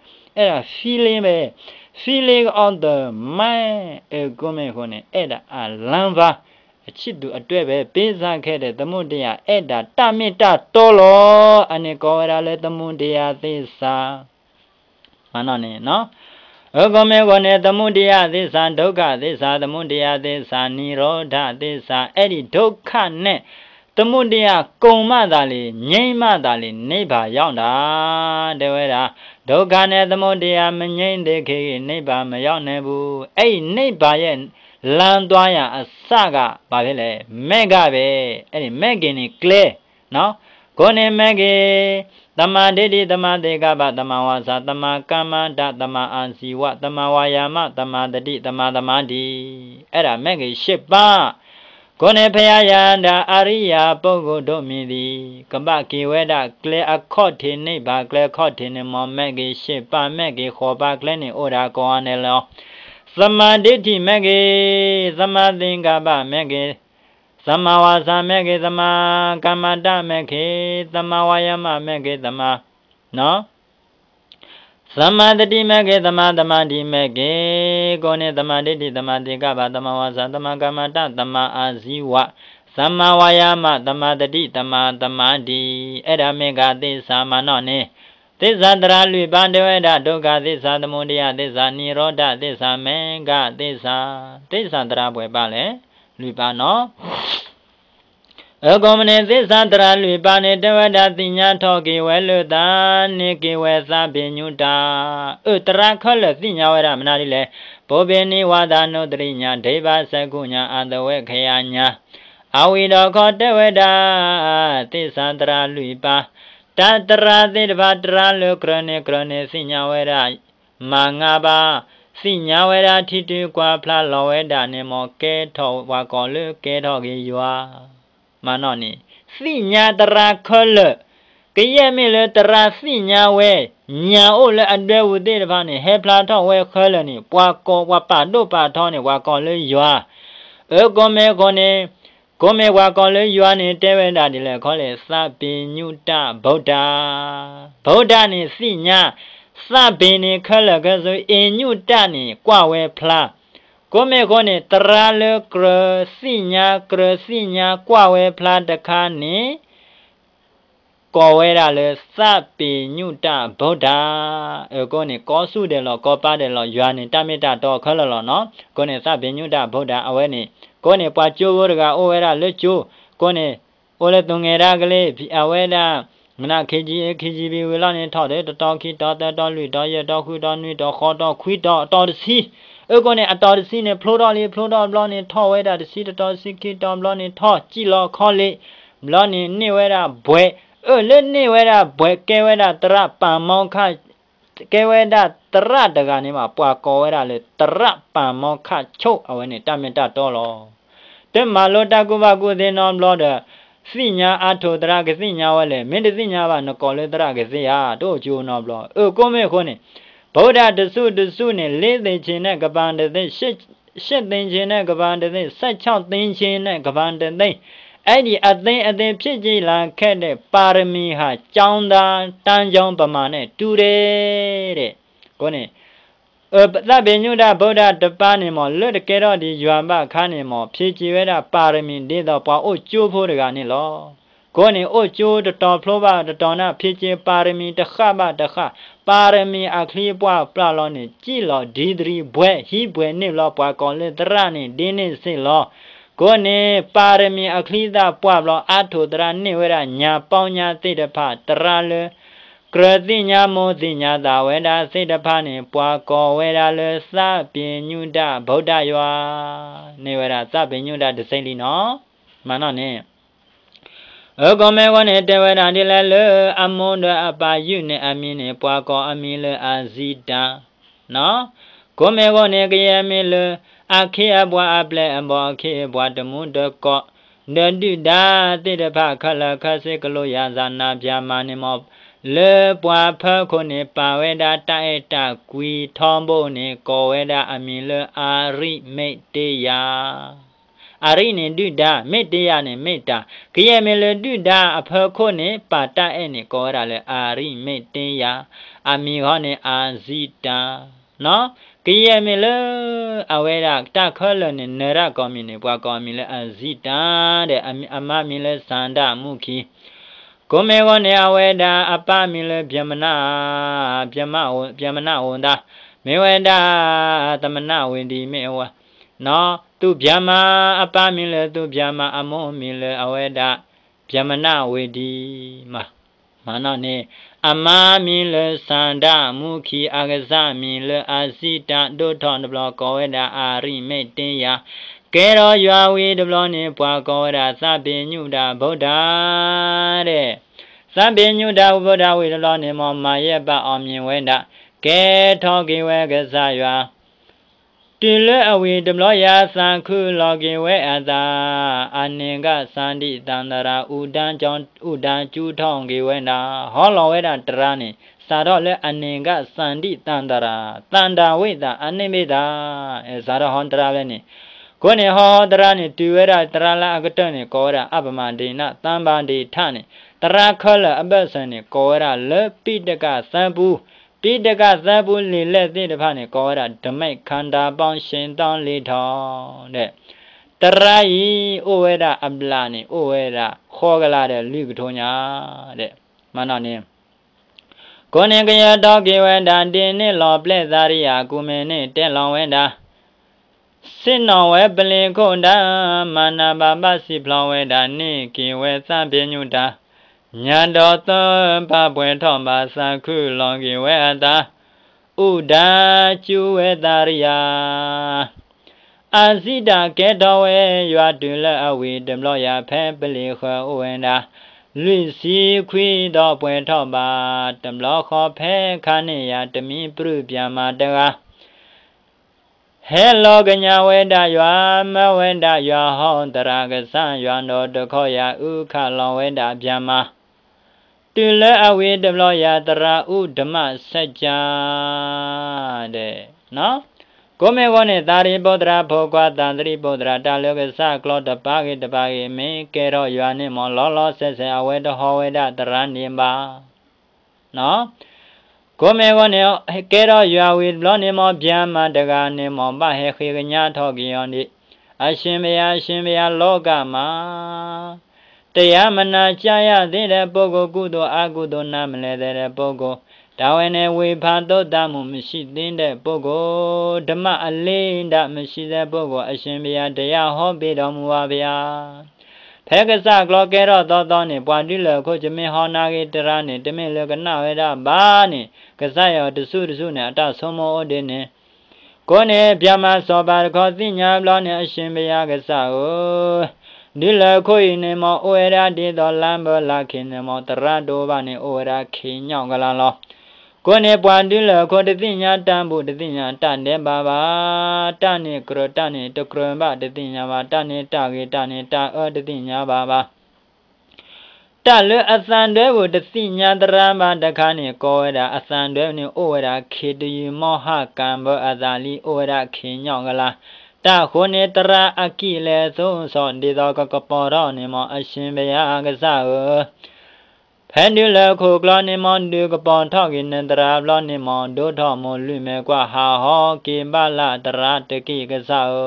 feeling ပဲ, feeling of the mind အကိးမ့ၢ်အဃိန့ၣ် အဲၣ်ဒိးအလါဘၣ် အချစ်သူအတွက်ပဲ ပေးစားခဲ့တဲ့ သမုဒယ အဲၣ်ဒိးတၢ်မ့ၢ်တၢ်တီလီၤ. အန့ၣ်ကိးဝဲဒၣ်လၢ သမုဒယသစ္စာ မနီၤန့ၣ် အကိးမ့ၢ်အဃိန့ၣ် သမုဒယသစ္စာ ဒုက္ခသစ္စာ သမုဒယသစ္စာ နိရောဓသစ္စာ အဲၣ်ဒိး ဒုက္ခ နဲ့ သမုဒယ ကုန်မှသာလျှင် ငြိမ်းမှသာလျှင် နိဗ္ဗာန်ရောက်တာ တဲဝဲဒၣ် ဒုက္ခ နဲ့ သမုဒယ မငြိမ်းသေးခင် နိဗ္ဗာန်မရောက်နိုင်ဘူး. အဲ့ဒီနိဗ္ဗာန်ရဲ့ လမ်းသွားရန်အစက ဘာဖြစ်လဲ? မဂ္ဂပဲ. အဲ့ဒီမဂ္ဂင်န့ၣ်ကျဲ နော်. ကိုယ်နဲ့မဂ္ဂင် သမ္မာဒိဋ္ဌိ သမ္မာသင်္ကပ္ပ သမ္မာဝါစာ သမ္မာကမ္မန္တ သမ္မာအာဇီဝ သမ္မာဝါယာမ သမ္မာသတိ သမ္မာသမာဓိ အဲ့ဒါမဂ္ဂင်ရှစ်ပါး. ကိုယ်နဲ့ဘုရားရဟန္တာ အရိယာပုဂ္ဂိုလ်တို့မည်သည် ကဘၣ်က့ၤဝဲဒၣ်ကျဲအခီၣ်ထံး နိဗ္ဗာန်ကျဲအခီၣ်ထံးန့ၣ် မ်မဂ္ဂင်ရှစ်ပါး မဂ္ဂင်ဃိးပါးကျဲန့ၣ် အိၣ်ဒၣ်ကိးဂၤန့ၣ်လီၤ. သမ္မာဒိဋ္ဌိမဂ္ဂင် သမ္မာသင်္ကပ္ပမဂ္ဂင် သမ္မာဝါစာမဂ္ဂင် သမ္မာကမ္မန္တမဂ္ဂင် သမ္မာဝါယာမမဂ္ဂင် သမ္မာ နော် သမ္မာသတိမဂ္ဂင် သမ္မာသမာဓိမဂ္ဂင် ကိုယ်နဲ့သမ္မာဒိဋ္ဌိ သမ္မာသင်္ကပ္ပ သမ္မာဝါစာ သမ္မာကမ္မန္တ သမ္မာအာဇီဝ သမ္မာဝါယာမ သမ္မာသတိ သမ္မာသမာဓိ အဲ့ဒါမဂ္ဂင်သစ္စာ မနီၤန့ၣ် သစ္စာတရားလွံၢ်ပါး တဲဝဲဒၣ် ဒုက္ခသစ္စာ သမုဒယသစ္စာ နိရောဓသစ္စာ မဂ္ဂင်သစ္စာ သစ္စာတရားပှဲၤပါလဲၣ် လွံၢ်ပါးနီၤ. အကိးမ့ၢ်န့ၣ် သစ္စာတရားလွံၢ်ပါးန့ၣ် တဲဝဲဒၣ် သ့ၣ်ညါထီၣ်က့ၤဝဲလၢသးန့ၣ် က့ၤဝဲသဗ္ဗညုတ အၢ တရားခဲလၢာ်သ့ၣ်ညါဝဲဒၣ် မနုၤဒ်လဲၣ် ပုပ္ပေ နိဝါဒာနုတ္တရိယ ဒိဗ္ဗစက္ခုည အသဝဂ္ဂယည အဝံၤဒီးခီတဲဝဲဒၣ် သစ္စာတရားလွံၢ်ပါး တၢ်တရားသ့ၣ်တဖၣ် တရားလၢကြၢးန့ၣ် ကြၢးန့ၣ် သ့ၣ်ညါဝဲဒၣ် မၤငါးပါး သ့ၣ်ညါဝဲဒၣ် ထံၣ်တုၤကွၢ်ဖျါလီၤဝဲဒၣ်န့ၣ် မ်ကဲထီၣ် ပှၤကိးလၢကဲထီၣ်က့ၤယွၤ မနီၤန့ၣ် သ့ၣ်ညါတရားခဲလၢာ် ကယဲၢ်မ့ၢ်လၢတရားသ့ၣ်ညါဝဲ ညၣ်အိၣ်လၢအဒွဲပူၤသ့ၣ်တဖၣ်န့ၣ် ဟဲဖျါထီၣ်ဝဲခဲလၢာ်န့ၣ် ပှၤကိး ပှၤပာ်ဒိၣ်ပာ်ထီန့ၣ် ပှၤကိးလၢယွၤ အကိးမ့ၢ်အဃိန့ၣ် ကိးမ့ၢ်ပှၤကိးလၢယွၤန့ၣ် တဲဝဲဒၣ်ဒ်လဲၣ်ခီလဲၣ် သဗ္ဗညုတ ဗုဒ္ဓ ဗုဒ္ဓန့ၣ်သ့ၣ်ညါ သဗ္ဗေန့ၣ်ခဲလၢာ်ခဲဆ့ အညုတန့ၣ် ကွၢ်ဝဲဖျါ ကိးမ့ၢ်အဃိန့ၣ် တရားလၢကြၢးသ့ၣ်ညါ ကြၢးသ့ၣ်ညါကွၢ်ဝဲဖျါတခါန့ၣ် ကိးဝဲဒၣ်လၢ သဗ္ဗညုတ ဗုဒ္ဓ အကိးန့ၣ် ကိးဆူၣ်ဒဲးလီၤ ကိးပာ်ဒဲးလီၤ ယွၤန့ၣ် တၢ်မ့ၢ်တၢ်တီခဲလၢာ်လီၤနီၤ ကိးန့ၣ် သဗ္ဗညုတ ဗုဒ္ဓ အဝဲန့ၣ် ကိးန့ၣ် ပှၤကၠိဖိတဂၤအိၣ်ဝဲဒၣ်လၢကၠိ ကိးန့ၣ် အိၣ်လၢသူငယ်တၢ်ကလ့ အဝဲဒၣ် မနုၤ KG A KGB ဝံၤလီၤန့ၣ် ထီၣ်ဒီး တတီၤခံတီၤသၢတီၤလွံၢ်တီၤယဲၢ်တီၤဃုတီၤနွံတီၤဃိးတီၤခွံတီၤ အတီၤတဆံ အကိးန့ၣ် အတီၤတဆံန့ၣ် ဖျိထီၣ်လံ ဖျိထီၣ်ဘျီန့ၣ် ထီၣ်ဝဲဒၣ်တဆံ တတီၤတဆံခံတီၤဘျီန့ၣ် ထီၣ်စံၣ်လီၤခီလ့ၣ် ဘျီန့ၣ် န့ၢ်ဝဲဒၣ်ဘွဲ့ အၢ လၢန့ၢ်ဝဲဒၣ်ဘွဲ့ ကဲဝဲဒၣ်သရၣ်ပၤမီခ ကဲဝဲဒၣ်သရၣ်တဂၤန့ၣ်ဘၣ် ပှၤကိးဝဲဒၣ်လၢသရၣ်ပၤမီခဆိၣ် အဝဲန့ၣ် တၢ်မ့ၢ်တၢ်တီလီၤ တမၤလိတၢ်ကူၣ်ဘၣ်ကူၣ်သ့နီတဘျီဒီး သ့ၣ်ညါအါထိးသရၣ်ကသ့ၣ်ညါဝဲလဲၣ် မ့ၢ်တသ့ၣ်ညါဘၣ် နကိးလၢသရၣ်ကသ့ဧါ တအိၣ်ကၠိနီတဘျီ အၢ ကိးမ့ၢ်အဃိန့ၣ် ဗုဒ္ဓတဆူတဆူန့ၣ် လေးသင်္ချေနဲ့ ကမ္ဘာတစ်သိမ်း ရှစ်သင်္ချေနဲ့ ကမ္ဘာတစ်သိမ်း ဆယ့်ခြောက်သင်္ချေနဲ့ ကမ္ဘာတစ်သိမ်း အဲ့ဒီအသိမ်းအသိမ်းဖြစ်စေလာခဲ့တဲ့ပါရမီဟာကျောင်းသားတန်းကျောင်းဗမာနဲ့တူတယ်တဲ့ ကိးန့ၣ် သဗ္ဗညုတ ဗုဒ္ဓတပါးန့ၣ်မ့ၢ် လၢတကဲထီၣ်ဒံးယွၤဘၣ်အခါန့ၣ်မ့ၢ် ဖြေစေဝဲဒၣ်ပါရမီ ဒ်သိးပှၤအိၣ်ကၠိဖိတဂၤန့ၣ်လီၤ. ကိးန့ၣ် အိၣ်ကၠိတတီၤဖျိဘၣ်တတီၤန့ၣ် ဖြေစေပါရမီ တဃၣ်ဘၣ်တဃၣ် ပါရမီအချံအပှၢ်ပျၢ်လီၤန့ၣ် စံၣ်လီၤ degree ဘွဲ့ ဟံးဘွဲ့န့ၢ်ဘျီ ပှၤကိးလၢသရၣ်န့ၣ် ဒ်န့ၣ်စ့ၢ်လီၤ. ကိးန့ၣ် ပါရမီအချံသၣ်ပှၢ်ဘျီ အါထိးသရၣ်န့ၢ်ဝဲဒၣ် ညါပီညါသ့ၣ်တဖၣ် သရၣ်လၢ ကြၢးသ့ၣ်ညါမိၢ်သ့ၣ်ညါသးဝဲဒၣ်သ့ၣ်တဖၣ်န့ၣ် ပှၤကိးဝဲဒၣ်လၢ သဗ္ဗညုတ ဗုဒ္ဓယွၤ န့ၢ်ဝဲဒၣ် သဗ္ဗညုတ တစဲးလံနီၤ မနီၤန့ၣ် အကိးမ့ၢ်အဃိန့ၣ် တဲဝဲဒၣ်ဒ်လဲၣ်လၢ အမိၢ်ဒီးအပၢ်ယုၢ်န့ၣ်အမံၤန့ၣ် ပှၤကိးအမံၤလၢအဇံတၢ် ကိးမ့ၢ်အဃိန့ၣ် ကယဲၢ်မ့ၢ်လၢ အခ့အပှၤအပျဲၢ်အဘီၣ် အခ့အပှၤတမူတကိး ဒီးဒုၣ်ဒါသ့ၣ်တဖၣ်ခဲလၢာ်ခဲဆ့ ကလိယၤသးနါပၠးမၤန့ၣ်မ့ၢ် လၢပှၤဖၢခိၣ်န့ၣ် ပာ်ဝဲဒၣ်တၢ်အဲၣ်တၢ်ကွံထီဘိန့ၣ် ကိးဝဲဒၣ်အမံၤလၢ အရိမ့တယၤ အရံၣ်န့ၣ်ဒုၣ်ဒါ, မ့ၢ်တ့ယၤန့ၣ်မ့ၢ်တၢ်, ကယဲၢ်မ့ၢ်လၢဒုၣ်ဒါအဖၢခိၣ်န့ၣ် ပာ်တၢ်အဲၣ်န့ၣ် ကိးဝဲဒၣ်လၢအရံၣ်မ့ၢ်တ့ယၤ, အမံၤဃီန့ၣ် အၤစံတၢ် ကယဲၢ်မ့ၢ်လၢ အဝဲဒၣ်တၢ်ခဲလၢာ်န့ၣ် နၢၤတၢ်ကိးမံၤန့ၣ် ပှၤကိးအမံၤလၢအၤစံတၢ်ဒီး အမါမံၤလၢစၤဒၣ်မူခံ, ကိးမ့ၢ်ဂီၢ်န့ၣ် အဝဲဒၣ်အပၢ်မံၤလၢ ဗျမန ဗျမနအိၣ်သး, မ့ၢ်ဝဲဒၣ် သမနဝ့ၤဒံမ့ၢ်ဝဲ, သူၣ်ဗျမါအပၢ်မံၤလၢသူၣ်ဗျမါ အမိၢ်မံၤလၢအဝဲဒၣ် ဗျမနဝ့ၤဒံမး, မနီၣ်န့ၣ် အမါမံၤလၢစၤဒၣ်မူခံ အကစၢ်မံၤလၢအၤစံတၢ် ဒိၣ်ထီၣ်တဘျီကိးဝဲဒၣ်အရံၣ်မ့ၢ်တ့ယၤ, ကဲထီၣ်ယွၤဝံၤတဘျီန့ၣ် ပှၤကိးဝဲဒၣ်သၣ်ဘ့ညူၣ်တၢ် ဗုဒ္ဓ ဒီး သၣ်ဘ့ညူၣ်တၢ် ဗုဒ္ဓ ဝံၤတဘျီန့ၣ် မ်မၤယဲၢ်ဘၣ်အီၤမံၤဝဲဒၣ် ကဲထီၣ်က့ၤဝဲကစၢ်ယွၤ တုၤလၢအဝံၤတဘျီယၤ သးခုလီၤက့ၤဝဲအသး, အနၢၤကၣ်သၣ်ဒံၣ်သၣ်သရၣ် အူဒါကၠူထီၣ်က့ၤဝဲဒၣ်, ဟီလီၤဝဲဒၣ်တရါန့ၣ် စးထီၣ်လၢအနၢၤကၣ်သၣ်ဒံၣ်သၣ်သရၣ် သၣ်ဒၤဝံၣ်သၣ် အန့ၣ်ဘ့ၣ်သၣ်, စးထီၣ်ဟီတရါဖဲန့ၣ်, အဃိန့ၣ် ဟီဟီတရါန့ၣ် တုၤဝဲဒၣ်တရါလၢအကတၢၢ်န့ၣ် ကိးဝဲဒၣ် အပမၤဒံနၣ် သၣ်ဘၤဒံထၣ်န့ၣ် တရါခဲလၢာ်အဘၢၣ်စၢၤန့ၣ် ကိးဝဲဒၣ်လၢပံတကၢ်သၢပူ, ပံတကၢ်သၢပူလံာ်လဲၢ်သ့ၣ်တဖၣ်န့ၣ် ကိးဝဲဒၣ် ဓမ္မခန္ဓာပေါင်း ရှင်သောင်းလေးထောင် ဒီး တရါအံၤ အိၣ်ဝဲဒၣ်အဘျးန့ၣ် အိၣ်ဝဲဒၣ်ဃိးကလးဒီးလွံၢ်ကထိညါ ဒီး မနီၣ်န့ၣ် ကိးန့ၣ်ကယဲၢ်ထီၣ်က့ၤဝဲဒၣ် ဒ်န့ၣ်လီၤပျဲၢ်သးရံၣ်အကူမ့ၢ်န့ၣ်တဲလီၤဝဲဒၣ် ဆ့ၣ်နီၤဝဲပလ့ၤခိၣ်ဒၣ်, မၤနၢၤဘၣ်ဘၣ်စံးဖျိးဝဲဒၣ် န့ၢ်က့ၤဝဲသၣ်ဘ့ညူၣ်တၢ်, ညါဒီးသၢပၢ်ပှဲၤထီၣ်ဘၣ် သးခုလီၤက့ၤဝဲအသး, အူဒါကၠူဝဲသးရံၣ်ဧါ အၤစံတၢ်ကဲထီၣ်ဝဲယွၤတုၤလၢအဝံၤတဘျီယၤ ဖဲပလံၤဃၢၤအိၣ်ဝဲဒၣ် လွံၢ်ဆံခွံဒီးပှဲၤထီၣ်ဘၣ်တဘျီဃီ ဖဲခါန့ၣ်ယၤ တမံၤပြူၢ်ဗျၢမၤတဂၤ ဟဲလီၤကညးဝဲဒၣ်ယွၤ, မၢဝဲဒၣ်ယွၤဟီၣ်သရၣ်ကစၢ်ယွၤဒီးတခီယၤ အုၣ်ခးလီၤဝဲဒၣ်ဗျၢမၤ တုၤလၢအဝံၤတဘျီယၤ သရၣ်အူဓမ္မစကြာ ဒီး ကိးမ့ၢ်ဂီၢ်န့ၣ် သးရံၣ်ပိၢ်သရၣ်ဖိခွါ သးရံၣ်ပိၢ်သရၣ် တၢ်လၢကစၢ်ကျီတပာ်ဂ့ၤတပာ်ဂ့ၤ မ့ၢ်ကဲထီၣ်ယွၤန့ၣ်မ့ၢ် လီၤလီၤဆဲးဆဲး အဝဲတဟီဝဲဒၣ်သရၣ်န့ၣ်ဘၣ် ကိးမ့ၢ်ဂီၢ်န့ၣ် ကဲထီၣ်ယွၤဝံၤတဘျီန့ၣ်မ့ၢ် ဗျၢမၤတဂၤန့ၣ်မ့ၢ် ဘၣ်ဟဲဃ့ကညးထီၣ်က့ၤအီၤဒံး, အရှင်ဘုရား, အရှင်ဘုရား, လောကမှာ တရားမနာကြားရသေးတဲ့ပုဂ္ဂိုလ်, ကုသိုလ်အကုသိုလ်နားမလည်သေးတဲ့ပုဂ္ဂိုလ်, တာဝန်နဲ့ဝေဖန်သုံးသပ်မှုမရှိသေးတဲ့ပုဂ္ဂိုလ်, ဓမ္မအလေ့အထမရှိသေးတဲ့ပုဂ္ဂိုလ်, အရှင်ဘုရားတရားဟောပေးတော်မူပါဗျာ. ဖဲကစၢ်ကျီကဲထီၣ်သီသီန့ၣ် ပှၤဒုးလၢာ်ခိၣ် ယမ့ၢ်ဟီနာ်က့ၤတရါန့ၣ် တမ့ၢ်လၢကနၣ်ဝဲဒၣ်ဘၣ်န့ၣ် ကစၢ်ယွၤတစူၢ်တစူၢ်န့ၣ် အတၢ်ဆိကမိၣ်အိၣ်ဒ်န့ၣ် ကိးန့ၣ် ဗျၢမၤစီၤပၤတခီသ့ၣ်ညါဘျီန့ၣ် အရှင်ဘုရားကစၢ်ဧၢ, ဒုးလၢာ်ခိၣ်အံၤန့ၣ်မ့ၢ် အိၣ်ဝဲဒၣ်ဒ်သိးလါဘၢလါခ့န့ၣ်မ့ၢ် သရၣ်ဒိဘၣ်န့ၣ် အိၣ်ဝဲဒၣ်ခံညၣ်ကလါလီၤ. ကိးန့ၣ် ပှၤဒုးလၢာ်ခိၣ်တသ့ၣ်ညါတၢ်ဘူး တသ့ၣ်ညါတၢ်ဒဲးဘးဘၣ်, တၢ်န့ၣ်ကြၢး တၢ်န့ၣ်တကြၢးဘၣ် တသ့ၣ်ညါဘၣ်, တၢ်န့ၣ်တၢ်ဂ့ၤ တၢ်န့ၣ်တၢ်အၢ တသ့ၣ်ညါဘၣ်ဘၣ် တၢ်လၢအသံတွဲပူၤတသ့ၣ်ညါသရၣ်ဘၣ်တခါန့ၣ် ကိးဝဲဒၣ်အသံတွဲန့ၣ် အိၣ်ဝဲဒၣ် ခေတ်တယူၤမီဟးကၣ်ဘၢအသးလံ အိၣ်ဝဲဒၣ်ခံညၣ်ကလါ, တၢ်ဃိန့ၣ် သရၣ်အကံၢ်လဲၤသိစီၣ် ဒ်သိးကကပီၤထီၣ်န့ၣ်မ့ၢ် အရှင်ဘုရားကစၢ်ဧၢ, ဖဲဒုးလၢာ်ခိၣ်ကျီန့ၣ်မ့ၢ် ဒုးကပီၤထီၣ်က့ၤနသရၣ်ဘျီန့ၣ်မ့ၢ် ဒိၣ်ထီၣ်မိၢ်လွံၢ်မဲာ်ကွၢ် ဟးဟီက့ၤဘၣ်လၢသရၣ်တက့ၢ်ကစၢ်ဧ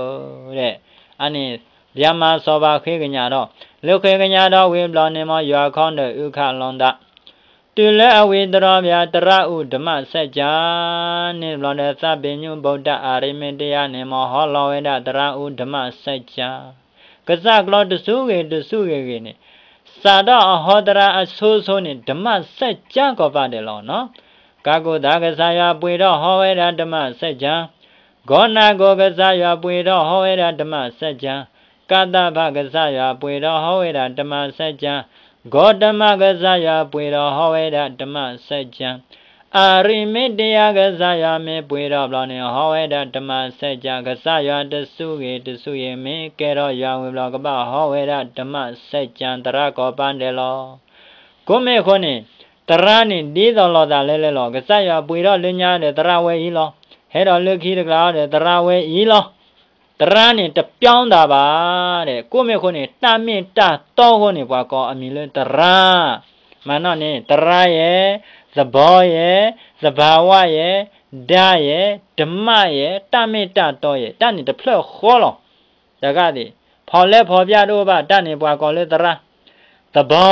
ၢ, ဒီး အန့ၣ် ဗျၢမၤစီၤပၤဃ့ကညးဒီး လၢဃ့ကညးဒီးဝံၤဘျီန့ၣ်မ့ၢ် ယွၤခီဒီးအုၣ်ခးလီၤသး, တုၤလၢအဝံၤတရီဘၣ် သရၣ်အူဓမ္မစကြာ န့ၣ်တဘျီဒီး သၣ်ဘ့ညူၣ်ဗုဒ္ဓအရိမ့တယၤန့ၣ်မ့ၢ် ဟီလီၤဝဲဒၣ်သရၣ်အူဓမ္မစကြာ, ကစၢ်ကျီတစူၢ်ဂ့ၤတစူၢ်ဂ့ၤဂ့ၤန့ၣ် စးထီၣ်အဟီသရၣ်အဆိဆိန့ၣ် ဓမ္မစကြာကိးပၤဒဲးလီၤနီၤ, ကးကိၢ်သးကစၢ်ယွၤပှ့ၤထီၣ်ဟီဝဲဒၣ်ဓမ္မစကြာ ကီၢ်နၢ်ကိၢ်ကစၢ်ယွၤပှ့ၤထီၣ်ဟီဝဲဒၣ်ဓမ္မစကြာ, ကသဗ္ဗကစၢ်ယွၤပှ့ၤထီၣ်ဟီဝဲဒၣ်ဓမ္မစကြာ, ဂေါတမကစၢ်ယွၤပှ့ၤထီၣ်ဟီဝဲဒၣ်ဓမ္မစကြာ, အရိမ့တယၤကစၢ်ယွၤမ့ၢ်ပှ့ၤထီၣ်ဘျီန့ၣ် ဟီဝဲဒၣ်ဓမ္မစကြာ, ကစၢ်ယွၤတစူၢ်ဂ့ၤတစူၢ်ဂ့ၤ မ့ၢ်ကဲထီၣ်ယွၤဝံၤဘျီ ကဘၣ်ဟီဝဲဒၣ်ဓမ္မစကြာ သရၣ်ကိးပၤဒဲးလီၤ. ကိးမ့ၢ်အဃိန့ၣ် သရၣ်န့ၣ်ဒ်သိးလိာ်သးလဲၤလဲၤလီၤ. ကစၢ်ယွၤပှ့ၤထီၣ်လၢညါဒီးသရၣ်ဝဲအံၤလီၤ. ဟဲဒီးလၢခံတကျါဒီးသရၣ်ဝဲအံၤလီၤ. သရၣ်န့ၣ် တပျီသးဘၣ် ကိးမ့ၢ်အဃိန့ၣ် တၢ်မ့ၢ်တၢ်တီအဃိန့ၣ် ပှၤကိးအမံၤလၢသရၣ်. မၤနီၣ်န့ၣ် သရၣ်ယဲ, သဘီယဲ, သဘၤဝၣ်ယဲ, ဒါယဲ, ဓမ္မယဲ, တၢ်မ့ၢ်တၢ်တီယဲ, တၢ်န့ၣ်တဖျၢၣ်ဃီလီၤ. တဂၤသ့ၣ် ဖီၣ်လဲဖီၣ်ပျၢ်တအိၣ်ဘၣ် တၢ်န့ၣ်ပှၤကိးလၢသရၣ်. သဘီ,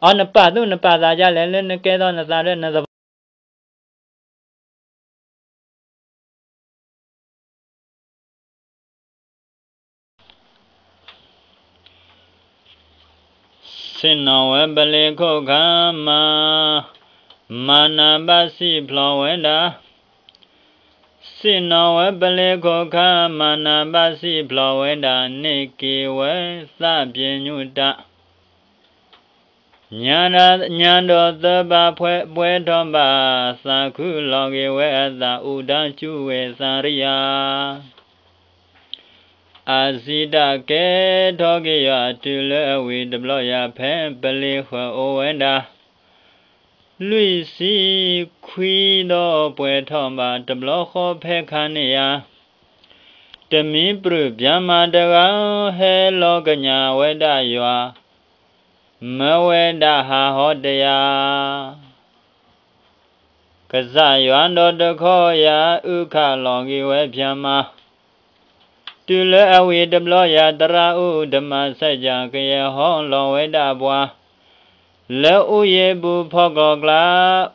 အီ နပာ်သူၣ်နပာ်သးဒ်လဲၣ် လၢနကဲထီၣ်နသးဒီးနသဘီ ဆ့ၣ်နီၤဝဲပလ့ခိၣ်ခါမး, မၤနၢၤဘၣ်စံၣ်ဖျိးဝဲဒၣ်, ဆ့ၣ်နီၤဝဲပလ့ခိၣ်ခါ မၤနၢၤဘၣ်စံၣ်ဖျိးဝဲဒၣ် န့ၢ်က့ၤဝဲသးပ့ၤညူတၢ် ညါဒီးသၢဘၣ်ဖှဲးပှဲၤထီၣ်ဘၣ် သးခုလီၤက့ၤဝဲအသး အူဒါစူဝ့ၤသးရံယါ အစံးတၢ်ကဲထီၣ်က့ၤယွၤ တုၤလၢအဝံၤတဘျီယၤ ဖဲပလ့ဃၢၤအိၣ်ဝဲဒၣ် လွံၢ်ဆံခွံဒီးပှဲၤထီၣ်ဘၣ် တဘျီဃီဖဲခါန့ၣ်ယါ တမံၤပြၢၢ်ပၠးမၤတဂၤ ဟဲလီၤကညးဝဲဒၣ်ယွၤ မၢဝဲဒၣ်ဟးဟီတယၤ ကစၢ်ယွၤဒီးတခီယၤ အုၣ်ခးလီၤက့ၤဝဲပၠးမၤ တုၤလၢအဝံၤတဘျီယၤ သရၣ်အူဓမ္မစၢ်ကၠၢ် ကယဲၢ်ဟီလီၤဝဲဒၣ်ပှၤ လၢအူယံၤပူၤဖီခိၣ်ကျါ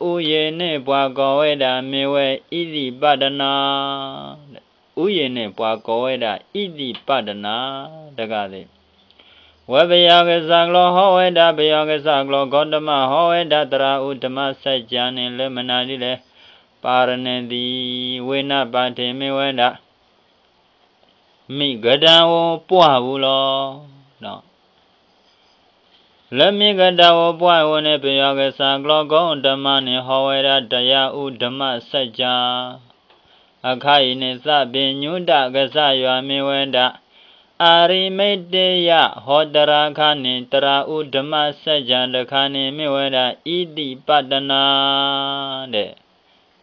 အူယံၤန့ၣ်ပှၤကိးဝဲဒၣ် မ့ၢ်ဝဲအံၣ်ဒံၣ်ပၣ်တနၤ အူယံၤန့ၣ်ပှၤကိးဝဲဒၣ် အံၣ်ဒံၣ်ပၣ်တနၤ တဂၤသ့ၣ် ဝဲပယီၤကစၢ်ကျိာ်ဟီဝဲဒၣ် ပယီၤကစၢ်ကျိာ် ကီတမၣ်ဟီဝဲဒၣ် သရၣ်အူဓမ္မစၢ်ကၠၢ်န့ၣ် လၢမနုၤဒ်လဲၣ် ပၤရၣ်န့ၣ်သံ ဝ့ၢ်နၢ်ပၤထ့ၣ် မ့ၢ်ဝဲဒၣ် မ့ၢ်ကဒါအိၣ်ပှၢ်ပူၤလီၤ. လၢမ့ၢ်ကဒါအိၣ်ပှၢ်ပူၤန့ၣ် ပယီၤကစၢ်ကျိာ် ကီတမၣ်န့ၣ် ဟီဝဲဒၣ် တယၤအူဓမ္မစၢ်ကၠၢ် အခါအံၤန့ၣ် သးပ့ၤညူတၢ် ကစၢ်ယွၤမ့ၢ်ဝဲဒၣ် အၤရံမ့တ့ယၤ ဟီတရါခါန့ၣ် သရၣ်အူဓမ္မစၢ်ကၠၢ်တခါန့ၣ် မ့ၢ်ဝဲဒၣ် အံၣ်ဒံၣ်ပၣ်တနၤ ဒီး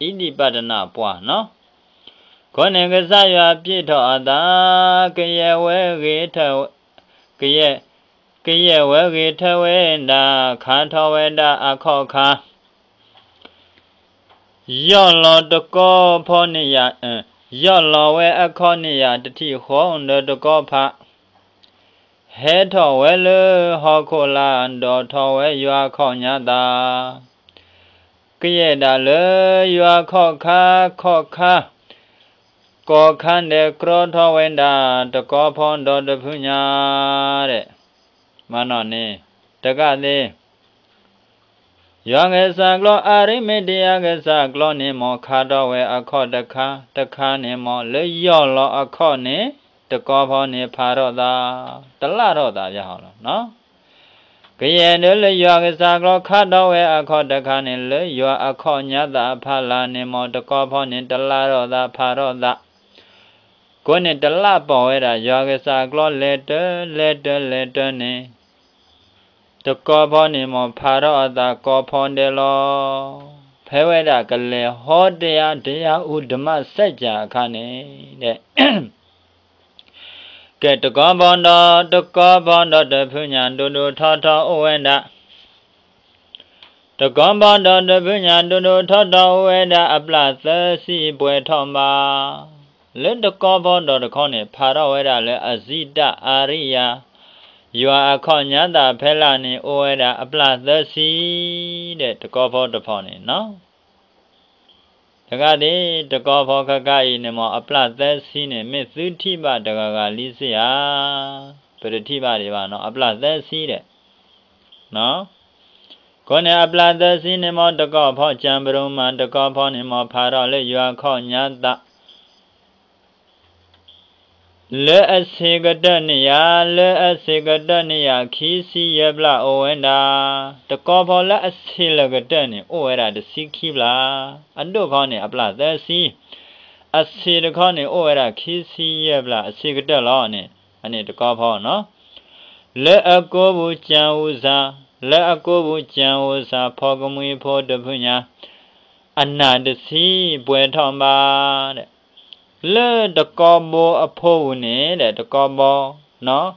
အံၣ်ဒံၣ်ပၣ်တနၤပှၢ်နီၤ အဃိန့ၣ် ကစၢ်ယွၤပျဲၢ်ထီၣ်အသး ကယဲၢ်ဝဲဂ့ၤထၢ ကယဲၢ် ကယဲၢ်ဝဲဂ့ၤထၢဝဲဒၣ် ခါထီၣ်ဝဲဒၣ်အခီၣ်ခါ ယီၢ်လီၤတကီၢ်ဖီန့ၣ်ယၤ ယီၢ်လီၤဝဲအခီၣ်န့ၣ်ယၤ တထံၣ်ဃီဒီးတကီၢ်ဖး ဟဲထီၣ်ဝဲလၢဟီၣ်ခိၣ်လာ် ဒီးထီၣ်ဝဲယွၤခီၣ်ညါသး ကယဲၢ်ဒၣ်လၢယွၤခီၣ်ခါခီၣ်ခါ ကီၢ်ခါဒဲးကြီထီၣ်ဝဲဒၣ် တကီၢ်ဖီဒီးတဖုညါ ဒီး မၤနီၣ်န့ၣ် တဂၤသ့ၣ် ယွၤကစၢ်ကျိာ် အၤရံမ့တ့ယၤကစၢ်ကျိာ်န့ၣ်မ့ၢ် ခါထီၣ်ဝဲအခီၣ်တခါ တခါန့ၣ်မ့ၢ် လၢယီၢ်လီၤအခီၣ်န့ၣ် တကီၢ်ဖီန့ၣ်ဖးထီၣ်သး တလၣ်ထီၣ်သးယဟီလီၤ ကယဲၢ်ဒၣ်လၢယွၤကစၢ်ကျိာ် ခါထီၣ်ဝဲအခီၣ်တခါန့ၣ် လၢယွၤအခီၣ်ညါသးအဖီလာ်န့ၣ်မ့ၢ် တကီၢ်ဖီန့ၣ်တလၣ်ထီၣ်သးဖးထီၣ်သး ကိးန့ၣ်တလၣ်ပိာ်ဝဲဒၣ် ယွၤကစၢ်ကျိာ်လဲၤတၢ လဲၤတၢ လဲၤတၢန့ၣ် တကီၢ်ဖီန့ၣ်မ့ၢ် ဖးထီၣ်အသးကီၢ်ဖီဒဲးလီၤ. ဖဲဝဲဒၣ်ကလဲၤဟီတယၤ တယၤအူဓမ္မစၢ်ကၠၢ်အခါန့ၣ် ဒီး ကဲ တကီၢ်ဖီဒီး တကီၢ်ဖီဒီးတဖုညါ ဒိၣ်ဒိၣ်ထီထီအိၣ်ဝဲဒၣ် တကီၢ်ဖီဒီးတဖုညါ ဒိၣ်ဒိၣ်ထီထီအိၣ်ဝဲဒၣ် အပျၢ်သၢဆံပှဲၤထီၣ်ဘၣ်. လၢတကီၢ်ဖီဒီးတခီန့ၣ် ဖးထီၣ်ဝဲဒၣ်လၢအစံးတၢ်အါရံယၤ ယွၤအခီၣ်ညါသးဖဲလာ်န့ၣ် အိၣ်ဝဲဒၣ်အပျၢ်သၢဆံ ဒီးတကီၢ်ဖီတဖီန့ၣ်နီၤ တဂၤဒၣ် တကီၢ်ဖီခါခါအံၤန့ၣ်မ့ၢ် အပျၢ်သၢဆံန့ၣ် မ့ၢ်သုထံၣ်ဘၣ်တဂၤဂၤလံစ့ၢ်ဧါ. ပတထံၣ်ဘၣ်ဒံးဘၣ်နီၤ အပျၢ်သၢဆံဒီး အဃိန့ၣ် အပျၢ်သၢဆံန့ၣ်မ့ၢ် တကီၢ်ဖီ ကၠၤပရူမၤ တကီၢ်ဖီန့ၣ်မ့ၢ် ဖးထီၣ်လၢယွၤခီၣ်ညါသး လၢအဆံးကတၢၢ်န့ၣ်ယၤ လၢအဆံးကတၢၢ်န့ၣ်ယၤ ခံဆံယဲၢ်ဘျၣ်အိၣ်ဝဲဒၣ်. တကီၢ်ဖီလၢအဆံးလၢာ်ကတၢၢ်န့ၣ် အိၣ်ဝဲဒၣ်တဆံခံဘျၣ်. အဒိၣ်ခီန့ၣ် အပျၢ်သၢဆံ, အဆံးတခီန့ၣ် အိၣ်ဝဲဒၣ်ခံဆံယဲၢ်ဘျၣ် အဆံးကတၢၢ်လီၤန့ၣ် အန့ၣ်တကီၢ်ဖီနီၤ လၢအကိးပူၤကၠၤအူစၢ်, လၢအကိးပူၤကၠၤအူစၢ် ဖီကမှံဖိတဖုညါ, အနၢ်တဆံပှဲၤထီၣ်ဘၣ်ဒီး လၢတကီဘိအဖိပူၤန့ၣ် ဒီးတကီဘိ နီၤ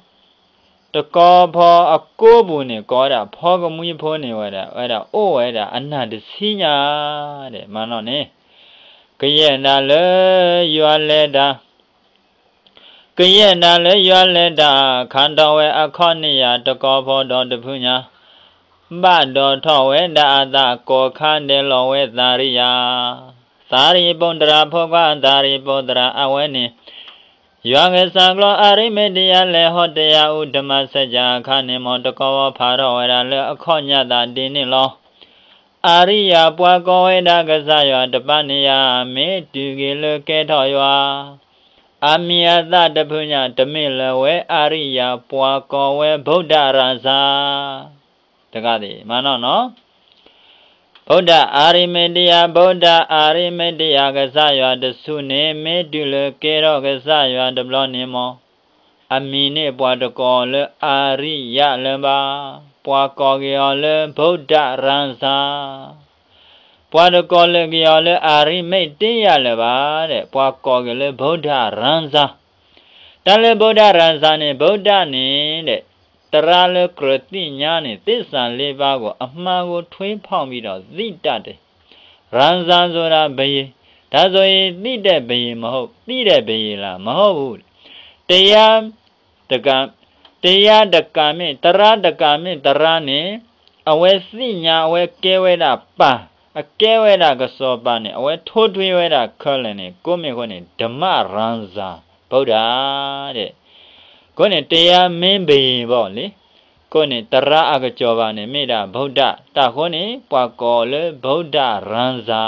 တကီဖီအကိးပူၤန့ၣ် ကိးဝဲဒၣ်ဖီကမှံဖိန့ၣ်ဝဲဒၣ် ဝဲဒၣ်အိၣ်ဝဲဒၣ်အနၢ်တဆံညါ ဒီးမၤနီၣ်န့ၣ် ကယဲၢ်နၤလၢယွၤလဲၤတၢ် ကယဲၢ်နၤလၢယွၤလဲၤတၢ် ခးထီၣ်ဝဲအခီၣ်န့ၢ်ယၤ တကီဖီဒီးတဖုညါ ဘၣ်ဒိးထီၣ်ဝဲဒၣ်အသး ကိးခါဒဲးလီၤဝဲသးရံယၤ သးရံပုတ္တရာ ဖိခွါ သးရံပုတ္တရာ အဝဲန့ၣ် ယွၤကစၢ်ကျိာ်အၤရံမ့းတယၤ လဲၤဟီၣ်တယၤအူ ဓမ္မစကြာအခါန့ၣ် မ်တကီဝီဖးထီၣ်ဝဲဒၣ်လၢအခီၣ်ညါသးဒ်န့ၣ်လီၤ. အၤရံယၤပှၤကိးဝဲဒၣ်ကစၢ်ယွၤတပၤန့ၣ်ယၤ မ့ၢ်တုၤက့ၤလၢကဲထီၣ်ယွၤ အမံၤအသၣ်တဖုညါ တမ့ၢ်လၢၤဝဲအၤရံယၤ ပှၤကိးဝဲ ဗုဒ္ဓရာဇာ တဂၤသ့ၣ် မၤနီၣ်နီၤ ဗုဒ္ဓအၤရံမ့းတယၤ ဗုဒ္ဓအၤရံမ့းတယၤ ကစၢ်ယွၤတစုန့ၣ် မ့ၢ်တုၤလၢကဲထီၣ်ကစၢ်ယွၤတဘျီန့ၣ်မ့ၢ် အမံၤန့ၣ်ပှၤတကိးလၢအၤရံယၤလၢၤဘၣ်, ပှၤကိးက့ၤအီၤလၢ ဗုဒ္ဓရာဇာ, ပှၤတကိးလၢက့ၤအီၤလၢအၤရံမ့းတယၤလၢၤဘၣ်ဒီး ပှၤကိးက့ၤလၢ ဗုဒ္ဓရာဇာ, တၢ်လၢ ဗုဒ္ဓရာဇာ န့ၣ် ဗုဒ္ဓ န့ၣ်ဒီး သရၣ်လၢကြၢးသ့ၣ်ညါန့ၣ် သစ္စာလေးပါးကို အမှန်ကိုထွေးဖောက်ပြီးတော့ သိတတ်တယ်, ရာဇာဆိုတာ ဘုရင်, ဒါဆိုရင် သိတဲ့ ဘုရင်မဟုတ်, သိတဲ့ ဘုရင်လား, မဟုတ်ဘူး, တရား တဂၤ, တရားတဂၤမ့ၢ် သရၣ်တဂၤမ့ၢ် သရၣ်န့ၣ် အဝဲသ့ၣ်ညါ အဝဲကဲဝဲဒၣ်ပၢ်, အကဲဝဲဒၣ်ကစီၤပၤန့ၣ် အဝဲထိထွဲဝဲဒၣ်ခဲလၢာ်န့ၣ် ကိးမ့ၢ်အဃိန့ၣ် ဓမ္မရာဇာ ဗုဒ္ဓ ဒီး အဃိန့ၣ် တရားမင်း ဘုရင် ဘၣ်လံ, အဃိန့ၣ် သရၣ်အကစီၤပၤန့ၣ် မ့ၢ်ဒၣ် ဗုဒ္ဓ တၢ်အဃိန့ၣ် ပှၤကိးလၢ ဗုဒ္ဓရာဇာ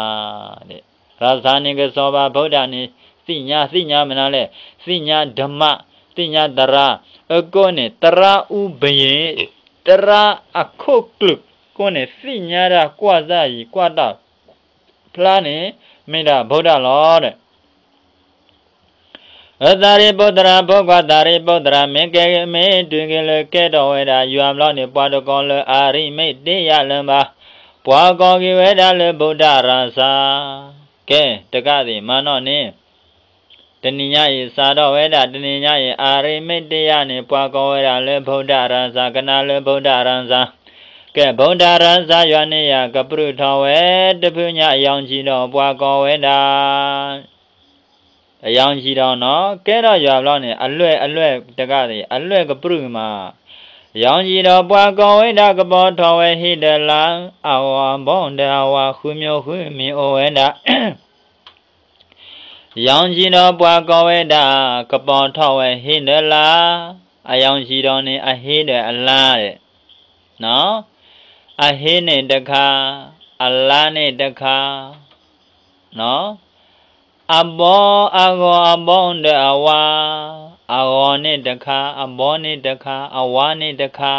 ဒီး ရာဇာ န့ၣ် ကစီၤပၤ, ဗုဒ္ဓ န့ၣ် သ့ၣ်ညါ, သ့ၣ်ညါမနုၤလဲၣ်, သ့ၣ်ညါ ဓမ္မ, သ့ၣ်ညါ သရၣ်, အဃိန့ၣ် သရၣ်အူ ဘုရင်, သရၣ်အခိၣ်ကျၢၢ်, အဃိန့ၣ် သ့ၣ်ညါတၢ်ကွၢ်စၢ်ယံၤ ကွၢ်တၢ်ဖျါန့ၣ် မ့ၢ်ဒၣ် ဗုဒ္ဓ လီၤ ဒီး အသရၣ် ပုတ်တရၣ် ဖိခွါ သရၣ် ပုတ်တရၣ် မ့ၢ်ကဲ မ့ၢ်တုၤက့ၤလၢကဲထီၣ်ဝဲဒၣ်ယွၤဘျီန့ၣ် ပှၤတကိးလၢအၤရံမ့းတယၤလၢၤဘၣ်, ပှၤကိးက့ၤဝဲဒၣ်လၢ ဗုဒ္ဓရာဇာ, ကဲ တဂၤသ့ၣ် မၤနီၣ်န့ၣ် တနံၤညါအံၤ စးထီၣ်ဝဲဒၣ် တနံၤညါအံၤ အၤရံမ့းတယၤန့ၣ် ပှၤကိးဝဲဒၣ်လၢ ဗုဒ္ဓရာဇာ, ကနၣ်လၢ ဗုဒ္ဓရာဇာ, ကဲ ဗုဒ္ဓရာဇာ ယွၤန့ၣ်ယၤကပြုၢ်ထီၣ်ဝဲ တဖုညါ အရောင်ခြည် ဒီး ပှၤကိးဝဲဒၣ် အရောင်ခြည် ဒီး နီၤ, ကဲထီၣ်ယွၤဘျီန့ၣ် အလွဲၢ် အလွဲၢ် တဂၤသ့ၣ် အလွဲၢ်ကပြုၢ်မး, ရောင်ခြည် ဒီး ပှၤကိးဝဲဒၣ် ကပီၤထီၣ်ဝဲ ဟ့ၣ်ဒီးလါ, အဂီၤအဘီဒီးအဝါ ဃုမျိုးဃုမံၤအိၣ်ဝဲဒၣ် ရောင်ခြည် ဒီး ပှၤကိးဝဲဒၣ် ကပီၤထီၣ်ဝဲ ဟ့ၣ်ဒီးလါ, အရောင်ခြည် ဒီး န့ၣ် အဟ့ၣ်ဒီးအလါဒီး နီၤ, အဟ့ၣ်န့ၣ်တခါ, အလါန့ၣ်တခါ, နီၤ, အဘီ, အဂီၤအဘီဒီးအဝါ, အဂီၤန့ၣ်တခါ, အဘီန့ၣ်တခါ, အဝါန့ၣ်တခါ,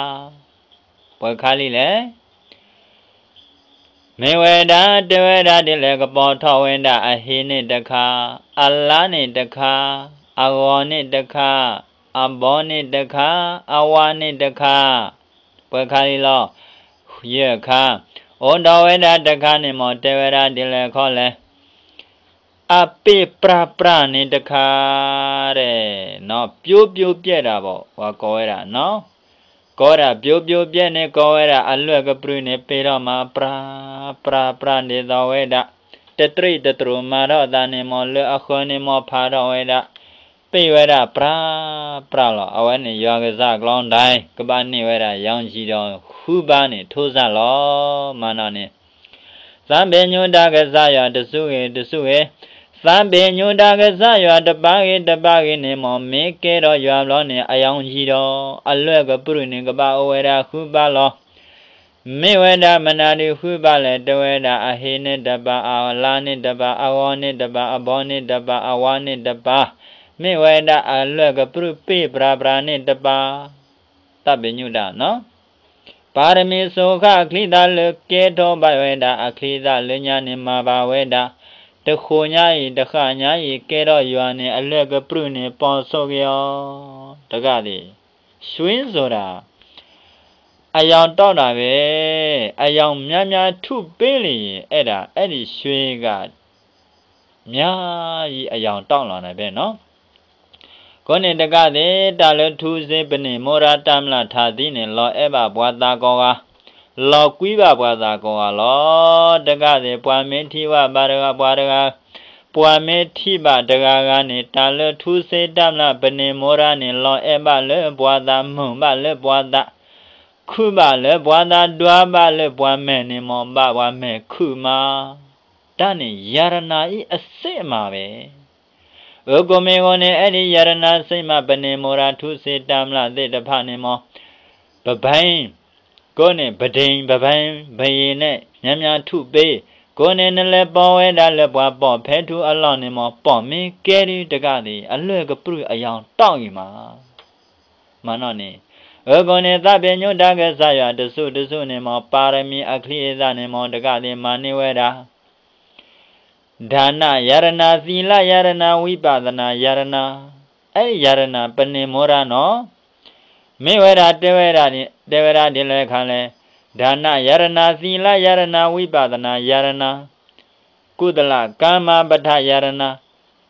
ပှဲၤခါလံလဲၣ် မ့ၢ်ဝဲဒၣ် တဲဝဲဒၣ်ဒ်လဲၣ် ကပီၤထီၣ်ဝဲဒၣ် အဟ့ၣ်န့ၣ်တခါ, အလါန့ၣ်တခါ, အဂီၤန့ၣ်တခါ, အဘီန့ၣ်တခါ, အဝါန့ၣ်တခါ, ပှဲၤခါလံလီၤ. ယဲၢ်ခါ, အိၣ်ဒီးဝဲဒၣ်တခါန့ၣ် မ်တဲဝဲဒၣ်ဒ်လဲၣ်ခီလဲၣ် အပ့ၢ်ပြၢ်ပြၢ်န့ၣ်တခါ, ဒီး နီၤ, ပျိပျိပျဲၢ်တၢ်ဘၣ် ပှၤကိးဝဲဒၣ် နီၤ, ကိးဝဲဒၣ်ပျိပျိပျဲၢ်န့ၣ် ကိးဝဲဒၣ်အလွဲၢ်ကပြုၢ်န့ၣ် ပ့ၢ်ထီၣ်မၤပြၢ်ပြၢ်ပြၢ် ဒ်သိးဝဲဒၣ် တတြံးတတြူးမၤထီၣ်သးန့ၣ် မ်လၢအဃၢၤန့ၣ် မ်ဖးထီၣ်ဝဲဒၣ် ပ့ၢ်ဝဲဒၣ်ပြၢ်ပြၢ်လီၤ. အဝဲန့ၣ် ယွၤကစၢ်ကျိာ်ဒၣ် ကဘၣ်န့ၢ်ဝဲဒၣ် ရောင်ခြည် ဒီး ဃုပါးန့ၣ် ထိစပ်လီၤ. မၤနီၣ်န့ၣ် သးဘ့ညူဒါ ကစၢ်ယွၤတစုဂ့ၤတစုဂ့ၤ, သးဘ့ညူဒါ ကစၢ်ယွၤတပါဂ့ၤတပါဂ့ၤန့ၣ် မ်မ့ၢ်ကဲထီၣ်ယွၤဘျီန့ၣ် အရောင်ခြည် ဒီး အလွဲၢ်ကပြုၢ်န့ၣ် ကဘၣ်အိၣ်ဝဲဒၣ်ဃုပါးလီၤ. မ့ၢ်ဝဲဒၣ်မနုၤဒ်ဃုပါးလဲၣ် တဲဝဲဒၣ် အဟ့ၣ်န့ၣ်တပါ, အလါန့ၣ်တပါ, အဂီၤန့ၣ်တပါ, အဘီန့ၣ်တပါ, အဝါန့ၣ်တပါ, မ့ၢ်ဝဲဒၣ်အလွဲၢ်ကပြုၢ်ပ့ၢ်ပြၢ်ပြၢ်န့ၣ်တပါ, သးဘ့ညူဒါ နီၤ. ပါရမီ စူဃ အချံသၣ်လၢကဲထီၣ်ဘၣ်ဝဲဒၣ် အချံသၣ်လၢညါန့ၣ် မၤဘၣ်ဝဲဒၣ် တဃိးညါအံၤ တဃၣ်ညါအံၤ ကဲထီၣ်ယွၤန့ၣ် အလွဲၢ်ကပြုၢ်န့ၣ် ပိာ်ဆိၣ်က့ၤအီၤ တဂၤသ့ၣ် ရွှေဆိုတာ အရောင်တောက်တာပဲ, အရောင်များများထုပေးလေ, အဲ့ဒါ, အဲ့ဒီရွှေက မၠါယံအယီၤတီၣ်လီၤနၤဖဲနီၤ. ကိးန့ၣ်တကးသ့ၣ် တၢ်လၢထူစ့ပန့ၢ်မိရၤတၢ်မျၢ်ထးသံန့ၣ် လီၤအဲၣ်ဘၣ်ပှၤသးကိးဂၤ, လီၤကွံဘၣ်ပှၤသးကိးဂၤလီၤ. တကးသ့ၣ် ပှၤမ့ၢ်ထံၣ်ဘၣ်ဘၣ်တဂၤပှၤတဂၤ, ပှၤမ့ၢ်ထံၣ်ဘၣ်တဂၤဂၤန့ၣ် တၢ်လၢထူစ့တၢ်မျၢ်ပန့ၢ်မိရၤန့ၣ် လီၤအဲၣ်ဘၣ်လၢပှၤသးမုာ်ဘၣ်လၢပှၤသး ခုၣ်ဘၣ်လၢပှၤသးဒွါဘၣ်လၢပှၤမဲာ်န့ၣ်မ့ၢ် ဘၣ်ပှၤမဲာ်ခုၣ်မး. တၢ်န့ၣ် ယၤတနာ်အံၤအစ့ၢ်မးဝဲ. အဃိမ့ၢ်ဂ့ၤန့ၣ် အဲၣ်ဒိးယၤတနာ်စ့ၢ်မး ပန့ၢ်မိရၤထူစ့တၢ်မျၢ်သ့ၣ်တဖၣ်န့ၣ်မ့ၢ် ပဘဲ ကိးန့ၣ် ပဒ့ ပဘဲ ပယ့ၤန့ၣ် မၠါမၠါထူၣ်ပ့, ကိးန့ၣ် နလဲၤပိာ်ဝဲဒၣ်လၢပှၤပိာ်ဖဲထူအလီၢ်န့ၣ်မ့ၢ် ပိာ်မ့ၢ်ကဲဒုတကးသ့ၣ် အလွဲၢ်ကပြုၢ်အယီၤတီၣ်ဂ့ၤမး. မ့ၢ်နီၢ်န့ၣ်, အဃိန့ၣ် သးပ့ၤညိၣ်တၢ်ကစၢ်ယွၤတစူၢ်တစူၢ်န့ၣ်မ့ၢ် ပၤရမံၤအချံအသၣ်န့ၣ်မ့ၢ် တကးသ့ၣ်မၤန့ၢ်ဝဲဒၣ် ဒါနယတနာ, သီလယတနာ, ဝိပဿနာယတနာ, အဲၣ်ယတနာ ပန့ၢ်မိရၤနီၤ. မ့ၢ်ဝဲဒၣ်တဲဝဲဒၣ်, တဲဝဲဒၣ်ဒ်လဲၣ်ခါလဲၣ်, ဒါနယတနာ, သီလယတနာ, ဝိပဿနာယတနာ, ကုသလကမ္မပဋ္ဌာန်ယတနာ,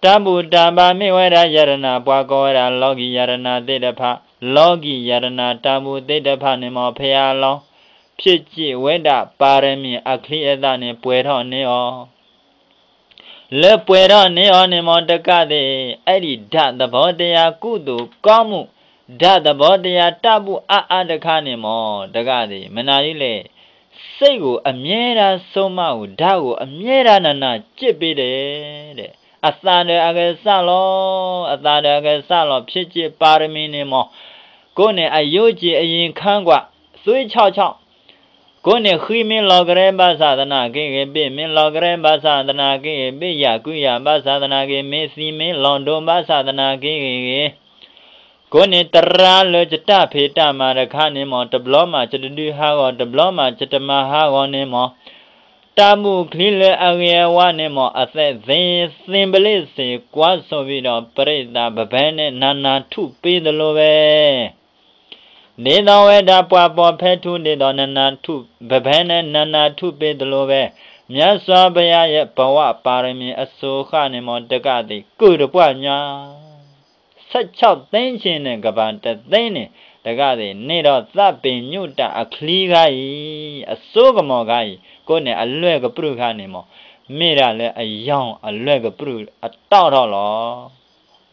တၢ်ဘူၣ်တၢ်ဘါမ့ၢ်ဝဲဒၣ်ယတနာ, ပှၤကိးဝဲဒၣ်လောကီယတနာသ့ၣ်တဖၣ်, လောကီယတနာတၢ်ဘူၣ်သ့ၣ်တဖၣ်န့ၣ်မ့ၢ် ဖဲအလီၢ် ဖျက်ဆီးဝဲဒၣ် ပါရမီအချံအသၣ်န့ၣ် ပှဲၤထီၣ်န့ၢ်အီၤ လၢပှဲၤထီၣ်န့ၢ်အီၤန့ၣ်မ့ၢ်တကးသ့ၣ်, အဲၣ်ဒိး ဓာတ်သဘောတရား ကုသိုလ်ကောင်းမှု, ဓာတ်သဘောတရား တၢ်ဘူၣ်အါအါတခါန့ၣ်မ့ၢ်တကးသ့ၣ်, မနုၤဒ်လဲၣ်, စိတ်ကို အမြဲတမ်း ဆုံးမဖို့, ဓာတ်ကို အမြဲတမ်း နာနာကျင့်ပေးတယ် အသးဒီးအကစၢ်လီၤ, အသးဒီးအကစၢ်လီၤ ဖျက်ဆီးပါရမီန့ၣ်မ့ၢ်, ကိးန့ၣ် အယိုးက့ၤအယံၤခါကွၢ်, သွေးခြောက်ခြောက်, ကိးန့ၣ် ဃံမ့ၢ်လီၤကရဲဘၣ်ဆၣ်သနာ်က့ဂ့ၤ, ဘ့ၣ်မ့ၢ်လီၤကရဲဘၣ်ဆၣ်သနာ်က့ဂ့ၤ, ဘ့ၣ်ယၢ်ကွံယၢ်ဘၣ်ဆၣ်သနာ်က့, မ့ၢ်သံမ့ၢ်လီၤဒိဘၣ်ဆၣ်သနာ်က့ဂ့ၤဂ့ၤ, ကိးန့ၣ် တရါလၢယတၢ်ဖံးတၢ်မၤတခါန့ၣ်မ့ၢ် တဘျီမးယတဒုးဟးဂီၤ, တဘျီမးယတမၤဟးဂီၤန့ၣ်မ့ၢ်, တၢ်ဘူၣ်ချံလၢအဂ့ၤအဝါန့ၣ်မ့ၢ် အသက်သ့ သင်ပလ့စ့ၢ်ကွၢ်ဆိးဘံဒီး ပရိသတ် ပဖဲန့ၣ် နနၢ်ထူၣ်ပ့သလိဝဲ ဒ်သိးဝဲဒၣ်ပှၤပိာ်ဖဲထူ ဒ်သိးနနၢ်ထူၣ် ပဖဲန့ၣ် နနၢ်ထူၣ်ပ့သလိဝဲ မြတ်စွာဘုရားရဲ့ ပဝပါရမီအစိၤဃာ်န့ၣ်မ့ၢ် တကးသ့ၣ် ကုၢ်တပှၢ်ညါ ဆယ့်ခြောက်သိန်းချင်န့ၣ် ကဘၣ်တသ့န့ၣ် တကးသ့ၣ် န့ၢ်ဒီးသးပ့ၤညိၣ်တၢ်အချံဂၤအံၤ အစိကမီၤဂၤအံၤ ကိးန့ၣ် အလွဲၢ်ကပြုၢ်ခါန့ၣ်မ့ၢ် မ့ၢ်ဒၣ်လၢအယီၤအလွဲၢ်ကပြုၢ်အတီၣ်ထီၣ်လီ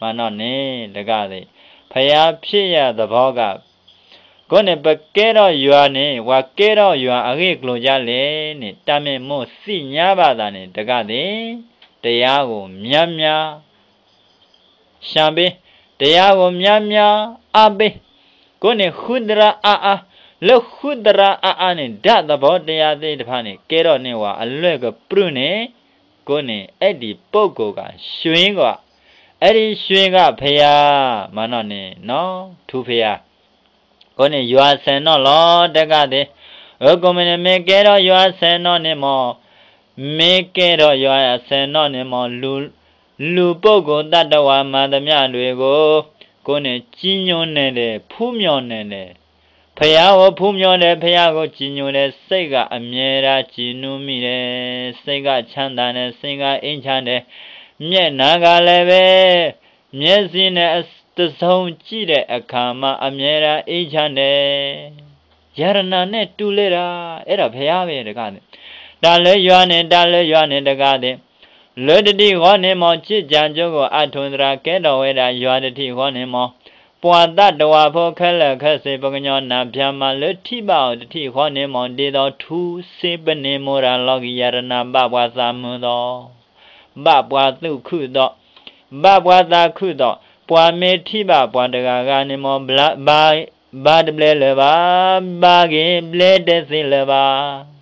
ၤ. မ့ၢ်နီၢ်န့ၣ် တကးသ့ၣ် ဘုရားဖြစ်ရာသဘောက ကိးန့ၣ် ပကဲထီၣ်ယွၤန့ၣ် ပှၤကဲထီၣ်ယွၤအဂ့ၢ်ကျိၤဒ်လဲၣ်န့ၣ် တၢ်မ့ၢ်မိၣ်သ့ၣ်ညါဘၣ်သးန့ၣ် တကးသ့ၣ် တရားကို များများ ရှောင်ပေး, တရားကို များများ အားပေး, ကိးန့ၣ် ဃုသရၣ်အါအါ, လၢဃုသရၣ်အါအါန့ၣ် ဓာတ်သဘောတရားသ့ၣ်တဖၣ်န့ၣ် ကဲထီၣ်န့ၢ်ဝဲအလွဲၢ်ကပြုၢ်န့ၣ် ကိးန့ၣ် အဲဒီပုဂ္ဂိုလ်က ရွှင်က အဲဒီရွှင်က ဘုရား မ့ၢ်နီၢ်န့ၣ် ထူဘုရား ကိးန့ၣ် ယွၤဆဲးနီၣ်လီၤ တကးသ့ၣ်, အဃိမ့ၢ်န့ၣ် မ့ၢ်ကဲထီၣ်ယွၤဆဲးနီၣ်န့ၣ်မ့ၢ်, မ့ၢ်ကဲထီၣ်ယွၤဆဲးနီၣ်န့ၣ်မ့ၢ် လူပုဂ္ဂိုလ်သတ္တဝါမှန်သမျှတွေကို ကိးန့ၣ် ကြည်ညိုနေတယ်, ဖူးမြော်နေတယ်, ဘုရားကို ဖူးမြော်တယ်, ဘုရားကို ကြည်ညိုတယ်, စိတ်ကအမြဲတမ်း ကြည်နူးမိတယ်, စိတ်ကချမ်းသာတယ်, စိတ်ကအေးချမ်းတယ်, မျက်နှာကလည်းပဲ မျက်စိနဲ့အ တစ်စုံကြည့်တဲ့အခါမှာ အမြဲတမ်းအေးချမ်းတယ်. ယတနာနဲ့တူလဲတာ အဲ့ဒါဘုရားပဲတကးသ့ၣ်. တၢ်လၢယွၤန့ၣ် တၢ်လၢယွၤန့ၣ်တကးသ့ၣ်. လၢတထံၣ်ဃီန့ၣ်မ့ၢ် ချစ်ကြံကြိုးကို အထောက်အထား ကဲထီၣ်ဝဲဒၣ် ယွၤတထံၣ်ဃီန့ၣ်မ့ၢ် ပှၤသတ္တဝါဖိခဲလၢာ်ခဲဆ့ ပှၤကညီနၢ်ဖၠၣ်မး လၢထံၣ်ဘၣ်အီၤတထံၣ်ဃီန့ၣ်မ့ၢ် ဒ်သိးထူစ့ပန့ၢ်မိၢ်တၢ်လီၢ်ကံယတနာ ဘၣ်ပှၤသးမုာ်သီ ဘၣ်ပှၤသူၣ်ခုသီ, ဘၣ်ပှၤသးခုသီ, ပှၤမ့ၢ်ထံၣ်ဘၣ်ပှၤတဂၤဂၤန့ၣ်မ့ၢ် ဘါ, ဘါတဘျဲလၢၤဘၣ်, ဘါဂ့ၤဘျဲတဲသ့လၢၤဘၣ်.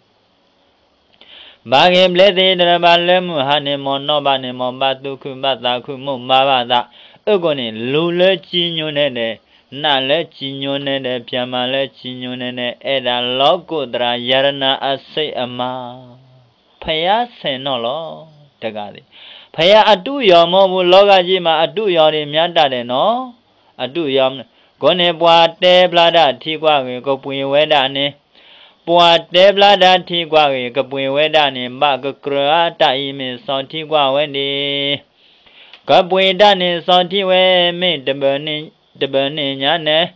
ဘါဂ့ၤဘျဲသ့တရၢၣ်ဘၣ် လၢမုၢ်ဟါန့ၣ်မ့ၢ် နီၢ်ဘၣ်န့ၣ်မ့ၢ် ဘၣ်သူၣ်ခုဘၣ်သးခု မိၢ်မၤဘၣ်သး, အဃိန့ၣ် လူၤလၢစံညိၣ်နဲၣ်ဒဲး, နးလၢစံညိၣ်နဲၣ်ဒဲး, ပျၢ်မၤလၢစံညိၣ်နဲၣ်ဒဲး, အဲၣ်ဒၣ်လီၤကိၣ်သရၣ် ယတနာအစိတ်အမံၤ ဘုရားဆဲးနီၣ်လီၤ တကးသ့ၣ်. ဘုရားအတုအယောင်မဟုတ်ဘူး, လောကကြီးမှာ အတုအယောင်တွေ များတတ်တယ်နော်. အတုအယောင်, ကိးန့ၣ်ပှၤတဲဖျါတၢ်ထံကွၢ်ဂ့ၤ ကပှ့ၤဝဲဒၣ်န့ၣ်, ပှၤတဲဖျါတၢ်ထံကွၢ်ဂ့ၤ ကပှ့ၤဝဲဒၣ်န့ၣ် ဘၣ်ကကြၢးဧါ တၢ်အံၤမ့ၢ်စီၤထံကွၢ်ဝဲဒၣ် ကပှ့ၤတၢ်န့ၣ်စီၤထံဝဲ မ့ၢ်တဘၣ်န့ၢ်ညါန့ၣ်,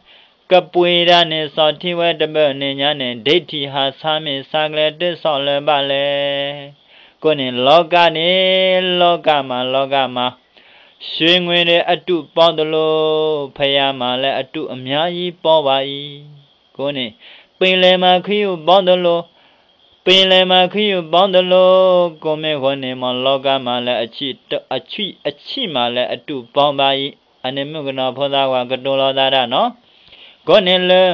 ကပှ့ၤတၢ်န့ၣ်စီၤထံဝဲတဘၣ်န့ၢ်ညါန့ၣ် ဒိဋ္ဌိဟးဆါမ့ၢ်ဆါကျဲတ့စီၣ်လၢၤဘၣ်လဲၣ်. ကိးန့ၣ်လီၤကၢ်န့ၣ် လီၤကၢ်မး လီၤကၢ်မး, ရွှေငွေတွေအတုပေါင်းသလို ဘုရားမှာလည်းအတုအများကြီးပေါ်ပါ၏. ကိးန့ၣ် ပင်လယ်မှာခရုပေါင်းသလို ပင်လယ်မှာခရုပေါင်းသလို ကိးမ့ၢ်ဃိန့ၣ်မ့ၢ် လောကမှာလည်း အချစ်, အချစ်, အချစ်မှာလည်း အတုပေါင်းပါ၏. အန့ၣ်မုၣ်ကနီၤဖိသၣ်ဝဲကတိၤလီၤသးဒၣ်နီၤ. ကိးန့ၣ်လၢ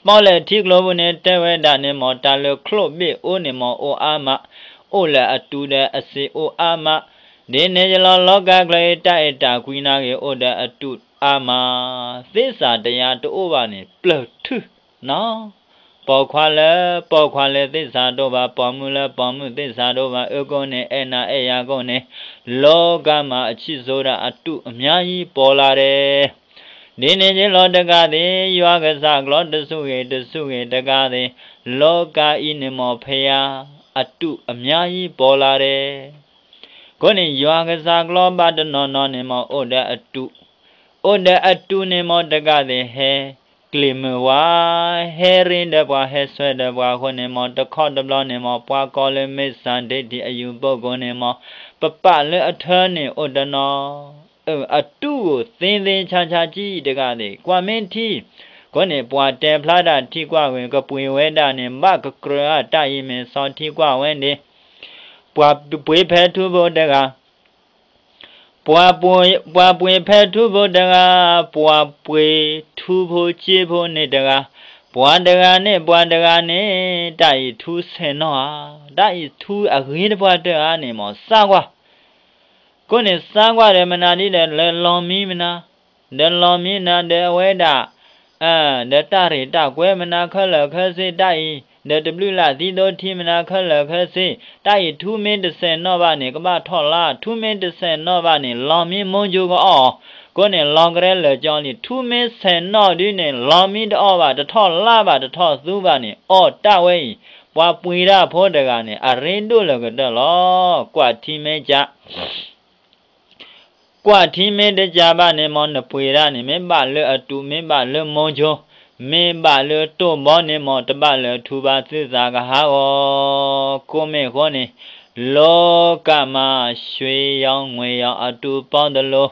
ပီၣ်လဲၣ်ထံကျိပူၤန့ၣ် တဲဝဲဒၣ်န့ၣ်မ့ၢ် တၢ်လၢချိၣ်ဘ့ၣ်အိၣ်န့ၣ်မ့ၢ် အိၣ်အါမး, အိၣ်လၢအတုဒီးအစ့အိၣ်အါမး, ဒ်န့ၣ်ယလီၤ လောကကျါအံၤ တၢ်အဲၣ်တၢ်ကွံနာ်ဂ့ၤ အိၣ်ဒီးအတုအါမး, သစ္စာတရားတအိၣ်ဘၣ်န့ၣ် ပျၢၢ်ထူၣ်နီၤ. ပိာ်ခွါလၢ ပိာ်ခွါလၢသစ္စာတအိၣ်ဘၣ်, ပိာ်မုၣ်လၢပိာ်မုၣ်သစ္စာတအိၣ်ဘၣ်, အဃိန့ၣ် အဲၣ်နၤအဲၣ်ယၤအဃိန့ၣ် လောကမှာ အချစ်ဆိုတာ အတုအများကြီးပေါ်လာတယ်. ဒ်န့ၣ်ယလီၤတကးသ့ၣ် ယွၤကစၢ်ကျီတစူၢ်ဂ့ၤတစူၢ်ဂ့ၤတကးသ့ၣ် လောကအံၤန့ၣ်မ့ၢ် ဘုရားအတုအများကြီးပေါ်လာတယ်. အဃိန့ၣ် ယွၤကစၢ်ကျီဘၣ်တနီၤနီၤန့ၣ်မ့ၢ် အိၣ်ဒီးအတု, အိၣ်ဒီးအတုန့ၣ်မ့ၢ် တကးသ့ၣ်ဟဲကျ့ၣ်မုၢ်ဝါ, ဟဲရ့ဒီးပှၤ ဟဲဆွဲဒီးပှၤအဃိန့ၣ်မ့ၢ် တခီတဘျီန့ၣ်မ့ၢ် ပှၤကိးလၢ မစ္ဆာဒိဋ္ဌိ အယူပုဂ္ဂိုလ်န့ၣ်မ့ၢ် ပပာ်လၢအထၢန့ၣ်အိၣ်တနီၤ အတုကို သ့သ့ဆါဆါကံတဂၤန့ၣ် ကွၢ်မ့ၢ်ထံ, အဃိန့ၣ် ပှၤတဲဖျါတၢ်ထံကွၢ်ဝဲ ကပှ့ၤဝဲဒၣ်န့ၣ် ဘၣ်ကကြၢးဧါ တၢ်အံၤမ့ၢ်စီၤထံကွၢ်ဝဲန့ၣ်, ပှၤပှ့ၤဖဲထူဖိတဂၤ, ပှၤပှ့ၤ, ပှၤပှ့ၤဖဲထူဖိတဂၤ, ပှၤပှ့ၤထူဖိစ့ဖိန့ၣ်တဂၤ, ပှၤတဂၤန့ၣ် ပှၤတဂၤန့ၣ် တၢ်အံၤထူဆဲးနီၣ်ဧါ, တၢ်အံၤထူအဂ့ၤတပှၢ်တၢၢ်ဧါန့ၣ်မ့ၢ် စါကွၢ် အဃိန့ၣ် စါကွၢ်ဒီးမနုၤဒ်ဒီး လၢလီၤမံမနုၤ, ဒီးလီၤမံမနုၤဒီးအဝဲဒၣ်, ဒီးတၢ်ရ့ၣ်တၢ်ကွဲမနုၤခဲလၢာ်ခဲဆ့ တၢ်အံၤ ဒီးတဘျုးလၢ်သံသိထံမနုၤခဲလၢာ်ခဲဆ့ တၢ်အံၤထူမ့ၢ်တဆဲးနီၣ်ဘၣ်န့ၣ် ကဘၣ်ထီၣ်လါ, ထူမ့ၢ်တဆဲးနီၣ်ဘၣ်န့ၣ် လီၤမံမိၢ်ကၠိကအီၣ်အီၤ, အဃိန့ၣ် လီၤကရဲလၢာ်ကၠီလံ, ထူမ့ၢ်ဆဲးနီၣ်ဒုန့ၣ် လီၤမံတအီၣ်ဘၣ် တထီၣ်လါဘၣ် တထီၣ်သူဘၣ်န့ၣ် အီၣ်တၢ်ဝဲအံၤ, ပှၤပှ့ၤတၢ်ဖိတဂၤန့ၣ် အရ့ဒိၣ်လၢကတၢၢ်လီၤ. ကွၢ်ထံမ့ၢ်က ကွၢ်ထံမ့ၢ်တကးဘၣ်န့ၣ်မ့ၢ် နပှ့ၤတၢ်န့ၣ် မ့ၢ်ဘၣ်လၢအတု မ့ၢ်ဘၣ်လၢမိၢ်ကၠိ မ့ၢ်ဘၣ်လၢတိၢ်ဘီန့ၣ်မ့ၢ် တဘၣ်လၢအထူဘၣ်သုသးကဟးဂီၤ, ကိးမ့ၢ်ဃိန့ၣ် လောကမှာ ရွှေရောင်ငွေရောင်အတုပေါင်းသလို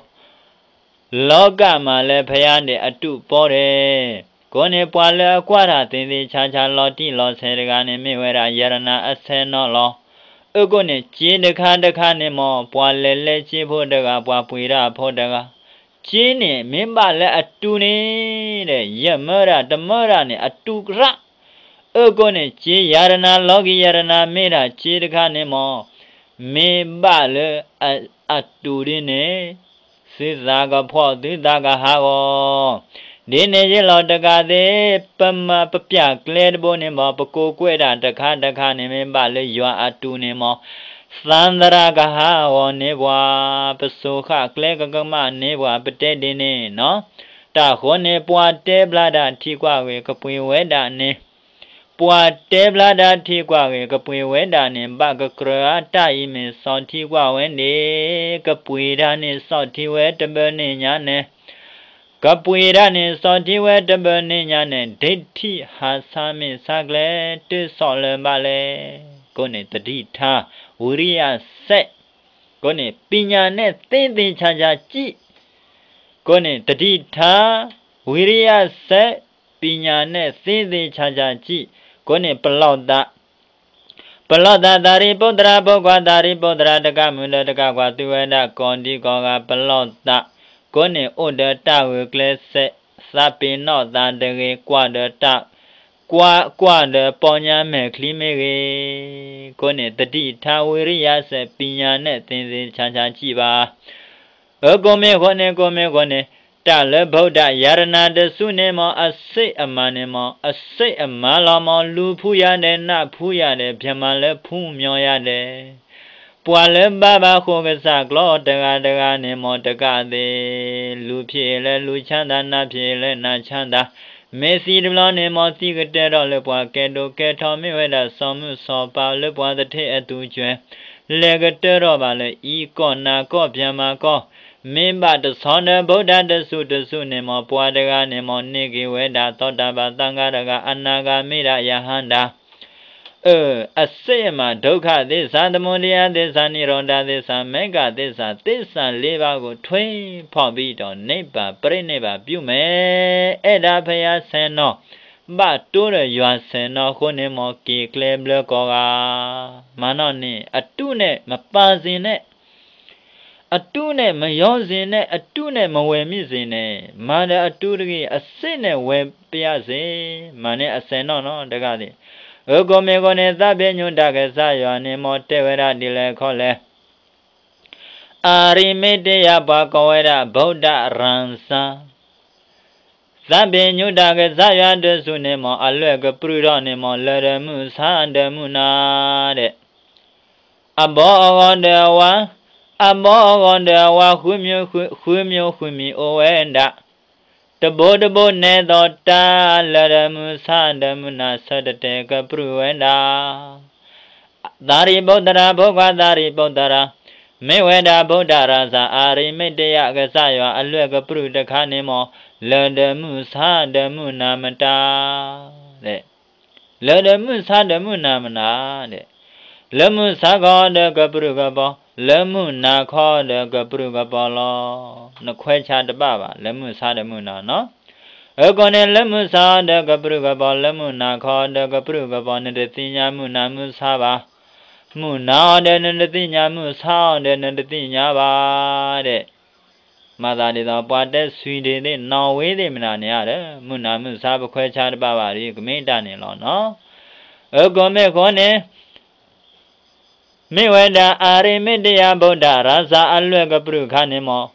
လောကမှာလည်း ဘုရားတွေအတုပေါင်းတယ်. အဃိန့ၣ် ပှၤလၢအကွၢ်တၢ်သ့သ့ဆါဆါလီၤတံၢ်လီၤဆဲးတဂၤန့ၣ် မ့ၢ်ဝဲဒၣ် ယတနာအဆဲးနီၣ်လီၤ. အဃိန့ၣ် စ့တခါတခါန့ၣ်မ့ၢ် ပှၤလဲၤလဲစ့ဖိတဂၤ ပှၤပှ့ၤတၢ်ဖိတဂၤ, စ့န့ၣ် မ့ၢ်ဘၣ်လၢအတုန့ၣ်ဒီး ယမၢတၢ်တမၢတၢ်န့ၣ် အတုကြၢး အဃိန့ၣ် စ့ယတနာ လောကီယတနာ မ့ၢ်တၢ်စ့တခါန့ၣ်မ့ၢ် မ့ၢ်ဘၣ်လၢအတုဒ်န့ၣ် သုသးကဖှီၣ် သုသးကဟးဂီၤ, ဒ်န့ၣ်ယလီၤတကးသ့ၣ် ပမၤ ပပျၢ်ကျဲတဘိန့ၣ်မ့ၢ် ပကိးကွဲးတၢ်တခါတခါန့ၣ် မ့ၢ်ဘၣ်လၢယွၤအတုန့ၣ်မ့ၢ် သန္တရာကဟးဂီၤန့ၢ်ပှၤ, ပစိၤဃာ်ကျဲကကမၣ်န့ၢ်ပှၤ ပတဲဒ်န့ၣ်နီၤ. တၢ်ဃိန့ၣ် ပှၤတဲဖျါတၢ်ထံကွၢ်ဂ့ၤ ကပှ့ၤဝဲဒၣ်န့ၣ် ပှၤတဲဖျါတၢ်ထံကွၢ်ဂ့ၤ ကပှ့ၤဝဲဒၣ်န့ၣ် ဘၣ်ကကြၢးဧါ တၢ်အံၤမ့ၢ်စီၤထံကွၢ်ဝဲန့ၣ် ကပှ့ၤတၢ်န့ၣ်စီၤထံဝဲတဘၣ်န့ၢ်ညါန့ၣ် ကပှ့ၤတၢ်န့ၣ်စီၤထံဝဲတဘၣ်န့ၢ်ညါန့ၣ် ဒိဋ္ဌိဟးဆါမ့ၢ်ဆါကျဲ တ့စီၣ်လၢၤဘၣ်လဲၣ်. ကိးန့ၣ် သတိထား ဝီရိယစက်, ကိးန့ၣ် ပညာနဲ့သေသေချာချာကြည့်, ကိးန့ၣ် သတိထား ဝီရိယစက်, ပညာနဲ့သေသေချာချာကြည့်, ကိးန့ၣ် ပလီၢ်သး ပလီၢ်သး သးရံၣ်ပုတ္တရာ ဖိခွါသးရံၣ်ပုတ္တရာ တကးမုၢ်ဒီးတကးကွၢ် သုဝဲဒၣ်ကိးဒံကိးဂၤ ပလီၢ်သး ကိးန့ၣ် အိၣ်ဒီးတၢ်ဂုာ်ကျဲးစဲး သးပ့ၤနီၣ်သးတဂ့ၤ ကွၢ်ဒီးတၢ် ကွၢ် ကွၢ်ဒီးပီညါမဲာ်ချံမ့ၢ်ဂ့ၤ, ကိးန့ၣ် သတိထား ဝီရိယစက် ပညာနဲ့သေသေချာချာကြည့်ပါ. အဃိမ့ၢ်ဃိန့ၣ် အဃိမ့ၢ်ဃိန့ၣ် တၢ်လၢ ဗုဒ္ဓ ယတနာ တစုန့ၣ်မ့ၢ် အစစ်အမှန်န့ၣ်မ့ၢ် အစစ်အမှန်လီၤမ့ၢ် လူဖူးရတယ် နၢ်ဖူးရတယ် ဗြဟ္မာလည်းဖူးမြော်ရတယ် ပှၤလၢဘါဘၣ်ဃိကစၢ်ကျီတဂၤတဂၤန့ၣ်မ့ၢ် တကးသ့ၣ် လူဖြစ်ရင်လည်း လူချမ်းသာ နတ်ဖြစ်ရင်လည်း နတ်ချမ်းသာ မ့ၢ်သံတဘျီန့ၣ် မ်သံကတၢၢ်ထီၣ်လၢပှၤကဲဒိၣ်ကဲထီ မ့ၢ်ဝဲဒၣ်စီၤမုၢ်စီၤပၤလၢပှၤသထ့အသူၣ်ကွံာ် လဲၤကတၢၢ်ထီၣ်ဘၣ်လၢအံၤကီၢ်နၤကီၢ် ပျၢၤမၤကီၢ်, မ့ၢ်ဘၣ်တဆီဒီး ဗုဒ္ဓတစူၢ်တစူၢ်န့ၣ် မ်ပှၤတဂၤန့ၣ် မ်န့ၢ်က့ၤဝဲဒၣ် သောတပန် သံဃာတဂၤ အနာဂါမိတၢ် ရဟန္တာ, အၢ အစ့မး ဒုက္ခသစ္စာ သမုဒယသစ္စာ နိရောဓသစ္စာ မဂ္ဂသစ္စာ သစ္စာလေးပါးကို ထွေးဖျက်ပြီးတော့ နိဗ္ဗာန်ပြိနိဗ္ဗာန်ပြုမယ် အဲဒါဘုရားဆန္ဒ ဘၣ်တိၢ်ဒီးယွၤဆန္ဒအဃိန့ၣ် မ်က့ၤကျဲဘျၢကီၢ်ဂၤ, မၤနီၣ်န့ၣ် အတူနဲ့မပါစေနဲ့, အတူနဲ့မရောစေနဲ့, အတူနဲ့မဝဲမံစေနဲ့, မၤဒီးအတူတဂ့ၤ အစ့န့ၣ်ဝဲပျၢ်စ့, မၤန့ၢ်အဆန္ဒနီၤ တဂၤသ့ၣ်. အဃိမ့ၢ်အဃိန့ၣ် သးပ့ၤညူတၢ်ကစၢ်ယွၤန့ၣ် မ်တဲဝဲဒၣ်ဒ်လဲၣ်ခီလဲၣ်, အၤရံမ့းတယၤ ပှၤကိးဝဲဒၣ် ဗုဒ္ဓရာဇာ, သးပ့ၤညူတၢ်ကစၢ်ယွၤတစူၢ်န့ၣ် မ်အလွဲၢ်ကပြုၢ်ထီၣ်န့ၣ် မ်လၢၢ်ဒီးမုၢ်ဆါဒီးမုၢ်နၤဒဲး အဘီအဂီၢ်ဒီးအဝၤ, အဘီအဂီၢ်ဒီးအဝၤ ဃုမံၤဃုမံၤအိၣ်ဝဲဒၣ်, တဘိတဘိနဲသိးတၢ် လၢၢ်ဒီးမုၢ်ဆါဒီးမုၢ်နၤ ဆၢတဲာ်တဲာ်ကပြုၢ်ဝဲဒၣ်. သးရံၣ်ပုတ္တရာ ဖိခွါသးရံၣ်ပုတ္တရာ, မ့ၢ်ဝဲဒၣ် ဗုဒ္ဓရာဇာ အၤရံမ့းတယၤကစၢ်ယွၤအလွဲၢ်ကပြုၢ်တခါန့ၣ် မ်လၢၢ်ဒီးမုၢ်ဆါဒီးမုၢ်နၤမတၤဒဲး လၢၢ်ဒီးမုၢ်ဆါဒီးမုၢ်နၤမတၤဒဲး, လၢမုၢ်ဆါခီဒီးကပြုၢ်ကပီၤ, လၢမုၢ်နၤခီဒီးကပြုၢ်ကပီၤလီၤ. နခွဲခြားတဘၣ်ဘၣ် လၢမုၢ်ဆါဒီးမုၢ်နၤနီၤ. အဃိန့ၣ် လၢမုၢ်ဆါဒီးကပြုၢ်ကပီၤ, လၢမုၢ်နၤခီဒီးကပြုၢ်ကပီၤ, နတသ့ၣ်ညါမုၢ်နၤမုၢ်ဆါဘၣ်. မုၢ်နၤအီၤဒီးနတသ့ၣ်ညါ, မုၢ်ဆါအီၤဒီးနတသ့ၣ်ညါဘၣ်ဒဲး. မၤသးဒ်သိး ပှၤတဲ ဆွံဒ့သ့ၣ် နီၣ်ဝ့သ့ၣ်မနုၤန့ၣ်ဧါဒီး မုၢ်နၤမုၢ်ဆါ ပခွဲခြားတဘၣ်ဘၣ်ဒီး ကမ့ၢ်တၢ်န့ၣ်လီၤနီၤ. အဃိမ့ၢ်အဃိန့ၣ် မ့ၢ်ဝဲဒၣ် အၤရံမ့းတယၤ ဗုဒ္ဓရာဇာ အလွဲၢ်ကပြုၢ်ခါန့ၣ် မ်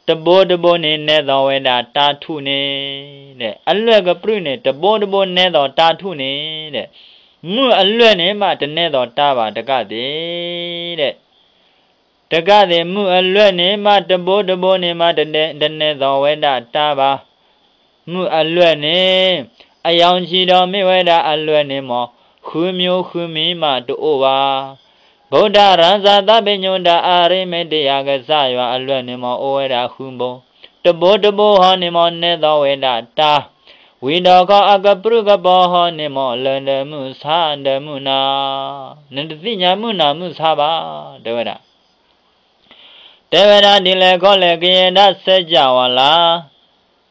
တဘိတဘိန့ၣ် နဲသိးဝဲဒၣ်တၢ်ထူၣ်န့ၣ်ဒဲး, အလွဲၢ်ကပြုၢ်န့ၣ် တဘိတဘိနဲသိးတၢ်ထူၣ်န့ၣ်ဒဲး, မုၢ်အလွဲၢ်န့ၣ်မး တနဲသိးတၢ်ဘၣ် တကးသ့ၣ်ဒဲး. တကးသ့ၣ် မုၢ်အလွဲၢ်န့ၣ်မး တဘိတဘိန့ၣ်မး တနဲသိးဝဲဒၣ်တၢ်ဘၣ်. မုၢ်အလွဲၢ်န့ၣ် အရောင်ခြည်ဒီး မ့ၢ်ဝဲဒၣ်အလွဲၢ်န့ၣ် မ်ဃုမံၤဃုမံၤမးတအိၣ်ဘၣ်. ဗုဒ္ဓရာဇာ သးပ့ၤညိၣ်တၢ် အၤရံမ့းတယၤ ကစၢ်ယွၤအလွဲၢ်န့ၣ် မ်အိၣ်ဝဲဒၣ်ဃုဘိ, တဘိတဘိဟီန့ၣ် မ်နဲသိးဝဲဒၣ်တၢ်, ဝံၤဒီးခီ အကပြုၢ်ကပီၤဟီန့ၣ် မ်လၢၢ်ဒီးမုၢ်ဆါဒီးမုၢ်နၤ, နတသ့ၣ်ညါမုၢ်နၤမုၢ်ဆါဘၣ် တဲဝဲဒၣ်. တဲဝဲဒၣ်ဒ်လဲၣ်ခီလဲၣ်, ကယဲၢ်ဒၣ် စၢကၠၤဝၤလၤ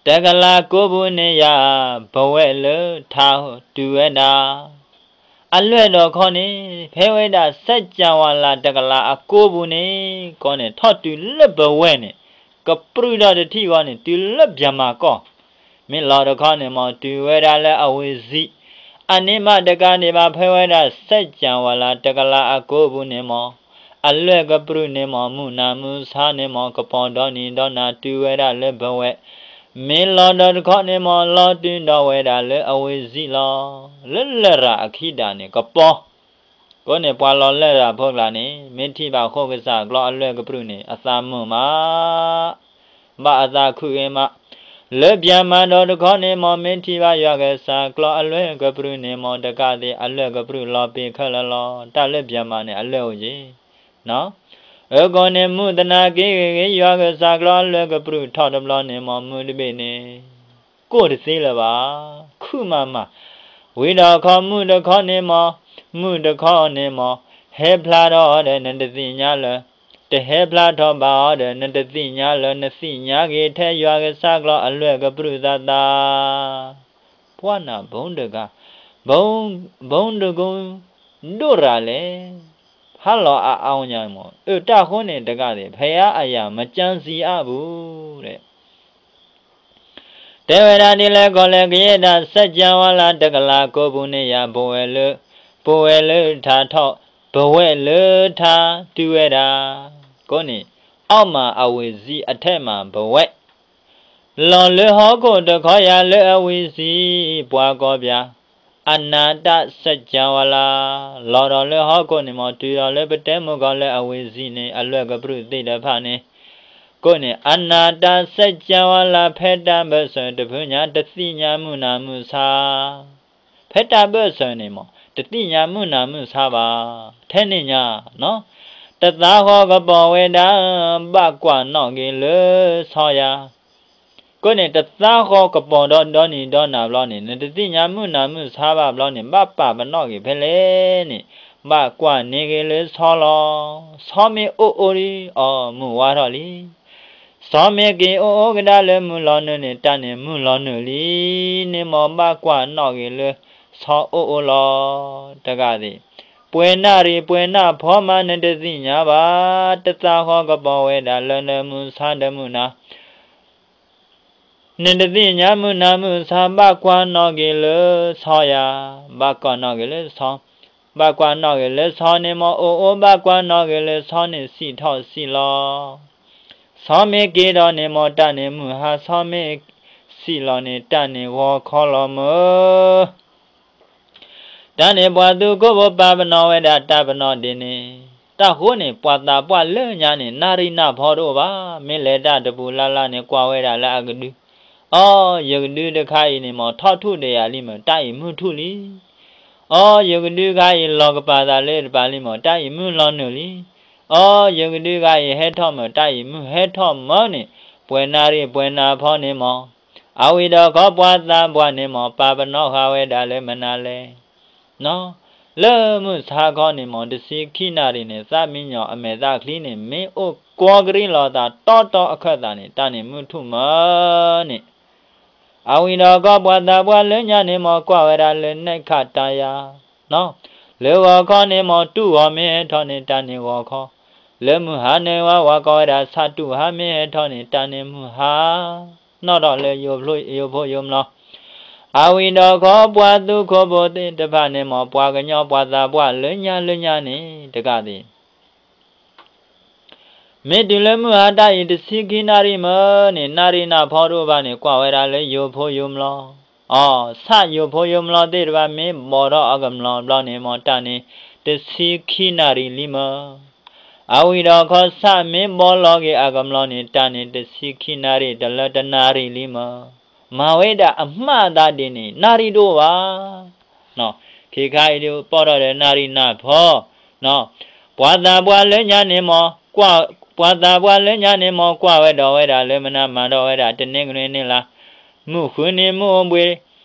တကလးကိးပူၤန့ၣ်ယၤ ပဝဲၢ်လၢထးတုၤဝဲဒၣ်. အလွဲၢ်ဒီးခီန့ၣ် ဖဲဝဲဒၣ် စၢကၠၤဝၤလၤ တကလးအကိးပူၤန့ၣ် ကီန့ၣ် ထီၣ်တုၤလၢပဝဲၢ်န့ၣ် ကပြုၢ်ထီၣ်တထံၣ်ဃီန့ၣ် တုၤလၢပျၢၤမၤကီၢ်, မ့ၢ်လီၤတခီန့ၣ် မ်တုၤဝဲဒၣ်လၢအဝ့ၢ်စံး, အန့ၣ်မးတကးဒံးဘၣ် ဖဲဝဲဒၣ် စၢကၠၤဝၤလၤ တကလးအကိးပူၤန့ၣ် မ်အလွဲၢ်ကပြုၢ်န့ၣ် မ်မုၢ်နၤမုၢ်ဆါန့ၣ် မ်ကပီၤဒီနံၤဒီနၤ တုၤဝဲဒၣ်လၢပဝဲၢ်, မ့ၢ်လီၤဒီးတခီန့ၣ် မ်လီၤတုၤဒီးဝဲဒၣ်လၢအဝ့ၢ်စံးလီၤ. လၢလရာ်အခံဒၣ်န့ၣ် ကပီၤ ကိးန့ၣ် ပှၤလီၤလရာ်ဖိကျါန့ၣ် မ့ၢ်ထံၣ်ဘၣ်ဃိၣ်ကစၢ်ကျီအလွဲၢ်ကပြုၢ်န့ၣ် အသးမုာ်မး, ဘၣ်အသးခုဂ့ၤမး, လၢပျၢၤမၤဒီးတခီန့ၣ် မ်မ့ၢ်ထံၣ်ဘၣ်ယွၤကစၢ်ကျီအလွဲၢ်ကပြုၢ်န့ၣ် မ်တကးသ့ၣ် အလွဲၢ်ကပြုၢ်လီၤပ့ၤခဲလၢာ်လီၤ. တၢ်လၢပျၢၤမၤန့ၣ် အလွဲၢ်အိၣ်က့ၤ အဃိန့ၣ် မုၢ်သနာ်က့ဂ့ၤဂ့ၤ ယွၤကစၢ်ကျီအလွဲၢ်ကပြုၢ်ထီၣ်တဘျီန့ၣ် မ်မုၢ်တဘ့ၣ်န့ၣ် ကိၢ်တသ့လၢၤဘၣ်, ခုၣ်မးမး, ဝံၤဒီးခီမုၢ်တခီန့ၣ် မ်မုၢ်တခီန့ၣ် မ်ဟဲဖျါထီၣ်အီၤဒီး နတသ့ၣ်ညါလၢၤ, တဟဲဖျါထီၣ်ဘၣ်အီၤဒီး နတသ့ၣ်ညါလၢၤ, နသ့ၣ်ညါက့ၤထဲယွၤကစၢ်ကျီအလွဲၢ်ကပြုၢ်သးသး ပှၤနၢ်ဘုံတဂၤ, ဘုံ, ဘုံတကုဒိၣ်ရၤလဲၣ်, ဖးလီၤအါအါညါမး, အၢ တၢ်ဃိန့ၣ်တဂၤသ့ၣ် ဖဲအါအယၤ မကၢစံအါပူၤ တဲဝဲဒၣ်ဒ်လဲၣ် ကီးလဲၣ် ကယဲၢ်တၢ် စၢကၠၤဝၤလၤ တကလးကိးပူၤန့ၣ်ယၤ ပဝဲၢ်လၢ, ပဝဲၢ်လၢထးထီၣ်, ပဝဲၢ်လၢထးတုၤဝဲဒၣ်, ကိးန့ၣ်, အီၣ်မးအဝ့ၢ်စံး အထဲမးပဝဲၢ် လီၤလၢဟီၣ်ခိၣ်တခီယၤ လၢအဝ့ၢ်စံး ပှၤကီၢ်ပျၢ်, အနန္တစၢကၠၤဝၤလၤ, လီၤဒီးလၢဟီၣ်ခိၣ်န့ၣ် မ်တုၤဒီးလၢပတဲမုၢ်ကီၢ်လၢအဝ့ၢ်စံးန့ၣ် အလွဲၢ်ကပြုၢ်သ့ၣ်တဖၣ်န့ၣ်, ကိးန့ၣ် အနန္တစัจจဝဠာ် ဖဲတၢ်ဘၢၣ်စၢၤတဖုညါ တသ့ၣ်ညါမုၢ်နၤမုၢ်ဆါ, ဖဲတၢ်ဘၢၣ်စၢၤန့ၣ်မ့ၢ် တသ့ၣ်ညါမုၢ်နၤမုၢ်ဆါဘၣ်, ထဲန့ၣ်ညါနီၤ, တသးဃီကပီၤဝဲဒၣ် ဘၣ်ကွၢ်နီၣ်က့ၤလၢဆီယၤ ကိးန့ၣ် တသးဃီကပီၤဒီးဒီနံၤဒီနၤဘျီန့ၣ် နတသ့ၣ်ညါမုၢ်နၤမုၢ်ဆါဘၣ်ဘျီန့ၣ် ဘၣ်ပာ်ပနီၣ်က့ၤဖဲလဲၣ်န့ၣ် ဘၣ်ကွၢ်န့ၢ်က့ၤလၢဆီလီၤ. ဆီမ့ၢ်အိၣ်အိၣ်ဒီး အီၤမုၢ်ဝါထီၣ်လံ. ဆီမ့ၢ်က့ၤအိၣ်အိၣ်ကဒါလၢမုၢ်လီၤနုာ်န့ၣ် တၢ်န့ၣ်မုၢ်လီၤနုာ်လံန့ၣ် မ်ဘၣ်ကွၢ်နီၣ်က့ၤလၢဆီအိၣ်အိၣ်လီၤ. တဂၤသ့ၣ် ပှဲၤနၣ်ရံၣ်ပှဲၤနၣ်ဖီမး နတသ့ၣ်ညါဘၣ်, တသးဃီကပီၤဝဲဒၣ်လၢနမုၢ်ဆါဒီးမုၢ်နၤ နတသ့ၣ်ညါမုၢ်နၤမုၢ်ဆါ ဘၣ်ကွၢ်နီၣ်က့ၤလၢဆီယၤ, ဘၣ်ကွၢ်နီၣ်က့ၤလၢဆီ, ဘၣ်ကွၢ်နီၣ်က့ၤလၢဆီန့ၣ် မ်အိၣ်အိၣ်ဘၣ်ကွၢ်နီၣ်က့ၤလၢဆီန့ၣ် စံၣ်ထီၣ်စံၣ်လီၤ. ဆီမ့ၢ်က့ၤဒီးန့ၣ် မ်တၢ်န့ၣ်မုၢ်ဟါ, ဆီမ့ၢ်စံၣ်လီၤန့ၣ် တၢ်န့ၣ်ဂီၤခီလီၤမၢ်. တၢ်န့ၣ် ပှၤသူခိၣ်ဖိပာ်ပနီၣ်ဝဲဒၣ်တၢ်ပနီၣ်ဒ်န့ၣ်, တၢ်ဃိန့ၣ် ပှၤသးပှၢ်လၢညါန့ၣ် နၣ်ရံၣ်နၢ်ဖီတအိၣ်ဘၣ်. မ့ၢ်လဲၤတၢ်တပူၤလၢ်လၢ်န့ၣ် ကွၢ်ဝဲဒၣ်လၢအကဒု, အီ, ယကဒုတခါအံၤန့ၣ်မ့ၢ် ထီၣ်ထူၣ်ဒီးယၤလံမၢ်, တၢ်အံၤမုၢ်ထူၣ်လံ. အီ, ယကဒုတခါအံၤ လီၤကပာ်သးလၢတပၤလံမၢ်, တၢ်အံၤမုၢ်လီၤနုာ်လံ. အီ, ယကဒုတခါအံၤ ဟဲထီၣ်မၢ်, တၢ်အံၤမုၢ်ဟဲထီၣ်မၢ်န့ၣ်, ပှဲၤနၣ်ရံၣ်ပှဲၤနၢ်ဖီန့ၣ်မၢ် အဝံၤဒီးခီ ပှၤသးပှၢ်န့ၣ်မၢ် ပာ်ပနီၣ်ဃာ်ဝဲဒၣ်လၢမနုၤလဲၣ်. လၢမုၢ်ဆါခီန့ၣ်မၢ် တဆံခံနၣ်ရံၣ်န့ၣ် သးမံညီၤအမဲာ်သၣ်ချံန့ၣ် မ့ၢ်အိၣ်ကွီကရံလိာ်သးတီတီအခၢၣ်သးန့ၣ် တၢ်န့ၣ်မုၢ်ထူၣ်မၢ်န့ၣ်, အဝံၤဒီးခီ ပှၤသးပှၢ်လၢညါန့ၣ်မၢ် ကွၢ်ဝဲဒၣ်လၢနဲၣ်ခၣ်တၢ်ယၤ လၢဂီၤခီန့ၣ်မၢ် တူၢ်ဂီၤမ့ၢ်ဟဲထီၣ်န့ၣ် တၢ်န့ၣ်ဂီၤခီ, လၢမုၢ်ဟါန့ၣ်ဝဲ ဝဲကိးဝဲဒၣ် ဆၣ်တူၢ်ဟါမ့ၢ်ဟဲထီၣ်န့ၣ် တၢ်န့ၣ်မုၢ်ဟါ, နီၣ်ထီၣ်လၢယိၤဖိယိၤမလီၤ. အဝံၤဒီးခီ ပှၤသူခိၣ်ဖိသ့ၣ်တဖၣ်န့ၣ်မၢ် ပှၤကညီပှၤသးပှၢ်လၢညါလၢညါန့ၣ် တဂၤသ့ၣ် မ့ၢ်တုၤလၢမုၢ်ဟါတၢ်အံၤ တဆံခံနၣ်ရံၣ်မၢ်န့ၣ် နၣ်ရံၣ်နၢ်ဖီတအိၣ်ဘၣ်န့ၣ် ကွၢ်ဝဲဒၣ်လၢယိၤဖိယိၤမလီၤ. အီ, ဆၣ်ယိၤဖိယိၤမလီၤသ့ၣ်တဖၣ် မ့ၢ်ဘီထီၣ်အကမျီၤဘျီန့ၣ်မၢ် တၢ်န့ၣ် တဆံခံနၣ်ရံၣ်လံမၢ်. အဝံၤဒီးခီ ဆၣ်မ့ၢ်ဘီလီၤက့ၤအကမျီၤန့ၣ် တၢ်န့ၣ် တဆံခံနၣ်ရံၣ် တလၢတနၣ်ရံၣ်လံမၢ်. မၤဝဲဒၣ်အမှတ်အသားဒ်န့ၣ် နၣ်ရံၣ်တအိၣ်ဘၣ်. ခဲခါအံၤဒုးပီၢ်ထီၣ်ဒီးနၣ်ရံၣ်နၢ်ဖီ, ပှၤသးပှၢ်လၢညါန့ၣ်မၢ် ကွၢ်, ပှၤသးပှၢ်လၢညါန့ၣ်မၢ် ကွၢ်ဝဲဒီးဝဲဒၣ်လၢမနုၤ မၤဒီးဝဲဒၣ် တနံၤကနံၤန့ၣ်လၢ မုၢ်ဃုနံၤမုၢ်အိၣ်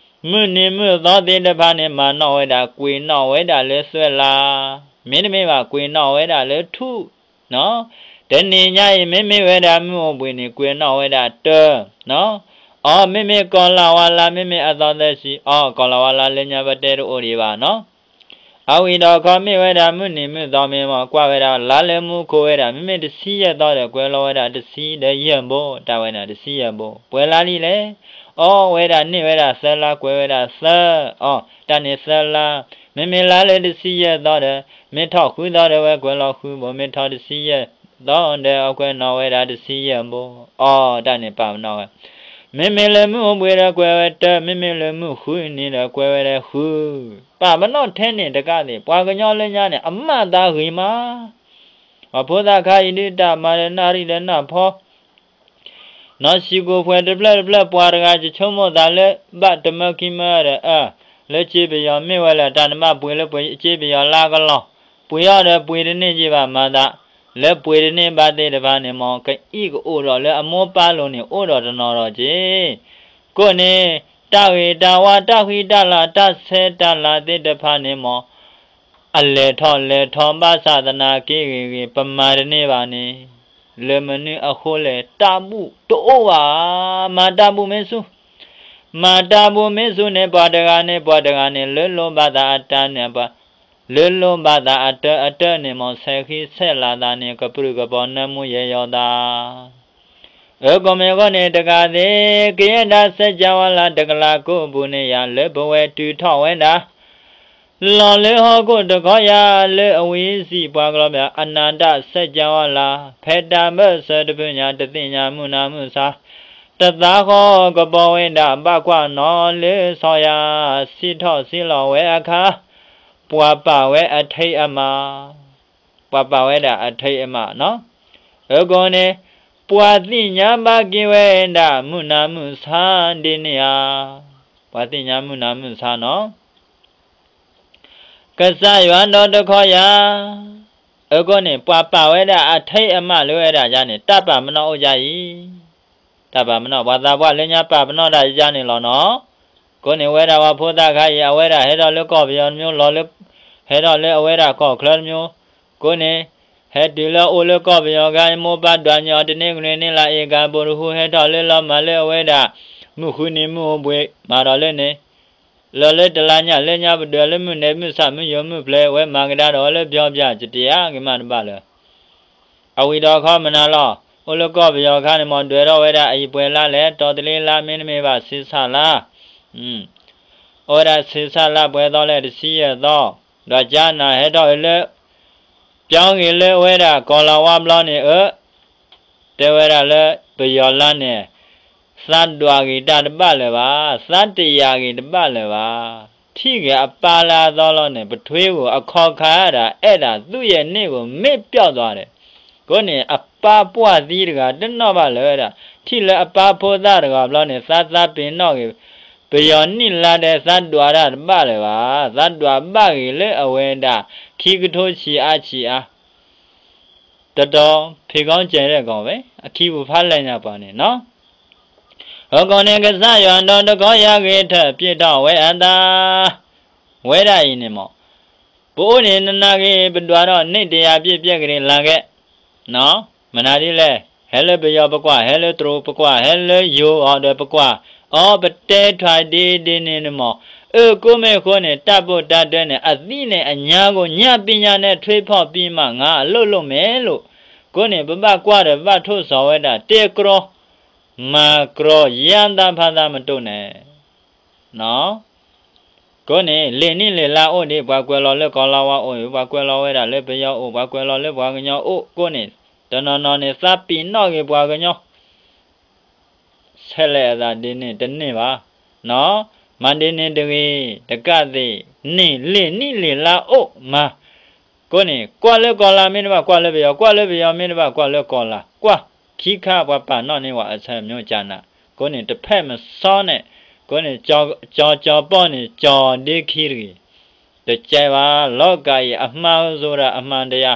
ဘှံး, မုၢ်နံၤမုၢ်သီသ့ၣ်တဖၣ်န့ၣ် မၤနီၣ်ဝဲဒၣ် ကွံာ်နီၣ်ဝဲဒၣ်လၢသွဲၣ်လါ, မ့တမ့ၢ်ဘၣ် ကွံာ်နီၣ်ဝဲဒၣ်လၢထူၣ် တနံၤညါအံၤ မ့မ့ၢ်ဝဲဒၣ်မုၢ်အိၣ်ဘှံးန့ၣ် ကွံာ်နီၣ်ဝဲဒၣ်တၢ, အီ, မ့မ့ၢ်ကီၤလၤဝါလါ မ့မ့ၢ်အသီသၢဆံ, အီ, ကီၤလၤဝါလါလၢညါပတဲတအိၣ်ဒံးဘၣ်နီၤ. အဝံၤဒီးခီမ့ၢ်ဝဲဒၣ်မုၢ်နံၤမုၢ်သီမ့ၢ်မ့ၢ် ကွၢ်ဝဲဒၣ်လါလၢမူခိၣ်ဝဲဒၣ် မ့မ့ၢ်တဆံယဲၢ်သီဒီး ကွဲးလီၤဝဲဒၣ်တဆံဒီးယဲၢ်ဘိ, တၢ်ဝဲန့ၣ်တဆံယဲၢ်ဘိ, ပှဲၤလါလံလဲၣ်. အီဝဲဒၣ်န့ၢ်ဝဲဒၣ်သၢလါ ကွဲးဝဲဒၣ်သၢ, အီ, တၢ်န့ၣ်သၢလါ, မ့မ့ၢ်လါလၢတဆံယဲၢ်သီဒီး မ့ၢ်ထီၣ်ဃုသီဒီး ဝဲကွဲးလီၤဃုဘိ, မ့ၢ်ထီၣ်တဆံယဲၢ်သီဒီး အကွဲးနီၣ်ဝဲဒၣ်တဆံယဲၢ်ဘိ, အီ, တၢ်န့ၣ်ပာ်ပနီၣ်ဝဲ, မ့မ့ၢ်လၢမုၢ်အိၣ်ဘှံးဒီး ကွဲးဝဲတၢ, မ့မ့ၢ်လၢမုၢ်ဃုနံၤဒီး ကွဲးဝဲဒၣ်ဃု, ပာ်ပနီၣ်ထဲန့ၣ်တကးသ့ၣ် ပှၤကညီလၢညါန့ၣ် အမှတ်အသားဂ့ၤမး. အဖိသၣ်ခါအံၤဒုး တၢ်မၤဒီးနၣ်ရံၣ်ဒီးနၢ်ဖီ နီၢ်ဆံးကိၣ်ပှဲၤတဖျၢၣ်တဖျၢၣ် ပှၤတဂၤယဆိကမိၣ်သးလၢ ဘၣ်တမၢခံမၢဒီး အၢ, လၢစ့ပယီၤမ့ၢ်ဝဲလၢ တၢ်နဘၣ်ပှ့ၤလၢပှ့ၤစ့ပယီၤလၢကလီၤ, ပှ့ၤအီၤဒီးပှ့ၤတန့ၢ်က့ဘၣ်မၤသး, လၢပှ့ၤတန့ၢ်ဘၣ်သ့ၣ်တဖၣ်န့ၣ်မ့ၢ် ကအံၣ်ကအိၣ်ဒီးလၢအမိၢ်ပၢ်လိၤန့ၣ် အိၣ်ဒီးတနီၤဒီးက့ၤ, ကိးန့ၣ် တၢ်ဂ့ၤတၢ်ဝါ တၢ်ဃံတၢ်လၤ တၢ်ဆဲးတၢ်လၤသ့ၣ်တဖၣ်န့ၣ်မ့ၢ် အလဲၤထီၣ်လဲၤထီဘၣ်ဆၣ်သနာ်က့ဂ့ၤဂ့ၤ ပမၤတန့ၢ်ဘၣ်န့ၣ်, လၢမနုၤအဃိလဲၣ် တၢ်ဘူၣ်တအိၣ်ဘၣ်. မၤတၢ်ဘူၣ်မ့ၢ်ဆူၣ်, မၤတၢ်ဘူၣ်မ့ၢ်ဆူၣ်န့ၣ် ပှၤတဂၤန့ၣ် ပှၤတဂၤန့ၣ် လၢလိၣ်ဘၣ်သးအတၢ်န့ၣ် ပှၤ လၢလိၣ်ဘၣ်သးအတၢ်အတၢ်န့ၣ်မ့ၢ် ဆဲးဃံဆဲးလၤသးန့ၣ် ကပြုၢ်ကပြီၤနၢမူယဲၢ်ယီၤသး အၢ ကိးမ့ၢ်ဂီၢ်န့ၣ်တဂၤသ့ၣ် ကယဲၢ်တၢ်စၢကဝါလၢတကလးကိးပူၤန့ၣ်ယၤ လၢပဝဲတုၤထီၣ်ဝဲဒၣ် လီၤလၢဟီၣ်ခိၣ်တခီယၤ လၢအဝံစံးပှၤကလီၤဘၣ် အနန္တစၢကဝါလၢ ဖဲတၢ်ဘၢၣ်စၢၤတဖုညါ တသ့ၣ်ညါမုၢ်နၤမုၢ်ဆါ တသးဃီကပီၤဝဲဒၣ် ဘၣ်ကွၢ်နီၣ်လၢဆီယၤ စံးထီၣ်စံးလီၤဝဲအခါ ပှၤပာ်ဝဲအထိမ်းအမှတ် ပှၤပာ်ဝဲဒၣ်အထိမ်းအမှတ်နီၤ. အဃိန့ၣ် ပှၤသ့ၣ်ညါဘၣ်က့ၤဝဲဒၣ် မုၢ်နၤမုၢ်ဆါဒ်န့ၣ်ဧါ. ပှၤသ့ၣ်ညါမုၢ်နၤမုၢ်ဆါနီၤ. ကစၢ်ယွၤဒီးတခီယၤ, အဃိန့ၣ် ပှၤပာ်ဝဲဒၣ်အထံအမးလၢဝဲဒၣ်ယၤန့ၣ် တၢ်ပာ်ပနီၣ်အိၣ်ယၤအံၤ, တၢ်ပာ်ပနီၣ် ပှၤသးပှၢ်လၢညါပာ်ပနီၣ်ဒၣ်ယၤန့ၣ်လီၤနီၤ. အဃိန့ၣ် ဝဲဒၣ်ပှၤဖိသၣ်ခါအံၤ အဝဲဒၣ်ဟဲထီၣ်လၢကီၢ်ပယီၤတမျိုးလီၤလၢ, ဟဲထီၣ်လၢအဝဲဒၣ်ကီၢ်ချၢတမျိုး, အဃိန့ၣ် ဟဲတုၤလၢအအိၣ်လၢကီၢ်ပယီၤခါ မိၢ်ပၢ်ဒွးညီအီၤ တနံၤကနံၤန့ၣ်လၢအ့ၣ်ကၤ ဘိတဟူ ဟဲထီၣ်လၢလီၤမၤလၢအဝဲဒၣ် မုၢ်ဃုနံၤမုၢ်အိၣ်ဘှံး မၤဒီးလၢန့ၣ် လီၤလၢတလါညါလၢညါပဒွဲလၢမုၢ်နဲၣ်မုၢ်ဆၣ်မုၢ်ယိၤမုၢ်ဖျဲး ဝဲမၤကဒါဒီးလၢပျီပျၢ် ကတ့ၢ်အါက့ၤမးတဘၣ်လၢၤ. အဝံၤဒီးခီမနၤလီၤ. အိၣ်လၢကီၢ်ပယီၤခါန့ၣ်မ့ၢ် ဒွဲထီၣ်ဝဲဒၣ်အအံၤပှဲၤလါလဲၣ် တီၤတလ့လါ မ့တမ့ၢ်ဘၣ်ဆံးဆၣ်လါ, အိၣ်ဝဲဒၣ်ဆံးဆၣ်လါပှဲၤသီလဲၣ် တဆံယဲၢ်သီ, ဒီးကနၤဟဲထီၣ်လၢ ပျီဂ့ၤလၢအဝဲဒၣ်ကီၤလၤဝါဘျီန့ၣ်ဧၢ, တဲဝဲဒၣ်လၢပယီၤလါန့ၣ် သးဒွးဂ့ၤတၢ်တဘၣ်လၢၤဘၣ်, သးတယာ်ဂ့ၤတဘၣ်လၢၤဘၣ်, ထံၣ်ဂ့ၤအပၢ်လၢအသီလီၤန့ၣ် ပထွ့ဂိၢ်အခီခါဒၣ် အဲၣ်ဒၣ်သူယဲၢ်န့ၣ်ဂိၢ် မ့ၢ်ပျီၣ်သွါဒီး, အဃိန့ၣ် အပၢ်ပှၢ်သံတဂၤတနီၣ်ဘၣ်လၢၤဝဲဒၣ်, ထံၣ်လၢအပၢ်ဖိသၣ်တဂၤဘျီန့ၣ် သးသးပ့ၤနီၣ်ဂ့ၤ, ပယီၤနံၣ်လါဒဲး သးဒွးတၢ်တဘၣ်လၢၤဘၣ်, သးဒွးဘၣ်ဂ့ၤလၢအဝဲဒၣ် ခံကထိဆံးအါဆံးအါ တတီၤ ဖံးကီကဲးရဲၣ်ကီးဝဲ အခံပူၤဖးလဲၢ်ညါပှၤန့ၣ်နီၤ. အဃိန့ၣ် ကစၢ်ယွၤဒီးတခီယၤဂ့ၤထၢၣ်ပျ့ၤထီၣ်ဝဲအသး ဝဲဒၣ်အံၤန့ၣ်မ့ၢ် ပအိၣ်န့ၣ်နနာ်ဂ့ၤ ပဒွးထီၣ်န့ၢ်တယၤပျ့ၤပျဲၢ်ကရံၣ်လၢ်ကဲ မနုၤဒ်လဲၣ်, ဟဲလၢပယီၤပကွၢ်, ဟဲလၢတရူးပကွၢ်, ဟဲလၢယိၤအီၤဒီးပကွၢ်, အီပတဲထွဲဒ်ဒ်န့ၣ်န့ၣ်မ့ၢ်, အၢ ကိးမ့ၢ်ဃိန့ၣ် တၢ်ပိၢ်တၢ်တဲန့ၣ် အသံန့ၣ်အညါကိၢ် ညၣ်ပံညါနဲထွ့ဖီၣ်ပံမး ငါအလိၣ်လိၣ်မဲာ်လိၣ်, ကိးန့ၣ် ပဘၣ်ကွၢ်ဒီးဘၣ်ထိၣ်စီၤဝဲဒၣ် တဲကြီ မၤကြီ ယါသးဖးသးမတိၢ်န့ၣ် ကိးန့ၣ် လံာ်နံၣ်လံာ်လါအိၣ်ဒံး ပှၤကွဲးလီၤလၢကီၤလၤဝါအိၣ်, ပှၤကွဲးလီၤဝဲဒၣ်လၢပယီၤအိၣ်, ပှၤကွဲးလီၤလၢပှၤကညီအိၣ်, ကိးန့ၣ် တနီၤနီၤန့ၣ် သးပ့ၤနီၣ်ဂ့ၤပှၤကညီ ဆဲးလဲၣ်အသးဒ်န့ၣ်တန့ၢ်ဘၣ်, မၤဒ်န့ၣ်တဂ့ၤ, တကးသ့ၣ်န့ၣ် လံာ်နံၣ်လံာ်လါအိၣ်မး, ကိးန့ၣ် ကွၢ်လၢကီၤလၤမ့ၢ်တဘၣ်ကွၢ်လၢပယီၤ, ကွၢ်လၢပယီၤမ့ၢ်တဘၣ်ကွၢ်လၢကီၤလၤ, ကွၢ် ခံခါပှၤပာ်နီၣ်န့ၢ်ဝဲအဆၢမျိုးကနၤ, ကိးန့ၣ် တဖဲမစီန့ၣ်, ကိးန့ၣ် ကၠီကၠီပီၢ်န့ၣ် ကၠီဒ့ခံတဂ့ၤ, တကဲဘၣ်, လီၤကၤအံၤအမါကစိၤဒၣ်အမၤတယၤ,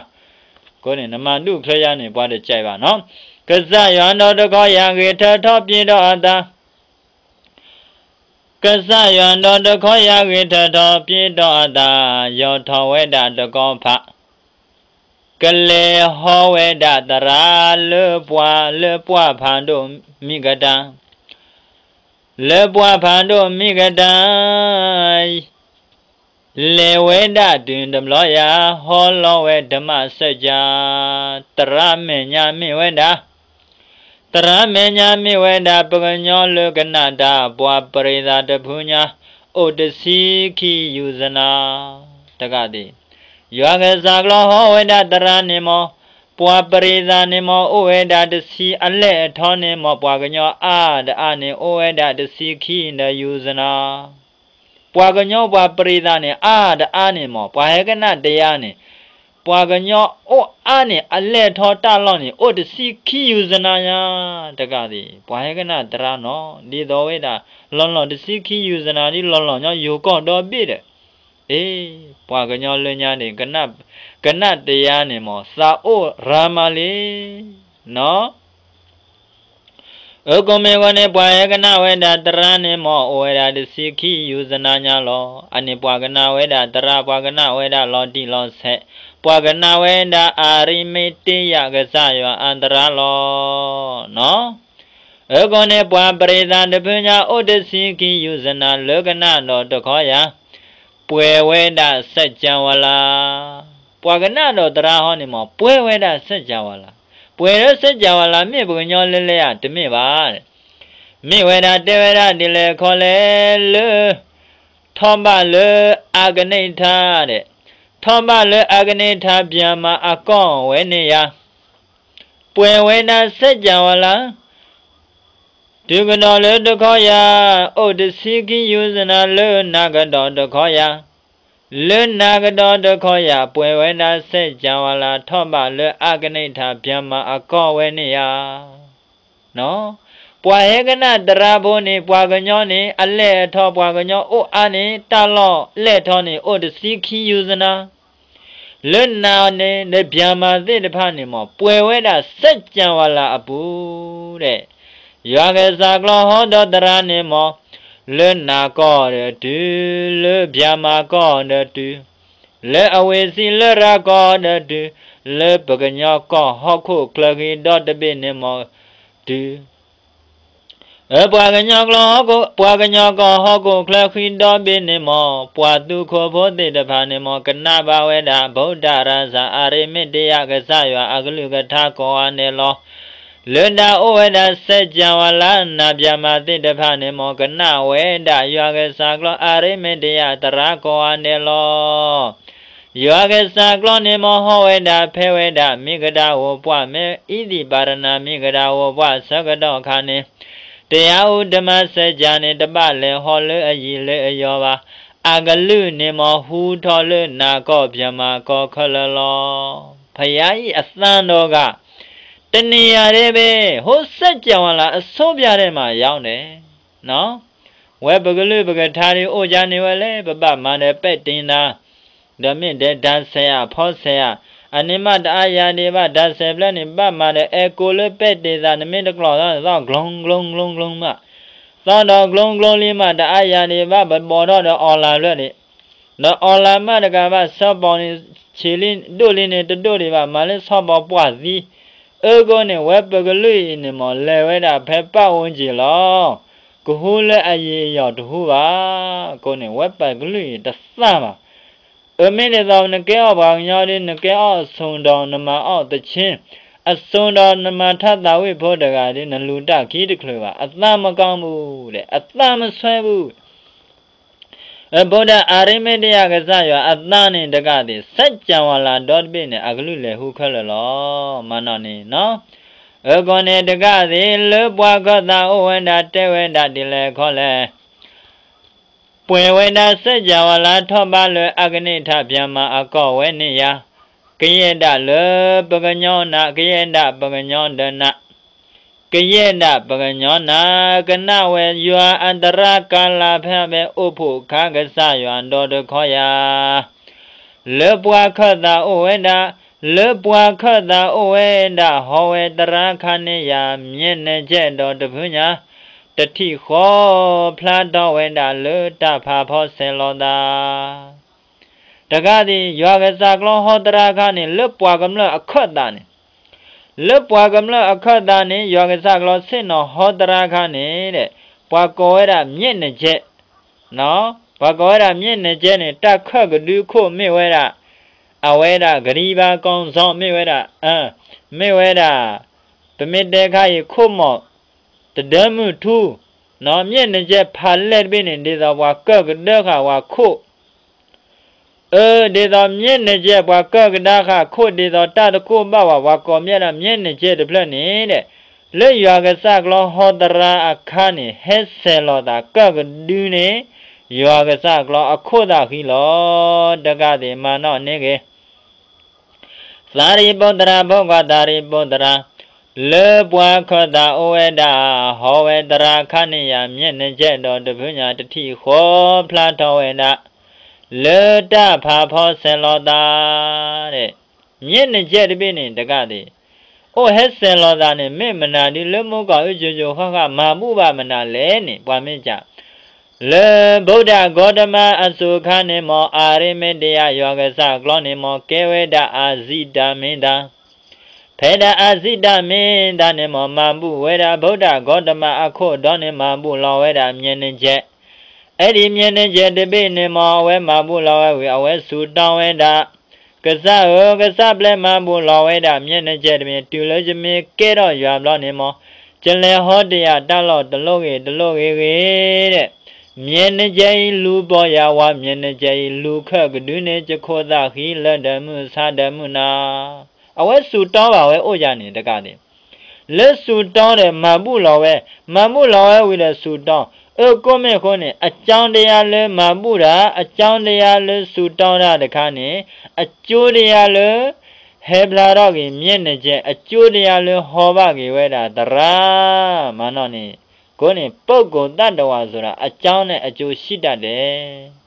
ကိးန့ၣ် နမၤဒူၣ်ချၢယါန့ၣ် ပှၤတကဲဘၣ်နီၤ, ကစၢ်ယွၤဒီးတခီယၤဂ့ၤထၢၣ်ထီၣ်ပျ့ၤဒီးအသး ကစၢ်ယွၤဒီးတခီယၤဂ့ၤထၢၣ်ထီၣ်ပျ့ၤဒီးအသး, ယီၢ်ထီၣ်ဝဲဒၣ်တကီၢ်ဖး, ကလဲၤဟီဝဲဒၣ်သရၣ်လၢပှၤ, လၢပှၢ်ဖးဒိၣ်မံကတၢၢ်, လၢပှၢ်ဖးဒိၣ်မံကတၢၢ် လဲၤဝဲဒၣ်တုၤတဘျီယၤ ဟီလီၤဝဲဓမ္မစကြာ, သရၣ်မဲာ်ညါမ့ၢ်ဝဲဒၣ်, သရၣ်မဲာ်ညါမ့ၢ်ဝဲဒၣ် ပှၤကညီလၢကနၣ်တၢ် ပှၤပရံသးတဖုညါ အိၣ်တဆံခံယူၢ်စနၤ, တကးသ့ၣ်, ယွၤကစၢ်ကျီဟီဝဲဒၣ်သရၣ်န့ၣ်မ့ၢ်, ပှၤပရံသးန့ၣ်မ့ၢ် အိၣ်ဝဲဒၣ်တဆံအလဲၢ်အထီန့ၣ်မ့ၢ် ပှၤကညီအါဒၣ်အါန့ၣ် အိၣ်ဝဲဒၣ်တဆံခံဒီးယူၢ်စနၤ ပှၤကညီပှၤပရံသးန့ၣ် အါဒၣ်အါန့ၣ်မ့ၢ် ပှၤဟဲကနၣ်တယါန့ၣ်, ပှၤကညီအိၣ်အါန့ၣ် အလဲၢ်ထီတၢ်လီၢ်န့ၣ် အိၣ်တဆံခံယူၢ်စနၤညါ, တကးသ့ၣ် ပှၤဟဲကနၣ်သရၣ်နီၤ ဒ်သိးဝဲဒၣ် လီၤလီၤတဆံခံယူၢ်စနၤ ဒ်လီၤလီၤညီယိၤကီၢ်ဒီဘ့ၣ်ဒီး, အ့ ပှၤကညီလၢညါန့ၣ် ကနၣ်တယါန့ၣ်မ့ၢ် သးအိၣ်ရၤမၤလံနီၤ အဃိမ့ၢ်ဝဲန့ၣ် ပှၤဟဲကနၣ်ဝဲဒၣ်သရၣ်န့ၣ်မ့ၢ် အိၣ်ဝဲဒၣ်တဆံခံယူၢ်စနၤညါလီၤ. အန့ၣ်ပှၤကနၣ်ဝဲဒၣ်သရၣ် ပှၤကနၣ်ဝဲဒၣ်လီၤတံၢ်လီၤဆဲး, ပှၤကနၣ်ဝဲဒၣ်အၤရံမ့တ့ယကစၢ်ယွၤအသရၣ်လီၤ. အဃိန့ၣ် ပှၤပရံသးတဖုညါအိၣ်တဆံခံယူၢ်စနၤလၢကနၣ်ဒီးတခီယၤ ပှဲၤဝဲဒၣ်စၢၣ်ကၠၢဝလါ, ပှၤကနၣ်ဒီးသရၣ်ဟီန့ၣ်မ့ၢ် ပှဲၤဝဲဒၣ်စၢၣ်ကၠၢဝလါ, ပှဲၤလၢစၢၣ်ကၠၢဝလါ မ့ၢ်ပှၤကညီလၢလဲၣ်ဧါ တမ့ၢ်ဘၣ်. မ့ၢ်ဝဲဒၣ်တဲဝဲဒၣ်ဒ်လဲၣ်ခီလဲၣ်လၢ ထီၣ်ဘၣ်လၢအကနံၣ်ထါဒီး ထီၣ်ဘၣ်လၢအကနံၣ်ထါ ဗျၢမၤအကီၢ်ဝဲန့ၣ်ယၤ ပှဲၤဝဲဒၣ်စၢၣ်ကၠၢဝလါ တုၤကဒီးလၢတခီယၤ အိၣ်တဆံခံယူၢ်စနၤလၢနၤကဒီးတခီယၤ, လၢနၤကဒီးတခီယၤ ပှဲၤဝဲဒၣ်စၢၣ်ကၠၢဝလါ ထီၣ်ဘၣ်လၢအကနံၣ်ထါ ဗျၢမၤအကီၢ်ဝဲန့ၣ်ယၤ ပှၤဟဲကနၣ်သရၣ်ဖိန့ၣ် ပှၤကညီန့ၣ် အလဲၢ်အထီၣ် ပှၤကညီအိၣ်အါန့ၣ် တၢ်လီၢ်လဲၢ်ထီၣ်န့ၣ် အိၣ်တဆံခံယူၢ်သနၤ လၢနၤန့ၣ် လၢဗျၢမၤသ့ၣ်တဖၣ်န့ၣ်မ့ၢ် ပှဲၤဝဲဒၣ်စၢကၠၤဝၤလၤအပူၤဒီး ယွၤကစၢ်ကျီဟီဒီးသရၣ်န့ၣ်မ့ၢ် လၢနၤကီၢ်ဒီးတုၤ လၢဗျၢမၤကီၢ်ဒီးတုၤ လၢအဝ့ၢ်စံလၢရၤကီၢ်ဒီးတုၤ လၢပကညီကီၢ်ဟီၣ်ခိၣ်ချၢဃံဒီတဘ့ၣ်န့ၣ်မ့ၢ် တုၤ ပှၤကညီကီၢ်ဟီၣ်ခိၣ်ချၢဃံဒီဘ့ၣ်န့ၣ်မ့ၢ် ပှၤသူခိၣ်ဖိသ့ၣ်တဖၣ်န့ၣ်မ့ၢ် ကနၣ်ဘၣ်ဝဲဒၣ် ဗုဒ္ဓရာဇာ အရမ့တယကစၢ်ယွၤအကလုၢ်ကထါကိးဂၤဒဲးလီၤ. လၢတၢ်အိၣ်ဝဲဒၣ်စၢကၠၤဝၤလၤ နၤဗျၢမၤသ့ၣ်တဖၣ်န့ၣ်မ့ၢ် ကနၣ်ဝဲဒၣ်ယွၤကစၢ်ကျီ အရမ့တယသရၣ်ကိးဂၤဒဲးလီၤ. ယွၤကစၢ်ကျီန့ၣ်မ့ၢ် ဟီၣ်ဝဲဒၣ်ဖဲဝဲဒၣ် မံၤကဒါဧိၤပှၢ် မ့ၢ်အံသံးပၢ်တနၤ မံၤကဒါဧိၤပှၢ်ဆၢကတီၢ်ခါန့ၣ် တယၤအူတမၤစၢကၠၤန့ၣ် တဘၣ်လဲၤဟီၣ်လၢအယံာ်လၢအယီၤဘၣ်. အကလုၢ်န့ၣ်မ့ၢ် ဟူထီၣ်လၢနၤကီၢ်ဗျၢမၤကီၢ်ခဲလၢာ်လီၤ. ဖယါအံၤအသးဒီးဂၤ တနံၤယၤဒဲးဘၣ် ဟိစၢကၠၤဝၤလၤ အဆိပျၢ်ဒဲးမးယဝ်န့ၣ် ဝဲပကလုၢ်ပကထါဒ်အိၣ်ကၢ်န့ၣ်ဝဲလဲၣ် ပဘၣ်မၤဒီးပဲာ်တ့ၢ်နၤ ဒီးမ့ၢ်ဒဲးတၢ်ဆဲးအဖီဆဲးဧါ, အန့ၣ်မးတအါယၤဒံးဘၣ် တၢ်ဆဲးဖျၢၣ်န့ၣ် ဘၣ်မၤဒီးအဲၣ်ကိလၢပဲာ်တ့ၢ်သး နမ့ၢ်တကျိးသီန့ၣ် သီၣ်ကျိကျိကျိကျိမး, သီၣ်ဒီးကျိကျိလံမး တအါယၤဒံးဘၣ် ပဘီၣ်ထီၣ်ဒီးအီၣ်လၢ်ဖျၢၣ်ဒံး, ဒီးအီၣ်လၢ်မးတကးဘၣ် ဆၢပိာ်န့ၣ် ဆံးလံဒိၣ်လံန့ၣ် တဒိၣ်ဒံးဘၣ် မၤလၢဆၢပိာ်ပှၢ်သံ, အဃိန့ၣ် ဝဲပကလုၢ်အံၤန့ၣ်မ့ၢ် လဲၤဝဲဒၣ်ဖဲပၣ်အူကၠံာ်လီၤ. ကဟူလၢအယံာ်အယီၤတဟူဘၣ်. အဃိန့ၣ် ဝဲပကလုၢ်အံၤတသၣ်ဘၣ်. အမ့ၢ်ဒ်သိးနကဲအီၣ်ပှၤကညီဒီး နကဲအီၣ်အစိၣ်ဒီးနမၤအီၣ်သဆ့, အစိၣ်ဒီးနမၤထါသးဝံၣ်ဖိတဂၤဒီး နလူၤတၢ်ခံတချုးဘၣ်. အသးမကီၢ်ဘူးဒီး အသးမဆွဲဘူး. အဘိဒၣ်အရမ့တယကစၢ်ယွၤအသးန့ၣ်တဂၤသ့ၣ် စၢကၠၤဝၤလၤဒီတဘ့ၣ်န့ၣ် အကလုၢ်လဲၤဟူခဲလၢာ်လီၤ. မၤနီၣ်န့ၣ်နီၤ. အဃိန့ၣ်တဂၤသ့ၣ် လၢပှၤခၢၣ်သးအိၣ်ဝဲဒၣ်တဲဝဲဒၣ်ဒ်လဲၣ်ခီလဲၣ် ပှဲၤဝဲဒၣ်စၢကၠၤဝၤလၤထီၣ်ဘးလၢအကန့ၢ်ထၢၣ်ဗျၢမၤအကီၢ်ဝဲန့ၣ်ယၤ, ကယဲၢ်ဒၣ်လၢပကညီနၤ, ကယဲၢ်ဒၣ်ပကညီဒီးနၤ, ကယဲၢ်ဒၣ်ပကညီနၤ, ကနၣ်ဝဲယွၤအသရၣ်ကၤလၤဖဲဖဲအိၣ်ဖှိၣ်ခါကစၢ်ယွၤဒီတခီယၤ လၢပှၤခၢၣ်သးအိၣ်ဝဲဒၣ်, လၢပှၤခၢၣ်သးအိၣ်ဝဲဒၣ် ဟီဝဲသရၣ်ခါန့ၣ်ယၤ မျဲးနကဲးဒီးတဖုညါ, တထံၣ်ဃီ ဖျါထီၣ်ဝဲဒၣ်လၢတၢ်ဖးဖီဆဲးလီၤသး တဂၤသ့ၣ် ယွၤကစၢ်ကျီဟီသရၣ်ခါန့ၣ် လၢပှၤကမျၢၢ်အခၢၣ်သးန့ၣ်, လၢပှၤကမျၢၢ်အခၢၣ်သးန့ၣ် ယွၤကစၢ်ကျီဆ့ၣ်နီၤဟီသရၣ်ခါန့ၣ်ဒီး ပှၤကိးဝဲဒၣ်မျဲးနကဲး, ပှၤကိးဝဲဒၣ်မျဲးနကဲးန့ၣ် တၢ်ခၢၣ်ကဒုခိၣ်မ့ၢ်ဝဲဒၣ် အဝဲဒၣ်ကရံဘါကီၢ်စီမ့ၢ်ဝဲဒၣ်, မ့ၢ်ဝဲဒၣ် ပမ့ၢ်တဲခါအံၤ ခိၣ်မီၣ်တဒၢမုၢ်ထူ, မျဲးနကဲးဖးလဲၢ်တဘ့ၣ်န့ၣ် ဒ်သိးပှၤကၢၣ်ကဒါဃာ်ပှၤခိၣ် အၢ ဒ်သိးမျဲးနကဲး ပှၤကၢၣ်ကဒါဃာ်ခိၣ် ဒ်သိးတၢ်တကိၢ်ဘၣ်ဝဲ ပှၤကိးမ့ၢ်ဒၣ်မျဲးနကဲးတဖျၢၣ်န့ၣ်ဒီး လၢယွၤကစၢ်ကျီဟီသရၣ်အခါန့ၣ် ဟဲဆဲးလီၤသးကၢၣ်ကဒုန့ၣ် ယွၤကစၢ်ကျီအခိၣ်သးဃံလီၤ. တဂၤသ့ၣ်မၤနီၣ်န့ၢ်ဂ့ၤ သးရံၣ်ပိၢ်သရၣ် ဖိခွါသးရံၣ်ပိၢ်သရၣ်, လၢပှၤခၢၣ်သးအိၣ်ဝဲဒၣ် ဟီဝဲသရၣ်ခါန့ၣ်ယၤ မျဲးနကဲးဒီးတဖုညါ တထံၣ်ဃီ ဖျါထီၣ်ဝဲဒၣ် လၢတၢ်ဖးဖီဆဲးလီၤသး မျဲးနကဲးတဘ့ၣ်န့ၣ်တဂၤသ့ၣ် အိၣ်ဟဲဆဲးလီၤသးန့ၣ် မ့ၢ်မနုၤဒ် လၢမူကီၢ်အုၣ်ကၠိကၠိဃၣ်ဃၣ် မၤဘူၣ်ဘၣ်မနုၤလဲၣ်န့ၣ် ပှၤမ့ၢ်ကး လၢ ဗုဒ္ဓဂေါတမ အစိၤအခါန့ၣ်မ့ၢ် အရမ့တယ ယွၤကစၢ်ကျီန့ၣ်မ့ၢ် ကဲဝဲဒၣ်အဇိတမ့ၢ်တၢ် ဖဲဒၣ်အဇိတမ့ၢ်တၢ်န့ၣ်မ့ၢ် မၤဘူၣ်ဝဲဒၣ် ဗုဒ္ဓဂေါတမ အခိၣ်ဒီးန့ၣ် မၤဘူၣ်လီၤဝဲဒၣ်မျဲးနကဲး, အဲၣ်ဒိးမျဲးနကဲးတဘ့ၣ်န့ၣ်မ့ၢ် အဝဲမၤဘူၣ်လီၤဝဲဝံၤ အဝဲစူၢ်တီဝဲဒၣ် ကစၢ်ဧၢ, ကစၢ်ပျဲမၤဘူၣ်လီၤဝဲဒၣ် မျဲးနကဲးတဘ့ၣ် တုၤလၢယမ့ၢ်ကဲထီၣ်ယွၤဘျီန့ၣ်မ့ၢ် ယလဲၤဟီတယာ်တၢ်လီၢ်တလိၣ်ဂ့ၤတလိၣ်ဂ့ၤဂ့ၤဒီး မျဲးနကဲးအံၤလူၤပိာ်ယၤဝၤ မျဲးနကဲးအံၤလူၤခၢၣ်ကဒုန့ၣ် ယခိၣ်သးဃံလၢဒၢးမုၢ်ဆါဒၢးမုၢ်နၤ, အဝဲစူၢ်တီဘၣ်ဝဲအိၣ်ယၤန့ၣ်တဂၤန့ၣ် လၢစူၢ်တီဒီးမၤဘူၣ်လီၤဝဲ, မၤဘူၣ်လီၤဝဲဝံၤဒီးစူၢ်တီ, အၢ ကိးမ့ၢ်အဃိန့ၣ် အကၠီတယါလၢမၤဘူၣ်တၢ်, အကၠီတယါလၢစူၢ်တီတၢ်တခါန့ၣ်, အကၠိတယါလၢ ဟဲဖျါထီၣ်က့ၤ မျက်နှာကျက် အကျိုးတရားလၢဟီၣ်ဘၣ်က့ၤဝဲဒၣ်သရၣ် မၤနီၣ်န့ၣ်, အဃိန့ၣ် ပုဂ္ဂိုလ်သတ္တဝါဆိုတာ အကြောင်းနဲ့အကျိုးရှိတတ်တယ်.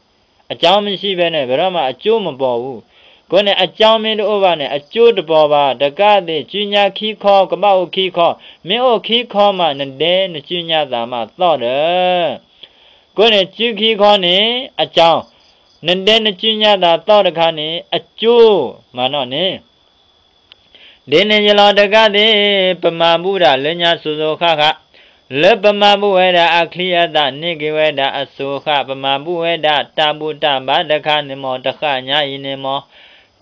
အကြောင်းမရှိဘဲန့ၣ် ဘယ်တော့မှအကျိုးမပေါ်ဘူး. အဃိန့ၣ် အကြောင်းမ့ၢ်တအိၣ်ဘၣ်န့ၣ် အကျိုးတပေါ်ဘၣ်. တကးသ့ၣ် စုညါခံခီ ကဘၣ်အိၣ်ခံခီ, မ့ၢ်အိၣ်ခံခီမး နဒဲနစုညါသးမးသီၣ်ဒီး အဃိန့ၣ် စုခံခီန့ၣ် အကြောင်း, နဒဲနစုညါသးသီၣ်တခါန့ၣ် အကျိုး မၤနီၣ်န့ၣ် ဒ်န့ၣ်အသိးလီၤ. တကးသ့ၣ် ပမၤဘူၣ်ဒၣ်လၢညါစိၤစိၤဃၣ်ဃၣ်, လၢပမၤဘူၣ်ဝဲဒၣ်အချံအသၣ်န့ၢ်က့ၤဝဲဒၣ်အစိၤဃၣ်, ပမၤဘူၣ်ဝဲဒၣ်တၢ်ဘူၣ်တၢ်ဘါတခါန့ၣ်မ့ၢ် တဃၣ်ညါအံၤန့ၣ်မ့ၢ်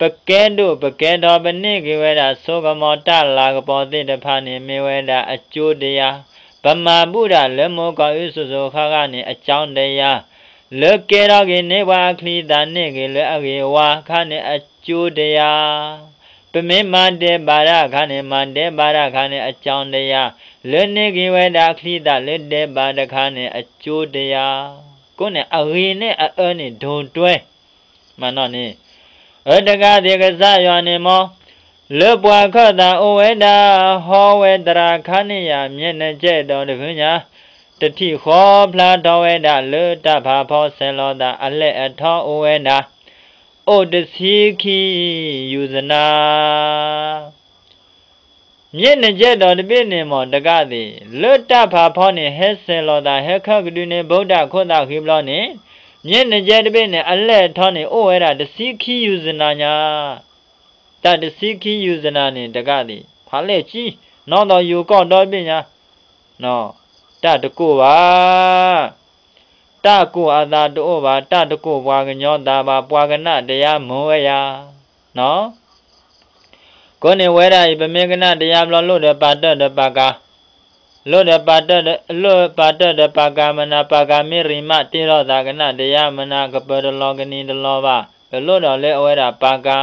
ပကဲဒိၣ်ပကဲထီ ပန့ၢ်က့ၤဝဲဒၣ်ဆိကမိၣ်တၢ်လၤကပီၤသ့ၣ်တဖၣ်န့ၣ် မ့ၢ်ဝဲဒၣ်အကျိုးတရား. ပမၤဘူၣ်ဒၣ်လၢမိၢ်ကီၢ်အုၣ်စိၤစိၤဃၣ်ဃၣ်န့ၣ် အကြောင်းတရား, လၢကဲထီၣ်က့ၤန့ၢ်ပှၤအချံအသၣ်န့ၢ်က့ၤလၢအဂ့ၤအဝါခါန့ၣ် အကျိုးတရား. ပမ့ၢ်မၤဒဲးဘးတၢ်အခါန့ၣ် မၤဒဲးဘးတၢ်အခါန့ၣ် အကြောင်းတရား, လၢန့ၢ်က့ၤဝဲဒၣ်အချံအသၣ်လၢဒဲးဘးတခါန့ၣ် အကျိုးတရား. အဃိန့ၣ် အဂ့ၤန့ၢ်အအၢန့ၣ်ဒိၣ်တွဲ မၤနီၣ်န့ၣ်, အတကးသ့ၣ်ကစၢ်ယွၤန့ၣ်မ့ၢ် လၢပှၤခၢၣ်သးအိၣ်ဝဲဒၣ် ဟီဝဲသရၣ်ခါန့ၣ်ယၤ မျက်နှာကျက်ဒီးတဖုညါ, တထံၣ်ဃီဖျါထီၣ်ဝဲဒၣ်လၢတၢ်ဖးဖီဆဲးလီၤသး အလဲၢ်အထီအိၣ်ဝဲဒၣ် အိၣ်တဆံခံ ယူၢ်သနၤ မျက်နှာကျက်ဒီးတဘ့ၣ်န့ၣ်မ့ၢ် တကးသ့ၣ် လၢတၢ်ဖးဖီန့ၣ် ဟဲဆဲးလီၤသး ဟဲခၢၣ်ကဒုန့ၢ် ဗုဒ္ဓ ခိၣ်သးဃံဘျီန့ၣ်, မျက်နှာကျက်တဘ့ၣ်န့ၣ် အလဲၢ်အထီန့ၣ် အိၣ်ဝဲဒၣ်တဆံခံ ယူၢ်သနၤညါ, တၢ်တဆံခံ ယူၢ်သနၤန့ၣ် တကးသ့ၣ် ဖးလဲၢ်ကံ နီၢ်သီၣ်ယူၢ်ကီၢ်ဒီဘ့ၣ်ညါ, တၢ်တကိၢ်ဘၣ် တၢ်ကိၢ်အသးတအိၣ်ဘၣ်, တၢ်တကိၢ်ပှၤကညီသးဘၣ်, ပှၤကနၣ်တရားမုာ်ဝဲယၤ, အဃိန့ၣ်ဝဲဒၣ်အံၤ ပမ့ၢ်ကနၣ်တရားဘျီ လိၣ်ဒီးပာ်တၢၢ်ဒီးပာ်ကၤ, လိၣ်ဒီးပာ်တၢၢ်ဒီး လိၣ်ပာ်တၢၢ်ဒီးပာ်ကၤမနၤ, ပာ်ကၤမ့ၢ်ရံမး တ့ထီၣ်သးကနၣ်တရားမနၤ, ကပၢၤတလီၤကနံၤတလီၤဘၣ်, ပလိၣ်ဒီးလၢအဝဲဒၣ်ပာ်ကၤ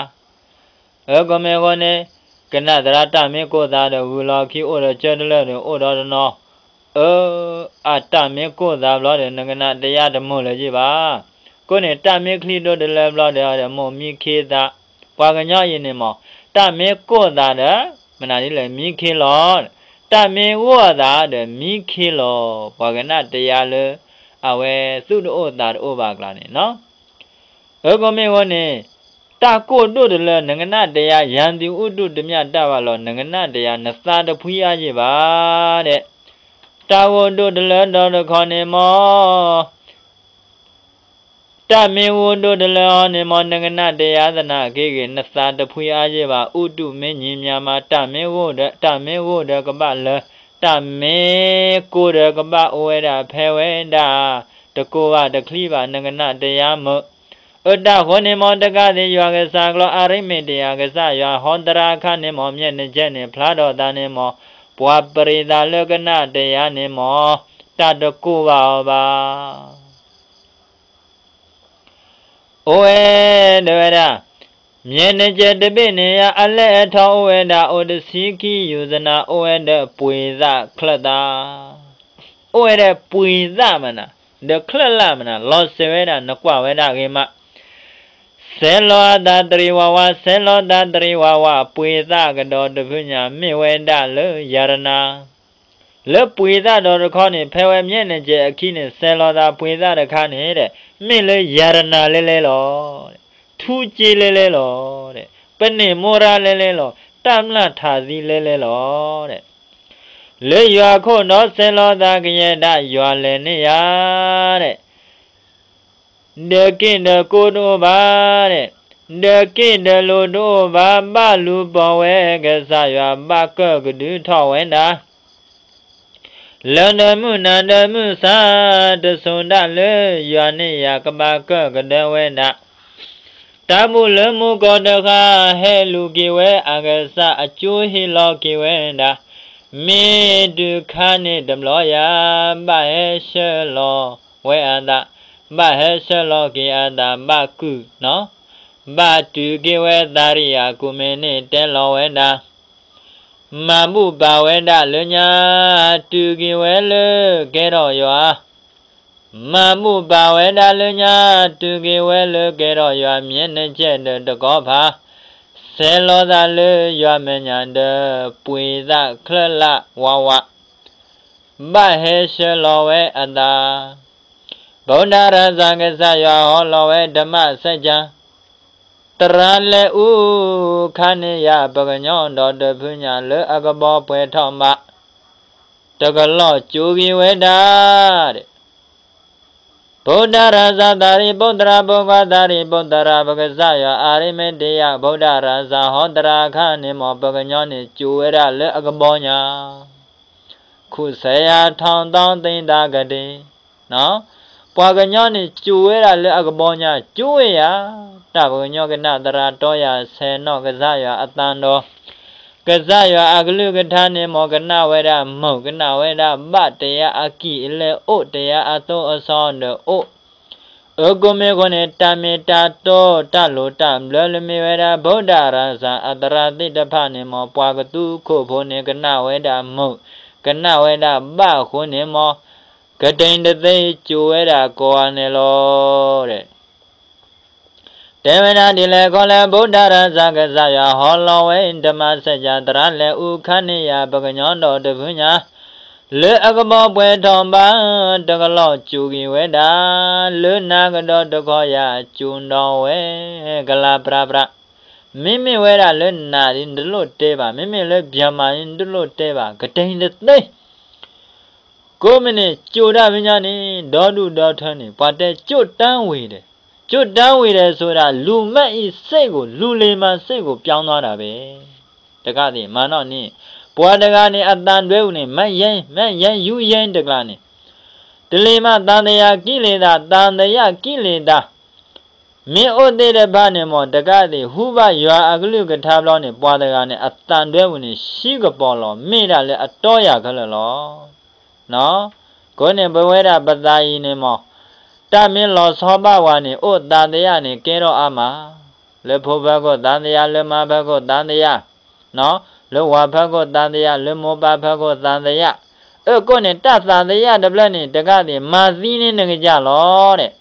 အဃိမ့ၢ်အဃိန့ၣ် ကနၣ်သရၣ်တၢ်မ့ၢ်ကိၢ်သးဒီး ဂုၤလီၤခံ အိၣ်ဒီးကၢတလၢာ်ဒီး အိၣ်ဒီးတနီၤ, အၢ, အတၢ်မ့ၢ်ကိၢ်သးဘျီဒီး နကနၣ်တရားတမုာ်လၢၤက့ဘၣ်. အဃိန့ၣ် တၢ်မ့ၢ်ချံဒိၣ်တလၢဘျီဒီး မိၢ်မံခ့သး, ပှၤကညီအံၤန့ၣ်မ့ၢ် တၢ်မ့ၢ်ကိၢ်သးဒီး မနုၤဒ်လဲၣ် မံခ့လီၤ, တၢ်မ့ၢ်ဂိၢ်သးဒီး မံခ့လီၤ, ပှၤကနၣ်တရားလၢ အဝဲသူၣ်တအိၣ်သးတအိၣ်ဘၣ်အကျါန့ၣ်နီၤ. အဃိမ့ၢ်အဃိန့ၣ် တၢ်ကိၢ်ဒိၣ်တလၢ နကနၣ်တရား ရန်သူ ဥတု ဓာတ် မတ္တ ဘၣ်လီၤ, နကနၣ်တရား နသးတဖှံအါယံာ်ဘၣ်ဒဲး, တၢ်ဂိၢ်ဒိၣ်တလၢဒီးတခီန့ၣ်မ့ၢ် တၢ်မ့ၢ်ဂိၢ်ဒိၣ်တလၢအီၤန့ၣ်မ့ၢ် နကနၣ်တရားသနာ်က့ဂ့ၤ နသးတဖှံအါယံာ်ဘၣ်, ဥတု မ့ၢ်ညံၤမၠါမး တၢ်မ့ၢ်ဂိၢ်ဒီး တၢ်မ့ၢ်ဂိၢ်ဒီးကဘၣ်လၢ တၢ်မ့ၢ်ကိၢ်ဒီးကဘၣ်အိၣ်ဝဲဒၣ်ဖဲဝဲဒၣ် တကိၢ်ဘၣ်တချံဘၣ် နကနၣ်တရားမုာ်. အတၢ်ဃိန့ၣ်မ့ၢ် တကးသ့ၣ် ယွၤကစၢ်ကျီ အရမ့ၤတယၤ ကစၢ်ယွၤဟီတရါခါန့ၣ်မ့ၢ် မျက်နှာကျက်န့ၣ် ဖျါထီၣ်သးန့ၣ်မ့ၢ် ပှၤပရံးသးလၢကနၣ်တရားန့ၣ်မ့ၢ် တၢ်တကိၢ်ဘၣ်အီၤဘၣ်. အိၣ်ဝဲဒၣ်ဝဲဒၣ် မျက်နှာကျက်တဘ့ၣ်န့ၣ် အလဲၢ်အထီအိၣ်ဝဲဒၣ် အိၣ်တဆံခံ ယူၢ်သနၤ အိၣ်ဝဲဒီးပှ့ၤသၣ်ချၢၣ်သၣ်, အိၣ်ဝဲဒီးပှ့ၤသၣ်မနၤ ဒီးချၢၣ်လၣ်မနၤ လီၤစၢၤဝဲဒၣ် နကွၢ်ဝဲဒၣ်ဂ့ၤမး ဆဲးလီၤအသးတရံးဝးဝး ဆဲးလီၤသးတရံးဝးဝး ပှ့ၤသၣ်ကဒီးတဖုညါ မ့ၢ်ဝဲဒၣ်လၢယၤတနၤ လၢပှ့ၤသၣ်ဒီးတခီန့ၣ် ဖဲဝဲမျက်နှာကျက်အခံန့ၣ် ဆဲးလီၤသးပှ့ၤသၣ်တခါန့ၣ် မ့ၢ်လၢယၤတနၤလဲလဲလီၤ. ထူးက့လဲလဲလီၤ. ပန့ၢ်မိရါလဲလဲလီၤ. တၢ်မျၢ်ထးသံလဲလဲလီၤ. လၢယွၤခိၣ်ဒီးဆဲးလီၤသးကယဲၢ်ဒၣ် ယွၤလဲၤန့ၢ်ယၤ ဒီးက့ၣ်ဒီးကိတအိၣ်ဘၣ်, ဒီးက့ၣ်ဒီးလိၤတအိၣ်ဘၣ်, ဘၣ်လူၤပိာ်ဝဲကစၢ်ယွၤ ဘၣ်ကၢၣ်ကဒုထီၣ်ဝဲဒၣ်, လၢဒီမုၢ်နၤဒီမုၢ်ဆါ တစိၤဒၣ်လၢယွၤန့ၣ်ယၤကဘၣ်ကၢၣ်ကဒၢဝဲဒၣ် တၢ်ဘူၣ်လၢမူကီၢ်တဃၣ် ဟဲလူၤက့ၤဝဲအကစၢ် အကၠိဟ့ၣ်လီၤက့ၤဝဲဒၣ်, မ့ၢ်တုၤခါန့ၣ်တဘျီယၤ ဘၣ်ဟဲဆှၢလီၤဝဲအသး, ဘၣ်ဟဲဆှၢလီၤက့ၤအသး ဘၣ်ကုၢ်, ဘၣ်တုၤက့ၤဝဲသးရံၣ်အကူၣ်မ့ၢ်န့ၣ်တဲလီၤဝဲဒၣ် မၤဘူၣ်ပာ်ဝဲဒၣ်လၢညါ တုၤက့ၤဝဲလၢကဲထီၣ်ယွၤ, မၤဘူၣ်ပာ်ဝဲဒၣ်လၢညါ တုၤက့ၤဝဲလၢကဲထီၣ်ယွၤ မျက်နှာကျက်ဒီးတကီၢ်ဖး, ဆ ဆဲးလီၤသးလၢယွၤမဲာ်ညါဒီး ပှ့ၤသးချၢလၢဝးဝး, ဘၣ်ဟဲဆှၢလီၤဝဲအသး, ဗုဒ္ဓရာဇာ ကစၢ်ယွၤဟီလီၤဝဲဓမ္မစကြာ, သရၣ်လဲၤအူခါန့ၢ်ယၤ ပှၤကညီဒီးတဖုညါလၢအကဘီပှဲၤထီၣ်ဘၣ်, တကလီၢ်ကၠိဂ့ၤဝဲဒၣ် ဗုဒ္ဓရာဇာ သာရိပုတ္တရာ ပုဂ္ဂိုလ် သာရိပုတ္တရာ ပကစၢ်ယွၤ အရိမ့တယ ဗုဒ္ဓရာဇာ ဟီသရၣ်အခါန့ၣ်မ့ၢ် ပှၤကညီန့ၣ် ကၠိဝဲဒၣ်လၢအကဘီညါ, ခုဆယ်ရာထောင်သောင်းသိန်းသာကတည်း, ပှၤကညီန့ၣ် ကၠိဝဲဒၣ်လၢအကဘီညါ ကၠိဝဲယၤ, တၢ်ပှၤကညီကနၣ်သရၣ်တီယၤ ဆဲးနီၣ်ကစၢ်ယွၤအသံဒီး ကစၢ်ယွၤအကလုၢ်ကထါန့ၣ်မ့ၢ် ကနၣ်ဝဲဒၣ်မုာ် ကနၣ်ဝဲဒၣ်ဘၣ် တရားအကြည်အလင်းအိၣ် တရားအသိအစီဒီးအိၣ်, အဃိမ့ၢ်အဃိန့ၣ် တၢ်မ့ၢ်တၢ်တီ တၢ်လိၣ်တၢ်ဘျၢလၢမ့ၢ်ဝဲဒၣ် ဗုဒ္ဓရာဇာ အသရၣ်သ့ၣ်တဖၣ်န့ၣ်မ့ၢ် ပှၤကသူခိၣ်ဖိန့ၣ် ကနၣ်ဝဲဒၣ်မုာ် ကနၣ်ဝဲဒၣ်ဘၣ်အဃိန့ၣ်မ့ၢ် ကတံၤတသ့ ကၠိဝဲဒၣ်ကိးဂၤန့ၣ်လီၤ. တဲဝဲဒၣ်ဒ်လဲၣ်ခီလဲၣ် ဗုဒ္ဓရာဇာ ကစၢ်ယွၤဟီလီၤဝဲ ဓမ္မစကြာ သရၣ်လဲၤအူခါန့ၢ်ယၤ ပှၤကညီဒီးတဖုညါ လၢအကဘီပှဲၤထီၣ်ဘၣ် တကလီၢ်ကၠိဂ့ၤဝဲဒၣ် လၢနၤကဒီးတခီယၤ ကၠိဒီးဝဲ ကလၤပြးပြး, မ့မ့ၢ်ဝဲဒၣ်လၢနၤဒ်နတလိၣ်တဲဘၣ် မ့မ့ၢ်လၢ မြန်မာ ဒ်နတလိၣ်တဲဘၣ် ကတံၤတသ့ ကိးမုၢ်နံၤ ကၠိတၢ်ဖဲညါန့ၣ် ဒီဒူၣ်ဒီထၢန့ၣ် ပှၤတဲကၠိတၢ်ဝံၤဒီး, ကၠိတၢ်ဝံၤဒီး ဆိုတာ လူမိုက်အစစ်ကို လူလိမ္မာစစ်ကို ပြောင်းသွားတာပဲ. တကးသ့ၣ် မၤနီၣ်န့ၣ် ပှၤတဂၤန့ၣ် အသံတွဲပူၤန့ၣ် မ့ၢ်ယဲ မ့ၢ်ယဲ ယူယဲတကျါန့ၣ် တလ့ၤမး သံသယကိလေသာ သံသယကိလေသာ မ့ၢ်အိၣ်သ့ၣ်တဖၣ်န့ၣ်မ့ၢ် တကးသ့ၣ် ဟူဘၣ်ယွၤအကလုၢ်ကထါဘျီန့ၣ် ပှၤတဂၤန့ၣ် အသံတွဲပူၤန့ၣ် ဟံးကပီၤလီၤ မ့ၢ်ဒၣ်လၢအတီယၤခဲလၢာ်လီၤ. ကိးန့ၣ် ပဝဲဒၣ်ပသးအံၤန့ၣ်မ့ၢ် တၢ်မ့ၢ်လီၤဆီဘၣ်ဝဲန့ၣ် အိၣ်သံသယန့ၣ် ကဲထီၣ်အါမး, လၢဖိဖၢခိၣ်သံသယ, လၢမါဖၢခိၣ်သံသယ, လၢဝၤဖၢခိၣ်သံသယ, လၢမိၢ်ပၢ်ဖၢခိၣ်သံသယ, အဃိန့ၣ် တၢ်သံသယတဖျၢၣ်န့ၣ် တကးသ့ၣ် မၤသံန့ၢ်နကစၢ်လီၤဒီး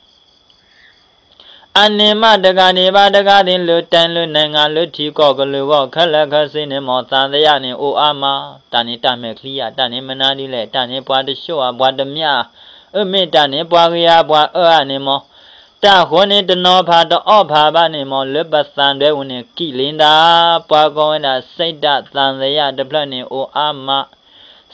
အန့ၣ်မးတဂၤန့ၣ်ဘၣ်တဂၤသ့ၣ် လၢတိုင်းလၢနိုင်ငံ လၢထံကီၢ်ကလုာ်ဂီၢ်ခဲလၢာ်ခဲဆ့န့ၣ်မ့ၢ် သံသယန့ၣ်အိၣ်အါမး, တၢ်န့ၣ်တၢ်မဲာ်ချံဧါ, တၢ်န့ၣ်မနုၤဒ်လဲၣ်, တၢ်န့ၣ်ပှၤတဆှိၣ်ဧါ ပှၤတမၠးဧါ, အမ့ၢ်တၢ်န့ၣ် ပှၤဂ့ၤဧါပှၤအၢဧါန့ၣ်မ့ၢ်, တၢ်ဃိန့ၣ် တနီၤဖးတအီၣ်ဖးဘၣ်န့ၣ်မ့ၢ် လၢပသံတွဲပူၤန့ၣ် ကိလေသာ, ပှၤကိးဝဲဒၣ် စိတ်ဓာတ်သံသယတဖျၢၣ်န့ၣ်အိၣ်အါမး,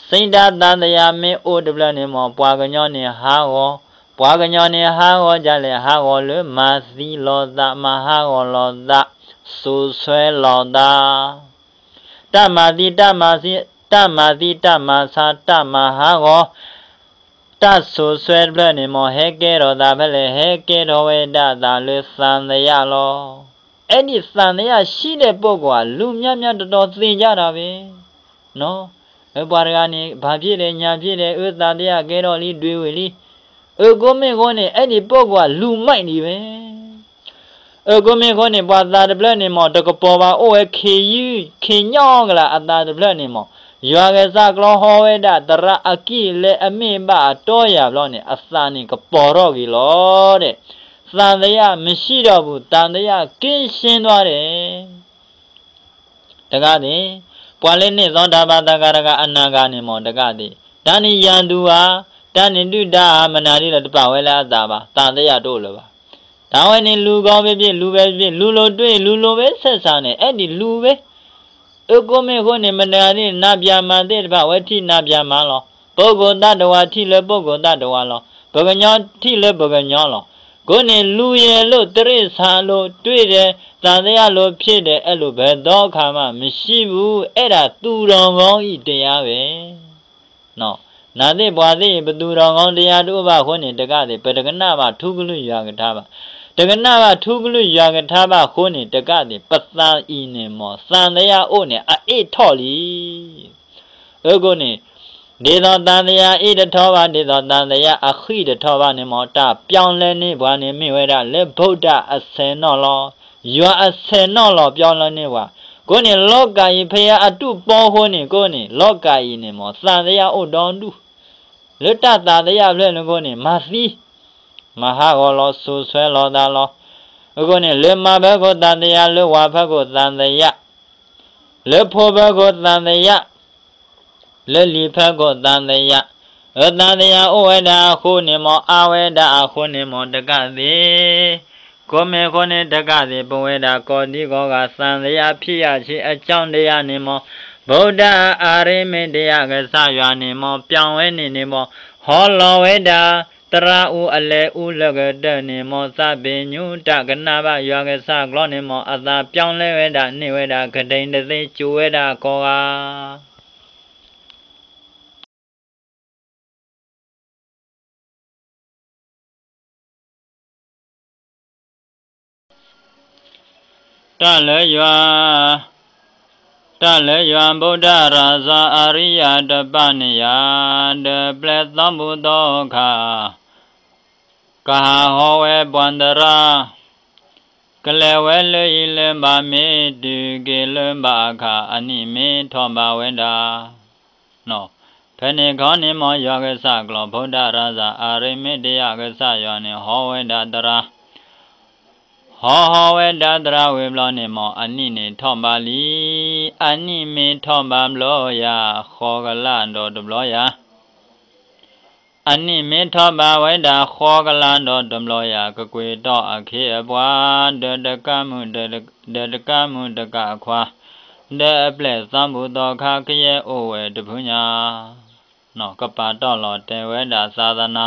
စိတ်ဓာတ်သံသယမ့ၢ်အိၣ်တဖျၢၣ်န့ၣ်မ့ၢ် ပှၤကညီန့ၣ်ဟးဂီၤ, ပှၤကညီန့ၣ်ဟးဂီၤဒ်လဲၣ်, ဟးဂီၤလၢမၤသံလိာ်သး, မၤဟးဂီၤလိာ်သး, စိတ်ဆွဲလိာ်သး, တၢ်မၤသံ, တၢ်မၤသံ, တၢ်မၤသံ, တၢ်မၤဆါ, တၢ်မၤဟးဂီၤ, တၢ်စိတ်ဆွဲတဖျၢၣ်န့ၣ်မ့ၢ် ဟဲကဲထီၣ်သးဖဲလဲၣ်, ဟဲကဲထီၣ်ဝဲဒၣ်သးလၢသံသယလီၤ. အဲဒီသံသယရှိတဲ့ပုဂ္ဂိုလ်ဟာ လူများများတော်တော်သေကြတာပဲ. ပှၤတဂၤန့ၣ် ဘာဖြစ်တယ်, ညာဖြစ်တယ်, အသံသယကဲထီၣ်လံ, တွေးဝေလံ. အဃိမ့ၢ်အဃိန့ၣ် အဲဒီပုဂ္ဂိုလ်ဟာ လူမိုက်လံပဲ. အဃိမ့ၢ်အဃိန့ၣ် ပှၤသးတဖျၢၣ်န့ၣ်မ့ၢ် တကပီၤဘၣ် အိၣ်ဝဲခ့ယုၢ်ခ့ညီကလၢ် အသးတဖျၢၣ်န့ၣ်မ့ၢ် ယွၤကစၢ်ကျီဟီဝဲဒၣ် သရၣ်အကံၢ်လၢအမ့ၢ်ဘၣ်အတီယၤဘျီန့ၣ် အသးန့ၣ်ကပီၤထီၣ်က့ၤလီၤ သံသယမရှိတော့ဘူး, သံသယကင်းရှင်းသွားတယ်. တကးသ့ၣ်, ပှၤလၢန့ၢ်သီတၢ်ဘါသဂၤတဂၤအနာ်ဂၤန့ၣ်မ့ၢ် တကးသ့ၣ်, တၢ်န့ၣ်ယၤသူဧါ, တၢ်န့ၣ်ဒုၣ်ဒါဧါ, မနုၤဒ်လဲၣ် တပာ်ဝဲလၢအသးဘၣ်, သံသယတအိၣ်လၢၤဘၣ်. တၢ်ဝဲန့ၣ်လူၤဂီၤဖဲဖဲ, လူၤဝဲဖဲဖဲ, လူၤလိာ်တ့ၢ်, လူၤလိာ်ဝဲ ဆက်ဆံ န့ၣ် အဲၣ်ဒိးလူၤဝဲ အဃိမ့ၢ်အဃိန့ၣ် မတၤသ့ၣ် နၤဗျာမၤသ့ၣ်တဖၣ် အဝဲထံၣ်နၤဗျာမၤလီၤ. ပုဂ္ဂိုလ်သတ္တဝါ ထံၣ်လၢပုဂ္ဂိုလ်သတ္တဝါလီၤ. ပှၤကညီထံၣ်လၢပှၤကညီလီၤ. အဃိန့ၣ် လူၤယဲၤလိာ် တရ့ၣ်ဆါလိာ် တွေးတယ်, သံသယလိာ် ဖြစ်တယ်, အဲၣ်လိာ် ဘယ်သောအခါမှမရှိဘူး. အဲဒါသူတော်ကောင်း၏ တရားပဲ. နၤသ့ၣ်ပှၤသ့ၣ်အံၤ ပသူတော်ကောင်းတရားတအိၣ်ဘၣ်အဃိန့ၣ် တကးသ့ၣ် ပတကနၣ်ဘၣ်ထူကလုၢ်ယွၤကထါဘၣ်. တကနၣ်ဘၣ်ထူကလုၢ်ယွၤကထါဘၣ်အဃိန့ၣ် တကးသ့ၣ် ပသးအံၤန့ၣ်မ့ၢ် သံသယအိၣ်န့ၣ် အအ့ၣ်ထီၣ်လံ. အဃိန့ၣ် ဒ်သိးသံသယအ့ၣ်တထီၣ်ဘၣ်, ဒ်သိးသံသယအဃံၣ်တထီၣ်ဘၣ်န့ၣ်မ့ၢ် တၢ်ပြောင်းလဲန့ၢ်ပှၤန့ၣ် မ့ၢ်ဝဲဒၣ်လၢ ဗုဒ္ဓအဆဲးနီၣ်လီၤ. ယွၤအဆဲးနီၣ်လီၤ ပြောင်းလဲန့ၢ်ပှၤ. အဃိန့ၣ် လောကီ ဖဲအတူၢ်ပီဃိန့ၣ် အဃိန့ၣ် လောကီ န့ၣ်မ့ၢ် သံသယအိၣ်ဒီဒူၣ် လၢတၢ်သံသယဖျၢၣ်န့ၣ်အဃိန့ၣ် မၤသံ, မၤဟးဂီၤလီၤ, စိတ်ဆွဲလိာ်သးလီၤ. အဃိန့ၣ် လၢမါဖၢခိၣ်သံသယ, လၢဝၤဖၢခိၣ်သံသယ, လၢဖိဖၢခိၣ်သံသယ, လၢလံၤဖၢခိၣ်သံသယ, အသံသယအိၣ်ဝဲဒၣ်အဃိန့ၣ်မ့ၢ် အါဝဲဒၣ်အဃိန့ၣ်မ့ၢ် တကးသ့ၣ် ကိးမ့ၢ်ဃိန့ၣ် တကးသ့ၣ် ပဝဲဒၣ်ကိးဒံကိးဂၤ သံသယဖြစ်ရခြင်းအကြောင်းတရားန့ၣ်မ့ၢ် ဗုဒ္ဓအာရမံတယကစၢ်ယွၤန့ၣ်မ့ၢ် ပြောင်းဝဲန့ၣ်န့ၣ်မ့ၢ် ဟီလီၤဝဲဒၣ် သရၣ်အူအလဲၤအူလၢကတၢၢ်န့ၣ်မ့ၢ် သးပ့ၤညူတၢ်ကနၣ်ဘၣ်ယွၤကစၢ်ကျိာ်န့ၣ်မ့ၢ် အသးပြောင်းလဲဝဲဒၣ်န့ၢ်ဝဲဒၣ် ကထိန်တသ့ စူၤဝဲဒၣ်ကိးဂၤ တၢ်လၢယွၤ, တၢ်လၢယွၤ ဗုဒ္ဓရာဇာ အရိယတပါးန့ၣ်ယၤ, ဒီးပျဲၢ်သီဘူၣ်သီခါ, ကဟးဟီဝဲပှၤသရၣ်, ကလဲၤဝဲလၢအံၤလၢဘၣ် မ့ၢ်တုၤက့ၤလၢဘၣ်အခါ အနံၣ်မ့ၢ်ထီၣ်ဘၣ်ဝဲဒၣ် ဖဲန့ၣ်ခီန့ၣ်မ့ၢ် ယွၤကစၢ်ကျိာ် ဗုဒ္ဓရာဇာ အာရမတေယကစၢ်ယွၤန့ၣ် ဟီဝဲဒၣ်သရၣ်, ဟီဟီဝဲဒၣ်သရၣ်ဝံၤဘျီန့ၣ်မ့ၢ် အနံၣ်န့ၣ်ထီၣ်ဘၣ်လံ. အနံၣ်မ့ၢ်ထီၣ်ဘၣ်ဘျီယၤ ဃိးကလးဒီးတဘျီယၤ အနံၣ်မ့ၢ်ထီၣ်ဘၣ်ဝဲဒၣ် ဃိးကလးဒီးတဘျီယၤ ကကွံာ်ထီၣ်အခ့အပှၤ ဒီးတကးမုၣ်, ဒီးတကးမုၣ်တကးခွါ, ဒီးအပျဲၢ်သီဘူၣ်သီခါ ကယဲၢ်အိၣ်ဝဲတဖုညါ, ကပာ်တီၢ်လီၤတဲာ်ဝဲဒၣ်သာသနာ,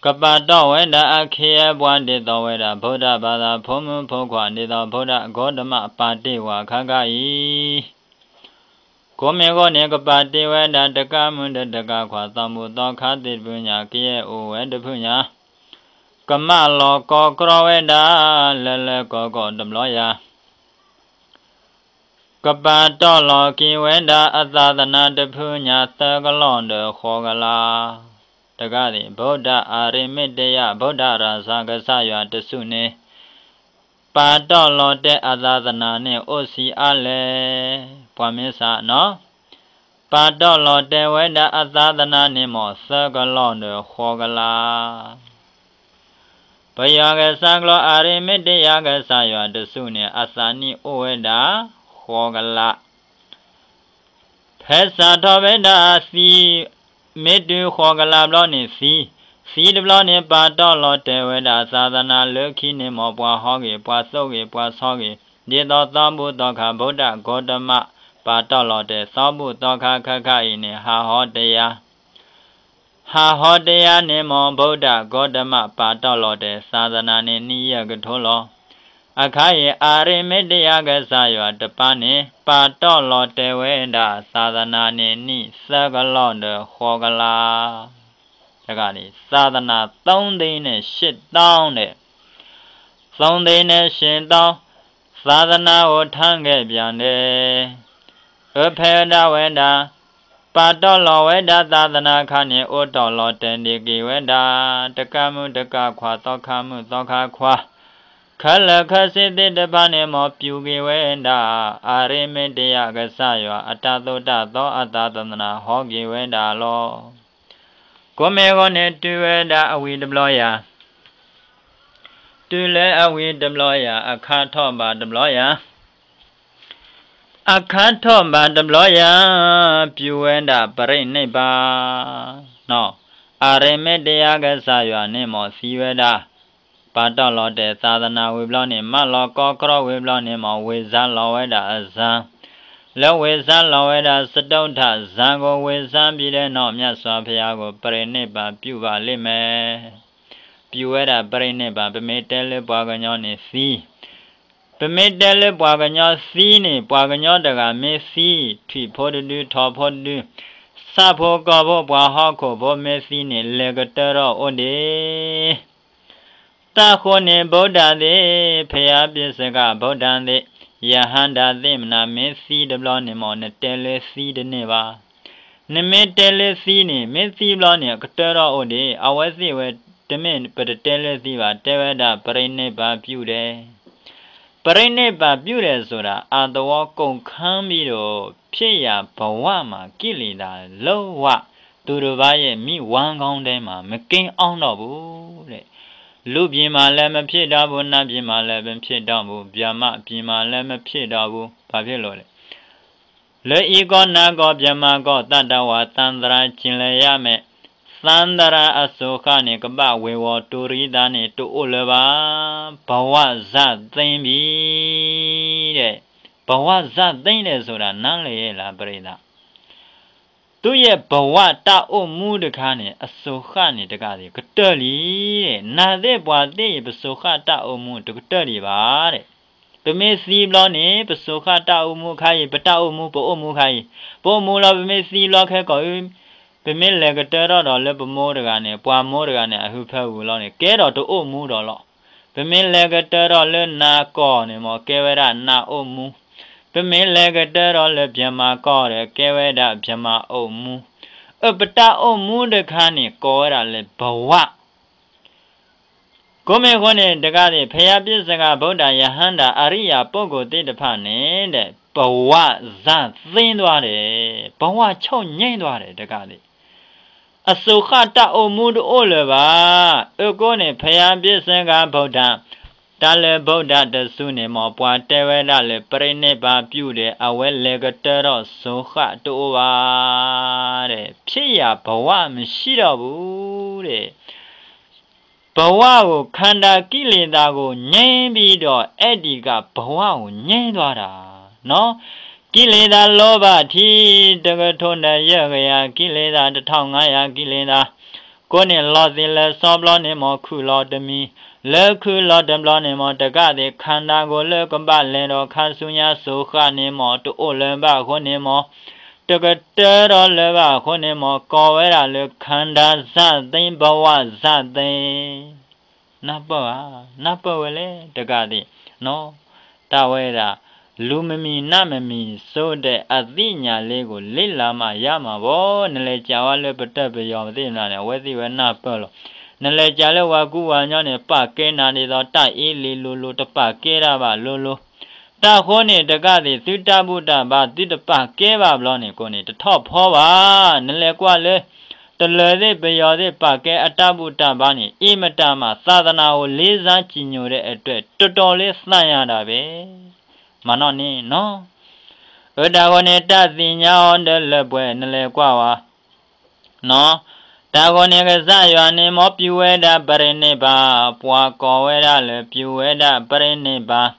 ကပာ်တီၢ်ဝဲဒၣ်အခ့အပှၤ ဒ်သိးဝဲဒၣ် ဗုဒ္ဓဘာသာ ဖိမုၣ်ဖိခွါ ဒ်သိး ဗုဒ္ဓဂေါတမ ပာ်တ့ၢ်ဝဲအခါခါအံၤ ကိးမ့ၢ်ဂီၢ်န့ၣ် ကပာ်တ့ၢ်ဝဲဒၣ် တကးမုၣ်ဒီးတကးခွါ သီဘူၣ်သီခါသ့ၣ်တဖုညါ ကယဲၢ်အိၣ်ဝဲတဖုညါ, ကမၢလီၤကီကရီဝဲဒၣ် လၢလၢကီကီတဘျီယၤ, ကပာ်တီၢ်လီၤက့ၤဝဲဒၣ်အသးသနါတဖုညါ သၢကလီၢ်ဒီးဃိးကလး, တကးဒံး ဗုဒ္ဓအာရမတေယ ဗုဒ္ဓရာဇာ ကစၢ်ယွၤတစုန့ၣ် ပာ်တီၢ်လီၤတဲာ်အသးသနါန့ၣ် အိၣ်ဆံးအါလဲၣ်, ပှၤမ့ၢ်စးနီၤ, ပာ်တီၢ်လီၤတဲာ်ဝဲဒၣ်အသးသနါန့ၣ်မ့ၢ် သၢကလီၢ်ဒီးဃိးကလး ပယွၤကစၢ်ကျိာ် အာရမတေယကစၢ်ယွၤတစုန့ၣ် အသးနံၣ်အိၣ်ဝဲဒၣ် ဃိးကလး, ဖဲစးထီၣ်ဝဲဒၣ်အသံ မ့ၢ်တုၤဃိးကလးဘျီန့ၣ်သံ, သံတဘျီန့ၣ် ပာ်တီၢ်လီၤတဲာ်ဝဲဒၣ်သးသနါလၢခံန့ၣ်မ့ၢ် ပှၤဟီဂ့ၤ ပှၤသိၣ်ဂ့ၤ ပှၤဆီဂ့ၤ, ဒ်သိးသီဘူၣ်သီခါ ဗုဒ္ဓဂေါတမ ပာ်တီၢ်လီၤတဲာ် သီဘူၣ်သီခါခါခါအံၤန့ၣ် ဟးဟီတယၤ ဟးဟီတယၤန့ၣ်မ့ၢ် ဗုဒ္ဓဂေါတမ ပာ်တီၢ်လီၤတဲာ်သးသနါန့ၣ် နံၣ်ယဲၢ်ကထိလီၤ. အခါအံၤ အာရမတေယကစၢ်ယွၤတပါးန့ၣ် ပာ်တီၢ်လီၤတဲာ်ဝဲဒၣ်သးသနါန့ၣ် နံၣ်သၢကလီၢ်ဒီးဃိးကလး, တဂၤန့ၣ် သာသနာသုံးသိန်းနဲ့ရှစ်သောင်းန့ၣ် သုံးသိန်းနဲ့ရှစ်သောင်း သာသနာကို ထမ်းခဲ့ပြန်တယ်. အဖဲဒၣ်ဝဲဒၣ် ပာ်တီၢ်လီၤဝဲဒၣ်သးသနါခါန့ၣ် အိၣ်တီၢ်လီၤတဲာ်ဒံးက့ၤဝဲဒၣ် တကးမုၣ်တကးခွါ သီခါမုၣ်သီခါခွါ ခဲလၢာ်ခဲဆ့သ့ၣ်တဖၣ်န့ၣ် မ်ပျူၤက့ၤဝဲဒၣ် အာရမတေယကစၢ်ယွၤ အတၢ်သိၣ်တၢ်သီအသးသနါ ဟီက့ၤဝဲဒၣ်လီၤ. ကိးမ့ၢ်ဂီၢ်န့ၣ် တုၤဝဲဒၣ်အဝံၤတဘျီယၤ, တုၤလၢအဝံၤတဘျီယၤ အခါထီၣ်ဘၣ်တဘျီယၤ, အခါထီၣ်ဘၣ်တဘျီယၤ, ပျူၤဝဲဒၣ်ပရိနိဗ္ဗာန်, အာရမတေယကစၢ်ယွၤန့ၣ် မ်သံဝဲဒၣ် ပာ်တီၢ်လီၤတဲာ်သးသနါဝံၤဘျီန့ၣ် မၢလီၤကီကရီဝံၤဘျီန့ၣ် မ်ဝ့ၤစါလီၤဝဲဒၣ်အစၢ်, လၢဝ့ၤစါလီၤဝဲဒၣ် စတုတ္ထဇာန်ကို ဝင်စားပြီးတဲ့နောက် မြတ်စွာဘုရားကို ပြဏိပ္ပန္နပြုလီၤ. ပျူၤဝဲဒၣ်ပြဏိပ္ပန္န, ပမ့ၢ်တဲလၢပှၤကညီန့ၣ်သံ, ပမ့ၢ်တဲလၢပှၤကညီသံန့ၣ် ပှၤကညီတဂၤမ့ၢ်သံ, ထွံၣ်ဖိတဒု ထိးဖိတဒု, ဆၣ်ဖိကီၢ်ဖိ ပှၤဟီၣ်ခိၣ်ဖိမ့ၢ်သံန့ၣ် လဲၤကတၢၢ်ထီၣ်အိၣ်ဒံး တၢ်ဃိန့ၣ် ဗုဒ္ဓသ့ၣ်, ဘုရားပြစ်စကား ဗုဒ္ဓသ့ၣ်, ရဟန္တာသ့ၣ်မနၤ မ့ၢ်သံတဘျီန့ၣ် မ်နတဲလၢသံတန့ၢ်ဘၣ်. နမ့ၢ်တဲလၢသံန့ၣ် မ့ၢ်သံဘျီန့ၣ် ကတၢၢ်ထီၣ်အိၣ်ဒံး, အဝဲသ့ၣ်ဝဲ တမ့ၢ်ပတတဲလၢသံဘၣ်, တဲဝဲဒၣ် ပြဏိပ္ပန္နပြုတယ်. ပြဏိပ္ပန္နပြုတယ်ဆိုတာ အသဝီကုန်ခမ်းပြီးတော့ ဖြစ်ရာဘဝမှာ ကိလေသာလုံးဝ သူတစ်ပါးရဲ့မီးဝမ်းခေါင်းထဲမှာ မကင်းအောင်တော့ဘူးတဲ့. လူပြည်မှာလည်း မဖြစ်တော့ဘူး၊ နတ်ပြည်မှာလည်း မဖြစ်တော့ဘူး၊ ဗြဟ္မာပြည်မှာလည်း မဖြစ်တော့ဘူး။ ဘာဖြစ်လို့လဲ။ လၢအံၤကီၢ်နၢ်ကီၢ် ဗြဟ္မာကီၢ် သတ္တဝါ သန္တရာ ကျင်လည်ရမယ်။ သန္တရာအစိၤဃၣ်န့ၣ် ကဘၣ်ဝ့ၤဝီၤတူၤရံသးန့ၣ် တအိၣ်လၢၤဘၣ်. ဘဝစံသိမ်းပြီတဲ့. ဘဝစံသိမ်းတယ်ဆိုတာ နားလည်ရဲ့လား ပရိသတ်. သူ့ရဲ့ဘဝတၢ်အိၣ်မူတခါန့ၣ် အစိၤဃၣ်န့ၣ် တကးဒံး ကတၢၢ်လံ. နၤသ့ၣ်ပှၤသ့ၣ်အံၤ ပစိၤဃၣ်တၢ်အိၣ်မူတကတၢၢ်ဒံးဘၣ်တဲ့. ပမ့ၢ်သံဘျီန့ၣ် ပစိၤဃၣ်တၢ်အိၣ်မူခါအံၤ ပတၢ်အိၣ်မူ ပအိၣ်မူခါအံၤ ပအိၣ်မူလီၤ. ပမ့ၢ်သံဘျီခဲကိာ်အံၤ ပမ့ၢ်လဲၤကတၢၢ်ထီၣ်ဒီးလၢပမိၢ်တဂၤန့ၣ် ပှၤမိၢ်တဂၤန့ၣ် အဟၢဖၢဂုၤလီၤန့ၣ် ကဲဒီးတအိၣ်မူဒီးလီၤ. ပမ့ၢ်လဲၤကတၢၢ်ထီၣ်လၢနၤကီၢ်န့ၣ်မ့ၢ် ကဲဝဲဒၣ်နၢ်အိၣ်မူ. ပမ့ၢ်လဲၤကတၢၢ်ထီၣ်လၢဗြဟ္မာကီၢ်ဒီး ကဲဝဲဒၣ်ဗြဟ္မာအိၣ်မူ. အၢ ပတၢ်အိၣ်မူတခါန့ၣ် ကိးဝဲဒၣ်လၢဘဝ ကိးမ့ၢ်ဃိန့ၣ် တကးဒံး ဘုရားပြစ်စကား ဗုဒ္ဓ ရဟန္တာ အရိယာပုဂ္ဂိုလ်သ့ၣ်တဖၣ်န့ၣ် ဘဝစံသိမ်းသွားတယ်, ဘဝချုပ်ငြိမ်းသွားတယ် တကးဒံး. အစိၤဃၣ်တၢ်အိၣ်မူတအိၣ်လၢၤဘၣ်. အဃိန့ၣ် ဘုရားပြစ်စကား ဗုဒ္ဓ တၢ်လၢ ဗုဒ္ဓ တစုန့ၣ်မ့ၢ် ပှၤတဲဝဲဒၣ်လၢ ပြိနိဗ္ဗာန်ပြုတယ်, အဝဲလဲၤကတၢၢ်ထီၣ်စိၤဃၣ်တအိၣ်ဘၣ် တဲ့, ဖြစ်ရာဘဝမရှိတော့ဘူးတဲ့. ဘဝကို ခန္ဓာကိလေသာကို ငြိမ်းပြီးတော့ အဲ့ဒီကဘဝကို ငြိမ်းသွားတာနော်. ကိလေသာ လောဘ ထီး တစ်ကထိနဲ့ ယုတ်ကရာ ကိလေသာ တစ်ထောင်ငါးရာ ကိလေသာ ကိးန့ၣ် လီၤသ့ၣ်လၢစီဘျီန့ၣ်မ့ၢ် ခုၣ်လီၤတမံၤ, လၢခုၣ်လီၤတဘျီန့ၣ်မ့ၢ် တကးသ့ၣ် ခန္ဓာကိုယ် လၢကဘၣ်လဲၤဒီးခါဆူညါစိၤဃၣ်န့ၣ်မ့ၢ် တအိၣ်လၢၤဘၣ်အဃိန့ၣ်မ့ၢ် တကတၢၢ်ဒီးလၢၤဘၣ်အဃိန့ၣ်မ့ၢ် ကိးဝဲဒၣ်လၢ ခန္ဓာစံသိမ်း ဘဝစံသိမ်း နၢ်ပၢၢ်ဧါ, နၢ်ပၢၢ်ဝဲလဲၣ် တကးဒံး, တၢ်ဝဲဒၣ် လူမမံၤနၢ်မမံၤ ဆိုတဲ့အသိညာလေးကို လေ့လာမှရမှာပေါ့. နလဲၤစံးဝဲလၢပတၢၢ်ပယီၤသ့ၣ်မနၤန့ၣ် အဝဲသ့ၣ်ဝဲနၢ်ပၢၢ်လီၤ. နလဲၤစံးလၢပှၤကူပှၤကညီန့ၣ် ပာ်ကဲနၤဒ်သိးတၢ်အ့လံလိၤလိၤ တပာ်ကဲတၢ်ဘၣ်လိၤလိၤ တၢ်ဃိန့ၣ် တကးသ့ၣ် သုတၢ်ဘူၣ်တၢ်ဘါ သုတပာ်ကဲဘၣ်ဘျီန့ၣ် ကိးန့ၣ် တထီၣ်ဖီဘၣ်. နလဲၤကွၢ်လၢ တလၢၤသ့ၣ်ပယီၤသ့ၣ် ပာ်ကဲအတၢ်ဘူၣ်တၢ်ဘါန့ၣ် အံၤမတၤမး သာသနာကို လေးစားကြည်ညိုတဲ့အတွက် တော်တော်လေး သံယတာပဲ မနီၣ်န့ၣ်နီၤ. အတၢ်ဃိန့ၣ် တၢ်သ့ၣ်ညါအီၤဒီးလၢပှဲၤ နလဲၤကွၢ်ဝဲ တၢ်ဃိန့ၣ် ကစၢ်ယွၤန့ၣ်မ့ၢ် ပြုဝဲဒၣ် ပြိနိဗ္ဗာန်, ပှၤကိးဝဲဒၣ်လၢ ပြုဝဲဒၣ် ပြိနိဗ္ဗာန်,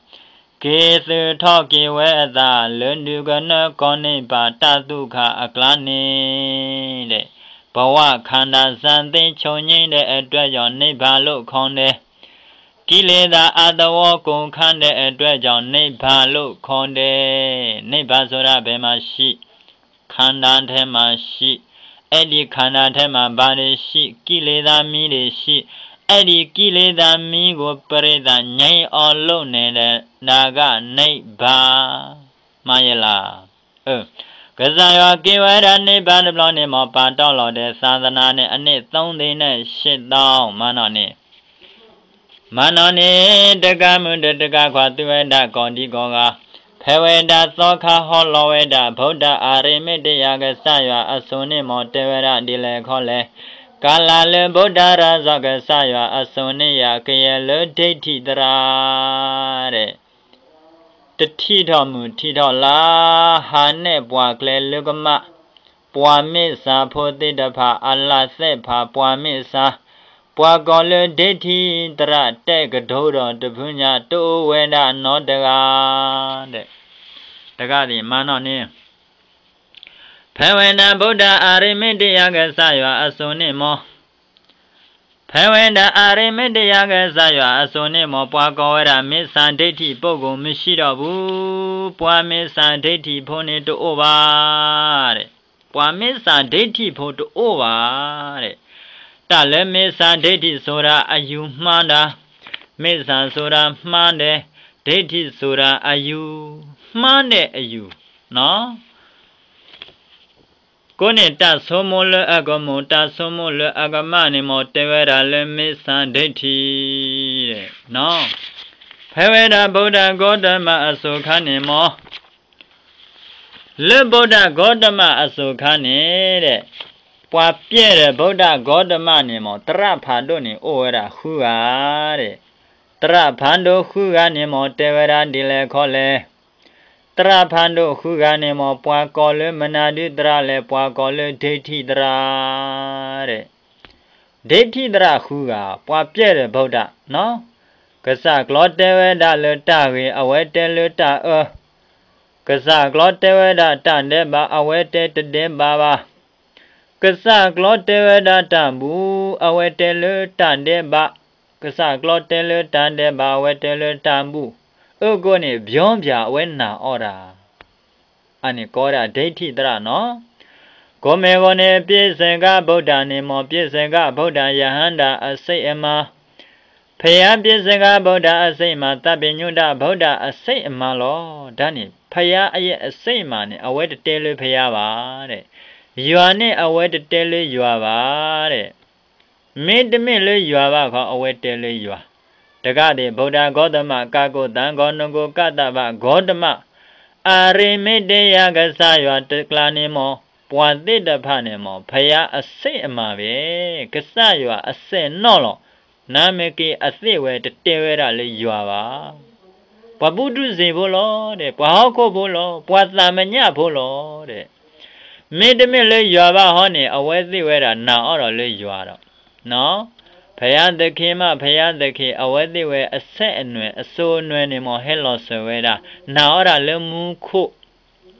က့ၤသုးထီၣ်က့ၤဝဲအသး လၢဒုးကနၢကီၢ်န့ၣ် ဘၣ်တၢ်သူၣ်ခါအကျါန့ၣ် ဘဝခန္ဓာစံသိမ်း ချုပ်ငြိမ်းတဲ့အတွက်ကြောင့် နိဗ္ဗာန်လို့ခေါ်တယ်. ကိလေသာအသဝေါ ကုန်ခံတဲ့အတွက်ကြောင့် နိဗ္ဗာန်လို့ခေါ်တယ်. နိဗ္ဗာန်ဆိုတာ ဘယ်မှာရှိ ခန္ဓာထဲမှာရှိ, အဲ့ဒီခန္ဓာထဲမှာ ဘာတွေရှိ, ကိလေသာမီးတွေရှိ, အဲ့ဒီကိလေသာမီးကို ပရိသတ်ငြိမ်းအောင်လုပ်နေတဲ့ ဒါကနိဗ္ဗာန် မှန်ရဲ့လား. ကစၢ်ယွၤက့ၤဝဲဒၣ်နိဗ္ဗာန်တဘျီန့ၣ်မ့ၢ် ပာ်တီၢ်လီၤဒီး သာသနာန့ၣ် အနှစ်သုံးသိန်းနဲ့ရှစ်သောင်း မနီၣ်န့ၣ် မနီၣ်န့ၣ် တကးမုၣ်ဒီးတကးခွါ သုဝဲဒၣ်ကိးဒံကိးဂၤ, ဖဲဝဲဒၣ်သီခါဟီလီၤဝဲဒၣ် ဗုဒ္ဓအာရမတ္တရာ ကစၢ်ယွၤအစိၤန့ၣ်မ့ၢ် တဲဝဲဒၣ်ဒ်လဲၣ်ခီလဲၣ်, ကလၢ်လၢ ဗုဒ္ဓရာဇော ကစၢ်ယွၤအစိၤန့ၣ်ယၤ ကယဲၢ်လၢဒိဋ္ဌိသရၣ် တထံၣ်ထီၣ်မုၢ်ထံၣ်ထီၣ်လါ, ဟးနဲၣ်ပှၤကျဲလၢကမၣ်, ပှၤမ့ၢ်စၢ်ဖိသ့ၣ်တဖၣ် အလၢသ့ၣ်ဖး ပှၤမ့ၢ်စၢ်, ပှၤကိးလၢဒိဋ္ဌိသရၣ် တဲကဒိဒီးတဖုညါ တအိၣ်ဝဲဒၣ်နီတဂၤ တဂၤဒံး မနီၣ်န့ၣ် ဖဲဝဲဒၣ် ဗုဒ္ဓအာရမတ္တရာ ကစၢ်ယွၤအစိၤန့ၣ်မ့ၢ် ဖဲဝဲဒၣ်အာရမတ္တရာ ကစၢ်ယွၤအစိၤန့ၣ်မ့ၢ် ပှၤကိးဝဲဒၣ် မိစ္ဆာဒိဋ္ဌိပုဂ္ဂိုလ် မရှိတော့ဘူး, ပှၤမိစ္ဆာဒိဋ္ဌိဖိန့ၣ်တအိၣ်ဘၣ် ပှၤမိစ္ဆာဒိဋ္ဌိဖိတအိၣ်ဘၣ် တၢ်လၢ မိစ္ဆာဒိဋ္ဌိဆိုတာ အယူမှားတာ, မိစ္ဆာဆိုတာ မှားတယ်, ဒိဋ္ဌိဆိုတာ အယူ, မှားတဲ့အယူ, ကိးန့ၣ် တၢ်ဆိကမိၣ်လၢအကမူၣ် တၢ်ဆိကမိၣ်လၢအကမၣ်န့ၣ်မ့ၢ် တဲဝဲဒၣ်လၢ မိစ္ဆာဒိဋ္ဌိ ဖဲဝဲဒၣ် ဗုဒ္ဓဂေါတမ အစိၤခါန့ၣ်မ့ၢ် လၢ ဗုဒ္ဓဂေါတမ အစိၤခါန့ၣ် ပှၤပျဲၢ်ဒီး ဗုဒ္ဓဂေါတမန့ၣ်မ့ၢ် သရၣ်ဖးဒိၣ်န့ၣ်အိၣ်ဝဲဒၣ်ဃုဂၤဒဲး, သရၣ်ဖးဒိၣ်ဃုဂၤန့ၣ်မ့ၢ် တဲဝဲဒၣ်ဒ်လဲၣ်ခီလဲၣ်, သရၣ်ဖးဒိၣ်ဃုဂၤန့ၣ်မ့ၢ် ပှၤကိးလၢမနုၤဒုသရၣ်လဲၣ်, ပှၤကိးလၢဒိဋ္ဌိသရၣ်ဒဲး, ဒိဋ္ဌိသရၣ်ဃုဂၤ ပှၤပျဲၢ်ဒီး ဗုဒ္ဓ, ကစၢ်ကျီတဲဝဲဒၣ်လၢတၢ်ဂ့ၤ အဝဲတဲလၢတၢ်အၢ, ကစၢ်ကျီတဲဝဲဒၣ်တၢ်ဒဲးဘး အဝဲတဲတဒဲးဘးဘၣ်, ကစၢ်ကျီတဲဝဲဒၣ်တၢ်ဘူၣ် အဝဲတဲလၢတၢ်ဒဲးဘး, ကစၢ်ကျီတဲလၢတၢ်ဒဲးဘး အဝဲတဲလၢတၢ်ဘူၣ်, အဃိန့ၣ် ပြောင်းပြန်အဝဲနာ်အီၤဒၣ် အန့ၣ်ကိးဝဲဒၣ်ဒိဋ္ဌိသရၣ်နီၤ. ကိးမ့ၢ်အဂီၢ်န့ၣ် ပျ့ၣ်စကၤ ဗုဒ္ဓ န့ၣ်မ့ၢ် ပျ့ၣ်စကၤ ဗုဒ္ဓ ရဟန္တာ အစစ်အမှန်, ဘုရား ပျ့ၣ်စကၤ ဗုဒ္ဓ အစစ်အမှန်, သဗ္ဗညုတ ဗုဒ္ဓ အစစ်အမှန် လီၤ. တၢ်န့ၣ် ဘုရား အစစ်အမှန် န့ၣ် အဝဲတတဲလၢဘုရားဘၣ်ဒဲး, ယွၤန့ၣ်အဝဲတတဲလၢယွၤဘၣ်ဒဲး မ့တမ့ၢ်လၢယွၤဘၣ်ခီ အဝဲတဲလၢယွၤ, တကးဒံး ဗုဒ္ဓဂေါတမ ကၢ်ကိၣ်သၣ်ကိၣ် နကိၣ်ကၢ်သၣ်ဘၣ် ဂေါတမ, အရ့မ့ၢ်တယၤ ကစၢ်ယွၤတကျါန့ၣ်မ့ၢ် ပှၤသ့ၣ်တဖၣ်န့ၣ်မ့ၢ် ဘုရား အစစ်အမှန် ဘၣ်, ကစၢ်ယွၤအစဲးနီၣ်လီၤ, နမ့ၢ်က့ၤအသ့ၣ်ဝဲတတဲဝဲဒၣ်လၢယွၤဘၣ် ပှၤဘူၣ်ထူၣ်စ့ဖိလီၤဒဲး, ပှၤဟီၣ်ခိၣ်ဖိလီၤ, ပှၤသးမညၣ်ဖိလီၤဒဲး, မ့တမ့ၢ်လၢယွၤဘၣ်ဟီန့ၣ် အဝဲသ့ၣ်ဝဲဒၣ်နာ်အီၤဒီးလၢယွၤဒီး, ဘုရားသခင်မး ဘုရားသခင်, အဝဲသ့ၣ်ဝဲအစဲးအနွဲၣ် အစိအနွဲၣ်န့ၣ်မ့ၢ် ဟဲလီၤစၢၤဝဲဒၣ် နာ်အီၤဒၣ်လၢမူခိၣ်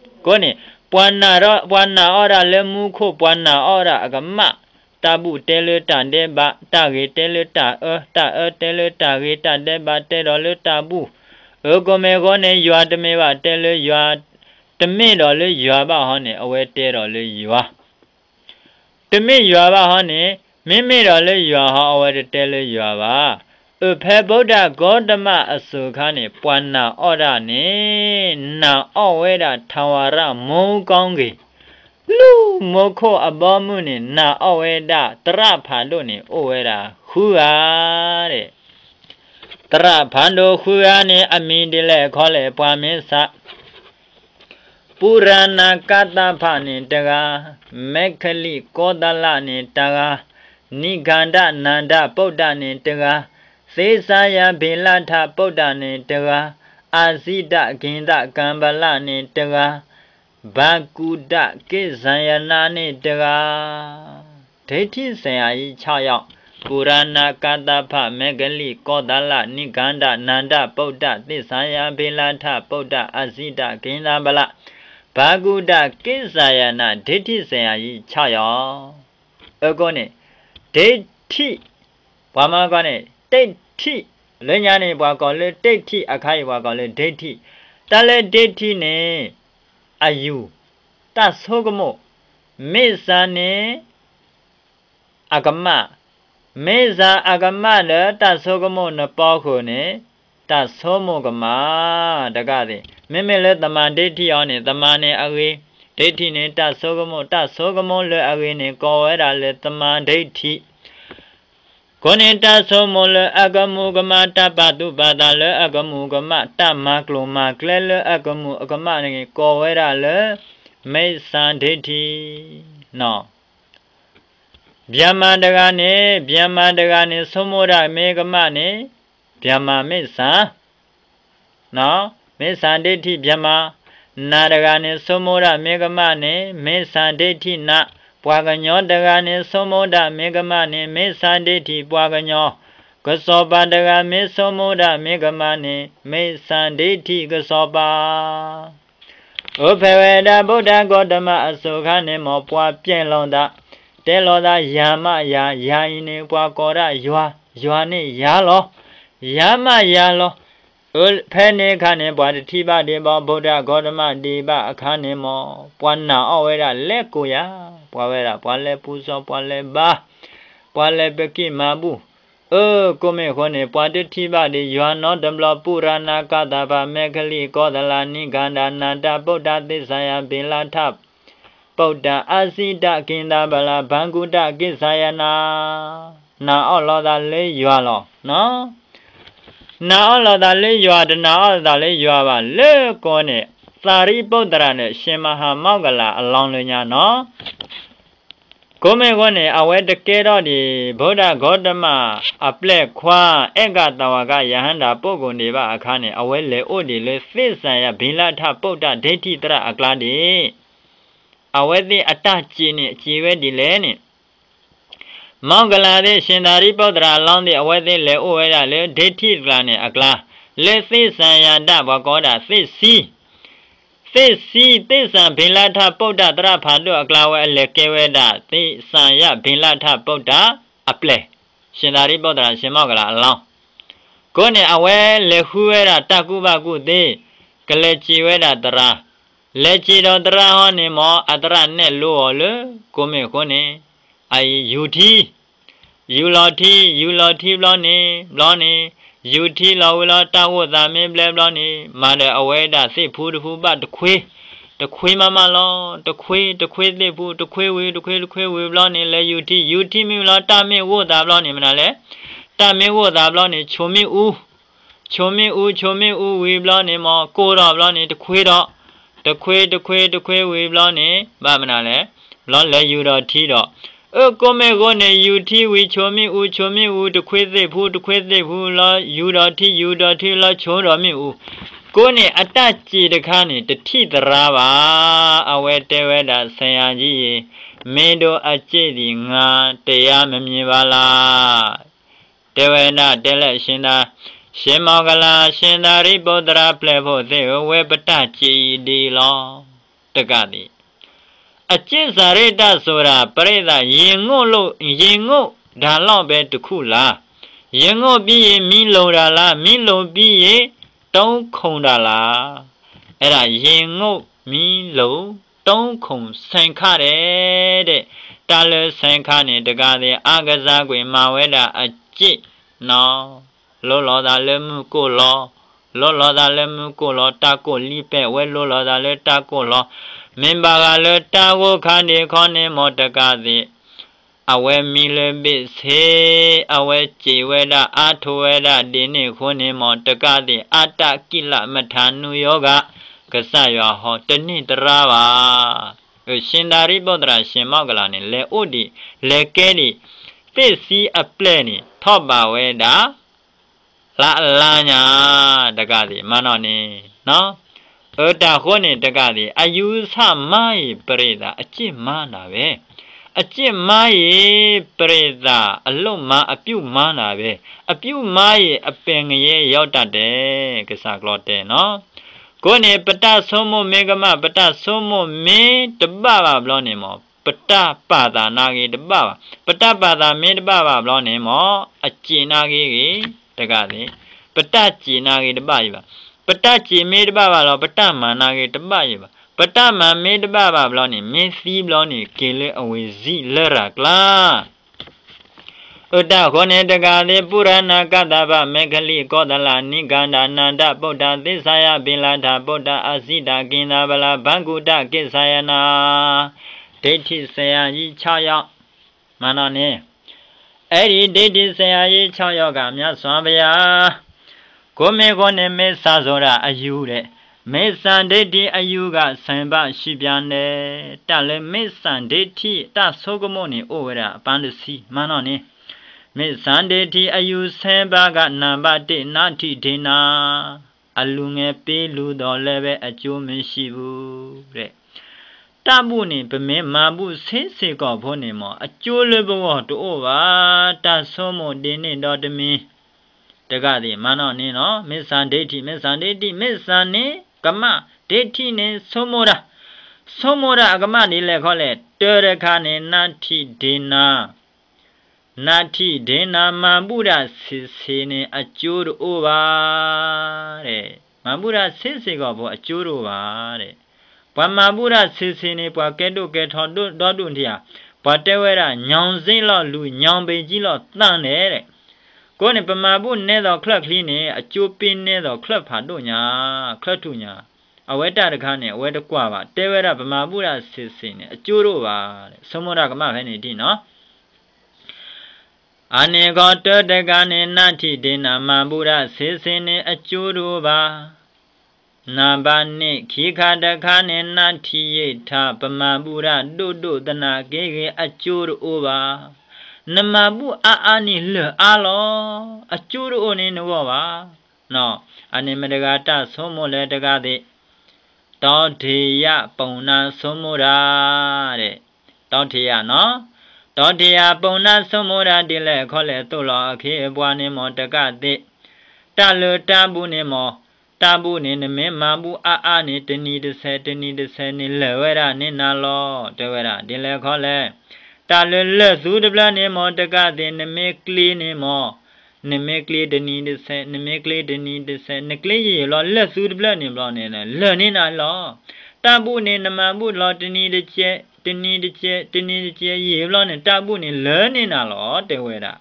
အဃိန့ၣ် ပှၤနာ်အီၤဒၣ်လၢမူခိၣ်, ပှၤနာ်အီၤဒၣ်အကမၣ်, တၢ်ဘူၣ်တဲလၢတၢ်ဒဲးဘး, တၢ်ဂ့ၤတဲလၢတၢ်အၢ, တၢ်အၢတဲလၢတၢ်ဂ့ၤ, တၢ်ဒဲးဘးတဲဒီးလၢတၢ်ဘူၣ်, အဃိမ့ၢ်အဂီၢ်န့ၣ် ယွၤတမ့ၢ်ဘၣ်တဲလၢယွၤ, တမ့ၢ်ဒီးလၢယွၤဘၣ်ဟီန့ၣ် အဝဲတဲဒီးလၢယွၤ တမ့ၢ်ယွၤဘၣ်ဟီန့ၣ်, မ့မ့ၢ်ဒီးလၢယွၤဟီ အဝဲတတဲလၢယွၤဘၣ်. အဖဲဗုဒ္ဓဂေါတမအစိၤအခါန့ၣ် ပှၤနာ်အီၤဒၣ်န့ၣ် နာ်အီၤဝဲဒၣ် ထဝရမုန်းကောင်းကင်, လၢမူခိၣ်အဘီအမုၢ်န့ၣ် နာ်အီၤဝဲဒၣ် သရၣ်ဖးဒိၣ်န့ၣ် အိၣ်ဝဲဒၣ်ဃုဂၤဒဲး သရၣ်ဖးဒိၣ်ဃုဂၤန့ၣ် အမံၤဒ်လဲၣ်ခီလဲၣ် ပှၤမ့ၢ်စး, ပုရၤနကသ်သပ န့ၣ်တဂၤ, မက္ခလီကီသလ န့ၣ်တဂၤ, နိဃန္ဓနန္ဒပုဒ်ဒ န့ၣ်တဂၤ, သ့စါယၤဘေလထပုဒ်ဒ န့ၣ်တဂၤ, အစံဒကံသကမ္ဗလ န့ၣ်တဂၤ, ဘဂုဒကိစယန န့ၣ်တဂၤ ဒိဋ္ဌိဆရာကြီးခြောက်ယောက်, ပုရၤနကသ်သပ, မက္ခလီကီသလ, နိဃန္ဓနန္ဒပုဒ်ဒ, သ့စါယၤဘေလထပုဒ်ဒ, အစံဒကံသကမ္ဗလ, ဘဂုဒကိစယန, ဒိဋ္ဌိဆရာကြီးခြောက်ယောက်. အဃိန့ၣ် ဒိဋ္ဌိ, ပှၤမၤကီၢ်န့ၣ် ဒိဋ္ဌိ, လၢညါန့ၣ် ပှၤကိးလၢဒိဋ္ဌိ, အခါအံၤပှၤကိးလၢဒိဋ္ဌိ, တၢ်လၢဒိဋ္ဌိန့ၣ် အယူၢ်, တၢ်ဆိကမိၣ်, မ့ၢ်စ့ၢ်န့ၣ် အကမၣ်, မ့ၢ်စ့ၢ်အကမၣ်လၢတၢ်ဆိကမိၣ်နပီခိၣ်န့ၣ် တၢ်ဆိကမိၣ်ကမၣ်, တကးဒံး မ့မ့ၢ်လၢသမ္မာဒိဋ္ဌိအီၤန့ၣ် သမ္မာ န့ၣ်အဂ့ၤ, ဒိဋ္ဌိ န့ၣ် တၢ်ဆိကမိၣ်, တၢ်ဆိကမိၣ်လၢအဂ့ၤန့ၣ် ကိးဝဲဒၣ်လၢသမ္မာဒိဋ္ဌိ အဃိန့ၣ် တၢ်ဆိကမိၣ်လၢအကမူးကမၣ်, တၢ်ပာ်သူၣ်ပာ်သးလၢအကမူးကမၣ်, တၢ်မၤကျိၤမၤကျဲလၢအကမူးအကမၣ်န့ၣ် ကိးဝဲဒၣ်လၢ မိစ္ဆာဒိဋ္ဌိ. ဗြဟ္မာ တဂၤန့ၣ်, ဗြဟ္မာ တဂၤန့ၣ် ဆိကမိၣ်တၢ်မ့ၢ်ကမၣ်န့ၣ် ဗြဟ္မာ မိစ္ဆာ မိစ္ဆာဒိဋ္ဌိ ဗြဟ္မာ, နၤ တဂၤန့ၣ် ဆိကမိၣ်တၢ်မ့ၢ်ကမၣ်န့ၣ် မိစ္ဆာဒိဋ္ဌိ နၤ, ပှၤကညီ တဂၤန့ၣ် ဆိကမိၣ်တၢ်မ့ၢ်ကမၣ်န့ၣ် မိစ္ဆာဒိဋ္ဌိ ပှၤကညီ, ကစီၤပၤ တဂၤ မ့ၢ်ဆိကမိၣ်တၢ်မ့ၢ်ကမၣ်န့ၣ် မိစ္ဆာဒိဋ္ဌိ ကစီၤပၤ. အိၣ်ဖဲဝဲဒၣ် ဗုဒ္ဓဂေါတမ အစိၤအခါန့ၣ် မ်ပှၤပျဲၢ်လိာ်သး, တဲလိာ်သး ယၤမးယၤ, ယၤအံၤန့ၣ် ပှၤကိးဒၣ်ယွၤ, ယွၤန့ၣ်ယၤလီၤ, ယၤမးယၤလီၤ. အိၣ်ဖဲန့ၣ်အခါန့ၣ် ပှၤတထံၣ်ဘၣ်ဒံးဘၣ် ဗုဒ္ဓဂေါတမ ဒံးဘၣ်အခါန့ၣ် မ်ပှၤနာ်အီၤဝဲဒၣ်လဲၤကိးယၤ, ပှၤဝဲဒၣ် ပှၤလဲၤပူၤစီၤ, ပှၤလဲၤဘါ, ပှၤလဲၤပကံၢ်မၤဘူၣ်, အဃိမ့ၢ်အဃိန့ၣ် ပှၤတထံၣ်ဘၣ်ဒံးယွၤနီတဘျီ, ပုရၤနကသ်သပ, မက္ခလီကီသလ, နိဃန္ဓနန္ဒပုဒ်ဒ, သ့ၣ်စါယၤဘေလထပုဒ်ဒ, အစံဒကံသကမ္ဗလ, ဘဂုဒကိစယန, နာ်အီၤလိာ်သးလၢယွၤလီၤ. နာ်အီၤလိာ်သးလၢယွၤ, တနာ်အီၤလိာ်သးလၢယွၤဘၣ်. လၢကိးန့ၣ် သၤရိပုတ္တရာ န့ၣ် ရှ့မၤဟၤမီၣ်ကလၤ အလောင်းလၢညါနီၤ. ကိးမ့ၢ်ဃိန့ၣ် အဝဲတကဲထီၣ်ဒံး ဗုဒ္ဓဂေါတမ အပျဲၢ်ခွါ အဲကသဝက ရဟန္တာ ပုဂ္ဂိုလ်ဒံးဘၣ်အခါန့ၣ် အဝဲလဲၤအိၣ်ဒံးလၢ သစ္စာယ ဘိလပ်ထ ပုတ်တ ဒိဋ္ဌိသရၣ်အကျါဒံး အဝဲသ့ၣ်အတၢ်စံးန့ၣ် စံးဝဲဒ်လဲၣ်န့ၣ် မင်္ဂလာသ့ၣ် ရှင်သာရိပုတ္တရာ အလောင်းသ့ၣ် အဝဲသ့ၣ်လဲၤအိၣ်ဝဲဒၣ်လၢ ဒိဋ္ဌိတကျါန့ၣ်အကျါ, လၢသစ္စာယတ ပှၤကိးဒၣ်သ့ၣ်ဆံ, သ့ၣ်ဆံ သစ္စာ ဘိလပ်ထ ပုတ်တ သရၣ်ဖးဒိၣ်အကျါ ဝဲအလဲၤကဲဝဲဒၣ် သစ္စာယ ဘိလပ်ထ ပုတ်တ အပျဲၢ်, ရှင်သာရိပုတ္တရာ ရှင်မောက္ခလ္လာ အလောင်း ကိးန့ၣ် အဝဲလဲၤဃုဝဲဒၣ်တၢ်ကူၣ်ဘၣ်ကူၣ်သ့, ကလဲၤစံးဝဲဒၣ်သရၣ်, လဲၤစံးဒီးသရၣ်ဟီန့ၣ်မ့ၢ် အသရၣ်နဲၣ်လိအီၤလၢ ကိးမ့ၢ်ဃိန့ၣ် အယူၤထံ, ယူၤလီၤထံ, ယူၤလီၤထံဘျီန့ၣ် ဘျီန့ၣ် ယူၤထံလီၤဝံၤလီၤ တၢ်ဂိၢ်သးမ့ၢ်ဘျဲဘျီန့ၣ် မၤဒီးအဝဲဒၣ်သ့ၣ်ဖူတဖူဘၣ်တခွ့, တခွ့မးမးလီၤ, တခွ့ တခွ့သ့ၣ်ဖူ တခွ့ဝံၤ တခွ့ တခွ့ဝံၤဘျီန့ၣ် လဲၤယူၤထံ, ယူၤထံမ့ၢ်ဝံၤလီၤ တၢ်မ့ၢ်ဂိၢ်သးဘျီန့ၣ် မနုၤလဲၣ်, တၢ်မ့ၢ်ဂိၢ်သးဘျီန့ၣ် ဆိမိၣ်အူ ဆိမိၣ်အူ ဆိမိၣ်အူဝံၤဘျီန့ၣ်မ့ၢ် ကိၢ်ထီၣ်ဘျီန့ၣ် တခွ့ဒီး, တခွ့ တခွ့ တခွ့ဝံၤဘျီန့ၣ် ဘၣ်မနုၤလဲၣ်, ဘျီလဲၤယူၤဒီးထံဒီး, အၢ ကိးမ့ၢ်ဃိန့ၣ် ယူၤထံဝံၤ ဆိမိၣ်အူ ဆိမိၣ်အူ တခွ့သ့ၣ်ဖူ တခွ့သ့ၣ်ဖူလီၤ ယူၤဒီးထံ ယူၤဒီးထံလီၤ ဆိဒီးမ့ၣ်အူ, ကိးန့ၣ် အတၢ်စံးတခါန့ၣ် တထံၣ်သရၣ်ဘၣ်, အဝဲတဲဝဲဒၣ် ဆရာကြီးရေ, မင်းတို့အကျင့်သည် ငါတရားမမြင်ပါလား တဲဝဲဒၣ် တဲလဲၣ် ရှင်သာ, ရှင်မောက္ခလ္လာ ရှင်သာရိပုတ္တရာ ပျဲၢ်ဖိသ့ၣ်ဧၢ, ဝဲပတၢ်စံးအံၤဒ်အံၤလီၤ, တကးဒံး, အကျင့်စာရိတ္တဆိုတာ ပရိသတ် ရေငုပ်လို့, ရေငုပ်တာလောက်ပဲတစ်ခုလား, ရေငုပ်ပြီးရင် မီးလိုတာလား, မီးလိုပြီးရင် တုံးခုန်တာလား, အဲဒါ ရေငုပ်မီးလို တုံးခုန် ဆင်ခါတယ်တဲ့, တၢ်လၢဆင်ခါန့ၣ် တကးဒံး အကစၢ်ကွံာ်မၤဝဲဒၣ်အကျင့်နီၤ, လိလီၤသးလၢမုၢ်ကိၢ်လီၤ, လိလီၤသးလၢမုၢ်ကိၢ်လီၤ တၢ်ကိၢ်လံပဲာ်ဝဲ လိလီၤသးလၢတၢ်ကိၢ်လီၤ, မ့ၢ်ဘၣ်ဃးလၢတၢ်ဂိၢ်ခါဒံးခီန့ၣ် မ်တကးဒံး အဝဲမံလၢဘ့ၣ်ဆ့, အဝဲစံးဝဲဒၣ် အါထိးဝဲဒၣ်ဒ်န့ၣ်အဃိန့ၣ် မ်တကးဒံး အတကိလမထါနုယောဂါ, ကစၢ်ယွၤဟီ တန့ၢ်သရၣ်ဘၣ်. ရှင်သာရိပုတ္တရာ ရှင်မောက္ခလ္လာ န့ၣ် လဲၤအိၣ်ဒံး, လဲၤကဲဒံး, သ့ၣ်ဆံအပျဲၢ်န့ၣ် ထီၣ်ဘးဝဲဒၣ် လၢအလါညါ, တကးဒံး မၤနီၣ်န့ၣ်, အၢ တၢ်ဃိန့ၣ် တကးဒံး อายุสั้นไม่เป็นไร အကျင့်မာတာပဲ, အကျင့်မာရင် ပရိသတ် အလုပ်မာ အပြုတ်မာတာပဲ, အပြုတ်မာရင် အပင်ငရဲရောက်တတ်တယ်, ကစၢ်ကျိာ်တဲနီၤ. ကိးန့ၣ် ပတၢ်ဆိကမိၣ်မ့ၢ်ကမၣ်, ပတၢ်ဆိကမိၣ်မ့ၢ်တဘၣ်ဘၣ်ဘျီန့ၣ်မ့ၢ် ပတၢ်ပာ်သးနာ်က့တဘၣ်ဘၣ်, ပတၢ်ပာ်သးမ့ၢ်တဘၣ်ဘၣ်ဘျီန့ၣ်မ့ၢ် အစံးနာ်က့ဂ့ၤ, တကးဒံး ပတၢ်စံးနာ်က့တဘၣ်အံၤဘၣ်, ပတၢ်စံးမ့ၢ်တဘၣ်ဘၣ်လီၤ ပတၢ်မၤနာ်က့တဘၣ်အံၤဘၣ်, ပတၢ်မၤမ့ၢ်တဘၣ်ဘၣ်ဘျီန့ၣ် မ့ၢ်သံဘျီန့ၣ် က့ၤလၢအဝ့ၢ်စံးလရာ်ကျါ အတၢ်ဃိန့ၣ် တကးဒံး ပုရဏာကသဗ္ဗ မက္ခလိ ကောသလနိကန္ဒ နန္ဒပုတ္တ သစ္စာယ ဘိလပ်ထ ပုတ္တ အစီတ ကံသဗ္ဗလ ဘဂ္ဂုတ ကိစ္ဆယန ဒိဋ္ဌိ ဆရာကြီး ခြောက်ယောက် မၤနီၣ်န့ၣ်, အဲ့ဒီ ဒိဋ္ဌိ ဆရာကြီး ခြောက်ယောက်က မြတ်စွာဘုရား ကိးမ့ၢ်ဃိန့ၣ် မိစ္ဆာဆိုတာ အယူတဲ့, မိစ္ဆာဒိဋ္ဌိ အယူက ဆယ်ပါး ရှင်းပြတယ်, တၢ်လၢ မိစ္ဆာဒိဋ္ဌိ တၢ်ဆိကမိၣ်န့ၣ် အိၣ်ဝဲဒၣ် အပန်းတစ်စီ မၤနီၣ်န့ၣ်, မိစ္ဆာဒိဋ္ဌိ အယူ ဆယ်ပါးက နံပါတ်တစ် နတ္ထိ ဒေန အလှူငွေပေးလှူသော်လည်းပဲ အကျိုးမရှိဘူးတဲ့, တၢ်ဘူၣ်န့ၣ် ပမ့ၢ်မၤဘူၣ် ဆ့ဆ့ၣ်ကီၢ်ဖိန့ၣ်မ့ၢ် အကျိုးလၢပဂီၢ်တအိၣ်ဘၣ်, တၢ်ဆိကမိၣ်ဒ်န့ၣ်ဒီးတမံၤ, တကးဒံး မၤနီၣ်န့ၣ်နီၤ, မိစ္ဆာဒိဋ္ဌိ, မိစ္ဆာဒိဋ္ဌိ, မိစ္ဆာန့ၣ် ကမၣ်, ဒိဋ္ဌိန့ၣ် ဆိကမိၣ်တၢ်, ဆိကမိၣ်တၢ်အကမၣ်ဒ်လဲၣ်ခီလဲၣ်, တၢ်တခါန့ၣ် နတ္ထိ ဒေန နတ္ထိ ဒေန မၤဘူၣ်တၢ်ဆ့ဆ့ၣ်န့ၣ် အကျိုးတအိၣ်ဘၣ် မၤဘူၣ်တၢ်ဆ့ဆ့ၣ်ကီၢ်ဖိ အကျိုးတအိၣ်ဘၣ်, ပှၤမၤဘူၣ်တၢ်ဆ့ဆ့ၣ်န့ၣ် ပှၤကဲဒိၣ်ကဲထီ ဒီဒူၣ်ထံဧါ, ပှၤတဲဝဲဒၣ် ညောင်စေးလောက်လူ ညောင်ပင်ကြီးလောက်သန့်တယ် ကိးန့ၣ် ပမၤဘူၣ်နဲသိးချၢၣ်ချံန့ၣ် အကျိုးပေးနဲသိးချၢၣ်ဖးဒိၣ်ညါ, ချၢၣ်ထူၣ်ညါ, အဝဲတၢ်တခါန့ၣ် အဝဲတကွၢ်ဘၣ်, တဲဝဲဒၣ် ပမၤဘူၣ်တၢ်ဆ့ဆ့ၣ်န့ၣ် အကျိုးတအိၣ်ဘၣ်, ဆိကမိၣ်တၢ်ကမၣ်ဖဲန့ၣ်ထံၣ်နီၤ အန့ၣ်ခီ တၢ်တခါန့ၣ် နတ္ထိ ဒေန မၤဘူၣ်တၢ်ဆ့ဆ့ၣ်န့ၣ် အကျိုးတအိၣ်ဘၣ်, နဘၣ်န့ၣ် ခံခါတခါန့ၣ် နၢ်ထံၣ်ယံာ်ထါ ပမၤဘူၣ်တၢ်ဒိၣ်ဒိၣ်သနာ်က့ဂ့ၤ အကၠိတအိၣ်ဘၣ်. နမၤဘူၣ်အါအါန့ၣ်လၢာ်အါလီၤ. အကၠိတအိၣ်န့ၣ်နဂီၢ်ဘၣ်. အန့ၣ်မတၤတဂၤတၢ်ဆိကမိၣ်လၢတဂၤသ့ၣ် တီထ့ယပိာ်နါဆိကမိၣ်တၢ် တီထ့ယနီၤ, တီထ့ယပိာ်နါဆိကမိၣ်တၢ်ဒ်လဲၣ်ခီလဲၣ် သိၣ်လီၤအခ့အပှၤန့ၣ်မ့ၢ်တကးသ့ၣ်, တၢ်လၢတၢ်ဘူၣ်န့ၣ်မ့ၢ်, တၢ်ဘူၣ်န့ၣ် နမ့ၢ်မၤဘူၣ်အါအါန့ၣ် တနံၤတဆဲး တနံၤတဆဲးန့ၣ် လၢာ်ဝဲဒၣ်န့ၢ်နၤလီၤ တဲဝဲဒၣ် ဒ်လဲၣ်ခီလဲၣ်. တၢ်လၢလၢၢ်သူတဖျၢၣ်န့ၣ်မ့ၢ်တကးသ့ၣ် နမ့ၢ်ကျ့န့ၣ်မ့ၢ် နမ့ၢ်ကျ့တနံၤတဆဲး နမ့ၢ်ကျ့တနံၤတဆဲး နကျ့ယံာ်ဘျီ လၢၢ်သူတဖျၢၣ်န့ၣ်ဘျီန့ၣ် လၢာ်န့ၢ်နၤလီၤ. တၢ်ဘူၣ်န့ၣ် နမၤဘူၣ်လီၤ တနံၤတကဲး တနံၤတကဲး တနံၤတကဲး ယံာ်ဘျီန့ၣ် တၢ်ဘူၣ်န့ၣ်လၢာ်န့ၢ်နၤလီၤ တဲဝဲဒၣ်.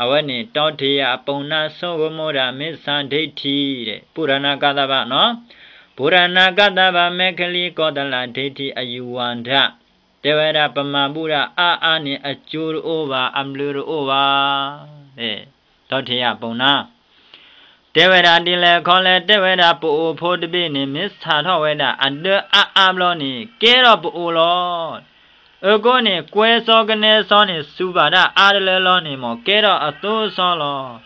အဝဲန့ၣ် တီထ့ယပိာ်နါဆိကမိၣ်တၢ် မ့ၢ်စၢဒိၣ်ထံၣ် ပုရဏာကသဗ္ဗနီၤ, ပုရဏာကသဗ္ဗ မဲခလံ ကီတလဒိၣ်ထံၣ် အယူဝါဒ တဲဝဲဒၣ် ပမၤဘူၣ်တၢ်အါအါန့ၣ် အကၠိတအိၣ်ဘၣ် အဘျုးတအိၣ်ဘၣ်. တီထ့ယပိာ်နါ တဲဝဲဒၣ်ဒ်လဲၣ်ခီလဲၣ် တဲဝဲဒၣ် ပအိၣ်ဖိတဘ့ၣ်န့ၣ် မ့ၢ်စးထီၣ်ဝဲဒၣ်အဒၢအါအါဘျီန့ၣ် ကဲထီၣ်ပအိၣ်လီၤ. အဃိန့ၣ် ကွဲစီကနဲစီန့ၣ် စူၤဘၣ်တၢ်အါတလၢလီၤန့ၣ်မ့ၢ် ကဲထီၣ်အသိစီလီၤ.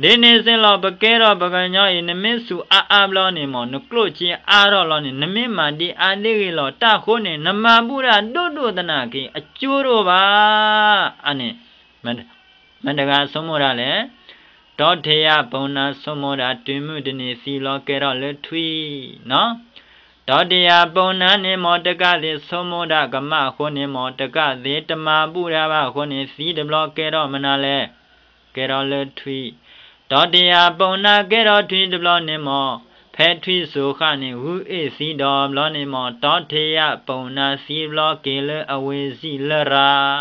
ဒ်န့ၣ်စ့ၢ်လီၤ ပကဲထီၣ်ပကညီအံၤ နမ့ၢ်စူၤအါအါဘျီန့ၣ်မ့ၢ် နကျိၣ်စ့အါထီၣ်လီၤန့ၣ် နမ့ၢ်မၤဒ်အါဒ်ဂ့ၤလီၤ တၢ်ဃိန့ၣ် နမၤဘူၣ်တၢ်ဒိၣ်ဒိၣ်သနာ်က့ အကၠိတအိၣ်ဘၣ်. အန့ၣ် မတၤတဂၤဆိကမိၣ်တၢ်လဲၣ်. တီထ့ယပိာ်နါဆိကမိၣ်တၢ် တုၤမုၢ်တနံၤသံလီၤ ကဲထီၣ်လၢထွံၣ်နီၤ. တီထ့ယပိာ်နါန့ၣ်မ့ၢ် တကးသ့ၣ်ဆိကမိၣ်တၢ်ကမၣ်အဃိန့ၣ်မ့ၢ် တကးသ့ၣ်တမၤဘူၣ်တၢ်ဘၣ်အဃိန့ၣ် သံတဘျီကဲထီၣ်မနုၤလဲၣ်. ကဲထီၣ်လၢထွံၣ်. တီထ့ယပိာ်နါကဲထီၣ်ထွံၣ်တဘျီန့ၣ်မ့ၢ် ဖဲထွံၣ်စိၤဃၣ်န့ၣ် ဂုၢ်အ့ၣ်သံဒီးဘျီန့ၣ်မ့ၢ် တီထ့ယပိာ်နါသံဘျီက့ၤလၢအဝ့ၢ်စံၣ်လရာ်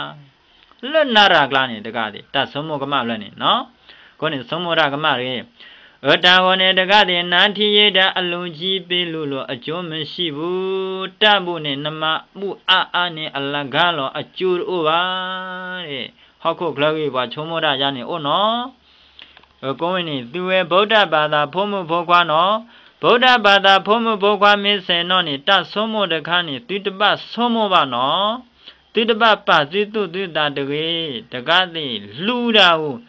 လၢနရၤကျါန့ၣ် တကးသ့ၣ် တၢ်ဆိကမိၣ်ကမၣ်ဖျၢၣ်န့ၣ်နီၤ. အဃိန့ၣ် ဆိကမိၣ်တၢ်ကမၣ်တဂ့ၤ. အတၢ်ဃိန့ၣ် တကးသ့ၣ် နၢ်ထံၣ်ယံာ်တၢ် အလူၤကံပ့လူၤလိာ် အကၠိမုၢ်ဆံးပူၤ တၢ်ဘူၣ်န့ၣ် နမၤဘူၣ်အါအါန့ၣ် အလၢ်ဂၤလီၤ အကၠိတအိၣ်ဘၣ်. ဟီၣ်ခိၣ်ချၢဂ့ၢ် ပှၤဆိကမိၣ်တၢ်ယါန့ၣ်အိၣ်နီၤ. အဃိန့ၣ် သုဝဲ ဗုဒ္ဓဘာသာဖိမုၣ်ဖိခွါနီၤ, ဗုဒ္ဓဘာသာဖိမုၣ်ဖိခွါမ့ၢ်ဆဲးနီၣ်န့ၣ် တၢ်ဆိကမိၣ်တခါန့ၣ် သုတဘၣ်ဆိကမိၣ်ဘၣ်နီၤ. သုတဘၣ်ပာ်သုသူၣ်သုသးတဂ့ၤ. တကးသ့ၣ် လူၤတၢ်ဧိၤ,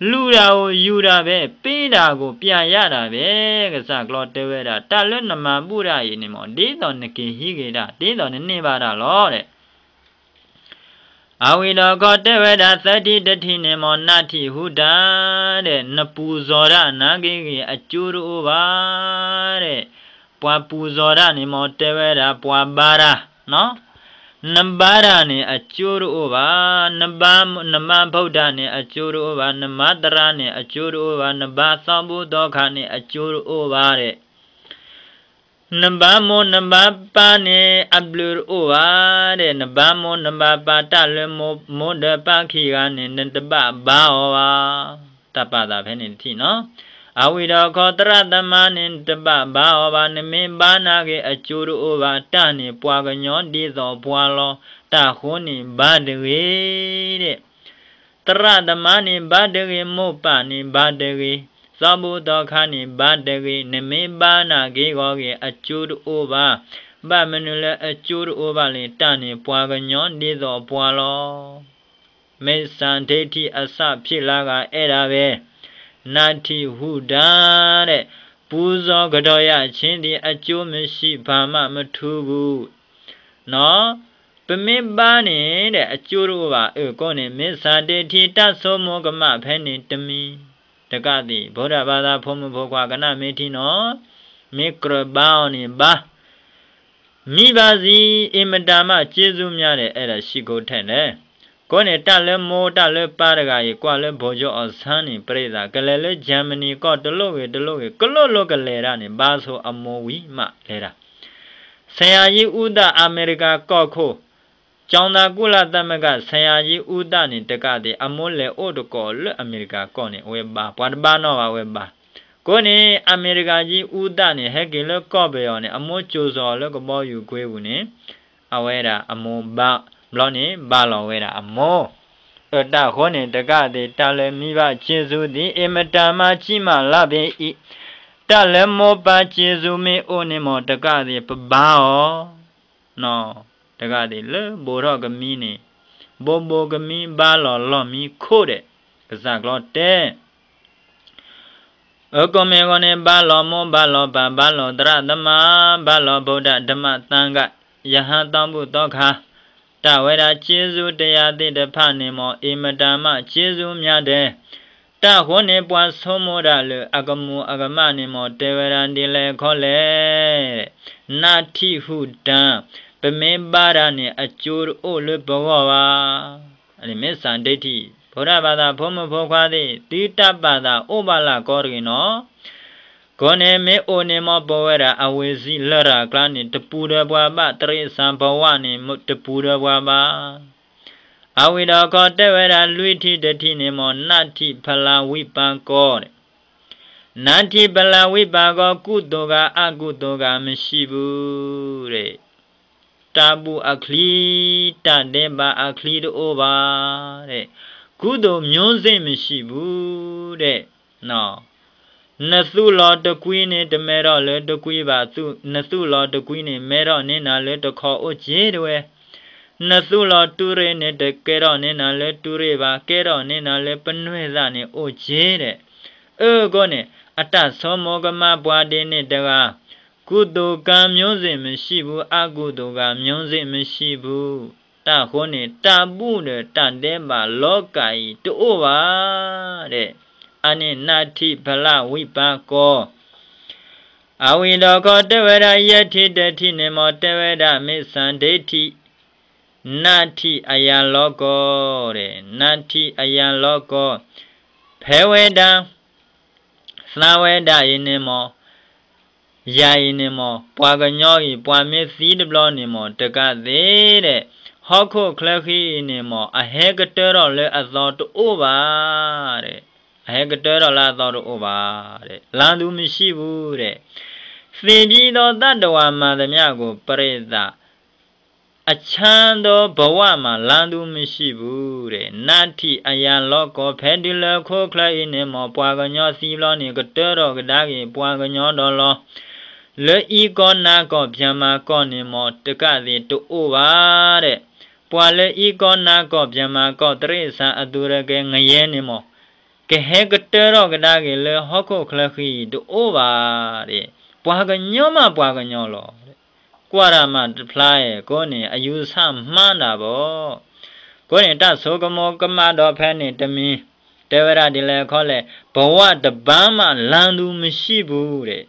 လူၤတၢ်ဧိၤ ယူၤတၢ်ဖဲ, ပ့တၢ်ဧိၤ ပျၢ်ယၢ်တၢ်ဖဲ, ကစၢ်ကျီတဲဝဲဒၣ် တၢ်လၢနမၤဘူၣ်တၢ်အံၤန့ၣ်မ့ၢ် ဒ်သိးနက့ၤဟံးက့ၤတၢ်, ဒ်သိးနန့ၢ်ဘၣ်တၢ်လီၤ. အဝံၤဒီးခီတဲဝဲဒၣ် သၢထံၣ်တထံၣ်န့ၣ်မ့ၢ် နၢ်ထံၣ်ဟူတၢ်ဒီး နပူၤစီၤတၢ်နာ်က့ဂ့ၤ အကၠိတအိၣ်ဘၣ်ဒီး, ပှၤပူၤစီၤတၢ်န့ၣ်မ့ၢ်တဲဝဲဒၣ် ပှၤဘါတၢ်, နဘါတၢ်န့ၣ် အကၠိတအိၣ်ဘၣ်. နဘါ, နမါဖီၣ်တၢ်န့ၣ် အကၠိတအိၣ်ဘၣ်. နမါသရၣ်န့ၣ် အကၠိတအိၣ်ဘၣ်. နဘါသီဘူၣ်သီခါန့ၣ် အကၠိတအိၣ်ဘၣ်ဒီး နဘါမိၢ်နဘါပၢ်န့ၣ် အဘျုးတအိၣ်ဘၣ်ဒီး နဘါမိၢ်နဘါပၢ် တၢ်လၢမိၢ်ဒီးပၢ်ခံဂၤန့ၣ် နတဘၣ်ဘါအီၤဘၣ်. တၢ်ပာ်သးဖဲန့ၣ်တထံၣ်နီၤ. အဝံၤဒီးခီ သရၣ်သမါန့ၣ် နတဘၣ်ဘါအီၤဘၣ်. နမ့ၢ်ဘါနာ်က့ အကၠိတအိၣ်ဘၣ်. တၢ်န့ၣ်ပှၤကညီဒ်သိးပှၤလီၤ. တၢ်ဃိန့ၣ်ဘါတဂ့ၤဒီး သရၣ်သမါန့ၣ်ဘါတဂ့ၤ, မိၢ်ပၢ်န့ၣ်ဘါတဂ့ၤ, သီဘူၣ်သီခါန့ၣ်ဘါတဂ့ၤ. နမ့ၢ်ဘါနာ်က့ဂီၤဂ့ၤ အကၠိတအိၣ်ဘၣ်. ဘၣ်မနုၤလၢအကၠိတအိၣ်ဘၣ်လဲၣ်. တၢ်န့ၣ်ပှၤကညီဒ်သိးပှၤလီၤ. မိစ္ဆာဒိဋ္ဌိ အစဖျိလၢဂၤအဲၣ်ဒၣ်ဝဲ, နၢ်ထံၣ်ဟူတၢ်ဒီး ပူၤစီၤကတီၤယၣ်ဆ့ဒံး အကၠိမုၢ်ဆံး ဖးမးမထူဘူး နီၤ. ပမ့ၢ်ဘါန့ၣ်ဒီး အကၠိတအိၣ်ဘၣ်. အဃိန့ၣ် မိစ္ဆာဒိဋ္ဌိ တၢ်ဆိကမိၣ်ကမၣ်ဖဲန့ၣ်တမံၤ, တကးသ့ၣ် ဗုဒ္ဓဘာသာ ဖိမုၣ်ဖိခွါ ကနၣ်မ့ၢ်ထံနီၤ, မ့ၢ်ကြၢးဘါအီၤန့ၣ်ဘါ, မံဘၣ်စံး အင်မတန်မှ ကျေးဇူးများ ဒီး အဲၣ်ဒိးရှိခိုးထဲလဲၣ်. အဃိန့ၣ် တၢ်လၢမိၢ်တၢ်လၢပၢ်တဂၤအံၤ ကွၢ်လၢ ဗိုလ်ချုပ်အောင်ဆန်း န့ၣ် ပြိသး ကလဲၤလၢ Germany ကီၢ်တလိၣ်ဂ့ၤတလိၣ်ဂ့ၤ ကလိၣ်လိၣ်ကလဲၤတၢ်န့ၣ် ဘါဆိအမိၢ်ဝံၤမးလဲၤတၢ် ဆရာကြီးဦးသန့် အမဲရကၤကီၢ်ခိၣ် ကျောင်းသားကုလသမဂ္ဂ ဆရာကြီးဦးသန့် န့ၣ် တကးသ့ၣ် အမိၢ်လဲၤအိၣ်တကိးလၢအမဲရကၤကီၢ်န့ၣ် အဝဲဘါ, ပှၤတဘါနီၣ်ဘၣ် အဝဲဘါ. အဃိန့ၣ် အမဲရကၤကံ ဦးသန့် န့ၣ် ဟဲက့ၤလၢကီၢ်ပယီၤန့ၣ် အမိၢ်ကိးစီၤအီၤလၢကဘီယူၤကွ့ပူၤန့ၣ် အဝဲဒၣ်အမိၢ်ဘါ, ဘျီန့ၣ် ဘါလီၤဝဲဒၣ်အမိၢ်. အတၢ်ဃိန့ၣ် တကးသ့ၣ် တၢ်လၢမံဘၣ်ကျေးဇူးသည် အင်မတန်မှ ကြီးမားလှပေ၏. တၢ်လၢမိၢ်ပၢ်စ့ၢ်ကီးမ့ၢ်အိၣ်န့ၣ်မ့ၢ်တကးသ့ၣ်ပဘါအီၤ, တကးသ့ၣ်လၢဘိးထီၣ်ကမံန့ၣ်, ဘိးဘိးကမံဘါလီၤလီၢ်မံခိၣ်ဒဲး, ကစၢ်ကျီတဲ အကိးမ့ၢ်ဂီၢ်န့ၣ် ဘါလီၤမိၢ်ဘါလီၤပၢ် ဘါလီၤသရၣ်သမါ ဘါလီၤဗုဒ္ဓဓမ္မသံဃာ ယဟန်သီဘူၣ်သီခါ, တၢ်ဝဲဒၣ်စ့ၢ်ကီးတရားသ့ၣ်တဖၣ်န့ၣ်မ့ၢ် အင်မတန်မှစ့ၢ်ကီးများဒဲး, တၢ်ဃိန့ၣ် ပှၤဆိကမိၣ်တၢ်လၢအကမူၤအကမၣ်န့ၣ်မ့ၢ် တဲဝဲဒၣ်ဒ်လဲၣ်ခီလဲၣ်, နတ္ထိဟုတံ, ပမ့ၢ်ဘါတၢ်န့ၣ် အကျိုးတအိၣ်လၢပဂီၢ်ဘၣ်. မ့ၢ်စၤဒိဋ္ဌိ, ဖိဒၣ်ဘၣ်သးဖိမုၣ်ဖိခွါသ့ၣ် သုတၢ်ပာ်သးအိၣ်ဘၣ်လၢကီတဂ့ၤနီၤ. ကိးန့ၣ်မ့ၢ်အိၣ်န့ၣ်မ့ၢ်ပဝဲဒၣ်အဝဲၢ်စံလရာ်ကျါန့ၣ် တပူၤဒီးပှၤဘၣ် တရံးစၢ်ဘဝန့ၣ် တပူၤဒီးပှၤဘၣ်. အဝံၤဒီးခီတဲဝဲဒၣ်လွံၢ်ထံၣ်တထံၣ်န့ၣ်မ့ၢ် နတ္ထိဖလဝိပါကီ, နတ္ထိဖလဝိပါကီ, ကုသိုလ်ဂၤအကုသိုလ်ဂၤမရှိဘူးဒဲး, တၢ်ဘူၣ်အချံ, တၢ်ဒဲးဘးအချံတအိၣ်ဘၣ်ဒဲး, ကုသိုလ်မျိုးစေ့မရှိဘူးဒဲး. နသူၣ်လီၤတကွံန့ၣ် တမဲထီၣ်လၢတကွံဘၣ်, နသူၣ်လီၤတကွံန့ၣ် မဲထီၣ်န့ၢ်နၤလၢတခီအိၣ်က့ၤတဝဲ, နသူၣ်လီၤတူၢ်ရ့ၣ်န့ၣ် တကဲထီၣ်န့ၢ်နၤလၢတူၢ်ရ့ၣ်ဘၣ်, ကဲထီၣ်န့ၢ်နၤလၢပနွဲၢ်သၣ်န့ၣ်အိၣ်က့ၤဒဲး. အဃိန့ၣ် အတၢ်ဆိကမိၣ်ကမၣ်ပှၤဒ်န့ၣ်တဂၤ, ကုသိုလ်ကံမျိုးစေ့မရှိဘူး, အကုသိုလ်ကံမျိုးစေ့မရှိဘူး, တၢ်ဃိန့ၣ် တၢ်ဘူၣ်ဒီးတၢ်ဒဲးဘးလီၤကၤအံၤတအိၣ်ဘၣ်ဒဲး, အန့ၣ် နတ္ထိဖလဝိပါကီ. အဝံၤဒီးခီတဲဝဲဒၣ်ယဲၢ်ထံၣ်တထံၣ်န့ၣ်မ့ၢ် တဲဝဲဒၣ်မ့ၢ်စၤဒိဋ္ဌိ, နတ္ထိအယံၤလီၤကီဒဲး, နတ္ထိအယံၤလီၤကီ, ဖဲဝဲဒၣ် သးဝဲဒၣ်အံၤန့ၣ်မ့ၢ် ယၤအံၤန့ၣ်မ့ၢ် ပှၤကညီအံၤ ပှၤမ့ၢ်သံတဘျီန့ၣ်မ့ၢ် တကးသ့ဒဲး, ဟီၣ်ခိၣ်ချၢဃံအံၤန့ၣ်မ့ၢ် အဟဲကတၢၢ်ထီၣ်လၢအသီတအိၣ်ဘၣ်ဒဲး, အဟဲကတၢၢ်ထီၣ်လၢအသီတအိၣ်ဘၣ်ဒဲး, လမ်းသူမရှိဘူးဒဲး, သ့ၣ်ဘံဒီးသးတဝၤမၤသမျှကို ပြိတ္တ အချမ်းသာဘဝမှာ လမ်းသူမရှိဘူးဒဲး, နတ္ထိအယံၤလီၤကီ, ဖဲဒုးလၢခိၣ်ချၢအံၤန့ၣ်မ့ၢ် ပှၤကညီသံဘျီန့ၣ် ကတၢၢ်ထီၣ်ကဒါက့ၤ ပှၤကညီဒီးလီၤ. လၢအံၤကီၢ်နၤကီၢ် ဗြဟ္မာကီၢ်န့ၣ်မ့ၢ် တကးသ့ၣ်တအိၣ်ဘၣ်ဒဲး, ပှၤလၢအံၤကီၢ်နၤကီၢ် ဗြဟ္မာကီၢ် တိရစ္ဆာန်အသူးတကဲ ငရဲန့ၣ်မ့ၢ် ကဟဲကတၢၢ်ထီၣ်ကဒါက့ၤလၢဟီၣ်ခိၣ်ချၢဃံအံၤတအိၣ်ဘၣ်ဒဲး, ပှၤကညီမးပှၤကညီလီၤ. ကွၢ်တၢ်မၤတဖျါအံၤ ကိးန့ၣ် အယူဆမးတၢ်ဘၣ်. ကိးန့ၣ် တၢ်ဆိကမိၣ်ကမၣ်ဒီးဖဲန့ၣ်တမံၤ, တဲဝဲဒၣ်ဒ်လဲၣ်ခီလဲၣ်, ဘဝတစ်ပန်းမှ လမ်းသူမရှိဘူးဒဲး,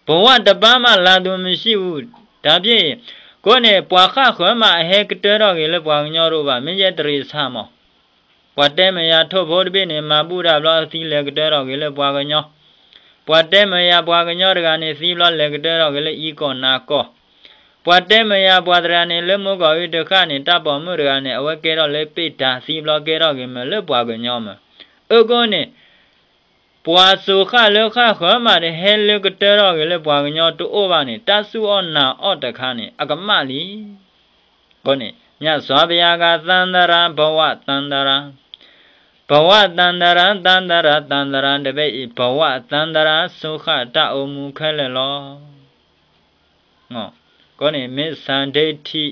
ဘဝတစ်ပန်းမှ လမ်းသူမရှိဘူး, တၢ်ဖဲအံၤ, ကိးန့ၣ် ပှၤဃၣ်ဃၢၤမး အဟဲကတၢၢ်ထီၣ်က့ၤလၢပှၤကညီတအိၣ်ဘၣ်, မ့ၢ်ယဲတရံးဆၣ်မး ပှၤတဲမ့ၢ်ယၤ ထိၣ်ဖိတဘ့ၣ်န့ၣ် မၤဘူၣ်တၢ်ဘျီသံ လဲၤကတၢၢ်ထီၣ်က့ၤလၢပှၤကညီ, ပှၤတဲမ့ၢ်ယၤ ပှၤကညီတဂၤန့ၣ် သံဘျီလဲၤကတၢၢ်ထီၣ်က့ၤလၢအံၤကီၢ်နၤကီၢ်, ပှၤတဲမ့ၢ်ယၤ ပှၤတဂၤန့ၣ် လၢမုၢ်ကီၢ်အံၤတဃၣ်န့ၣ် တၢ်ပိာ်မုၣ်တဂၤန့ၣ် အဝဲကဲထီၣ်လၢပ့ၢ်တၢ် သံဘျီကဲထီၣ်က့ၤမ့ၢ်လၢပှၤကညီမ့ၢ်, အဃိန့ၣ် ပှၤစိၤဃၣ်လၢဃၣ်ဃၢၤမး တဟဲလၢကတၢၢ်ထီၣ်က့ၤလၢပှၤကညီတအိၣ်ဘၣ်န့ၣ် တၢ်စူၢ်အီၣ်နာ်အီၣ်တခါန့ၣ် အကမၣ်လံ. အဃိန့ၣ် မြတ်စွာဘုရားက သန္တရာ ဘဝ သန္တရာ, ဘဝ သန္တရာ, သန္တရာ, သန္တရာ တဘ့ၣ်အံၤ ဘဝ သန္တရာ စိၤဃၣ်တၢ်အိၣ်မူခဲလၢာ်လီၤ. အဃိန့ၣ် မ့ၢ်စၤဒိဋ္ဌိ,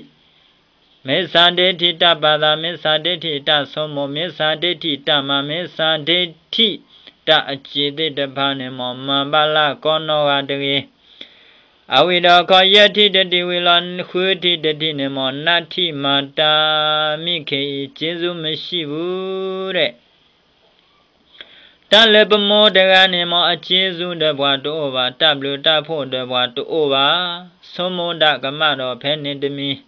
မ့ၢ်စၤဒိဋ္ဌိတၢ်ပာ်သး, မ့ၢ်စၤဒိဋ္ဌိတၢ်ဆိကမိၣ်, မ့ၢ်စၤဒိဋ္ဌိတၢ်မၤ, မ့ၢ်စၤဒိဋ္ဌိတၢ်အစံးသ့ၣ်တဖၣ်န့ၣ် မ့ၢ်မၤဘၣ်လၢကီနီၢ်ဂၤတဂ့ၤ. အဝံၤဒီးခီ ယဲၢ်ထံၣ်တထံၣ်ဝံၤလီၤ ဃုထံၣ်တထံၣ်န့ၣ် မ့ၢ် နတ္ထိမာတာမိခင်၏ ကျေးဇူးမရှိဘူးဒဲး. တၢ်လၢပမိၢ်တဂၤန့ၣ် မ့ၢ်အကျေးဇူးဒီးပှၤတအိၣ်ဘၣ်, တၢ်ဘျုးတၢ်ဖှိၣ်ဒီးပှၤတအိၣ်ဘၣ်, ဆိကမိၣ်ဒၣ်ကမၣ်ဒီးဖဲန့ၣ်တမံၤ,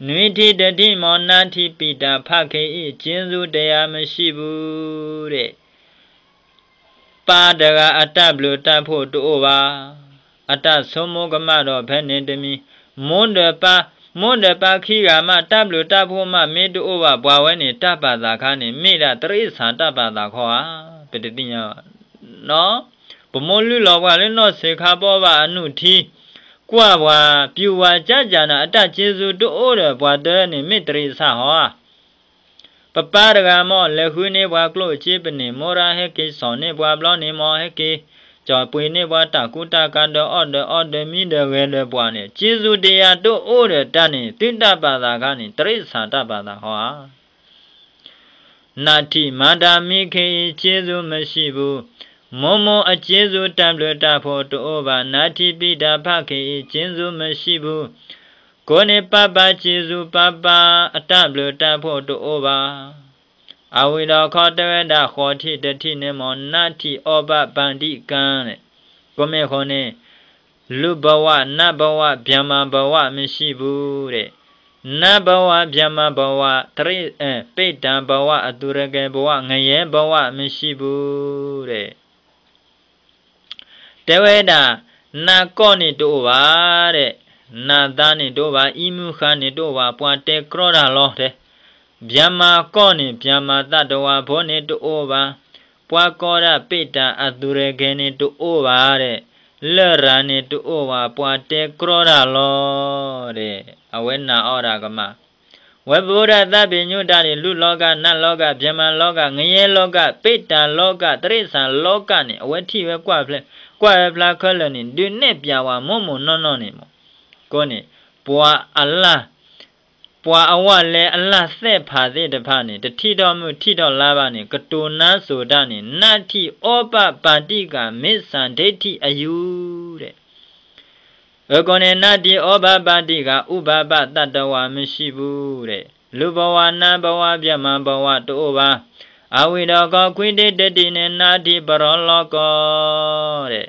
နွံထံၣ်တထံၣ် မ့ၢ် နတ္ထိပိတာ ဖခင်၏ ကျေးဇူးတရားမရှိဘူးဒဲး. ပၢ်တဂၤအတၢ်ဘျုးတၢ်ဖှိၣ်တအိၣ်ဘၣ်, အတၢ်ဆိကမိၣ်ကမၣ်ဒီးဖဲန့ၣ်တမံၤ, မိၢ်ဒီးပၢ်, မိၢ်ဒီးပၢ်ခံဂၤမး တၢ်ဘျုးတၢ်ဖှိၣ်မးမ့ၢ်တအိၣ်ဘၣ် ပှၤဝဲန့ၣ် တၢ်ပာ်သးခါန့ၣ် မ့ၢ်ဒၣ်တရံးဆၣ်တၢ်ပာ်သးခီဧါ, ပတသ့ၣ်ညါဘၣ်. ပမိၢ်လုၢ်လီၤပှၤလၢနီၢ်ဆံးခါဘီဘၣ်အနုၢ်ထံ, ကွၢ်ပှၤ, ပျူၤဝၤကၠၢ်ကၠၢ်န့ၣ် အတၢ်စ့စူတအိၣ်ဒီးပှၤတၢန့ၣ် မ့ၢ်တရံးဆၣ်ဟီဧါ. ပပၢ်တဂၤမ့ၢ် လဲၤဃုန့ၢ်ပှၤကျိၣ်စ့ပနံာ် မိၢ်ရၢ်ဟဲက့ၤစိာ်န့ၢ်ပှၤဘျီန့ၣ် မ့ၢ်ဟဲက့ၤ ကၠီၤပှ့ၤန့ၢ်ပှၤတၢ်ကူတၢ်ကၤ ဒီးအီၣ်ဒီးအီဒီးမံဒီးဂဲၤဒီးပှၤန့ၣ် ကျေးဇူးတရားတအိၣ်ဒီးတၢ်န့ၣ် သုတၢ်ပာ်သးခါန့ၣ် တိရစ္ဆာန်တၢ်ပာ်သးဟီဧါ. နာ်ထံၣ်မၤတၢ်မံခ့အံၤ ကျေးဇူးမရှိဘူး, မိၢ်မိၢ်အကျေးဇူးတၢ်ဘျုးတၢ်ဖှိၣ်တအိၣ်ဘၣ်, နာ်ထံၣ်ပံတၢ်ဖးခ့အံၤ ကျေးဇူးမရှိဘူး, ကိးန့ၣ် ပါပါကျေးဇူး ပါပါအတၢ်ဘျုးတၢ်ဖှိၣ်တအိၣ်ဘၣ်. အဝံၤဒီးခီတဲဝဲဒၣ် ဃိးထံၣ်တထံၣ်န့ၣ်မ့ၢ် နာ်ထံၣ်အီပၣ်ပၤဒံၣ်ကၢန့ၣ်, ကိးမ့ၢ်ဃိန့ၣ် လူဘဝ နတ်ဘဝ ဗြဟ္မာဘဝ မရှိဘူးတဲ့, နတ်ဘဝ ဗြဟ္မာဘဝ တရိ အဲ ပိတံဘဝ အသူရကယ်ဘဝ ငရဲဘဝ မရှိဘူးတဲ့. တဲဝဲဒၣ် နတ်ကီၢ်န့ၣ်တအိၣ်ဘၣ်တဲ့, နတ်သားန့ၣ်တအိၣ်ဘၣ်, အံမူဃာ်န့ၣ်တအိၣ်ဘၣ်, ပှၤတဲကြီတၢ်လီၤတဲ, ဗြဟ္မာကီၢ်န့ၣ် ဗြဟ္မာသတ္တဝါဖိန့ၣ်တအိၣ်ဘၣ်, ပှၤကိးဒၣ်ပိတံအသူရကယ်န့ၣ်တအိၣ်ဘၣ်တဲ့, လရာ်န့ၣ်တအိၣ်ဘၣ်, ပှၤတဲကြီတၢ်လီၤတဲ, အဝဲနာ်အီၣ်တၢ်ကမၣ် ဝဲပဝဲဒၣ်သးပ့ၤညိၣ်တၢ်န့ၣ် လူၢ်လောက နတ်လောက ဗြဟ္မာလောက ငရဲလောက ပိတံလောက တိရစ္ဆာန်လောကန့ၣ် အဝဲထံၣ်ဝဲကွၢ်ဖျါ ကွၢ်ဝဲဖျါခဲလၢာ်န့ၣ် ဒုးနဲၣ်ပျးဝဲမိၢ်မိၢ်နီၢ်နီၢ်န့ၣ်မ့ၢ်, ကိးန့ၣ် ပှၤအလၢ် ပှၤအဝဲလဲၤအလၢ်သဲၣ်ဖးသ့ၣ်တဖၣ်န့ၣ် တထံၣ်ထီၣ်မုၢ်ထံၣ်ထီၣ်လါဘၣ်န့ၣ် ကတိၤနါစိၤတၢ်န့ၣ် နာ်ထံၣ်အီပၣ်ပၤဒံၣ်ကၢ မစ္ဆာဒိဋ္ဌိအယူၢ်တဲ အကိးန့ၣ် နာ်ထံၣ်အီပၣ်ပၤဒံၣ်ကၢ ဥပါပသတ္တဝါမရှိဘူးတဲ့, လူဘဝ နတ်ဘဝ ဗြဟ္မာဘဝ တအိၣ်ဘၣ်. အဝံၤဒီးခီခွံထံၣ်တထံၣ်န့ၣ် နာ်ထံၣ်ပရီၤလီၤကီၢ်တဲ,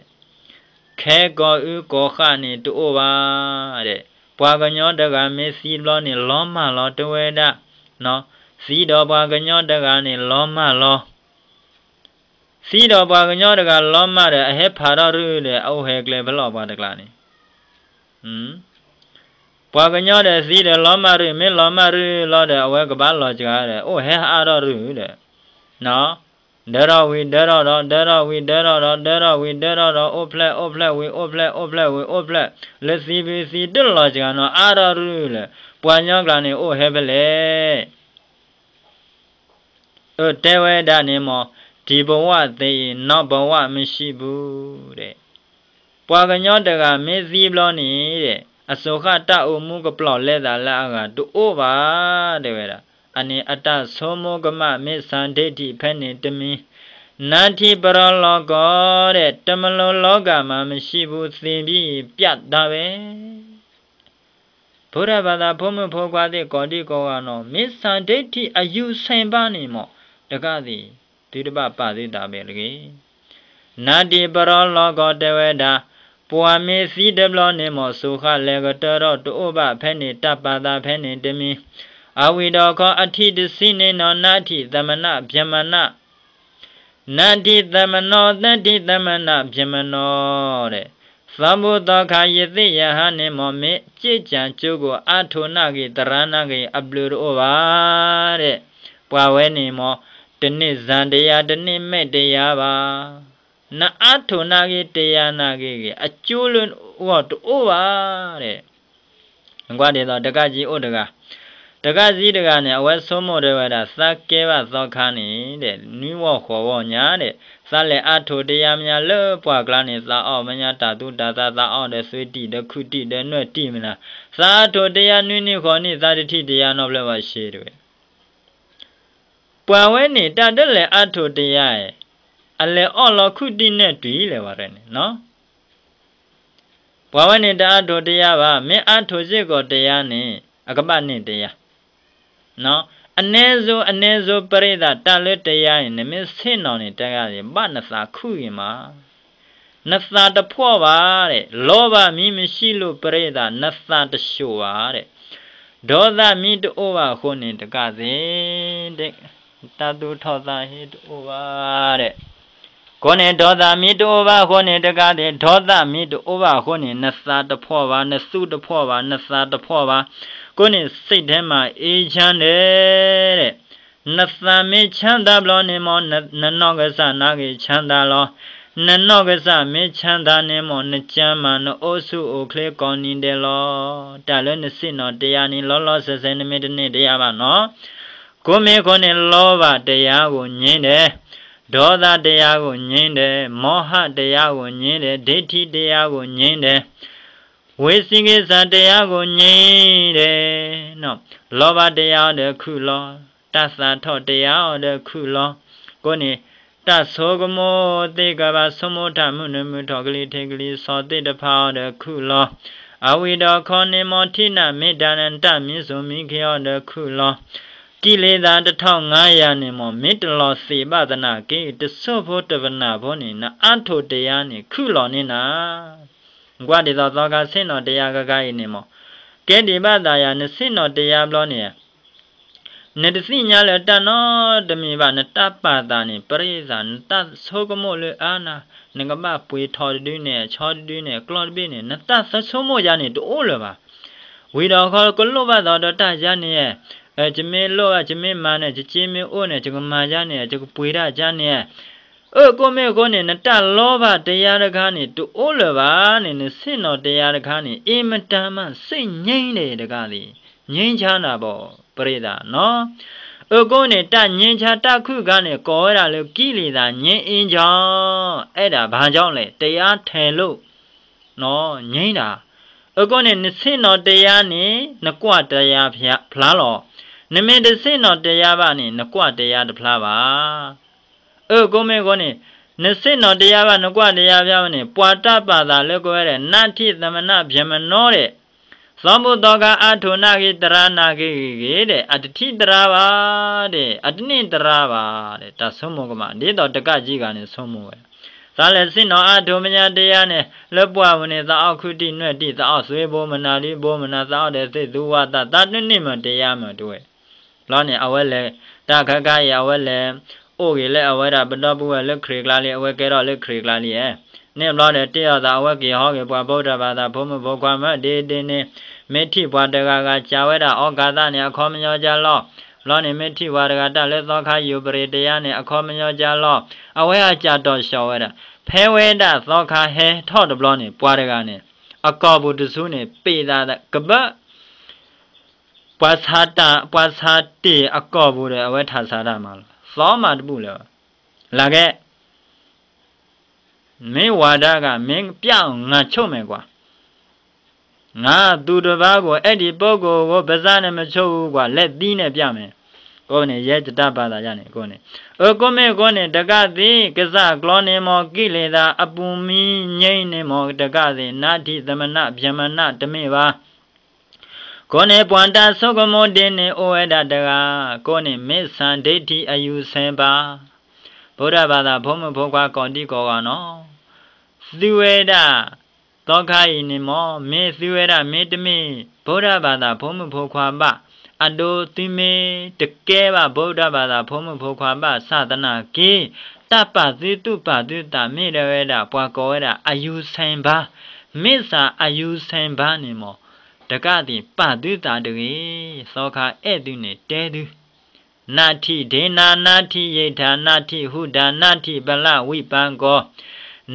ခဲကိာ်အုၣ်ကိာ်ဃၣ်န့ၣ်တအိၣ်ဘၣ်တဲ, ပှၤကညီတဂၤမ့ၢ်သံဘျီန့ၣ် လီၤမၢ်လီၤတဲဝဲဒၣ်, သံဒီးပှၤကညီတဂၤန့ၣ် လီၤမၢ်လီၤ သံဒီးပှၤကညီတဂၤလီၤမၢ်ဒီး အဟဲဖးထီၣ်ရုၢ်ဒီး အအိၣ်ဟဲကျဲဖဲလဲၣ်ပှၤတကျါန့ၣ်, ပှၤကညီဒီးသံဒီးလီၤမၢ်ရုၢ် မ့ၢ်လီၤမၢ်ရုၢ်လီၤဒီး အဝဲကဘၣ်လီၤစှၤဒီး အိၣ်ဟဲအါထီၣ်ရုၢ်ဒီး, ဒၢထီၣ်ဝံၤဒၢထီၣ်ဒီး ဒၢထီၣ်ဝံၤဒၢထီၣ်ဒီး ဒၢထီၣ်ဝံၤဒၢထီၣ်ဒီး အိၣ်ဖျဲၣ်အိၣ်ဖျဲၣ်ဝံၤ အိၣ်ဖျဲၣ်အိၣ်ဖျဲၣ်ဝံၤ အိၣ်ဖျဲၣ် လၢသံဖုသံတလီၤစှၤနီၤ အါထီၣ်ရုၢ်လၢ ပှၤကညီကျါန့ၣ် အိၣ်ဟဲဖဲလဲၣ် အၢ တဲဝဲဒၣ်န့ၣ်မ့ၢ် ဒီဘဝသေရင် နောက်ဘဝမရှိဘူးတဲ့, ပှၤကညီတဂၤမ့ၢ်သံဘျီန့ၣ် အစိၤဃၣ်တၢ်အိၣ်မူကပျီၣ်လဲသးလၢအဂၤတအိၣ်ဘၣ် တဲဝဲဒၣ်. အန့ၣ်အတၢ်ဆိကမိၣ်ကမၣ် မစ္ဆာဒိဋ္ဌိ ဖဲန့ၣ်တမံၤ, နာ်ထံၣ်ပရီၤလီၤကီၢ်ဒီး တမလိၤလောကမှာမရှိဘူး သင်ပြီးရင် ပြတ်သားပဲ ဗုဒ္ဓဘာသာ ဖိမုၣ်ဖိခွါသ့ၣ်ကိးဒံကိးဂၤနီၤ မစ္ဆာဒိဋ္ဌိ အယူၢ်ဆဲးဘၣ်န့ၣ်မ့ၢ် တကးသ့ၣ် သုတဘၣ်ပာ်သုသးဘၣ်တဂ့ၤ. နာ်ထံၣ်ပရီၤလီၤကီၢ်တဲဝဲဒၣ်, ပှၤမ့ၢ်သံတဘျီန့ၣ်မ့ၢ် စိၤဃၣ်လဲၤကတၢၢ်ထီၣ်တအိၣ်ဘၣ် ဖဲန့ၣ်တၢ်ပာ်သးဖဲန့ၣ်တမံၤ, အဝံၤဒီးခီအထံၣ်တဆံန့ၣ်နီၤ နာ်ထံၣ်သမဏ ဗြဟ္မဏ နတ္ထိသမဏော သတ္ထိသမဏဗြဟ္မဏော တဲ, သီဘူၣ်သီခါ ယသ့ၣ်ယဟါန့ၣ်မ့ၢ် မ့ၢ်စ့ၢ်ကီးကၠိကိၣ်အါထိၣ်နာ်က့ၤ သရၣ်နာ်က့ၤ အဘျုးတအိၣ်ဘၣ် တဲ, ပှၤဝဲန့ၣ်မ့ၢ် တန့ၢ်စၢ်တယါ တန့ၢ်မဲာ်တယါဘၣ်, နအါထိၣ်နာ်က့ၤ တယါနာ်က့ၤဂ့ၤ အကၠိလၢဂီၢ်တအိၣ်ဘၣ် တဲ ကွၢ်ဒ်သိး တကးကံအိၣ်တဂၤ, တကးကံတဂၤန့ၣ် အဝဲဆိကမိၣ်တဲဝဲဒၣ် သးကဲဘၣ်သီခါန့ၣ် တဲ နွံဝီၢ်ဃိးဝီၢ်ညါ တဲ, သးလဲၤအါထိၣ်တယါမညါလၢပှၢ်ကျါန့ၣ် သးအီၣ်မညါတၢ်သူတၢ်သၣ် သးအီၣ်ဒီးသွံၣ်တံၢ်ဒီးခုၣ်တံၢ်ဒီးနွဲၣ်တံၢ်မနၤ, သးအါထိၣ်တယါနွံနံၣ်ဃိးနံၣ် သးတထံၣ်တယါနီတဘျီဘၣ် ရှဲတဲဝဲ ပှၤဝဲန့ၣ် တၢ်တလဲၤအါထိၣ်တယါအံၤ အလဲၤအီၣ်လီၤခုၣ်တံၢ်နဲၣ်တွံၢ်လဲၣ်ဝဲန့ၣ်နီၤ. ပှၤဝဲန့ၣ်တအါထိၣ်တယါဘၣ်, မ့ၢ်အါထိၣ်စ့ၢ်ကီးတယါန့ၣ် အကဘၣ်န့ၢ်တယါ. အနဲစိၤ အနဲစိၤ ပရ့သး တၢ်လၢတယါအံၤ နမ့ၢ်ဆ့ၣ်နီၤန့ၣ် တဲဂၤန့ၣ် ဘၣ်နသးခုဂ့ၤမး နသးတဖှီၣ်ဘၣ် တဲ, လောဘမီးမရှိလို့ ပရိသတ် နသးတရှို့ဘၣ် တဲ, ဒေါသမီးတအိၣ်ဘၣ်အဃိန့ၣ် တကးသ့ၣ် တဲ, တၢ်သူၣ်ထီၣ်သးဟ့တအိၣ်ဘၣ် တဲ, အဃိန့ၣ် ဒေါသမီးတအိၣ်ဘၣ်အဃိန့ၣ် တကးသ့ၣ် ဒေါသမီးတအိၣ်ဘၣ်အဃိန့ၣ် နသးတဖှီၣ်ဘၣ် နသူၣ်တဖှီၣ်ဘၣ် နသးတဖှီၣ်ဘၣ် အဃိန့ၣ် စိတ်ထဲမှာ အေးချမ်းတယ် တဲ နသးမ့ၢ်ချမ်းသာဘျီန့ၣ်မ့ၢ် နနီၢ်ကစၢ်နာ်က့ၤချမ်းသာလီၤ. နနီၢ်ကစၢ်မ့ၢ်ချမ်းသာန့ၣ်မ့ၢ် နကျန်းမာ နအိုးဆူၣ်အိၣ်ချ့ကိးနံၤဒဲးလီၤ. တၢ်လၢနဆ့ၣ်နီၤတယါန့ၣ် လီၤလီၤဆဲးဆဲး နမ့ၢ်တန့ၢ်တယါဘၣ်နီၤ. ကိးမ့ၢ်အဃိန့ၣ် လောဘတရားကိုငြိမ်းတယ်, ဒေါသတရားကိုငြိမ်းတယ်, မောဟတရားကိုငြိမ်းတယ်, ဒိဋ္ဌိတရားကိုငြိမ်းတယ်, ဝိသိကိစ္စတရားကိုငြိမ်းတယ်, လောဘတရားအီၤဒီးခုၣ်လီၤ, တၢ်သးထီၣ်တရားအီၤဒီးခုၣ်လီၤ. အဃိန့ၣ် တၢ်ဆိကမိၣ်သ့ၣ်ကဘၣ်ဆိကမိၣ်တၢ်မုာ်နုာ်မုာ်ထီၣ် ကလံၤထံးကလံၤစီၤသ့ၣ်တဖၣ်အီၤဒီးခုၣ်လီၤ. အဝံၤဒီးခီန့ၣ် မ့ၢ်ထိနၢ်မ့ၢ်တၢ်နၢ် တၢ်မံၤစိၤမံၤခံအီၤဒီးခုၣ်လီၤ. ကိလေသာ တစ်ထောင့်ငါးရာ န့ၣ်မ့ၢ် မ့ၢ်တလီၤသ့ၣ်ဘၣ်သနာ်က့ တစိၢ်ဖိတပနၢ်ဖိန့ၣ် နအါထိၣ်တရားန့ၣ် ခုၣ်လီၤန့ၢ်နၤ. ကွၢ်ဒ်သိးသီခါဆ့ၣ်နီၤတရားကကါအံၤန့ၣ်မ့ၢ် ကဲဒံးဘၣ်သးယၤ နဆ့ၣ်နီၤတရားဘျီန့ၣ် နတသ့ၣ်ညါလၢတၢ်နီတမံၤဘၣ်, နတၢ်ပာ်သးန့ၣ် ပရ့သး, နတၢ်ဆိကမိၣ်လၢအါနၤ, နကဘၣ်ပှ့ၤထီၣ်တဒုန့ၣ် ဆီတဒုန့ၣ် ကျီတဘ့ၣ်န့ၣ် နတၢ်ဆိကမိၣ်ယါန့ၣ် တအိၣ်လၢၤဘၣ်. ဝံၤဒီးခီ ကလိၣ်ဘၣ်သီဒီးတၢ်ယါန့ၣ်, ယမ့ၢ်လိၣ်ဘၣ် ယမ့ၢ်မၤန့ၣ် ယစ့မ့ၢ်အိၣ်န့ၣ် ယကမၤယါန့ၣ် ယကပှ့ၤတၢ်ယါန့ၣ် အၢ ကိးမ့ၢ်အဃိန့ၣ် နတၢ်လီဘၣ်တရားတခါန့ၣ် တအိၣ်လၢၤဘၣ်န့ၣ် နဆ့ၣ်နီၤတရားတခါန့ၣ် အင်မတန်မှ စိတ်ငြိမ်းတယ် တဂၤသ့ၣ်, ငြိမ်းချမ်းတာပေါ့ ပရိသတ်နော်. အဃိန့ၣ် တၢ်ငြိမ်းချမ်း တၢ်ခုၣ်ခါန့ၣ် ကိးဝဲဒၣ်လၢ ကိလေသာငြိမ်းအေးချမ်း, အဲဒါဘာကြောင့်လဲ တရားထိုင်လို့ ငြိမ်းတာ. အဃိန့ၣ် နဆ့ၣ်နီၤတရားန့ၣ် နကွၢ်တရားဖျါလီၤ. နမ့ၢ်တဆ့ၣ်နီၤတရားဘၣ်န့ၣ် နကွၢ်တရားတဖျါဘၣ်. အၢ ကိးမ့ၢ်အဃိန့ၣ် နဆ့ၣ်နီၤတရားဘၣ် နကွၢ်တရားဖျါဘၣ်န့ၣ် ပှၤတၢ်ပာ်သးလၢကဝဲဒၣ် နတ္ထိသမနဗျမနော ဒီး သီဘူၣ်သီခါအါထိၣ်နာ်က့ၤ သရၣ်နာ်က့ၤဂ့ၤဂ့ၤဒီး အတထံၣ်သရၣ်ဘၣ်ဒီး အတန့ၢ်သရၣ်ဘၣ်ဒီး တၢ်ဆိကမိၣ်ကမၣ် ဒ်သိးတကးကံၣ်ဂၤန့ၣ် ဆိကမိၣ်ဝဲ သးလဲၤဆ့ၣ်နီၤအါထိၣ်မညါတရားန့ၣ် လၢပှၢ်ပူၤန့ၣ် သးအီၣ်ခုၣ်တံၢ်နွဲၣ်တံၢ် သးအီၣ်သွ့ဘိမနၤဒ်ဘိမနၤ သးအီၣ်ဒီးသ့ၣ်သူဝၣ်သၣ် သးတန့ၢ်မၤတရားမၤတဝဲ လီၤန့ၣ် အဝဲလဲၤ တၢ်ခါခါအံၤ အဝဲလဲၤ အိၣ်ဂ့ၤလၢအဝဲဒၣ်ပဒီပုၢ်ဝဲၢ်လၢခရံာ်ကျါလံ အဝဲကဲထီၣ်လၢခရံာ်ကျါလံဧါ. န့ၣ်ဘျီဒီး တ့ၢ်အီၣ်သး အဝဲက့ၤဟီဂ့ၤ ပှၤဗုဒ္ဓဘာသာ ဖိမုၣ်ဖိခွါမး ဒ်ဒ်န့ၣ် မ့ၢ်ထံၣ်ပှၤတဂၤဂၤ ကးဝဲဒၣ်အီကၤသၣ်န့ၣ် အခီပညီကၢ်လီၤ. ဘျီန့ၣ် မ့ၢ်ထံၣ်ပှၤတဂၤ တၢ်လၢသီခါယူၤပရံၤတရားန့ၣ် အခီပညီကၢ်လီၤ. အဝဲအကးတီၤဆှီဝဲဒၣ် ဖဲဝဲဒၣ်သီခါဟဲထီၣ်တဘျီန့ၣ် ပှၤတဂၤန့ၣ် အကိာ်ပူၤတဆူန့ၣ် ပ့းသးကဘၢ ပှၤဆါတၢ် ပှၤဆါတ့ၢ်အကိာ်ပူၤဒီး အဝဲထးဆါတၢ်မးလီၤ. သီမးတဘူၣ်လၢၤဘၣ်. လၢကဲ မင်းဝါဒက မင်းပြအောင် ငါချုပ်မယ်ကွာ, ငါသူတစ်ပါးကို အဲဒီပုဂ္ဂိုလ်ကို ပါးစပ်နဲ့ မချုပ်ဘူးကွာ, လက်သီးနဲ့ပြမယ်. ကိးန့ၣ် ယဲယတၢ်ပာ်သးယါန့ၣ် ကိးန့ၣ်, အကိးမ့ၢ်ကိးန့ၣ် တကးသ့ၣ် ကစၢ်ကျီန့ၣ်မ့ၢ် ကိလေသာအပူၤမံငြိမ်းန့ၣ်မ့ၢ် တကးသ့ၣ် နတ္ထိသမနဗျမန တမ့ၢ်ဘၣ်. ကိးန့ၣ် ပှၤတၢ်ဆိကမိၣ်ဒ်န့ၣ် အိၣ်ဝဲဒၣ်တဂၤ, ကိးန့ၣ် မစ္ဆာဒိဋ္ဌိအယူဆယ်ပါ. ဗုဒ္ဓဘာသာ ဖိမုၣ်ဖိခွါကိးဒံကိးဂၤနီၤ, သုဝဲဒၣ် သီခါအံၤန့ၣ်မ့ၢ် မ့ၢ်သုဝဲဒၣ် မ့တမ့ၢ် ဗုဒ္ဓဘာသာ ဖိမုၣ်ဖိခွါဘၣ်, အဒိ သုမ့ၢ်တကဲဘၣ် ဗုဒ္ဓဘာသာ ဖိမုၣ်ဖိခွါဘၣ်ဆၣ်သနာ်က့ တၢ်ပာ်သုသူၣ်ပာ်သုသးမ့ၢ်ဒၣ်ဝဲဒၣ် ပှၤကိးဝဲဒၣ် အယူဆယ်ပါ, မစ္ဆာအယူဆယ်ပါ န့ၣ်မ့ၢ် တကးသ့ၣ်ပာ်သုသးတဂ့ၤ, သီခါအဲၣ်သုန့ၣ်တဲသု နတ္ထိဒေန နတ္ထိယိတ်္တာ နတ္ထိဟူတာ နတ္ထိပလဝိပ္ပန္နော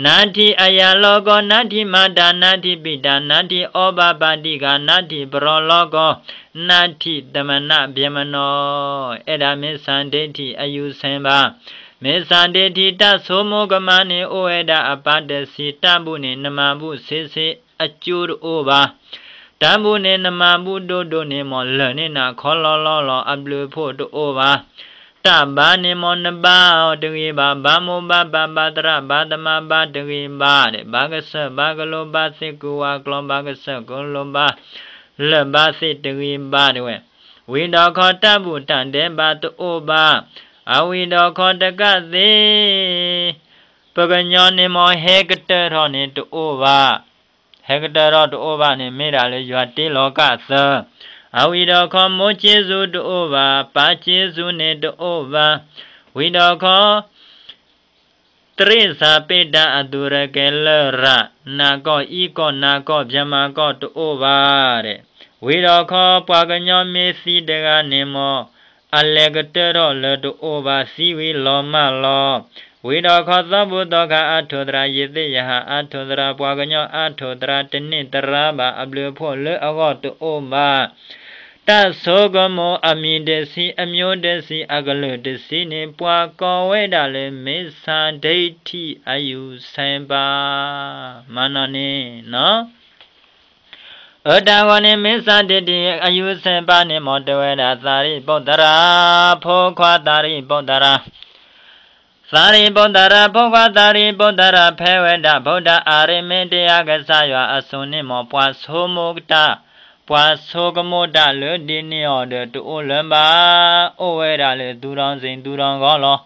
နတ္ထိအယၢလောကော နတ္ထိမတ္တာ နတ္ထိပိတာ နတ္ထိဩပပၤတိကာ နတ္ထိပရောလောကော နတ္ထိသမနဗျမနော. အဲဒါ မစ္ဆာဒိဋ္ဌိအယူဆယ်ပါ. မစ္ဆာဒိဋ္ဌိ တၢ်ဆိကမိၣ်ကမၣ်န့ၣ် အိၣ်ဝဲဒၣ်အပၢ်တဆံ တၢ်ဘူၣ်န့ၣ် နမၤဘူၣ် ဆ့ဆ့ အကျိုးတအိၣ်ဘၣ်. တၢ်ဘူၣ်န့ၣ် နမၤဘူၣ်ဒိၣ်ဒိၣ်န့ၣ်မ့ၢ် လၢာ်န့ၢ်နၤခီလီလီလီၤ အဘျုးအဖှိၣ်တအိၣ်ဘၣ်. တၢ်ဘါန့ၣ်မ့ၢ် နဘါအီၤတဂ့ၤဘၣ်, ဘါမိၢ်ဘါပၢ်ဘါသရၣ်ဘါသမါဘါတဂ့ၤဘၣ်, ဘါကစၢၢ်ဘါကလိဘါသ့ၣ် ကူဝါကျီဘါကစၢၢ်ကလိဘါ လၢၢ်ဘါသ့ၣ်တဂ့ၤဘၣ် တဲဝဲ. ဝံၤဒီးခီ တၢ်ဘူၣ်တၢ်ဒဲးဘးတအိၣ်ဘၣ်. အဝံၤဒီးခီ တကးသ့ၣ် ပှၤကညီန့ၣ်မ့ၢ် ဟဲကတၢၢ်ထီၣ်န့ၣ်တအိၣ်ဘၣ်. ဟဲကတၢၢ်ထီၣ်တအိၣ်ဘၣ်န့ၣ် မ့ၢ်ဒၣ်လၢယွၤတ့လီၤကၢ်သၢ. အဝံၤဒီးခီ မိၢ်က့စူၤတအိၣ်ဘၣ်, ပၢ်က့စူၤန့ၣ်တအိၣ်ဘၣ်. ဝံၤဒီးခီ တရ့စၢ်ပ့တၢ်အသူၣ်ရကဲလၢရၣ် နၢ်ကီၢ်အံကီၢ် နၢ်ကီၢ်ဗြဟ္မာကီၢ်တအိၣ်ဘၣ် တဲ. ဝံၤဒီးခီ ပှၤကညီမ့ၢ်သံတဂၤန့ၣ်မ့ၢ် အလဲၤကတၢၢ်ထီၣ်လၢတအိၣ်ဘၣ် သံဝံၤလီၤမၢ်လီၤ. ဝံၤဒီးခီ သီဘူၣ်သီခါအါထိၣ်သရၣ် ယသ့ၣ်ယဟၣ်အါထိၣ်သရၣ် ပှၤကညီအါထိၣ်သရၣ် တန့ၢ်သရၣ်ဘၣ် အဘျုးအဖှိၣ်လၢအဂီၢ်တအိၣ်ဘၣ်. တၢ်ဆိကမိၣ်အမံၤတဆံ အမျိုးတဆံ အကလုာ်တဆံန့ၣ် ပှၤကိးဝဲဒၣ်လၢ မစ္ဆာဒိဋ္ဌိအယူဆပါ, မၤနီၣ်န့ၣ်နီၤ. အတၢ်ဂီၢ်န့ၣ် မစ္ဆာဒိဋ္ဌိအယူဆပါန့ၣ် မ်တဲဝဲဒၣ် သၣ်ရိပုတ္တရာ, ဖိခွါသၣ်ရိပုတ္တရာ, သၣ်ရိပုတ္တရာ, ဖိခွါသၣ်ရိပုတ္တရာ ဖဲဝဲဒၣ် ဗုဒ္ဓအရိမ့ၤတယၤကစၢ်ယွၤအစိၤန့ၣ် မ်ပှၤဆိကမိၣ်တၢ်, ပှၤဆိကမိၣ်တၢ်လၢဒ်န့ၣ်အီၤဒီး တအိၣ်လၢၤဘၣ်, အိၣ်ဝဲဒၣ်လၢသူတော်သင် သူတော်ကောင်းလီၤ.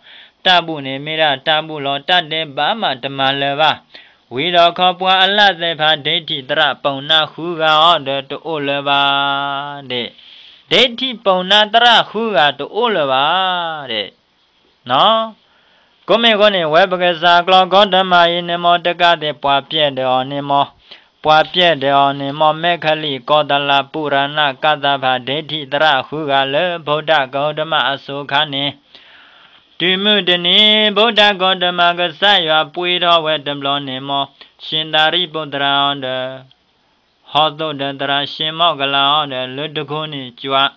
တၢ်ဘူၣ်န့ၣ်မ့ၢ်ဒၣ်တၢ်ဘူၣ်လီၤ, တၢ်ဒဲးဘးမးတမၤလၢၤဘၣ်. ဝံၤဒီးခီပှၤအလၣ်သ့ၣ်တဖၣ် ဒိဋ္ဌိတြၣ်ပူၤနၢ်ဃုဂၤအီၤဒီး တအိၣ်လၢၤဘၣ်, ဒ်, ဒိဋ္ဌိပူၤနၢ်တြၣ်ဃုဂၤတအိၣ်လၢၤဘၣ်, ဒ် ကိးမ့ၢ်ဃိန့ၣ် ဝဲပကစၢ်ကျီၢ်ဂီၤတမၤအံၤန့ၣ် မ်တကးသ့ၣ်ပှၤပျဲၢ်ဒီးအီၤန့ၣ် မ်, ပှၤပျဲၢ်ဒီးအီၤန့ၣ် မ်မဲခလံၣ် ကီတလး ပုရၤန ကသးဖၣ် ဒိဋ္ဌိတြၣ်ဃုဂၤလၢ ဗုဒ္ဓဂေါတမအစိၤခါန့ၣ်, တုၤမုၢ်တနံၤ ဗုဒ္ဓဂေါတမကစၢ်ယွၤပှ့ၤထီၣ်ဝဲတဘျီန့ၣ် မ်, သၢရိပုတ္တရာအီၤဒီး ဟီၣ်သိၣ်ဒီးသရၣ်ၡ့မီၣ်ကလးအီၤဒီး လၢတကိန့ၣ်ကွၢ်,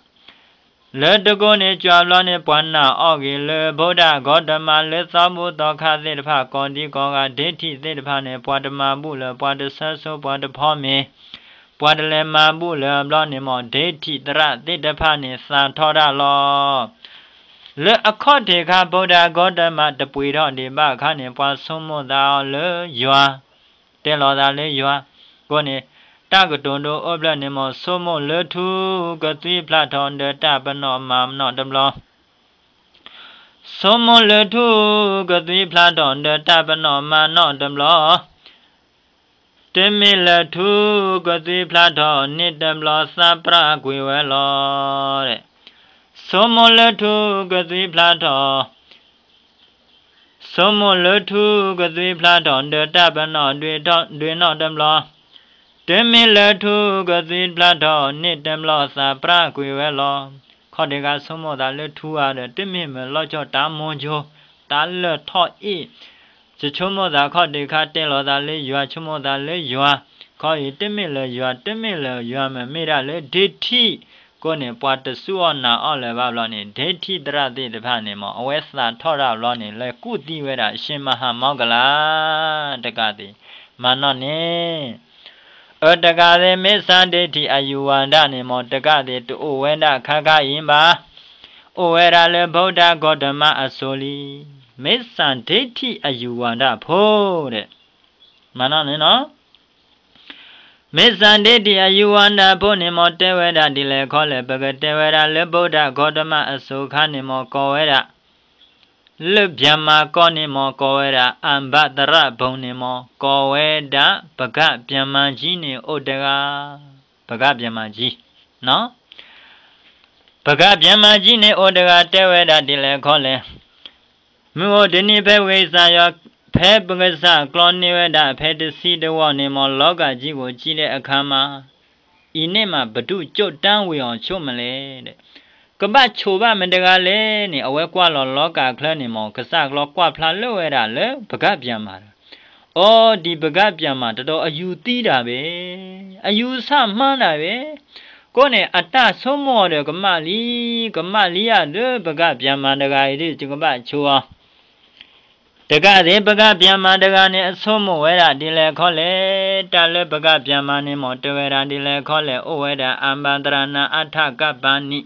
လၢတကိန့ၣ်ကွၢ်ဘျီန့ၣ် ပှၤနာ်အီၣ်ဂ့ၤလၢ ဗုဒ္ဓဂေါတမ လၢသီဘူၣ်သီခါသ့ၣ်တဖၣ် ကိးဒံကိးဂၤ ဒိဋ္ဌိသ့ၣ်တဖၣ်န့ၣ် ပှၤတမၤဘူၣ်လၢၤ ပှၤတဆၢဆိ ပှၤတဖီမ့ၤ, ပှၤတလဲၤမၤဘူၣ်လၢၤအဘျီန့ၣ် မ် ဒိဋ္ဌိတြၣ်သ့ၣ်တဖၣ်န့ၣ် သၣ်ထီၣ်တၢ်လီၤ. လၢအခီၣ်ထံးခါ ဗုဒ္ဓဂေါတမ တပှ့ၤထီၣ်ဒံးဘၣ်အခါန့ၣ် ပှၤဆိကမိၣ်သးအီၤလၢယွၤ, တဲလီၤသးလၢယွၤ, အဃိန့ၣ် တၢ်ကတိၤဒိအိၣ်ဖျၢၣ်န့ၣ် မ်ဆိကမိၣ်လၢထူကသွံဖျါထီၣ်ဒီးတၢ်ပနီၣ်မၤနီၣ်တဘျီ, ဆိကမိၣ်လၢထူကသွံဖျါထီၣ်ဒီးတၢ်ပနီၣ်မၤနီၣ်တဘျီ, တမ့ၢ်လၢထူကသွံဖျါထီၣ်န့ၣ်တဘျီ သးပြၢ်ကွံာ်ဝဲလီၤ. ဆိကမိၣ်လၢထူကသွံဖျါထီၣ် ဆိကမိၣ်လၢထူကသွံဖျါထီၣ် ဒီးတၢ်ပနီၣ်ဒွဲၣ်နီၣ်တဘျီ, တမ့ၢ်လၢထူကသွံဖျါထီၣ်န့ၣ်တဘျီ သးပြၢ်ကွံာ်ဝဲလီၤ. ခီၣ်ထံးခါဆိကမိၣ်သးလၢထူဧါဒီး တမ့ၢ်မ့ၢ်လီၤကၠီၣ်တၢ်မိၢ်ကၠိ, တၢ်လၢာ်ထီၣ်အ့ၣ်, ယဆိကမိၣ်သးခီၣ်ထံးခါတဲလီၤသးလၢယွၤ ဆိကမိၣ်သးလၢယွၤ, ခီအံၤတမ့ၢ်လၢယွၤ တမ့ၢ်လၢယွၤမ့ၢ်မ့ၢ်ဒၣ်လၢဒိဋ္ဌိ, အဃိန့ၣ် ပှၤတစူၢ်အီၣ်နာ်အီၣ်လၢၤဘၣ်ဘျီန့ၣ် ဒိဋ္ဌိတြၣ်သ့ၣ်တဖၣ်န့ၣ် မ်အဝဲသၣ်ထီၣ်တၢ်ဘျီန့ၣ် လဲၤကူၣ်သံဝဲဒၣ် ရှ့မၤဟးမီကလး တကးသ့ၣ်, မၤနီၣ်န့ၣ် အတကးသ့ၣ် မစ္ဆာဒိဋ္ဌိအယူဝါဒန့ၣ် မ်တကးသ့ၣ်တအိၣ်ဝဲဒၣ်ခါခါအံၤဘၣ်, အိၣ်ဝဲဒၣ်လၢ ဗုဒ္ဓဂေါတမ အစိၤလံ, မစ္ဆာဒိဋ္ဌိအယူဝါဒဖိဒီး, မၤနီၣ်န့ၣ်နီၤ မစ္ဆာဒိဋ္ဌိအယူဝါဒဖိန့ၣ် မ်တဲဝဲဒၣ်ဒ်လဲၣ်ခီလဲၣ်, ပကတဲဝဲဒၣ်လၢ ဗုဒ္ဓဂေါတမ အစိၤခါန့ၣ် မ်ကိးဝဲဒၣ် လၢ ဗြဟ္မာ ကီၢ်န့ၣ် မ်ကိးဝဲဒၣ် အဘဒရ ဘုံ န့ၣ် မ်ကိးဝဲဒၣ် ပက ဗြဟ္မာ ကြီး န့ၣ် အိၣ်တဂၤ, ပက ဗြဟ္မာ ကြီး, ပက ဗြဟ္မာ ကြီး န့ၣ် အိၣ်တဂၤ တဲဝဲဒၣ်ဒ်လဲၣ်ခီလဲၣ်, မုၢ်အိၣ်တနံၤဖဲပကစၢ်ယွၤ, ဖဲပကစၢ်ကျီန့ၢ်ဝဲဒၣ် ဖဲတဆံတဝီန့ၣ် မ် လောကကြီးကို ကြည့်တဲ့အခါမှာ အံၤန့ၣ်မှဘုသူ့ကြိုက်တမ်းဝေအောင် ချိုးမလဲၣ် ကဘၣ်ဆိၣ်ဘၣ်မတဂၤလဲၣ်န့ၣ် အဝဲကွၢ်လီၤလီၤကၢ်ချၢန့ၣ် မ်ကစၢ်ကျီကွၢ်ဖျါလၢဝဲဒၣ်လၢ ပက ဗြဟ္မာ တဂၤ, အိ ဒ်ပက ဗြဟ္မာ တဒိး အယူၤသံတၢ်ဘၣ်, အယူၤဆၣ်မါတၢ်ဘၣ်, အဃိန့ၣ် အတၢ်ဆိကမိၣ်အီၤဒီး ကမၣ်လံ, ကမၣ်လံဧါဒီး ပက ဗြဟ္မာ တဂၤအံၤဒီး ယကဘၣ်ဆိၣ်အီၤ တကးသ့ၣ် ပက ဗြဟ္မာ တဂၤန့ၣ် အဆိကမိၣ်ဝဲဒၣ်ဒ်လဲၣ်ခီလဲၣ်, တၢ်လၢပက ဗြဟ္မာ န့ၣ် မ်တဲဝဲဒၣ်ဒ်လဲၣ်ခီလဲၣ်, အိၣ်ဝဲဒၣ် အဘဒရန အဋ္ဌကပ္ပာဏိ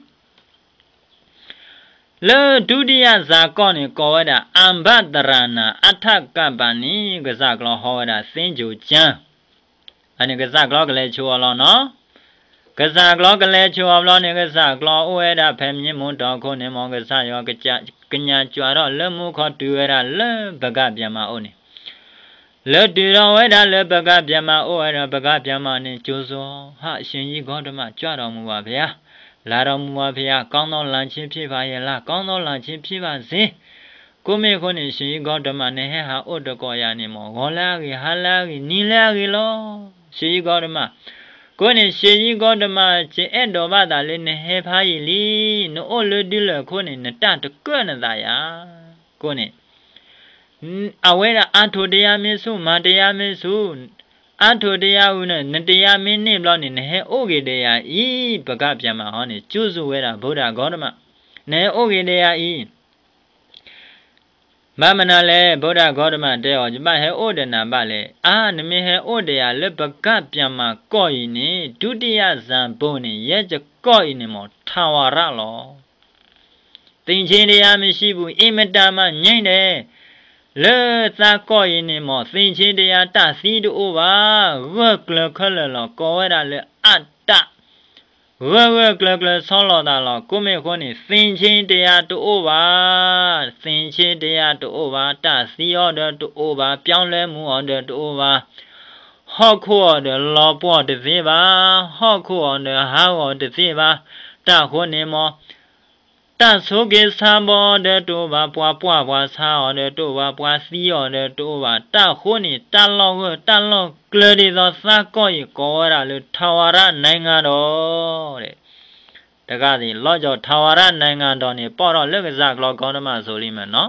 လၢဒုတိယဇာတ် ကီၢ်န့ၣ် ကိးဝဲဒၣ် အဘဒရန အဋ္ဌကပ္ပာဏိ, ကစၢ်ကျီဟီဝဲဒၣ် သင်္ချိုင်းကျမ်း, အန့ၣ်ကစၢ်ကျီကလဲၤဆိၣ်အီၤလီၤနီၤ. ကစၢ်ကျီကလဲၤဆိၣ်အီၤဘျီန့ၣ် ကစၢ်ကျီအိၣ်ဝဲဒၣ်ဖဲ မြင်းမုၢ်တီၤခိၣ် န့ၣ် မ်ကစၢ်ယွၤ ကညးကွၢ်ထီၣ်လၢမူခီ တုၤဝဲဒၣ်လၢ ပက ဗြဟ္မာ အအိၣ်န့ၣ် လၢတုၤထီၣ်ဝဲဒၣ်လၢ ပက ဗြဟ္မာ အအိၣ်ဝဲဒီး ပက ဗြဟ္မာ န့ၣ် ကြိုဆို ဟါ ရှင်ကြီးဂေါတမ ကြွတော်မူပါဗျာ, လာတော်မူပါဗျာ, ကောင်းသောလင်ခြင်းဖြစ်ပါရဲ့လား, ကောင်းသောလင်ခြင်းဖြစ်ပါစေ, ကိးမ့ၢ်အဃိန့ၣ် ရှင်ကြီးဂေါတမ နဟဲဟးအိၣ်တကိးယၤန့ၣ် မ်ဂီၤလၢအဂ့ၤ ဟါလၢအဂ့ၤ နံၤလၢအဂ့ၤလီၤ, ရှင်ကြီးဂေါတမ, အဃိန့ၣ် ရှင်ကြီးဂေါတမ ယအဲၣ်ဒိးဘၣ်သးလၢနဟဲဖးယံာ်လံ, နအိၣ်လၢဒုလၢၢ်ခိၣ်န့ၣ် နတၢ်တကၢၣ်နသးယၤ, အဃိန့ၣ် အဝဲဒၣ်အါထိၣ်တရားမင်းဆူ မၤတရားမင်းဆူ, အါထိၣ်တရားမင်းဆူ အါထိၣ်တယၤဝံၤန့ၣ် နတယၤမ့ၢ်န့ၢ်ဘျီန့ၣ် နဟဲအိၣ်က့ၤဒီးယၤအံၤ, ပကၣ်ပၠးမးဟီန့ၣ် ကၠိစူၣ်ဝဲဒၣ် ဗုဒ္ဓဂေါတမ, နဟဲအိၣ်က့ၤဒီးယၤအံၤ ဘၣ်မနုၤလဲၣ်, ဗုဒ္ဓဂေါတမတဲအီၤ, ယဘၣ်ဟဲအိၣ်ဒီးနၤဘၣ်လဲၣ်. အါ, နမ့ၢ်ဟဲအိၣ်ဒီးယၤလၢပကၣ်ပၠးမးကီၢ်အံၤန့ၣ် ဒုတိယဇာတ်ပုံ န့ၣ် ယဲယကီၢ်အံၤန့ၣ်မး ထးဝါရလီၤ. သင်္ချေတရားမရှိဘူး, အင်မတန်မှ ငြိမ်းတယ်. လၢသးကီၢ်အံၤန့ၣ်မး သင်္ချေတရားတၢ်သံတအိၣ်ဘၣ်, ဂၢၢ်ကျၢၤခဲလၢာ်လီၤ, ကိးဝဲဒၣ်လၢအတၢ် ဂၢၢ်ဂၢၢ်ကျၢၤကျၢၤဆီလီၤသးလီၤ. ကိးမ့ၢ်အဃိန့ၣ် သင်္ချေတရားတအိၣ်ဘၣ်, သင်္ချေတရားတအိၣ်ဘၣ်, တၢ်သံအီၤဒီးတအိၣ်ဘၣ်, ပြောင်းလဲမှုအီၤဒီးတအိၣ်ဘၣ်, ဟီၣ်ခိၣ်အီၤဒီးလီၤပှီၢ်တသ့ဘၣ်, ဟီၣ်ခိၣ်အီၤဒီးဟးဂီၤတသ့ဘၣ်, တၢ်ဃိန့ၣ်မး တၢ်ဆိးက့ဆါဘီဒီးတအိၣ်ဘၣ်, ပှၤပှၢ်ပှၤဆါအီၤဒီးတအိၣ်ဘၣ်, ပှၤသံအီၤဒီးတအိၣ်ဘၣ်, တၢ်ဃိန့ၣ် တၢ်လီၢ်ဂၢၢ်တၢ်လီၢ်ကျၢၤဒ်သိးသးကီၢ်အံၤ ကိးဝဲဒၣ်လၢ ထးဝါရနိုင်ငံတော် တဂၤသ့ၣ်, လီၤဆီ ထးဝါရနိုင်ငံတော် န့ၣ် ပီၣ်ထီၣ်လၢကစၢ်ကျီၤကီတမးစိၤလံမ့ၢ်နီၤ.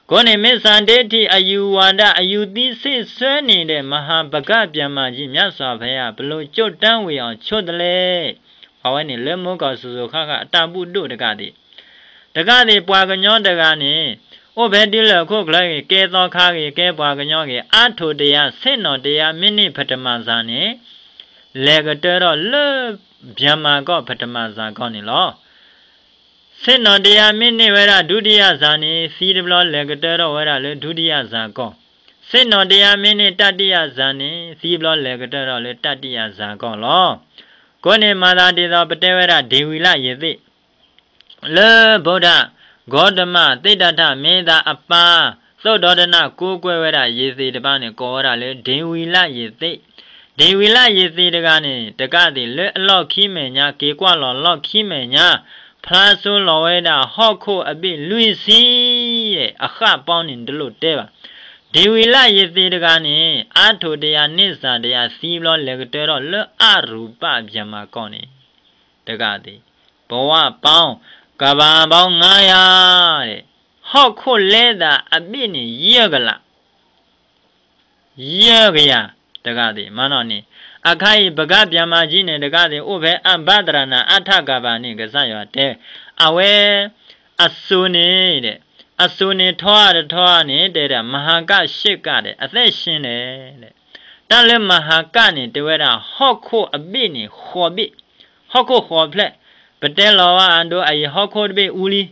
အဃိန့ၣ် မစ္ဆာဒိဋ္ဌိ အယူဝါဒ အယူသီဆံးစွဲနေတဲ့ မဟာဗကပျမကြီး မြတ်စွာဘုရား ဘယ်လို ဖြုတ်တန်းဝေအောင် ချိုးသလဲ. အဝဲန့ၣ်လၢမူကီၢ်စိၤစိၤဃၣ်ဃၣ် အတၢ်ဘူၣ်ဒိၣ်တဂၤသ့ၣ်, တဂၤသ့ၣ် ပှၤကညီတဂၤန့ၣ် အိၣ်ဖဲဒၢလၢၢ်ခိၣ်ချၢဂ့ၤ, ကဲသီခါဂ့ၤ, ကဲပှၤကညီဂ့ၤ, အါထိၣ်တယၤ ဆ့ၣ်နီၤတယၤ မိနစ် ပထမဇာတ် န့ၣ် လဲၤကတၢၢ်ထီၣ်လၢ ဗြဟ္မာကီၢ် ပထမဇာတ် ကီၢ်န့ၣ်လီၤ. ဆ့ၣ်နီၤတယၤ မိနစ် ဝဲဒၣ် ဒုတိယဇာတ် န့ၣ် သံတဘျီ လဲၤကတၢၢ်ထီၣ်ဝဲဒၣ်လၢ ဒုတိယဇာတ် ကီၢ်, ဆ့ၣ်နီၤတယၤ မိနစ် တတိယဇာတ် န့ၣ် သံတဘျီ လဲၤကတၢၢ်ထီၣ်လၢ တတိယဇာတ် ကီၢ်လီၤ. အဃိန့ၣ် မၤသးဒ်သိး ပတဲဝဲဒၣ် ဒေဝီလယီၤသ့ၣ် လၢ ဗုဒ္ဓဂေါတမ သိဒ္ဓထ မင်းသားအပါ သုတ်တော်တန ကူးကွယ်ဝဲဒၣ် ယီၤသ့ၣ်တဖၣ်န့ၣ် ကိးဝဲဒၣ်လၢ ဒေဝီလယီၤသ့ၣ်, ဒေဝီလယီၤသ့ၣ်တဂၤန့ၣ် တဂၤသ့ၣ် လၢအလီၢ်ခံမဲာ်ညါ က့ၤကွၢ်လီၤလီၢ်ခံမဲာ်ညါ ဖျါစိလီၤဝဲဒၣ် ဟီၣ်ခိၣ်အဘ့ၣ်လွံၢ်ဆံ အဃၣ်ပီန့ၣ် တလိၣ်တဲဘၣ်. ဒေဝီလယီၤသ့ၣ်တဂၤန့ၣ် အါထိၣ်တယၤ နံၣ်စၢ်တယၤ သံဘျီ လဲၤကတၢၢ်ထီၣ်လၢ အရူပဗြဟ္မာကီၢ်န့ၣ် တဂၤသ့ၣ်, ဘဝပေါင်း ကမ္ဘာပေါင်း ငါးရာ ဟီၣ်ခိၣ်လဲသးအဘ့ၣ်န့ၣ် ယဲၢ်ကလး ယဲၢ်ကယၤ တဂၤသ့ၣ် မၤနီၣ်န့ၣ်, အခါအံၤ ဗကပျမကြီး န့ၣ် တဂၤသ့ၣ် အိၣ်ဖဲ အဘဒရနၤ အထကပၤ န့ၣ် ကစၢ်ယွၤတဲ, အဝဲ အစိၤန့ၣ် အစိၤန့ၣ်ထီတထီန့ၣ် တဲဒၣ် မဟာကရှစ်က ဒီး အသက်ရှင်တယ် တၢ်လၢ မဟာက န့ၣ် တဲဝဲဒၣ် ဟီၣ်ခိၣ်အဘ့ၣ်န့ၣ် ဃိးဘ့ၣ်, ဟီၣ်ခိၣ်ဃိးဖျၢၣ်, ပတဲလီၤဝဲအဒိ အအံၤ ဟီၣ်ခိၣ်တဘ့ၣ်အူလံ,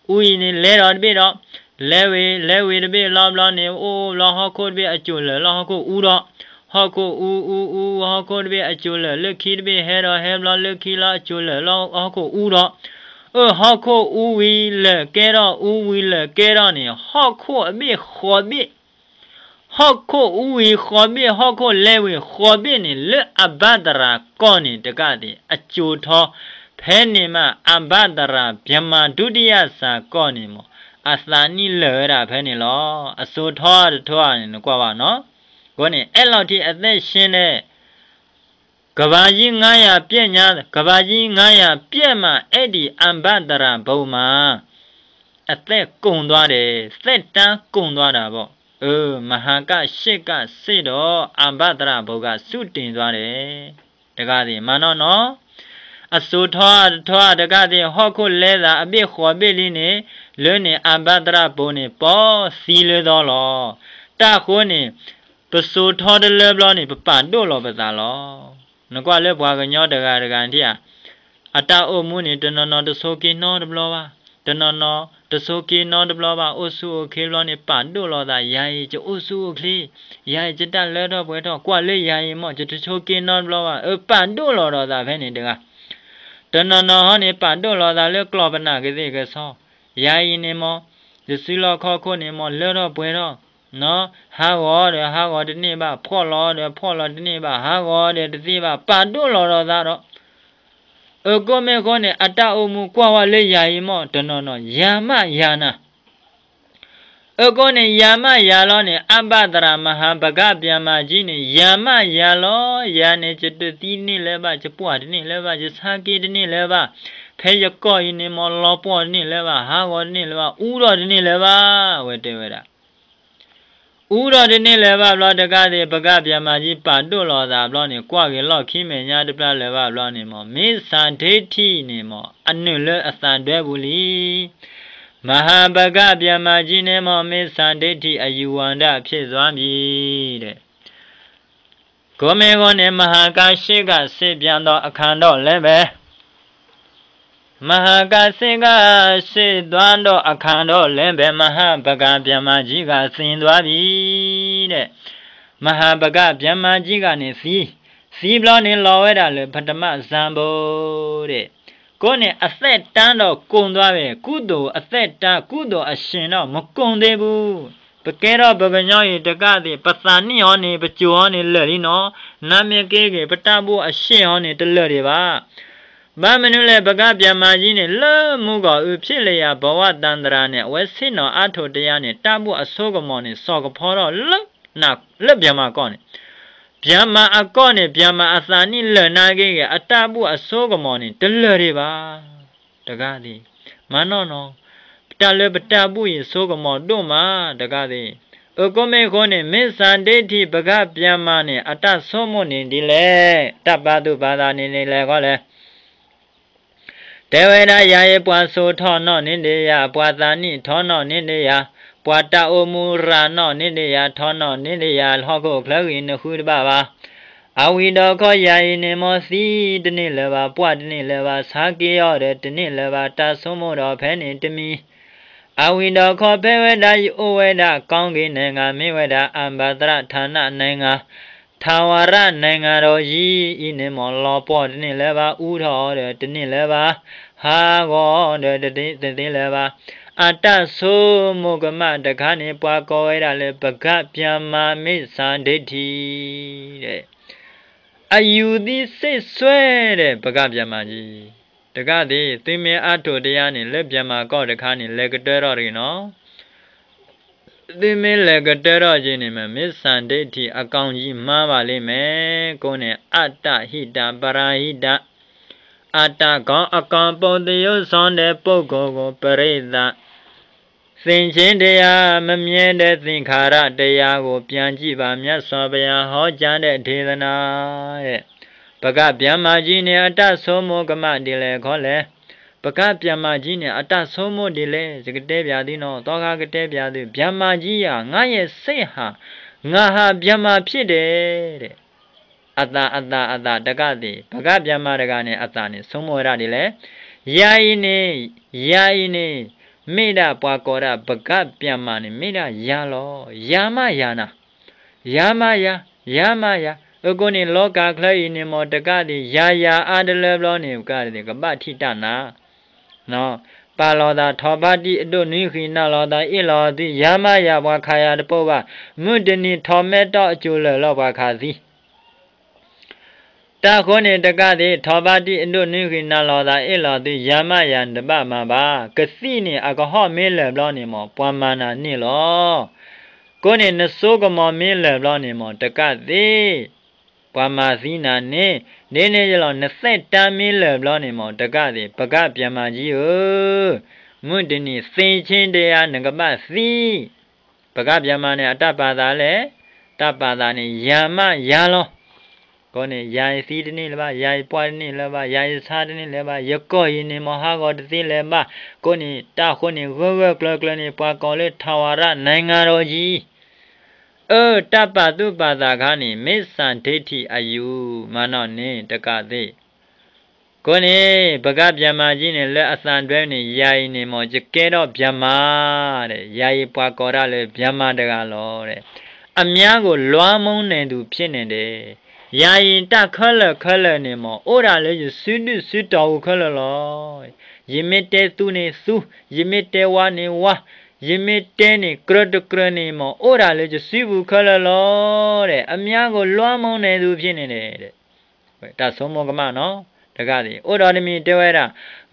အူအံၤန့ၣ် လဲၤဒီးတဘ့ၣ်ဒီး, လဲၤဝံၤ လဲၤဝံၤတဘ့ၣ်လီၤဘျီန့ၣ် အိၣ်ဘျီ ဟီၣ်ခိၣ်တဘ့ၣ်အစိၤလၢာ်လီၤ ဟီၣ်ခိၣ်အူဒီး, ဟီၣ်ခိၣ်အူအူအူ ဟီၣ်ခိၣ်တဘ့ၣ်အစိၤလၢာ်, လၢခံတဘ့ၣ်ဟဲဒီးဟဲဘျီ လၢခံလီၤအစိၤလၢာ်လီၤ ဟီၣ်ခိၣ်အူဒီး, အၢ ဟီၣ်ခိၣ်အူဝံၤလၢာ်ကဲထီၣ် အူဝံၤလၢာ်ကဲထီၣ်န့ၣ် ဟီၣ်ခိၣ်အဘ့ၣ်ဃိးဘ့ၣ် ဟီၣ်ခိၣ်အူဝံၤဃိးဘ့ၣ် ဟီၣ်ခိၣ်လဲဝံၤဃိးဘ့ၣ်န့ၣ် လၢအဘဒရၣ်ကီၢ်န့ၣ် တဂၤသ့ၣ် အစိၤထီ, ဖဲန့ၣ်မး အဘဒရၣ် ဗြဟ္မာ ဒုတိယဇာတ် ကီၢ်န့ၣ်မး အသးနံၣ်လၢာ်ဝဲဒၣ်ဖဲန့ၣ်လီၤ. အစိၤထီတထီန့ၣ် နကွၢ်ဘၣ်နီၤ. အဃိန့ၣ် အဲၣ်လီၤထံအသက်ရှင်တဲ့ ကမ္ဘာကြီးငါးရာပြည့်ညါ, ကမ္ဘာကြီးငါးရာပြည့်မှ အဲဒီအဘဒရၣ်ဘုံမှာ အသက်ကုန်သွားတယ်, သက်တမ်းကုန်သွားတာပေါ့. အၢ မဟာကရှစ်က စ့ၢ်တော့ အဘဒရၣ်ဘုံက စူးတင်သွားတယ်. တဂၤသ့ၣ် မၤနီၣ်နီၤ. အစိၤထီတထီတဂၤသ့ၣ် ဟီၣ်ခိၣ်လဲသးအဘ့ၣ်ဃိးဘ့ၣ်လံန့ၣ် လၢန့ၣ် အဘဒရၣ်ဘုံန့ၣ် ပီသံလၢသီလီၤ. တၢ်ဃိန့ၣ် ပစိၤထီတလၢဘျီန့ၣ် ပပာ်ဒိၣ်လီၤပသးလီၤ. နကွၢ်လၢပှၤကညီတဂၤတဂၤထံၣ်ဧါ, အတၢ်အိၣ်မူန့ၣ် တနီၤနီၤတဆိးက့နီတဘျီဘၣ်, တနီၤနီၤတဆိးက့နီတဘျီဘၣ်, အိၣ်ဆူၣ်အိၣ်ချ့ဘျီန့ၣ် ပာ်ဒိၣ်လီၤသး, ယၤအံၤ ယအိၣ်ဆူၣ်အိၣ်ချ့, ယၤအံၤ ယတၢ်လၢထီၣ်ပှဲၤထီၣ်, ကွၢ်လၢယၤအံၤမး ယတဆိးက့နီတဘျီဘၣ်, အၢ ပာ်ဒိၣ်လီၤဒီးသးဖဲန့ၣ်တဂၤ. တနီၤနီၤဟီန့ၣ် ပာ်ဒိၣ်လီၤသးလၢကျီၢ်ပနၢ်ကသ့ၣ်ကစီ, ယၤအံၤန့ၣ်မး ယစုလီၢ်ခီၣ်ခိၣ်န့ၣ်မး လၢထီၣ်ပှဲၤထီၣ်, ဟးဂီၤဒီးဟးဂီၤတန့ၢ်ဘၣ်, ဖှီၣ်လီၤဒီးဖှီၣ်လီၤတန့ၢ်ဘၣ်, ဟးဂီၤဒီးတသ့ဘၣ်, ပာ်ဒိၣ်လီၤဒီးသးဒီး အၢ ကိးမ့ၢ်ဃိန့ၣ် အတၢ်အိၣ်မူကွၢ်ဝဲလၢယၤအံၤမး တနီၤနီၤ ယၤမးယၤနၤ. အဃိန့ၣ် ယၤမးယၤလီၤန့ၣ် အဘဒရၣ် မဟာဗကပျမကြီး န့ၣ် ယၤမးယၤလီၤ, ယၤန့ၣ် ယတသံတန့ၢ်လၢၤဘၣ်, ယပှၢ်တန့ၢ်လၢၤဘၣ်, ယဆါက့တန့ၢ်လၢၤဘၣ်, ဖဲယကီၢ်အံၤန့ၣ်မး လီၤပှီၢ်တန့ၢ်လၢၤဘၣ်, ဟးဂီၤတန့ၢ်လၢၤဘၣ်, အူထီၣ်တန့ၢ်လၢၤဘၣ်, အဝဲတဲဝဲဒၣ် အူထီၣ်တန့ၢ်လၢၤဘၣ်ဘျီတကးသ့ၣ် ပကၢ်ပျဲမၤကၠံပာ်ဒိၣ်လီၤသးဘျီန့ၣ် ကွၢ်က့ၤလီၢ်ခံမဲာ်ညါတပျၢ်လၢၤဘၣ်ဘျီန့ၣ်မ့ၢ် မ့ၢ်စၢဒ့ထံၣ်န့ၣ်မ့ၢ် အနုာ်လၢအသးဒွဲပူၤလံ. မဟာပကပျဲမၤကၠံန့ၣ်မ့ၢ် မ့ၢ်စၢဒ့ထံၣ်အယူဝါဒဖြစ်သွားပြီ ကိးမ့ၢ်ဂီၢ်န့ၣ် မဟာကၢ်ရှ့ကၢ်စ့ၣ်ပျၢ်ဒီးအခါဒီးလဲၤဘဲ မဟာကၢ်ရှ့ကၢ်စ့ၣ်ပျၢ်ဒီးအခါဒီးလဲၤဘဲ မဟာပကပျဲမၤကၠံဂၤသံသွားပြီဒီး မဟာပကပျဲမၤကၠံဂၤန့ၣ်သံ, သံဘျီန့ၣ်လီၤဝဲဒၣ်လၢ ပထမဇာဘိဒီး ကိးန့ၣ် အသက်တမ်းဒီးကိးသွဲဝဲ ကုသိုလ်အသက်တမ်း ကုသိုလ်အရှင်ဒီးမကိးသ့ဘူး. ပကဲထီၣ်ပှၤကညီအံၤတကးသ့ၣ် ပသးနံၣ်အီၤန့ၣ် ပစိၤအီၤန့ၣ်လၢာ်လံနီၤ, နာ်မ့ၢ်က့ဂ့ၤ ပတၢ်ဘူၣ်အရှ့ၣ်အီၤန့ၣ် တလၢာ်ဒံးဘၣ်. ဘၣ်မနုၤလဲၣ် ပကပျဲမၤကၠံန့ၣ် လၢမူကီၢ်အုး ဖြစ်လျက်ဘဝတန်ត្រာ်န့ၣ် အဝဲဆ့ၣ်နီၤအါထိၣ်တယၤန့ၣ် တၢ်ဘူၣ်အစိကမီၤန့ၣ် စိာ်ကဖီထီၣ်လၢ လၢပျဲမၤကီၢ်န့ၣ်, ပျဲမၤအကီၢ်န့ၣ် ပျဲမၤအသးနံၣ်လၢာ်နာ်က့ဂ့ၤ အတၢ်ဘူၣ်အစိကမီၤန့ၣ် တလၢာ်ဒံးဘၣ် တကးသ့ၣ်, မၤနီၢ်နီၤ, ပတၢ်လၢပတၢ်ဘူၣ်အံၤစိကမီၤဒိၣ်မး တကးသ့ၣ်. အကိးမ့ၢ်ဃိန့ၣ် မ့ၢ်စၢဒ့ထံၣ်ပကပျဲမၤန့ၣ် အတၢ်ဆိကမိၣ်န့ၣ်ဒ်လဲၣ်, တၢ်ပာ်သူၣ်ပာ်သးန့ၣ်ဒ်လဲၣ်ခီလဲၣ် တဲဝဲဒၣ် ယၤအံၤပှၤစိာ်ထီၣ်နီၣ်န့ၣ်ဒံးယၤ, ပှၤသးနံၣ်ထီၣ်နီၣ်န့ၣ်ဒံးယၤ, ပှၤတၢ်အိၣ်မူရၤနီၣ်န့ၣ်ဒံးယၤ, ထီၣ်နီၣ်န့ၣ်ဒံးယၤ, ဟီၣ်ခိၣ်ချၢဂ့ၤနဃုတဘၣ်ဘၣ်. အဝံၤဒီးခီယၤအံၤန့ၣ်မ့ၢ်သံတန့ၢ်လၢၤဘၣ်, ပှၢ်တန့ၢ်လၢၤဘၣ်, ဆါက့ၤအီၤဒီးတန့ၢ်လၢၤဘၣ်, တၢ်ဆိကမိၣ်ဒီးဖဲန့ၣ်တမံၤ အဝံၤဒီးခီဖဲဝဲဒၣ်ယအိၣ်ဝဲဒၣ် ကောင်းကင်နိုင်ငံ မ့ၢ်ဝဲဒၣ် အမ္မတရ ဌာန နိုင်ငံ ထၢဝရနိုင်ငံတော်ကြီးအံၤန့ၣ်မ့ၢ် လီၤပှီၢ်တန့ၢ်လၢၤဘၣ်, အူထီၣ်အီၤဒီးတန့ၢ်လၢၤဘၣ်, ဟးဂီၤဒီးတသ့လၢၤဘၣ်. အတၢ်ဆိကမိၣ်ကမၣ်တခါန့ၣ် ပှၤကိးဝဲဒၣ်လၢ ပကပျဲမၤ မ့ၢ်စၢဒ့ထံၣ် အယူၤသံစ့ၣ်စွဲဒီး ပကပျဲမၤကၠံ တကးသ့ၣ် သုမ့ၢ်အါထိၣ်တယၤန့ၣ် လၢပျဲမၤကီၢ်တခါန့ၣ် လဲၤကတၢၢ်ထီၣ်တဂ့ၤနီၤ. သုမ့ၢ်လဲၤကတၢၢ်ထီၣ်က့ၤန့ၣ်မ့ၢ် မ့ၢ်စၢဒ့ထံၣ် အကောင်းကြီး မှားပါလိမ့်မယ်, ကိးန့ၣ် အတ္တဟိတ ပရဟိတ အတ္တကောင်းအကောင်း ပုံသဏ္ဍာန်ဆောင်တဲ့ပုဂ္ဂိုလ်ကို ပရိသတ် သင်္ခါတရား မမြဲတဲ့သင်္ခါရတရားကို ပြန်ကြည့်ပါ မြတ်စွာဘုရားဟောကြားတဲ့ဒေသနာ ပကပျဲမၤကၠံန့ၣ် အတၢ်ဆိကမိၣ်ကမၣ်ဒ်လဲၣ်ခီလဲၣ်, ပကပျဲမၤကၠံန့ၣ် အတၢ်ဆိကမိၣ်ဒ်လဲၣ်, ယကတဲပျဲသုနီၤ, သီခါကတဲပျဲသု, ပျဲမၤကၠံဧါ, ငါရဲ့စိတ်ဟာ ငါဟာပျဲမၤဖြစ်တယ် အသး အသး အသးတကးသ့ၣ်, ပကပျဲမၤတဂၤန့ၣ် အသးန့ၣ် ဆိကမိၣ်ဝဲဒၣ်ဒ်လဲၣ်, ယၤအံၤန့ၣ်, ယၤအံၤန့ၣ်, မ့ၢ်ဒၣ်ပှၤကိးဒၣ် ပကပျဲမၤန့ၣ် မ့ၢ်ဒၣ်ယၤလီၤ, ယၤမးယၤနၤ, ယၤမးယၤ, ယၤမးယၤ, အဃိန့ၣ် လီၤကၢ်ချၢအံၤန့ၣ်မ့ၢ်တကးသ့ၣ် ယၤယၤအါတလၢဘျီန့ၣ် ပကးသ့ၣ် ကဘၣ်ထံၣ်တၢ်နၤ ပာ်လီၤသးထီၣ်ဖါတံၢ်အဒိၣ်နွံဃံး နၤလီၤသးအ့ၣ်လီၤသု ယၤမးယၤ ပှၤခးယၤတပိၢ်ဘၣ်, မုၢ်တနံၤထီၣ်မဲာ်တီၢ်အစိၤလၢာ်လီၤ ပှၤခးသံ တၢ်ဃိန့ၣ်တကးသ့ၣ် ထီၣ်ဖါတံၢ်အဒိၣ်နွံဃံး နၤလီၤသးအ့ၣ်လီၤသု ယၤမးယၤ နတဘၣ်မၤဘၣ်, ကသံၣ်န့ၣ် အကဟီၣ်မ့ၢ်လၢာ်ဘျီန့ၣ်မ့ၢ် ပှၤမၤနၤန့ၣ်လီၤ. အဃိန့ၣ် နစိကမီၤမ့ၢ်လၢာ်ဘျီန့ၣ်မ့ၢ်တကးသ့ၣ် ပှၤမၤသံနၤန့ၣ်, ဒ်န့ၣ်အသိး နသက်တမ်းမ့ၢ်လၢာ်ဘျီန့ၣ်မ့ၢ်တကးသ့ၣ် ပကပျဲမၤကၠံဧၢ, မုၢ်တနံၤသ့ဆ့တယၤ နကဘၣ်သံ ပကပျဲမၤန့ၣ် အတၢ်ပာ်သးလဲၣ်, တၢ်ပာ်သးန့ၣ် ယၤမးယၤလီၤ. အဃိန့ၣ် ယၤအံၤသံတန့ၢ်လၢၤဘၣ်, ယၤအံၤပှၢ်တန့ၢ်လၢၤဘၣ်, ယၤအံၤဆါတန့ၢ်လၢၤဘၣ်, ယကီၢ်အံၤန့ၣ်မ့ၢ်ဟးဂီၤတသ့လၢၤဘၣ်, အဃိန့ၣ် တၢ်ဃိန့ၣ် ဂၢၢ်ဂၢၢ်ကျၢၤကျၢၤန့ၣ် ပှၤကိးလၢ ထၢဝရ နိုင်ငံတော်ကြီး အၢ တၢ်ပာ်သူၣ်ပာ်သးခါန့ၣ် မ့ၢ်စၢဒ့ထံၣ်အယူၤ မၤနီၣ်န့ၣ်တကးသ့ၣ် အဃိန့ၣ် ပကပျဲမၤကၠံန့ၣ် လၢအသးဒွဲန့ၣ် ယၤအံၤန့ၣ်မ့ၢ် ယကဲထီၣ်ပျဲမၤ ယၤအံၤပှၤကိးတၢ်လၢပျဲမၤတဂၤလီၤ. အများကိုလွှမ်းမိုးနေသူဖြစ်နေတယ်, ယၤအံၤတၢ်ခဲလၢာ်ခဲလၢာ်န့ၣ်မ့ၢ် အိၣ်ဒၣ်လၢယစုဒုၣ်စုတီၤပူၤခဲလၢာ်လီၤ. ယမ့ၢ်တဲသူန့ၣ်သူ, ယမ့ၢ်တဲဝါန့ၣ်ဝါ, ယမ့ၢ်တဲန့ၣ်ကြၢးတကြၢးန့ၣ်မ့ၢ် အိၣ်ဒၣ်လၢယစုပူၤခဲလၢာ်လီၤ. အများကိုလွှမ်းမိုးနေသူဖြစ်နေတယ် တၢ်ဆိကမိၣ်ကမၣ်နီၤ, တဂၤန့ၣ် အိၣ်ဒီးတမံၤတဲဝဲဒၣ်,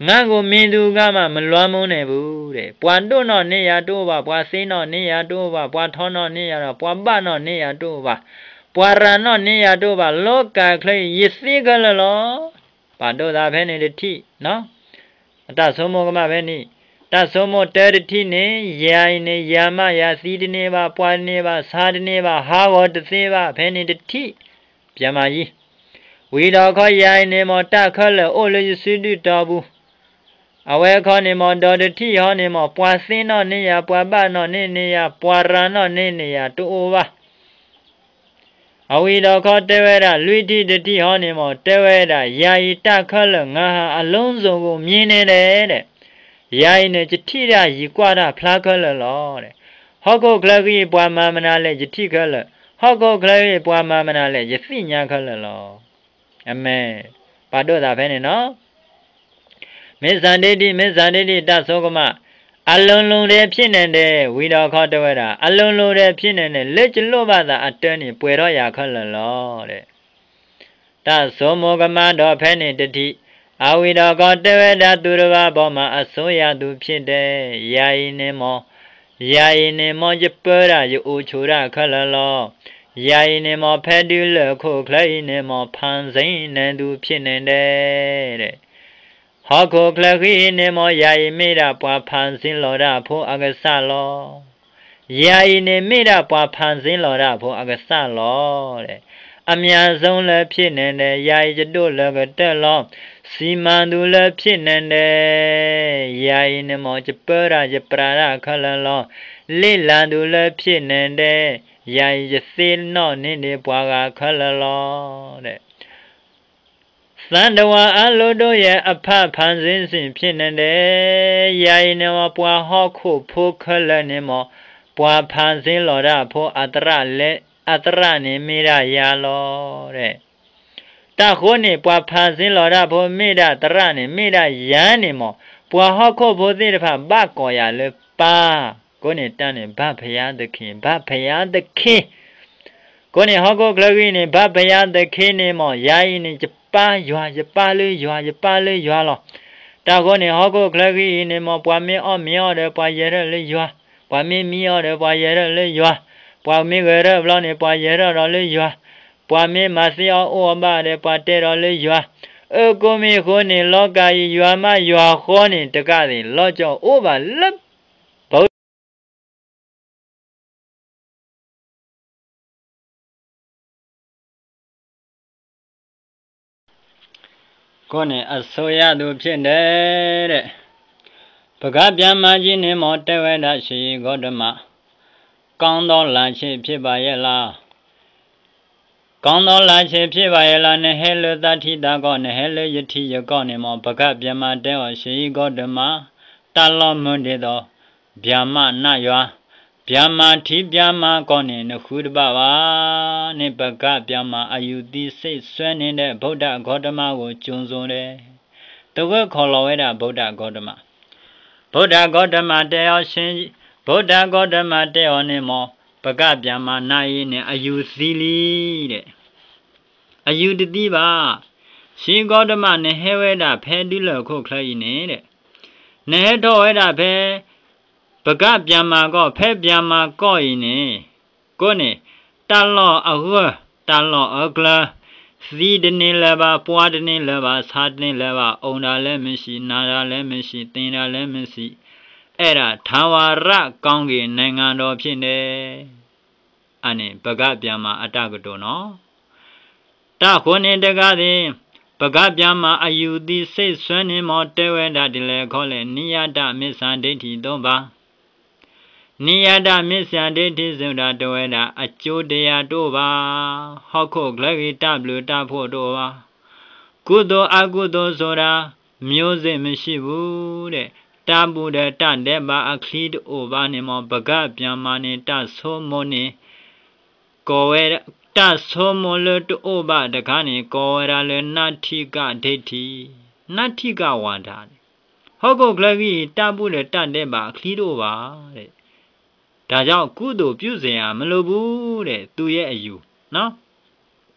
ငါ့ကိုမင်းသူကမှ မလွှမ်းမိုးနိုင်ဘူး ပှၤဒိၣ်နီၣ်န့ၢ်ယၤတအိၣ်ဘၣ်, ပှၤသ့နီၣ်န့ၢ်ယၤတအိၣ်ဘၣ်, ပှၤထီနီၣ်န့ၢ်ယၤဒီး ပှၤဘၣ်နီၣ်န့ၢ်ယၤတအိၣ်ဘၣ်, ပှၤရၤနီၣ်န့ၢ်ယၤတအိၣ်ဘၣ်, လီၤကၢ်ချၢအံၤ ယသ့ခဲလၢာ်လီၤ. ပာ်ဒိၣ်သးဖဲန့ၣ်တထံၣ်, အတၢ်ဆိကမိၣ်ကမၣ်ဖဲန့ၣ်, တၢ်ဆိကမိၣ်တၢတထံၣ်န့ၣ်, ယၤအံၤန့ၣ် ယၤမးယၤသံတန့ၢ်ဘၣ်, ပှၤတန့ၢ်ဘၣ်, ဆါတန့ၢ်ဘၣ်, ဟးဂီၤတသ့ဘၣ်, ဖဲန့ၣ်တထံၣ်, ပျဲမးယံၤ, ဝံၤဒီးခီယၤအံၤန့ၣ်မ့ၢ် တၢ်ခဲလၢာ်အိၣ်လၢယစုဒုၣ်တီပူၤ, အဝဲခီန့ၣ်မ့ၢ် ဒီးတထံၣ်ဟီန့ၣ်မ့ၢ် ပှၤသ့ၣ်နီၣ်န့ၢ်ယၤ, ပှၤဘၣ်နီၣ်န့ၢ်န့ၢ်ယၤ, ပှၤရၤနီၣ်န့ၢ်န့ၢ်ယၤတအိၣ်ဘၣ်. အဝံၤဒီးခီတဲဝဲဒၣ် လွံၢ်ထံၣ်တထံၣ်ဟီန့ၣ်မ့ၢ် တဲဝဲဒၣ် ယၤအံၤတၢ်ခဲလၢာ် ငါဟာအလုံးစုံကိုမြင်နေတယ် ယၤအံၤန့ၣ် ယထံၣ်တၢ်ယကွၢ်တၢ်ဖျါခဲလၢာ်လီၤ. ဟီၣ်ခိၣ်ချၢဃံအံၤ ပှၤမၤမနုၤလဲၣ် ယထံၣ်ခဲလၢာ်, ဟီၣ်ခိၣ်ချၢဃံအံၤ ပှၤမၤမနုၤလဲၣ် ယသ့ၣ်ညါခဲလၢာ်လီၤ. အၤမ့ၣ်, ပာ်ဒိၣ်သးဖဲန့ၣ်နီၤ. မိစ္ဆာဒိဋ္ဌိ, မိစ္ဆာဒိဋ္ဌိ တၢ်ဆိကမး, အလိုလိုတည်းဖြစ်နေတယ်, ဝံၤဒီးခီတဲဝဲဒၣ် အလိုလိုတည်းဖြစ်နေတယ်, လၢယလိၣ်ဘၣ်သးအတၢန့ၣ် ပှဲၤထီၣ်ယၤခဲလၢာ်လီၤ. တၢ်ဆိကမိၣ်ကမၣ်ဒီးဖဲန့ၣ်တထံၣ်, အဝံၤဒီးခီတဲဝဲဒၣ် သူတစ်ပါးပေါ်မှာ အစိုးရသူဖြစ်တယ်, ယၤအံၤန့ၣ်မ့ၢ် ယၤအံၤန့ၣ်မ့ၢ် ယပၢတၢ်ယအိၣ်ဆိးတၢ်ခဲလၢာ်လီၤ. ယၤအံၤန့ၣ်မ့ၢ် ဖဲဒုးလၢၢ်ခိၣ်ချၢအံၤန့ၣ်မ့ၢ် ဖန်ဆင်းနေသူဖြစ်နေတယ်. ဟီၣ်ခိၣ်ချၢဃံအံၤန့ၣ်မ့ၢ် ယၤအံၤမ့ၢ်ဒၣ်ပှၤဖန်ဆင်းလီၤတၢ်ဖိအကစၢ်လီၤ. ယၤအံၤန့ၣ်မ့ၢ်ဒၣ်ပှၤ ဖန်ဆင်းလီၤတၢ်ဖိအကစၢ်လီၤ. အမြတ်ဆုံးလည်းဖြစ်နေတယ်, ယၤအံၤယဒိၣ်လၢကတၢၢ်လီၤ. စီမံသူလည်းဖြစ်နေတယ်, ယၤအံၤန့ၣ်မ့ၢ် ယပၢတၢ်ယပြးတၢ်ခဲလၢာ်လီၤ. လေ့လာသူလည်းဖြစ်နေတယ်, ယၤအံၤယသ့ၣ်နီၣ်န့ၢ်ဒံးပှၤဂၤခဲလၢာ်လီၤ. သတ္တဝါအားလုံးတို့ရဲ့အဖန်ဖန်ဆင်းရှင်ဖြစ်နေတယ်, ယၤအံၤန့ၣ်မ့ၢ် ပှၤဟီၣ်ခိၣ်ဖိခဲလၢာ်န့ၣ်မ့ၢ် ပှၤဖန်ဆင်းလီၤတၢ်ဖိ အသရၣ်လၢ အသရၣ်န့ၣ်မ့ၢ်ဒၣ်ယၤလီၤ. တၢ်ဃိန့ၣ် ပှၤဖန်ဆင်းလီၤတၢ်ဖိမ့ၢ်ဒၣ်သရၣ်န့ၣ် မ့ၢ်ဒၣ်ယၤန့ၣ်မ့ၢ် ပှၤဟီၣ်ခိၣ်ဖိသ့ၣ်တဖၣ်ဘၣ်ကိးယၤလၢပၢ်, ကိးန့ၣ်တၢ်န့ၣ် ဘုရားသခင်, ဘုရားသခင်. ကိးန့ၣ် ဟီၣ်ခိၣ်ချၢဃံန့ၣ် ဘုရားသခင်န့ၣ်မ့ၢ် ယၤအံၤန့ၣ် ယပၢ်ယွၤ, ယပၢ်လၢယွၤ, ယပၢ်လၢယွၤလီၤ. တၢ်ဃိန့ၣ် ဟီၣ်ခိၣ်ချၢဃံအံၤန့ၣ်မ့ၢ် ပှၤမ့ၢ်အီၣ်မ့ၢ်အီဒီး ပှၤယဲထီၣ်လၢယွၤ, ပှၤမ့ၢ်မံအီဒီး ပှၤယဲထီၣ်လၢယွၤ, ပှၤမ့ၢ်ဂဲၤထီၣ်ဘျီန့ၣ် ပှၤယဲထီၣ်ဒီးလၢယွၤ, ပှၤမ့ၢ်မၤသ့အီၣ်အိၣ်အီၣ်ဘၣ်ဒီး ပှၤတဲဒီးလၢယွၤ. အၢ ကိးမံၤဃိန့ၣ် လီၤကၤအံၤ ယွၤမးယွၤဃီန့ၣ် တကးသ့ၣ် လီၤကၠီၤအိၣ်ဘၣ်လၢ ကိးန့ၣ် အစိုးရသူဖြစ်တယ်တဲ့. ပကဗျာမကြီးန့ၣ်မ့ၢ်တဲဝဲဒၣ် ရှင်ဂေါတမ, ကောင်းသောလမ်းခြေဖြစ်ပါရဲ့လား, ကောင်းသောလမ်းခြေဖြစ်ပါရဲ့လား, နဟဲလၢသးထံသးကီၢ်, နဟဲလၢယထံယကီၢ်န့ၣ်မ့ၢ် ပကဗျာမတဲအီၤ ရှင်ဂေါတမ, တၢ်လီၢ်မုၢ်ဒ်သိး ဗျာမနယွၤ, ဗျာမထံဗျာမကီၢ်န့ၣ် နဃုတဘၣ်ဘၣ်န့ၣ် ပကဗျာမအယူၤသံစိတ်စွဲနေတဲ့ ဗုဒ္ဓဂေါတမကို ကြိုဆိုတယ်. သဝီခိၣ်လီၤဝဲဒၣ် ဗုဒ္ဓဂေါတမ, ဗုဒ္ဓဂေါတမတဲအီၤ ရှင်, ဗုဒ္ဓဂေါတမတဲအီၤန့ၣ်မ့ၢ် ပကဗျာမနၤအံၤန့ၣ် အယူၤသံလံတဲ့. အယူၤတသံဘၣ်. ရှင်ဂေါတမ နဟဲဝဲဒၣ်ဖဲဒုးလၢၢ်ခိၣ်ချၢအံၤန့ၣ်တဲ့, နဟဲထီၣ်ဝဲဒၣ်ဖဲ ပကဗျာမကီၢ်, ဖဲဗျာမကီၢ်အံၤန့ၣ်, ကိးန့ၣ် တၢ်လီၢ်အဂၢၢ်, တၢ်လီၢ်အကျၢၤ, သံတန့ၢ်လၢၤဘၣ်, ပှၤတန့ၢ်လၢၤဘၣ်, ဆါတန့ၢ်လၢၤဘၣ်, အိၣ်ဒၣ်လၢမုၢ်ဆံး, နၤဒၣ်လၢမုၢ်ဆံး, သ့ဒၣ်လၢမုၢ်ဆံး, အဲၣ်ဒၣ် ထာဝရကောင်းကင်နိုင်ငံတော်ဖြစ်တယ်. အန့ၣ် ပကဗျာမအတၢ်ကတိၤနီၤ. တၢ်ဃိန့ၣ်တဂၤသ့ၣ်, ပကဗျာမအယူၤသံစိတ်စွဲန့ၣ်မ့ၢ် တဲဝဲဒၣ်ဒ်လဲၣ်ခီလဲၣ်, နိယတမစ္ဆာဒိဋ္ဌိသုံးပါး, နိယတမစ္ဆာဒိဋ္ဌိဆိုတာ တဲဝဲဒၣ် အကျိုးတရားတအိၣ်ဘၣ်, ဟီၣ်ခိၣ်ချၢဃံတၢ်ဘျုးတၢ်ဖှိၣ်တအိၣ်ဘၣ်, ကုသိုလ်အကုသိုလ်ဆိုတာ မျိုးစေ့မရှိဘူးတဲ့, တၢ်ဘူၣ်ဒီးတၢ်ဒဲးဘးအချံတအိၣ်ဘၣ်န့ၣ်မ့ၢ် ပကဗျာမန့ၣ် တၢ်ဆိကမိၣ်န့ၣ် ကိးဝဲ, တၢ်ဆိကမိၣ်လၢတအိၣ်ဘၣ်တခါန့ၣ် ကိးဝဲဒၣ်လၢ နတ္ထိကဒိဋ္ဌိ, နတ္ထိကဝါဒန့ၣ်, ဟီၣ်ခိၣ်ချၢဃံအံၤ တၢ်ဘူၣ်ဒီးတၢ်ဒဲးဘးအချံတအိၣ်ဘၣ်တဲ့, ဒါကြောင့်ကုသိုလ်ပြုစရာမလိုဘူးတဲ့, သူ့ရဲ့အယူၤနီၤ.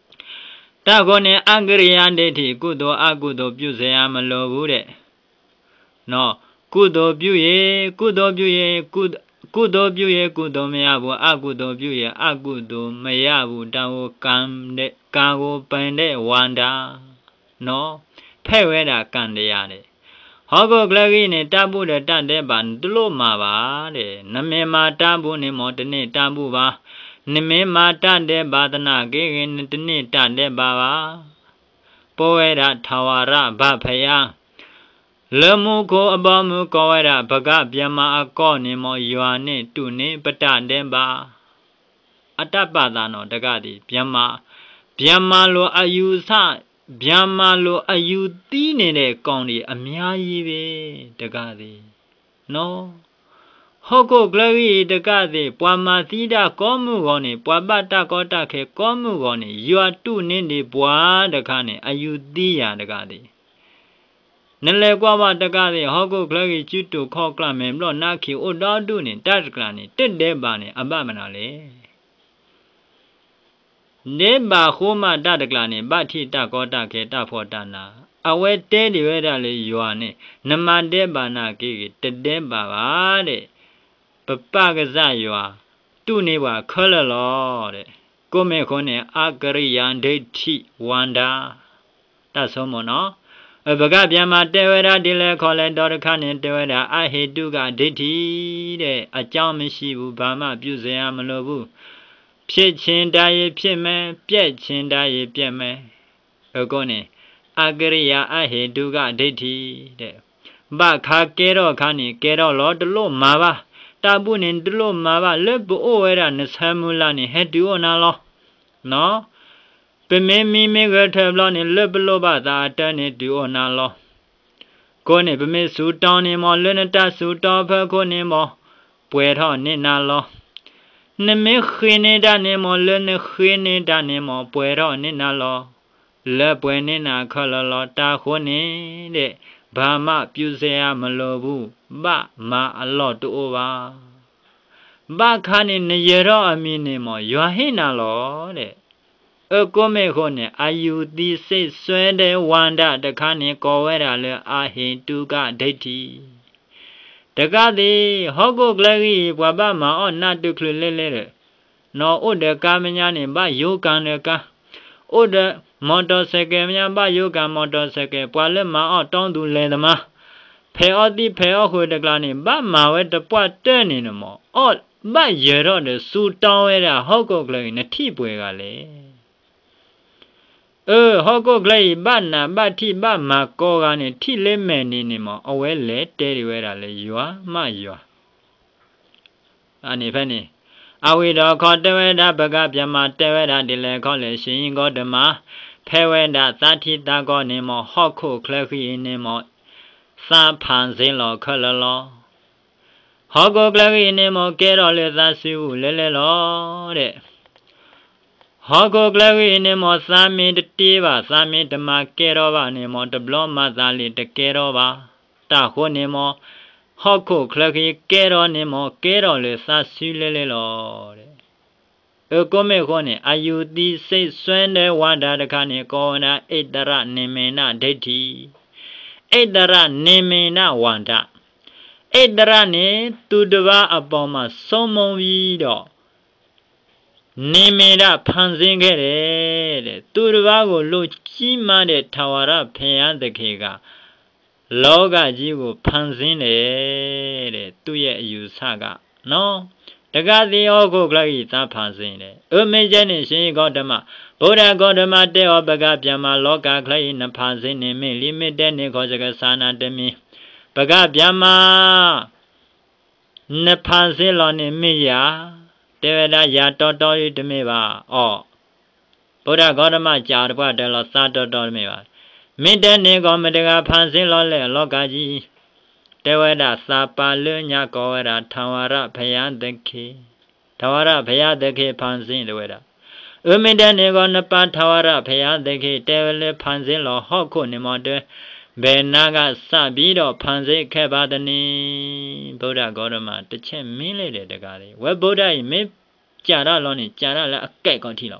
တၢ်ဃိန့ၣ် အကရိယာဒိဋ္ဌိ, ကုသိုလ်အကုသိုလ်ပြုစရာမလိုဘူးတဲ့. ကုသိုလ်ပြုရင်, ကုသိုလ်ပြုရင်, ကုသိုလ်ပြုရင်ကုသိုလ်မရဘူး, အကုသိုလ်ပြုရင် အကုသိုလ်မရဘူး, ဒါကိုကံ, ကံကိုပိုင်တဲ့ဝါဒနီၤ, ဖဲဝဲဒၣ်ကံတရားန့ၣ် ဟီၣ်ခိၣ်ချၢဂံၢ်န့ၣ် တၢ်ဘူၣ်ဒီးတၢ်ဒဲးဘး နတလိၣ်မၤဘၣ်ဒီး, နမ့ၢ်မၤတၢ်ဘူၣ်န့ၣ်မ့ၢ် တန့ၢ်တၢ်ဘူၣ်ဘၣ်, နမ့ၢ်မၤတၢ်ဒဲးဘးသနာ်က့ဂ့ၤ နတန့ၢ်တၢ်ဒဲးဘးဘၣ်. ပဝဲဒၣ်ထၣ်ဝရၣ်ဘၣ်ဖယါ လၢမူခိၣ်အဘီအမုၢ်ကိးဝဲဒၣ် ပကပျဲမၤအကီၢ်န့ၣ်မ့ၢ် ယွၤန့ၣ်တူၢ်န့ၢ်ပတၢ်ဒဲးဘး အတၢ်ပာ်သးနီၤတဂၤသ့ၣ်, ဗျာ၊ ဗျာမလိုအယူဆ, ဗျာမလိုအယူသီးနေတဲ့ ကောင်တွေအများကြီးပဲတဂၤသ့ၣ်နီၤ. ဟီၣ်ခိၣ်ချၢဂံၢ်အံၤတဂၤသ့ၣ် ပှၤမၤသံတၢ်ကိးမုၢ်ဂီၤန့ၣ်, ပှၤဘၣ်တၢ်ကီတၢ်ခဲကိးမုၢ်ဂီၤန့ၣ်, ယွၤတူၢ်န့ၢ်ဒံးပှၤတခါန့ၣ် အယူသီးယၤတဂၤသ့ၣ် နလဲၤကွၢ်ဘၣ်တကးသ့ၣ် ဟီၣ်ခိၣ်ချၢဂံၢ် စုတူာ်ခီၣ်ကျၢၢ်မဲာ်ဘျီၣ်နါခံအိၣ်ဒီဒူၣ်န့ၣ် တၢ်တကျးန့ၣ် တဒဲးဘးန့ၣ် အဘၣ်မနုၤလဲၣ်. ဒဲးဘးဃိမးတၢ်တကျးန့ၣ် ဘၣ်ထံၣ်တၢ်ကီတၢ်ခဲတၢ်ဖှီၣ်တၢ်နး, အဝဲတဲဒံးဝဲဒၣ်လၢယွၤန့ၣ် နမၤဒဲးဘးနာ်က့ဂ့ၤ တဒဲးဘးဘၣ်ဒီး ပပၢ်ကစၢ်ယွၤ တူၢ်န့ၢ်ပှၤခဲလၢာ်လီၤဒီး ကိးမ့ၢ်ဃိန့ၣ် အကရိယၤဒိဋ္ဌိဝါဒ တၢ်ဆိကမိၣ်နီၤ. အပကပျဲမၤတဲဝဲဒၣ်ဒ်လဲၣ်ခီလဲၣ် ဒီးတခါန့ၣ် တဲဝဲဒၣ် အဟေတုကဒိဋ္ဌိ ဒီး အကြောင်းမရှိဘူး ဘာမှပြုစရာမလိုဘူး, ဖြစ်ချင်တာရင်ဖြစ်မယ်, ပျက်ချင်တာရင်ပျက်မယ်. အဃိန့ၣ် အကရိယၤအဟေတုကဒိဋ္ဌိ ဒီး ဘၣ်ခါကဲထီၣ်ခါန့ၣ် ကဲထီၣ်လီၤ တလိၣ်မၤဘၣ်, တၢ်ဘူၣ်န့ၣ် တလိၣ်မၤဘၣ်, လၢပအိၣ်ဝဲဒၣ်နဆၢမုၢ်လၢ်န့ၣ် ဟဲတုၤအိၣ်နၤလီၤ. ပမ့ၢ်မံမ့ၢ်ဂဲၤထၢၣ်ဘျီန့ၣ် လၢပလိၣ်ဘၣ်သးအတၢ်န့ၣ် တုၤအိၣ်နၤလီၤ. ကိးန့ၣ် ပမ့ၢ်စူးတီန့ၣ်မ့ၢ် လၢနတၢ်စူးတီဖၢခိၣ်န့ၣ်မ့ၢ် ပှဲၤထီၣ်န့ၢ်နၤလီၤ. နမ့ၢ်ဃ့န့ၢ်တၢ်န့ၣ်မ့ၢ် လၢနဃ့န့ၢ်တၢ်န့ၣ်မ့ၢ် ပှဲၤထီၣ်န့ၢ်နၤလီၤ. လၢပှဲၤန့ၢ်နၤခဲလၢာ်လီၤ. တၢ်ဃိန့ၣ်ဒီး ဘာမှပြုစရာမလိုဘူး, ဘၣ်မၤအလီၢ်တအိၣ်ဘၣ်. ဘၣ်ခါန့ၣ် နယၢၤထီၣ်အမံၤန့ၣ်မ့ၢ် ယွၤဟ့ၣ်နၤလီၤဒီး အကိးမ့ၢ်ဃိန့ၣ် အယူသီးစိတ်စွဲတဲ့ဝါဒတခါန့ၣ် ကိးဝဲဒၣ်လၢ အဟေတုကဒိဋ္ဌိ တကးသ့ၣ် ဟီၣ်ခိၣ်ချၢဂံၢ်အံၤ ပှၤဘၣ်မၤအီၣ်နးတချုးလဲၣ်လဲၣ်ဒီး နီၢ်အိၣ်ဒီးကါမဲာ်ညါန့ၣ် ဘၣ်ယိၤကၤဒီးကါ, အိၣ်ဒီး မော်တော်ဆိုင်ကယ်မဲာ်ညါ ဘၣ်ယိၤကၤ မော်တော်ဆိုင်ကယ်, ပှၤလၢမၤအီၣ်တီသူလဲၤသမား, ဖဲးအီၣ်သံၣ်ဖဲးအီၣ်ဃုာ်တကျါန့ၣ် ဘၣ်မၤဝဲတပှၢ်တၢၢ်န့ၣ်န့ၣ်မ့ၢ် အီၣ်ဘၣ်ယၢၤထီၣ်ဒီး စူးတီဝဲဒၣ်ဟီၣ်ခိၣ်ချၢဂံၢ် နထံၣ်ပှဲၤဂၤလဲၣ်. အၢ ဟီၣ်ခိၣ်ချၢအံၤ ဘၣ်နးဘၣ်ထံၣ်ဘၣ်မၤကိးဂၤန့ၣ် ထံၣ်လၢမဲာ်န့ၣ်န့ၣ်မ့ၢ် အဝဲလဲၤတဲဒံးဝဲဒၣ်လၢယွၤမးယွၤ အန့ၣ်ဖဲန့ၣ် အဝံၤဒီးခီတဲဝဲဒၣ် ပကပျဲမၤတဲဝဲဒၣ်ဒ်လဲၣ်ခီလဲၣ် ရှင်ဂေါတမ ဖဲဝဲဒၣ်သးထံသးကီၢ်န့ၣ်မ့ၢ် ဟီၣ်ခိၣ်ချၢဃံအံၤန့ၣ်မ့ၢ် သးဖးစ့လီၤခဲလၢာ်လီၤ. ဟီၣ်ခိၣ်ချၢဃံအံၤန့ၣ်မ့ၢ် ကဲထီၣ်လၢသးစုပူၤလဲၤလဲၤလီၤဒီး ဟီၣ်ခိၣ်ချၢဃံအံၤန့ၣ်မ့ၢ် သးမ့ၢ်တတ့ဘၣ် သးမ့ၢ်တမၤကဲထီၣ်ဘၣ်န့ၣ်မ့ၢ် တဘျီမၤသးလံတကဲထီၣ်ဘၣ်. တၢ်ဃိန့ၣ်မ့ၢ် ဟီၣ်ခိၣ်ချၢဃံကဲထီၣ်န့ၣ်မ့ၢ် ကဲထီၣ်လၢသးစုလဲၤလဲၤလီၤဒီး အကိးမ့ၢ်ဃိန့ၣ် အယူသီးစိတ်စွဲတဲ့ဝါဒတခါန့ၣ် ကိးဝဲဒၣ် ဧတရနိမိတ်ဒိဋ္ဌိ, ဧတရနိမိတ်ဝါဒ, ဧတရန့ၣ် သူတစ်ပါးအပေါ်မှာ စိုးမိုးပြီးတော့ နိမိတ်ဖန်ဆင်းခဲ့တယ်တဲ့ သူတစ်ပါးကို လူကြီးမားတဲ့ ထာဝရဘုရားသခင်က လောကကြီးကို ဖန်ဆင်းတယ်တဲ့ သူ့ရဲ့အယူဆက နော် တဂၤသ့ၣ် ဟီၣ်ခိၣ်ချၢအံၤ သးဖးစ့န့ၣ် အမ့ၢ်ကဲန့ၣ် ရှင်ဂေါတမ, ဗုဒ္ဓဂေါတမ တဲအီၤ ပကပျဲမၤ လောကချၢအံၤ နဖးစ့န့ၣ် မ့ၢ်လံ မ့ၢ်တဲန့ၣ် ခီစကစါနၤတမံၤ ပကပျဲမၤ နဖးစ့လီၤန့ၣ် မ့ၢ်ယၤ, တဲဝဲဒၣ် ယၤတီတီအံၤတမ့ၢ်ဘၣ်အီၤ ဗုဒ္ဓဂေါတမ ကးတပှၢ်တၢၢ်လီၤ သးတီတီတမ့ၢ်ဘၣ်. မ့ၢ်တဲန့ၣ်ကီး မတၤတဂၤဖးစ့လီၤလဲၣ် လောကကြီး, တဲဝဲဒၣ် သးပာ်လၢညါကိးဝဲဒၣ် ထာဝရဘုရားသခင်, ထာဝရဘုရားသခင်ဖန်ဆင်း တဲဝဲဒၣ်. အမ့ၢ်တဲန့ၣ်ကီး နပာ် ထာဝရဘုရားသခင် တဲဝဲလၢဖန်ဆင်းလီၤဟီၣ်ခိၣ်န့ၣ်မ့ၢ် ဘယ်နာကစပြီးတော့ ဖန်ဆင်းခဲ့ပါသနည်း ဗုဒ္ဓဂေါတမ တဆဲးမံလဲၣ်ဒီးတဂၤဒီး ဝဲ ဗုဒ္ဓ အံၤ မ့ၢ်ကးတၢ်လီၤန့ၣ် ကးတၢ်လၢအကဲၣ်ခီၣ်ထံးလီၤ.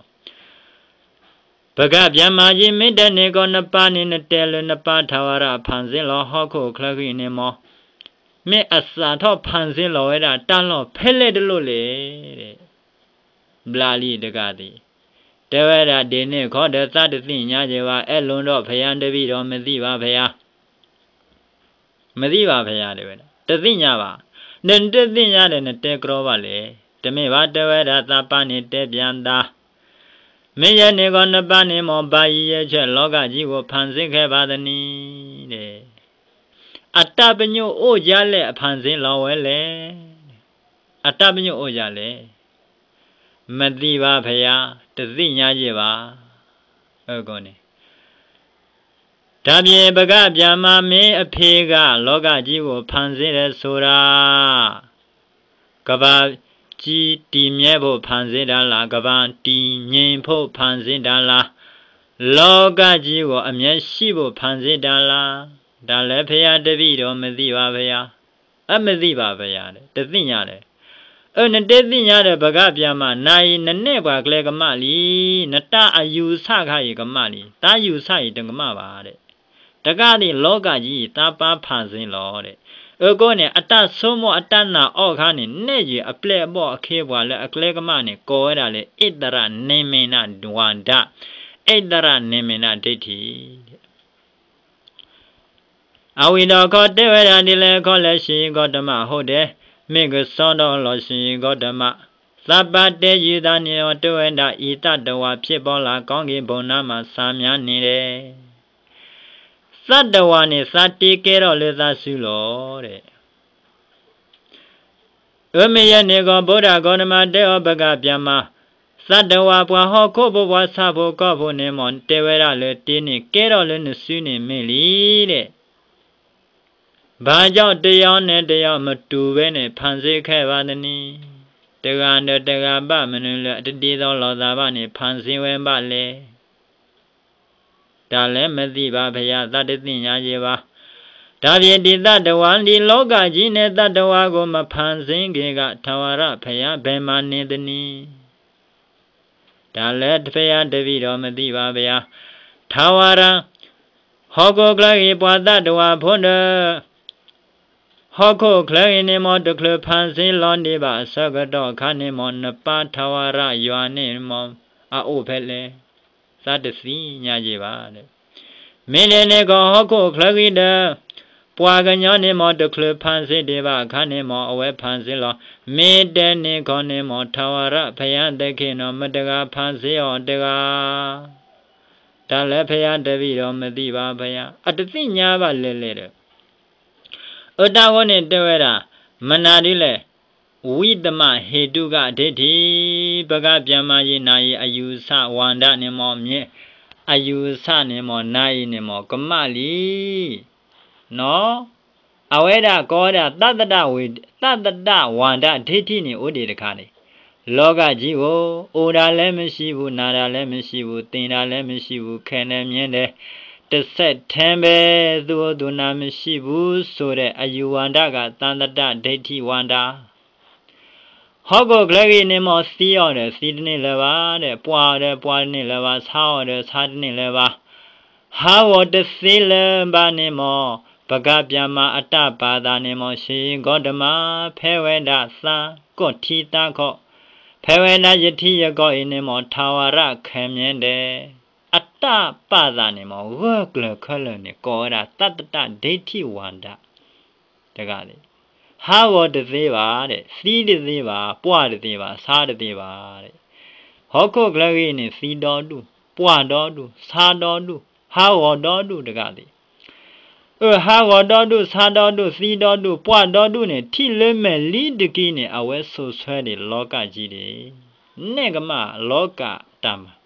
ပကပျဲမၤက့ၤ မ့ၢ်တဲန့ၣ်ကီး နပာ်န့ၣ် နတဲလၢနပာ် ထာဝရ ဖန်ဆင်းလီၤဟီၣ်ခိၣ်ချၢဃံန့ၣ်မ့ၢ် မ့ၢ်အစးထီၣ် ဖန်ဆင်းလီၤဝဲဒၣ် တၢ်လီၢ်ဖဲလဲၣ်တလိၣ်လဲၣ် ဘျးလံတဂၤသ့ၣ်, တဲဝဲဒၣ် ဒ်န့ၣ်ခီဒီး သးတသ့ၣ်ညါက့ၤဘၣ်, အဲၣ်လိၣ်ဒီး ဘုရားတပည့်တော် မသိပါ ဘုရား. မသိဘၣ်ဖဲယၤတဲဝဲဒၣ်, တသ့ၣ်ညါဘၣ်. ဒီးနတသ့ၣ်ညါဒီးနတဲကြီဘၣ်လဲၣ်. တမ့ၢ်ဘၣ်တဲဝဲဒၣ်သးပၢ်န့ၣ်တဲပျးသး, မ့ၢ်ယဲန့ၣ်ဂီၢ်နပၢ်န့ၣ်မ်ဘၣ်ယံၤယဲဆဲး လောကကြီးကို ဖန်ဆင်းခဲ့ပါသနည်း အတၢ်ပညိၣ်အိၣ်ဒ်လဲၣ်အဖန်ဆင်းလီၤဝဲလဲၣ်. အတၢ်ပညိၣ်အိၣ်ဒ်လဲၣ်. မသိဘၣ်ဖဲယၤ, တသ့ၣ်ညါယဲဘၣ်. အဃိန့ၣ် ဒါပြင် ပကပြမ မင်းအဖေက လောကကြီးကို ဖန်ဆင်းတယ်ဆိုတာ ကမ္ဘာကြီးတည်မြဲဖို့ ဖန်ဆင်းတာလား၊ ကမ္ဘာတည်ငြိမ်ဖို့ ဖန်ဆင်းတာလား၊ လောကကြီးကို အမြဲရှိဖို့ ဖန်ဆင်းတာလား. ဒါလည်း ဘုရားတပည့်တော် မသိပါဘုရား. အမသိဘၣ်ဘုရား, တသ့ၣ်ညါလဲၣ်. အၢ နတသ့ၣ်ညါဒီး ပကပြမ နၤအံၤ နနဲၣ်ပှၤကျဲကမၣ်လံ, နတၢ်အယူဆခါအံၤကမၣ်လံ, တၢ်ယူဆအံၤတကမၣ်ဘၣ်ဒီး တကးဒံး လောကကြီး သးပၢ်ဖန်ဆင်းလီၤဒီး အဃိန့ၣ် အတၢ်ဆိကမိၣ်အတၢ်နာ်အီၣ်ခါန့ၣ် နဲၣ်ယံၤအပျဲၢ်အဘီၣ်အခ့အပှၤလၢအကျဲကမၣ်န့ၣ် ကိးဝဲဒၣ်လၢ ဧတရ နိမိတ်တဝါဒ, ဧတရ နိမိတ်ဒိဋ္ဌိ. အဝံၤဒီးခီတဲဝဲဒၣ်ဒ်လဲၣ်, ခီလၢ ရှင်ဂေါတမ ဟုတ်တယ်, မ့ၢ်ကစီဒီလီၤ ရှင်ဂေါတမ, သးပၢ်တဲယုာ်သးန့ၣ်ဒီး တဲဝဲဒၣ် အံၤ သတ္တဝါဖြစ်ပေါ်လာ ကောင်းကင်ဘုံနားမှာ စံပြနေတယ်. သတ္တဝါန့ၣ် သးတ့ကဲထီၣ်လၢသးစုလီၤဒီး အၢ မ့ၢ်ယဲန့ၣ်ဂီၢ် ဗုဒ္ဓဂေါတမ တဲအီၤ ပကပြမ, သတ္တဝါ ပှၤဟီၣ်ခိၣ်ဖိပှၤဆၣ်ဖိကီၢ်ဖိန့ၣ်မ့ၢ် တဲဝဲဒၣ်လၢတ့န့ၣ် ကဲထီၣ်လၢနစုန့ၣ်မ့ၢ်လံဒီး ဘာကြောင့်တစ်ယောက်နဲ့တစ်ယောက် မတူဘဲနဲ့ ဖန်ဆင်းခဲ့ပါသနည်း. တဂၤဒီးတဂၤ ဘၣ်မနုၤလၢအတဒ်သိးလိာ်သးဘၣ်န့ၣ် ဖန်ဆင်းဝဲဘၣ်လဲၣ်. ဒါလည်း မသိပါဘုရား, သးတသ့ၣ်ညါယဲဘၣ်. ဒါဖြင့် ဒီသတ္တဝါ, ဒီလောကကြီးနဲ့ သတ္တဝါကို မဖန်ဆင်းခင်က ထာဝရဘုရား ဘယ်မှာနေသနည်း. ဒါလည်း ဘုရားတပည့်တော် မသိပါဘုရား. ထာဝရ, ဟီၣ်ခိၣ်ချၢဂ့ၤ ပှၤသတ္တဝါဖိဒီး ဟီၣ်ခိၣ်ချၢဂ့ၤန့ၣ်မ့ၢ် တချုးဖန်ဆင်းလီၤဒံးဘၣ် အဆၢကတီၢ်အခါန့ၣ်မ့ၢ် နပၢ်ထဝရယွၤန့ၣ်မ့ၢ် အအိၣ်ဖဲလဲၣ်, သးတသ့ၣ်ညါယဲဘၣ်. မ့ၢ်ဒ်န့ၣ်ဂီၢ် ဟီၣ်ခိၣ်ချၢဂ့ၤဒီး ပှၤကညီန့ၣ်မ့ၢ် တချုးဖန်ဆင်းဒံးဘၣ်အခါန့ၣ်မ့ၢ် အဝဲဖန်ဆင်းလီၤ. မ့ၢ်ဒ်န့ၣ်ဂီၢ်န့ၣ်မ့ၢ် ထာဝရဘုရားသခင်န့ၣ် မတဂၤဖန်ဆင်းအီၤတဂၤ. ဒါလည်း ဘုရားတပည့်တော် မသိပါဘုရား, အတသ့ၣ်ညါဘၣ်လဲၣ်လဲၣ်ဒီး အတၢ်ဂီၢ်န့ၣ်တဲဝဲဒၣ်, မနုၤဒ်လဲၣ်, ဝိတမ ဟေတုက ဒိဋ္ဌိ, ပကပြမ ယဲနၤအံၤ အယူဆ ဝါဒန့ၣ်မ့ၢ် မ့ၢ် အယူဆန့ၣ်မ့ၢ် နၤအံၤန့ၣ်မ့ၢ် ကမၣ်လံ. နီၢ်, အဝဲဒၣ်ကိးဝဲဒၣ် သတ္တတဝါဒ ဒိဋ္ဌိန့ၣ် အိၣ်ဒံးတခါန့ၣ် လောကကြီးကို အိုတာလည်းမရှိဘူး, နာတာလည်းမရှိဘူး, သေတာလည်းမရှိဘူး, ခဲနဲ့မြဲတယ်, တစ်ဆက်တည်းပဲ သူ့အိုသူနာမရှိဘူးဆိုတဲ့ အယူဝါဒက သတ္တတဒိဋ္ဌိဝါဒ. ဟီၣ်ခိၣ်ချၢဂ့ၤန့ၣ်မ့ၢ် သံအီၤဒီးသံတန့ၢ်လၢၤဘၣ်ဒီး ပှၢ်အီၤဒီးပှၢ်တန့ၢ်လၢၤဘၣ်, ဆါအီၤဒီးဆါတန့ၢ်လၢၤဘၣ်, ဟးဂီၤတသ့လၢၤဘၣ်န့ၣ်မ့ၢ် ပကပြမ အတၢ်ပာ်သးန့ၣ်မ့ၢ် ရှင်ဂေါတမ, ဖဲဝဲဒၣ်သးကီၢ်ထံသးကီၢ်, ဖဲဝဲဒၣ်ယထံယကီၢ်အံၤန့ၣ်မ့ၢ် ထာဝရခဲမြဲတယ်, အတၢ်ပာ်သးန့ၣ်မ့ၢ် ဂၢၢ်ကျၢၤခဲလၢာ်န့ၣ် ကိးဝဲဒၣ် သတ္တတဒိဋ္ဌိဝါဒ တဂၤန့ၣ် ဟးဂီၤတသ့ဘၣ်ဒီး သံတသ့ဘၣ်, ပှၢ်တသ့ဘၣ်, ဆါတသ့ဘၣ်ဒီး ဟီၣ်ခိၣ်ချၢဂ့ၤန့ၣ် သံဒီဒူၣ်, ပှၢ်ဒီဒူၣ်, ဆါဒီဒူၣ်, ဟးဂီၤဒီဒူၣ်တဂၤန့ၣ်, အၢ ဟးဂီၤဒီဒူၣ်, ဆါဒီဒူၣ်, သံဒီဒူၣ်, ပှၢ်ဒီဒူၣ်န့ၣ် ထံၣ်လၢမဲာ်လံတက့ၢ်န့ၣ် အဝဲစိာ်ဆှၢဒံး လောကကြီးန့ၣ် နဲၣ်ကမၣ် လောကတၢ်မၤ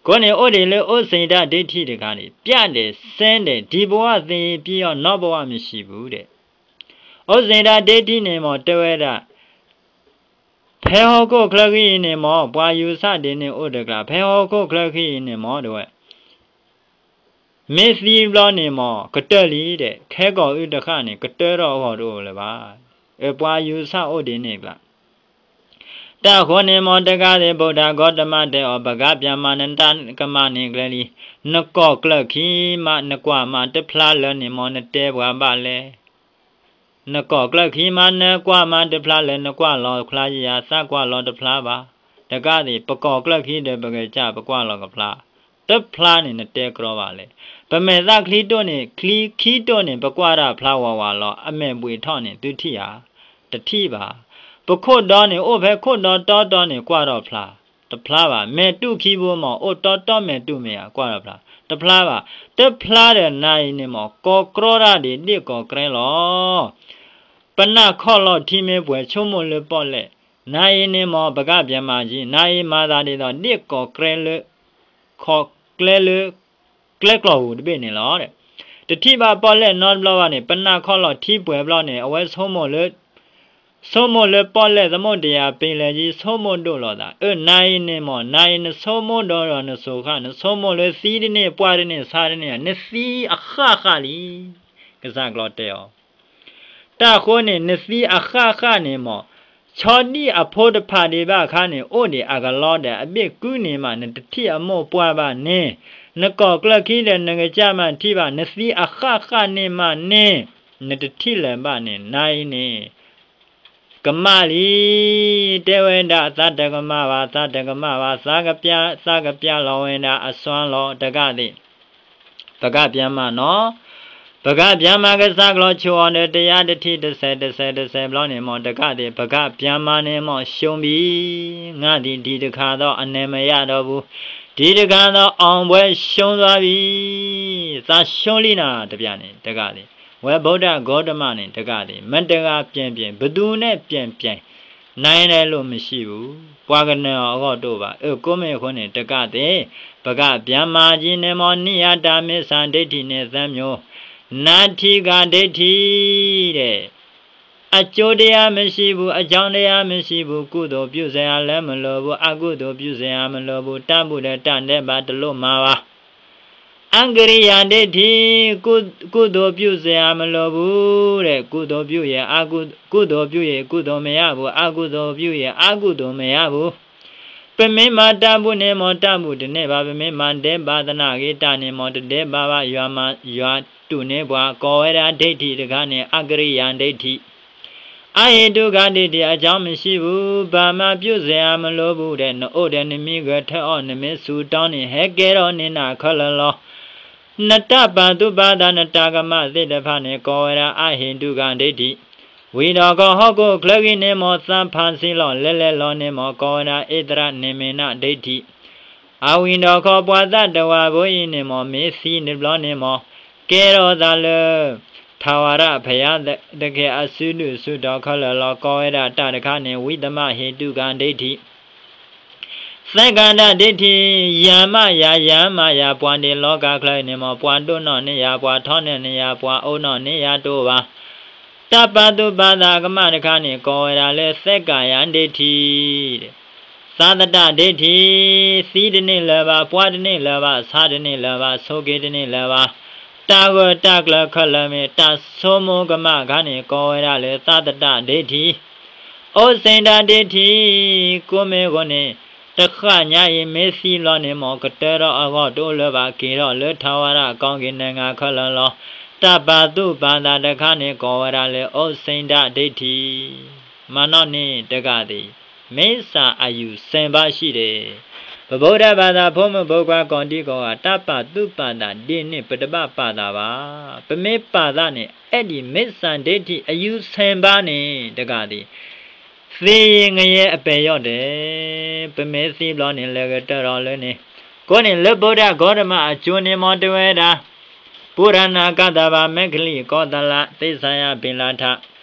အဃိန့ၣ် အိၣ်ဒံးလၢ ဥစ္စေတဒိဋ္ဌိတခါန့ၣ် ပျောက်တယ်, စဲတယ်, ဒီဘဝသေပြီးတော့ နောက်ဘဝမရှိဘူးတဲ့, ဥစ္စေတဒိဋ္ဌိန့ၣ်မ့ၢ်တဲဝဲဒၣ် ဖဲဟီၣ်ခိၣ်ချၢဃံအံၤန့ၣ်မ့ၢ် ပှၤယူၤဆၣ်ဒ်န့ၣ်အိၣ်တကျါ, ဖဲဟီၣ်ခိၣ်ချၢဃံအံၤန့ၣ်မ့ၢ် တဲဝဲ မ့ၢ်သံဘျီန့ၣ်မ့ၢ် ကတၢၢ်လံဒီး ခဲကိာ်အုၣ်တဃၣ်န့ၣ် ကတၢၢ်ထီၣ်အဂီၢ်တအိၣ်လၢၤဘၣ်, အပှၤယူၤဆၣ်အိၣ်ဒ်န့ၣ်ကျါ တၢ်ဃိန့ၣ်မ့ၢ်တဂၤန့ၣ် ဗုဒ္ဓဂေါတမတဲအီၤ ပကပြမ နတၢ်ကမၣ်န့ၣ်ကျဲလံ, နကိာ်ကျၢၢ်ခံမး နကွၢ်မးတဖျါလၢာ်န့ၣ်မ့ၢ် နတဲပှၤဘၣ်လဲၣ်, နကိာ်ကျၢၢ်ခံမး နကွၢ်မးတဖျါလၢာ် နကွၢ်လီၤဖျါယယၤ သးကွၢ်လီၤတဖျါဘၣ်, တဂၤန့ၣ် ပကိာ်ကျၢၢ်ခံဒီး ပကစၢ်ပကွၢ်လီၤကဖျါ, တဖျါန့ၣ် နတဲကြီဘၣ်လဲၣ်, ပမဲာ်သၣ်ချံတိၢ်န့ၣ် ချံခံတိၢ်န့ၣ် ပကွၢ်တၢ်ဖျါဝးဝးလီၤ. အမဲာ်ဘှံးထီၣ်န့ၣ် သုထံၣ်ဧါ, တထံၣ်ဘၣ်. ပခိၣ်ဒီန့ၣ် အိၣ်ဖဲခိၣ်ဒီတီတီန့ၣ် ကွၢ်ထီၣ်ဖျါ, တဖျါဘၣ်. မဲာ်တူၢ်ခံဘိမ့ၢ် အိၣ်တီတီမဲာ်တူၢ်မ့ၢ်ဧါ, ကွၢ်ထီၣ်ဖျါ, တဖျါဘၣ်. တဖျါဒီးနၤအံၤန့ၣ်မ့ၢ် ကိးကြီတၢ်ဒ်ဒ့ၣ်ကိးကြဲလီၤ. ပနၢ်ခီၣ်လီၤထံမ့ၢ်ပှဲၤ ဆိကမိၣ်လၢပီၣ်လဲၣ်, နၤအံၤန့ၣ်မ့ၢ် ပကၣ်ပၠးမၤကံ, နၤအံၤမၤသးဒ်သိး ဒ့ၣ်ကိးကြဲလၢ ခိးကျဲလၢ ကျဲကျီၢ်ပူၤတဘ့ၣ်န့ၣ်လီၤ. တထံၣ်ဘၣ်ပီၣ်လဲၣ်နီတဘျီဘၣ်န့ၣ် ပနၢ်ခီၣ်လီၤထံပှဲၤဘျီန့ၣ် အဝဲဆိကမိၣ်လၢ ဆိကမိၣ်လၢပီၣ်လဲၣ်သမူတယၤပ့ၤလဲၤယံၤ ဆိကမိၣ်ဒိၣ်လီၤသး. အၢ နၤအံၤန့ၣ်မ့ၢ် နၤအံၤနဆိကမိၣ်ဒီးဒီးနစိၤဃၣ် နဆိကမိၣ်လၢသံတန့ၢ် ပှၢ်တန့ၢ် ဆါတန့ၢ် နသံအဃၣ်ဃၣ်လံ. ကစၢ်ကျီတဲအီၤ တၢ်ဃိန့ၣ် နသံအဃၣ်ဃၣ်န့ၣ်မ့ၢ် ဆီဒံၣ်အဖိတဖၣ်ဒံးဘၣ်အခါန့ၣ် အိၣ်ဒံးအကလီဒီး အဘ့ၣ်ကုၢ်န့ၣ်မး နတထံၣ်အမိၢ်ပှၢ်ဘၣ်န့ၣ်, နကိးကျၢၢ်ခံဒီး နကစၢ်မၤထံၣ်ဘၣ်, နသံအဃၣ်ဃၣ်န့ၣ်မးန့ၣ် နတထံၣ်လၢၤဘၣ်န့ၣ် နၤအံၤန့ၣ် ကမၣ်လံ. တဲဝဲဒၣ် သးတကမၣ်ဘၣ်, သးတကမၣ်ဘၣ်, သးကပျၢ်, သးကပျၢ်လီၤဝဲဒၣ်အစွမ်းလီၤ တကးသ့ၣ် ပကၣ်ပၠးမၤနီၤ, ပကၣ်ပၠးမၤ ကစၢ်ကျီဆိအီၤဒီး တယါတထံၣ်တစဲးတစဲးတစဲးဘျီန့ၣ်မ့ၢ် တကးသ့ၣ် ပကၣ်ပၠးမၤန့ၣ်မ့ၢ် ရှုံးပြီ, ငါသည် ဒီတခါသော အနိုင်မရတော့ဘူး, ဒီတခါသော အောင်ပွဲရှုံးသွားပြီ, သးရှုံးလံနၤ တပျၢ်န့ၣ် တကးသ့ၣ်, ဝဲ ဗုဒ္ဓဂေါတမ န့ၣ် တကးသ့ၣ်, မတဂၤပျဲၢ်ပျဲၢ်, ဘယ်သူနဲ့ ပျဲၢ်ပျဲၢ် နိုင်တယ်လို့ မရှိဘူး, ပှၤကနၢၤအီၤအဂီၢ်တအိၣ်ဘၣ်. အၢ ကိးမ့ၢ်အဃိန့ၣ် တကးသ့ၣ်, ပကၣ်ပၠးမၤကံန့ၣ်မ့ၢ် နိယတၢ် မိစ္ဆာဒိဋ္ဌိန့ၣ် သၢမျိုး, နတ္ထိကာဒိဋ္ဌိ တဲ့ အကျိုးတရားမရှိဘူး, အကြောင်းတရားမရှိဘူး, ကုသိုလ်ပြုစရာလည်းမလိုဘူး, အကုသိုလ်ပြုစရာမလိုဘူး, တၢ်ဘူၣ်ဒီးတၢ်ဒဲးဘးတလိၣ်မၤဘၣ်. အကိရိယာဒိဋ္ဌိ, ကု-, ကုသိုလ်ပြုစရာမလိုဘူးတဲ့, ကုသိုလ်ပြုရင် အကု-, ကုသိုလ်ပြုရင် ကုသိုလ်မရဘူး, အကုသိုလ်ပြုရင် အကုသိုလ်မရဘူး. ပမ့ၢ်မၤတၢ်ဘူၣ်န့ၣ်မ့ၢ် တၢ်ဘူၣ်တန့ၢ်ဘၣ်, ပမ့ၢ်မၤဒဲးဘးသနာ်က့ တၢ်န့ၣ်မ့ၢ် တဒဲးဘးဘၣ်, ယွၤမၤ ယွၤတူၢ်န့ၢ်ပှၤ, ကိးဝဲဒၣ်ဒိဋ္ဌိတခါန့ၣ် အကိရိယာဒိဋ္ဌိ. အဟိတုကဒိဋ္ဌိ, အကြောင်းမရှိဘူး, ဘာမှပြုစရာမလိုဘူးတဲ့, နအိၣ်ဒီးနမံဂဲၤထၢၣ်အီၣ်, နမ့ၢ်ဆူၣ်တီန့ၣ် ဟဲကဲထီၣ်န့ၢ်နၤခဲလၢာ်လီၤ. နတၢ်ပာ်သူၣ်ပာ်သး နတၢ်ကမၣ်သ့ၣ်တဖၣ်န့ၣ် ကိးဝဲဒၣ်အဟိတုကဒိဋ္ဌိ. ဝံၤဒီးခီဟီၣ်ခိၣ်ချၢဂံၢ်န့ၣ်မ့ၢ် သးဖးဆံးလီၤ လဲလဲလီၤန့ၣ်မ့ၢ် ကိးဝဲဒၣ် ဧတရနိမ်မိန္နဒိဋ္ဌိ. အဝံၤဒီးခီပှၤသးတဝးဖိအံၤန့ၣ်မ့ၢ် မ့ၢ်သံတဘျီန့ၣ်မ့ၢ် ကဲထီၣ်သးလၢ ထၣ်ဝရၣ်ဘုရားသခင်အစုဒုၣ်စုတီၤခဲလၢာ်လီၤ. ကိးဝဲဒၣ်တၢ်တခါန့ၣ် ဝိတမဟိတုကဒိဋ္ဌိ. သက္ကာဒိဋ္ဌိ, ယၤမယၤ, ယၤမယၤ, ပှၤဒ်လီၤကၤချၢန့ၣ်မ့ၢ် ပှၤဒိၣ်နီၢ်န့ၢ်ယၤ, ပှၤထီန့ၢ်န့ၢ်ယၤ, ပှၤအိၣ်နီၢ်န့ၢ်ယၤတအိၣ်ဘၣ်. တၢ်ပာ်သူၣ်ပာ်သးကမၣ်တခါန့ၣ် ကိးဝဲဒၣ်လၢ သက္ကာယဒိဋ္ဌိ. သတ်တတဒိဋ္ဌိ, သံတန့ၢ်လၢၤဘၣ်, ပှၢ်တန့ၢ်လၢၤဘၣ်, ဆါတန့ၢ်လၢၤဘၣ်, ဆိးက့တန့ၢ်လၢၤဘၣ်. တၢ်ဂၢၢ်တၢ်ကျၢၤခဲလၢာ်မ့ၢ် တၢ်ဆိကမိၣ်ကမၣ်အခါန့ၣ် ကိးဝဲဒၣ်လၢ သတ်တတဒိဋ္ဌိ. အိသ့ၣ်ဒဒိဋ္ဌိ, ကိးမ့ၢ်အဃိန့ၣ် တဃၣ်ညါအံၤ မ့ၢ်သံလီၤန့ၣ်မ့ၢ် ကတၢၢ်ထီၣ်အဂီၢ်တအိၣ်လၢၤဘၣ်, က့ၤထီၣ်လၢထၣ်ဝရၣ်ကီၢ်က့ၤနၤငါခဲလၢာ်လီၤ. တၢ်ပာ်သူၣ်ပာ်သးတခါန့ၣ် ကိးဝဲဒၣ်လၢ အိသ့ၣ်ဒဒိဋ္ဌိ. မၤနီၣ်န့ၣ်တဂၤသ့ၣ်, မိစ္ဆာအယူဆယ်ပါးရှိတယ်. ပဗုဒ္ဓဘာသာဖိမုၣ်ဖိခွါကိးဒံကိးဂၤ တၢ်ပာ်သူၣ်ပာ်သးဒ်န့ၣ် ပတဘၣ်ပာ်သးဘၣ်. ပမ့ၢ်ပာ်သးန့ၣ် အဲၣ်ဒိးမိစ္ဆာဒိဋ္ဌိအယူဆယ်ပါးန့ၣ်တဂၤသ့ၣ်, သ့ယံာ်ငရဲအပယ်လျော့တယ်. ပမ့ၢ်သံဘျီန့ၣ် လဲၤကတၢၢ်ထီၣ်လၢန့ၣ်, ကိးန့ၣ်လၢ ဗုဒ္ဓဂေါတမ အကျိၤန့ၣ်မ့ၢ်တဲဝဲဒၣ် ပုရဏာကသ္တပ္ပ မက္ခလီ ကောသလ သစ္စာယ ဘိလပ်ထ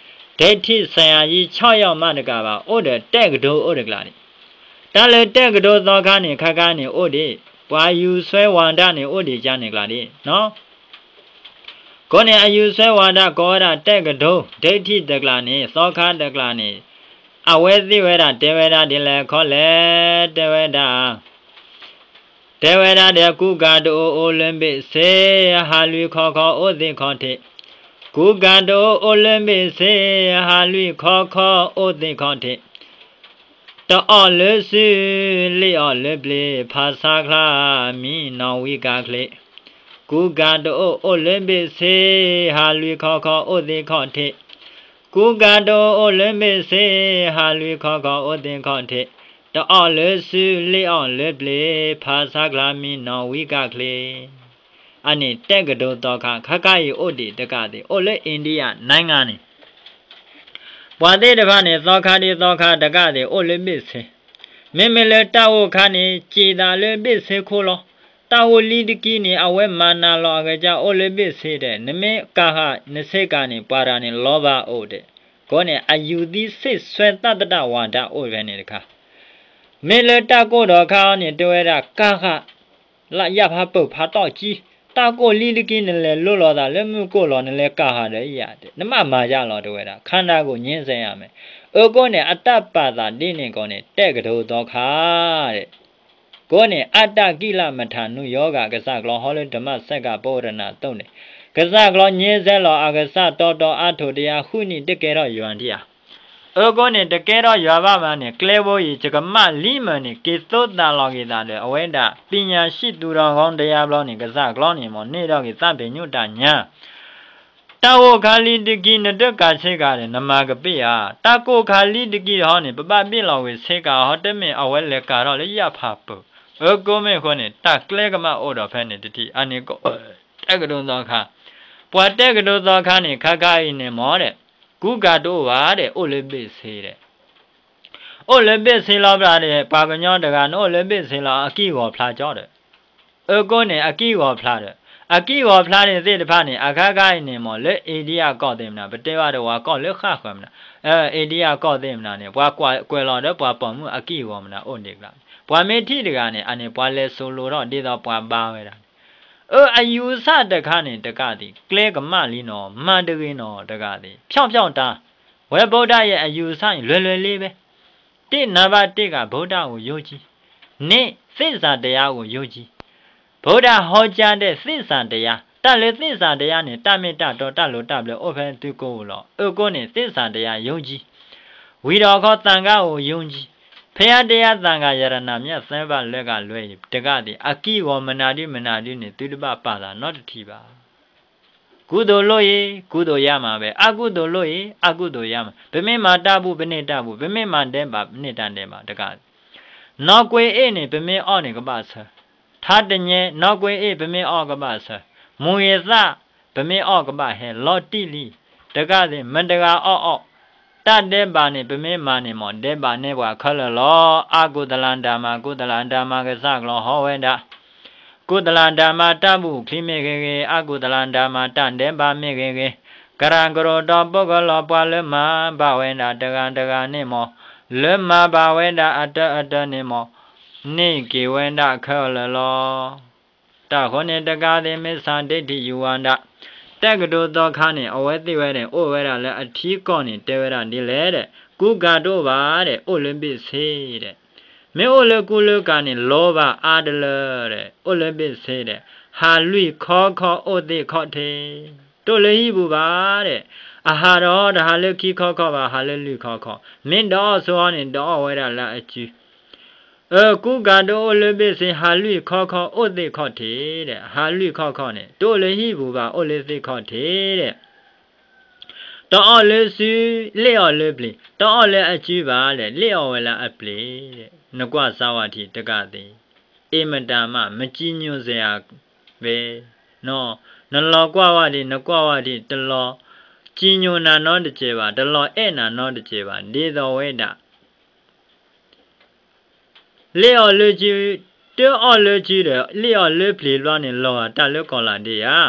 ဒိဋ္ဌိဆရာကြီး ခြောက်ယောက်မတကဘၣ် အိၣ်ဒီးတၢ်ကတိၤအိၣ်တကျါန့ၣ်, တၢ်လၢတၢ်ကတိၤသီခါန့ၣ် ခါခါန့ၣ်အိၣ်ဒံး, ပှၤယူၤစွဲဝါဒန့ၣ် အိၣ်ဒံးကါန့ၣ်ကျါဒံး, ကိးန့ၣ် အယူၤစွဲဝါဒ ကိးဝဲဒၣ်တၢ်ကတိၤ ဒိဋ္ဌိတကျါန့ၣ် သီခါတကျါန့ၣ်, အဝဲသ့ၣ်ဝဲဒၣ် တဲဝဲဒၣ်ဒ်လဲၣ်ခီလဲၣ်, တဲဝဲဒၣ် တဲဝဲဒၣ်ဒီး ကူကၤတအိၣ် အိၣ်လၢဘ့ၣ်စ့ ဟးလွံၢ်ခီခီ အိၣ်သ့ၣ်ခီၣ်ထံး, ကူကၤတအိၣ် အိၣ်လၢဘ့ၣ်စ့ ဟးလွံၢ်ခီခီ အိၣ်သ့ၣ်ခီၣ်ထံး, တအီၣ်လၢစု လ့ၣ်အီၣ်လၢပျ့ၤ ဖးဆါချါ မံနီၣ်ဝံကၤချ့, ကူကၤတအိၣ် အိၣ်လၢဘ့ၣ်စ့ ဟးလွံၢ်ခီခီ အိၣ်သ့ၣ်ခီၣ်ထံး, ကူကၤတအိၣ် အိၣ်လၢဘ့ၣ်စ့ ဟးလွံၢ်ခီခီ အိၣ်သ့ၣ်ခီၣ်ထံး, တအီၣ်လၢစု လ့ၣ်အီၣ်လၢပျ့ၤ ဖးဆါချါ မံနီၣ်ဝံကၤချ့. အန့ၣ်တက္ကသိုလ်သီခါ ခဲခါအံၤအိၣ်ဒံးတကးသ့ၣ် အိၣ်လၢ India နိုင်ငံန့ၣ် ပှၤသ့ၣ်တဖၣ်န့ၣ် သီခါဒ်သီခါတကးသ့ၣ် အိၣ်လၢဘ့ၣ်ဆ့, မ့မ့ၢ်လၢတၢ်အိၣ်ခါန့ၣ် စံးသးလၢဘ့ၣ်ဆ့ခိၣ်လီၤ. တၢ်အိၣ်လံတကံန့ၣ် အဝဲမၤနၤလီၤအကစၢ်အိၣ်လၢဘ့ၣ်ဆ့ဒဲး, နမ့ၢ်ကၤဃာ်နဆ့ကၤန့ၣ် ပှၤတဂၤန့ၣ် လီၤဘၣ်အိၣ်ဒဲး, ကိးန့ၣ် အယူၤသံစ့ၣ်စွဲတၢ်သတၣ်ဝးတၢ်အိၣ်ဖဲန့ၣ်တခါ မ့ၢ်လၢတၢ်ကိၢ်ဒီးခါအီၤန့ၣ် တဲဝဲဒၣ် ကၤဃာ် လၢယၣ်ဖးပၢၢ်ဖးတီၢ်ကံ, တၢ်ကိၢ်လံတကံ နလဲၤလိလီၤသးလၢမုၢ်ကိၢ်လီၤ နလဲၤကၤဃာ်ဒီးယၤဒဲး နဘၣ်မၤယါလီၤ တဲဝဲဒၣ် ခါနၤကိၣ် ငြင်းဆဲးယါမဲာ်, အဃိန့ၣ် အတၢ်ပာ်သးဒ်န့ၣ်ကိးန့ၣ် တက္ကသိုလ်သီခါဒဲး ကိးန့ၣ် အတ္တကိလမထၣ်နုယောဂ ကစၢ်ကျိာ်ဟီလၢဓမ္မစက္ကပဝတ္တနသိုပ်န့ၣ်, ကစၢ်ကျိာ် ငြိမ်းချမ်း လီၤအကစၢ်တီတီအါထိၣ် တယၤဃုနံၣ် တကဲထီၣ်ယွၤဒံးဧါ. အဃိန့ၣ် တကဲထီၣ်ယွၤဘၣ်မးန့ၣ် ကျဲဘိအံၤ ယကမၣ်လံမၢ်န့ၣ် က့ၤသိသးလီၤက့ၤသးဒီး အဝဲဒၣ် ပညာရှိသူတော်ကောင်း တရားဘျီန့ၣ် ကစၢ်ကျိာ်န့ၣ် မ်န့ၢ်ထီၣ်က့ၤသးပ့ၤညိၣ်တၢ်ညါ တၢ်အိၣ်ခါလံတကံ နတကၤဆ့ကၤဒီး နမၤကပ့ၢ်ဧါ. တၢ်ကိၢ်ခါလံတကံတဟီန့ၣ် ပဘၣ်ဘ့ၣ်လီၤဝဲဆ့ကၤဟီ တမ့ၢ်အဝဲလဲၤကၤထီၣ်လၢယၣ်ဖးပၢၢ်. အဃိမ့ၢ်အဃိန့ၣ် တၢ်ကျဲကမၣ်အိၣ်ဒီးဖဲန့ၣ်တထံၣ် အန့ၣ်က တက္ကသိုလ်သီခါ, ပှၤတက္ကသိုလ်သီခါန့ၣ် ခါခါအံၤန့ၣ်မ့ၢ်ဒီး ကူကၤတအိၣ်ဘၣ်ဒီး အိၣ်လၢဘ့ၣ်ဆ့ဒီး အိၣ်လၢဘ့ၣ်ဆ့လီၤဘျီဒီး ပှၤကညီတဂၤ နအိၣ်လၢဘ့ၣ်ဆ့လီၤ အကံၢ်ဂီၤဖျါကၠီဒီး အဃိန့ၣ် အကံၢ်ဂီၤဖျါဒီး အကံၢ်ဂီၤဖျါန့ၣ်သ့ၣ်တဖၣ်န့ၣ် အခါခါအံၤန့ၣ်မ့ၢ် လၢ India ကီၢ်သ့ၣ်မနၤ ပတဲဘၣ်ဒီးပှၤကီၢ်လၢဃၣ်ဃၢၤမနၤ, India ကီၢ်သ့ၣ်မနၤန့ၣ် ပှၤကွဲးလီၤဒီးပှၤပိာ်မုၣ်အကံၢ်ဂီၤမနၤအိၣ်ဒံးကျါန့ၣ် ပှၤမ့ၢ်ထံၣ်တဂၤန့ၣ် အန့ၣ်ပှၤလဲၤစိၤလိၤထီၣ်ဒ်သိးပှၤဘါဝဲဒၣ်န့ၣ်, အၢ အယူၤဆၣ်တခါန့ၣ် တကးသ့ၣ် ကျဲကမၣ်လံနီၤ မၤတဂ့ၤနီၤ တကးသ့ၣ် ဖျီၣ်ဖျီၣ်တၢ်, ဝဲ ဗုဒ္ဓ ရဲ့ အယူၤဆၣ်န့ၣ် လွဲလွဲလံဘဲ တစ် နံပါတ်တစ်က ဗုဒ္ဓကို ယုံကြည်, နှစ် သစ္စာတရားကို ယုံကြည်, ဗုဒ္ဓဟောကြားတဲ့ သစ္စာတရား, တၢ်လၢ သစ္စာတရား န့ၣ် တၢ်မ့ၢ်တၢ်တီ တၢ်လိၤတၢ်ဘျၢ အိၣ်ဖဲသုကိးပူၤလီၤ. အဃိန့ၣ် သစ္စာတရား ယုံကြည်, ဝံၤဒီးခီ သံဃာကို ယုံကြည်, ဘုရားတရား သံဃာ ရတနာမြတ် သၢပါးလၢကလွဲအံၤ တကးသ့ၣ် အကံၢ်ဂီၤမနုၤဒုမနုၤဒုန့ၣ် သုတဘၣ်ပာ်သးနီတထံၣ်ဘၣ်. ကုသိုလ်လုပ်ရင် ကုသိုလ်ရမှာပဲ, အကုသိုလ်လုပ်ရင် အကုသိုလ်ရမှာ, ပမ့ၢ်မၤတၢ်ဘူၣ် ပန့ၢ်တၢ်ဘူၣ်, ပမ့ၢ်မၤဒဲးဘး ပန့ၢ်တၢ်ဒဲးဘး တကးသ့ၣ်, နောက်ကွယ်အိတ်န့ၣ် ပမ့ၢ်အီၣ်န့ၣ် ကဘၣ်ဆၢ, ထါတညဲ နောက်ကွယ်အိတ် ပမ့ၢ်အီၣ်ကဘၣ်ဆၢ, မူၤဂ့ၤသၣ် ပမ့ၢ်အီၣ်ကဘၣ်ဟဲ, လီၤတံၢ်လံ, တကးသ့ၣ် မတၤတဂၤအီၣ်အီၣ်, တၢ်ဒဲးဘးန့ၣ် ပမ့ၢ်မၤန့ၣ်မ့ၢ် ဒဲးဘးန့ၢ်ပှၤခဲလၢာ်လီၤ. အကုသလဓမ္မ ကုသလဓမ္မ ကစၢ်ကျိာ်ဟီဝဲဒၣ် ကုသလဓမ္မ တၢ်ဘူၣ်ချံမ့ၢ်ဂ့ၤဂ့ၤ, အကုသလဓမ္မ တၢ်ဒဲးဘးမ့ၢ်ဂ့ၤဂ့ၤ, ကရၢကရိဒီပုဂ္ဂိုလ် ပှၤလၢမၤဘၣ်ဝဲဒၣ်တဂၤတဂၤန့ၣ်မ့ၢ်, လၢမၤဘၣ်ဝဲဒၣ်အတၢအတၢန့ၣ်မ့ၢ်, န့ၢ်က့ၤဝဲဒၣ်ခဲလၢာ်လီၤ. တၢ်ဃိန့ၣ် တကးသ့ၣ် မစ္ဆာဒိဋ္ဌိ ယူဝါဒ တက္ကသိုလ်သီခါန့ၣ် အဝဲသ့ၣ်ဝဲန့ၣ် အိၣ်ဝဲဒၣ်လၢအထံကီၢ်န့ၣ် တဲဝဲဒၣ်ဒ်လဲၣ်ဒီး ကူကၤတအိၣ်ဘၣ်ဒီး အိၣ်လၢဘ့ၣ်ဆ့ဒီး မ့ၢ်အိၣ်လၢကူလၢကၤန့ၣ် လီၤဘၣ်အါတလၢဒီး အိၣ်လၢဘ့ၣ်ဆ့ဒီး ဟးလွံၢ်ခီခီ အိၣ်သ့ၣ်ခီၣ်ထံး, တအိၣ်လၢဟံၣ်ပူၤဘၣ်ဒီး အဟးဒီး တဟးလၢခံခီခီဘၣ်, ဟးလၢလွံၢ်ခီခီ, မ့ၢ်ဒုးအီၣ်ဆိအီၤန့ၣ် ဒုးအီၣ်ဝဲဒၣ်လၢအစု အၢ ကူကၤတအိၣ်လၢဘ့ၣ်ဆ့ ဟးလွံၢ်ခီခီ အိၣ်သ့ၣ်ခီၣ်ထံးဒီး ဟးလွံၢ်ခီခီန့ၣ် တအိၣ်လၢဟံၣ်ပူၤဘၣ် အိၣ်လၢသ့ၣ်ခီၣ်ထံးဒီး တအီၣ်လၢစု လ့ၣ်အီၣ်လၢပျ့ၤ, တအီၣ်လၢအစုဘၣ်ဒီး လ့ၣ်အီၣ်ဝဲလၢအပျ့ၤဒီး နကွၢ်စၢ်ဝဲထံးတကးသ့ၣ် အင်မတန်မှ မကြည်ညိုစရာပဲ, နလီၤကွၢ်ဝဲဒံး နကွၢ်ဝဲဒံး တလီၤကြည်ညိုနၤနီတစဲးဘၣ်, တလီၤအဲၣ်နၤနီတစဲးဘၣ်, ဒ်သိးဝဲဒၣ် လ့ၣ်အီၣ်လၢစု, တအီၣ်လၢစုဒီး လ့ၣ်အီၣ်လၢပျ့ၤဘျီန့ၣ် လီၤဂာ်တၢ်လၢကီၢ်လၤဒ့ဧါ.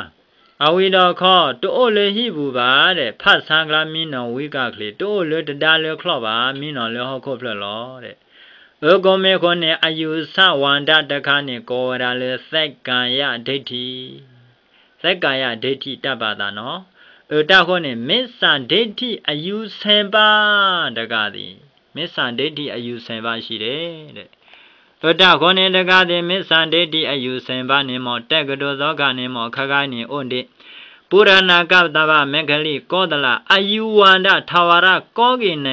အဝံၤဒီးခီ တအိၣ်လၢဟံၣ်ပူၤဘၣ်ဒီး ဖးဆါကျါမံနီၤဝံကၣ်ချ့, တအိၣ်လၢတဒါလၢချီၣ်ဘၣ် မံနီၤလၢဟီၣ်ခိၣ်ဖျၢၣ်လီၤဒီး အဃိမ့ၢ်ဃိန့ၣ် အယူၤဆၣ်ဝၤဒၣ်တခါန့ၣ် ကိးဝဲဒၣ်လၢ သက္ကာယဒိဋ္ဌိ, သက္ကာယဒိဋ္ဌိ တၢ်ပာ်သးနီၤ. အတၢ်ဃိန့ၣ် မစ္ဆာဒိဋ္ဌိ အယူၤဆယ်ပါး တကးသ့ၣ်, မစ္ဆာဒိဋ္ဌိ အယူၤဆယ်ပါးရှိတယ်. အတၢ်ဃိန့ၣ်တကးသ့ၣ် မစ္ဆာဒိဋ္ဌိ အယူၤဆယ်ပါးန့ၣ်မ့ၢ် တက္ကသိုလ်သီခါန့ၣ်မ့ၢ် ခဲခါအံၤန့ၣ်အိၣ်ဒံး ပုရဏကပ္ပတပ္ပ မက္ခလိ ကိသလ အယူဝါဒ ထာဝရ ကောက့ၤန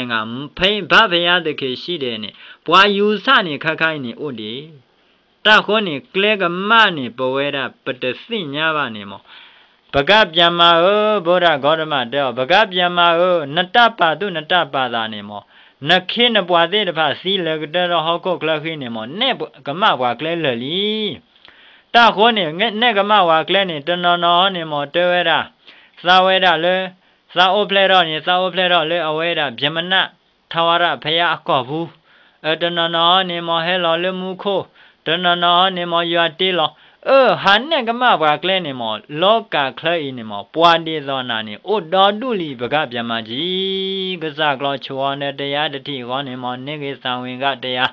ဂါ ဘုရားသခင်ရှိတယ်န့ၣ် ပှၤယူၤဆၣ်န့ၣ် ခဲခါအံၤန့ၣ်အိၣ်ဒံး. တၢ်ဃိန့ၣ် ကျဲကမၣ်န့ၣ် ပဝဲဒၣ် ပတသ့ၣ်ညါဘၣ်န့ၣ်မ့ၢ် ပကပျၢမၤဧၢ, ဗုဒ္ဓဂေါတမတဲအီၤ, ပကပျၢမၤဧၢ, နတၢ်ပာ်သူၣ်နတၢ်ပာ်သးန့ၣ်မ့ၢ် နခ့နပှၤသ့ၣ်တဖၣ်သံလၢကတၢၢ်ထီၣ်ဟီၣ်ခိၣ်ချၢဃံန့ၣ်မ့ၢ် နဲၣ်ကမၣ်ပှၤကျဲလၢာ်လံ. တၢ်ဃိန့ၣ် နဲၣ်ကမၣ်ပှၤကျဲန့ၣ် တနီၤနီၤန့ၣ်မ့ၢ်တဲဝဲဒၣ်, သးဝဲဒၣ်လၢ, သးအိၣ်ဖျဲၣ်ထီၣ်န့ၣ် သးအိၣ်ဖျဲၣ်ထီၣ်လၢအဝဲဒၣ် ဗျမန ထဝရဖယါအကီၢ်ပူၤ, အတနီၤနီၤန့ၣ်မ့ၢ်ဟဲလီၤလၢမူခိၣ်, တနီၤနီၤန့ၣ်မ့ၢ်ယွၤတ့လီၤ, အၢ ဟးနဲၣ်ကမၣ်ပှၤကျဲန့ၣ်မ့ၢ် လီၤကၢ်ချၢအံၤန့ၣ်မ့ၢ် ပှၤဒ်သိးနၤန့ၣ် အိၣ်ဒီဒူၣ်လံ ပကဘျၢမၤကံ, ကစၢ်ကျီၤဆိအီၤဒီးတယါတထံၣ်အဂီၢ်န့ၣ်မ့ၢ် န့ၢ်ဂ့ၤသးဝံၤဂၤတယါ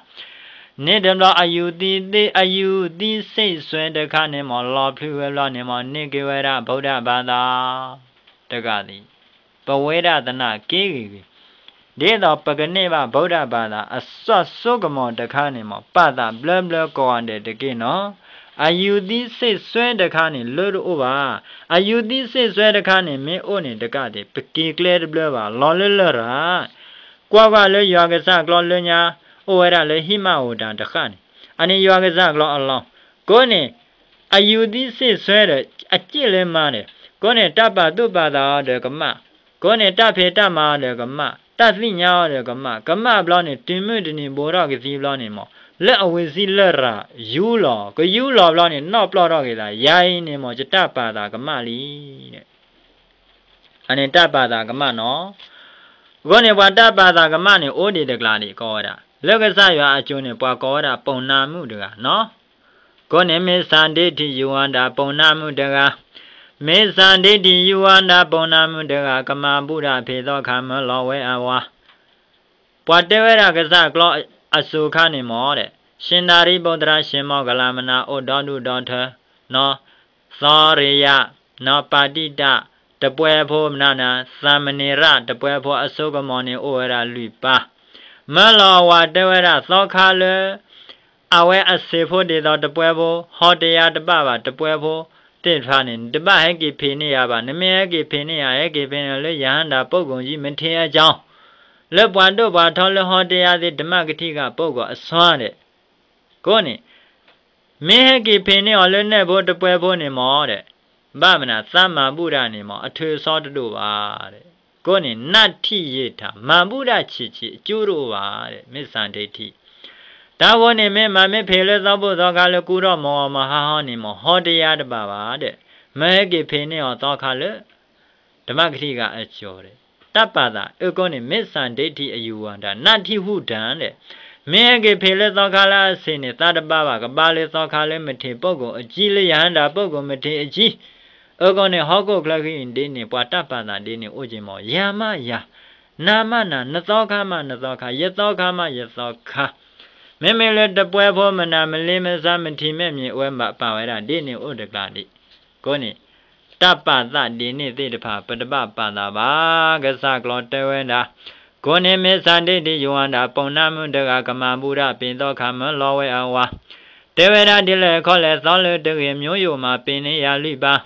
န့ၣ်တဘျီ အယူၢ်သံသ့, အယူၢ်သံစ့ၣ်စွဲတခါန့ၣ်မ့ၢ် လီၤဖျုးဝဲဘျီန့ၣ်မ့ၢ် န့ၢ်က့ၤဝဲဒၣ် ဗုဒ္ဓဘာသာ တဂၤသ့ၣ်, ပဝဲဒၣ်သနာ်က့ဂ့ၤဂ့ၤ, ဒ်သိးပကန့ၢ်ဘၣ် ဗုဒ္ဓဘာသာ အစၢ်စိကမီၤတခါန့ၣ်မ့ၢ် ပာ်သးဘျၢဘျၢကိးဂၤဒဲးတက့ၢ်နီၤ, အယူၢ်သံစ့ၣ်စွဲတခါန့ၣ် လၢတအိၣ်ဘၣ်, အယူၢ်သံစ့ၣ်စွဲတခါန့ၣ် မ့ၢ်အိၣ်န့ၣ်တကးဒံး ပက့ၤကျဲတဘျၢဘၣ် လီၤလၢလရာ် ကွၢ်ကွၢ်လၢယွၤကစၢ်ကျီၤလၢညါ အိၣ်ဝဲဒၣ်လၢဟံၣ်မၤအိၣ်တၢ်တဃၣ်န့ၣ်, အန့ၣ်ယွၤကစၢ်ကျီၤအလီၢ်, ကိးန့ၣ် အယူၢ်သံစ့ၣ်စွဲဒီး အစ့ၣ်လၢမၤဒီး, ကိးန့ၣ် တၢ်ပာ်သူၣ်ပာ်သးအီၤဒီးကမၣ်, ကိးန့ၣ် တၢ်ဖံးတၢ်မၤအီၤဒီးကမၣ်, တၢ်သ့ၣ်ညါအီၤဒီးကမၣ်, ကမၣ်ဘျီန့ၣ် တုၤမုၢ်တနံၤဘိးထီၣ်ကသံဘျီန့ၣ်မ့ၢ် လၢအဝ့ၢ်စံလရာ် ယူလီၤ, ကယူလီၤဘျီန့ၣ် နီၣ်ပျီၢ်ထီၣ်က့ၤသး ယၤအံၤန့ၣ်မ့ၢ် ယတၢ်ပာ်သးကမၣ်လံ အန့ၣ်တၢ်ပာ်သးကမၣ်နီၤ, အဃိန့ၣ် ပှၤတၢ်ပာ်သးကမၣ်န့ၣ် အိၣ်ဒံးတကျါဒံး ကိးဝဲဒၣ်, လၢကစၢ်ယွၤအစိၤန့ၣ် ပှၤကိးဝဲဒၣ် ပုဏ္ဏာမုၣ်တဂၤနီၤ, ကိးန့ၣ် မ့ၢ်စၤဒ့ထံၣ်ယူဝါဒၣ် ပုဏ္ဏာမုၣ်တဂၤ, မ့ၢ်စၤဒ့ထံၣ်ယူဝါဒၣ် ပုဏ္ဏာမုၣ်တဂၤ ကမၤဘူၣ်တၢ်ဖံးသီခါမၢလီၤဝဲအဝၤ ပှၤတဲဝဲဒၣ်ကစၢ်ကျီၤအစိၤခါန့ၣ်မ့ၢ်ဒီး ရှ့နၣ်ရံၣ်ဘုတ်တြၢ် ရှ့မီၢ်ကလးမနၤ အိၣ်ဒီဒူၣ်ဒီထၢ နီၤ, သီရံယၤ နီၤ ပၤတံတၢ် တပှဲၤဖိမနုၤနၤ သၣ်မနံၤရၣ် တပှဲၤဖိအစိကမီၤန့ၣ် အိၣ်ဝဲဒၣ်လွံၢ်ပၢ်, မၢလီၤအဝၤတဲဝဲဒၣ်သီခါလၢ အဝဲအဆံးဖိဒ်သိးတပှဲၤဖိ ဟီတယါတဘၣ်ဘၣ် တပှဲၤဖိသ့ၣ်တဖၣ်န့ၣ် နတဘၣ်ဟဲက့ၤဖံးန့ၢ်ယၤဘၣ်, နမ့ၢ်ဟဲက့ၤဖံးန့ၢ်ယၤ ဟဲက့ၤဖံးန့ၢ်လၢ ရဟန္တာပုဂ္ဂိုလ်ကြီး မထေရအကြောင်း လၢပှၤဒိၣ်ပှၤထီလၢဟီတယါသ့ၣ် ဓမ္မကထိကပုဂ္ဂိုလ်အစွမ်းဒီး ကိးန့ၣ် မ့ၢ်ဟဲက့ၤဖံးန့ၢ်အီၤလၢနဲၣ်ဖိတပှဲၤဖိန့ၣ်မ့ၢ်ဒီး ဘၣ်မနုၤ သးမၤဘူၣ်တၢ်န့ၣ်မ့ၢ် အထူးအစီတဒိၣ်ဘၣ်ဒီး ကိးန့ၣ် နတ္ထိယိတ်ၢ်ထၣ် မၤဘူၣ်တၢ်ဆံးဆံး အကျိုးတအိၣ်ဘၣ်ဒီး မ့ၢ်စၤဒ့ထံၣ် တၢ်ဂီၤန့ၣ် မ့ၢ်မၤမ့ၢ်ဖံးလၢသီဘိၣ်သီခါလၢ ကူထီၣ်မီၤအီၤမၤဟးဟီန့ၣ်မ့ၢ် ဟီတယါတဘၣ်ဘၣ်ဒီး မ့ၢ်ဟဲက့ၤဖံးန့ၢ်အီၤသီခါလၢ ဓမ္မကထိကအကျော်ဒီး တၢ်ပာ်သးအၢကိးန့ၣ် မ့ၢ်စၤဒ့ထံၣ်အယူၢ်ဝါဒၣ် နတ္ထိဟူတံဒီး မ့ၢ်ဟဲက့ၤဖံးလၢသီခါလၢအဆံးန့ၣ် သးတဘၣ်ဘၣ် ကဘၣ်လၢသီခါလၢ မထေရပုဂ္ဂိုလ်အကြီး လၢ ရဟန္တာပုဂ္ဂိုလ် မထေရအကြီး အၢကိးန့ၣ် ဟီၣ်ခိၣ်ချၢခံအံၤဒ်န့ၣ် ပှၤတၢ်ပာ်သးဒ်န့ၣ်အိၣ်က့ၤမ့ၢ် ယၤမးယၤ နၤမးနၤ နသီခါမးနသီခါ ယသီခါမးယသီခါ မ့မ့ၢ်လၢတပှဲၤဖိမနုၤ မလ့မဆါ မထံမဲာ်မ့ၤ အဝဲဘၣ်ပာ်ဝဲဒၣ်ဒ်န့ၣ်အိၣ်တကျါဒံး ကိးန့ၣ် တၢ်ပာ်သးဒ်န့ၣ်သ့ၣ်တဖၣ် ပတဘၣ်ပာ်သးဘၣ်. ကစၢ်ကျီၤတဲဝဲဒၣ် ကိးန့ၣ် မ့ၢ်စၤဒ့ထံၣ်ယူၢ်ဝါဒၣ် ပုဏ္ဏားမုၣ်တဂၤ ကမၤဘူၣ်တၢ်ဖံးသီခါမၢလီၤဝဲအဝၤ တဲဝဲဒၣ်ဒ်လဲၣ်ခီလဲၣ် သီလၢတဂ့ၤ မျိုးရိုးမး ပ့ၤန့ၢ်ယၤလွံၢ်ပၤ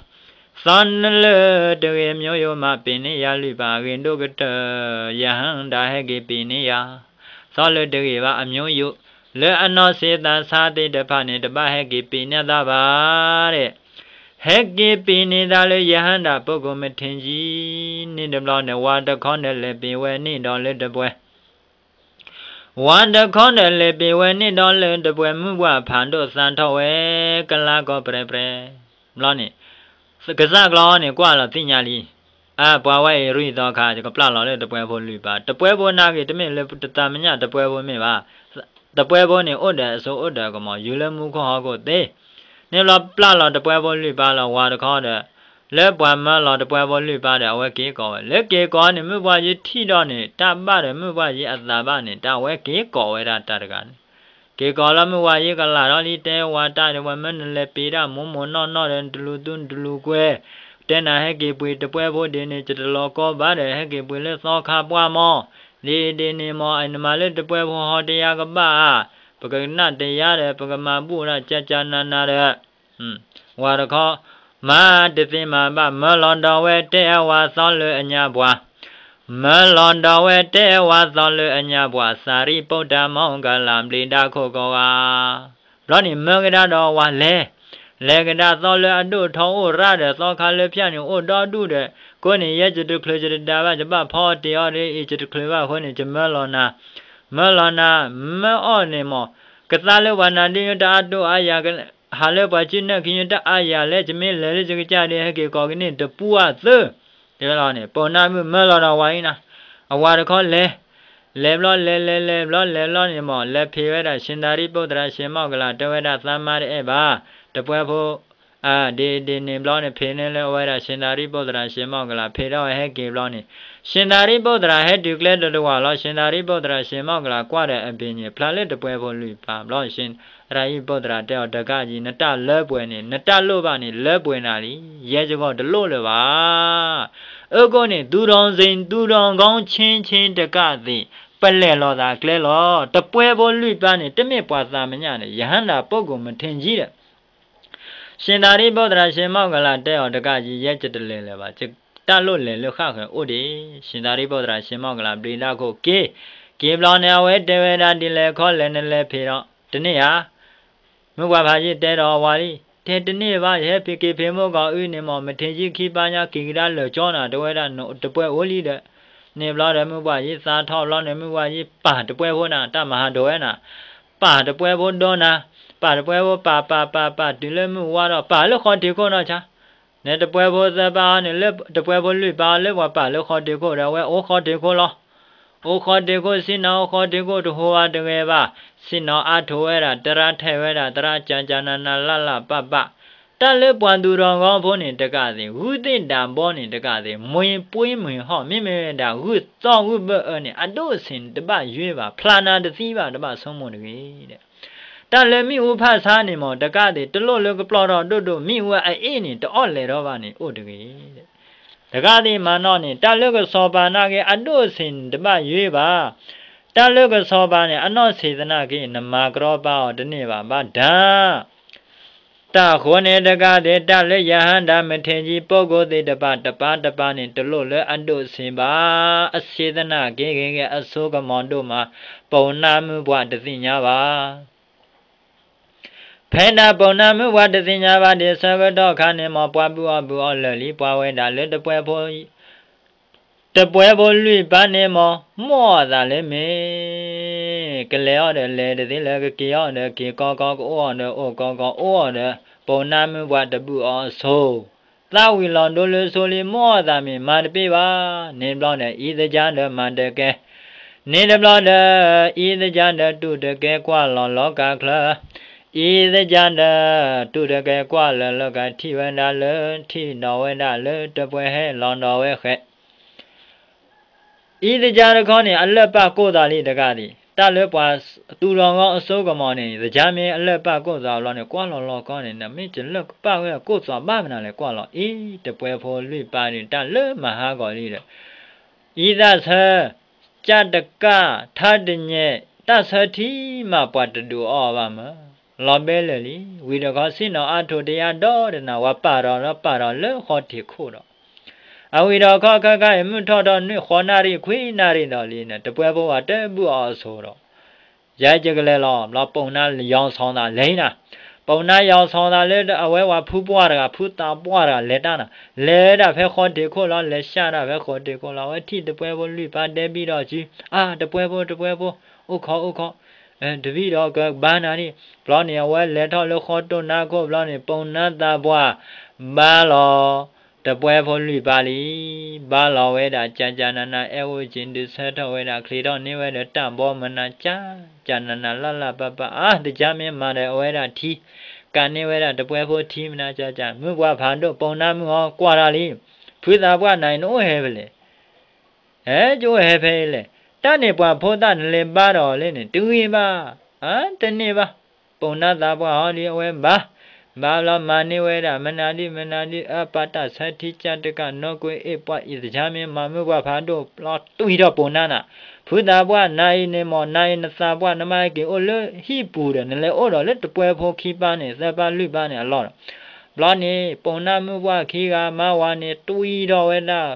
သီလၢတဂ့ၤ မျိုးရိုးမး ပ့ၤန့ၢ်ယၤလွံၢ်ပၤ အဂ့ၤဒိၣ်ကတၢၢ် ရဟန္တာဟဲက့ၤပ့ၤန့ၢ်ယၤ သီလၢတဂ့ၤဘၣ် အမျိုးရိုး လၢအနီၢ်ဆံးသးဆါသ့ၣ်တဖၣ်န့ၣ် တဘၣ်ဟဲက့ၤပ့ၤန့ၢ်သးဘၣ်ဒီး ဟဲက့ၤပ့ၤန့ၢ်သးလၢ ရဟန္တာပုဂ္ဂိုလ် မထေရကြီး န့ၣ်တဘျီန့ၣ် ဝၤတခီန့ၣ်လဲၤပ့ၤဝဲန့ၢ်ဒီးလၢတပှဲၤ ဝၤတခီန့ၣ်လဲၤပ့ၤဝဲန့ၢ်ဒီးလၢတပှဲၤ မုၢ်ပှၢ်ဖးဒိၣ်သးထီၣ်ဝဲ ကလါကီၢ်ပြဲပြဲ ဘျီန့ၣ် ကစၢ်ကျီၤန့ၣ် ကွၢ်လီၤသ့ၣ်ညါလံ အါ ပှၤဝဲအံၤရံၣ်သီခါ ယကပျၢ်လီၤလၢတပှဲၤဖိလွံၢ်ပၤ တပှဲၤဖိနာ်က့ၤ တမ့ၢ်လၢတၢ်မညၣ်တပှဲၤဖိမ့ၢ်ဘၣ် တပှဲၤဖိန့ၣ် အိၣ်ဒီးအစိအိၣ်ဒီးအကမီၤ ယူၤလၢမူခိၣ်ဟီၣ်ခိၣ်သ့ န့ၣ်ဘျီပျၢ်လီၤတပှဲၤဖိလွံၢ်ပၤလီၤ ဝၤတခီဒီး လၢပှၤမၢလီၤတပှဲၤဖိလွံၢ်ပၤဒီး အဝဲက့ၤကိးဝဲ လၢက့ၤကိးန့ၣ် မုၢ်ပှၢ်ယံၤထံၣ်ဒီးန့ၣ် တၢ်ဘၣ်ဒီးမုၢ်ပှၢ်ယံၤအသးဘၣ်န့ၣ် တၢ်ဝဲက့ၤကိးဝဲဒၣ်တၢ်တဂၤန့ၣ် က့ၤကိးလီၤ မုၢ်ပှၢ်ယံၤကလာ်ထီၣ်လံ တဲဝၤတၢ်ဒ်ဝဲ မ့ၢ်နလဲၤပ့ၤတၢ်မိၢ်မိၢ်နီၢ်နီၢ်ဒီး နတလူၤသူနတလူၤကွဲၤ တဲနၤဟဲက့ၤပှ့ၤတပှဲၤဖိဒ်န့ၣ် ယတလီၤကီဘၣ်ဒီး ဟဲက့ၤပှ့ၤလၢသီခါပှၢ်မီၢ် ဒ်အံၤဒ်န့ၣ်မီၢ် နမၤလၢတပှဲၤဖိဟီတယါကဘၣ်ဧါ ပကနၣ်တယါဒီး ပကမၤဘူၣ်ဒၣ်ကၢ်ကၢ်နၤနၤဒီး ဝၤတခီ မၤတသ့မၤဘၣ် မၢလီၤဒီးဝဲတဲအဝၤသီလၢအညါပှၤ မၢလီၤဒီးဝဲတဲအဝၤသီလၢအညါပှၤ စၤရံပုတ္တမၤကလၢ် ဘျံးဒၣ်ခိၣ်ကိးဂၤ ဘျီန့ၣ်မၢကဒါဒီးဝၤလဲၤ လဲၤကဒါသီလၢအဒိၣ်ထီအိၣ်ရၣ်ဒီး သီခါလၢဖၠၣ်န့ၣ်အိၣ်ဒီဒူၣ်ဒီး ကိးန့ၣ် ယဲယတချုးယတဒါဘၣ် ယဘၣ်ဖီအီၣ်တ့ၤအီၣ်ဒ်အံၤ ယတချုးဘၣ်အဃိန့ၣ် ယမၢလီၤနၤ မၢလီၤနၤ မၢအီၣ်န့ၣ်မီၢ် ကသါလၢပှၤနၤဒ်ညိတအါဒိၣ်အါယၤ ဟးလၢပှၤစုနၢၣ်ခံယတၢ်အါယၤလဲၣ်, ယမ့ၢ်လဲၤလၢယကစၢ်ဒီး ဟဲက့ၤကိးကန့ၢ်တပူၤအသု တဲဝဲလီၤန့ၣ်, ပိာ်နါမုၣ်မၢလီၤဒီးဝၤအံၤနၤ, အဝၤတခီလဲၤ, လဲၤဘျီလဲၤလဲၤလဲၤဘျီလဲၤဘျီန့ၣ်မး လဲၤဖံးဝဲဒၣ် ဆံးသးရံၣ်ပိၢ်သရၣ် ဆ့ၣ်မီၣ်ကလၤ တဲဝဲဒၣ် သးမါတအဲၣ်ဘၣ်, တပှဲဖိ ဒ်ဒ်န့ၣ်ဘျီန့ၣ် ဖံးန့ၢ်လၢအဝဲဒၣ် ဆံးသးရံၣ်ပိၢ်သရၣ် ဆ့ၣ်မီၣ်ကလၤ ဖံးထီၣ်ဝဲဟဲက့ၤဘျီန့ၣ်, ဆံးသးရံၣ်ပိၢ်သရၣ် ဟဲတုၤကျဲတတဝၤလီၤ. ဆံးသးရံၣ်ပိၢ်သရၣ် ဆ့ၣ်မီၣ်ကလၤ ကွၢ်ဒီးအဘ့ၣ်ညါ ဖျါလၢတပှဲဖိလွံၢ်ပၤဘျီ, ဆံးသးရံၣ်ပိၢ်သရၣ် တဲအီၤ တကးယံၤ နတၢ်လၢပှဲၤန့ၣ် နတၢ်လိၣ်ဘၣ်န့ၣ် လၢပှဲၤနၤလံ, ယဲယဂီၢ်တလိၣ်လၢၤဘၣ်. အဃိန့ၣ် သူတောင်စိန် သူတောင်ကောင်း ချင်းချင်း တကးသ့ၣ် ပလဲၤလိာ်သးကျဲလီၤ. တပှဲဖိလွံၢ်ပၤန့ၣ် တမ့ၢ်ပှၤသးမညါဒီး ရဟန္တာပုဂ္ဂိုလ် မထေရကြီးဒီး ဆံးသးရံၣ်ပိၢ်သရၣ် ဆ့ၣ်မီၣ်ကလၤ တဲအီၤ တကးယံၤ ယဲယတလဲၤလၢၤဘၣ်, ယတၢ်လိၣ်လဲၤလၢဃၣ်ဃၢၤအိၣ်ဒံး. ဆံးသးရံၣ်ပိၢ်သရၣ် ဆ့ၣ်မီၣ်ကလၤ ဘျံးတၢ်ခိၣ်က့ၤ, က့ၤဘျီန့ၣ် အဝဲတဲဝဲဒၣ်ဒ်လဲၣ်ခီလဲၣ် နလဲၤဖံးဒီး တန့ၢ်ဧါ မုၢ်ပှၢ်ဖးယံာ်တဲဒီးဝၤလံ, တဲတန့ၢ်ဘၣ်, ယဟဲဖံးက့ၤဖံးမိၢ်ကီၤအုၣ်န့ၣ်မး မ့ၢ်ထံယံခံဘါညါက့ၤကဒါလၢာ်ကၠီနၤ တဝဲဒၣ်နတပှဲအိၣ်လံဒီး, န့ၣ်ဘျီဒီးမုၢ်ပှၢ်ယံာ်သးထီၣ်ဘျီန့ၣ် မုၢ်ပှၢ်ယံာ်ပာ်တပှဲဖိနၤ တၢ်မၤဟးဒိးဝဲနၤ, ပာ်တပှဲဖိဒီနၤ, ပာ်တပှဲဖိပာ်ပာ်ပာ်ပာ်တုၤလၢမုၢ်ဝါဒီး ပာ်လၢဃီထံးခိၣ်နီၢ်ဆါ န့ၣ်တပှဲဖိသၢပၤအံၤန့ၣ် လၢတပှဲဖိလွံၢ်ပၤအံၤ လၢပှၤပာ်လၢဃီထံးခိၣ်ဒီး အဝဲအိၣ်ဃီထံးခိၣ်လီၤ. အိၣ်ဃီထံးခိၣ် ဆ့ၣ်နီၤအိၣ်ဃီထံးခိၣ်တဟူးဘၣ်တဂ့ၤဘၣ်, ဆ့ၣ်နီၤအါထီၣ်ဝဲဒၣ် သရၣ်ထဲးဝဲဒၣ် သရၣ်ကကနနလလပပ, တၢ်လၢပှၤသူၣ်ထီၣ်ဂီၤဖိန့ၣ်တကးသ့ၣ် ဂုၢ်သ့ၣ်ဒၣ်ဘီန့ၣ်တကးသ့ၣ် မှေးပွေးမှေးဟီၣ် မ့မ့ၢ်ဝဲဒၣ် ဂုၢ်သီၣ်ဂုၢ်ဘၢအၢန့ၣ် အဒိၣ်ဆံးန့ၣ် တဘၣ်ယွ့ဘၣ်, ဖျါနၤတသံဘၣ်, တဘၣ်ဆိကမိၣ်တဂ့ၤ. တၢ်လၢမ့ၣ်အူဖးဆါန့ၣ်မး တကးသ့ၣ် တလိၣ်လၢကပျီၢ်ထီၣ်ဒိၣ်ဒိၣ် မ့ၣ်အူအအ့ၣ်န့ၣ် တအီၣ်လဲၤထီၣ်ဘၣ်န့ၣ် အိၣ်တဂ့ၤ. တကးသ့ၣ်မၤနီၣ်န့ၣ် တၢ်လၢကစီၤပၤနာ်က့ အဒိၣ်ဆံးန့ၣ် တဘၣ်ယွ့ဘၣ်. တၢ်လၢကစီၤပၤန့ၣ် အနီၢ်ဆံးသနာ်က့ နမၤကရီပာ်အီၤတန့ၢ်ဘၣ်, ဘၣ်ဒါ တၢ်ဃိန့ၣ်တကးသ့ၣ် တၢ်လၢရဟန္တာ မထေရကြီး ပုဂ္ဂိုလ်သ့ၣ်တဖၣ် တပၤတပၤန့ၣ် တလိၣ်လၢအဒိၣ်ဆံးဘၣ်. အဆံးသနာ်က့ဂ့ၤဂ့ၤ အစိကမီၤဒိၣ်မး ပိာ်နါမုၣ်ပှၢ်တသ့ၣ်ညါဘၣ်. ဖဲဒၣ်ပိာ်နါမုၣ်ပှၢ်တသ့ၣ်ညါဘၣ်ဒံးဆၢကတီၢ်ခါန့ၣ်မး ပှၤဘုၣ်အီၣ်ဘုၣ်အီလၢာ်လံ, ပှၤဝဲဒၣ်လၢတပှဲဖိ တပှဲဖိလွံၢ်ပၤန့ၣ်မး မိၣ်အီၣ်သးလၢမ့ၢ် ကလဲၤအီၤဒီးလဲၤတသ့လၢၤ, ကက့ၤအီၤဒီးက့ၤကီကီ, ကအိၣ်အီၤဒီးအိၣ်ကီကီ, အိၣ်အီၤဒီး ပိာ်နါမုၣ်ပှၢ်တဘုၣ်အီၤအစိၤ, သးဝံၤလီၤဒိလၢစိၤလံ, မိၣ်အီၣ်သးမ့ၢ်မၤတပ့ၢ်ဘၣ်. န့ၣ်တဘျီဒီး အံသကါဒီးမၤတကဲ, န့ၣ်တဘျီဒီး အံသကါဒီးတူၢ်တကဲကွၢ်လီၤလီၤကၤချၢ, အံသကါဒီး တူၢ်တကဲကွၢ်လၢလီၤကၤ ထံၣ်ဝဲဒၣ်လၢ ထံၣ်ဒီးဝဲဒၣ်လၢတပှဲဟဲလီၤဒီးဝဲဃဲး အံသကါတခီန့ၣ် အလၢၢ်ပာ်ကိၢ်သးလံတကးဒံး, တၢ်လၢပှၤသူၣ်ထီၣ်ဂီၤအစိကမီၤန့ၣ် သကါမ့ၢ်အလၢၢ်ပာ်ကိၢ်သးဘျီန့ၣ် ကွၢ်လီၤလီၤကီန့ၣ် နမ့ၢ်တလၢၢ်ကပာ်ဝဲကိၢ်သးဘၣ်မနုၤလဲၣ် ကွၢ်လီၤ, အ့ တပှဲဖိလွံၢ်ပၤန့ၣ် တၢ်လၢမၤဟးဂီၤလံဒီး အံသၣ်ဆၢ ကၢ်တကၢ် ထါတညဲၣ် တၢ်ဆၢထံမး ပှၤတဒုးအီၣ်ဘၣ်မး, လီၤဘဲလၢာ်လံ, ဝံၤတခီ ဆ့ၣ်နီၤအါထီၣ်တယါဒီတနၤ ဝဲပာ်ထီၣ်ဒီးပာ်ထီၣ်လၢဃီထံးခိၣ်ဒီး အဝံၤဒီးခီခဲခါအံၤ မုၢ်ထီၣ်ထီၣ်နွံဃိးနၣ်ရံၣ်ခွံနၣ်ရံၣ်ဒီးလံန့ၣ် တပှဲဖိဝဲတဘုၣ်အီၤအစိၤဒီး ယဲယကလဲၤလီၤ ဘျီပိာ်နါယီၤဆီသးလဲၤနၤ, ပိာ်နါယီၤဆီသးလၢအဝဲဝဲဖုပှၢ်တဂၤ ဖုသးပှၢ်တဂၤလဲၤတၢ်နၤ, လဲၤဒၣ်ဖဲဃီထံးခိၣ်လီၤ, လဲၤဆှၢဒၣ်ဖဲဃီထံးခိၣ်လီၤ, အဝဲထံၣ်တပှဲဖိလွံၢ်ပၤဒဲဘံဒီးစု, အါ တပှဲဖိ တပှဲဖိ, အိၣ်ခိး အိၣ်ခိး, တဘံဒီးကဘါနၤန့ၣ်, ဘျီန့ၣ် အဝဲလဲၤထီၣ်လၢဃီတိၢ်နါခိၣ်ဘျီန့ၣ် ပိာ်နါသးပှၢ် ဘါလီၤ တပှဲဖိလွံၢ်ပၤလံ, ဘါလီၤဝဲဒၣ် ကၢ်ကၢ်နးနး အဲၣ်အိၣ်က့ၤဒုးဆၢထီၣ်ဝဲဒၣ် ချံးထီၣ်န့ၢ်ဝဲဒီးတၢ်ဘီမနၤ ကၢ်ကၢ်နးနး လၢ်လၢ်ပၢ်ပၢ်, အါ သကါမ့ၢ်မၤဒီးအဝဲဒၣ်ထံ, ကးန့ၢ်ဝဲဒၣ်တပှဲဖိထံမနၤ ကၢ်ကၢ်, မုၢ်ပှၢ်ဖးဒိၣ် ပိာ်နါမုၣ်အီၤကွၢ်တၢ်လံ, ဖုသးပှၢ်နၤအံၤ နအိၣ်ဟဲဖဲလဲၣ် ဟဲ ကအိၣ်ဟဲဖဲအံၤလဲၣ်, တၢ်န့ၣ်ပှၤဖိသၣ်နလဲၤဘါဒီးလဲၣ်န့ၣ် တဂ့ၤဘၣ်, တန့ၢ်ဘၣ်, ပိာ်နါသးပှၢ်ဟီဒ်အဝဲဘါ, ဘါဘျီမၤန့ၢ်ဝဲဒၣ် မနုၤဒု မနုၤဒု အပၢ်တၢ်ဆၢထံကၢ်တကၢ် နီၢ်ကွ့အ့ၣ်ပှၢ်အံၤ သကါမ့ၢ်မၤ မုၢ်ပှၢ်ဖးဒိၣ်ဘျီ တွံၢ်ထီၣ်ပိာ်နါနၤ, ဖုသးပှၢ်နၤအံၤန့ၣ်မး နၤအံၤနသးပှၢ် နမ့ၢ်ဟဲက့ၤအိၣ်လၢဟံၣ်ပူၤဒီး နလဲၤအိၣ်ဒီးလၢတပှဲဖိခံပၤန့ၣ် သၢပၤလွံၢ်ပၤန့ၣ်အလီၢ်ဒီး, ဘျီန့ၣ် ပိာ်နါမုၢ်ပှၢ်ခံဂၤမါဝၤန့ၣ် တွံၢ်ထီၣ်ဝဲဒၣ်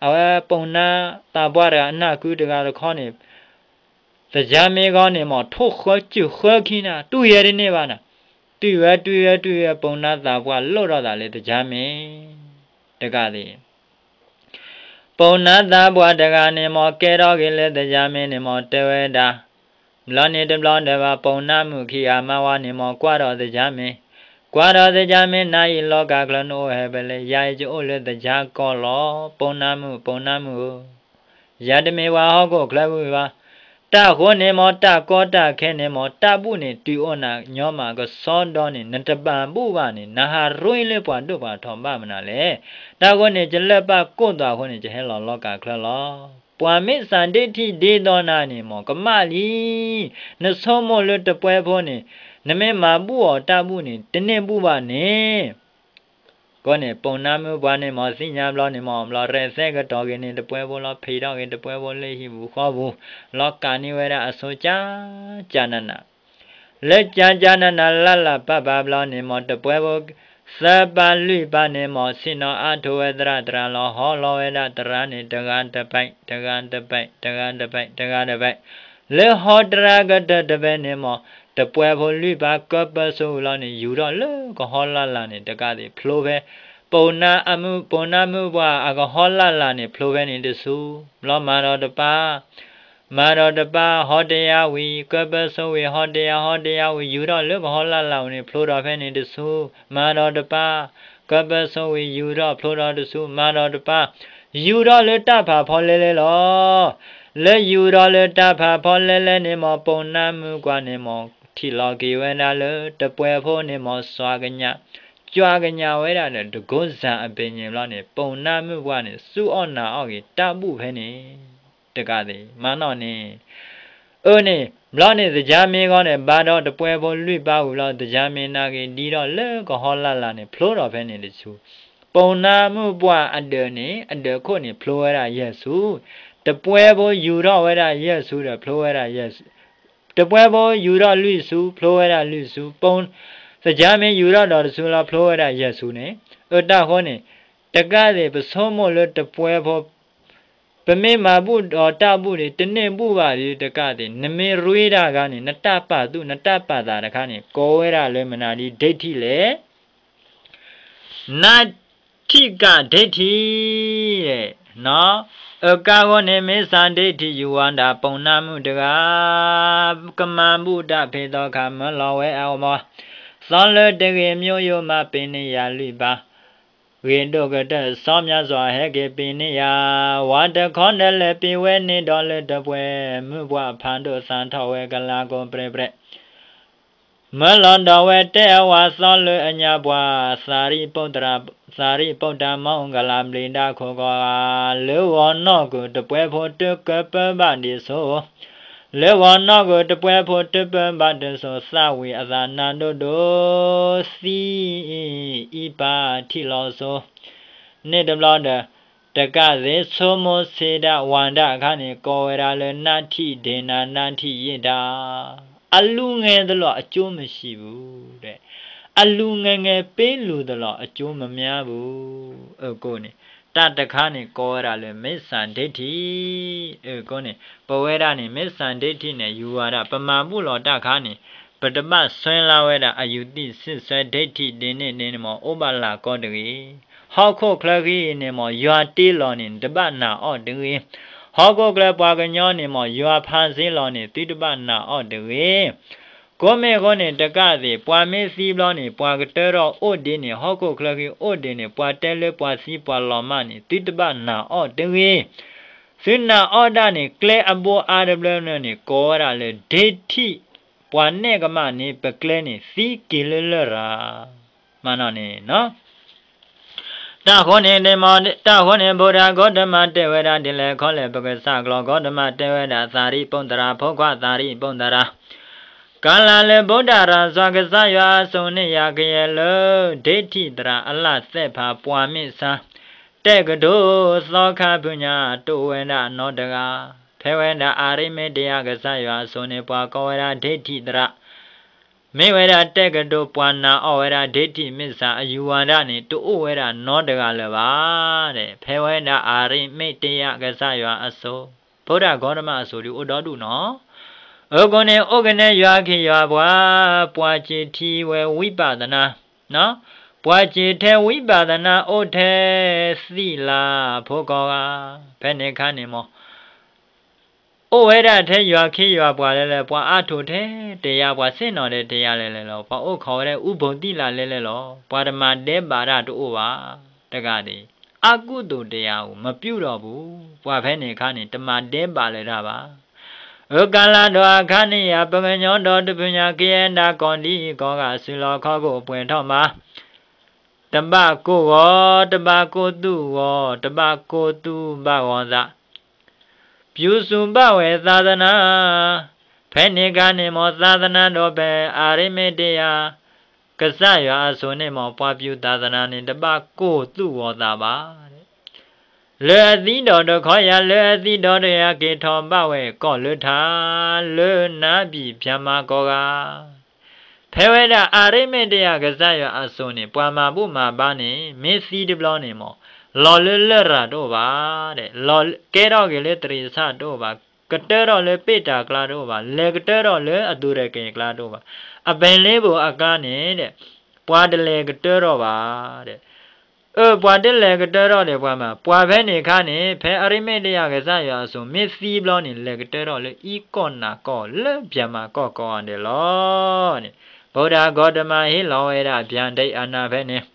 အဝဲပိာ်နါသးပှၢ်တဂၤအနၢ်ကုတဂၤတခီန့ၣ်, သကါမ့ၢ်ဂီၢ်န့ၣ်မး ထိၣ်ဃၢစုၣ်ဃၢခံနၤ တွံၢ်ဝဲတန့ၢ်ဘၣ်နၤ, တွံၢ်ဝဲတွံၢ်ဝဲတွံၢ်ဝဲ ပိာ်နါသးပှၢ်လိၣ်ထီၣ်သးလၢသကါမ့ၢ် တကးသ့ၣ် ပိာ်နါသးပှၢ်တဂၤန့ၣ်မး ကဲထီၣ်က့ၤလၢသကါမ့ၢ်န့ၣ်မး တဲဝဲဒၣ်, ဘျီန့ၣ်တဘျီဒီးဘၣ် ပိာ်နါမုၣ်ခံဂၤမါဝၤန့ၣ်မ့ၢ်ကွၢ်ဒီးသကြားမင်း, ကွၢ်ဒီးသကြားမင်း နၤအံၤလီၤကၢ်ချၢနအိၣ်ဟဲဖဲလဲၣ်, ယၤအံၤယအိၣ်လၢသကြားကီၢ်လီၤ. ပိာ်နါမုၣ် ပိာ်နါမုၣ်ဧၢ, ယၤတမ့ၢ်ပှၤဟီၣ်ခိၣ်ချၢဝံၤဘၣ်. တၢ်ဃိန့ၣ်မ့ၢ် တၢ်ကီတၢ်ခဲန့ၣ်မ့ၢ် တၢ်ဘူၣ်န့ၣ် တုၤအိၣ်နၤညီမးကစီဒီန့ၣ် နတပာ်ဘူၣ်ဘၣ်န့ၣ် နဟးရ့လၢပှၤဒိၣ်ပှၤထီဘၣ်မနုၤလဲၣ်. တၢ်ဃိန့ၣ် ယလၢပၢ်ကိၢ်သွးအဃိန့ၣ် ယဟဲလီၤလီၤကၢ်ချၢလီၤ. ပှၤမ့ၢ်စၢ်ဒိၣ်ထံၣ်ဒ်သိးနၤန့ၣ်မ့ၢ် ကမၣ်လံ. နဆိကမိၣ်လၢတပှဲဖိန့ၣ် နမ့ၢ်မၤဘူၣ်အီၤတၢ်ဘူၣ်န့ၣ် တန့ၢ်ဘူၣ်ဘၣ်န့ၣ် အဃိန့ၣ် ပိာ်နါမုၣ်ပှၤန့ၣ်မ့ၢ်သ့ၣ်ညါဘျီန့ၣ်မ့ၢ် ဘျီရဲၣ်သဲကတီၤက့ၤန့ၣ် တပှဲဖိလီၤ ဖံးထီၣ်က့ၤတပှဲဖိလၢဟံၣ်ပူၤဃီပူၤ လီၤကးန့ၢ်ဝဲဒၣ်အဆိကၢကၢနးနး လၢကၢကၢနးနးလၢ်လၢ်ပၢ်ပၢ်ဘျီန့ၣ်မ့ၢ် တပှဲဖိ သၢပၢ်လွံၢ်ပၢ်န့ၣ်မ့ၢ် ဆ့ၣ်နီၤအါထိးဝဲသရၣ်သရၣ်လီၤ ဟီလီၤဝဲဒၣ်သရၣ်န့ၣ် တဂၤတပဲး တဂၤတပဲး တဂၤတပဲး တဂၤတပဲး လၢဟီတရါကတၢၢ်တပဲးန့ၣ်မ့ၢ် တပှဲဖိလွံၢ်ပၢ်ကၢပၢဆိဝံၤလီၤန့ၣ် ယူၤထီၣ်လၢကဟီလၢ်လၢ်န့ၣ် တကးသ့ၣ်ဖျိဖဲ ပိာ်နါအမုၣ် ပိာ်နါမုၣ်ပှၤအကဟီလၢ်လၢ်န့ၣ် ဖျိဖဲန့ၣ်တဆူ ဘျီမၤဒီးတပၢ် မၤဒီးတပၢ် ဟီတယါဝံၤ ကၢပၢဆိဝံၤ ဟီတယါ ဟီတယါဝံၤ ယူၤထီၣ်လၢကဟီလၢ်လၢ်ဝံၤန့ၣ် ဖျိထီၣ်ဖဲန့ၣ်တဆူ မၤဒီးတပၢ် ကၢပၢဆိဝံၤ ယူၤထီၣ်ဖျိထီၣ်တဆူ မၤဒီးတပၢ် ယူၤထီၣ်လၢတၢ်ဖးဖီလဲလဲလီၤ. လၢယူၤထီၣ်လၢတၢ်ဖးဖီလဲလဲန့ၣ်မ့ၢ် ပိာ်နါမုၣ်ကွၢ်န့ၣ်မ့ၢ် ထံၣ်လီၤက့ၤဝဲဒၣ်လၢ တပှဲဖိန့ၣ်မ့ၢ် စွၤကညး ကွၢ်ကညးဝဲဒၣ်ဒီး တကိးစၢ်အဘ့ၣ်ညံၤဘျီန့ၣ် ပိာ်နါမုၣ်ပှၢ်န့ၣ် စူၢ်အီၣ်နာ်အီၣ်က့ၤတၢ်ဘူၣ်ဖဲန့ၣ် တကးသ့ၣ် မၤနီၣ်န့ၣ် အၢန့ၣ် ဘျီန့ၣ် သကြားမင်းဂီၢ်န့ၣ် ဘါဒီးတပှဲဖိလွံၢ်ပၢ်ဝံၤဘျီ သကြားမင်းနာ်က့ၤ ဒ်ထီၣ်လၢကဟီလၢ်လၢ်န့ၣ် ဖျိထီၣ်ဖဲန့ၣ်တဆူ ပိာ်နါမုၣ်ပှၢ်အဒၢးန့ၣ် အဒၢးခိၣ်န့ၣ် ဖျိဝဲဒၣ်ယဲၢ်ဆူ တပှဲဖိယူၤထီၣ်ဝဲဒၣ်ယဲၢ်ဆူဒီး ဖျိဝဲဒၣ်ယဲၢ်ဆူ တပှဲဖိယူၤထီၣ်လွံၢ်ဆူ ဖျိဝဲဒၣ်လွံၢ်ဆူ ပိာ် သကြားမင်းယူၤထီၣ်ဒီးတဆူလီၤ ဖျိဝဲဒၣ်ယဲၢ်ဆူန့ၣ် အၢတၢ်ဃိန့ၣ် တကးသ့ၣ် ပဆိကမိၣ်လၢတပှဲဖိ ပမ့ၢ်မၤဘူၣ်ဒီးတၢ်ဘူၣ်န့ၣ် တန့ၢ်ဘူၣ်ဘၣ်ဒီးတကးသ့ၣ် နမ့ၢ်ရ့တၢ်ဂၤန့ၣ် နတၢ်ပာ်သူၣ်နတၢ်ပာ်သးတခါန့ၣ် ကိးဝဲဒၣ်လၢမနုၤဒ် ဒိဋ္ဌိလဲၣ် နတ္ထိကဒိဋ္ဌိ အကါအဂီၢ်န့ၣ် မ့ၢ်စၢ်ဒိဋ္ဌိယူၤဝါဒၣ် ပိာ်နါမုၣ်တဂၤ ကမၤဘူၣ်တၢ်ဖံးသီခါ မၢလီၤဝဲအမီၤ သီလၢတဂ့ၤ မျိုးရိုးမး ပ့ၤန့ၢ်ယၤလွံၢ်ပၢ် ဂ့ၤဒိၣ်ကတၢၢ် စီၤမြတ်စွာဟဲက့ၤပ့ၤန့ၢ်ယၤ ဝၤတခီဒၢလဲၤပ့ၤဝဲန့ၣ်ဒီးလၢတပှဲ မုၣ်ပှၢ်ဖးဒိၣ်သးထီၣ်ဝဲကလါကိပြဲပြဲ မၢလီၤဒီးဝဲတဲအဝၤသီလၢအညါပှၤ သးရံၣ်ပုတ္တရၢ သးရံၣ်ပုတ္တမီကလးဘျံးဒၣ်ခိၣ်ကီးဂၤ လၢဂီၤနီၣ်ကွံာ်တပှဲဖိတကပၢဘၣ်ဒံးစိ လၢဂီၤနီၣ်ကွံာ်တပှဲဖိတပၢဘၣ်ဒံးစိ သးဝံၣ်အသးနါဒိၣ်ဒိၣ် သံအံၤအံပၢ်ထံၣ်လီၤစိ န့ၣ်တဘျီဒီး တကးသ့ၣ် ဆိကမိၣ်ဆ့ဒၣ်ဝၤဒၣ်အခါန့ၣ် ကိးဝဲဒၣ်လၢ နတ္ထိဒေန နတ္ထိယိတ်တာ အလူငယ်သလွင်အကျိုးမရှိဘူး အလူငယ်ငယ်ပေးလူသလွင်အကျိုးမများဘူး အဃိန့ၣ် တၢ်တခါန့ၣ် ကိးဝဲဒၣ်လၢ မစ္ဆာဒိဋ္ဌိ အဃိန့ၣ် ပဝဲဒၣ်န့ၣ် မစ္ဆာဒိဋ္ဌိန့ၣ် ယူၤဝါဒၣ် ပမၤဘူၣ်လီၤတၢ်ခါန့ၣ် ပတဘၣ်စွဲလၢ်ဝဲဒၣ် အယူၤသံၣ်စံၣ်စွဲ ဒိဋ္ဌိဒ်န့ၣ်ဒ်န့ၣ်မ့ၢ် အိၣ်ဘၣ်လၢ်ကီတဂ့ၤ ဟီၣ်ခိၣ်ချၢဃံအံၤန့ၣ်မ့ၢ် ယွၤတ့လီၤန့ၣ် တဘၣ်နာ်အီၤတဂ့ၤ ဟီၣ်ခိၣ်ချၢပှၤကညီန့ၣ်မ့ၢ် ယွၤဖးစ့လီၤန့ၣ် သုတဘၣ်နာ်အီၤတဂ့ၤ ကိးမ့ၢ်အဃိန့ၣ် တကးသ့ၣ် ပှၤမ့ၢ်သံဘျီန့ၣ် ပှၤကတၢထီၣ်အိၣ်ဒံးန့ၣ် ဟီၣ်ခိၣ်ချၢဃံအိၣ်ဒံးန့ၣ် ပှၤတဲလၢပှၤသံပှၤလီၤမၢ်န့ၣ် သုတဘၣ်နာ်အီၤတဂ့ၤ သုနာ်အီၤဒၣ်န့ၣ် ကျဲအဘိအါတဘျၢန့ၣ် ကိးဝဲဒၣ်လၢ ဒိဋ္ဌိ ပှၤနဲၣ်ကမၣ်န့ၣ် ပကျဲန့ၣ် သံက့ၤလၢလရာ် မ့ၢ်နီၢ်န့ၣ် တၢ်ဃိန့ၣ် တၢ်ဃိန့ၣ် ဗုဒ္ဓဂေါတမတဲဝဲဒၣ်ဒ်လဲၣ်ခီလဲၣ် ပကစၢ်ကျိာ် ဂေါတမတဲဝဲဒၣ် သးရံၣ်ပုတ္တရၢ ဖိခွါသးရံၣ်ပုတ္တရၢ ကလၤလၢ ဗုဒ္ဓရာဇာ ကစၢ်ယွၤအစိၤန့ၣ် ယၤကယဲၢ်လၢ ဒိဋ္ဌိသရၣ်အလၣ်သ့ၣ်ဖး ပှၤမ့ၢ်ဆါ တဲာ်ကတိၤသီခါဖုညါ တအိၣ်ဝဲဒၣ်နီတဂၤ ဖဲဝဲဒၣ်အၤရံမ့ၣ်တယၤ ကစၢ်ယွၤအစိၤန့ၣ် ပှၤကိးဝဲဒၣ် ဒိဋ္ဌိသရၣ် မ့ၢ်ဝဲဒၣ်တဲာ်ကတိၤပှၤနာ်အီၤဝဲဒၣ် ဒိဋ္ဌိမ့ၢ်စၢ်အယူၤဝါဒၣ်န့ၣ် တအိၣ်ဝဲဒၣ်နီတဂၤလၢၤဘၣ် တဲ ဖဲဝဲဒၣ်အၤရံမ့ၣ်တယၤကစၢ်ယွၤအစိၤ ဗုဒ္ဓဂေါတမအစိၤဒုးအိၣ်ဒီဒူၣ်နီၤ အဃိန့ၣ် အိၣ်ကနဲယွၤခ့ယွၤပှၤ ပှၤစံးထံဝဲဝိပဿနာ ပှၤစံးထဲဝိပဿနာအိၣ်ထဲသံလၢဖိကီၢ်ဂၤ ဖဲန့ၣ်ခါန့ၣ်မ့ၢ် အိၣ်ဝဲဒၣ်ထဲယွၤခ့ယွၤပှၤလဲၣ်လဲၣ်, ပှၤအါထိးထဲတယၤ, ပှၤဆ့ၣ်နီၤထဲတယၤလဲၣ်လဲၣ်လီၤ. ပှၤအိၣ်ခိးဝဲဒၣ်အူဘိးသံလးလဲၣ်လဲၣ်လီၤ. ပှၤတမၤဒဲးဘးတၢ်တအိၣ်ဘၣ်. တဂၤဒၣ်အံၤ အကုသိုလ်တရားကို မပြုတော့ဘူး. ပှၤဖဲန့ၣ်အခါန့ၣ် တမၤဒဲးဘးလၢၤတၢ်ဘၣ်. အကလၤဒီးအခါန့ၣ်ယၤ ပှၤကညီဒီတဖုညါ ကယဲၢ်ဒၣ်ကီၢ်ဒ်အံၤ ကိးဂၤစုလီၢ်ခီၣ်ခိၣ်ပှဲၤထီၣ်မး, တဘၣ်ကိၢ်ဂီၤ, တဘၣ်ကိၢ်သူၣ်ဂီၤ, တဘၣ်ကိၢ်သူၣ်ဘၣ်ဂီၤသး, ပြုစုဘၣ်ဝဲသာသနာ, ဖဲန့ၣ်အခါန့ၣ် မ်သာသနာတော်ဖဲ အရမ့တယၤ ကစၢ်ယွၤအစိၤန့ၣ် မ်ပှၤပြုသာသနာန့ၣ် တဘၣ်ကိၢ်သူၣ်ဂီၤသးဘၣ်. လၢအသံဒီးတခီယၤ, လၢအသံဒီးတယၤ က့ၤထီၣ်ဘၣ်ဝဲကီၢ်လၢထါ, လၢနါဘံၣ်ဖၠၣ်မၤကိးဂၤ ဖဲဝဲဒၣ်အရမ့တယၤကစၢ်ယွၤအစိၤန့ၣ် ပှၤမၤဘူၣ်မၤဘါန့ၣ် မ့ၢ်သံတဘျီန့ၣ် မ်လီၤလၢလရာ်တအိၣ်ဘၣ်, လီၤကဲထီၣ်က့ၤလၢတရံးဆၣ်တအိၣ်ဘၣ်, ကတၢၢ်ထီၣ်လၢပ့ၢ်တၢ်ကျါတအိၣ်ဘၣ်, လဲၤကတၢၢ်ထီၣ်လၢအသူးတကဲၤကျါတအိၣ်ဘၣ်. အပ့ၤလ့ပူၤအကျါန့ၣ် ပှၤတလဲၤကတၢၢ်ထီၣ်ဘၣ်. အၢ ပှၤတလဲၤကတၢၢ်ထီၣ်ဒီးပှၤမး, ပှၤဖဲန့ၣ်အခါန့ၣ် ဖဲအရမ့တယၤကစၢ်ယွၤအစိၤ မ့ၢ်သံဘျီန့ၣ် လဲၤကတၢၢ်ထီၣ်လၢအံၤကီၢ်နၤကီၢ် လၢဖၠၣ်မၤကီၢ်ကိးဂၤဒဲးလီၤန့ၣ်. ဗုဒ္ဓဂေါတမဟ့ၣ်လီၤဝဲဒၣ် ဖၠၣ်ဒဲးအနၢ်ဖဲန့ၣ်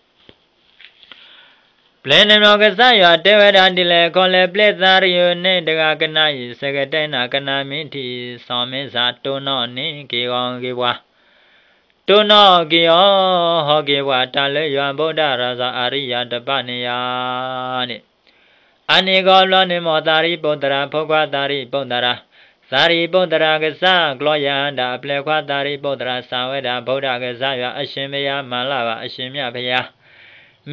ပျဲန့ၣ်ဘျီကစၢ်ယွၤတဲဝဲဒၣ်ဒ်လဲၣ်ခီလဲၣ်, ပျဲသးရယုန့ၣ်တဂၤကနၣ်အံၤ, စကတဲနၤကနၣ်မ့ၢ်ထံၣ်, စီၤမ့ၢ်စးတိၢ်နီၣ်န့ၢ်က့ၤဂီၤက့ၤပှၤ, တိၢ်နီၣ်က့ၤအီၤ ဟီၣ်က့ၤပှၤတၢ်လၢယွၤ ဗုဒ္ဓရၢၢ်စီၤအရိယတပၣ်န့ၣ်ယၤန့ၣ်. အန့ၣ်ဂီၢ်ဘျီန့ၣ် မ်သးရံၣ်ပုၢ်သရၣ် ဖိခွါသးရံၣ်ပုၢ်သရၣ်, သးရံၣ်ပုၢ်သရၣ်ကစၢ်ကျီယၤဒၣ် အပျဲၢ်ခွါသးရံၣ်ပုၢ်သရၣ် စံးဝဲဒၣ် ဗုဒ္ဓကစၢ်ယွၤ အရှင်ဘုရား မၤလၢ်ဘၣ် အရှင်မြတ်ဘုရား,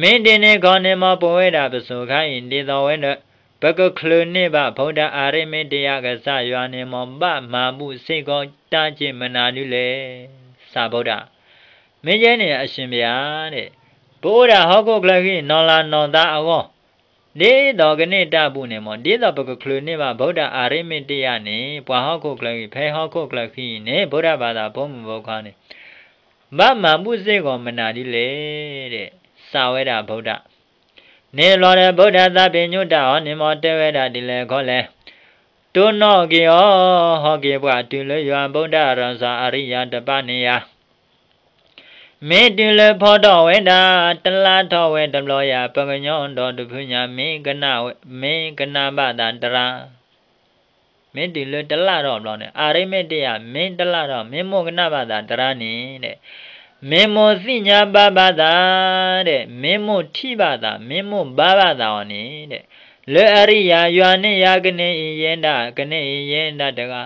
မ့ၢ်ဒ်န့ၣ်ခီန့ၣ် မ်ပဝဲဒၣ်ပစိၤခါအံၤ ဒ်သိးဝဲဒီး ပကချုးန့ၢ်ဘၣ်ဗုဒ္ဓအရမ့တယၤကစၢ်ယွၤန့ၣ် မ်ဘၣ်မၤဘူၣ်စ့ၢ်ကီးတၢ်က့ၢ်မနုၤဒ်လဲၣ်, စံးဗုဒ္ဓ. မ့ၢ်ယဲန့ၣ် အရှင်ဘုရားန့ၣ်, ပအိၣ်ဒၣ်ဟီၣ်ခိၣ်ချၢဃံ နီၢ်လါနီၢ်သးအဂီၢ်, ဒ်သိးကန့ၢ်တၢ်ဘူၣ်န့ၣ် မ်ဒ်သိးပကချုးန့ၢ်ဘၣ် ဗုဒ္ဓအရမ့တယၤန့ၣ် ပှၤဟီၣ်ခိၣ်ချၢဃံ ဖဲဟီၣ်ခိၣ်ချၢဃံအံၤန့ၣ် ဗုဒ္ဓဘာသာဖိမုၣ်ဖိခွါန့ၣ် ဘၣ်မၤဘူၣ်စ့ၢ်ကီးမနုၤဒ်လဲၣ်, စံးဝဲဒၣ်ဗုဒ္ဓ. န့ၣ်ဘျီဒီး ဗုဒ္ဓသးပ့ၤညိၣ်တၢ်အီၤန့ၣ် မ်တဲဝဲဒၣ်ဒ်လဲၣ်ခီလဲၣ်, တိၢ်နီၣ်က့ၤအီၤ ဟီၣ်က့ၤပှၤတုၤလၢယွၤ ဗုဒ္ဓရၢၢ်စီၤအရိယတပၣ်န့ၣ်ယၤ မ့ၢ်တုၤလၢဖီထီၣ်ဝဲဒၣ် တလၢ်ထီၣ်ဝဲတဘျီယၤ ပှၤကညီဒီတဖုညါ မ့ၢ်ကနၣ်ဝဲ မ့ၢ်ကနၣ်ဘၣ်သးတရၢ်, မ့ၢ်တုၤလၢတလၢ်ထီၣ်ဘျီန့ၣ် အရမ့တယၤ မ့ၢ်တလၢ်ထီၣ် မ့ၢ်မိၢ်ကနၣ်ဘၣ်သးတရၢ်န့ၣ် မ့ၢ်မိၢ်သ့ၣ်ညါဘၣ်ဘၣ်သးဒီး မ့ၢ်မိၢ်ထံၣ်ဘၣ်သး မ့ၢ်မိၢ်ဘါဘၣ်သးအီၤန့ၣ်ဒီး လၢအရံယၤ ယွၤန့ၢ်ယၤကန့ၢ်အံၤယဲဒၣ် ကန့ၢ်အံၤယဲဒၣ်တဂၤ,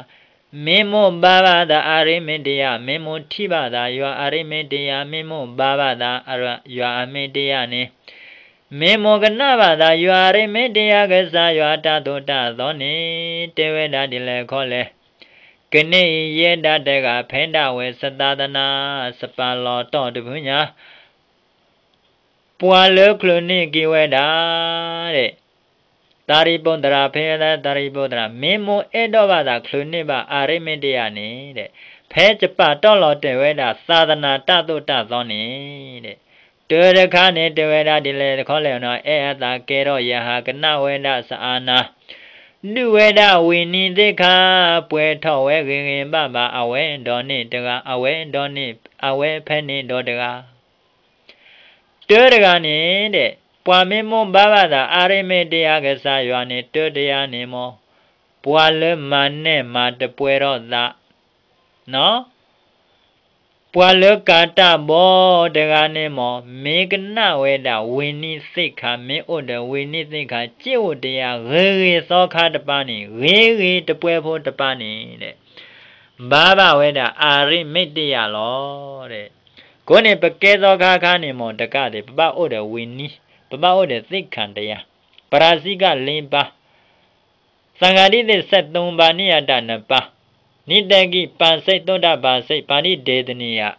မ့ၢ်မိၢ်ဘါဘၣ်သးအရမ့တယၤ မ့ၢ်မိၢ်ထံၣ်ဘၣ်သး ယွၤအရမ့တယၤ မ့ၢ်မိၢ်ဘါဘၣ်သး ယွၤအမ့တယၤန့ၣ် မ့ၢ်မိၢ်ကနၣ်ဘၣ်သး ယွၤအရမ့တယၤကစၢ်ယွၤတၢ်သိၣ်တၢ်သီန့ၣ် တဲဝဲဒၣ်ဒ်လဲၣ်ခီလဲၣ်, ကန့ၢ်အံၤယဲဒၣ်တဂၤ ဖဲဒၣ်ဝဲစသာသနါ စပၤလီၤတီၢ်တဖုညါ ပှၤလၢချုးန့ၢ်က့ၤဝဲဒၣ်ဒီး သးရံၣ်ပုၢ်သရၣ် ဖဲသးရံၣ်ပုၢ်သရၣ် မ့ၢ်မိၢ်အဲၣ်ဒိးဘၣ်သးချုးန့ၢ်ဘၣ်အရမ့တယၤန့ၣ်ဒီး ဖဲစပၤတီၢ်လီၤတဲာ်ဝဲဒၣ် သာသနာ တၢ်သိၣ်တၢ်သီန့ၣ်ဒီး တၢတခါန့ၣ် တဲဝဲဒၣ်ဒ်လဲၣ်တခီလဲၣ်နီၤ အဲၣ်အသးကဲထီၣ်ယဟးကနၣ်ဝဲဒၣ်စအါနၤ ဒုးဝဲဒၣ်ဝံၤနံၤသ့ၣ်ခါ ပှဲၤထီၣ်ဝဲဂ့ၤဂ့ၤဘၣ်ဘၣ် အဝဲဒီးန့ၣ်တဂၤ အဝဲဒီးန့ၣ် အဝဲဖဲန့ၣ်ဒီးတဂၤ တၢတဂၤန့ၣ်ဒီး ပှၤမ့ၢ်မိၢ်ဘါဘၣ်သး အရမ့တယၤကစၢ်ယွၤန့ၣ် တၢတယၤန့ၣ်မ့ၢ် ပှၤလၢမၤနဲၣ်မၤတပှဲၤထီၣ်သး ပှၤလၢကၤတၢ်ဘီတဂၤန့ၣ်မ့ၢ် မ့ၢ်ကနၣ်ဝဲဒၣ်ဝံၤနံၤသ့ၣ်ခါ မ့ၢ်အိၣ်ဒီးဝံၤနံၤသ့ၣ်ခါ စ့အိၣ်တယၤ ဂ့ၤဂ့ၤသီခါတပၤန့ၣ် ဂ့ၤဂ့ၤတပှဲၤဖိတပၤန့ၣ်ဒီး ဘါဘၣ်ဝဲဒၣ်အရမ့တယၤလီၤ. အဃိန့ၣ် ပကဲသီခါခါန့ၣ်မ့ၢ်တကးသ့ၣ် ပဘၣ်အိၣ်ဒီးဝံၤနံၤ ပဘၣ်အိၣ်ဒီးသ့ၣ်ခါတယၤ ပရၤစံကၣ်လ့ပၢ် သးကၤဒံသ့ၣ် စဲးသိပၤ နံၣ်ယၤတၢ်နပၢ် နံၣ်သဲကံၢ် ပၢ်စဲး သိၣ်တၢ်ပၢ်စဲး ပၢ်ဒံၣ်ဒ့တနံၣ်ယၤ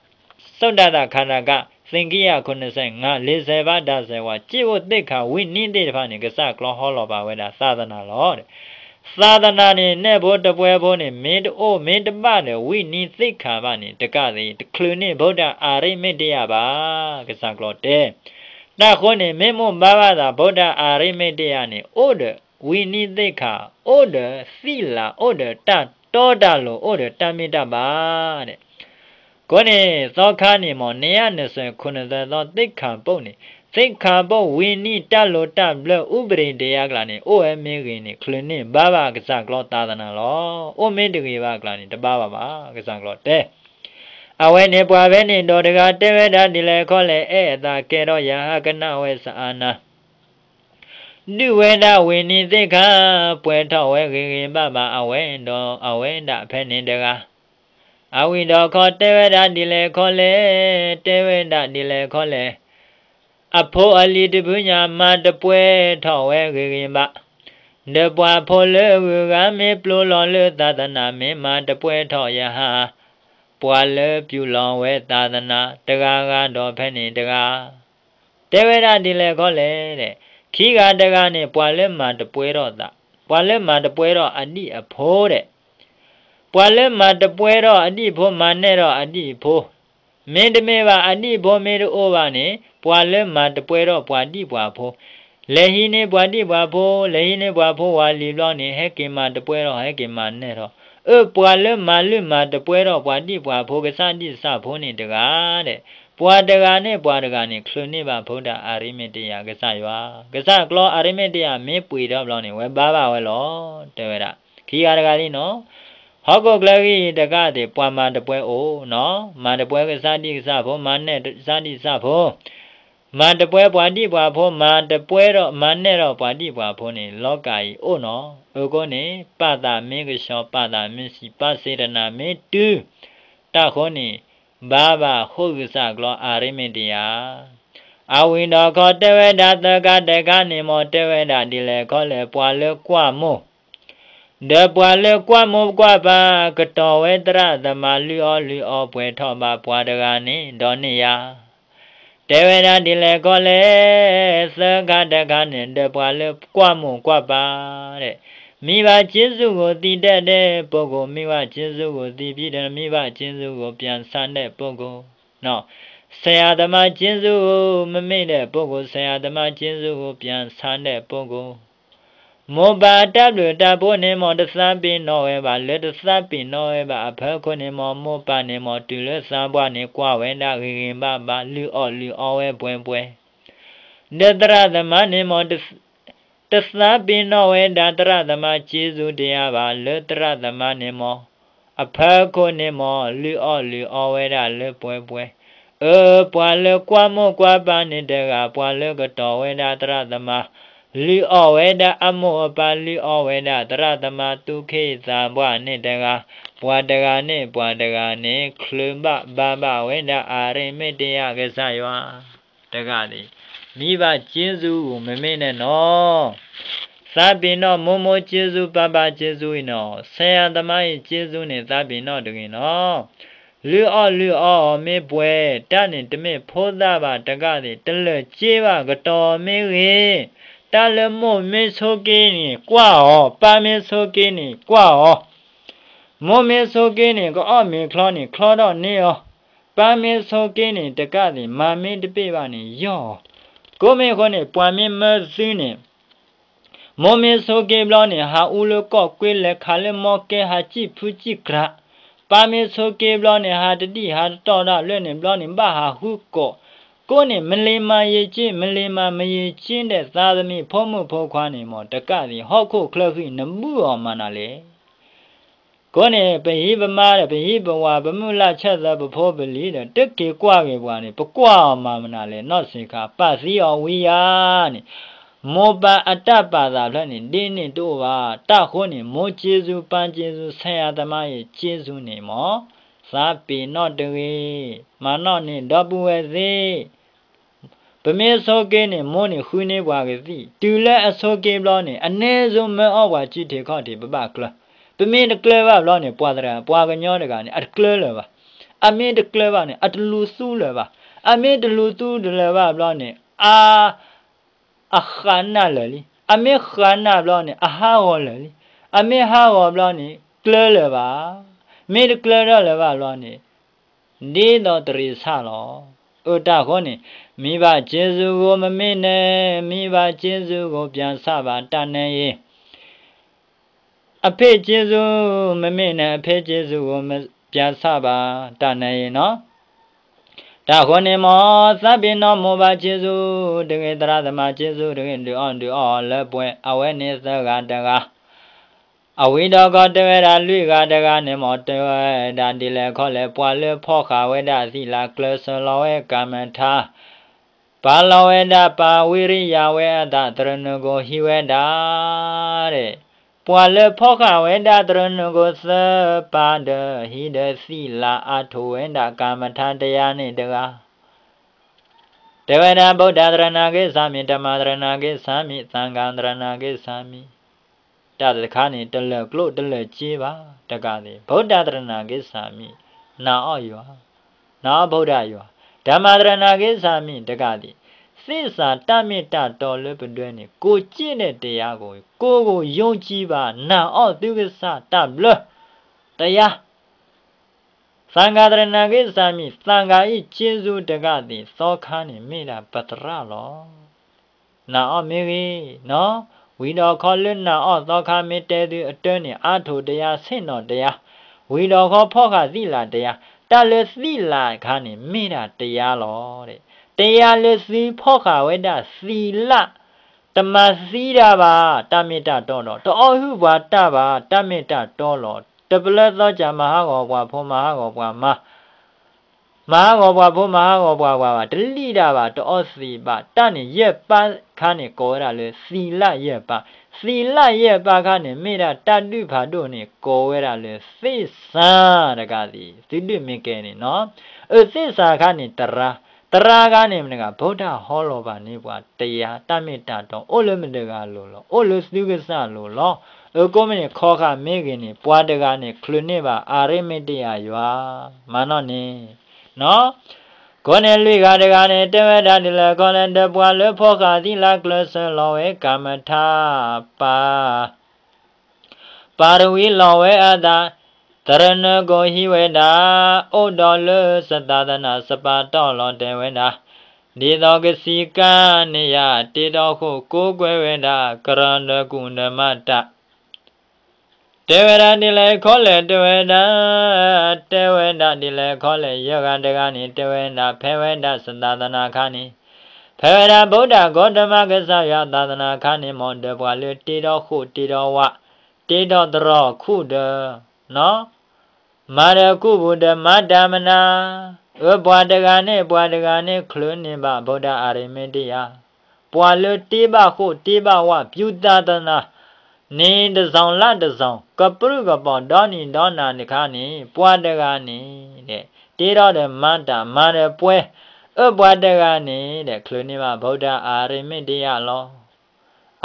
စိၣ်ဒၣ်သးခါတကး သင်္ခီယ ခုနှစ်ဆယ့်ငါး လေးဆယ်ပါး တၢ်ဆဲးဝါ စ့အိၣ်သ့ၣ်ခါဝံၤနံၤသ့ၣ်တဖၣ်န့ၣ် ကစၢ်ကျီဟီလီၤပာ်ဝဲဒၣ် သာသနာ လီၤ. သာသနာ န့ၣ် နဲၣ်ဖိတပှဲၤဖိန့ၣ် မ့ၢ်တအိၣ်မ့ၢ်တဘၣ်ဒီး ဝံၤနံၤသ့ၣ်ခါဘၣ်န့ၣ် တကးသ့ၣ် တချုးန့ၢ် ဗုဒ္ဓ အရမ့တယၤ ဘၣ်. ကစၢ်ကျီတဲ တၢ်ဃိန့ၣ် မ့ၢ်မိၢ်ဘါဘၣ်သး ဗုဒ္ဓ အရမ့တယၤ န့ၣ် အိၣ်ဒီး ဝံနံသ့ၣ်ခၣ် အိၣ်ဒီးသံလၢ် အိၣ်ဒီးတၢ်တီတၢ်လိၤ အိၣ်ဒီးတၢ်မ့ၢ်တၢ်ဘၣ်ဒဲး. အဃိန့ၣ် သီခါန့ၣ်မ့ၢ် နံၣ်ယၤနွံဆယ်ခုနစ်ဆယ်သီ သ့ၣ်ခၣ်ပိၣ်န့ၣ် သ့ၣ်ခၣ်ပိၣ်ဝံနံၣ် တၢ်လိၤတၢ်ဘျၢ ဥပဒေတရားအကျါန့ၣ် အိၣ်ဝဲမ့ၢ်ဂ့ၤန့ၣ် ချုးန့ၢ်ဘါဘၣ်ကစၢ်ကျီသာသနာလီၤ. အိၣ်မ့ၢ်တဂ့ၤဘၣ်အကျါန့ၣ် တဘါဘၣ်ဘၣ် ကစၢ်ကျီတဲ. အဝဲန့ၣ်ပှၤဖဲန့ၣ်ဒီးတဂၤတဲဝဲဒၣ်ဒ်လဲၣ်ခီလဲၣ် အဲၣ်အသးကဲထီၣ်ယဟါ ကနၣ်ဝဲစအါနၤ ဒုးဝဲဒၣ်ဝံနံသ့ၣ်ခၣ် ပှဲၤထီၣ်ဝဲဂ့ၤဂ့ၤဘၣ်ဘၣ် အဝဲဒီးအဝဲဒၣ်ဖဲန့ၣ်တဂၤ. အဝံၤဒီးခီတဲဝဲဒၣ်ဒ်လဲၣ်ခီလဲၣ်, တဲဝဲဒၣ်ဒ်လဲၣ်ခီလဲၣ်, အဖိအလံၤတဖုညါ မၤတပှဲၤထီၣ်ဝဲဂ့ၤဂ့ၤဘၣ်. ဒီးပှၤဖိလၢအဂုၤအဂၤ မ့ၢ်ပျီလီၤလၢသာသနာ မ့ၢ်မၤတပှဲၤထီၣ်ယဟါ, ပှၤလၢပျီလီၤဝဲသာသနာ တဂၤဂၤဒီးဖဲန့ၣ်တဂၤ တဲဝဲဒၣ်ဒ်လဲၣ်ခီလဲၣ်ဒဲး, ခံဂၤတဂၤန့ၣ် ပှၤလၢမၤတပှဲၤထီၣ်သး, ပှၤလၢမၤတပှဲၤထီၣ်အဒံၣ်အဖိဒဲး, ပှၤလၢမၤတပှဲၤထီၣ်အဒံၣ်ဖိ မၤနဲၣ်ထီၣ်အဒံၣ်အဖိ, မ့တမ့ၢ်ဘၣ်အဒံၣ်ဖိမ့ၢ်တအိၣ်ဘၣ်န့ၣ် ပှၤလၢမၤတပှဲၤထီၣ်ပှၤဒံၣ်ပှၤဖိ, လဲၤဟံးန့ၢ်ပှၤဒံၣ်ပှၤဖိ, လဲၤဟံးန့ၢ်ပှၤဖိဝၤလံၤဘျီန့ၣ် ဟဲက့ၤမၤတပှဲၤထီၣ် ဟဲက့ၤမၤနဲၣ်ထီၣ်, အၢ ပှၤလၢမၤလုၢ်မၤတပှဲၤထီၣ်ပှၤဒံၣ်ပှၤဖိ ကစၢ်ဒံၣ်ကစၢ်ဖိန့ၣ်တဂၤဒဲး, ပှၤတဂၤန့ၣ်ပှၤတဂၤန့ၣ် ချုးန့ၢ်ဘၣ်ဖိတၢ်အရမံတယၤကစၢ်ယွၤ, ကစၢ်ကျီအရမံတယၤမ့ၢ်ပှ့ၤထီၣ်ဘျီန့ၣ် ဝဲဘါဘၣ်ဝဲလီၤ တဲဝဲဒၣ်. ခံဂၤတဂၤလံနီၤ, ဟီၣ်ခိၣ်ချၢဂံၢ်တကးသ့ၣ် ပှၤမၤတပှဲၤအိၣ်နီၤ, မၤတပှဲၤကစၢ်ဒံၣ်ကစၢ်ဖိ, မၤနဲၣ်ကစၢ်ဒံၣ်ကစၢ်ဖိ, မၤတပှဲၤပှၤဒံၣ်ပှၤဖိ, မၤတပှဲၤဒီးမၤနဲၣ်ထီၣ်ပှၤဒံၣ်ပှၤဖိန့ၣ် လီၤကၤအံၤအိၣ်နီၤ, အဃိန့ၣ် ပာ်သးမ့ၢ်ကဆှီ ပာ်သးမ့ၢ်ဆံး ပာ်စ့တနၤမ့ၢ်တုၤ တၢ်ဃိန့ၣ် ဘါဘၣ်ဃိၣ်ကစၢ်ကျီအရမံတယၤ အဝံၤဒီးခီတဲဝဲဒၣ်သၢခါတခါန့ၣ်မ့ၢ် တဲဝဲဒၣ်ဒ်လဲၣ်ခီလဲၣ် ပှၤလၢကွၢ်မိၢ်, ဒီးပှၤလၢကွၢ်မိၢ်ကွၢ်ပၢ် ကတီၤဝဲသရၣ်သမါ လုၢ်အီၣ်လုၢ်အီပှဲၤထီၣ်ဘၣ်ပှၤတဂၤန့ၣ် ဒီးန့ၢ်ယၤ တဲဝဲဒၣ်ဒ်လဲၣ်ခီလဲၣ်, သၢခါတခါန့ၣ် ဒီးပှၤလၢကွၢ်မိၢ်ကွၢ်ပၢ်ဒဲး, မိဘကျေးဇူးကို သိတတ်တဲ့ပုဂ္ဂိုလ်, မိဘကျေးဇူးကို သိပြီးတော့ မိဘကျေးဇူးကို ပြန်ဆပ်တဲ့ပုဂ္ဂိုလ်, ဆရာသမားကျေးဇူးကို မမေ့တဲ့ပုဂ္ဂိုလ်, ဆရာသမားကျေးဇူးကို ပြန်ဆပ်တဲ့ပုဂ္ဂိုလ် မိၢ်ပၢ်အတၢ်ဘျုးတၢ်ဖှိၣ်န့ၣ်မ့ၢ် တသးပ့ၤနီၣ်ဝဲဘၣ်, လၢတသးပ့ၤနီၣ်ဝဲဘၣ်အဖီခိၣ်န့ၣ်မ့ၢ် မိၢ်ပၢ်န့ၣ်မ့ၢ် တုၤလၢသးပှၢ်န့ၣ် ကွၢ်ဝဲဒၣ်ဂ့ၤဂ့ၤဘၣ်ဘၣ် လုၢ်အီၣ်လုၢ်အီဝဲပှဲၤပှဲၤ, ဒီးသရၣ်သမါန့ၣ်မ့ၢ် တသးပ့ၤနီၣ်ဝဲဒၣ်သရၣ်သမါ ကျေးဇူးတရားဘၣ်, လၢသရၣ်သမါန့ၣ်မ့ၢ် အဖီခိၣ်န့ၣ်မ့ၢ် လုၢ်အီၣ်လုၢ်အီဝဲဒၣ်လၢပှဲၤပှဲၤ, အၢ ပှၤလၢကွၢ်မိၢ်ကွၢ်ပၢ်န့ၣ်တဂၤ, ပှၤလၢကတီၤဝဲဒၣ်သရၣ်သမါ လုၢ်အီၣ်ဝဲဒၣ်အမိၢ်အပၢ် လုၢ်အီၣ်ဝဲဒၣ်သရၣ်သမါ သူၣ်က့သးပှၢ်န့ၣ်တဂၤ, ပှၤတဂၤန့ၣ်ပှၤတဂၤန့ၣ် ချုးဘၣ်ဘါဘၣ်ဝဲဒၣ် အရမ့ၢ်တယၤကစၢ်ယွၤတဂၤန့ၣ်, မိဘကျေးဇူးကို မမေ့နဲ့နော်, သးပ့ၤနီၣ်မိၢ်မိၢ်ကျေးဇူး ပါပါကျေးဇူးအံၤနော်, ဆရာသမားရဲ့ကျေးဇူးန့ၣ် သးပ့ၤနီၣ်တဂ့ၤနော်. လုၢ်အီၣ်လုၢ်အီအီၤမ့ၢ်ပှဲၤ, တၢ်န့ၣ်တမ့ၢ်ဖိသၣ်ဘၣ်တဂၤန့ၣ် တလၢာ်စ့ဘၣ် ကတီၤမ့ၢ်ဂ့ၤ, တၢ်လၢမိၢ်မ့ၢ်ဆိးက့န့ၣ် ကွၢ်အီၤ, ပၢ်မ့ၢ်ဆိးက့န့ၣ် ကွၢ်အီၤ, မိၢ်မ့ၢ်ဆိးက့န့ၣ် ကအီၣ်မ့ၤချီန့ၣ် ချီထီၣ်န့ၢ်အီၤ, ပၢ်မ့ၢ်ဆိးက့န့ၣ် တဂၤန့ၣ် မၤမ့ၢ်တပ့ၢ်ဘၣ်န့ၣ် ယီၢ်အီၤ, ကိးမ့ၢ်ဃိန့ၣ် ပှၤမ့ၢ်မၢသုန့ၣ် မိၢ်မ့ၢ်ဆိးက့ဘျီန့ၣ် ဟးအူလၢကီၢ်ကွ့ လဲၤခးလၢမီကဲ ဟးစံၣ်ဖုစံၣ်ကြး, ပၢ်မ့ၢ်ဆိးက့ဘျီန့ၣ် ဟးတဒံၣ်ဟးတတီၢ်ဒၣ်လၢန့ၣ်ဘျီန့ၣ် ဘၣ်ဟးဃုကိး, ကိးန့ၣ် မလ့ၤမၤယံာ်က့ မလ့ၤမၤမယံာ်က့ဒီး သးသမံးဖိမုၣ်ဖိခွါန့ၣ်မ့ၢ် တဂၤန့ၣ် ဟီၣ်ခိၣ်ချၢဃံ နဘုၣ်အီၤမၤနၤလဲၣ်. ကိးန့ၣ် ပဟံးပမါဒီး ပဟံးပဝၤ ပမုၢ်လၢ်ဆၢၣ်သၢ ပဖိပလံၤဒီး တက့ၤကွၢ်က့ၤပှၤန့ၣ် ပကွၢ်အီၤမၤမနုၤလဲၣ် နီၢ်ဆံးခါ ပာ်သံအီၤဝံၤယါန့ၣ်, မိၢ်ပၢ်အတၢ်ပာ်သးဖျၢၣ်န့ၣ် ဒ်န့ၣ်တအိၣ်ဘၣ်. တၢ်ဃိန့ၣ် မိၢ်ကျေးဇူး ပၢ်ကျေးဇူး ဆရာသမားရဲ့ကျေးဇူး န့ၣ်မ့ၢ် သးပ့ၤနီၣ်တဂ့ၤ, မၤနီၣ်န့ၢ်ဒီပုၢ်ဝဲၢ်သ့ၣ် ပမ့ၢ်ဆိးက့န့ၣ် မိၢ်န့ၣ်ဃုန့ၢ်ပှၤကသံၣ်, တုၤလၢအဆိးက့ဘျီန့ၣ် အနည်းဆုံး မၢအီၣ်ပှၤစုထံးခီၣ်ထံး ပဘၣ်ကျၢၤ, ပမ့ၢ်တကျၢၤဘၣ်ဘျီန့ၣ် ပှၤသရၣ် ပှၤကညီတဂၤန့ၣ် အတကျၢၤလၢၤဘၣ်, အမ့ၢ်တကျၢၤဘၣ်န့ၣ် အတလူၤသူလၢၤဘၣ်, အမ့ၢ်တလူၤသူတလၢၤဘၣ်ဘျီန့ၣ် အ အဃးနၢ်လၢာ်လံ, အမ့ၢ်ဃးနၢ်ဘျီန့ၣ် အဟးဂီၤလၢာ်လံ, အမ့ၢ်ဟးဂီၤဘျီန့ၣ် ကျၢၤလၢၤဘၣ်, မ့ၢ်တကျၢၤထီၣ်လၢၤဘၣ်ဘျီန့ၣ် ဒ်သိးတရံးဆၣ်လီၤ. အၢ တၢ်ဃိန့ၣ် မိဘကျေးဇူးကို မမေ့နဲ့, မိဘကျေးဇူးကို ပြန်ဆပ်ပါ တၢ်နဲအံၤ အဖ့ၣ်က့စူ မ့မ့ၢ်နအဖ့ၣ်က့စူ ဂိမပျၢ်ဆၣ်ဘၣ် တၢ်နအံၤနီၤ. တၢ်ဃိန့ၣ်မ့ၢ် သးပ့ၤနီၣ်မိၢ်ပၢ်က့စူတဂ့ၤ, သရၣ်သမါက့စူတဂ့ၤ, ဒုးအီၣ်ဒုးအီလၢပှဲၤ အဝဲန့ၣ်သၢဂၤတဂၤ. အဝံၤဒီးကီၢ်တဲဝဲဒၣ်လွံၢ်ဂၤတဂၤန့ၣ်မ့ၢ် တဲဝဲဒၣ်ဒ်လဲၣ်ခီလဲၣ်, ပှၤလၢဖီၣ်ဃာ်ဝဲဒၣ်သံၣ်လး ကျဲးစၢးလီၤဝဲကၤမထါ ပာ်လီၤဝဲဒၣ်ပာ်ဝံရံယၤဝဲအသး သရၣ်နၢၤကိၤဟံးဝဲဒၣ် ပှၤလၢဖီၣ်ဃာ်ဝဲဒၣ်သရၣ်နၢၤကိၤသၢပၢ်ဒီး ဟံးဒီးသံၣ်လးအါထိးဝဲဒၣ်ကၤမထါတယါန့ၣ်တဂၤ တဲဝဲဒၣ် ဗုဒ္ဓ သရဏဂ့ သၤမိ, ဓမ္မ သရဏဂ့ သၤမိ, သံဃ သရဏဂ့ သၤမိ. တၢ်တခါန့ၣ် တလၢာ်ကျိၣ်တလၢာ်စ့ဘၣ်တကးသ့ၣ်, ဗုဒ္ဓ သရဏဂ့ သၤမိ, နာ်အီၣ်ယွၤ, နာ်အီၣ်ဗုဒ္ဓယွၤ, ဓမ္မ သရဏဂ့ သၤမိ တကးသ့ၣ်, သစ္စာတၢ်မ့ၢ်တၢ်တီလၢပဒွဲန့ၣ် ကိုယ်ကျင့်တဲ့တရားကို ကိုယ်ကိုယုံကြည်ပါ, နာ်အီၣ်သုကစၢ်တၢ်ဘျၢ တယါ သံဃ သရဏဂ့ သၤမိ, သံဃ အံၤက့စူတကးသ့ၣ် သီခါန့ၣ်မ့ၢ်ဒၣ်ပသရၣ်လီၤ. နာ်အီၣ်မ့ၢ်ဂ့ၤနီၤ, ဝံၤဒီးခီလၢနာ်အီၣ်သီခါမ့ၢ်တဲသုအတၢန့ၣ် အါထိးတယါ ဆ့ၣ်နီၤတယါ, ဝံၤဒီးခီဖီၣ်ဃာ်သံၣ်လးတယါ, တၢ်လၢသံၣ်လးခါန့ၣ်မ့ၢ်ဒၣ်တယါလီၤ. တယါလၢသုဖီၣ်ဃာ်ဝဲဒၣ်သံလး တမၤသံတၢ်ဘၣ်, တၢ်မ့ၢ်တၢ်တီဒီး တအီၣ်ဟုၣ်ပှၤတၢ်ဘၣ်, တၢ်မ့ၢ်တၢ်တီလီၤ. တပလၢသီကၢ် မၤဟးဂီၤပှၤဖိ မၤဟးဂီၤပှၤမါ, မၤဟးဂီၤပှၤဖိ မၤဟးဂီၤပှၤဂၤဘၣ်, တလံၣ်တၢ်ဘၣ်, တအီၣ်သံးဘၣ်, တၢ်န့ၣ်ယဲၢ်ပၢ်ခါန့ၣ် ကိးဝဲဒၣ်လၢသံလးယဲၢ်ပၢ်, သံလးယဲၢ်ပၢ်ခါန့ၣ် မ့ၢ်ဒၣ်တၢ်ဒုးဖးဒိၣ်န့ၣ် ကိးဝဲဒၣ်လၢသ့ၣ်စၢ်တကးသ့ၣ်, သုဒုးမ့ၢ်ကဲန့ၣ်နီၤ. အသ့ၣ်စၢ်ခါန့ၣ်တရါ တရါခါန့ၣ်မတၤတဂၤ ဗုဒ္ဓဟီလီၤပာ်န့ၢ်ပှၤတယါ, တၢ်မ့ၢ်တၢ်တီ အိၣ်လၢမတၤတဂၤအလိၤလီၤ, အိၣ်လၢသုကစၢ်အလိၤလီၤ. အကိးမ့ၢ်န့ၣ် ခီဃာ်မ့ၢ်ဂ့ၤန့ၣ် ပှၤတဂၤန့ၣ် ချုးန့ၢ်ဘၣ်အၤရမ့းတယၤယွၤ, မၤနီၣ်န့ၣ်, ကိးန့ၣ်လွံၢ်ဂၤတဂၤန့ၣ် တဲဝဲဒၣ်ဒ်လဲၣ်ခီလဲၣ်, ဒီးပှၤလၢဖီၣ်ဃာ်သံၣ်လး ကျဲးစၢးလီၤဝဲကၤမထါ ပာ် ပာ်တဝံလီၤဝဲအသး, သရၣ်နၢၤကိၤဟံးဝဲဒၣ်, အိၣ်ဒီးလၢစသးသနၢ် စပာ်တီၢ်လီၤတဲာ်ဝဲဒၣ်, ဒ်သိးကစံးကါန့ၢ်ယၤ တ့ထီၣ်ဃိၣ်ကိးကွဲဝဲဒၣ် ကရၢဒီးကူၣ်ဒီးမၤတၢ်, တဲဝဲဒၣ်ဒ်လဲၣ်ခီလဲၣ်, တဲဝဲဒၣ်, တဲဝဲဒၣ်ဒ်လဲၣ်ခီလဲၣ်, ယဲၢ်ဂၤတဂၤန့ၣ် တဲဝဲဒၣ် ဖဲဝဲဒၣ်စသးသနၢ်ခါန့ၣ်, ဖဲဝဲဒၣ် ဗုဒ္ဓ ဂေါတမ ကစၢ်ယွၤသးသနၢ်ခါန့ၣ်မ့ၢ် ဒီးပှၤလၢတ့ထီၣ်ဃိၣ်တ့ထီၣ်ဝၣ်, တ့ထီၣ်တြီၢ်ခူၣ်ဒီး နီၤ မၤဒီးကူၣ်ပူၤဒီးမၤတၢ်မနုၤ, အၢ ပှၤတဂၤန့ၣ် ပှၤတဂၤန့ၣ် ချုးန့ၢ်ဘၣ် ဗုဒ္ဓ အၤရမ့းတယၤ, ပှၤလၢတ့ဘၣ်ဃိၣ်တ့ဘၣ်ဝၣ် ပျူသးသနၢ်, န့ၣ်တစီၤလၢတစီၤ ကပြုၢ်ကပြီၤဒီနံၤဒီနၤတခါန့ၣ် ပှၤတဂၤန့ၣ် တ့ထီၣ်ဒီးမၤတၢ်မၤဒီးပှဲၤ, အၢ ပှၤတဂၤန့ၣ် ချုးန့ၢ်ဘၣ် ဗုဒ္ဓ အၤရမ့းတယၤလီၤ.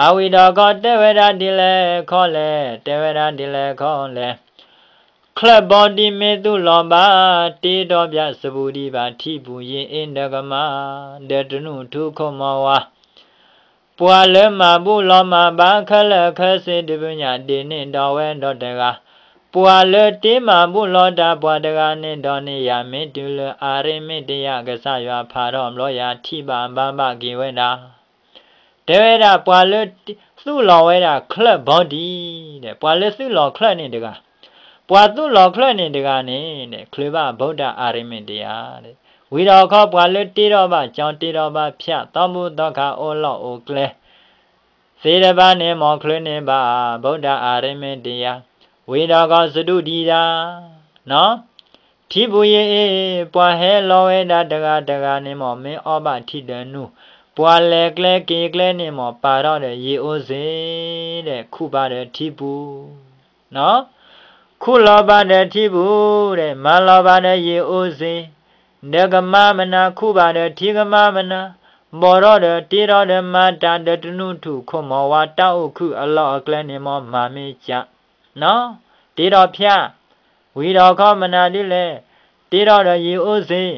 အဝံၤဒီးခီတဲဝဲဒၣ်ဒ်လဲၣ်ခီလဲၣ်, တဲဝဲဒၣ်ဒ်လဲၣ်ခီလဲၣ်, ချၢၣ်ဘီဒံမ့ၢ်သူၣ်လီၤဘၣ်, တ့ထီၣ်ပၠးစပူၤဒံးဘၣ် ထံပူၤယ့အ့ဒီးကမါ, ဒီးတနူၢ်ထူခိၣ်မီၤဝါ, ပှၤလၢမၤဘူၣ်လီၤမၤဘၣ် ခဲလၢာ်ခဲဆ့ ဒုးပညၣ်ဒ့ၣ်န့ၢ်ဒီးဝဲဒီးတဂၤ, ပှၤလၢတ့မၤဘူၣ်လီၤတၢ် ပှၤတဂၤန့ၣ် ဒီးန့ၢ်ယၤ မ့ၢ်တုၤလၢအၤရမ့းတယၤ ကစၢ်ယွၤဖးထီၣ်ဘျီယၤ ထံၣ်ဘၣ်ဘါဘၣ်က့ၤဝဲဒၣ် တဲဝဲဒၣ် ပှၤလၢသူၣ်လီၤဝဲဒၣ်ချၢၣ်ဘီဒံး, ပှၤလၢသူၣ်လီၤချၢၣ်န့ၣ်တဂၤ, ပှၤသူၣ်လီၤချၢၣ်န့ၣ်တဂၤန့ၣ် ချုးဘၣ် ဗုဒ္ဓ အၤရမ့းတယၤ, ဝံၤဒီးခီ ပှၤလၢတ့ထီၣ်ဘၣ်ကၠီ တ့ထီၣ်ဘၣ်ဖၠၣ် သီဘူၣ်သီခါ အိၣ်လီၢ်အိၣ်ကျဲ သ့ၣ်တဖၣ်န့ၣ် မ့ၢ်ချုးန့ၢ်ဘၣ် ဗုဒ္ဓ အၤရမ့းတယၤ, ဝံၤဒီးခီ စဒူၣ်ဒံးဒၣ် ထံပူၤယ့အ့, ပှၤဟဲလီၤဝဲဒၣ်တဂၤတဂၤန့ၣ် မ့ၢ်မ့ၢ်အီၣ်ဘၣ်ထံဒီးနူၢ်, ပှၤလဲၤကျဲက့ၤကျဲန့ၣ် မ့ၢ်ပာ်ထီၣ်ဒီးယ့အိၣ်စ့, ဒီးခူၣ်ဘၣ်ဒီးထံပူၤ, ခူၣ်လီၤဘၣ်ဒီးထံပူၤ, ဒီးမၤလီၤဘၣ်ဒီး ယ့အိၣ်စ့, ဒီးကမါမနၤ ခူၣ်ဘၣ်ဒီးထံကမါမနၤ, ဘီၣ်ထီၣ်ဒီးတ့ထီၣ်ဒီးမၤတၢ် ဒီးတနူၢ်ထူၣ်ခိၣ်မီၤဝါ တၢ်အိၣ်ခုၣ်အလီၢ်အကျဲန့ၣ် မ့ၢ်မၤမ့ၢ်ကၢ် တ့ထီၣ်ဖၠၣ်, ဝံၤဒီးခီမနၤဒ်လဲၣ်, တ့ထီၣ်ဒီးယ့အိၣ်စ့,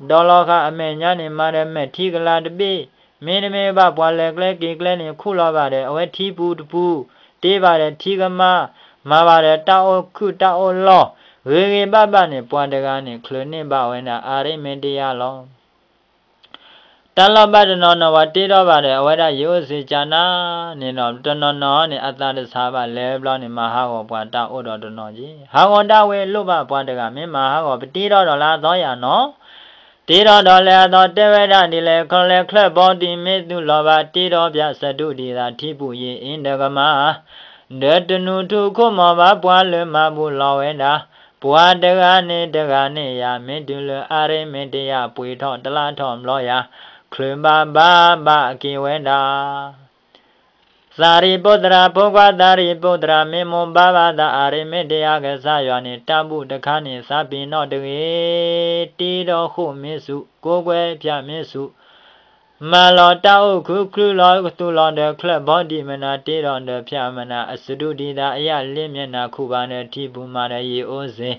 ဒီးလီၤဃာ်အမဲာ်ညါန့ၣ် မၤဒီးမဲာ်ထံကလၤတဘ့ၣ်, မ့တမ့ၢ်ဘၣ် ပှၤလဲၤကျဲက့ၤကျဲန့ၣ် ခူၣ်လီၤဘၣ်ဒီး အဝဲထံပူၤတပူၤ, တ့ဘၣ်ဒီးထံကမါ, မၤဘၣ်ဒီးတၢ်အိၣ်ခုၣ်တၢ်အိၣ်လီၢ်, ဂ့ၤဂ့ၤဘၣ်ဘၣ်န့ၣ် ပှၤတဂၤန့ၣ် ချုးန့ၢ်ဘၣ်ဝဲဒၣ် အၤရမ့းတယၤလီၤ. တၢ်လီၢ်ဘၣ်တနီၤနီၤ ပှၤတ့ထီၣ်ဘၣ်ဒီး အဝဲဒၣ်ယိၤအိၣ်စ့ကၠါနၤန့ၣ်ဒီး တနီၤနီၤန့ၣ် အသးတဆါဘၣ် လဲၤဘျီန့ၣ် မၤဟးဂီၤပှၤတၢ်အိၣ်ဒီးတနီၤက့ၤ ဟးဂီၤဒၣ်ဝဲလိၣ်ဘၣ်ပှၤတဂၤ မ့ၢ်မၤဟးဂီၤ ပတ့ထီၣ်ဒီးလၢအသီယၤနီၤ တ့ထီၣ်ဒီးလၢအသီ တဲဝဲဒၣ်ဒ်လဲၣ် ခီလဲၣ်ချၢၣ်ဘီတံၢ် မ့ၢ်သုလီၤဘၣ် တ့ထီၣ်ပၠးစဒုးဒံးသး ထံပူၤယံာ်အ့ၣ်တကမၣ် ဒီးတနူးထူၣ်ခိၣ်မီၤဘၣ် ပှၤလၢမၤဘူၣ်လီၤဝဲဒၣ် ပှၤတဂၤန့ၣ်တဂၤန့ၣ်ယၤ မ့ၢ်တုၤလၢအရ့မ့ၢ်တယၤ ပှ့ၤထီၣ်တလါထီၣ်ဘျီယၤ ချုးဘၣ်ဘါဘၣ်က့ၤဝဲဒၣ် သးရံၣ်ပုၢ်သရၣ် ဖိခွါသးရံၣ်ပုၢ်သရၣ် မ့ၢ်မိၢ်ဘါဘၣ်သး အရ့မ့ၢ်တယၤ ကစၢ်ယွၤန့ၣ် တၢ်ဘူၣ်တခါန့ၣ် သးပ့ၤနီၣ်တဂ့ၤ, တ့ထီၣ်ဃိၣ်မ့ၢ်ဆူၣ်, ကိးကွဲဖၠးမ့ၢ်ဆူၣ်, မၤလီၤတၢ်အိၣ်ခု ချုးလီၤကသူလီၤဒီး ချၢၣ်ဘီဒံၣ်မနၤ တ့ထီၣ်ဒီးဖၠးမနၤ အစဒုးဒံးသး အယၣ်လ့မျဲၢ်နၤ ခူၣ်ဘၣ်ဒီးထံပူၤ မၤဒီးယံာ်အိၣ်စ့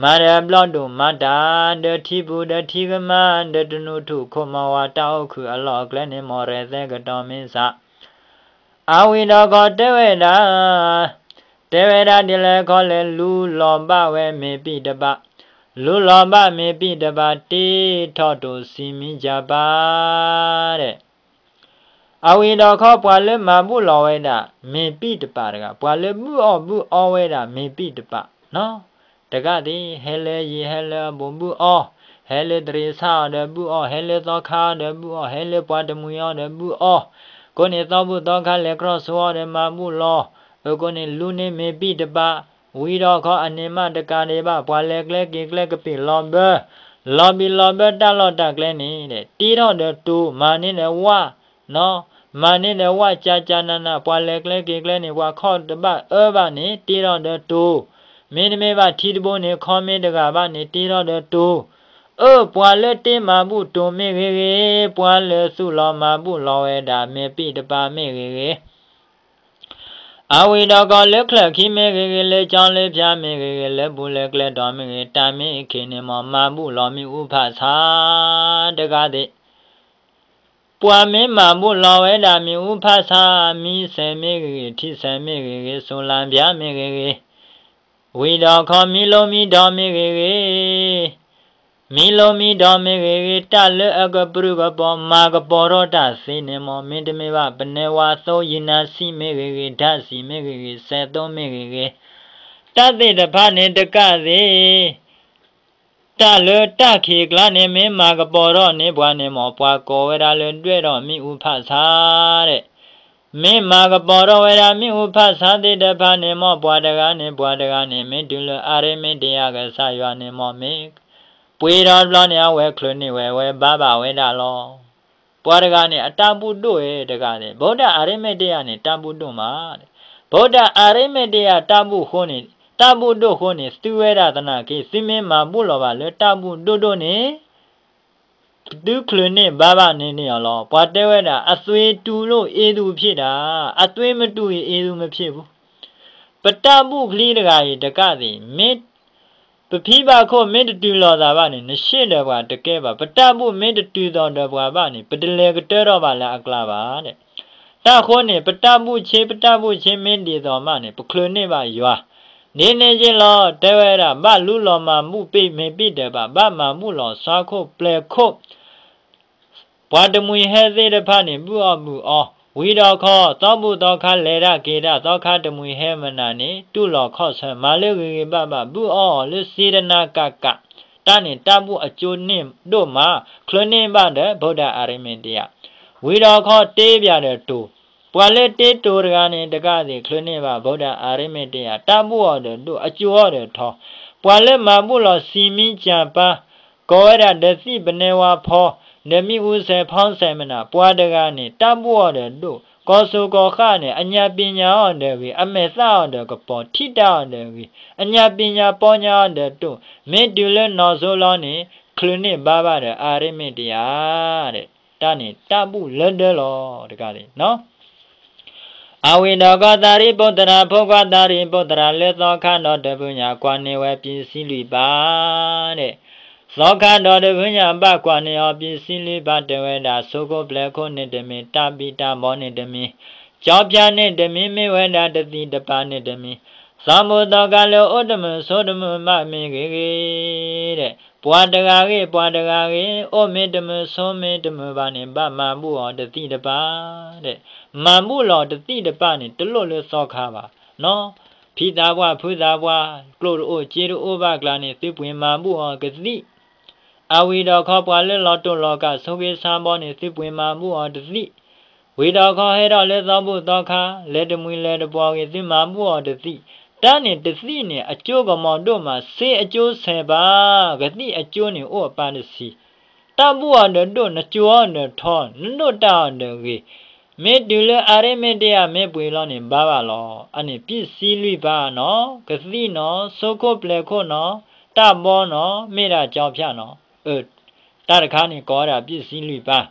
မၤဒီးဘျီၣ်ဒိၣ်မၤတၢ် ဒီးထံပူၤဒီးထံကမၣ် ဒီးတနူးထူၣ်ခိၣ်မီၤဝါ တၢ်အိၣ်ခုအလီၢ်အကျဲန့ၣ် မီၢ်ရဲၣ်သဲကတီၤမ့ၢ်စး အဝံၤဒီးခီတဲဝဲဒၣ်, တဲဝဲဒၣ်ဒ်လဲၣ် ခီလဲၣ်လူလီၤဘၣ်ဝဲမ့ၢ်ပံၣ်တပၤ, လူလီၤဘၣ်မ့ၢ်ပံၣ်တပၤ တ့ထီၣ်တိၢ်စံမံကၢ်ပၤ တဲ အဝံၤဒီးခီ ပှၤလၢမၤဘူၣ်လီၤဝဲဒၣ် မ့ၢ်ပံၣ်တပၤတဂၤ, ပှၤလၢဘုၣ်အီၣ်ဘုၣ်အီဝဲဒၣ် မ့ၢ်ပံၣ်တပၤနီၤ, တဂၤသ့ၣ် ဟဲလၢယံၤ ဟဲလၢအဘူး ဘုၣ်အီၣ်, ဟဲလၢတရံးဆၣ်အီၤဒီးဘုၣ်အီၣ်, ဟဲလၢသီခါအီၤဒီးဘုၣ်အီၣ်, ဟဲလၢပှၤတမှံၤအီၤဒီးဘုၣ်အီၣ်, ကိးန့ၣ်သီဘူၣ်သီခါလဲၤကြီဆှီအီၤဒီးမၤဘူၣ်လီၤ, အကိးန့ၣ်လူန့ၢ်မ့ၢ်ပံၣ်တပၤ, ဝံၤဒီးခီ အန့ၣ်မးတကးဒံးဘၣ် ပှၤလဲၤကျဲက့ၤကျဲ ကပ့ၤလီၤဘၢ လီၤဘံၣ်လီၤဘၢတၢ်လီၢ်တၢ်ကျဲန့ၣ် တ့ထီၣ်ဒီးတိၢ် မၤန့ၢ်ဒီးဝၣ်, မၤန့ၢ်ဒီးဝၣ် ကၢ်ကၢ်နးနး ပှၤလဲၤကျဲက့ၤကျဲန့ၣ် ပှၤခီၣ်တဘၣ်အၢဘၣ်န့ၣ် တ့ထီၣ်ဒီးတိၢ်, မ့တမ့ၢ်ဘၣ်ထံတဘိန့ၣ် ခီမ့ၢ်တဂၤဘၣ်န့ၣ် တ့ထီၣ်ဒီးတိၢ်, အၢ ပှၤလၢတ့မၤဘူၣ်တိၢ်မ့ၢ်ဂ့ၤဂ့ၤ, ပှၤလၢသူၣ်လီၤမၤဘူၣ်လီၤဝဲဒၣ် မ့ၢ်ပံၣ်တပၤမ့ၢ်ဂ့ၤဂ့ၤ အဝံၤဒီးခီ လၢချၢၣ်ခံမ့ၢ်ဂ့ၤဂ့ၤ, လၢကၠီလၢဖၠါမ့ၢ်ဂ့ၤဂ့ၤ, လၢပူၤလၢကျဲတီၤမ့ၢ်ဂ့ၤ, တၢ်မ့ၢ်အခံန့ၣ်မ့ၢ် မၤဘူၣ်လီၤမ့ၣ်အူဖးဆါတဂၤသ့ၣ်, ပှၤမ့ၢ်မၤဘူၣ်လီၤဝဲဒၣ်မ့ၣ်အူဖးဆါ, မံစဲးမ့ၢ်ဂ့ၤဂ့ၤ, ထံစဲးမ့ၢ်ဂ့ၤဂ့ၤ, စိၤလၤဖၠါမ့ၢ်ဂ့ၤဂ့ၤ, ဝံၤဒီးခီ မံလိမံဒိးမ့ၢ်ဂ့ၤဂ့ၤ မံလိမံဒိးမ့ၢ်ဂ့ၤဂ့ၤ, တၢ်လၢအကပြုၢ်ကပီၤ မၤကပီၤထီၣ်တၢ်သ့န့ၣ်မ့ၢ် မ့တမ့ၢ်ဘၣ် ပနဲဝါသိ ယံနၤစံမ့ၢ်ဂ့ၤဂ့ၤ, ဓာတ်ဆီမ့ၢ်ဂ့ၤဂ့ၤ, စဲးသိမ့ၢ်ဂ့ၤဂ့ၤ, တၢ်သ့ၣ်တဖၣ်န့ၣ်တကးသ့ၣ် တၢ်လၢတၢ်ခံးကျါန့ၣ် မ့ၢ်မၤကပီၤထီၣ်န့ၢ်ပှၤန့ၣ်မ့ၢ် ပှၤကိးဝဲဒၣ်လၢ ဒွဲၣ်ထီၣ်မ့ၣ်အူဖးဆါ တဲ မ့ၢ်မၤကပီၤထီၣ်ဝဲဒၣ်မ့ၣ်အူဖးဆါသ့ၣ်တဖၣ်န့ၣ်မ့ၢ် ပှၤတဂၤန့ၣ် ပှၤတဂၤန့ၣ် မ့ၢ်တုၤလၢအရ့မ့ၢ်တယၤ ကစၢ်ယွၤန့ၣ်မ့ၢ် မ့ၢ်ပှ့ၤထီၣ်တဘျီန့ၣ် အဝဲချုးန့ၢ်ဝဲ အဝဲဘါဘၣ်ဝဲဒၣ်လီၤ. ပှၤတဂၤန့ၣ် အတၢ်ဘူၣ်ဒိၣ်ဧါတဂၤန့ၣ်, ဗုဒ္ဓအရိမ့ၣ်တယၤန့ၣ် တၢ်ဘူၣ်ဒိၣ်မး ဗုဒ္ဓအရိမ့ၣ်တယၤ တၢ်ဘူၣ်ဃိန့ၣ်, တၢ်ဘူၣ်ဒိၣ်ဃိန့ၣ် သုဝဲဒၣ်သနာ်က့ သုမ့ၢ်မၤဘူၣ်လီၤဘၣ်လၢတၢ်ဘူၣ်ဒိၣ်ဒိၣ်န့ၣ် သုချုးန့ၢ်ဘါဘၣ်န့ၢ်န့ၢ်အီၤလီၤ. ပှၤတဲဝဲဒၣ် အသွေးတူလို့ အေးသူဖြစ်တာ, အသွေးမတူရင် အေးသူမဖြစ်ဘူး. ပတၢ်ဘူၣ်ချံတဂၤအံၤတကးသ့ၣ် မ့ၢ် ပဖံဘၣ်ခိၣ်မ့ၢ်တတုၤလီၤသးဘၣ်န့ၣ် နရှ့ၣ်ဒီးပှၤတကဲဘၣ်. ပတၢ်ဘူၣ်မ့ၢ်တတုၤသိးဒီးပှၤဘၣ်န့ၣ် ပတလဲၤကတၢၢ်ထီၣ်ဘၣ်လၢအကျါဘၣ် တဲ. တၢ်ဃိန့ၣ် ပတၢ်ဘူၣ်ဆ့ ပတၢ်ဘူၣ်ဆ့မ့ၢ်ဒ်သိးမးန့ၣ် ပချုးန့ၢ်ဘၣ်ယွၤ ဒ်န့ၣ်က့လီၤ. တဲဝဲဒၣ် ဘၣ်လူလီၤမၤဘူၣ်ပ့ၢ်မ့ၢ်ပ့ၢ်ဒဲးဘၣ်, ဘၣ်မၤဘူၣ်လီၤဆါခိၣ်ပျဲၤခိၣ် ပှၤတမှံၤဟဲသ့ၣ်တဖၣ်န့ၣ် ဘုၣ်အီၣ်ဘုၣ်အီ, ဝံၤဒီးခီ သီဘူၣ်သီခါလဲၤတၢ်က့ၤတၢ် သီခါတမှံၤဟဲမနုၤန့ၣ် တူၢ်လိာ်ခီၣ်ဆၢ မၤလၢဂ့ၤဂ့ၤဘၣ်ဘၣ် ဘုၣ်အီၣ်အီၤလၢစ့တနၤကးကး, တၢ်န့ၣ်တၢ်ဘူၣ်အကၠိန့ၢ်ဒိၣ်မး, ချုးန့ၢ်ဘၣ်ဒီး ဗုဒ္ဓအရိမ့ၢ်တယၤ, ဝံၤဒီးခီတ့ပၠးဒီးတိၤ, ပှၤလၢတ့တိၤတဂၤန့ၣ် တကးသ့ၣ် ချုးန့ၢ်ဘၣ် ဗုဒ္ဓအရိမ့ၢ်တယၤ, တၢ်ဘူၣ်အီၤဒီးဒိၣ် အကၠိအီၤဒီးထီ, ပှၤလၢမၤဘူၣ်လီၤစံမံကၢ်ပၤ ကိးဝဲဒၣ်ဒီးသံၣ်ပနဲဝါဖီ, ဒီးမ့ၣ်အူစဲးဖီစဲးမနုၤ, ပှၤတဂၤန့ၣ် တၢ်ဘူၣ်အီၤဒီးဒိၣ်, ကီၢ်စိကီၢ်ဃၣ်န့ၣ် အညါပညါအီၤဒီးဂ့ၤ, အမဲာ်သၣ်အီၤဒီးကပီၤ, ထံၣ်တၢ်အီၤဒီးဂ့ၤ, အညါပညါပီညါအီၤဒီးတိၤ, မ့ၢ်တုၤလၢနီၢ်စိလီၤန့ၣ် ချုးန့ၢ်ဘါဘၣ်ဒီးအရိမ့ၢ်တယၤ တဲ, တၢ်န့ၣ်တၢ်ဘူၣ်လၢဒၢလီၤ တကးသ့ၣ် အဝံၤဒီးခီ သးရံၣ်ပုၢ်သရၣ် ဖိခွါသးရံၣ်ပုၢ်သရၣ် လၢသီခါဒီးတဖုညါ ကွၢ်န့ၢ်ဝဲပံစံလွံၢ်ပၤ တဲ, သီခါဒီးတဖုညါ ဘၣ်ကွၢ်န့ၢ်အီၤပံစံလွံၢ်ပၤ တဲဝဲဒၣ် ဆိခိၣ်ပျဲခိၣ်န့ၣ်တမံၤ, တၢ်ဘံၣ်တၢ်ဘီန့ၣ်တမံၤ, ကၠီဖၠါန့ၣ်တမံၤ, မ့ၢ်ဝဲဒၣ်တသံၣ်တပၤန့ၣ်တမံၤ, သီဘူၣ်သီခါလၢအိၣ်တမုာ်ဆိတမုာ်ဘၣ်မ့ၢ်ဂ့ၤဂ့ၤ, ပှၤတဂၤဂ့ၤ ပှၤတဂၤဂ့ၤ အိၣ်မ့ၢ်တမုာ်ဆိမ့ၢ်တမုာ်ဘၣ်န့ၣ် ဘၣ်မၤဘူၣ်အီၤတသံၣ်တပၣ်, မၤဘူၣ်လီၤတသံၣ်တပၣ်န့ၣ် တလိၣ်လၢသီခါဘၣ်နီၤ. ဖံသးပှၢ်ဖုသးပှၢ် ကျိၣ်တအိၣ်စ့တအိၣ်ဘၣ်ကျါန့ၣ် သုပှ့ၤမၤဘူၣ်အီၤကသံၣ် အဝံၤဒီးခီပှၤလၢလီၤတိၢ်လီၤကးဆိးက့ဆါဘီန့ၣ် သုပှ့ၤမၤဘူၣ်အီၤတသံၣ်, ဝံၤဒီးခီဟဲထီၣ်လၢသီဘူၣ်သီခါ လဲၤတမှံၤလဲၤတပှီၤဂ့ၤ သုမၤဘူၣ်အီၤတသံၣ်, တၢ်န့ၣ်တသံၣ်န့ၣ် အကၠိကမီၤဒိၣ်မး စ့အကၠိဆဲးပၢ်, ကသံၣ်အကၠိန့ၣ်အိၣ်အပၢ်တဆံ, တၢ်ဘူၣ်အီၤဒီးဒိၣ် နကၠိအီၤဒီးထီ နဒိၣ်တၢ်အီၤဒီးဂ့ၤ, မ့ၢ်တုၤလၢအရ့မ့တယၤမ့ၢ်ပှ့ၤလီၤန့ၣ် ဘၣ်ဘၣ်လီၤ. အန့ၣ်ပံၣ်စံလွံၢ်ပၢ်နီၤ, ကသံၣ်နီၤ, ဆိခိၣ်ပျဲၤခိၣ်နီၤ, တၢ်ဘီနီၤ, မ့ၢ်ဒၣ်ကၠီဖၠၣ်နီၤ, အၢ တၢ်တခါန့ၣ်ကိးဝဲဒၣ်ပံၣ်စံလွံၢ်ပၢ်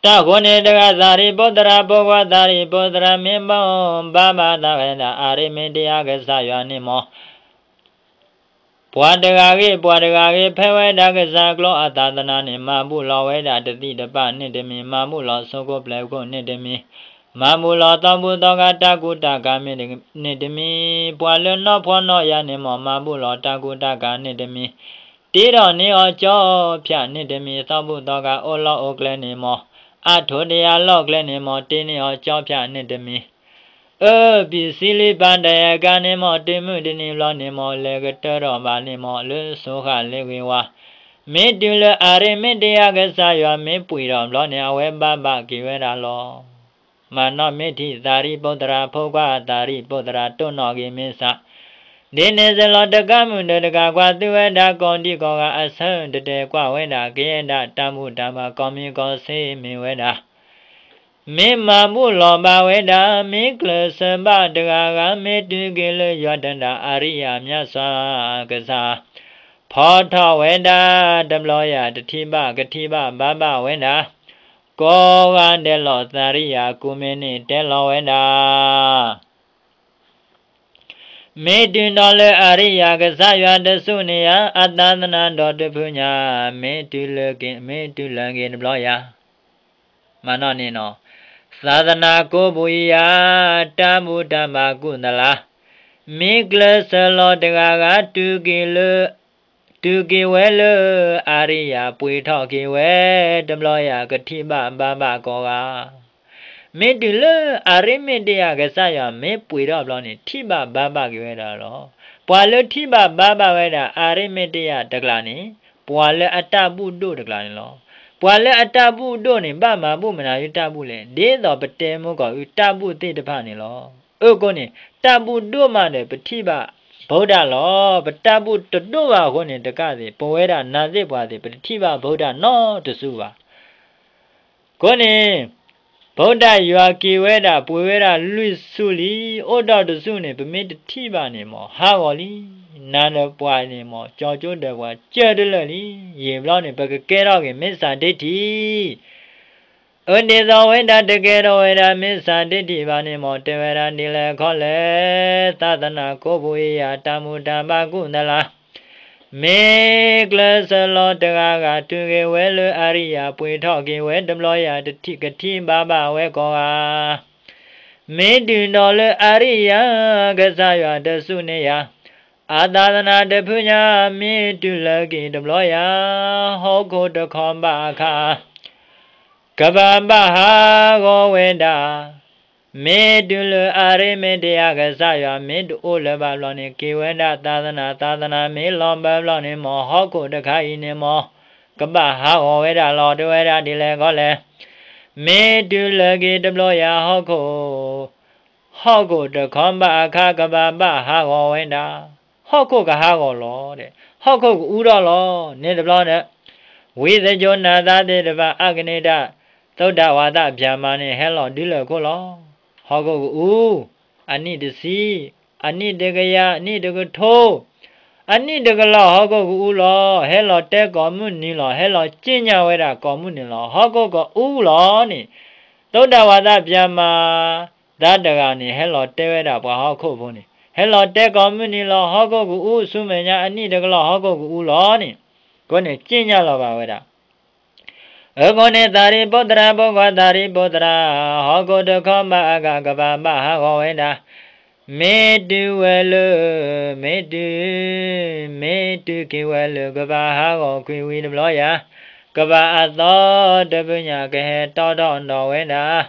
တၢ်ဃိန့ၣ်တဂၤ သးရံၣ်ပိတြၢ် ဖိခွါသးရံၣ်ပိတြၢ် မ့ၢ်ဘၣ်ဘၣ်သးဝဲဒၣ် အရ့မ့တယၤကစၢ်ယွၤန့ၣ်မ့ၢ် ပှၤတဂၤဂ့ၤ ပှၤတဂၤဂ့ၤ ဖဲဝဲဒၣ်ကစၢ်ကျိအသးသနါန့ၣ် မၤဘူၣ်လီၤဝဲဒၣ်တသံၣ်တပၣ်န့ၣ်တမံၤ, မၤဘူၣ်လီၤဆိခိၣ်ပျဲၤခိၣ်န့ၣ်တမံၤ, မၤဘူၣ်လီၤသီဘူၣ်သီခါတၢ်ကူတၢ်ကၤမ့ၢ်န့ၣ်တမံၤ, ပှၤလၢနီၢ်ဖှီၣ်နီၢ်ယာ်န့ၣ်မ့ၢ် မၤဘူၣ်လီၤတၢ်ကူတၢ်ကၤန့ၣ်တမံၤ, တ့ထီၣ်န့ၢ်အီၤကၠီဖၠၣ်န့ၣ်တမံၤ, သီဘူၣ်သီခါအိၣ်လီၢ်အိၣ်ကျဲန့ၣ်မ့ၢ် အါထိးတယၤလီၢ်ကျဲန့ၣ်မ့ၢ် တ့န့ၢ်အီၤကၠီဖၠၣ်န့ၣ်တမံၤ, အၢ ပံၣ်စံလွံၢ်ပၢ်တဂၤကါန့ၣ်မ့ၢ် တုၤမုၢ်တနံၤဘျီန့ၣ်မ့ၢ် လဲၤကတၢၢ်ထီၣ်ဘၣ်န့ၣ်မ့ၢ် လၢစိဃာ်လၢဂ့ၤဝါ, မ့ၢ်တုၤလၢအရ့မ့တယၤကစၢ်ယွၤမ့ၢ်ပှ့ၤထီၣ်ဘျီန့ၣ် အဝဲဘၣ်ဘၣ်က့ၤဝဲဒၣ်လီၤ. မၤနီၣ်မ့ၢ်ထံၣ်သးရံၣ်ပိတြၢ် ဖိခွါသးရံၣ်ပိတြၢ် တိၢ်နီၣ်ဂ့ၤမ့ၢ်စး ဒ်န့ၣ်စ့ၢ်လီၤ တကးမုၣ်ဒီးတကးခွါ သုဝဲဒၣ်ကိးဒံကိးဂၤအဆၢ တတဲာ်ကွၢ်ဝဲဒၣ် ကယဲၢ်ဒၣ်တၢ်ဘူၣ်တၢ်ဘါကိးမံၤကိးဆ့မ့ၢ်ဝဲဒၣ် မ့ၢ်မၤဘူၣ်လီၤဘၣ်ဝဲဒၣ် မ့ၢ်ကျၢၤစၢၤဘၣ်တဂၤဂၤ မ့ၢ်တုၤက့ၤလၢယွၤတဒၣ် အရိယၤမြတ်စွာကစၢ် ဖီထီၣ်ဝဲဒၣ်တဘျီယၤ တထံၣ်ဘၣ်ကထံၣ်ဘၣ်ဘါဘၣ်ဝဲဒၣ် ကိးဂၤဒဲးလီၤ သးရံၣ်ယၤကူမ့ၢ်န့ၣ်တဲလီၤဝဲဒၣ် မ့ၢ်တုၤနီၤလၢအရိယၤကစၢ်ယွၤတစူၢ်န့ၣ်ယၤ အသးသနၤဒီးတဖုညါ မ့ၢ်တုၤလၢက့ၤ မ့ၢ်တုၤလၢက့ၤတဘျီယၤ မၤနီၣ်န့ၣ်နီၤ သးသနၤကိးပူၤအံၤယၤ တၢ်ဘူၣ်တၢ်ဘါကူၣ်သလါ မ့ၢ်ကျၢၤစၢၤလီၤတဂၤဂၤ တုၤက့ၤလၢ တုၤက့ၤဝဲလၢ အရိယၤပှ့ၤထီၣ်က့ၤဝဲ တဘျီယၤ ကထံၣ်ဘၣ်ဘါဘၣ်ကိးဂၤ မ့ၢ်တုၤလၢအရ့မ့တယၤကစၢ်ယွၤ မ့ၢ်ပှ့ၤထီၣ်ဘျီန့ၣ် ထံၣ်ဘၣ်ဘါဘၣ်က့ၤဝဲဒၣ်လီၤ. ပှၤလၢထံၣ်ဘၣ်ဘါဘၣ်ဝဲဒၣ် အရ့မ့တယၤတကျါန့ၣ် ပှၤလၢအတၢ်ဘူၣ်ဒိၣ်တကျါန့ၣ်လီၤ. ပှၤလၢအတၢ်ဘူၣ်ဒိၣ်န့ၣ် ဘၣ်မၤဘူၣ်မနုၤယတၢ်ဘူၣ်လဲၣ် ဒ်သိးပတဲမူကီၢ်အု တၢ်ဘူၣ်သ့ၣ်တဖၣ်န့ၣ်လီၤ. အဃိန့ၣ် တၢ်ဘူၣ်ဒိၣ်မးဒီး ပထံၣ်ဘၣ် ဗုဒ္ဓလီၤ. ပတၢ်ဘူၣ်တဒိၣ်ဘၣ်အဃိန့ၣ် တကးသ့ၣ် ပဝဲဒၣ်နၤသ့ၣ်ပှၤသ့ၣ် ပတထံၣ်ဘၣ် ဗုဒ္ဓနီတစုဘၣ်. အဃိန့ၣ် ဗုဒ္ဓယွၤက့ၤဝဲဒၣ် ပှ့ၤဝဲဒၣ်လွံၢ်ဆူၣ်လံ, အိၣ်ဒီးတဆူၣ်န့ၣ် ပမ့ၢ်တထံၣ်ဘၣ်န့ၣ်မ့ၢ် ဟးဂီၤလံ. နၤဒီးပှၤန့ၣ်မ့ၢ် ကၠီကၠိဒီးပှၤ ကၢတလၢာ်လံ. ယံာ်ဘျီန့ၣ် ပကကဲထီၣ်က့ၤ မစ္ဆာဒိဋ္ဌိ အဒ်သိးဝဲဒၣ်တကဲထီၣ်ဝဲဒၣ် မစ္ဆာဒိဋ္ဌိဘၣ်န့ၣ်မ့ၢ် တဲဝဲဒၣ်ဒ်လဲၣ်ခီလဲၣ်, သးသနၤကိးပူၤအံၤယၤ တၢ်ဘူၣ်တၢ်ဘါကူၣ်သလါ မ့ၢ်ကျၢၤစၢၤလီၤတဂၤဂၤ တုၤက့ၤဝဲလၢအရိယၤ ပှ့ၤထီၣ်က့ၤဝဲတဘျီယၤ တထံၣ်ကထံၣ်ဘါဘၣ်ဝဲကိးဂၤ မ့ၢ်တုၤဒီးလၢအရိယၤ ကစၢ်ယွၤတစူၢ်န့ၢ်ယၤ အသးသနၤတဖုညါ မ့ၢ်တုၤလၢက့ၤတဘျီယၤ ဟီၣ်ခိၣ်တခီဘၣ်အခါ ကဘၣ်ဘၣ်ဟးဂီၤဝဲဒၣ် မ့ၢ်တုၤလၢအရ့မ့တယၤ ကစၢ်ယွၤမ့ၢ်တအိၣ်လၢၤဘၣ်ဘျီန့ၣ် က့ၤဝဲဒၣ်သးသနၤ သးသနၤမ့ၢ်လီၤဘၢဘျီန့ၣ်မ့ၢ် ဟီၣ်ခိၣ်တခါအံၤန့ၣ်မ့ၢ် ကဘၣ်ဟးဂီၤဝဲဒၣ်လီၤ တဲဝဲဒၣ်ဒ်လဲၣ်ခီလဲၣ်, မ့ၢ်တုၤလၢက့ၤတဘျီယၤ ဟီၣ်ခိၣ် ဟီၣ်ခိၣ်တခီဘၣ်အခါ ကဘၣ်ဘၣ်ဟးဂီၤဝဲဒၣ်, ဟီၣ်ခိၣ်ကဟးဂီၤလီၤ, ဟီၣ်ခိၣ်ကအူထီၣ်လီၤန့ၣ်တဘျီဒီး ဝံသကၠိနၤသးသ့ၣ်တဖၣ် အကန့ၢ်တၢ် သုဒ္ဓဝါဒဗျာမၤန့ၣ် ဟဲလီၤဒုးလၢခိၣ်လီၤ. ဟီၣ်ခိၣ်ကအူ, အနံၣ်တဆံ, အနံၣ်တကယၤ, အနံၣ်တကထိ, အနံၣ်တကလီၤ ဟီၣ်ခိၣ်ကအူလီၤ. ဟဲလီၤတဲကိးမုၢ်နံၤလီၤ. ဟဲလီၤစံၣ်ညါဝဲဒၣ်ကိးမုၢ်နံၤလီၤ. ဟီၣ်ခိၣ်ကအူလီၤန့ၣ်, သုဒ္ဓဝါဒဗျာမၤ သးတဂၤန့ၣ် ဟဲလီၤတဲဝဲဒၣ်ပှၤဟီၣ်ခိၣ်ဖိန့ၣ်, ဟဲလီၤတဲကိးမုၢ်နံၤလီၤ. ဟီၣ်ခိၣ်ကအူ ဆူမဲာ်ညါအနံၣ်တကလီၤ ဟီၣ်ခိၣ်ကအူလီၤန့ၣ်, အဃိန့ၣ်စံၣ်ညါလီၤဘၣ်ဝဲဒၣ် အဃိန့ၣ် သးရံၣ်ပိတြၢ် ဖိခွါသးရံၣ်ပိတြၢ်, ဟီၣ်ခိၣ်တခီဘၣ်အဂၤ ကဘၣ်ဘၣ်ဟးဂီၤဝဲဒၣ်, မ့ၢ်တုၤဝဲလၢ, မ့ၢ်တုၤ, မ့ၢ်တုၤက့ၤဝဲလၢကဘၣ်ဟးဂီၤကွံာ်ဝံၤတဘျီယၤ, ကဘၣ်အသီတဖုညါကဟဲတီထီၣ်ဒီးဝဲဒၣ်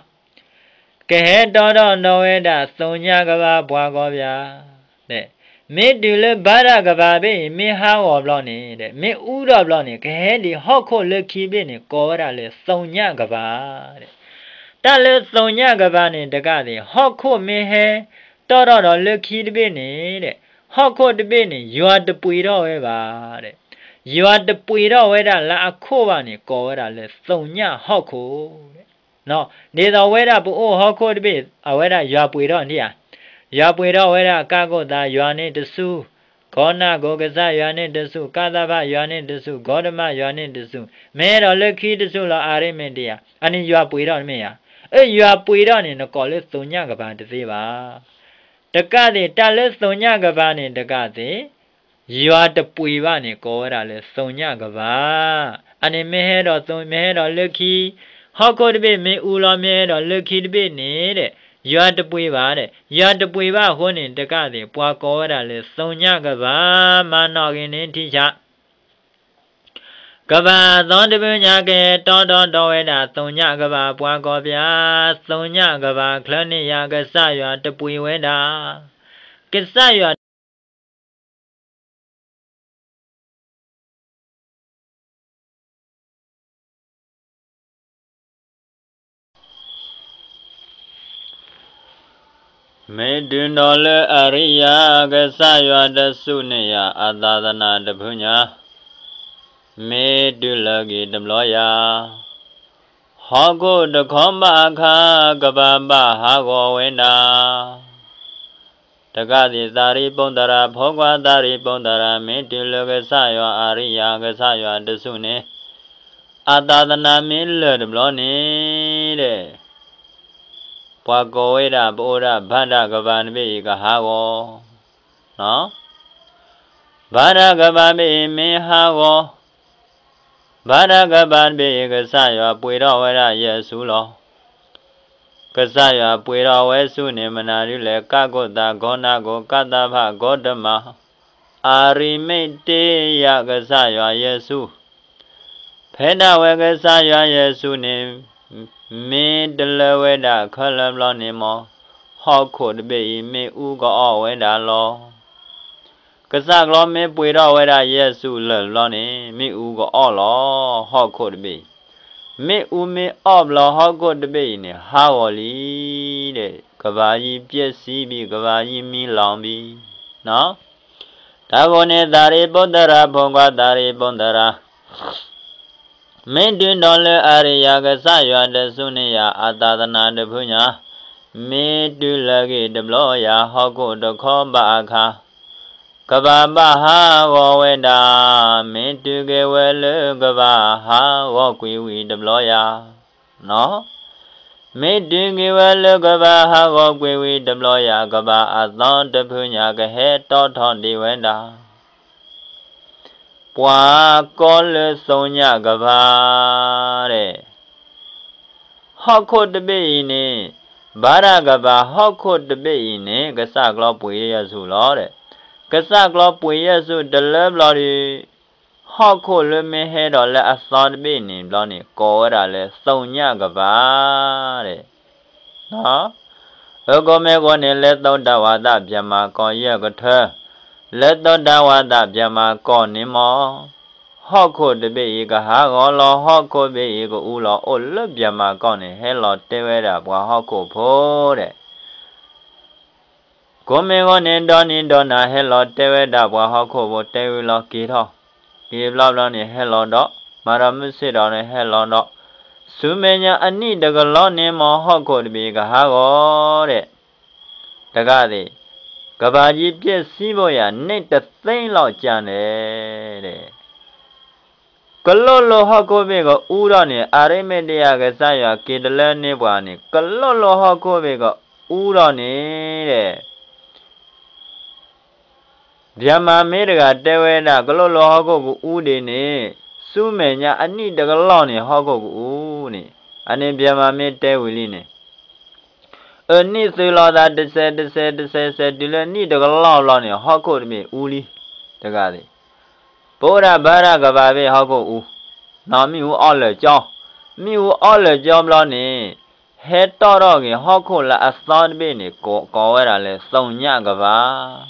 ကဟဲတီထီၣ်ဒီးဝဲဒၣ် သ့ၣ်ညါကဘၣ်ပှၤကီၢ်ပၠး, မ့ၢ်တုၤလၢဘါတၢ်ကပၤဘ့ၣ်အံၤမ့ၢ်ဟးဂီၤဘျီန့ၣ်, မ့ၢ်အူထီၣ်ဘျီန့ၣ် ကဟဲဒံးဟီၣ်ခိၣ်လၢခံဘ့ၣ်န့ၣ် ကိးဝဲဒၣ်လၢသ့ၣ်ညါကပၤ. တၢ်လၢသ့ၣ်ညါကပၤန့ၣ်တကးသ့ၣ် ဟီၣ်ခိၣ်မ့ၢ်ဟဲတီထီၣ်ဒီးလၢခံတဘ့ၣ်န့ၣ်, ဟီၣ်ခိၣ်တဘ့ၣ်န့ၣ် ယွၤတပှ့ၤထီၣ်ဝဲဘၣ်, ယွၤတပှ့ၤထီၣ်ဝဲဒၣ်လၢအခိၣ်ဘၣ်န့ၣ် ကိးဝဲဒၣ်လၢသ့ၣ်ညါဟီၣ်ခိၣ်. ဒ်သိးဝဲဒၣ်ပအိၣ်ဟီၣ်ခိၣ်တဘ့ၣ် အဝဲဒၣ်ယွၤပှ့ၤထီၣ်န့ၣ်ဧါ, ယွၤပှ့ၤထီၣ်ဝဲဒၣ် ကးကိၢ်သး ယွၤန့ၣ်တစူၢ်, ကီနၢ်ကိၤကစၢ်ယွၤန့ၣ်တစူၢ်, ကါသးဖၣ်ယွၤန့ၣ်တစူၢ်, ဂေါတမယွၤန့ၣ်တစူၢ်, မ့ၢ်အဲၣ်ဒိးလၢခံတစူၢ်လီၤ အၤရံမ့ၤတယၤ, အန့ၣ်ယွၤပှ့ၤထီၣ်န့ၣ်မ့ၢ်ဧါ. အၢ ယွၤပှ့ၤထီၣ်န့ၣ် နကိးလၢသ့ၣ်ညါကပၤတသ့ဘၣ်. တကးသ့ၣ် တၢ်လၢသ့ၣ်ညါကပၤန့ၣ်တကးသ့ၣ် ယွၤတပှ့ၤဘၣ်န့ၣ် ကိးဝဲဒၣ်လၢသ့ၣ်ညါကပၤ. အန့ၣ်မ့ၢ်ဟဲဒီး, မ့ၢ်ဟဲဒီးလၢခံ, ဟီၣ်ခိၣ်တဘ့ၣ်မ့ၢ်အူလီၤ မ့ၢ်ဟဲဒီးလၢခံတဘ့ၣ်န့ၣ်, ယွၤတပှ့ၤဘၣ်, ယွၤတပှ့ၤဘၣ်အဃိန့ၣ် တကးသ့ၣ် ပှၤကိးဝဲဒၣ်လၢသ့ၣ်ညါကပၤ. မၤနီၣ်ဂ့ၤန့ၣ်ထံဆး ကဘၣ်အသီတဖုညါကဟဲတီထီၣ်ဒီးဝဲဒၣ် သ့ၣ်ညါကပၤပှၤကီၢ်ပၠး, သ့ၣ်ညါကပၤချၢန့ၣ်ယၤ ကစၢ်ယွၤတပှ့ၤဝဲဒၣ်, ကစၢ်ယွၤ မ့ၢ်တုၤဒီးလၢအရံယၤ ကစၢ်ယွၤတစူၢ်န့ၢ်ယၤ အသးသနၤတဖုညါ, မ့ၢ်တုၤလၢဂ့ၤတဘျီယၤ, ဟီၣ်ခိၣ်တခီဘၣ်အခါ ကဘၣ်ဘၣ်ဟးဂီၤဝဲဒၣ် တကးသ့ၣ် သးရံပိတရၤ, ဖိခွါသးရံပိတရၤ မ့ၢ်တုၤလၢကစၢ်ယွၤအရံယၤ ကစၢ်ယွၤတစူၢ်န့ၣ် အသးသနၤမ့ၢ်လၢာ်တဘျီန့ၣ်ဒီး ပှၤကိးဝဲဒၣ် ပအိၣ်ဒၣ်ဘါတၢ်ကပၤတဘ့ၣ်အံၤကဟးဂီၤ, ဘါတၢ်ကပၤတဘ့ၣ်အံၤမ့ၢ်ဟးဂီၤ, ဘါတၢ်ကပၤတဘ့ၣ်အံၤ ကစၢ်ယွၤပှ့ၤထီၣ်ဝဲဒၣ်ယဲၢ်ဆူလီၤ. ကစၢ်ယွၤပှ့ၤထီၣ်ဝဲဆူန့ၣ် မနုၤဒ်လဲၣ်, ကးကိၢ်သး ကီနၢ်ကိၤ ကါသးဖး ကီတမၤ အၤရံမ့းတ့ယၤ ကစၢ်ယွၤယဲၢ်ဆူ, ဖဲဒၣ်ဝဲကစၢ်ယွၤယဲၢ်ဆူန့ၣ် မ့ၢ်တလၢဝဲဒၣ်ခဲလၢာ်ဘျီန့ၣ်မ့ၢ် ဟီၣ်ခိၣ်တဘ့ၣ်အံၤ မ့ၣ်အူကအီၣ်ဝဲဒၣ်လီၤ. ကစၢ်ကျီမ့ၢ်ပှ့ၤထီၣ်ဝဲဒၣ်ယဲၢ်ဆူလၢာ်ဘျီန့ၣ် မ့ၣ်အူကအီၣ်လီၤ ဟီၣ်ခိၣ်တဘ့ၣ်အံၤ, မ့ၣ်အူမ့ၢ်အီၣ်ဘျီ ဟီၣ်ခိၣ်တဘ့ၣ်အံၤန့ၣ် ဟးဂီၤလံဒီး ကဘၣ်ယံၤပျဲၢ်စံးဘံၣ် ကဘၣ်ယံၤမံလီၤဘံၣ် တၢ်ဃိန့ၣ် သးရံပိတရၤ ဖိခွါသးရံပိတရၤ မ့ၢ်တုၤဒီးလၢအရံယၤ ကစၢ်ယွၤတစူၢ်န့ၢ်ယၤ အသးသနၤတဖုညါ, မ့ၢ်တုၤလၢဂ့ၤတဘျီယၤ ဟီၣ်ခိၣ်တခီဘၣ်အခါ ကဘၣ်ဘၣ်ဟးဂီၤဝဲဒၣ်, မ့ၢ်တုၤက့ၤဝဲလၢကဘၣ်ဟးဂီၤကွံာ်ဝံၤတဘျီယၤ မ့ၢ်တုၤက့ၤဝဲလၢကဘၣ်ဟးဂီၤကွံာ်ဝံၤတဘျီယၤ ကဘၣ်အသီတဖုညါ ကဟဲတီထီၣ်ဒံးဝဲဒၣ် ပှၤကိးလၢသ့ၣ်ညါကပၤဒီး ဟီၣ်ခိၣ်တဘ့ၣ်အံၤန့ၣ်, ဘါတၢ်ကပၤဟီၣ်ခိၣ်တဘ့ၣ်အံၤန့ၣ် ကစၢ်ကျီပှ့ၤယဲၢ်ဆူလီၤဒီး, ကစၢ်ကျီပှ့ၤယဲၢ်ဆူတလၢဘျီဒီး ဟီၣ်ခိၣ်လၢမ့ၢ်ဟဲဒီးလၢအသီတဘ့ၣ်န့ၣ်ဘျီန့ၣ် ကိးဝဲဒၣ်လၢသ့ၣ်ညါကပၤဒီး အဃိမ့ၢ်အဃိန့ၣ် လၢသုတၢ်ဝးသး ဗြဟ္မာကီၢ်ယဲၢ်ကထၢ, လၢသုတၢ်ဝးသး ဗြဟ္မာကီၢ်န့ၣ်မ့ၢ် ဟီၣ်ခိၣ်တဘ့ၣ်အံၤကဟးဂီၤလီၤ, ဟီၣ်ခိၣ်ဘ့ၣ်အံၤကအူလီၤ အိၣ်လၢဗြဟ္မာကီၢ်န့ၣ် ဟဲလီၤတဲဝဲဒၣ်ပှၤဟီၣ်ခိၣ်ဖိဒီး ကိးမ့ၢ်ဂီၢ်န့ၣ် ဒီနံၤဒီနၤဟဲလီၤတဲဝဲဒၣ်ပှၤဟီၣ်ခိၣ်ဖိ တဲဝံၤလီၤက့ၤထီၣ်, က့ၤဘျီဘျီန့ၣ်ဟဲလီၤဒီး, မၤဒီးမုၢ်ဆ့ၣ်ဒီးန့ၣ်ဟဲလီၤဒီး, ဆူမဲာ်ညါအနံၣ်တကလီန့ၣ်မ့ၢ်ဟီၣ်ခိၣ်တဘ့ၣ်ကဟးဂီၤဒီး, တဂၤသ့ၣ်, ကဘၣ်ယံၤပျဲၢ်စံးဘိယၤ န့ၣ်တသ့လီၤကၢ်န့ၣ်ဒီး ကလိၣ်လိၣ်ဟီၣ်ခိၣ်ဘ့ၣ်ကအူထီၣ်န့ၣ် အၤရံမ့ၤတယၤကစၢ်ယွၤက့ၤတလၢန့ၢ်ပှၤန့ၣ် ကလိၣ်လိၣ်ဟီၣ်ခိၣ်ဘ့ၣ်ကအူထီၣ်န့ၣ်ဒီး ဗြဟ္မာမင်းတဂၤတဲဝဲဒၣ် ကလိၣ်လိၣ်ဟီၣ်ခိၣ်ကအူဒံးန့ၣ် ဆူမဲာ်ညါအနံၣ်တကလီန့ၣ် ဟီၣ်ခိၣ်ကအူန့ၣ်, အန့ၣ် ဗြဟ္မာမင်းတဲဝံၤလံန့ၣ် အနံၣ်သုးလီၤသးတစဲးတစဲးတစဲးစဲး တုၤလၢနံၣ်တကလီၢ်ဘျီန့ၣ် ဟီၣ်ခိၣ်တဘ့ၣ်အူလံ တဂၤသ့ၣ်. ပအိၣ်ဒၣ်ဘၣ်ဒၣ်ကဘၣ်ဘ့ၣ်ဟီၣ်ခိၣ်အူ, နီၢ်မ့ၣ်အူအီၣ်လၢာ်ကၠီ, မ့ၣ်အူအီၣ်လၢာ်ကၠီဘျီန့ၣ် ဟဲတီၣ်ထီၣ်က့ၤဟီၣ်ခိၣ်လၢအသီတဘ့ၣ်န့ၣ် ကိးဝဲဒၣ်လၢ သုညကဘၣ်.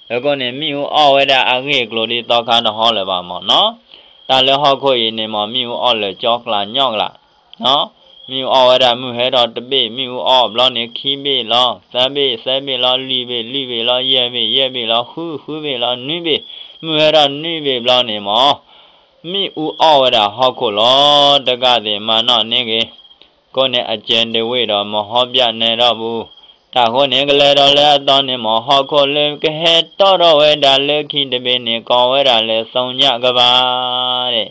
အဃိန့ၣ် မ့ၣ်အူအီၣ်ဝဲဒၣ်အဂ့ၢ်အကျိၤဒ်သိးခါတဟီလၢၤဘၣ်မၢ်နီၤ. တၢ်လၢဟီၣ်ခိၣ်အံၤန့ၣ်မၢ် မ့ၣ်အူအီၣ်လၢာ်ကၠီကျးညီကျး မ့ၣ်အူအီၣ်ဝဲဒၣ်မုၢ်ဟဲထီၣ်တဘ့ၣ် မ့ၣ်အူအီၣ်ဘျီန့ၣ် ခံဘ့ၣ်လီၤ သၢဘ့ၣ် သၢဘ့ၣ်လီၤ လွံၢ်ဘ့ၣ် လွံၢ်ဘ့ၣ်လီၤ ယဲၢ်ဘ့ၣ် ယဲၢ်ဘ့ၣ်လီၤ ဃု ဃုဘ့ၣ်လီၤ နွံဘ့ၣ်, မုၢ်ဟဲထီၣ်နွံဘ့ၣ်ဘျီန့ၣ်မၢ် မ့ၣ်အူအီၣ်ဝဲဒၣ်ဟီၣ်ခိၣ်လီၤ တဂၤသ့ၣ် မၤနီၣ်န့ၢ်ဂ့ၤ. အဃိန့ၣ် အကဲဒဝ့ၢ်ဒီး မဟီပၠးနဲဒီးပူၤ, တၢ်ဃိန့ၣ် ကလဲၤဒီးလၢအသီန့ၣ်မၢ် ဟီၣ်ခိၣ်လၢကဟဲတီၣ်ထီၣ်ဝဲဒၣ်လၢခံတဘ့ၣ်န့ၣ် ကိးဝဲဒၣ်လၢ သုညကဘၣ် န့ၣ်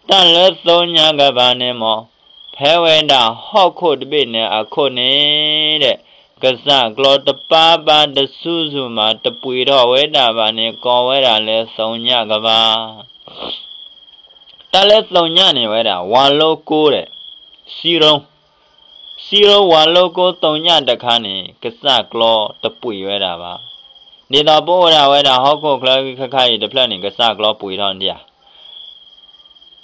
တၢ်လၢ သုညကဘၣ် န့ၣ်မၢ် ဖဲဝဲဒၣ်ဟီၣ်ခိၣ်တဘ့ၣ်န့ၣ်အခိၣ်န့ၣ်ဒီး ကစၢ်ကျီတပၢ်ပၢ်တစူၢ်စူၢ်မး တပှ့ၤထီၣ်ဝဲဒၣ်ဘၣ်န့ၣ် ကိးဝဲဒၣ်လၢ သုညကဘၣ်. တၢ်လၢ သုည န့ၣ်ဝဲဒၣ် ဝၤလိကိဒီး စံရိ စံရိ ဝၤလိကိ သုည တခါန့ၣ် ကစၢ်ကျီတပှ့ၤဝဲဒၣ်ဘၣ်. ဒ်သိးပအိၣ်ဝဲဒၣ်ဝဲဒၣ်ဟီၣ်ခိၣ်ချၢခါခါအံၤတဖျၢၣ်န့ၣ် ကစၢ်ကျီပှ့ၤထီၣ်ဒံးဧါ.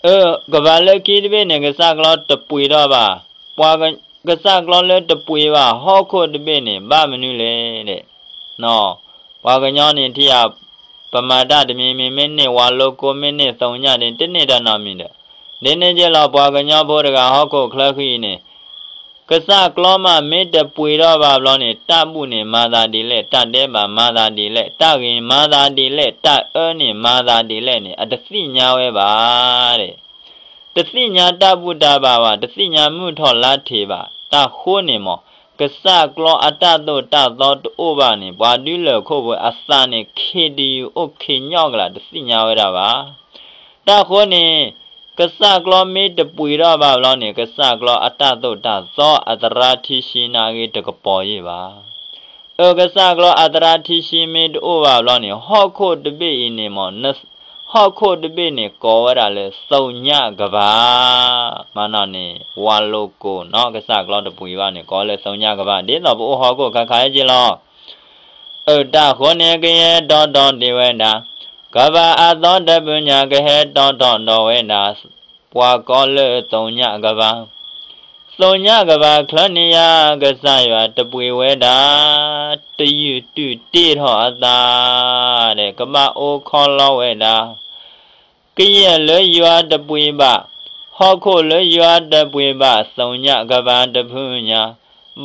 အၢ ကဘၣ်လၢခံတဘ့ၣ်န့ၣ် ကစၢ်ကျီတပှ့ၤထီၣ်ဘၣ်. ပှၤက ကစၢ်ကျီလၢတပှ့ၤဘၣ်ဟီၣ်ခိၣ်တဘ့ၣ်န့ၣ် ဘၣ်မနုၤလဲၣ်ဒီး ပှၤကညီန့ၣ်ထံၣ်ဧါ, ပမၤတၢ်တမံၤမံၤ မ့ၢ်န့ၢ်ဝၤလိကိ မ့ၢ်န့ၢ် သုည န့ၣ် တန့ၢ်တၢ်နီတမံၤဒီး ဒ်န့ၣ်က့လီၤ ပှၤကညီဖိတဂၤဟီၣ်ခိၣ်ချၢဃံအံၤန့ၣ် ကစၢ်ကျီမးမ့ၢ်တပှ့ၤထီၣ်ဘၣ်ဘျီန့ၣ် တၢ်ဘူၣ်န့ၣ်မၤသးဒ်လဲၣ်, တၢ်ဒဲးဘးမၤသးဒ်လဲၣ်, တၢ်ဂ့ၤမၤသးဒ်လဲၣ်, တၢ်အၢန့ၣ်မၤသးဒ်လဲၣ်န့ၣ် အတသ့ၣ်ညါဝဲဘၣ်ဒီး တသ့ၣ်ညါတၢ်ဘူၣ်တၢ်ဘါဘၣ်, တသ့ၣ်ညါမုၢ်ထီၣ်လါထ့းဘၣ်. တၢ်ဃိန့ၣ်မၢ် ကစၢ်ကျီအတၢ်သိၣ်တၢ်သီတအိၣ်ဘၣ်န့ၣ် ပှၤဒုးလၢာ်ခိၣ်ပူၤအသးန့ၣ် ခ့တယုၢ်အိၣ်ခ့ညီကလး တသ့ၣ်ညါဝဲဒၣ်ဘၣ်. တၢ်ဃိန့ၣ် ကစၢ်ကျီမ့ၢ်တပှ့ၤထီၣ်ဘၣ်ဘျီန့ၣ် ကစၢ်ကျီအတၢ်သိၣ်တၢ်သီအသရၣ်ထံဆှံနၢ်ဂ့ၤတကပီၤယံာ်ဘၣ်. အၢ ကစၢ်ကျီအသရၣ်ထံဆှံမ့ၢ်တအိၣ်ဘၣ်ဘျီန့ၣ် ဟီၣ်ခိၣ်တဘ့ၣ်အံၤန့ၣ်မၢ် ဟီၣ်ခိၣ်တဘ့ၣ်န့ၣ် ကိးဝဲဒၣ်လၢ သုညကဘၣ်. မၤနီၣ်န့ၣ် ဝၤလိကိနီၤ ကစၢ်ကျီတပှ့ၤဘၣ်န့ၣ် ကိးလၢ သုညကဘၣ် ဒ်သိးပအိၣ်ဟီၣ်ခိၣ်ခါခါအံၤက့လီၤ. အၢ တၢ်ဃိန့ၣ် ကယဲၢ်တီတီဒံးဝဲဒၣ် ကဘၣ်အသီတဖုညါ ကဟဲတီတီဒီးဝဲဒၣ် ပှၤကိးလၢ သုညကဘၣ်. သုညကဘၣ်ချၢန့ၣ်ယါ ကစၢ်ယွၤတပှ့ၤဝဲဒၣ် တယုၢ်တုၤတ့ၢ်ထီၣ်အသး ဒီးကဘၣ်အိၣ်ခီလီၤဝဲဒၣ် ကယဲၢ်လၢယွၤတပှ့ၤဘၣ်, ဟီၣ်ခိၣ်လၢယွၤတပှ့ၤဘၣ် သုညကဘၣ်တဖုညါ,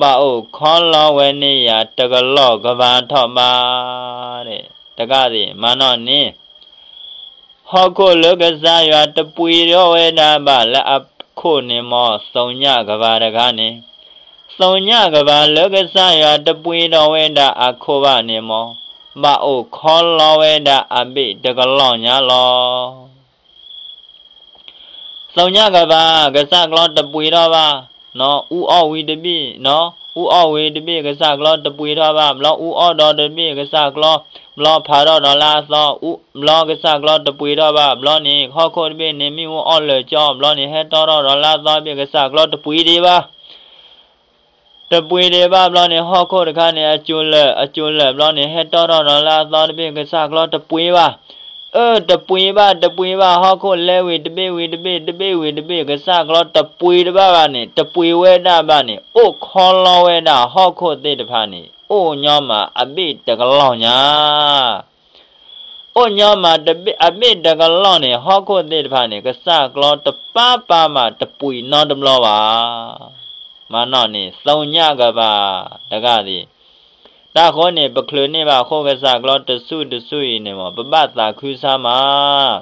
ဘၣ်အိၣ်ခီလီၤဝဲန့ၣ်ယါ တကလီၢ်ကဘၣ်ထီၣ်ဘၣ်. တဂၤသ့ၣ် မၤနီၣ်န့ၣ် ဟီၣ်ခိၣ်လၢကစၢ်ယွၤတပှ့ၤထီၣ်ဝဲဒၣ်ဘၣ်လၢအခိၣ်န့ၣ်မၢ် သုညကဘၣ်တဂၤန့ၣ်, သုညကဘၣ်လၢကစၢ်ယွၤတပှ့ၤထီၣ်ဝဲဒၣ်အခိၣ်ဘၣ်န့ၣ်မၢ် ဘၣ်အိၣ်ခီလီၤဝဲဒၣ်အဘ့ၣ်တကလီၢ်ညါလီၤ. သုညကဘၣ် ကစၢ်ကျီတပှ့ၤထီၣ်ဘၣ်, အူအီၣ်ဝံၤတဘ့ၣ်, အူအီၣ်ဝံၤတဘ့ၣ် ကစၢ်ကျီတပှ့ၤထီၣ်ဘၣ်, ဘျီအူအီၣ်ဒီးတဘ့ၣ် ကစၢ်ကျီ, ဘျီဖးထီၣ်ဒီးလၢအသီ, ဘျီကစၢ်ကျီတပှ့ၤထီၣ်ဘၣ်, ဘျီန့ၣ် ဟီၣ်ခိၣ်တဘ့ၣ်န့ၣ် မ့ၣ်အူအီၣ်လၢာ်ကၠီ, ဘျီန့ၣ် ဟဲတီၣ်ထီၣ်ဒီးလၢအသီတဘ့ၣ် ကစၢ်ကျီတပှ့ၤဒံးဘၣ် တပှ့ၤဒံးဘၣ်ဘျီန့ၣ် ဟီၣ်ခိၣ်တခါန့ၣ် အစိၤလၢာ် အစိၤလၢာ်ဘျီန့ၣ် ဟဲတီၣ်ထီၣ်ဒီးလၢအသီတဘ့ၣ် ကစၢ်ကျီတပှ့ၤဘၣ်. အၢ တပှ့ၤဘၣ် တပှ့ၤဘၣ် ဟီၣ်ခိၣ်လဲၤဝံၤတဘ့ၣ်ဝံၤတဘ့ၣ် တဘ့ၣ်ဝံၤတဘ့ၣ် ကစၢ်ကျီတပှ့ၤတဘၣ်ဘၣ်န့ၣ် တပှ့ၤဝဲဒၣ်ဘၣ်န့ၣ် အိၣ်ခီလီၤဝဲဒၣ်ဟီၣ်ခိၣ်သ့ၣ်တဖၣ်န့ၣ် အိၣ်ညီမးအဘ့ၣ်တကလီၢ်ညါ အိၣ်ညီမးတဘ့ၣ် အဘ့ၣ်တကလီၢ်န့ၣ် ဟီၣ်ခိၣ်သ့ၣ်တဖၣ်န့ၣ် ကစၢ်ကျီတပၢ်ပၢ်မးတပှ့ၤနီတဘျီဘၣ်. မၤနီၣ်န့ၣ် သုညကဘၣ်တဂၤသ့ၣ်. တၢ်ဃိန့ၣ် ပချုးန့ၢ်ဘၣ်အဃိကစၢ်ကျီတဆူတဆူအံၤန့ၣ်မၢ် ပဘၣ်သးခုဆါမး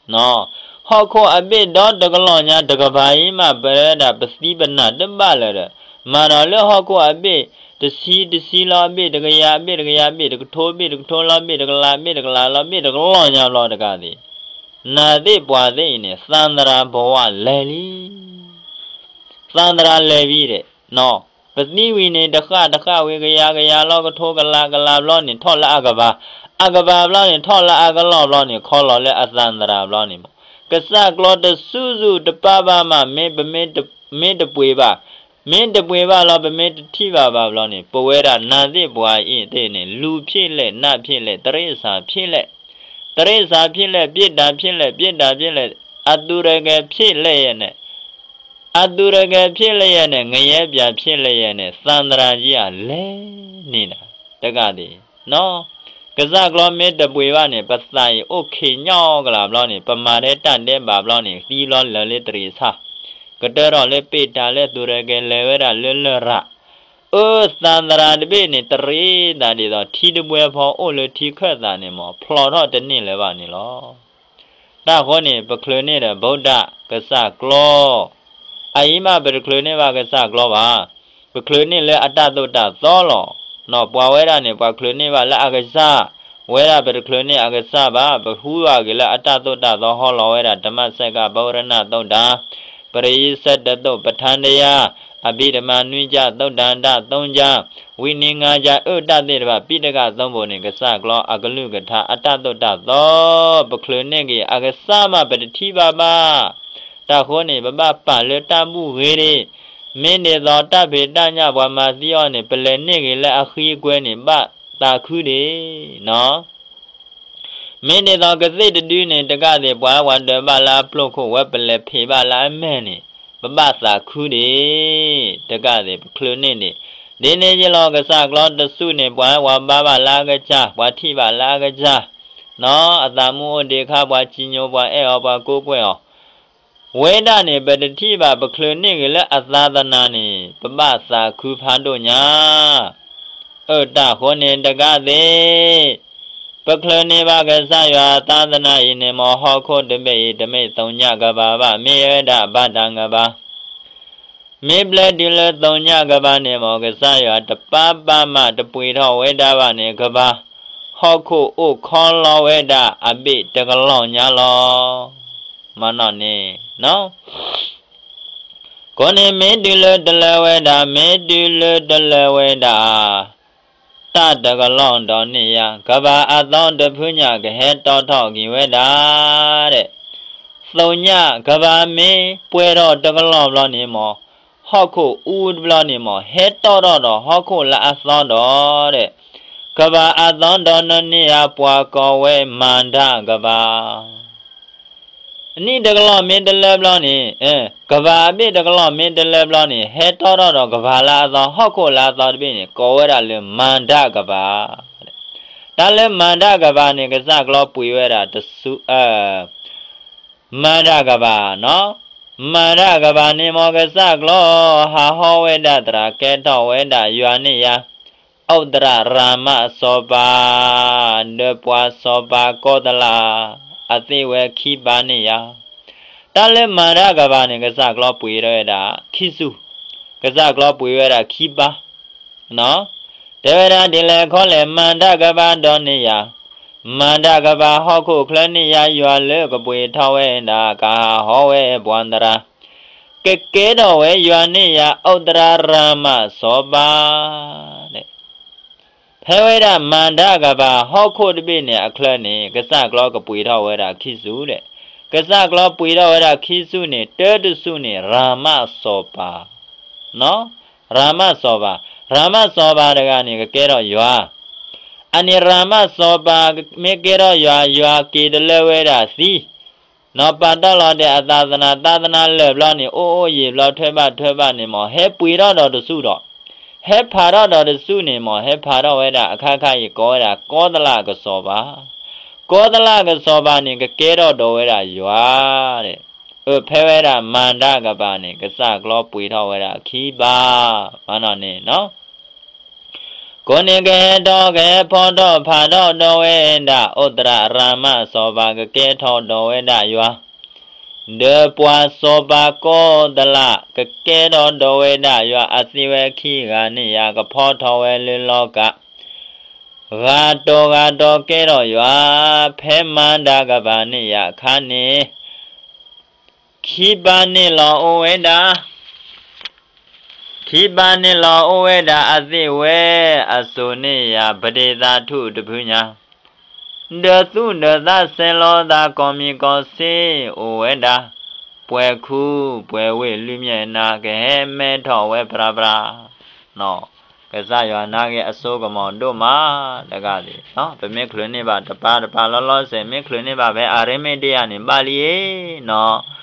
ဟီၣ်ခိၣ်အဘ့ၣ်ဒီတကလီၢ်ညါတကပၤအံၤမး ပဝဲဒၣ်ပသံပနာ်တဘၣ်လၢၤဒီး မၤဒီးလၢဟီၣ်ခိၣ်အဘ့ၣ် တဆံတဆံလီၤဘ့ၣ် တကယၤဘ့ၣ် တကယၤဘ့ၣ် တကထိဘ့ၣ် တကထိလီၤဘ့ၣ် တကလးဘ့ၣ် တကလးလီၤဘ့ၣ် တကလီၢ်ညါဘျီတဂၤသ့ၣ်. နၤသ့ၣ်ပှၤသ့ၣ်အံၤန့ၣ် သးသရၣ်ဘဝလဲၤလံ သးသရၣ်လဲၤဝံၤဒီး ပသံဝံၤန့ၣ် တဃၣ်တဃၣ်ဝံၤ ကယၤကယၤလီၤ ကထိကလးကလးဘျီန့ၣ် ထီၣ်လၢအကပၤ အကပၤဘျီန့ၣ် ထီၣ်လၢအကလီၢ်ဘျီန့ၣ် ခီလီၤလၢအသးသရၣ်ဘျီန့ၣ်မၢ် ကစၢ်ကျီတဆူၣ်ဆူၣ်တပၢ်ဘၣ်မး မ့ၢ်ပမ့ၢ်တပှ့ၤဘၣ် မ့ၢ်တပှ့ၤဘၣ်လီၤ ပမ့ၢ်တထံၣ်ဘၣ်ဘၣ်ဘျီန့ၣ် ပဝဲဒၣ်နာ်သ့ၣ်ပှၤအံၤသ့ၣ်န့ၣ် လူဖြစ်လဲ နတ်ဖြစ်လဲ တိရစ္ဆာန်ဖြစ်လဲ, တိရစ္ဆာန်ဖြစ်လဲ ပြစ်ဒဏ်ဖြစ်လဲ, ပြစ်ဒဏ်ဖြစ်လဲ, အသူရကယ်ဖြစ်လဲရဲ့နဲ့, အသူရကယ်ဖြစ်လျက်နဲ့ ငရဲပျံဖြစ်လျက်နဲ့ သံသရာကြီး အလဲၤန့ၣ်ဒၣ် တဂၤဒၣ်နီၤ. ကစၢ်ကျီမ့ၢ်တပှ့ၤဘၣ်န့ၣ် ပသးအံၤအိၣ်ခံးညီကလးဘျီန့ၣ် ပမၤထဲတၢ်ဒဲးဘးဘျီန့ၣ် သံလီၤလၢာ်လၢတရံးဆၣ်, ကတၢၢ်ထီၣ်လၢပ့ၢ်တၢ်လၢ သူရကယ်လဲၤဝဲဒၣ်လၢလရာ်, အၢ သံသရာတဘ့ၣ်န့ၣ် တရံးသးဒ်သိး ထံတဘှဲဖီအိၣ်လၢထံခၢၣ်သးန့ၣ်မး ဖျိးထီၣ်တန့ၢ်လၢၤဘၣ်န့ၣ်လီၤ. တၢ်ဃိန့ၣ် ပချုးန့ၢ်ဒီး ဗုဒ္ဓ ကစၢ်ကျီ, အအံၤမး ပတချုးန့ၢ်ဘၣ်ကစၢ်ကျီဘၣ်. ပချုးန့ၢ်လၢအတၢ်သိၣ်တၢ်သီလီၤ. နီၤ ပှၤဝဲဒၣ်န့ၣ် ပှၤချုးန့ၢ်ဘၣ်လၢအကစၢ်, ဝဲဒၣ်ပတချုးန့ၢ်အကစၢ်ဘၣ်. ပဟူဘၣ်က့ၤလၢအတၢ်သိၣ်တၢ်သီဟီလီၤဝဲဒၣ် ဓမ္မစက္ကပဝရဏသုတ်တံ, ပရိယုစတသုတ် ပဋ္ဌာန်းတရား, အဘိဓမ္မာနွံကျမ်း, သုတ်တန္တသုံးကျမ်း, ဝိနည်းငါးကျမ်း, အၢ တၢ်သ့ၣ်တဖၣ် ပိဋကသုံးပုံန့ၣ် ကစၢ်ကျီအကလုၢ်ကထါ အတၢ်သိၣ်တၢ်သီ, ပချုးန့ၢ်က့ၤအကစၢ်မး ပတထံၣ်ဘၣ်ဘၣ်. တၢ်ဃိန့ၣ် ပဘၣ်ပာ်လၢတၢ်ဘူၣ်ဂ့ၤဒၣ်, မ့ၢ်ဒ်သိးတၢ်ဖံးတၢ်ညၣ်ပှၤမၤသံအီၤန့ၣ် ပလဲၤန့ၢ်ဂ့ၤလၢအဃံအကွဲန့ၣ် ဘၣ်သးခုဒၣ်နီၤ. မ့ၢ်ဒ်သိးကသ့ၣ်တဒုန့ၣ် တဂၤသ့ၣ် ပှၤဝဲဒၢးဘၣ်လၢအပျိၢ်ခိၣ် ဝဲပလဲၤဖံးဘၣ်လၢအမဲာ်န့ၣ် ပဘၣ်သးခုဒၣ် တဂၤသ့ၣ် ပချုးန့ၢ်ဒၣ်. ဒ်န့ၣ်ယလီၤ ကစၢ်ကျီတစူၢ်န့ၣ် ပှၤဝဲဘါဘၣ်လၢအကစၢ်, ပှၤထံၣ်ဘၣ်လၢအကစၢ်နီၤ, အသးမူအိၣ်ဒံးခါ ပှၤစံညိ ပှၤအဲၣ်အီၤ ပှၤကိးကွဲၢ်အီၤ ဝဲဒၣ်န့ၣ် ပတထံၣ်ဘၣ် ပချုးန့ၢ်ဂ့ၤလၢအသးသနၤန့ၣ် ပဘၣ်သးခုဖးဒိၣ်ညါ. အၢ တၢ်ဃိန့ၣ် တဂၤသ့ၣ် ပချုးန့ၢ်ဘၣ်ကစၢ်ယွၤအသးသနၤအံၤန့ၣ် မ်ဟီၣ်ခိၣ်တဘ့ၣ်အံၤ တမ့ၢ်သုညကဘၣ်ဘၣ်, မ့ၢ်ဝဲဒၣ်ဘၣ်တၢ်ကဘၣ်. မ့ၢ်ဘျဲၣ်တုၤလၢသုညကဘၣ်န့ၣ် မ်ကစၢ်ယွၤတပာ်ဘၣ်မး တပှ့ၤထီၣ်ဝဲဒၣ်ဘၣ်န့ၣ် ကဘၣ်ဟီၣ်ခိၣ်အိၣ်ခီလီၤဝဲဒၣ်အဘ့ၣ်တကလီၢ်ညါလီၤ. မနီၢ်န့ၣ် ကိးန့ၣ် မ့ၢ်တုၤလၢတလၢဝဲဒၣ်, မ့ၢ်တုၤလၢတလၢဝဲဒၣ် တၢ်တကလီၢ်ဒီးန့ၣ်ယါ, ကဘၣ်အသီတဖုညါ ကဟဲတီထီၣ်က့ၤဝဲဒၣ်ဒဲး. သုညကဘၣ်မ့ၢ်ပှဲၤထီၣ်တကလီၢ်ဘျီန့ၣ် မ်ဟီၣ်ခိၣ်အူတဘျီန့ၣ် မ်ဟဲတီထီၣ်ဒီးဟီၣ်ခိၣ်လၢအသီဒီးဒဲး, ကဘၣ်အသီဒီးန့ၣ်ယါ ပှၤကိးဝဲမၤဒၣ်ကဘၣ် အနံၣ်တကလီၢ်မ့ၢ်တလၢဘျီန့ၣ်, ကဘၣ်အဘ့ၣ်တကလီၢ်မ့ၢ်တလၢဘျီန့ၣ် ဟဲတီထီၣ်ဒီးကဘၣ်လၢအသီ ဟီၣ်ခိၣ်လၢအသီတဘ့ၣ်န့ၣ် ကိးဝဲဒၣ်လၢမၤဒၣ်ကဘၣ်. တၢ်လၢမၤဒၣ်ကဘၣ်န့ၣ် ကစၢ်ကျီပှ့ၤဝဲဒၣ်တစူၢ်, မၤဒၣ်ကဘၣ်နီၤ, မၤဒၣ်ကဘၣ်န့ၣ် မ်ကစၢ်ကျီဟးဟီဝဲဒၣ်သရၣ် ကဲထီၣ်ဝဲဒၣ်ယွၤန့ၣ်ယါ ဥဒရရၤမစီၤပၤ, ဒီးပှၤစီၤပၤကိးတလး အသ့ၣ်ဝဲခံပၢ်န့ၣ်ယါ. တၢ်လၢမၤဒၣ်ကဘၣ်န့ၣ် ကစၢ်ကျီပှ့ၤထီၣ်ဝဲဒၣ်ခံစု, ကစၢ်ကျီပှ့ၤဝဲဒၣ်ခံပၢ်, တဲဝဲဒၣ်ဒ်လဲၣ်ခီလဲၣ် မၤဒၣ်ကဘၣ်ဒီးန့ၣ်ယါ, မၤဒၣ်ကဘၣ်ဟီၣ်ခိၣ်ချၢန့ၣ်ယါ ယွၤလၢကပှ့ၤထီၣ်ဝဲဒၣ် ကဟးဟီဝဲပှၤသရၣ် ကကဲထီၣ်ဝဲယွၤန့ၣ်ယါ ဥဒရရၤမစီၤပၤဒဲး. ဖဲဝဲဒၣ်မၤဒၣ်ကဘၣ်ဟီၣ်ခိၣ်တဘ့ၣ်န့ၣ်အချၢန့ၣ် ကစၢ်ကျီကပှ့ၤထီၣ်ဝဲဒၣ်ခံစုဒဲး, ကစၢ်ကျီပှ့ၤထီၣ်ဝဲဒၣ်ခံစုန့ၣ် တၢတစုန့ၣ် ရၤမစီၤပၤ ရၤမစီၤပၤ, ရၤမစီၤပၤတဂၤန့ၣ် ကကဲထီၣ်ယွၤ, အန့ၣ်ရၤမစီၤပၤမ့ၢ်ကဲထီၣ်ယွၤ, ယွၤက့ၤတလၢဝဲဒၣ်သံ နီၤ ပာ်တီၢ်လီၤဒဲးအသးသနၤ, သးသနၤလၢာ်ဘျီန့ၣ် အိၣ်အိၣ်ယံာ်ဘျီ ထွဲဘၣ်ထွဲဘၣ်န့ၣ် မ်ဟဲပှ့ၤထီၣ်ဒီးတစုဒီး, ဟဲဖးထီၣ်ဒီးတစုန့ၣ် မ်ဟဲဖးထီၣ်ဝဲဒၣ်အခါခါအံၤ ကိးဝဲဒၣ်ကိးတလးကစီၤပၤ, ကိးတလးကစီၤပၤန့ၣ် ကကဲထီၣ်ဒီးဝဲဒၣ်ယွၤဒဲး. အၢ ဖဲဝဲဒၣ်မၤဒၣ်ကဘၣ်န့ၣ် ကစၢ်ကျီပှ့ၤထီၣ်ဝဲဒၣ်ခံပၢ်, မနီၢ်န့ၣ်နီၤ ကိးန့ၣ်ကဟဲထီၣ် ကဟဲဖီထီၣ်ဖးထီၣ်ဒီးဝဲဒၣ် ဥဒရရၤမစီၤပၤ ကကဲထီၣ်ဒီးဝဲဒၣ်ယွၤ, ဒီးပှၤစီၤပၤကိးတလး ကကဲထီၣ်ဒီးဝဲဒၣ်ယွၤ အသ့ၣ်ဝဲခံဂၤန့ၣ်ယါ ကဖီထီၣ်ဝဲလၢလီၤကး ဂၤတီၤဂၤတီၤကဲထီၣ်ယွၤ, ဖဲမၤဒၣ်ကဘၣ်န့ၣ်ယါအခါန့ၣ် ခံပၢ်န့ၣ်လီၤအိၣ်ဝဲဒၣ်, ခံပၢ်န့ၣ်လီၤအိၣ်ဝဲဒၣ်အသ့ၣ်ဝဲ အစိၤန့ၣ်ယါ ပဒ့သးထူၣ်တဖုညါ, ဒီးသူၣ်ဒီးသးစဲၤလီၤသး ကိးမံၤကိးဆ့အိၣ်ဝဲဒၣ်, ပှဲၤခူ ပှဲၤဝ့ၢ်လွံၢ်မျဲၢ်နၤ ကဟဲမဲထီၣ်ဝဲပြးပြး, ကစၢ်ယွၤနာ်က့အစိကမီၤဒိၣ်မးတဂၤန့ၣ်, ပမ့ၢ်ချုးန့ၢ်ဘၣ်တပၤတပၤလီၤလီၤဆဲး မ့ၢ်ချုးန့ၢ်ဘၣ်ဖဲအၤရမ့တ့ယၤန့ၣ် ဘၣ်လံဧ့နီၤ.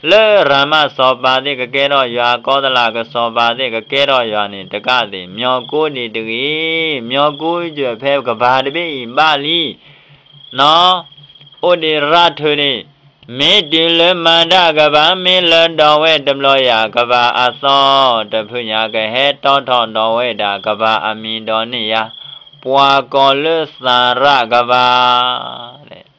လၢရၤမၢ်စီၤပၤသ့ၣ်ကကဲထီၣ်ယွၤ, ကီသလးကစီၤပၤသ့ၣ်ကကဲထီၣ်ယွၤန့ၣ် တဂၤသ့ၣ် မျီၤကိဒံးတဂ့ၤ, မျီၤကိယဲၢ်ဖဲကပၤတဘ့ၣ်အံၤဘၣ်လံ နီၤ, အိၣ်ဒံးရၣ်ထုးန့ၣ်, မ့ၢ်တုၤလၢမၤတၢ်ကပၤ မ့ၢ်လၢဒီးဝဲတဘျီယၤ ကပၤအသီတဖုညါ ကဟဲတီထီၣ်ဒီးဝဲဒၣ်ကပၤအမံၤဒီးန့ၢ်ယၤ, ပှၤကိးလၢသးရၣ်ကပၤ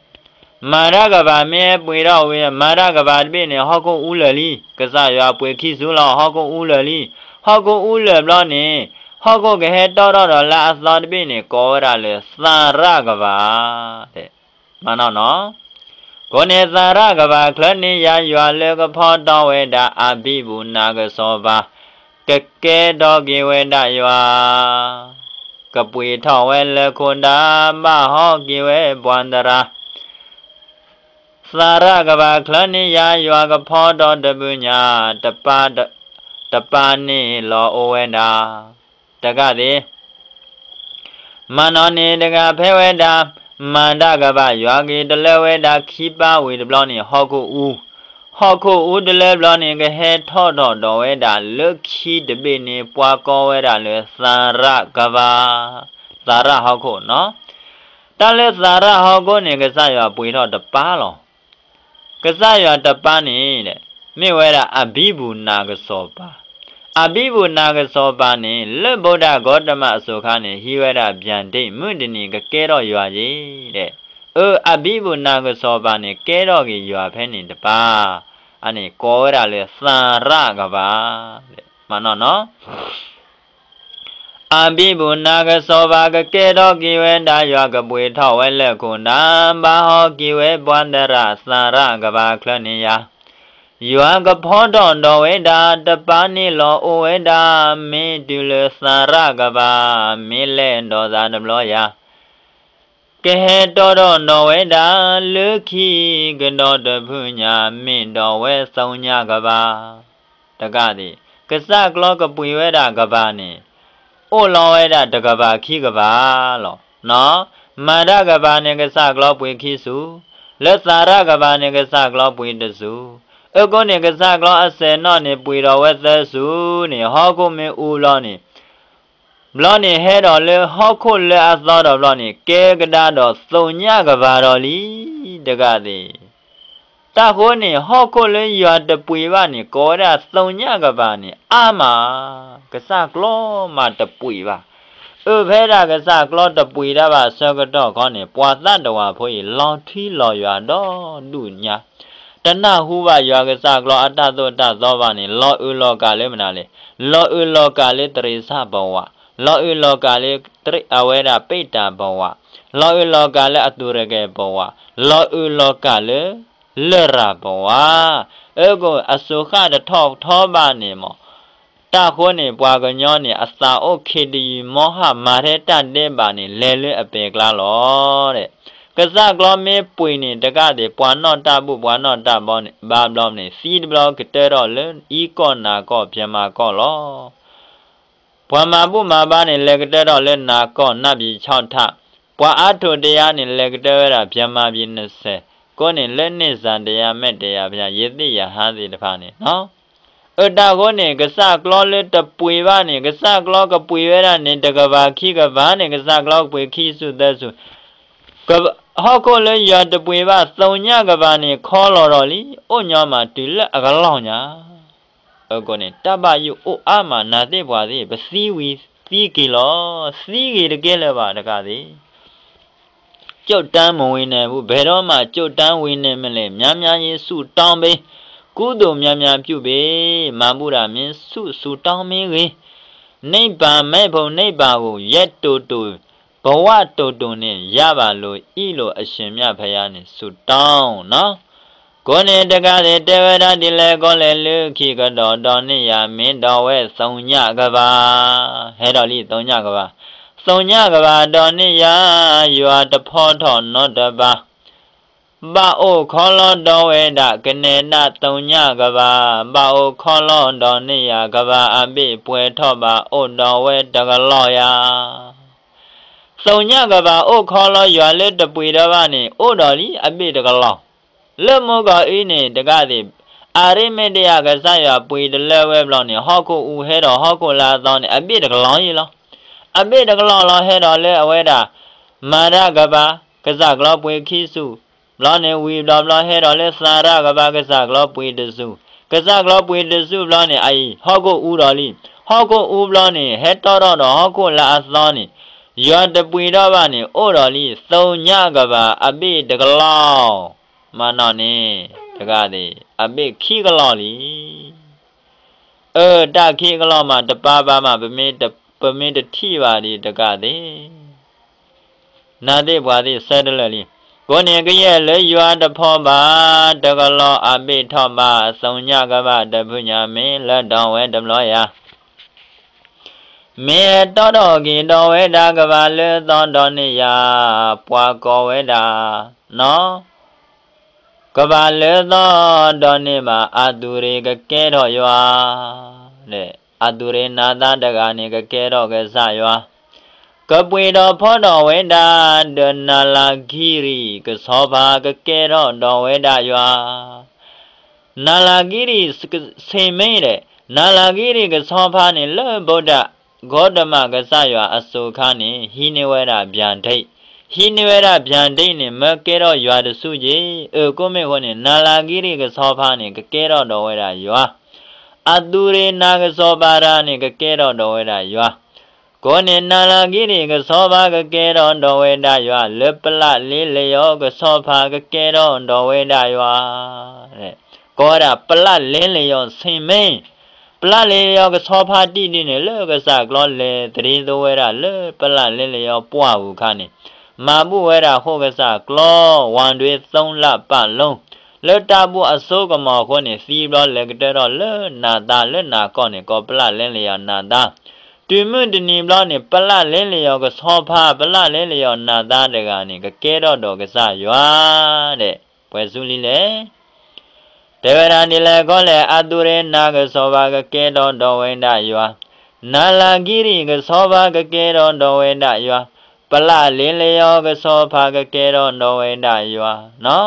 မၤတၢ်ကပၤမ့ၢ်ဟဲပှ့ၤထီၣ်ဝံၤ မၤတၢ်ကပၤတဘ့ၣ်န့ၣ် ဟီၣ်ခိၣ်အူလၢာ်လံ, ကစၢ်ယွၤပှ့ၤခံစုလီၤ ဟီၣ်ခိၣ်အူလၢာ်လံ, ဟီၣ်ခိၣ်အူလၢာ်ဘျီန့ၣ်, ဟီၣ်ခိၣ်ကဟဲတီထီၣ်ဒီးလၢအသီတဘ့ၣ်န့ၣ် ကိးဝဲဒၣ်လၢသးရၣ်ကပၤ မနီၤနီၤ, ကိးန့ၣ်သးရၣ်ကပၤ ချၢန့ၢ်ယၤယွၤလၢကဖီထီၣ်ဝဲဒၣ်အဘံဘူနၤကစီၤပၤ, ကကဲထီၣ်က့ၤဝဲဒၣ်ယွၤ, ကပှ့ၤထီၣ်ဝဲလၢခိၣ်ဒၢ ဘၣ်ဟီၣ်က့ၤဝဲပှၤသရၣ် သးရၣ်ကပၤ ချၢန့ၢ်ယၤယွၤကဖီထီၣ်တဖုညါ, တပၤ, တပၤန့ၣ်လီၤအိၣ်ဝဲဒၣ်, တဂၤသ့ၣ် မနီၤန့ၣ်တဂၤဖဲဝဲဒၣ်, မၤတၢ်ကပၤ ယွၤက့ၤတလၢဝဲဒၣ်ခံပၤဝံၤတဘျီန့ၣ် ဟီၣ်ခိၣ်အူ, ဟီၣ်ခိၣ်အူတလၢဘျီန့ၣ် ကဟဲထီၣ်ထီၣ်ဒီးဝဲဒၣ်လၢခံတဘ့ၣ်န့ၣ် ပှၤကိးဝဲဒၣ်လၢသးရၣ်ကပၤ, သးရၣ်ဟီၣ်ခိၣ်နီၤ, တၢ်လၢသးရၣ်ဟီၣ်ခိၣ်န့ၣ် ကစၢ်ယွၤပှ့ၤထီၣ်တပၤလီၤ. ကစၢ်ယွၤတပၤန့ၣ်, မ့ၢ်ဝဲဒၣ်အဘံဘူနၤကစီၤပၤ, အဘံဘူနၤကစီၤပၤန့ၣ် လၢဗုဒ္ဓဂေါတမအစိၤခါန့ၣ် ဟံးဝဲဒၣ်ဗျၢၣ်ဒ့ၣ် မုၢ်တနံၤကကဲထီၣ်ယွၤယ့ၣ်, အၢ အဘံဘူနၤကစီၤပၤန့ၣ် ကဲထီၣ်က့ၤယွၤဖဲန့ၣ်တပၤ, အန့ၣ်ကိးဝဲဒၣ်လၢသးရၣ်ကပၤ, မနီၤနီၤ အဘံဘူနၤကစီၤပၤ ကကဲထီၣ်က့ၤဝဲဒၣ်ယွၤ ကပှ့ၤထီၣ်ဝဲလၢခိၣ်ဒၢ ဘၣ်ဟီၣ်က့ၤဝဲပှၤသရၣ် သးရၣ်ကပၤ ချၢန့ၢ်ယၤ, ယွၤကဖီထီၣ်ဒီးဝဲဒၣ် တပၤန့ၣ်လီၤအိၣ်ဝဲဒၣ်, မ့ၢ်တုၤလၢသးရၣ်ကပၤ မ့ၢ်လဲၤဒီးသးတဘျီယၤ ကဟဲတီထီၣ်ဒီးဝဲဒၣ် လၢခံကဒီးတဖုညါ မ့ၢ်ဒီးဝဲသီညါကပၤ, တဂၤသ့ၣ် ကစၢ်ကျီကပှ့ၤဝဲဒၣ်ကပၤန့ၣ် အိၣ်လီၤဝဲဒၣ်တကပၤခံကပၤလီၤ. မၤတၢ်ကပၤန့ၣ် ကစၢ်ကျီပှ့ၤခံစု, လၢသးရၣ်ကပၤန့ၣ် ကစၢ်ကျီပှ့ၤတစု, အဃိန့ၣ် ကစၢ်ကျီအစဲးနီၣ်န့ၣ် ပှ့ၤဒီးဝဲသၢစုန့ၣ် ဟီၣ်ခိၣ်မ့ၢ်အူလီၤန့ၣ် ဘျီန့ၣ်ဟဲဒီးလၢဟီၣ်ခိၣ်လၢအသီဒီးဘျီန့ၣ် ကဲကဒါဒီးသီညါကပၤဒီးလံ, တဂၤသ့ၣ် တၢ်ဃိန့ၣ် ဟီၣ်ခိၣ်လၢယွၤတပှ့ၤဘၣ်န့ၣ် ကိးဝဲဒၣ်သီညါကပၤန့ၣ် အါမး, ကစၢ်ကျီမးတပှ့ၤဘၣ်. အၢဖဲဒၣ်ကစၢ်ကျီတပှ့ၤတၢ်ဘၣ်ဆၢကတီၢ်ခီန့ၣ် ပှၤသးတဝးဖိအံၤ လီၤထွံလီၤယွၤဒီဒူၣ်ညါ, တနၢ်ဟူဘၣ်ယွၤကစၢ်ကျီအတၢ်သိၣ်တၢ်သီဘၣ်န့ၣ် လီၤအုးလီၤကးလၢမနုၤလဲၣ်, လီၤအုးလီၤကးလၢတရံးစၢ်ပဝး, လီၤအုးလီၤကးလၢအဝဲဒၣ်ပ့းတၢ်ပဝး, လီၤအုးလီၤကးလၢအသူးရကဲၤပဝး, လီၤအုးလီၤကးလၢ လရာ်ပဝး, အဃိအစိၤဃၣ်တထီၣ်ထီဘၣ်န့ၣ်မး, တၢ်ဃိန့ၣ် ပှၤကညီန့ၣ် အသးအိၣ်ခ့တယံာ်မီၢ်ဟၣ် မၤထဲတၢ်ဒဲးဘးန့ၣ် လဲၤလၢအပဲာ်ကျါလီၤ. ကစၢ်ကျီမ့ၢ်ပှ့ၤန့ၣ် တဂၤသ့ၣ် ပှၤနီၢ်တၢ်ဘူၣ် ပှၤနီၢ်တၢ်ဘါဘျီန့ၣ် သံတဘျီကတၢၢ်ထီၣ်လၢအံၤကီၢ်နၤကီၢ် ဖံးမၤကီၢ်လီၤ. ပှၤမၤဘူၣ်မၤဘါန့ၣ် လဲၤကတၢၢ်ထီၣ်လၢနၤကီၢ်နၢ်ပံၤဆီၣ်ထၣ်, ပှၤအါထိၣ်တယၤန့ၣ် လဲၤကတၢၢ်ဝဲဒၣ် ဖံးမၤပံၤနစဲး, ကိးန့ၣ်လၢန့ၢ်စၢ်တယၤမဲာ်တယၤဖၠၣ် ယသ့ၣ်ယဟါသ့ၣ်တဖၣ်န့ၣ်လီၤ. အတၢ်ဃိန့ၣ် ကစၢ်ကျီလၢတပှ့ၤဘၣ်န့ၣ် ကစၢ်ကျီကပှ့ၤဝဲဒၣ်န့ၣ် တကပၤခံကပၤန့ၣ် ကစၢ်ကျီကပှ့ၤခံစုသၢစု, ဟီၣ်ခိၣ်လၢယွၤတပှ့ၤဘၣ်သီညါကပၤန့ၣ် ခီလီၤဒီးလံ, အိၣ်ညီမးတုၤလၢအကလီၢ်ညါ အဃိန့ၣ် တၢ်ဘၣ်ယိၣ်အိၣ်အါမး နၤသ့ၣ်ပှၤသ့ၣ် ပသံဝံၤသံက့ၤလီၤ, သံဂ့ၤတကဲလၢၤဘၣ်တဂၤသ့ၣ်. ကြိုးတန်းမဝင်နိုင်ဘူး, ဘယ်တော့မှ ကြိုးတန်းဝင်နိုင်မလဲ, များများကြီး ဆုတောင်းပေး, ကုသိုလ်များများပြုပေး, မၤဘူၣ်တၢ်မ့ၢ်ဆူၣ် ဆုတောင်းမ့ၢ်ဂ့ၤ, နိဗ္ဗာန် မဲ့ဖို့နိဗ္ဗာန်ကို ရက်တိုတို ဘဝတိုတိုနဲ့ ရပါလို့ အံၤလို့ အရှင်မြတ်ဘုရားနဲ့ ဆုတောင်းနော်. ကိးန့ၣ်တဂၤသ့ၣ် တဲဝဲဒၣ်ဒ်လဲၣ်ကီးလဲၣ် လၢခံကဒီးဒီးန့ၢ်ယၤ မ့ၢ်ဒီးဝဲသီညါကပၤ, ဟဲဒီးလံသီညါကပၤ, သီညါကပၤဒီးန့ၢ်ယၤ ယွၤတဖီထီၣ်နီတပၤ ဘၣ်အိၣ်ခီလီဒီးဝဲဒၣ် ကနဲဒၣ်သုညၣ်ကဘၣ်, ဘၣ်အိၣ်ခီလီဒီးန့ၢ်ယၤ ကဘၣ်အဘ့ၣ်ပှဲၤထီၣ်ဘၣ် အိၣ်ဒီးဝဲတကလီၤယၤ. သုညၣ်ကဘၣ်အိၣ်ခီလီယွၤလၢတပှ့ၤဒီးဘၣ်န့ၣ် အိၣ်ဒီးလံအဘ့ၣ်တကလီၤ. လၢမိၢ်ကီၤအံၤန့ၣ်တဂၤသ့ၣ်, အရ့မ့တယၤကစၢ်ယွၤပှ့ၤတလၢဝဲဘျီန့ၣ် ဟီၣ်ခိၣ်အူဟဲဒီးဟီၣ်ခိၣ်လၢအသီန့ၣ် အဘ့ၣ်တကလီၤယံၤလီၤ. အဘ့ၣ်တကလီၤလီၤဟဲဒီးလၢအဝဲဒၣ် မၤတၢ်ကဘၣ် ကစၢ်ကျီပှ့ၤခံဆူၣ်, ဘျီန့ၣ်ဝံၤဘျီဘျီဟဲဒီးလၢသးရၣ်ကဘၣ် ကစၢ်ကျီပှ့ၤတဆူၣ်, ကစၢ်ကျီပှ့ၤတဆူၣ်ဘျီန့ၣ် အအံၤ ဟီၣ်ခိၣ်အူဒီးလံ. ဟီၣ်ခိၣ်အူဘျီန့ၣ် ဟဲတီထီၣ်ဒီးဟီၣ်ခိၣ်လၢအသီန့ၣ် ယွၤတပှ့ၤဒီးဘၣ်န့ၣ် အိၣ်ဒီးလံ သုညၣ်ကဘၣ်အဘ့ၣ်တကလီၤ. မၤနီၣ်န့ၣ် တဂၤသ့ၣ် အဘ့ၣ်ခံကလီၤလံ. အၢ တၢ်ခံကလီၤမး တပာ်ဘၣ်မး ပမ့ၢ်တထံၣ်ဘၣ်ဒံးတဂၤသ့ၣ် နၤသ့ၣ်ပှၤသ့ၣ်ဆၢတလၢာ်လံ. ကိးန့ၣ်ကယဲၢ်လၢယွၤတဖီဘၣ် တကလီၤအဘ့ၣ်ထီၣ်ဘၣ် သုညၣ်ကဘၣ်တဖုညါ မ့ၢ်လၢဒီးဝဲတဘျီယၤ မ့ၢ်ဟဲတီထီၣ်က့ၤဒီးဝဲဒၣ် ကဘၣ်လၢသီဒီးန့ၢ်ယၤ ပှၤကိးဝဲဒၣ် နီၢ် ကဘၣ်လၢသီဒီးန့ၢ်ဘၣ် အသူၣ်ရ့ၤကကဲထီၣ်ယွၤ အသူၣ်ရ့ၤနၤသးတဂၤန့ၣ် ကကဲထီၣ်ကစၢ်ယွၤ, ကပှ့ၤဒီးဖီဒီးဝဲဒၣ် ဒီးနၤလၤကံရံၣ်ကဆီဖါ ကကဲထီၣ်ဒီးဝဲဒၣ်ယွၤ, နၤလၤကံရံၣ် ဆ့မ့ၢ်ဒီး နၤလၤကံရံၣ်ကဆီဖါန့ၣ် လၢဗုဒ္ဓဂေါတမၣ်ကစၢ်ယွၤအစိၤခါန့ၣ် ဟံးန့ၢ်ဝဲဒၣ်ဗျၢၣ်ဒိတ်, ဟံးန့ၢ်ဝဲဒၣ်ဗျၢၣ်ဒိတ်န့ၣ် မၢကဲထီၣ်ယွၤတဆူၣ်က့ၤ, အၢ ကိးမ့ၢ်ဃိန့ၣ် နၤလၤကံရံၣ်ကဆီဖါန့ၣ် ကကဲထီၣ်ဒီးဝဲဒၣ်ယွၤ, အသူၣ်ရ့ၤနၤကဆီဖါတဂၤန့ၣ် ကကဲထီၣ်ဒီးဝဲဒၣ်ယွၤ ကိးန့ၣ် နၤလၤကံရံၣ်ကဆီဖါ ကကဲထီၣ်ဒီးဝဲဒၣ်ယွၤ, လၢပလးလ့လယီကဆီဖါကကဲထီၣ်ဒီးဝဲဒၣ်ယွၤ, ကိးဝဲဒၣ်ပလးလ့လယီ ဆ့မ့ၢ်, ပလးလ့လယီကဆီဖါတံၢ်ဒ်န့ၣ် လၢကစၢ်ကျီလဲၤသရ့သိဝဲဒၣ်လၢပလးလ့လယီပှၢ်ပူၤခါန့ၣ်, မၤဘူၣ်ဝဲဒၣ်ဃိၣ်ကစၢ်ကျီ ဝၤဒွ့ သုံးလပတ်လုံး, လၢတၢ်ဘူၣ်အစိကမီၤအဃိန့ၣ် သံဘျီလဲၤကတၢၢ်ထီၣ်လၢနၤသးလၢနၤကီၢ်န့ၣ် ကိးပလးလ့လယီနၤသး တုၤမုၢ်တနံၤဘျီန့ၣ် ပလးလ့လယီကဆီဖါ ပလးလ့လယီနၤသးတဂၤန့ၣ် ကကဲထီၣ်ဒီးကစၢ်ယွၤဒဲး ပှဲၤစူလံလဲၣ်. တဲဝဲဒၣ်ဒ်လဲၣ်ခီလဲၣ် အသူၣ်ရ့ၤနၤကဆီဖါ ကကဲထီၣ်ဒီးဝဲဒၣ်ယွၤ, နၤလၤကံရံၣ်ကဆီဖါ ကကဲထီၣ်ဒီးဝဲဒၣ်ယွၤ, ပလးလ့လယီကဆီဖါ ကကဲထီၣ်ဒီးဝဲဒၣ်ယွၤ,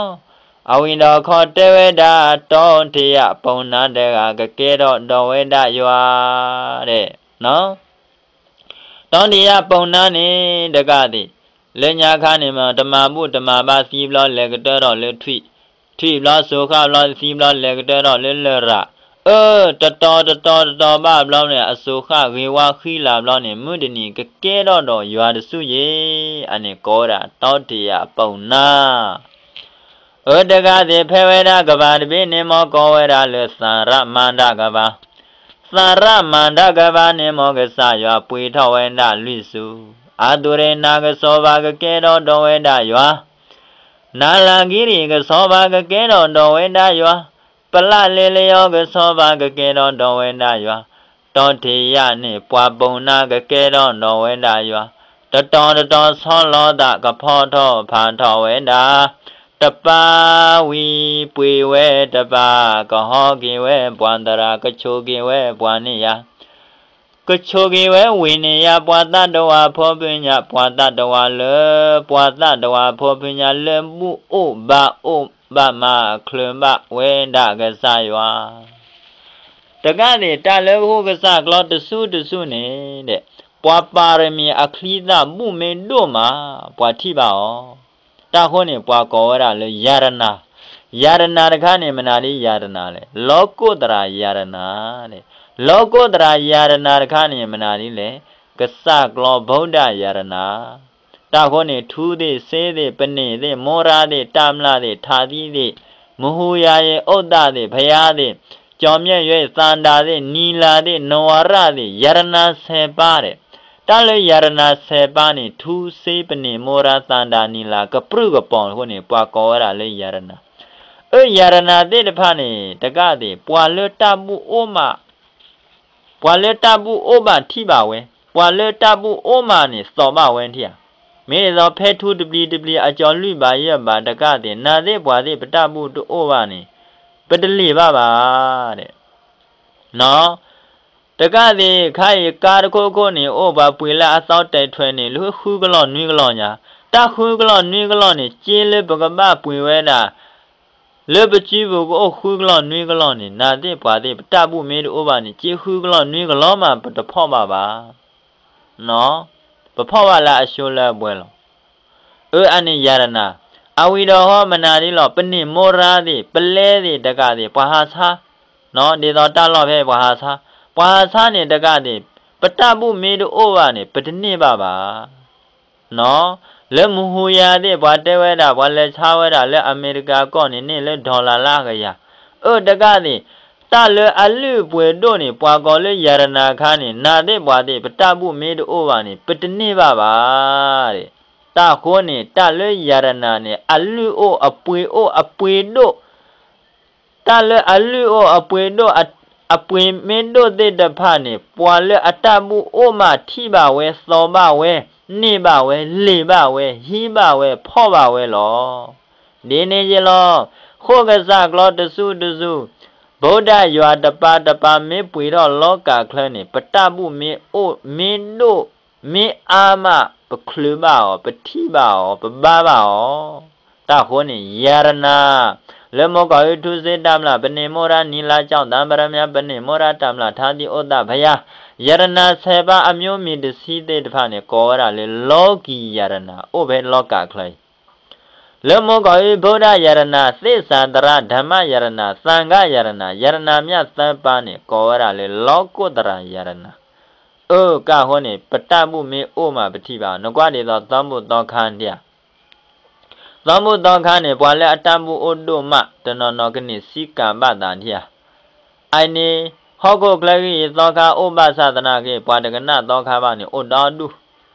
အဝံၤဒီးခီတဲဝဲဒၣ် တီထံယၤပိာ်နါတဂၤ ကကဲထီၣ်ဒီးဝဲဒၣ်ယွၤဒဲး တီထံယၤပိာ်နါန့ၣ် တဂၤသ့ၣ်, လၢညါခါန့ၣ်မ့ၢ် တမၤဘူၣ်တမၤဘါသံဘျီ လဲၤကတၢၢ်ထီၣ်လၢထွံၣ်, ထွံၣ်ဘျီစိၤဃၣ်ဘျီသံဘျီ လဲၤကတၢၢ်ထီၣ်လၢလရာ်, အၢ တတီၤတတီၤတတီၤဘၣ်ဘျီန့ၣ် အစိၤဃၣ်ဂ့ၤဝါဃံလၤဘျီန့ၣ် မုၢ်တနံၤကကဲထီၣ်ဒီးယွၤတဆူၣ်ယဲ, အန့ၣ်ကိးဝဲဒၣ် တီထံယၤပိာ်နါ အၢ တဂၤသ့ၣ် ဖဲဝဲဒၣ်ကဘၣ်တဘ့ၣ်န့ၣ် မ့ၢ်ကိးဝဲဒၣ်လၢ သၤရမၤဒၣ်ကဘၣ်, သၤရမၤဒၣ်ကဘၣ်န့ၣ် မ့ၢ်ကစၢ်ယွၤပှ့ၤထီၣ်ဝဲဒၣ်လွံၢ်ဆူ, အသူၣ်ရ့ၤနၤကဆီဖါ ကကဲထီၣ်ဒီးဝဲဒၣ်ယွၤ, နၤလၤကံရံၣ်ကဆီဖါ ကကဲထီၣ်ဒီးဝဲဒၣ်ယွၤ, ပလးလ့လယီကဆီဖါ ကကဲထီၣ်ဒီးဝဲဒၣ်ယွၤ, တီထံယၤန့ၣ် ပှၤပိာ်နါ ကကဲထီၣ်ဒီးဝဲဒၣ်ယွၤ, တတီၤတတီၤဆီလီၤသး ကဖီထီၣ်ဖးထီၣ်ဝဲဒၣ်, တပၤဝံၤပှ့ၤဝဲတပၤ, ကဟီက့ၤဝဲပှၤသရၣ်, ကဆိၣ်က့ၤဝဲပှၤန့ၢ်ယၤ ကဆိၣ်က့ၤဝဲဝံၤန့ၣ်ယၤ ပှၤသးတဝးဖိဖုညါ, ပှၤသးတဝးလၢ ပှၤသးတဝးဖိဖုညါလၢဘူၣ်အိၣ်ဘါအိၣ်ဘၣ်မၤချုးဘၣ်ဝဲဒၣ်ကစၢ်ယွၤ, တဂၤန့ၣ် တၢ်လၢဃိၣ်ကစၢ်ကျီတဆူၣ်တဆူၣ်န့ၣ်ဒီး ပှၤပၤရမံၤအချံသၣ်ဘူၣ်မ့ၢ်ဒိၣ်မး ပှၤထံၣ်ဘၣ်အီၤ, တၢ်ဃိန့ၣ် ပှၤကိးဝဲဒၣ်လၢယၤတနာ်, ယၤတနာ်တခါန့ၣ် မနုၤဒ်ယၤတနာ်လဲၣ်, လီၤကိၣ်သရၣ်ယၤတနာ်န့ၣ်, လီၤကိၣ်သရၣ်ယၤတနာ်တခါန့ၣ် မနုၤဒ်လဲၣ်, ကစၢ်ကျီဗုဒ္ဓယၤတနာ်, တၢ်ဃိန့ၣ် ထူသ့ၣ်စ့သ့ၣ် ပန့ၢ်သ့ၣ် မိရါသ့ၣ် တၢ်မျၢ်သ့ၣ် ထးသံသ့ၣ် မဟူယၤယ့ၤ အိၣ်သးသ့ၣ် ဘုရားသ့ၣ် ကၠီၤမျဲၣ်ယွဲသးဒးသ့ၣ် နံၤလၤသ့ၣ် နဝၤရႃႉသ့ၣ် ယၤတနာ်ဆယ်ပါးဒီး တၢ်လၢယၤတနာ်ဆယ်ပါးန့ၣ် ထူစ့ပန့ၢ်မိရါသးဒးနံၤလၤ ကပြုၢ်ကပီၤအဃိန့ၣ် ပှၤကိးဝဲဒၣ်လၢယၤတနာ်, အၢ ယၤတနာ်သ့ၣ်တဖၣ်န့ၣ် တဂၤသ့ၣ် ပှၤလၢတၢ်ဘူၣ်အိၣ်မး ပှၤလၢတၢ်ဘူၣ်အိၣ်ဘၣ်ထံၣ်ဘၣ်ဝဲ, ပှၤလၢတၢ်ဘူၣ်အိၣ်မးန့ၣ် သီးဘၣ်ဝဲထံၣ်ဧါ. မ့ၢ်ဒ်သိးဖဲထူတပျံၤတပျံၤအကၠီၤလွံၢ်ဘးယဲၢ်ဘးတကးသ့ၣ် နၤသ့ၣ်ပှၤသ့ၣ်ပတၢ်ဘူၣ်တအိၣ်ဘၣ်န့ၣ် ပတလ့ၣ်ဘၣ်ဘၣ် တဲ တကးသ့ၣ် ခါအံၤကါတခိၣ်ခိၣ်န့ၣ် အိၣ်ပှၤပှ့ၤလၢအသီတဲာ်ထွဲန့ၣ် လၢဃုကလီၢ်နွံကလီၢ်ညါ, တၢ်ဃုကလီၢ်နွံကလီၢ်န့ၣ် က့လၢပကဘၣ်ပှ့ၤဝဲဒၣ် လၢပစုပူၤကအိၣ်ဃုကလီၢ်နွံကလီၢ်န့ၣ် နၤသ့ၣ်ပှၤသ့ၣ်ပတၢ်ဘူၣ်မ့ၢ်တအိၣ်ဘၣ်န့ၣ် က့ဃုကလီၢ်နွံကလီၢ်မး ပတဖီၣ်ဘၣ်ဘၣ် ပဖီၣ်ဘၣ်လၢအဆိလၢအပှဲၤလီၤ. အၢ အန့ၣ်ယၤတနၤ, အဝံၤဒီးဟီမနၤဒ်လီၤ ပန့ၢ်မိရါသ့ၣ် ပလဲသ့ၣ်တကးသ့ၣ် ပှၤဟးဆါ, ဒ်သိးတၢ်လီၢ်ဖဲပှၤဟးဆါ, ပှၤဟးဆါန့ၣ်တကးသ့ၣ် ပတၢ်ဘူၣ်မ့ၢ်တအိၣ်ဘၣ်န့ၣ် ပတန့ၢ်ဘၣ်ဘၣ် လၢမဟူယၤသ့ၣ် ပှၤတဲဝဲဒၣ် ပှၤလဲၤဆါဝဲဒၣ်လၢအမဲရကၤကီၢ်န့ၣ် န့ၢ်လၢ dollar လၢအကယၤ, အၢ တကးသ့ၣ်, တၢ်လၢအလုၢ်အပှ့ၤဒိၣ်န့ၣ် ပှၤကိးလၢယၤတနၤခါန့ၣ် နၤသ့ၣ်ပှၤသ့ၣ် ပတၢ်ဘူၣ်မ့ၢ်တအိၣ်ဘၣ်န့ၣ် ပတန့ၢ်ဘၣ်ဘၣ် တၢ်ဃိန့ၣ် တၢ်လၢယၤတနၤန့ၣ် အလုၢ်အိၣ်အပှ့ၤအိၣ်အပှ့ၤဒိၣ် တၢ်လၢအလုၢ်အိၣ်အပှ့ၤဒိၣ် အပှ့ၤမ့ၢ်ဒိၣ်သ့ၣ်တဖၣ်န့ၣ် ပှၤလၢအတၢ်ဘူၣ်အိၣ်မးထံၣ်ဘၣ်ဝဲ သီဘၣ်ဝဲ န့ၢ်ဘၣ်ဝဲ လ့ၣ်ဘၣ်ဝဲ ဟံးဘၣ်ဝဲ ဖီၣ်ဘၣ်ဝဲလီၤ. ဒ်န့ၣ်ယ့လီၤ. ဃိၣ်ကစၢ်ကျီတစူၢ်တစူၢ်, ဗုဒ္ဓယွၤတပၤတပၤမ့ၢ်ပှ့ၤထီၣ်လီၤကးချၢန့ၣ် ပတၢ်ဘူၣ်မ့ၢ်အိၣ် မ့ၢ်ဒိၣ် မ့ၢ်အါမး ပချုးဘၣ်အီၤ ပထံၣ်ဘၣ်အီၤ ပဘါဘၣ်အီၤ တၢ်ဃိန့ၣ် ယၤတနၤ, လၢမိၢ်ကီၢ်အံၤထူစ့တၢ်မျၢ် ပန့ၢ်မိၢ်ရါနံၤလါကၠီၣ်သၣ် ပရမၠါ ပန့ၢ်မိၢ်ရါတၢ်မျၢ်ထါသံအိၣ်သးဖယါ, ယၤတနၤဆဲးပါအမျိုးမည်တဆံသ့ၣ်တဖၣ်န့ၣ် ကိးဝဲဒၣ်လၢ လောကီယၤတနၤ အိၣ်ဖဲလီၤကးချၢအံၤ လၢမိၢ်ကီၢ်အံၤ ဗုဒ္ဓယၤတနၤ သစ္စာသရၣ် ဓမ္မယၤတနၤ သံဃယၤတနၤ ယၤတနၤမျၢ်သၢပၤန့ၣ် ကိးဝဲဒၣ်လၢ လောကုတ္တရာယၤတနၤ, အၢ ကၢ်ဃိန့ၣ် ပတၢ်ဘူၣ်မ့ၢ်အိၣ်မးပထံၣ်ဘၣ် နကွၢ်ဒ်သိးသီဘူၣ်သီခါဒံးဧါ သီဘူၣ်သီခါန့ၣ် ပှၤလၢအတၢ်ဘူၣ်အိၣ်ဒိၣ်မး တနီၤနီၤကန့ၢ်စံးကးဘၣ်သးဒံးဧါ အန့ၣ် ဟီၣ်ခိၣ်ချၢဂ့ၢ်အံၤ သီခါအိၣ်ဘၣ်ဆၣ်သနာ်က့ ပှၤတကနၣ်သီခါဘၣ်န့ၣ် အိၣ်ဒီဒူၣ်,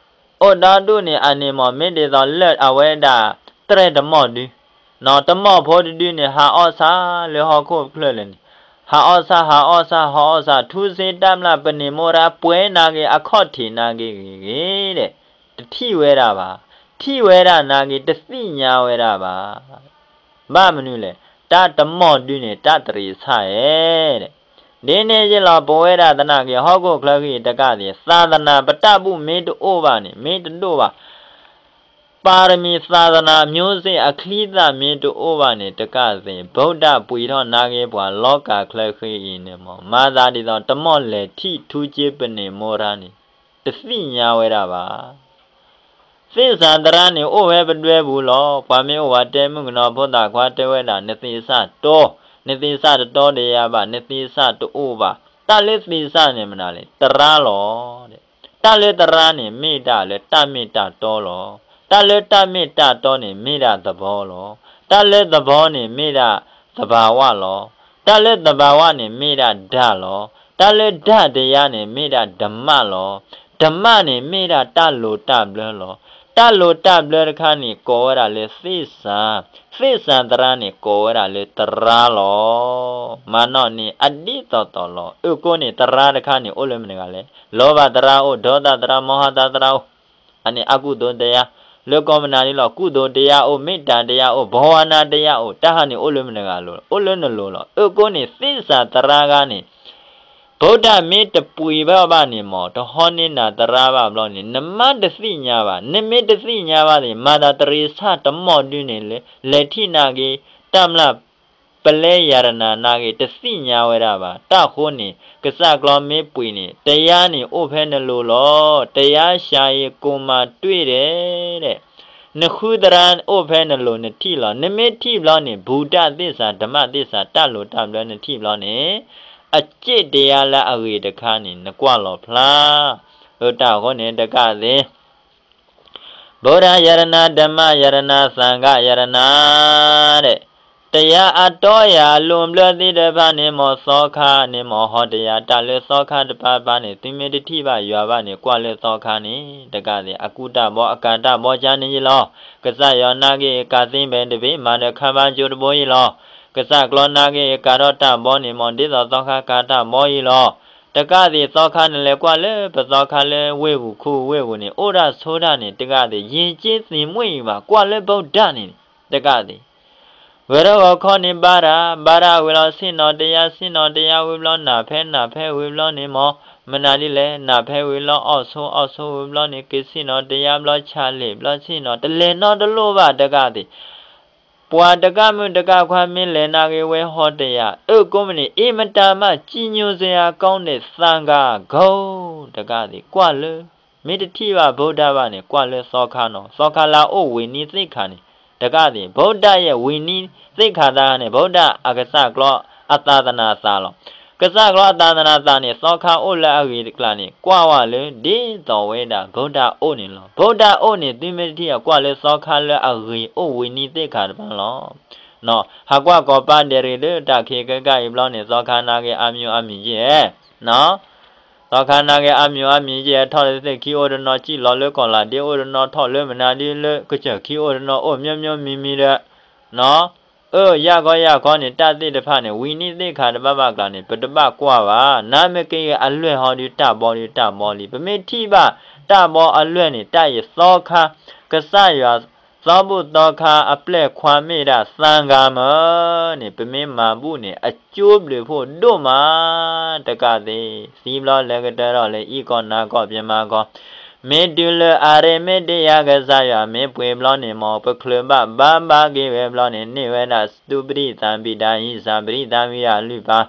အိၣ်ဒီဒူၣ်န့ၣ် အန့ၣ်မ့ၢ်မ့ၢ်ဒ်သိးလၢအဝဲဒၣ် တြဲၤတမီၢ်ဒု တမီၢ်ဖိတဒုန့ၣ် ဟးအီၣ်ဆၣ်လၢဟီၣ်ခိၣ်ချၢလၢာ်န့ၣ်, ဟးအီၣ်ဆၣ် ဟးအီၣ်ဆၣ် ဟးအီၣ်ဆၣ် ထူစ့တၢ်မျၢ် ပန့ၢ်မိၢ်ရါ ပှဲၤနာ်က့ အခီၣ်ထံးနာ်က့ဂ့ၤဂ့ၤဒဲး, တထံၣ်ဝဲဒၣ်ဘၣ်, ထံၣ်ဝဲဒၣ်နာ်က့ တသ့ၣ်ညါဝဲဒၣ်ဘၣ် ဘၣ်မနုၤလဲၣ်, တၢ်တမီၢ်ဒုန့ၣ် တၢ်တရံးဆၣ်ဧဲဒဲး, ဒ်န့ၣ်ယ့လီၤ ပဝဲဒၣ်သနာ်က့ ဟီၣ်ခိၣ်ချၢဂ့ၢ်တကးသ့ၣ် သာသနာ ပတၢ်ဘူၣ်မ့ၢ်တအိၣ်ဘၣ်န့ၣ် မ့ၢ်တဒိၣ်ဘၣ် ပါရမီသာသနာမျိုးစေ့ အချံသၣ်မ့ၢ်တအိၣ်ဘၣ်န့ၣ် တကးသ့ၣ် ဗုဒ္ဓပှ့ၤထီၣ်နာ်က့ ပှၤလီၤကးချၢဃ့အံၤန့ၣ်မ့ၢ် မၤသးဒ်သိး တမီၢ်လဲၤထံၣ်ထူစ့ပန့ၢ်မိၢ်ရါန့ၣ် တသ့ၣ်ညါဝဲဒၣ်ဘၣ် သ့ၣ်စၢ်သရၣ်န့ၣ် အိၣ်ဝဲပဒွဲပူၤလီၤ. ပှၤမ့ၢ်အိၣ်ဝဲတဲမုၣ်ကနီၤဖိသၣ်ခွါတဲဝဲဒၣ် နသ့ၣ်စၢ်တီ, နသ့ၣ်စၢ်တတီတယါဘၣ်, နသ့ၣ်စၢ်တအိၣ်ဘၣ်. တၢ်လၢသ့ၣ်စၢ်န့ၣ်မနုၤလဲၣ်, သရၣ်လီၤ. တၢ်လၢသရၣ်န့ၣ် မ့ၢ်ဒၣ်လၢတၢ်မ့ၢ်တၢ်တီလီၤ. တၢ်လၢတၢ်မ့ၢ်တၢ်တီန့ၣ် မ့ၢ်ဒၣ်သဘီလီၤ. တၢ်လၢသဘီန့ၣ် မ့ၢ်ဒၣ်သဘာဝလီၤ. တၢ်လၢသဘာဝန့ၣ် မ့ၢ်ဒၣ်ဓာတ်လီၤ. တၢ်လၢဓာတ်တရားန့ၣ် မ့ၢ်ဒၣ်ဓမ္မလီၤ. ဓမ္မန့ၣ် မ့ၢ်ဒၣ်တၢ်လိၤတၢ်ဘျၢလီၤ. တၢ်လိၤတၢ်ဘျၢတခါန့ၣ် ကိးဝဲဒၣ်လၢသ့ၣ်စၢ်, သ့ၣ်စၢ်သရၣ်န့ၣ် ကိးဝဲဒၣ်လၢသရၣ်လီၤ. မၤနီၣ်န့ၣ် အဒ်သိးသိးလီၤ. အၢ ကိးန့ၣ် သရၣ်တခါန့ၣ် အိၣ်လၢမနုၤဂၤလဲၣ်. လေၽသရၣ်အိၣ်, ဒေါသသရၣ်, မောဟသရၣ်အိၣ်. အန့ၣ်အကုသိုလ်တရား, လၢကိးမနုၤဒ်လီၤ, ကုသိုလ်တရားအိၣ်, မေတ္တာတရားအိၣ်, ဘာဝနာတရားအိၣ်, တၢ်ဟးန့ၣ်အိၣ်လၢမနုၤဂၤလိၤ, အိၣ်လၢနလိၤလီၤ. အၢ ကိးန့ၣ် သ့ၣ်စၢ်သရၣ်ဂၤန့ၣ် ဗုဒ္ဓမ့ၢ်တပှ့ၤဘၣ်ဘၣ်န့ၣ်မ့ၢ် တဟီန့ၢ်နၤသရၣ်ဘၣ်ဘျီန့ၣ် နမ့ၢ်တသ့ၣ်ညါဘၣ်. နမ့ၢ်တသ့ၣ်ညါဘၣ်န့ၣ် မၤသးတရံးဆၣ်တမီၢ်ဒုန့ၣ် လဲၤထံၣ်နာ်က့ တၢ်မျၢ် ပလဲယၤတနၤနာ်က့ တသ့ၣ်ညါဝဲဒၣ်ဘၣ်. တၢ်ဃိန့ၣ် ကစၢ်ကျီမ့ၢ်ပှ့ၤန့ၣ် တရားန့ၣ်အိၣ်ဖဲနလိၤလီၤ. တရားရှာရင်ကိုယ်မှာတွေ့တယ် ဒဲး နဃုသရၣ်အိၣ်ဖဲနလိၤနထံၣ်လီၤ. နမ့ၢ်ထံၣ်ဘျီန့ၣ် ဗုဒ္ဓသစ္စာ ဓမ္မသစ္စာ တၢ်လိၤတၢ်ဘျၢနထံၣ်ဘျီန့ၣ် အကျင့်တရားလၢအဂ့ၤတခါန့ၣ် နကွၢ်လီၤဖျါ. အၢ တၢ်ဃိန့ၣ် တကးသ့ၣ် ဗုဒ္ဓယတနာ ဓမ္မယတနာ သံဃယတနာ ဒဲး တရားအတီအယၤအလိၤဘျၢသ့ၣ်တဖၣ်န့ၣ် မ်သီခါန့ၣ် မ်ဟီတယၤတၢ်လၢသီခါတပၤပၤန့ၣ် သုမ့ၢ်တထံၣ်ဘၣ်ယွၤဘၣ်န့ၣ် ကွၢ်လၢသီခါန့ၣ် တကးသ့ၣ် အကူတၢ်ဘီအကၤတၢ်ဘီကၢ်န့ၣ်ယ့လီၤ. ကစၢ်ယွၤနာ်က့ၤ ကၤသ့ဘဲတဘ့ၣ် မၤဒီးခါဘါကၠိတဘိယ့လီၤ. ကစၢ်ကျီနာ်က့ၤ ကၤထီၣ်တၢ်ဘီန့ၣ် မ်ဒ်သိးသီခါကၤတၢ်ဘီယ့လီၤ. တကးသ့ၣ်သီခါနလဲၤကွၢ်လၢပသီခါလၢဝ့ၢ်ပူၤခူဝ့ၢ်ပူၤန့ၣ် အိၣ်ဒၣ်ဆိဒၣ်န့ၣ် တကးသ့ၣ် ယဉ်ကျေးသင်မွေ့အံၤဘၣ် ကွၢ်လၢဗုဒ္ဓန့ၣ် တကးသ့ၣ် ဂဲၤထီၣ်ဂီၤခီန့ၣ် ဘါတၢ် ဘါတၢ်ဝံၤလီၤ ဆ့ၣ်နီၤတယါ ဆ့ၣ်နီၤတယါဝံၤဘျီ နၢ်ဖဲ နၢ်ဖဲဝံၤဘျီန့ၣ်မ့ၢ် မနုၤဒ်လဲၣ် နၢ်ဖဲဝံၤလီၤ အီၣ်ဆိ အီၣ်ဆိဝံၤဘျီန့ၣ် က့ၤဆ့ၣ်နီၤတယါဘျီ ဆါလ့ၣ်ဘျီ ဆ့ၣ်နီၤ တလဲၤနီတလိၣ်ဘၣ် တကးသ့ၣ် ပှၤတကးမုၣ်တကးခွါ မ့ၢ်လဲၤနာ်က့ၤဝဲဟီတယၤ အၢ ကိးမုၢ်နံၤ အ့ မတၤမး ကြီးညိုစရာကောင်းတဲ့ သံဃာ ဂုဏ် တကးသ့ၣ် ကွၢ်လၢ မ့ၢ်တထံၣ်ဘၣ် ဗုဒ္ဓ ဘၣ်န့ၣ် ကွၢ်လၢသီခါနီၤ သီခါလၢအအိၣ်ဝေနည်းသိက္ခာန့ၣ် တကးသ့ၣ် ဗုဒ္ဓရဲ့ ဝေနည်းသိက္ခာ သီခါန့ၣ် ဗုဒ္ဓအကစၢ်ကျီအသာသနာသးလီၤ. ကစၢ်ကျီအသာသနာသးန့ၣ် သီခါအိၣ်လၢအဂ့ၢ်တကျါန့ၣ် ကွၢ်ဝဲလၢ ဒ်သိးဝဲဒၣ် ဗုဒ္ဓအိၣ်န့ၣ်လီၤ. ဗုဒ္ဓအိၣ်န့ၣ် သုမ့ၢ်တထံၣ်အကွၢ်လၢသီခါလၢအဂ့ၢ်အိၣ်ဝေနည်းသိက္ခာတဖၣ်လီၤ. ဟးကွၢ်ကိးပၤဒဲးရ့ၣ်လၢတၢ်ခံးကဲကၢ်အံၤဘျီန့ၣ် သီခါနာ်က့ၤအါမံၤအါမံၤယဲၢ် သီခါနာ်က့ၤအါမံၤအါမံၤယဲၢ် ထီၣ်လၢသ့ၣ်ခံအိၣ်တနီၤ စံၣ်လီၤလၢကီၢ်လၤဒ့အိၣ်တနီၤ ထီၣ်လၢမနုၤဒ်လၢကစၢၢ်ခံအိၣ်တနီၤ အိၣ်မျိုးမျိုးမံၤမံၤဒီး အၢ ယၢ်ခီယၢ်ခီန့ၣ် တၢ်သ့ၣ်တဖၣ်န့ၣ် ဝေနည်းသိက္ခာတဘၣ်ဘၣ်ကျါန့ၣ် ပတဘၣ်ကွၢ်ဘၣ်. နမ့ၢ်က့ၤအလွဲၢ်ဟီဒုးတၢ်ဘီဒုးတၢ်ဘီလံ. ပမ့ၢ်ထံၣ်ဘၣ်တၢ်ဘီအလွဲၢ်န့ၣ် တၢ်အံၤသီခါ ကစၢ်ယွၤ သီဘူၣ်သီခါအပျဲၢ်ခွါမ့ၢ်ဒၣ်သံဃာမၢ်န့ၣ် ပမ့ၢ်မၤဘူၣ်န့ၣ် အကျိုးဘျုးဖှိၣ်ဒိၣ်မး တကးသ့ၣ် သံဘျီလဲၤကတၢၢ်ထီၣ်လၢအံၤကီၢ်နၤကီၢ် ပျဲမၤကီၢ် မ့ၢ်တုၤလၢအရ့မ့ၢ်တယၤ ကစၢ်ယွၤမ့ၢ်ပှ့ၤဘျီန့ၣ်မ့ၢ် ပချုးဘၣ်ဘါဘါက့ၤဝဲဘျီန့ၣ် န့ၢ်ဝဲဒၣ် သုပရိသံဘိဓါဟံ သံပရိသံဝိဓါ လွံၢ်ပါး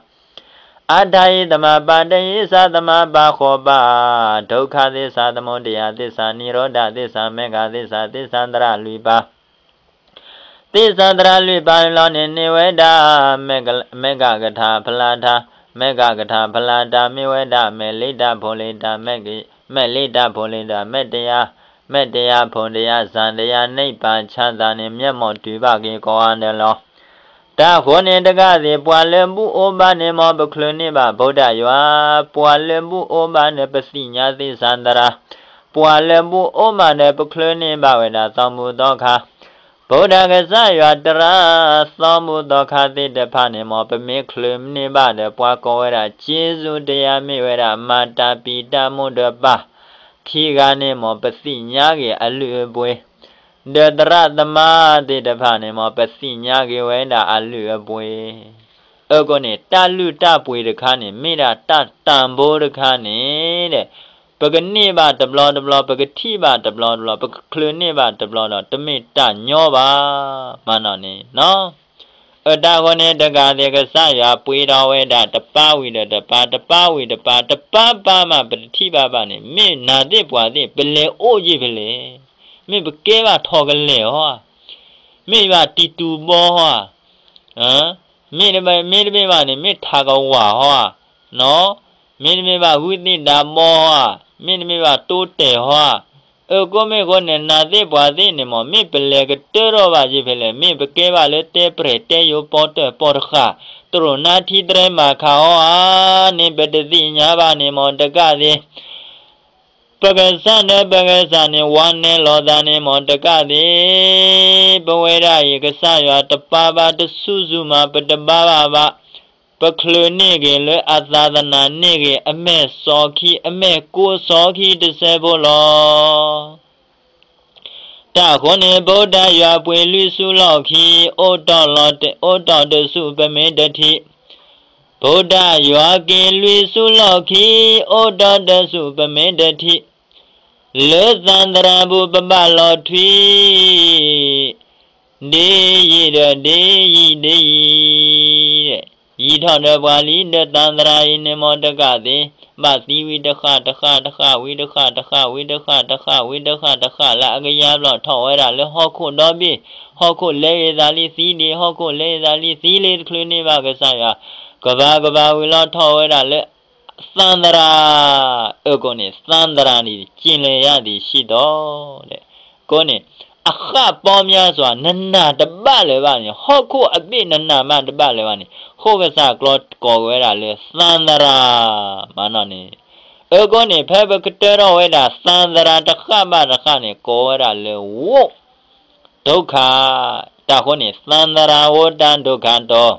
အဋ္ဌာဟံ သမပ္ပဒါဟံ သံသမပ္ပဒါဃိးပါး ဒုက္ခသစ္စာ သမုဒယသစ္စာ နိရောဓသစ္စာ မဂ္ဂသစ္စာ သစ္စာန္တရလွံၢ်ပါး သစ္စာန္တရလွံၢ်ပါးလီၤန့ၣ် န့ၢ်ဝဲဒၣ် မဂ္ဂကထၢ ဖလတၢ မဂ္ဂကထၢ ဖလတၢ မ့ၢ်ဝဲဒၣ် မလ့တၢ ဖိလ့တၢ မလ့တၢ ဖိလ့တၢ မ မက်တရား ဖိတရား ဇာန်တရား နိဗ္ဗာန်ချမ်းသာန့ၣ် မျက်မှောက်ပြုဘၣ်က့ၤကိးဂၤဒဲးလီၤ. တၢ်အဃိန့ၣ်တကးသ့ၣ် ပှၤလၢဘူၣ်အိၣ်ဘၣ်န့ၣ်မ့ၢ် ပချုးန့ၢ်ဘၣ် ဗုဒ္ဓယွၤ, ပှၤလၢဘူၣ်အိၣ်ဘၣ်န့ၣ် ပသ့ၣ်ညါသ့ၣ်စၤတရၤ, ပှၤလၢဘူၣ်အိၣ်မးဒီး ပချုးန့ၢ်ဘၣ်ဝဲဒၣ် သီဘူၣ်သီခါ ဗုဒ္ဓကစၢ်ယွၤတြၢ် သီဘူၣ်သီခါသ့ၣ်တဖၣ်န့ၣ်မ့ၢ် ပမ့ၢ်ချုးန့ၢ်ဘၣ်ဒီး ပှၤကိးဝဲဒၣ် ကျေးဇူးတရား မ့ၢ်ဝဲဒၣ် မၤတၢ်ပံးတၢ်မူဒီးပၢ် ခံဂၤန့ၣ်မ့ၢ် ပသ့ၣ်ညါက့ၤအလုၢ်အပှ့ၤ ဒီးသရၣ်သမါသ့ၣ်တဖၣ်န့ၣ်မ့ၢ် ပသ့ၣ်ညါက့ၤဝဲဒၣ်အလုၢ်အပှ့ၤ အဃိန့ၣ် တၢ်လုၢ်တၢ်ပှ့ၤတခါန့ၣ် မ့ၢ်ဒၣ်တၢ်တၢ်ဘိတခါန့ၣ်ဒီး ပကန့ၢ်ဘၣ်တဘျီတဘျီ ပကထံၣ်ဘၣ်တဘျီတဘျီ ပကချုးန့ၢ်ဘၣ်တဘျီဒီး တမ့ၢ်တၢ်ညီဘၣ် မၤနီၣ်န့ၣ်နီၤ. အတၢ်ဃိန့ၣ် တဂၤသ့ၣ်ကစၢ်ယွၤပှ့ၤထီၣ်ဝဲဒၣ် တပၤဝံၤဒီးတပၤ တပၤဝံၤတပၤ တပၤပၤမး ပတထံၣ်ဘၣ်ဘၣ်န့ၣ် မ့ၢ်နၤသ့ၣ်ပှၤသ့ၣ် ပလဲၤအိၣ်ယ့ၢ်ဖဲလဲၣ်, မ့ၢ်ပကဲဘၣ်ထီၣ်ကလဲာ်ဟီဧါ, မ့ၢ်ဘၣ်တံတူၤဘီဟီဧါ, မ့ၢ်တမ့ၢ်ဘၣ်န့ၣ် မ့ၢ်ထးကဝၢ်ဟီဧါ, မ့တမ့ၢ်ဘၣ်ဂုၢ်သ့ၣ်ဒါဘီဧါ, မ့တမ့ၢ်ဘၣ်တိတဲာ်ဟီဧါ, အဃိမ့ၢ်ဃိန့ၣ် နၤသ့ၣ်ပှၤသ့ၣ်န့ၣ်မ့ၢ် မ့ၢ်ပလဲၤကတၢၢ်ထီၣ်ဘၣ်ယ့ၢ်ဖဲလဲၣ်, မ့ၢ်ပကဲဘၣ်လၢတဲပြဲၢ်တဲယိၤပီတၢၢ်ပီတဃၣ်, တရိၣ်နါထံတရဲမၤခးဟီဧါန့ၣ် ပတသ့ၣ်ညါဘၣ်န့ၣ်မ့ၢ်တကးသ့ၣ် ပကစၢ်ဒီးပကစၢ်န့ၣ် ဝါနဲလိာ်သးန့ၣ်မ့ၢ်တကးသ့ၣ်, ပဝဲဒၣ်အံၤ ကစၢ်ယွၤတပာ်ဘၣ်တဆူၣ်ဆူၣ်မး ပတဘါဘၣ်ဘၣ်, ပချုးန့ၢ်က့ၤလၢအသးသနၤန့ၢ်က့ၤ အမဲာ်စီခံ အမဲာ်ကိးစီခံတစဲးဖိလီၤ. တၢ်ဃိန့ၣ် ဗုဒ္ဓယွၤပှ့ၤလွံၢ်ဆူၣ်လီၢ်ခံ အိၣ်တီၢ်လီၤတ အိၣ်တီၢ်တဆူၣ်ပမ့ၢ်တထံၣ်, ဗုဒ္ဓယွၤက့ၤလွံၢ်ဆူၣ်လီၢ်ခံ အိၣ်တီၢ်တဆူၣ်ပမ့ၢ်တထံၣ်, လၢသန္တရာပူၤပဘၣ်လီၤထွံ ဒ်ယံာ်ဒီးဒ်ယံာ်ဒ်ယံာ် ယံာ်ထီၣ်ဒီးပှၤလံ ဒီးသန္တရာအံၤန့ၣ်မ့ၢ်တကးသ့ၣ်, ဘၣ်သံဝံၤတဃၣ်တဃၣ်တဃၣ် ဝံၤတဃၣ်တဃၣ် ဝံၤတဃၣ်တဃၣ် ဝံၤတဃၣ်တဃၣ် လၢအကယၤဘျီၣ်ထီၣ်ဝဲဒၣ်လၢဟီၣ်ခိၣ်ဒီဘ့ၣ်, ဟီၣ်ခိၣ်လဲၤဂ့ၤသးလံသံဒံး ဟီၣ်ခိၣ်လဲၤဂ့ၤသးလံသံလ့ၤ တချုးန့ၢ်ဘၣ်ကစၢ်ယွၤ, ကဘၣ်ကဘၣ်ဝံၤလီၤထီၣ်ဝဲဒၣ်လၢ သန္တရာ, အဃိန့ၣ် သန္တရာန့ၣ် ကျင်လည်ရသည်ရှိသော အဃိန့ၣ် အဃၣ်ပီများစွာ နနာ်တဘၣ်လၢၤဘၣ်န့ၣ် ဟီၣ်ခိၣ်အဘ့ၣ်နနာ်မးတဘၣ်လၢၤဘၣ်န့ၣ် ဃိၣ်ကစၢ်ကျီကိးဝဲဒၣ်လၢသန္တရာ မၤနီၣ်န့ၣ်, အဃိန့ၣ် ဖဲပကတၢၢ်ထီၣ်ဝဲဒၣ်သန္တရာတဃၣ်ဘၣ်တဃၣ်န့ၣ် ကိးဝဲဒၣ်လၢဝိ ဒုက္ခ, တၢ်ဃိန့ၣ် သန္တရာဝိတံ ဒုက္ခတု,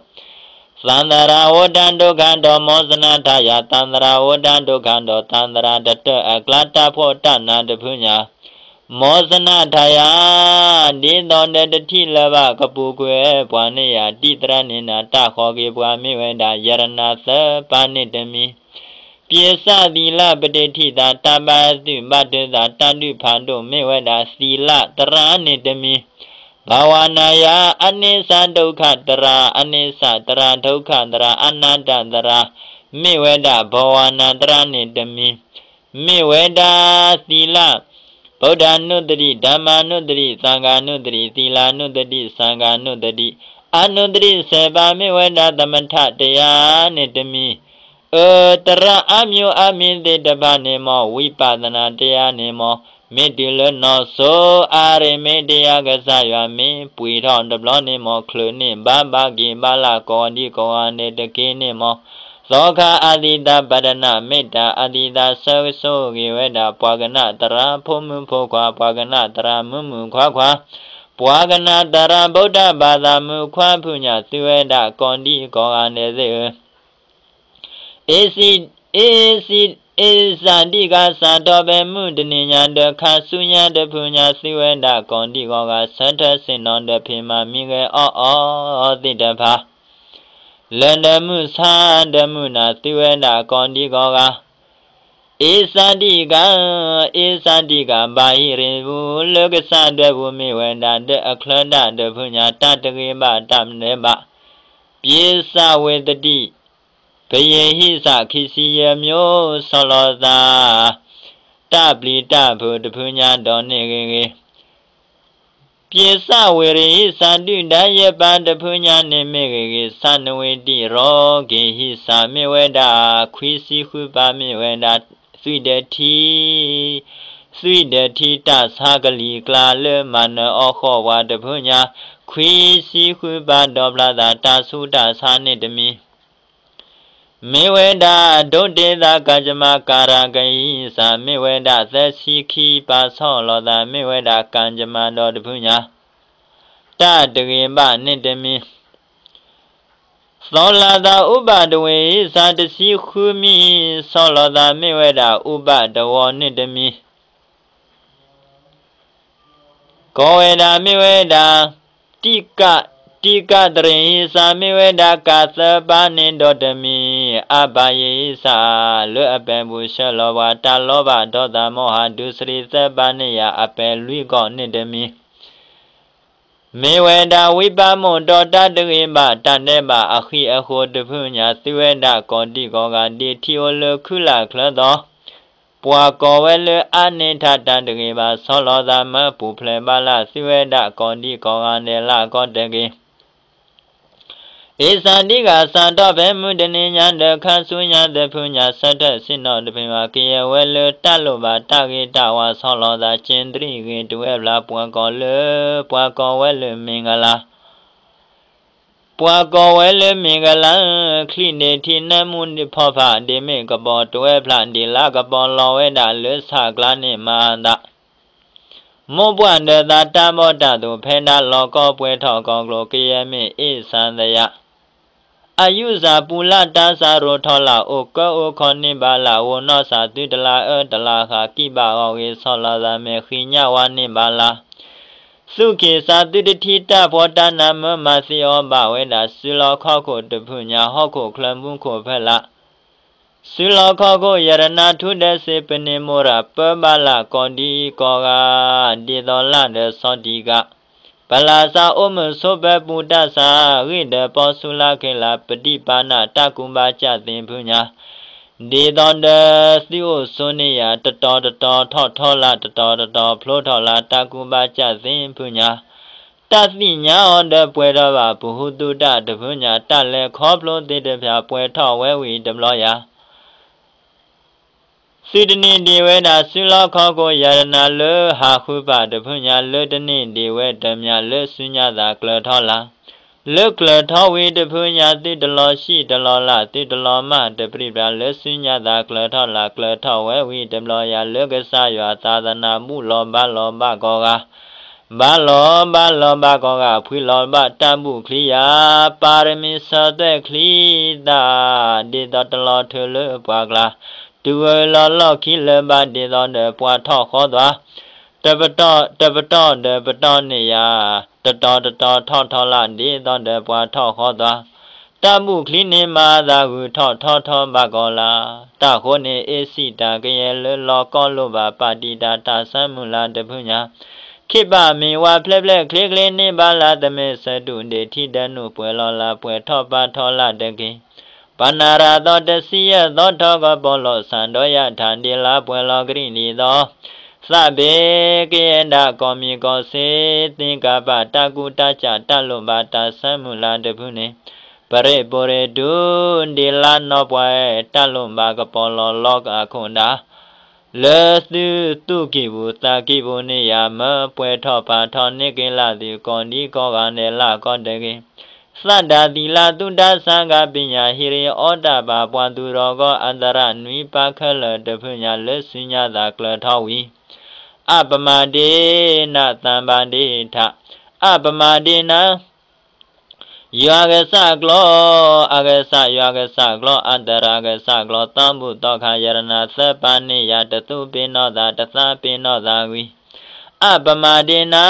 သန္တရာဝတ္တဒုက္ခဒေါ မောစနထါယ, သန္တရာဝတ္တဒုက္ခဒေါ, သန္တရာတတၢၢ်အကျါ တၢ်ဖှီၣ်တၢ်နးတဖုညါ, မောစနထါယ, ဒ်သိးဒီးတထံၣ်လၢၤဘၣ် ကပူၤကွံာ်ပှၤန့ၣ်ယၤ တံၢ်သရၣ်န့ၣ်နၤ တၢ်ဃီက့ၤပှၤမ့ၢ်ဝဲဒၣ် ယရနၤသၢပၤန့ၣ်တမံၤ, ပၠ့ၤစၣ်သီလ ပတ့ထံၣ်သး တၢ်ဘၣ်သုးဘၣ်တၢ်သး တၢ်ဒုးဖးဒိၣ် မ့ၢ်ဝဲဒၣ်သီလတရၣ်န့ၣ်တမံၤ, ဘာဝနာယ အနိစ္စဒုက္ခတြၢ် အနိစ္စတြၢ် ဒုက္ခတြၢ် အနတ္တတြၢ် မ့ၢ်ဝဲဒၣ် ဘာဝနာတြၢ်န့ၣ်တမံၤ, မ့ၢ်ဝဲဒၣ်သီလ, ဗုဒ္ဓနုတ္တိ ဓမ္မနုတ္တိ သံဃနုတ္တိ သီလနုတ္တိ သံဃနုတ္တိ အနုတ္တိဆယ်ပါး မ့ၢ်ဝဲဒၣ်သမထတရားန့ၣ်တမံၤ, အတြၢ်အမျိုးအမည် သ့ၣ်တဖၣ်န့ၣ်မ့ၢ် ဝိပဿနာတရားန့ၣ်မ့ၢ် မ့ၢ်တုၤလၢနီၢ်စိၤ အရိမ့ၤတယၤ ကစၢ်ယွၤမ့ၢ်ပှ့ၤထီၣ်တဘျီန့ၣ်မ့ၢ် ချုးန့ၢ်ဘၣ် ဘၣ်က့ၤဘၣ်လၢ် ကိးဒံကိးဂၤဒဲးတက့ၢ်န့ၣ်မ့ၢ် သီခါအသံၣ်သရၣ် ပတနၢ် မ့ၢ်တၢ်အသံၣ်သရၣ် ဆၢဂ့ၤဆိၣ်ဂ့ၤဝဲဒၣ် ပှၤကနၣ်တရၣ် ဖိမုၣ်ဖိခွါ ပှၤကနၣ်တရၣ်မုၣ်မုၣ်ခွါခွါ, ပှၤကနၣ်တရၣ် ဗုဒ္ဓဘာသာ မုၣ်ခွါဖုညါ သုဝဲဒၣ်ကိးဒံကိးဂၤဒဲးသ့ၣ်ဧၢ အ့စံ, အ့စံ, အ့စံဒံကၤ စးထီၣ်ဖဲမုၢ်တနံၤညါဒီး ခါဆူညါတဖုညါ သုဝဲဒၣ်ကိးဒံကိးဂၤ ဆၢထၢၣ်ဆ့ၣ်နီၤဒီး ဖံးမၤမံဂဲၤအီၣ်အီသ့ၣ်တဖၣ်, လၢဒီးမုၢ်ဆါဒီးမုၢ်နၤ သုဝဲဒၣ်ကိးဒံကိးဂၤ, အ့စံဒံကၤ, အ့စံဒံကၤ ဘၣ်ဟံးရ့ၣ်ပူၤ လၢကစၢ်ဒွဲၣ်ပူၤ မ့ၢ်ဝဲဒၣ်ဒီးအချၢဒၣ်တဖုညါ တၢ်တဂ့ၤဘၣ်တၢ်မနုၤဘၣ်, ပၠ့ၤစၣ်ဝ့ၤသတံၣ် ပယ့ၤဟံးစၢ် ခံဆံယဲၢ်မျိုး ဆီၣ်လီၤသး တၢ်ပျံၤတၢ်ဖုးတဖုညါဒီးန့ၣ်ဂ့ၤဂ့ၤ, ပၠ့ၤစၣ်ဝ့ၤရ့ၣ်ဟံးစၢ် ဒုၣ်ဒါယဲၢ်ပါးတဖုညါန့ၣ်မ့ၢ်ဂ့ၤဂ့ၤ, စၣ်နဝ့ၤတံၣ်ရီက့ၤဟံးစၢ် မ့ၢ်ဝဲဒၣ် ခွံဆံဃုပါး မ့ၢ်ဝဲဒၣ် သွံၣ်ဒၢထံ သွံၣ်ဒၢထံတၢ်ဆါကလံၤကျါ လၢမၤနၢၤအီၣ်ဃီၣ်ပှၤတဖုညါ ခွံဆံဃုပါး ဒီးဖျါသး တၢ်ဆူးတၢ်ဆါန့ၣ်တမံၤ မ့ၢ်ဝဲဒၣ် ဒိးတ့သး ကၤစမၤ ကၤရၤကဟံးစၢ် မ့ၢ်ဝဲဒၣ် သၢဆံခံပါး ဆီၣ်လီၤသး မ့ၢ်ဝဲဒၣ် ကၤစမၤဒီးတဖုညါ တၢ်တဂ့ၤဘၣ်န့ၣ်တမံၤ, သီလၤသး အူဘၣ်တဝ့ၤဟံးစၢ် တဆံဃုမံၤ ဆီၣ်လီၤသး မ့ၢ်ဝဲဒၣ် အူဘၣ်တဝီန့ၣ်တမံၤ ကိးဝဲဒၣ်မ့ၢ်ဝဲဒၣ် တံၢ်ကၣ်, တံၢ်ကၣ်တရ့ၣ်ဟံးစၢ် မ့ၢ်ဝဲဒၣ် ကၤသၢပါးန့ၣ်ဒီးတမံၤ, အါဘၣ်ယ့ၤဟံးစၢ် လၢအပဲာ်ပူၤဆှၢလီၤပှၤ တၢ်လီဘၣ် ဒီးသးမီၣ်ဟး ဒူသရံးသၢပါးန့ၣ်ယၤ အပဲာ်လွံၢ်ကီၢ်န့ၣ်တမံၤ မ့ၢ်ဝဲဒၣ် ဝံပၢ်မိၢ်ဒီး တၢ်တဂ့ၤဘၣ် တၢ်ဒဲးဘးအဃံအဃိတဖုညါ သုဝဲဒၣ်ကိးဒံကိးဂၤ ဒ့ထံအိၣ်လၢခုလၢ်ချၢသီ, ပှၤကိးဝဲလၢအါန့ၢ်ထၢ် တၢ်တဂ့ၤဘၣ် ဆီၣ်လီၤသး မၢပူၤဖျဲးဘၣ်လၢ် သုဝဲဒၣ်ကိးဒံကိးဂၤဒဲးလၢ်ကီတဂ့ၤ အ့စၢ်ဒံကၤ စးထီၣ်ဖဲမုၢ်တနံၤညါဒီး ခါဆူညါတဖုညါ ဆၢထၢၣ်ဆ့ၣ်နီၤတဖုညါ ကယဲၢ်ဝဲလၢတၢ်လိၣ်ဘၣ် တၢ်ဂ့ၤတၢ်ဝါ ဆီၣ်လီၤသး က့တရံၣ်ဂ့ၤ တဝဲဖျါ ပှၤကိးလၢ, ပှၤကိးဝဲလၢမ့ၢ်ကလၤ ပှၤကိးဝဲလၢမ့ၢ်ကလၤ, ချံၣ်ဒ့ထံ နၢမူဒ့ဖီဖး ဒ့မ့ၢ်ကပီၤ တဝဲဖျါ ဒ့လါကပီၤ လီၤဝဲဒၣ်လၢဆၣ်ကျါန့ၣ်မၤသး မိၢ်ပှၢ်ဒီးသး တၢ်ဘီၣ်တၢ်သိၣ် ဖဲဒၣ်လီၤကီ ပှဲၤထီၣ်ကီၢ်ကျိၤ ကယဲၢ်မ့ၢ်အ့ၣ်စၢ်သယၤ အယူၢ်စၢ်ပူၤလၢ် တၢ်စၢ်ရိၤထီၣ်လၢ် အိၣ်ကၢအိၣ်ခီန့ၢ်ဘၣ်လၢ် အိၣ်နီၢ်စၢ် သုတလးအၢတလးဃာ် ကံၢ်ဘၣ်ဂီၢ်ဂ့ၤ ဆီၣ်လီၤသး မဲာ်ဃံညၣ်ဝါန့ၢ်ဘၣ်လၢ် သူၣ်က့ၣ်စၢ် သုတထံၣ်တၢ်ဖှီၣ်တၢ်နး မၢမၤသ့အီၤဘၣ်ဝဲဒၣ် စုလီၢ်ခီၣ်ခိၣ်တဖုညါ ဟီၣ်ခိၣ်ချၢမူခိၣ်ဖဲလၢ် စုလီၢ်ခီၣ်ခိၣ် ယရနၤထူဒၢစ့ ပန့ၢ်မိၢ်ရၢ် ပၢဘၣ်လၢ် ကိးဒံကိးဂၤ ဒ်သိးလၢ်ဒီးဆီတံၢ်ကး ပလၢ်စၢ်အိၣ်မုာ်ဆိးပၢၤပူၤ တၢ်ဆါဂ့ၢ်ဒီး ပီဆူလၢ်ခ့လၢ် ပဒံၣ်ပာ်နၢ် တၢ်ကူဘၣ်စၢ်သ့ၣ်ဖုညါ ဒ်သိးဒီးသုအိၣ်ဆိးန့ၢ်ယၤ တတီၤတတီၤထီၣ်ထီလၢ် တတီၤတတီၤဖျိထီၣ်လၢ် တၢ်ကူဘၣ်စၢ်သ့ၣ်ဖုညါ တၢ်သ့ၣ်ညါအီၤဒီးပှဲၤထီၣ်ဘၣ် ပဟူသူၣ်တၢ်တဖုညါ တၢ်လဲၤခီဖျိသ့ၣ်တဖၣ် ပှဲၤထီၣ်ဝဲဝံၤတဘျီယၤ သုတန့ၢ်ဒံးဝဲဒၣ် စုလီၢ်ခီၣ်ခိၣ်ယရနၤ လၢဟးဃုပၢ်တဖုညါ လၢတန့ၢ်ဒံးဝဲတမံၤ လၢဆူညါသးကျၢၤထီၣ်လၢ် လၢကျၢၤထီၣ်ဝံၤတဖုညါ သုတလီၤဆံးတလီၤလၢ် သုတလီၤမၢ်တပြံပြါ လၢဆူညါသးကျၢၤထီၣ်လၢ် ကျၢၤထီၣ်ဝဲဝံၤတဘျီယၤ လၢကစၢ်ယွၤသးသနၤ ဘူၣ်လီၤဘါလီၤဘၣ်ကိးဂၤ ဘၣ်လီၤဘၣ်လီၤဘၣ်ကိးဂၤ ဖှံလီၤဘၣ်တၢ်ဘူၣ်ချံယၤ, ပၤရမံၤဆၢသွဲၣ်ချံသၣ်, ဒ်သိးတလီၤထုးလၢပှၤကျါ, တုၤဝဲလီၤလီၢ်ခံလၢၤဘၣ် ဒ်သိးဒီးပှၤထီၣ်ဃီသွါ, တပတီၢ်တပတီၢ်ဒီးပတီၢ်န့ၢ်ယၤ, တတီၤတတီၤထီၣ်ထီလၢ် ဒ်သိးဒီးပှၤထီၣ်ဃီသွါ, တၢ်ဘူၣ်ချံန့ၣ်မၤသးဂုၤထီၣ်ထီထီဘၣ်ကီးလၢ်, တၢ်ဃိန့ၣ်အ့စံၣ်တၢ်ကယဲၢ်လၢလီၤကီလိၣ်ဘၣ် ပာ်တံာ်တာ်တၢ်ဆၢမုၢ်လၢ်တဖုညါ, ခ့ဘၣ်မ့ၢ်ဝါဖျဲဖျဲချ့ချ့န့ၢ်ဘၣ်လၢ် တမ့ၢ်ဆၢတူၢ်ဒ့ၣ်ထံဒဲးနုာ်ပှဲၤလီၤလၢ် ပှဲၤထီၣ်ပာ်ထီလၢ်တက့ၢ်. ပနၤရၤသီတဆံယဲၢ်သီထီၣ်ကပီၤလိာ် စၣ်ဒီယၤထၣ်ဒ်လၢပှဲၤလီၤကရံၣ်ဒ်သိး သးဘ့ၣ်ကယဲၢ်ဒၣ်ကီၢ်မံၤကီၢ်စ့ သ့ၣ်ကပၤတၢ်ကူတၢ်ကၢ်တၢ်လိၣ်ဘၣ်တၢ်ဆၢမုၢ်လၢ်တဖုန့ၣ်, ပရ့ၣ်ပိာ်ရ့ၣ်တုၤဒ်လၢနီၢ်ပှၤတၢ်လိၣ်ဘၣ်ကပီၤလီၤလီၤကးခိၣ်ဒၣ် လၢသုသူၣ်ကံၢ်ပူၤသးကံၢ်ပူၤန့ၣ်ယၤ မၢပှဲၤထီၣ်ပာ်ထီၣ်န့ၢ်က့ၤလၢ်သုကိးဒံကိးဂၤဒဲးလၢ်ကီတဂ့ၤ. သးဒၣ်သံလၢ်သုတၢ်ဆါဂၤ ပညၣ်ဟံးရ့အီတၢ်ပာ် ပှၤသူၣ်ထီၣ်ကီၢ်အတရၣ်နွံပၢ်ခဲလၢာ်တဖုညါ လၢစုညါသးကျၢၤထီၣ်ဝံၤ အပမၤဒ့နၤ သးဘၣ်ဒ့ထၣ်, အပမၤဒ့နၤ ယွၤကစၢ်ကျီ, အကစၢ်ယွၤကစၢ်ကျီ အတရၣ်ကစၢ်ကျီ သီဘူၣ်သီခါ ယရနၤသၢပၤန့ၢ်ယၤ တသူၣ်ပ့ၤနီၣ်သး တသးပ့ၤနီၣ်သးဝံၤ အပမၤဒ့နၤ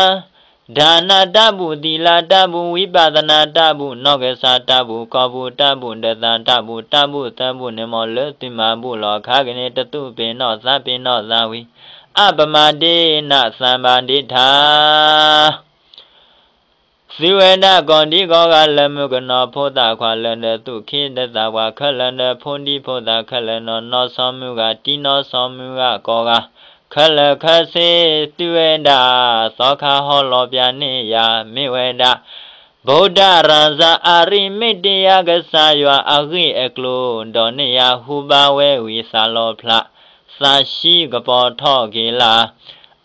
ဒါနတၢ်ဘူၣ် သီလတၢ်ဘူၣ် ဝိပဿနာတၢ်ဘူၣ် နီၢ်ကစၢ်တၢ်ဘူၣ် ကီၢ်ပူၤတၢ်ဘူၣ် ဒသးတၢ်ဘူၣ် တၢ်ဘူၣ်သၢဘူၣ်န့ၣ် မ်လၢသုမၤဘူၣ်လီၤအခါက့ၤန့ၣ် တသူၣ်ပ့ၤနီၣ်သးပ့ၤနီၣ်သးဝံၤ အပမၤဒ့နၤ သးဘၣ်ဒ့ထၣ် သုဝဲဒၣ်ကိးဒံကိးဂၤ လၢမုၣ်ကနီၤဖိသၣ်ခွါ လၢဒီးသူၣ်က့သးပှၢ်ခဲလၢာ် ဒီးဖိဒံဖိသၣ်ခဲလၢာ် နီၢ်နီၢ်ဆီမုၢ်ဂၤ တံနီၢ်ဆီမုၢ်ဂၤကိးဂၤ ခဲလၢာ်ခဲဆ့ သုဝဲဒၣ် သီခါဟီၣ်လီၤပျၢၤန့ၢ်ယၤ မ့ၢ်ဝဲဒၣ် ဗုဒ္ဓရာဇာ အရိမ့တ္တရာ ကစၢ်ယွၤအဂ့ၢ်အကျိၤ ဒီးန့ၢ်ယၤဟူဘၣ်ဝဲဝံၤ သးလီၤဖျး သးဆှံကပီၤထီၣ်က့ၤလၢ်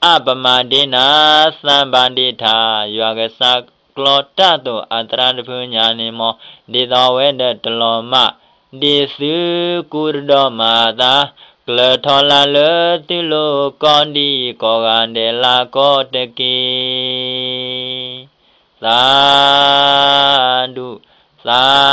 အပမၤဒ့နၤ သးဘၣ်ဒ့ထၣ် ယွၤကစၢ်ကျီတၢ်သိၣ်အသရၣ်တဖုညါန့ၣ် မ် ဒ်သိးဝဲဒီးတလီၤမၢ် ဒ်သုကူတဒီမၤသး ကျၢၤထီၣ်လၢ်လၢသုလိၤ ကီၢ်ဒံးကိးဂၤဒဲးလၢ်ကီတက့ၢ်. သးဒူၣ်, သး